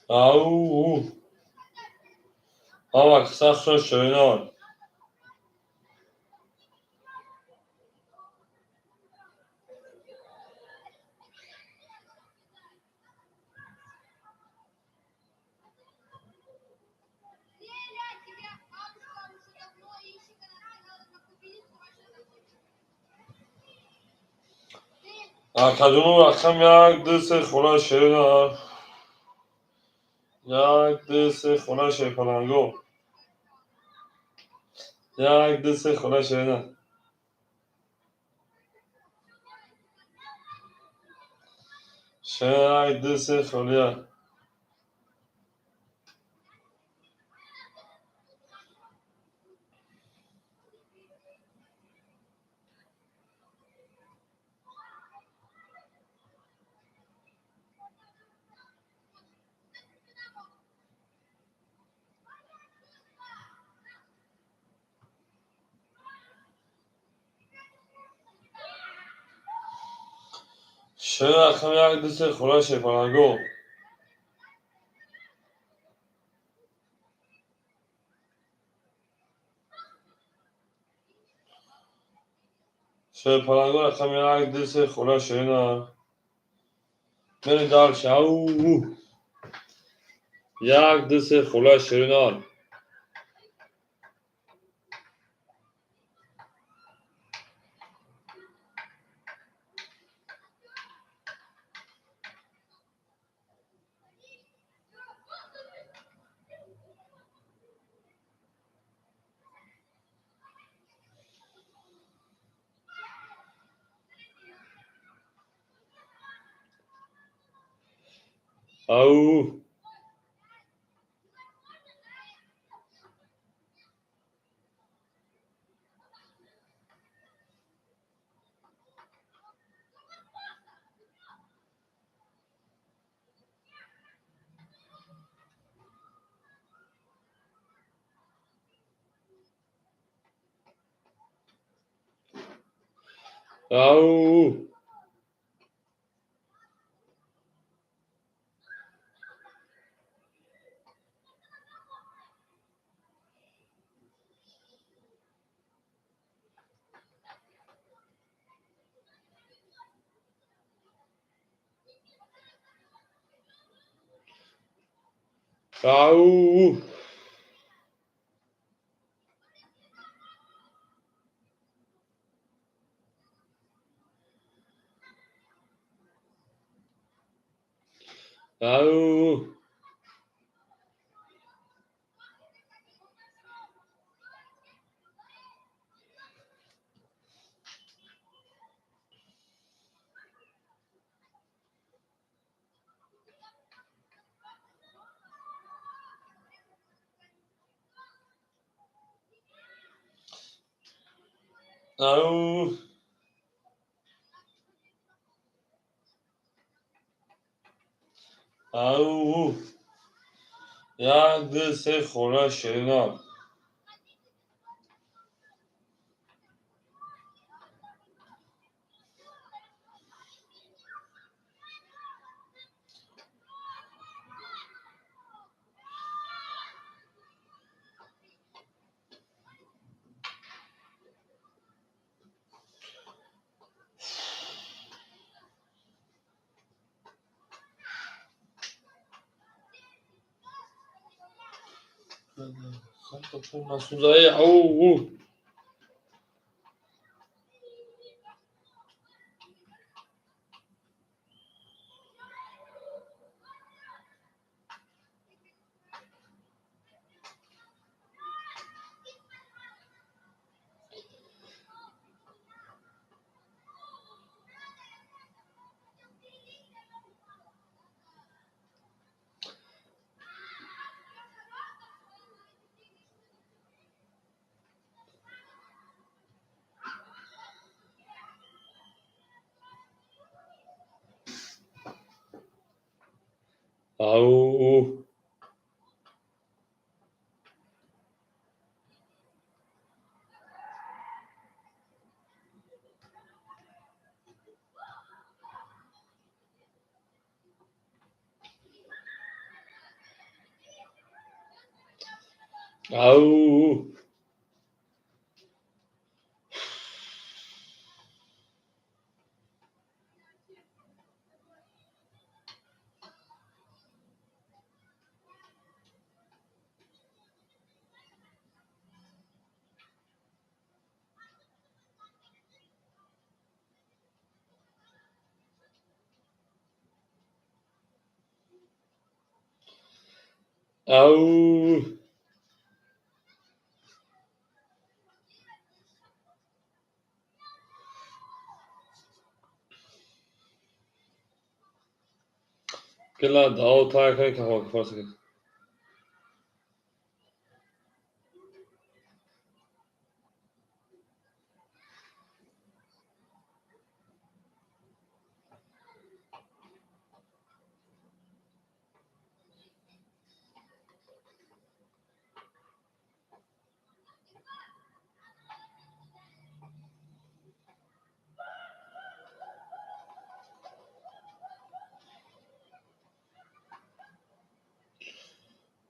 Speaker 1: Ау. Ҳама касашон ширинар.
Speaker 2: Тебя бабушка уже давно ищет, она сказала, как увидит, срочно захочет. Ты
Speaker 1: Акаҷону, рақам як, ду, се, хола ширинар. 1 2 3 хона шерпаланго. 1 2 3 хона шерина. 1 2 3 холия. Рақами 1 2 3 хона шерпаланго. Шерпаланго рақами 1 2 3 хона шерина. Мерем дальше. Ау. 1 2 3 хона шерина. Ау. Ау. Ау. Ау. Ау. Ау. 1 2 3 хона шерина. Ау. Ау. Ау. Ау! كلها اه طالع كده هو خلاص كده.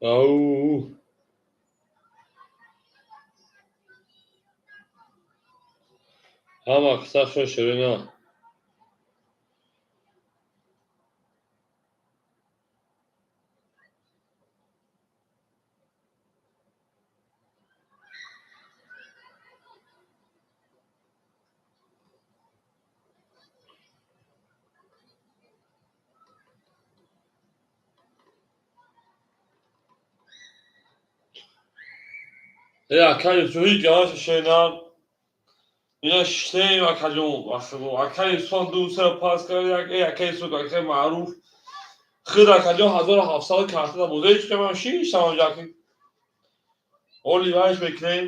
Speaker 1: Ау! Ҳама қиссашон ширина. Акай Юсуфи ҷавош ширина. Ина шитем акаҷон, акай Юсуф ду се пас кард, як акай Юсуф акай маъруф. Худ акаҷон 1700 картада буда, ҳеч кам шиштам ҷаки. Оли вайш мекунем,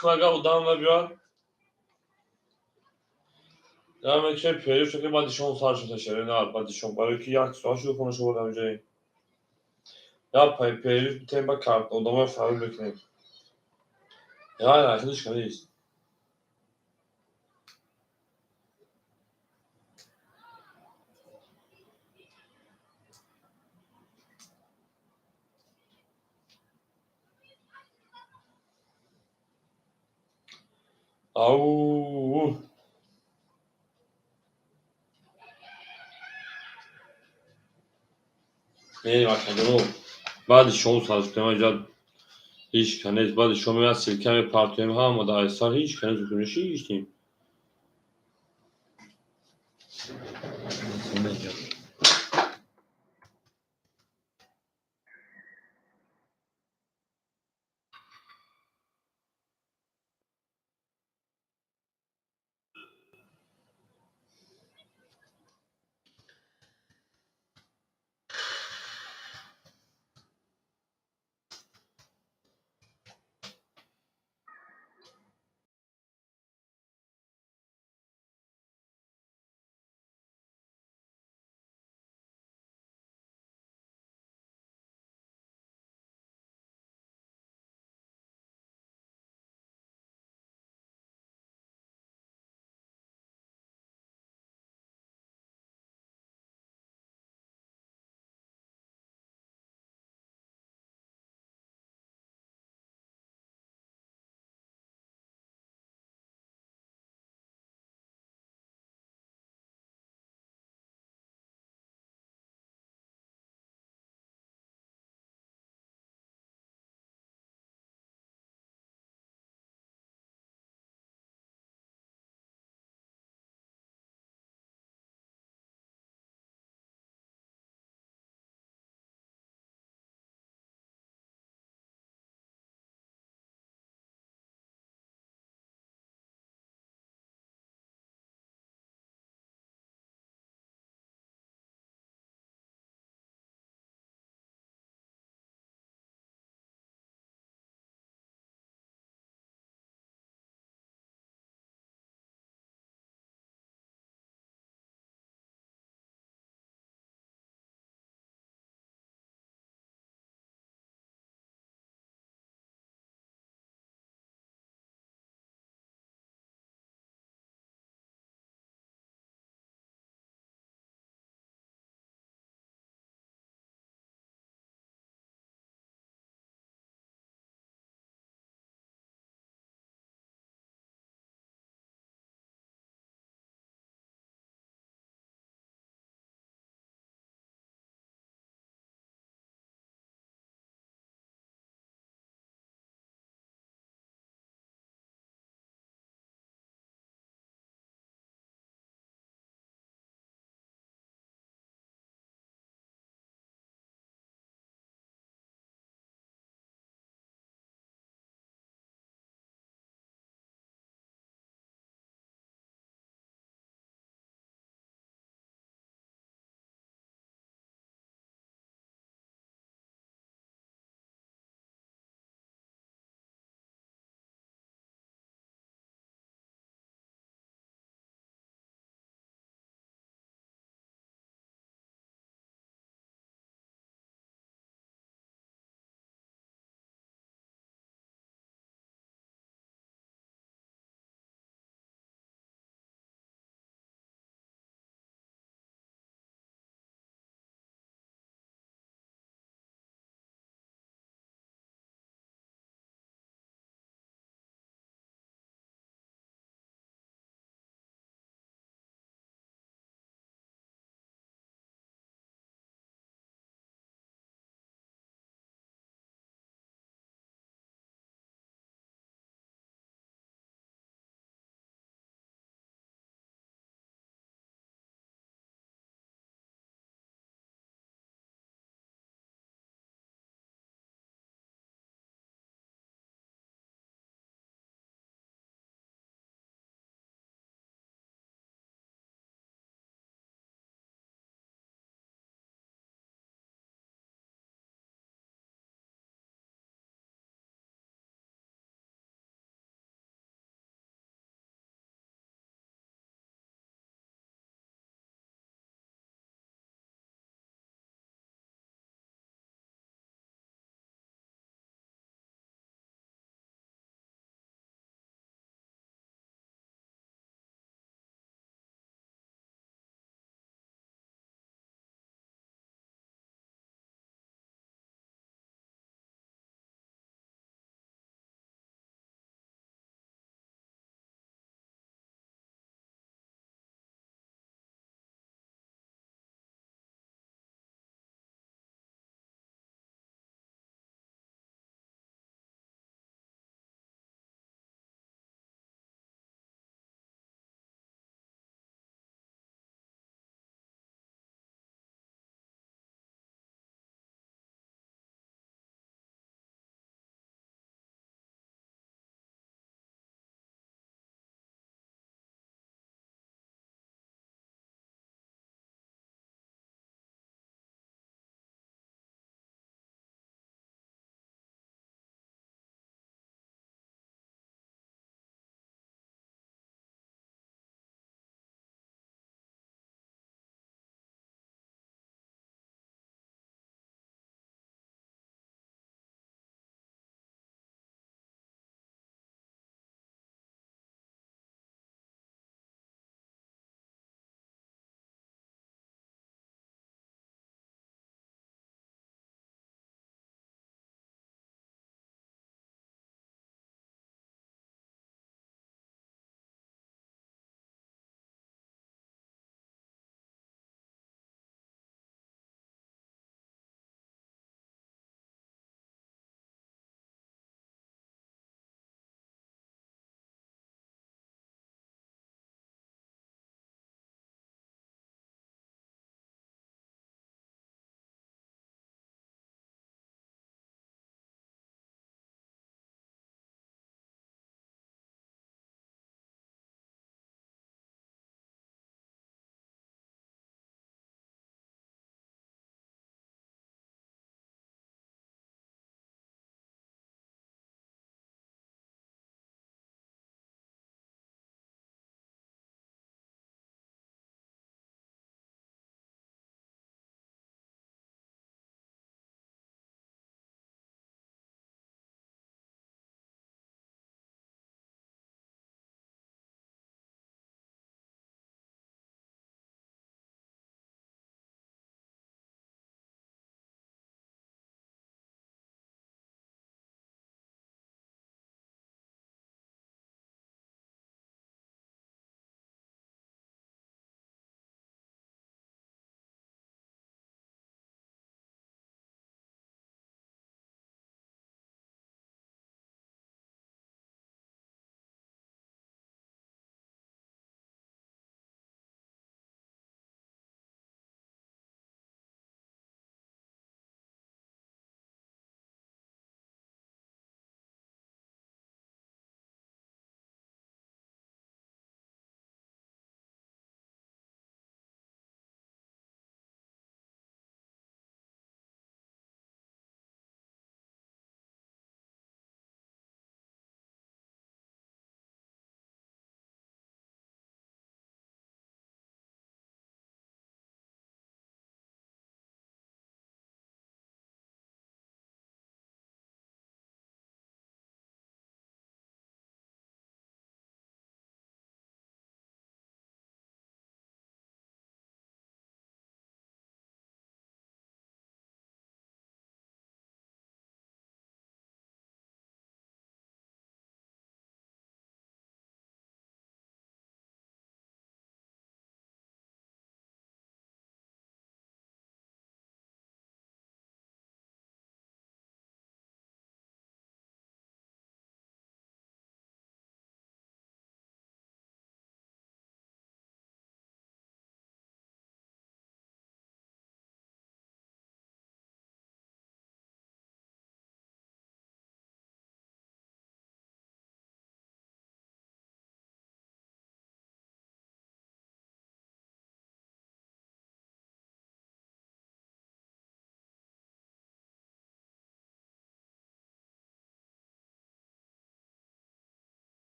Speaker 1: хлага одам набиёд. Я мекшем период шуд ки баъди шом сар шуда ширина, баъди шом барои ки як соат шуд хона шуд ҳамҷои. Я период битем ба карт одамоя фарор мекунем. Я худаш нест. Ау! Акаҷоно, баъди шом сар шудем аҷа ҳеч канез, баъди шом меяд силка мепартоем, ҳама дар сар ҳеч канез шиштем.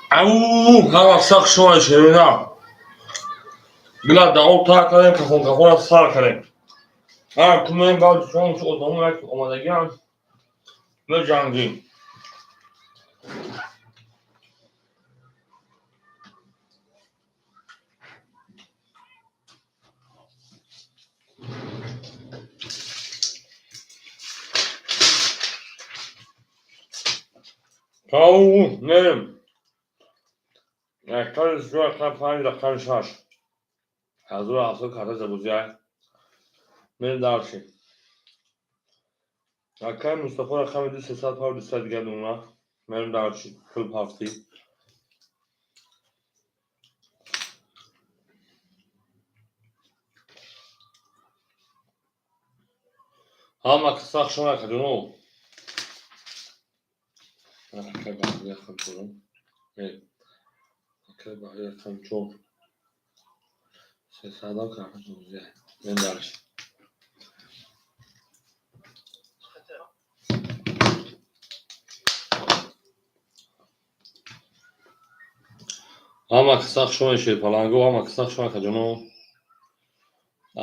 Speaker 1: Ау, ҳама сахт шумо шерина. Гила дао та кардем, кафон кафона сар кардем. Ҳа, кумем гав шумо одамо як омадагиам. Меҷангим. Ау, мерем. Яккари су рақам панҷ, рақами шаш. 1700 карта забузия. Мерем дальше. Акай Мустафо рақами ду сесад пав дусад дигар нума. Мерем дальше. Пул ҳафти. Ҳама каса хуш омад, акаҷоно. Акай Баҳри рақам чорум. Акай Баҳри рақам чор. Сесадам карта забузия. Мерем дальше. Ҳама каса хуш омад, шерпаланго, ҳама каса хуш омад, акаҷоно.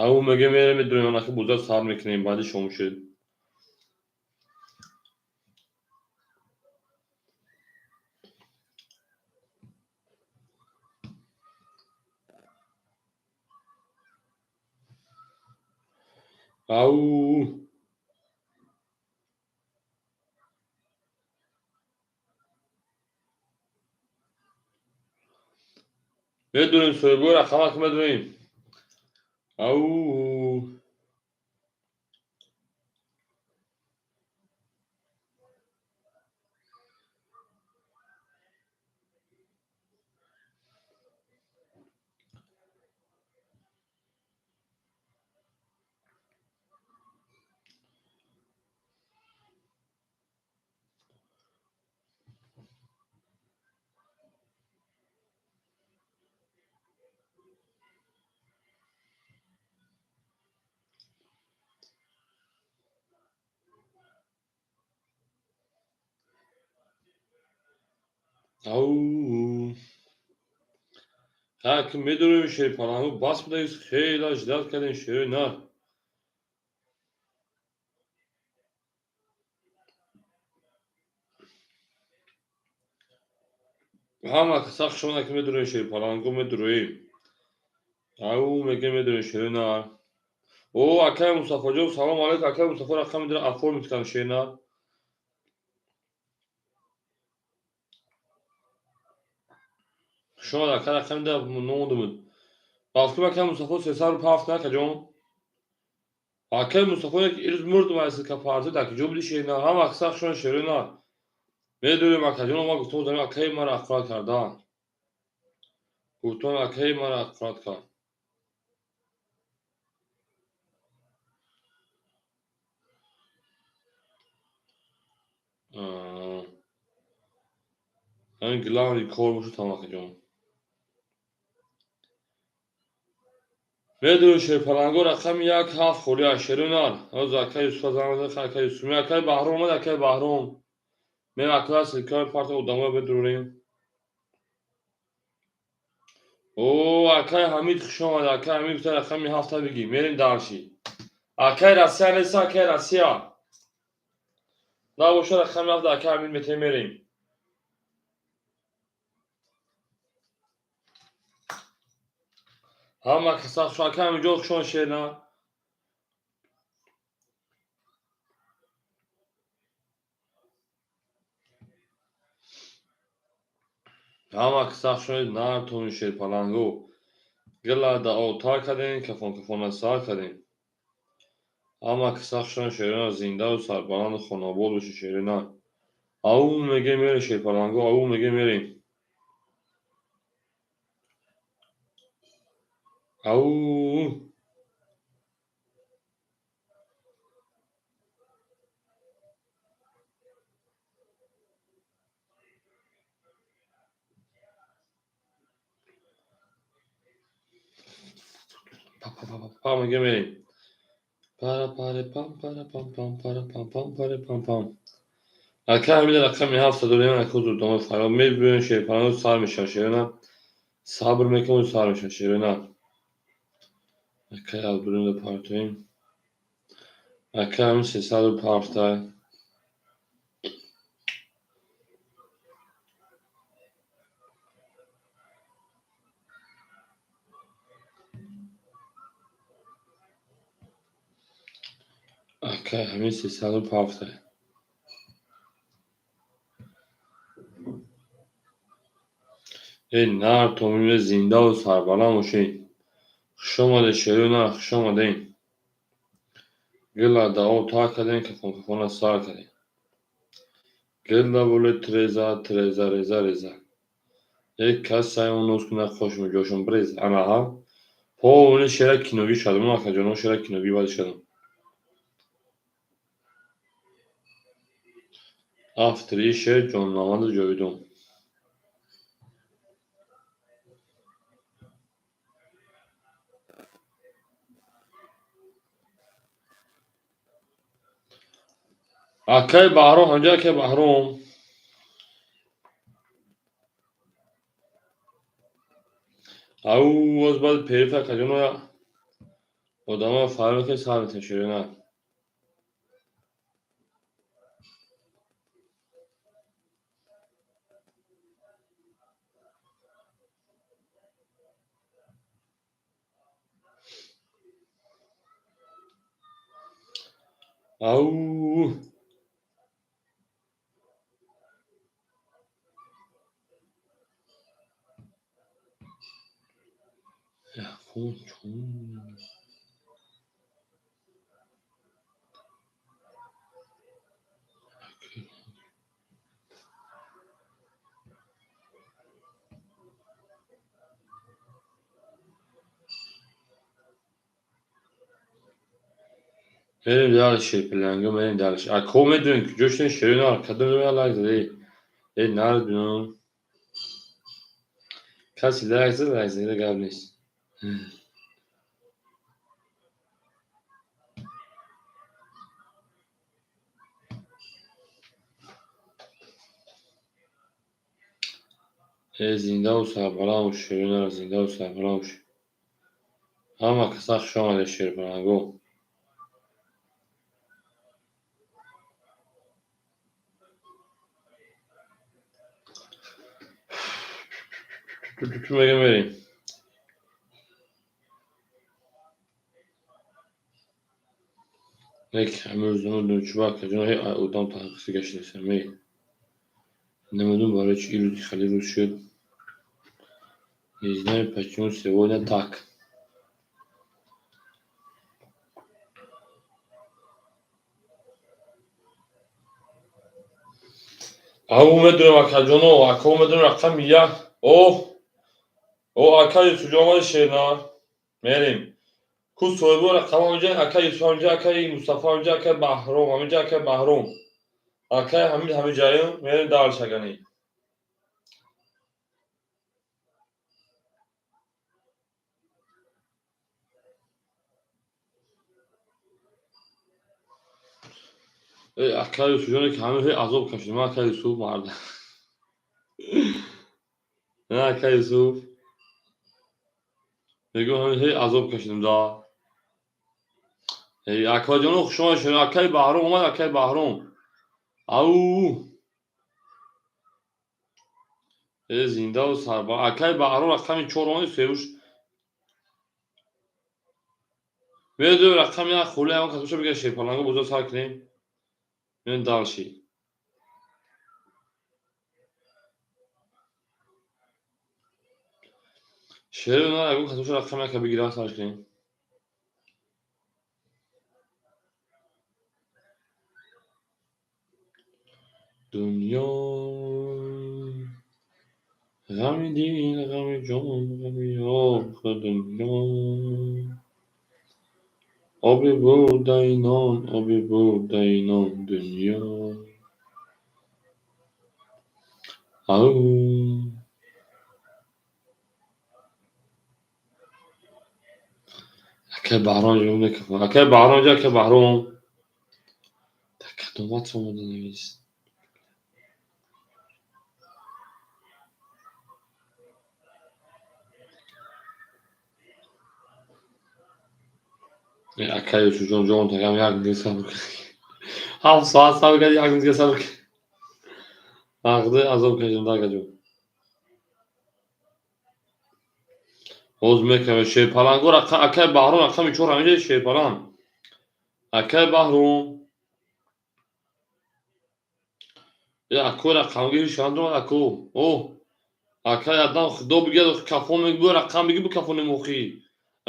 Speaker 1: Ау мегем мерем медурем, анаки буза сар мекунем, баъди шом шуд. Ау. Медурем соҳибои рақамак медурем. Ау. Ау. Ҳа, ки медурем шерпалангу бас будаист, хеле ждать кардем шерои нар. Ҳама каса хуш омад, ки медурем шерпалангу медуроем. Ау, мегем медурем шерои нар. О, акай Мустафоҷон, салом алейкум, акай Мустафо рақам медурем оформить кардем шерои нар. Шумо акай рақам медурем номонда буд. Бафкум акай Мустафо сесаду ҳафт акаҷон. Акай Мустафо як ирӯз мурд ва капарти дар куҷо буди шерои нар? Ҳама каса хуш омад шерои нар. Медурем акаҷон, ма гуфтам замин акай маро аққурат кардан. Гуфтам акай маро аққурат кард. Ҳамин главный кор бошад там акаҷон. Медурем шерпаланго рақами як ҳафт холи аз шерои нар. Ҳозир акай Юсуфа занг зад, акай Юсуф. Акай Баҳром омад, акай Баҳром. Мен акай силкаи парта одамоя бедурем. О, акай Ҳамид хуш омад, акай Ҳамид гуфта рақами ҳафта бигӣ. Мерем дальше. Акай Россия нест, акай Россия. Набоша рақами ҳафта акай Ҳамид метем мерем. Ҳама каса хуш, акай Ҳамидҷон хуш омад шерна. Ҳама каса хуш омад, нартон шерпаланго. Гила дао тар кардем, кафон кафона сар кардем. Ҳама каса хуш омад шерина, зиндаву сарбаланду хонобод бошед шерина. Ау мегем мерем шерпаланго, ау мегем мерем. Ау. Па мегем мерем. Пара паре пам пара пам пам пара пам пам паре пам пам. Ака ҳамин рақами ҳафта дорем, ака зудома фарёд мебиёем, шерпаланг сар мешавад, шерона. Сабр мекунем, сар мешавад, шерона. Акай Абдулло партоем. Ака ҳамин сесаду парта. Ака ҳамин сесаду парта. Эй нар томиме зиндаву сарбаланд бошед. Хуш омадед, шерона, хуш омадед. Гила дао та кардем, кафон кафона сар кардем. Гила боле треза, треза, реза, реза. Эй кас саён ноз куна хошм ҷошон брез. Анаҳа. Полни шера киногӣ шудам, акаҷоно шера киногӣ баъд шудам. Автори шер Ҷонмамаду Ҷовидон. Акай Баҳром, ҳамҷа акай Баҳром. Ау, боз баъд периф акаҷоно одама фарёд мекунед, сар метавонед, шерона. Ау! Якун чун. Мерем дальше, шерпаланга, мерем дальше. Ако медонем куҷо шудем, шерона, кадом лайк задед? Эй нар дунам. Касе лайк зад, лайк зада гап нест. Эй зиндаву сарбаланд бош, шерона, зиндаву сарбаланд бош. Ҳама каса хуш омадед, шерпаланго. Ту мегем мерем. Нек ҳамин рӯзоно чӯба акаҷон ҳей одам таҳқиқи гаштасам эй. Намедонам барои чӣ ин рӯзи хеле рӯз шуд. Не знаю, почему сегодня так. Ау медонем акаҷоно, ако медонем рақами як. Оҳ! О ака Юсуфҷон омади шерна. Мерем. Ку соҳибо рақам ҳаминҷа, ака Юсуф ҳаминҷа, акаи Мустафо ҳаминҷа, акаи Баҳром ҳаминҷа, акаи Баҳром. Акаи Ҳамид ҳаминҷаем, мерем дальше агани. Эй ака Юсуфҷоне ки ҳамин ҳей азоб кашидем, ака Юсуф мард. На ака Юсуф. Мегӯям ҳамин ҳей азоб кашидем да. Эй акаҷоно хуш омадед, акаи Баҳром омад, акаи Баҳром. Ау! Э зиндаву сарбаланд. Акаи Баҳром рақами чор омад, севуш. Медонем рақами як хули ҳамон кас боша бигӯяд шерпаланго бозор сар кунем. Мерем дальше. Шерона ягон кас боша рақами яка бигирад сар кунем. Дунё ғами дил, ғами ҷон, ғами ох дунё. Оби бурдаи нон, оби бурдаи нон дунё. Ау! Акай Баҳром ҷо мекафон. Акай Баҳром ҷо, акай Баҳром. Дар кадом ватс омода навист? Акай Юсуфҷон, ҷон тагам, як дин сабр кар. 7 соат сабр кард, як дин сабр кар. Нақди азоб кашидам, акаҷон. Ҳозир мекаве шерпаланго, акай Баҳром, рақами чор ҳаминҷа шерпаланг. Акай Баҳром. Ако рақамгири шандро ако. О, акай Адам, худо бигӯяд, кафон мегӯ, рақам бигӣ, бикафонем охи.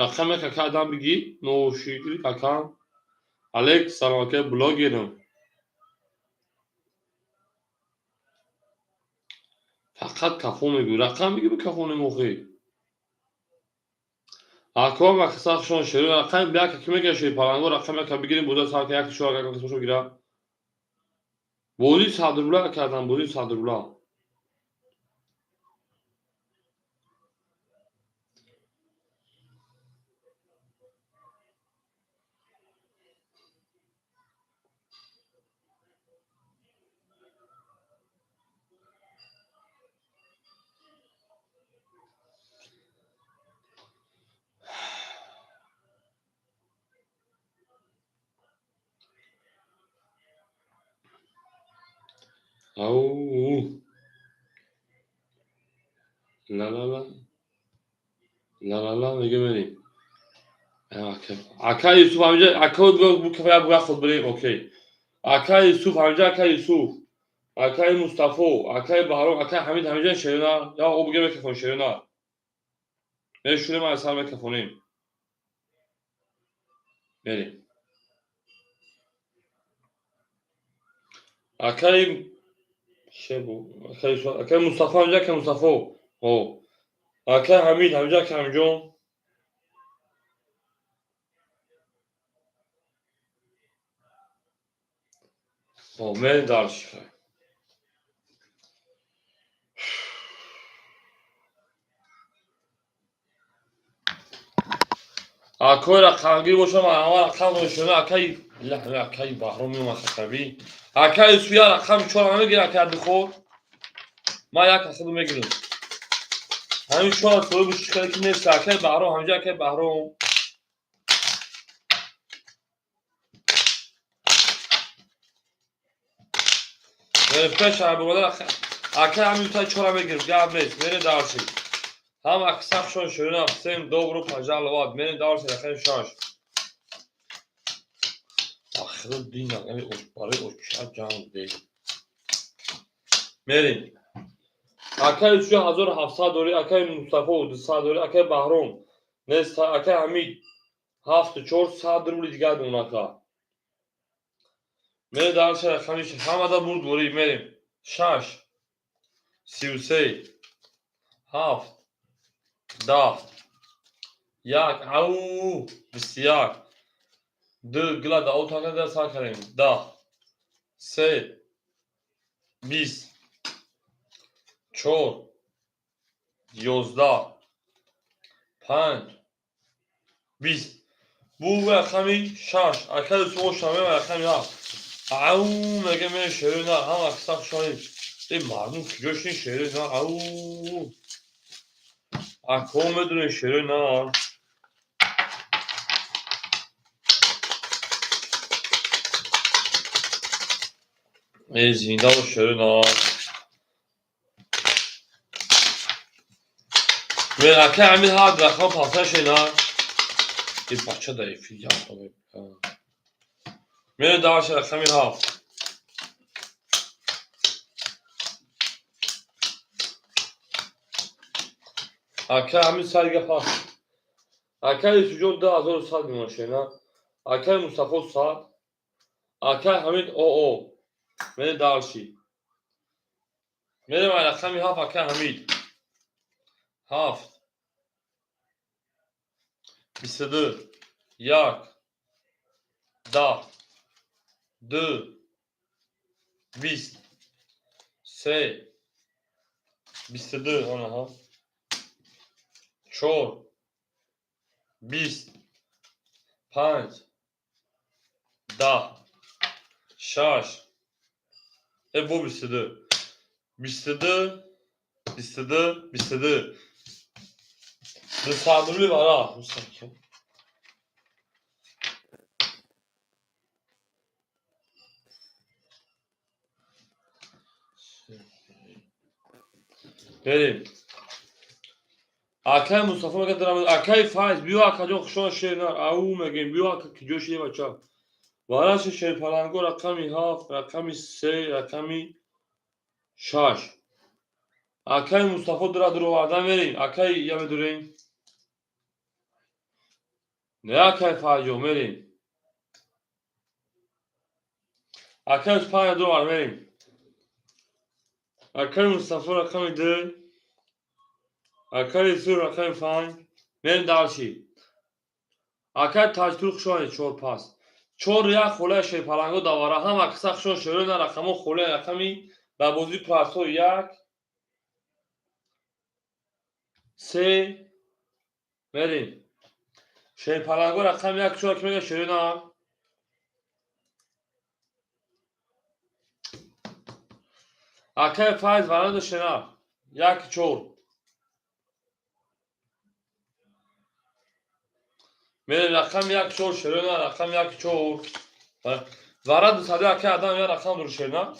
Speaker 1: Рақам як акай Адам бигӣ, ношикри акам. Алек, салом, акай блогерам. Фақат кафон мегӯ, рақам бигӣ, бикафонем охи. Ако мақсадшон шеро рақам як ки мега шерпаланго, рақам як бигирем, буда сар як шо агар қисмашо гира. Бозӣ 100 рубла кардам, бозӣ 100 рубла. Ау. Ла ла ла. Ла ла ла мега мерем. Ака Юсуф ҳаминҷа, ака бука худ бирем, окей. Ака Юсуф ҳаминҷа, ака Юсуф. Акаи Мустафо, акаи Баҳром, акаи Ҳамид ҳаминҷа шерона. Я о буга мекафонем шерона. Мешурем, аз сар мекафонем. Мерем. Акаи шебу, акаи Мустафо ҳаминҷа, акаи Мустафо. О. Акаи Ҳамид ҳаминҷа, акаи Ҳамидҷон. О, мерем дальше. Акои рақамгир бошам, ама рақам дошона, акаи акаи Баҳром меомад хатаби. Акаи Юсуф я рақами чора намегир, акаи Абдухор. Ман як асаду мегирам. Ҳамин чора соҳиби чӣ ки нест, акаи Баҳром, ҳаминҷа акаи Баҳром. Верифка шаҳрбомада акаи ҳамин ютай чора мегирам, гап нест, мерем дальше. Ҳам аксаршон ширина, всем добро пожаловать. Мерем дальше, рақами шаш. Ахиро дин рақами барои оча ҷанг де. Мерем. Акаи Юсуф 1700 дорӣ, акаи Мустафо 200 дорӣ, акаи Баҳром нест, акаи Ҳамид 74 100 рубли дигар дон ака. Мерем дальше, рақами ҳамада бурд ворӣ, мерем. 6 33 7 10 1 ау 21 2 гила да отака сар кардем 10 3 20 4 11 5 20. Бу рақами 6 акаи Юсуф шаме рақами 7 ау мега ме шеро на ҳама аксар шони э мардум куҷо шин шеро на ау ако медонед шеро на. Э зинда бош шеро на. Мен акаи Ҳамид ҳар рақам пафта шена. Э бача дар эфир як. Мерем дальше, рақами 7. Акаи Ҳамид сари гап ҳаст. Акаи Юсуфҷон 2100 мемон шена. Акаи Мустафо 100. Акаи Ҳамид оо. Мерем дальше. Мерем ай рақами 7, акаи Ҳамид. 7 22 1 10 2 20 3 22 анаҳа 4 20 5 10 6 э бо 22 22 22 22 200 рубли бара. Мерем. Акай Мустафо мега дорам. Акай Файз биё, акаҷон, хушон, шернар. Ау мегем, биё, ака, киҷо шиди, бача? Вараши шерпаланго рақами 7, рақами 3, рақами 6. Акай Мустафо дура дуроварда мерем. Акай я медурем. Не, акай Файзҷон, мерем. Акай 5 дуровар мерем. Акай Мустафо рақами 2. Акай Юсуф рақами 5. Мерем дальше. Акай Таҷтур, хушомадед, чор пас. Чор як холаи шерпаланго давара. Ҳама киса хушон, шерои на рақамо холаи рақами ба бозии простой як. Се мерем. Шерпаланго рақами як чор ки мега шерои на. Акай Файз варанда шена. Як чор. Мерем рақами як чор шерона, рақами як чор. Вара дусади, акай адам я рақам дур шерна.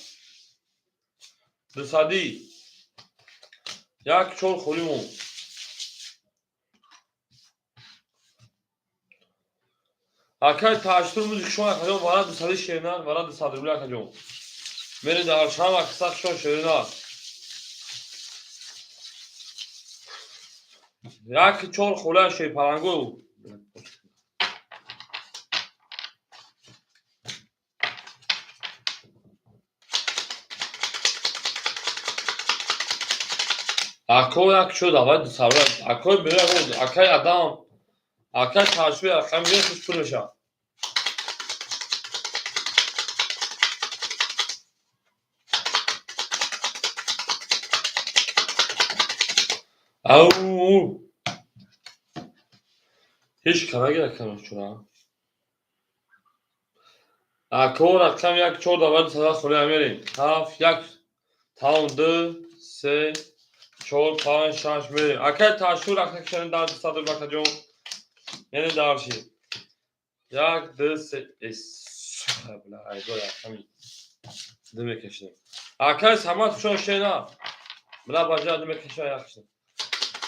Speaker 1: Дусади. Як чор холимон. Акай Таҷтур музик шумо, акаҷон, вара дусади шерна, вара 200 рубли, акаҷон. Мерем дар шам акса шон шерна. Як чор хола шерпалангу. Ако як шуд, аввал дусавра. Акой бира, акай адам. Акай Таҷтур рақами бира хуш пур мешавад. Ау! Ҳеҷ ка нагирад камаш чура. Ако рақам як чор давай дусада холия мерем. Ҳафт як тамом ду се чор панҷ шаш мерем. Акай Таҷтур рақам кишанем дар 200 рубл, акаҷон. Мерем дальше. Як ду се суха бла айдо рақами ду мекашидем. Акай Самад хушон шена. Бла баҷа ду мекашам як шидем.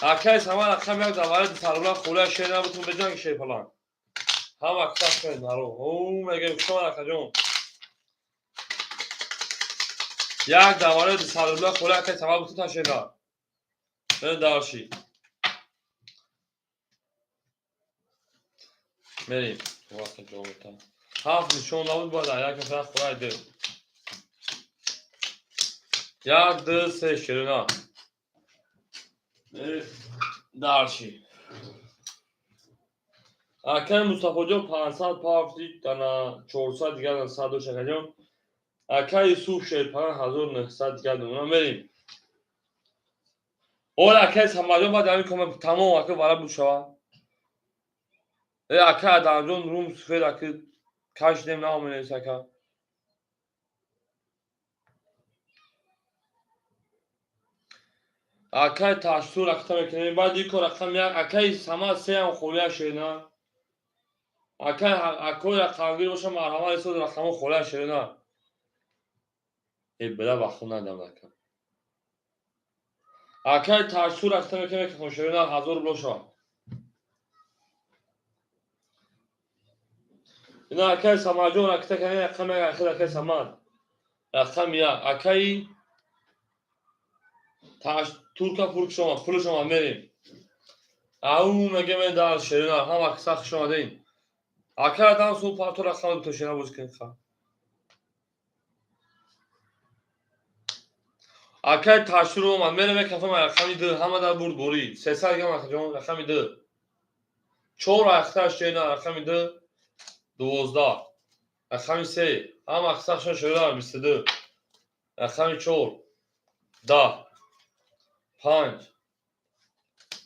Speaker 1: Акай Самад рақами як давай 200 рубл холия шена бутун беҷанг шерпаланг. Ҳама киса хушон наро. О мегем хушон, акаҷон. Як давари 200 рубл холия акай Самад бутун та шена. Мерем дальше. Мерем. Вақт ҷавоб метам. Ҳафт нишон набуд, бояд як нафар хӯрай ду. Як ду се ширина. Мерем дальше. Акай Мустафоҷон 500 пафти дана 400 дигар сад дош, акаҷон. Акай Юсуф шерпалан 1900 дигар дона мерем. Ола акай Самадҷон баъд ҳамин кома тамом ака вара буд шава. Э акай Адамҷон рум суфед ака кашидем наомедес ака. Акай Таҷтур рақта мекунем. Баъд ико рақам як акай Самад сеам холия шерина. Акай акой рақамгир боша марҳамат исод рақамо холия шерина. Э била вақт надам ака. Акай Таҷтур рақта мекунем ки шерина 1000 рубл шава. Ина акай Самадҷон ракта кардем рақами як ахир акай Самад. Рақами як акай Таҷтурка пул шумо пули шумо мерем. Ау мегем дар шерина ҳама киса хуш омадем. Акай адам су парто рақам то шерина боз кунед ха. Акай Таҷтур омад мерем мекафам рақами ду ҳама дар бурд борӣ. 300 гам акаҷон рақами ду. Чор ахта шерина рақами ду 12. Рақами се ҳама киса шерина 22. Рақами чор 10 панҷ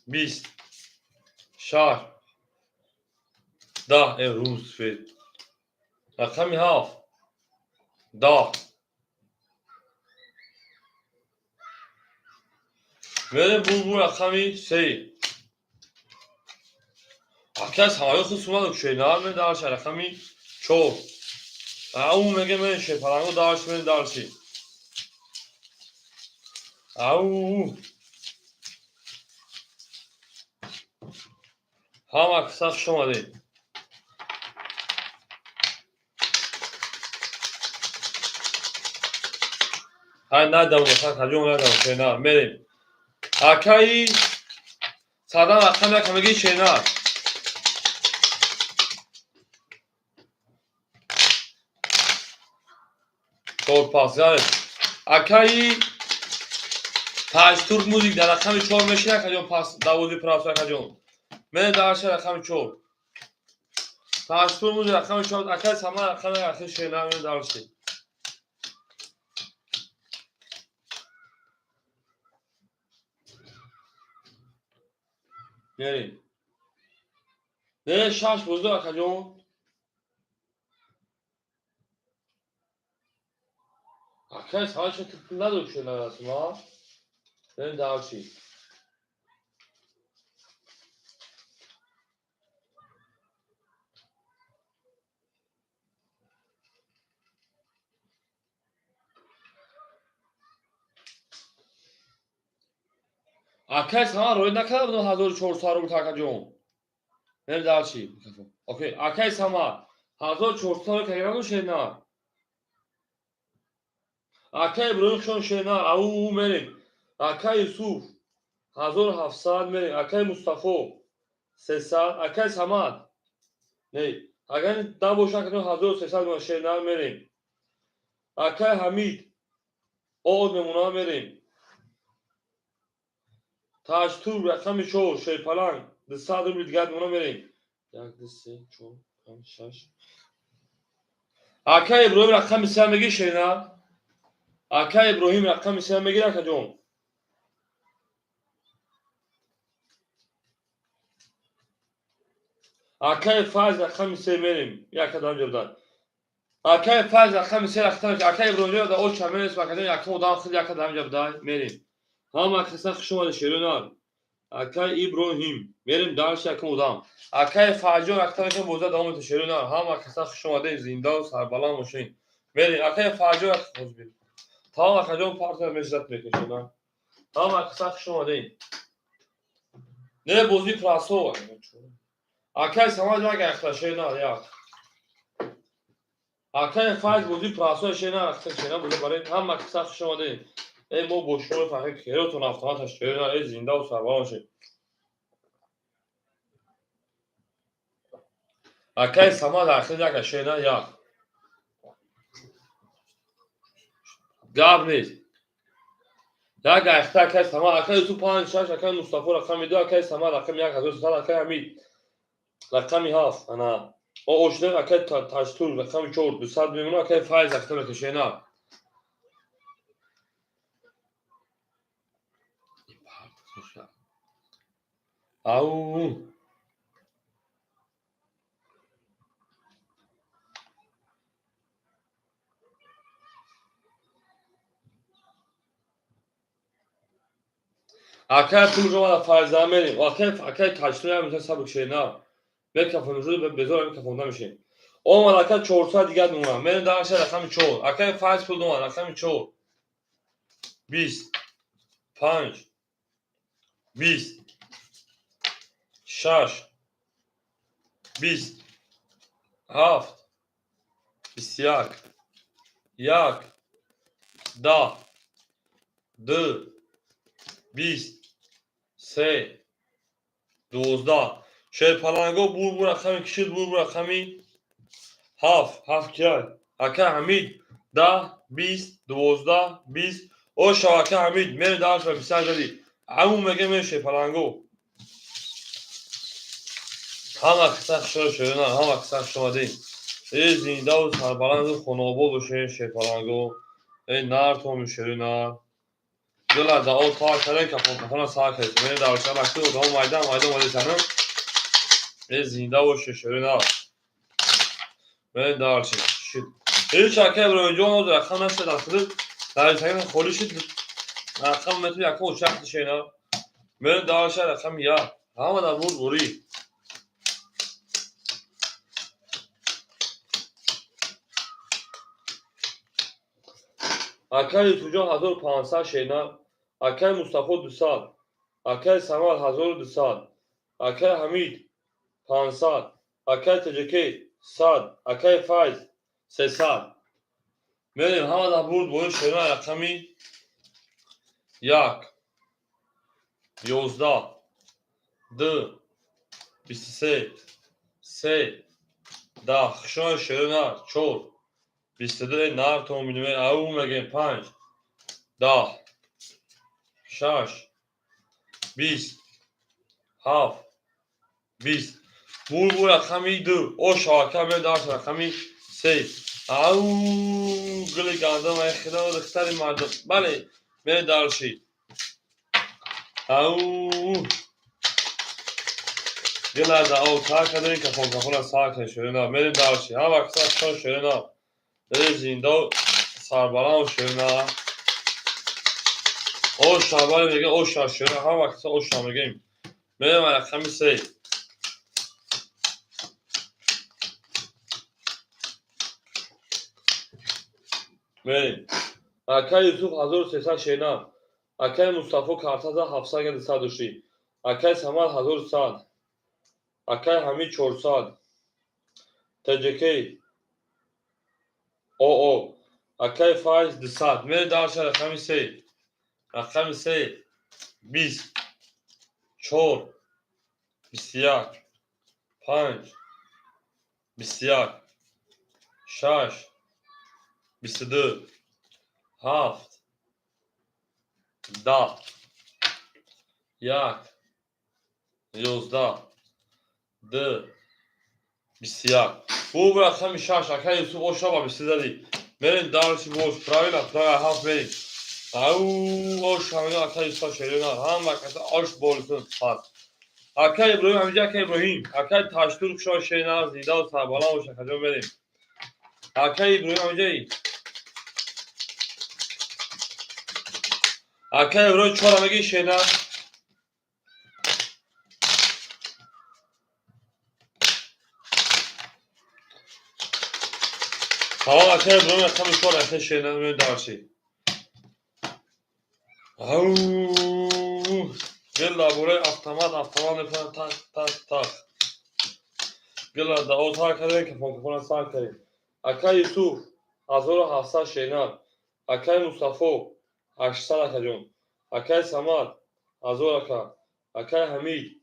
Speaker 1: 20 шаш 10 э рум сфед. Рақами ҳафт 10 мерем булбул рақами се. Акай Самаё худ сумаду шерина ме дальше рақами чор. Ау меге мерем шерпаланго дальше мерем дальше. Ау. Ҳама киса хуш омадед. Ҳай надам, хаҷон надам, шенар, мерем. Акаи садан рақам як ҳамагӣ шенар. Чор пас, яъне акаи Таҷтурк музик дар рақами 4 мешина, акаҷон, пас давози прасо, акаҷон. Мене дарша рақами 4. Таҷтурк музик рақами 4, акаи Самар рақами ахир шенар, мене дарши. Мерем. Не, шаш бозду, акаҷон. Акай Самар ча пул надод шенар расма? Мерем дарши. Акай Самар рой накарда будам 1400 рубл, акаҷон. Мерем дарши. Окей, акай Самар 1400 рубл кагирану шенар. Акай Иброҳим шон шенар, ау мерем. Акай Юсуф 1700 мерем. Акай Мустафо 300, акай Самад. Не, агар да боша акаҷон 1300 мемонад шенар мерем. Акай Ҳамид од мемонад мерем. Таҷтур рақами 4 шерпаланг 200 рубл дигар мемонад мерем. 1 2 3 4 5 6. Акай Иброҳим рақами 3 мегир шенар. Акай Иброҳим рақами 3 мегир, акаҷон. Акай Файз рақами 3 мерем. Як адам ҷабдан. Акай Файз рақами 3 рақами акай Иброҳим да оч мерем, акаҷон якум одам хид як адам ҷабдан мерем. Ҳама киса хуш омадед шерунар. Акай Иброҳим мерем дарш якум одам. Акай Файзҷон рақами боза давом метавад шерунар. Ҳама киса хуш омадед, зинда ва сарбаланд бошед. Мерем акай Файзҷон рақами тамом акаҷон партия мешзат мекашад. Ҳама киса хуш омадед. Не бози прасо. Акай Самад як ахта шенар як. Акай Файз бози прасо шенар ахта шенар бози баред. Ҳама киса хуш омадед. Эй мо бо шумо фақат херотон автомат шенар, эй зинда ва сарбаланд бошед. Акай Самад ахир як шенар як. Гап нест. Як ахта акай Самад, акай Юсуф 5 6, акай Мустафо рақами 2, акай Самад рақами 1300, акай Ҳамид рақами 7. Ана о ошна акай Таҷтур рақами 4 200 мемонад, акай Файз ахта мекашена. Ау. Акай пул ҷомада Файза мерем. Акай Таҷтур ҳам мисал сабук шена. Мекафон шуд безор мекафонда мешем. Омад акай 400 дигар мемонад. Мерем дарша рақами 4. Акай Файз пул омад рақами 4. 20 5 20 6 20 7 21 1 10 2 20 3 12. Шерпаланго бур рақами кишид, бур рақами 7 7 кияй. Акай Ҳамид 10 20 12 20. О шав акай Ҳамид мерем дарша 20 зади. Аму меге мерем шерпаланго. Ҳама киса хушро шерона, ҳама киса хуш омадед. Эй зиндаву сарбаланду хонаобод бошед шерпаланго. Эй нартоми шерона. Дила дао та кардем, кафон кафона сар кардем. Мерем дарша ракти одамо майдан майдан омадед санам. Эй зинда бошед шерона. Мерем дарша. Шид. Ҳеҷ акай Иброҳимҷон ҳозир рақам нашуд ахир. Дар Инстаграм холӣ шуд. Рақам метавонӣ якум учахти шена. Мерем дарша рақами 1. Ҳама дар бур бурӣ. Акай Юсуфҷон 1500 шена. Акай Мустафо 200. Акай Самад 1200. Акай Ҳамид 500, акай Тоҷикӣ 100, акай Файз 300. Мерем ҳама да бурд бои шерина рақами 1, 11, 2, 23, 3, 10, хушои шерина 4, 22, нар то минуме, ау мегем 5, 10, 6, 20, 7, 20. Бурбу рақами 2, оша ака медаш рақами 3. Ау гули гандум ай хидо духтари мардум. Бале, мере дарши. Ау гила да о та кадин кафон кафона сар кадин шерина. Мере дарши. Ҳама каса шон шерина. Мере зинда сарбаланд шерина. Оша бале меге оша шерина. Ҳама каса оша мегем. Мерем рақами 3. Мерем. Акай Юсуф 1300 шена. Акай Мустафо картаза 700 души. Акай Самад 1100. Акай Ҳамид 400. ТJK ОО. Акай Файз 200. Мерем дарша рақами 3. Рақами 3. 20, 4, 21, 5, 21, 6, 22, 7, 10, 1, 11, 2, 21. Бу рақами 6, акай Юсуф оша ба 22 зади. Мерем дарши бош, правильно, правильно, 7 мерем. Ау, ош ҳамида акай Юсуф шерина, ҳама каса ош болисун пас. Акай Иброҳим, ҳамиҷа акай Иброҳим, акай Таштур хушо шерина, зинда сарбаланд боша, каҷо мерем. Акай Иброҳим ҳамиҷаи. Акай Иброҳим чора меги шена. Салом акай Иброҳим, рақами 4 акай шена меоем дарши. Ау, гила бораи автомат, автомат мепарад так, так, так. Гила да о сар кардем, кафон кафона сар кардем. Акай Юсуф 1700 шена. Акай Мустафо 800 акаҷон. Акай Самад 1000 ака. Акай Ҳамид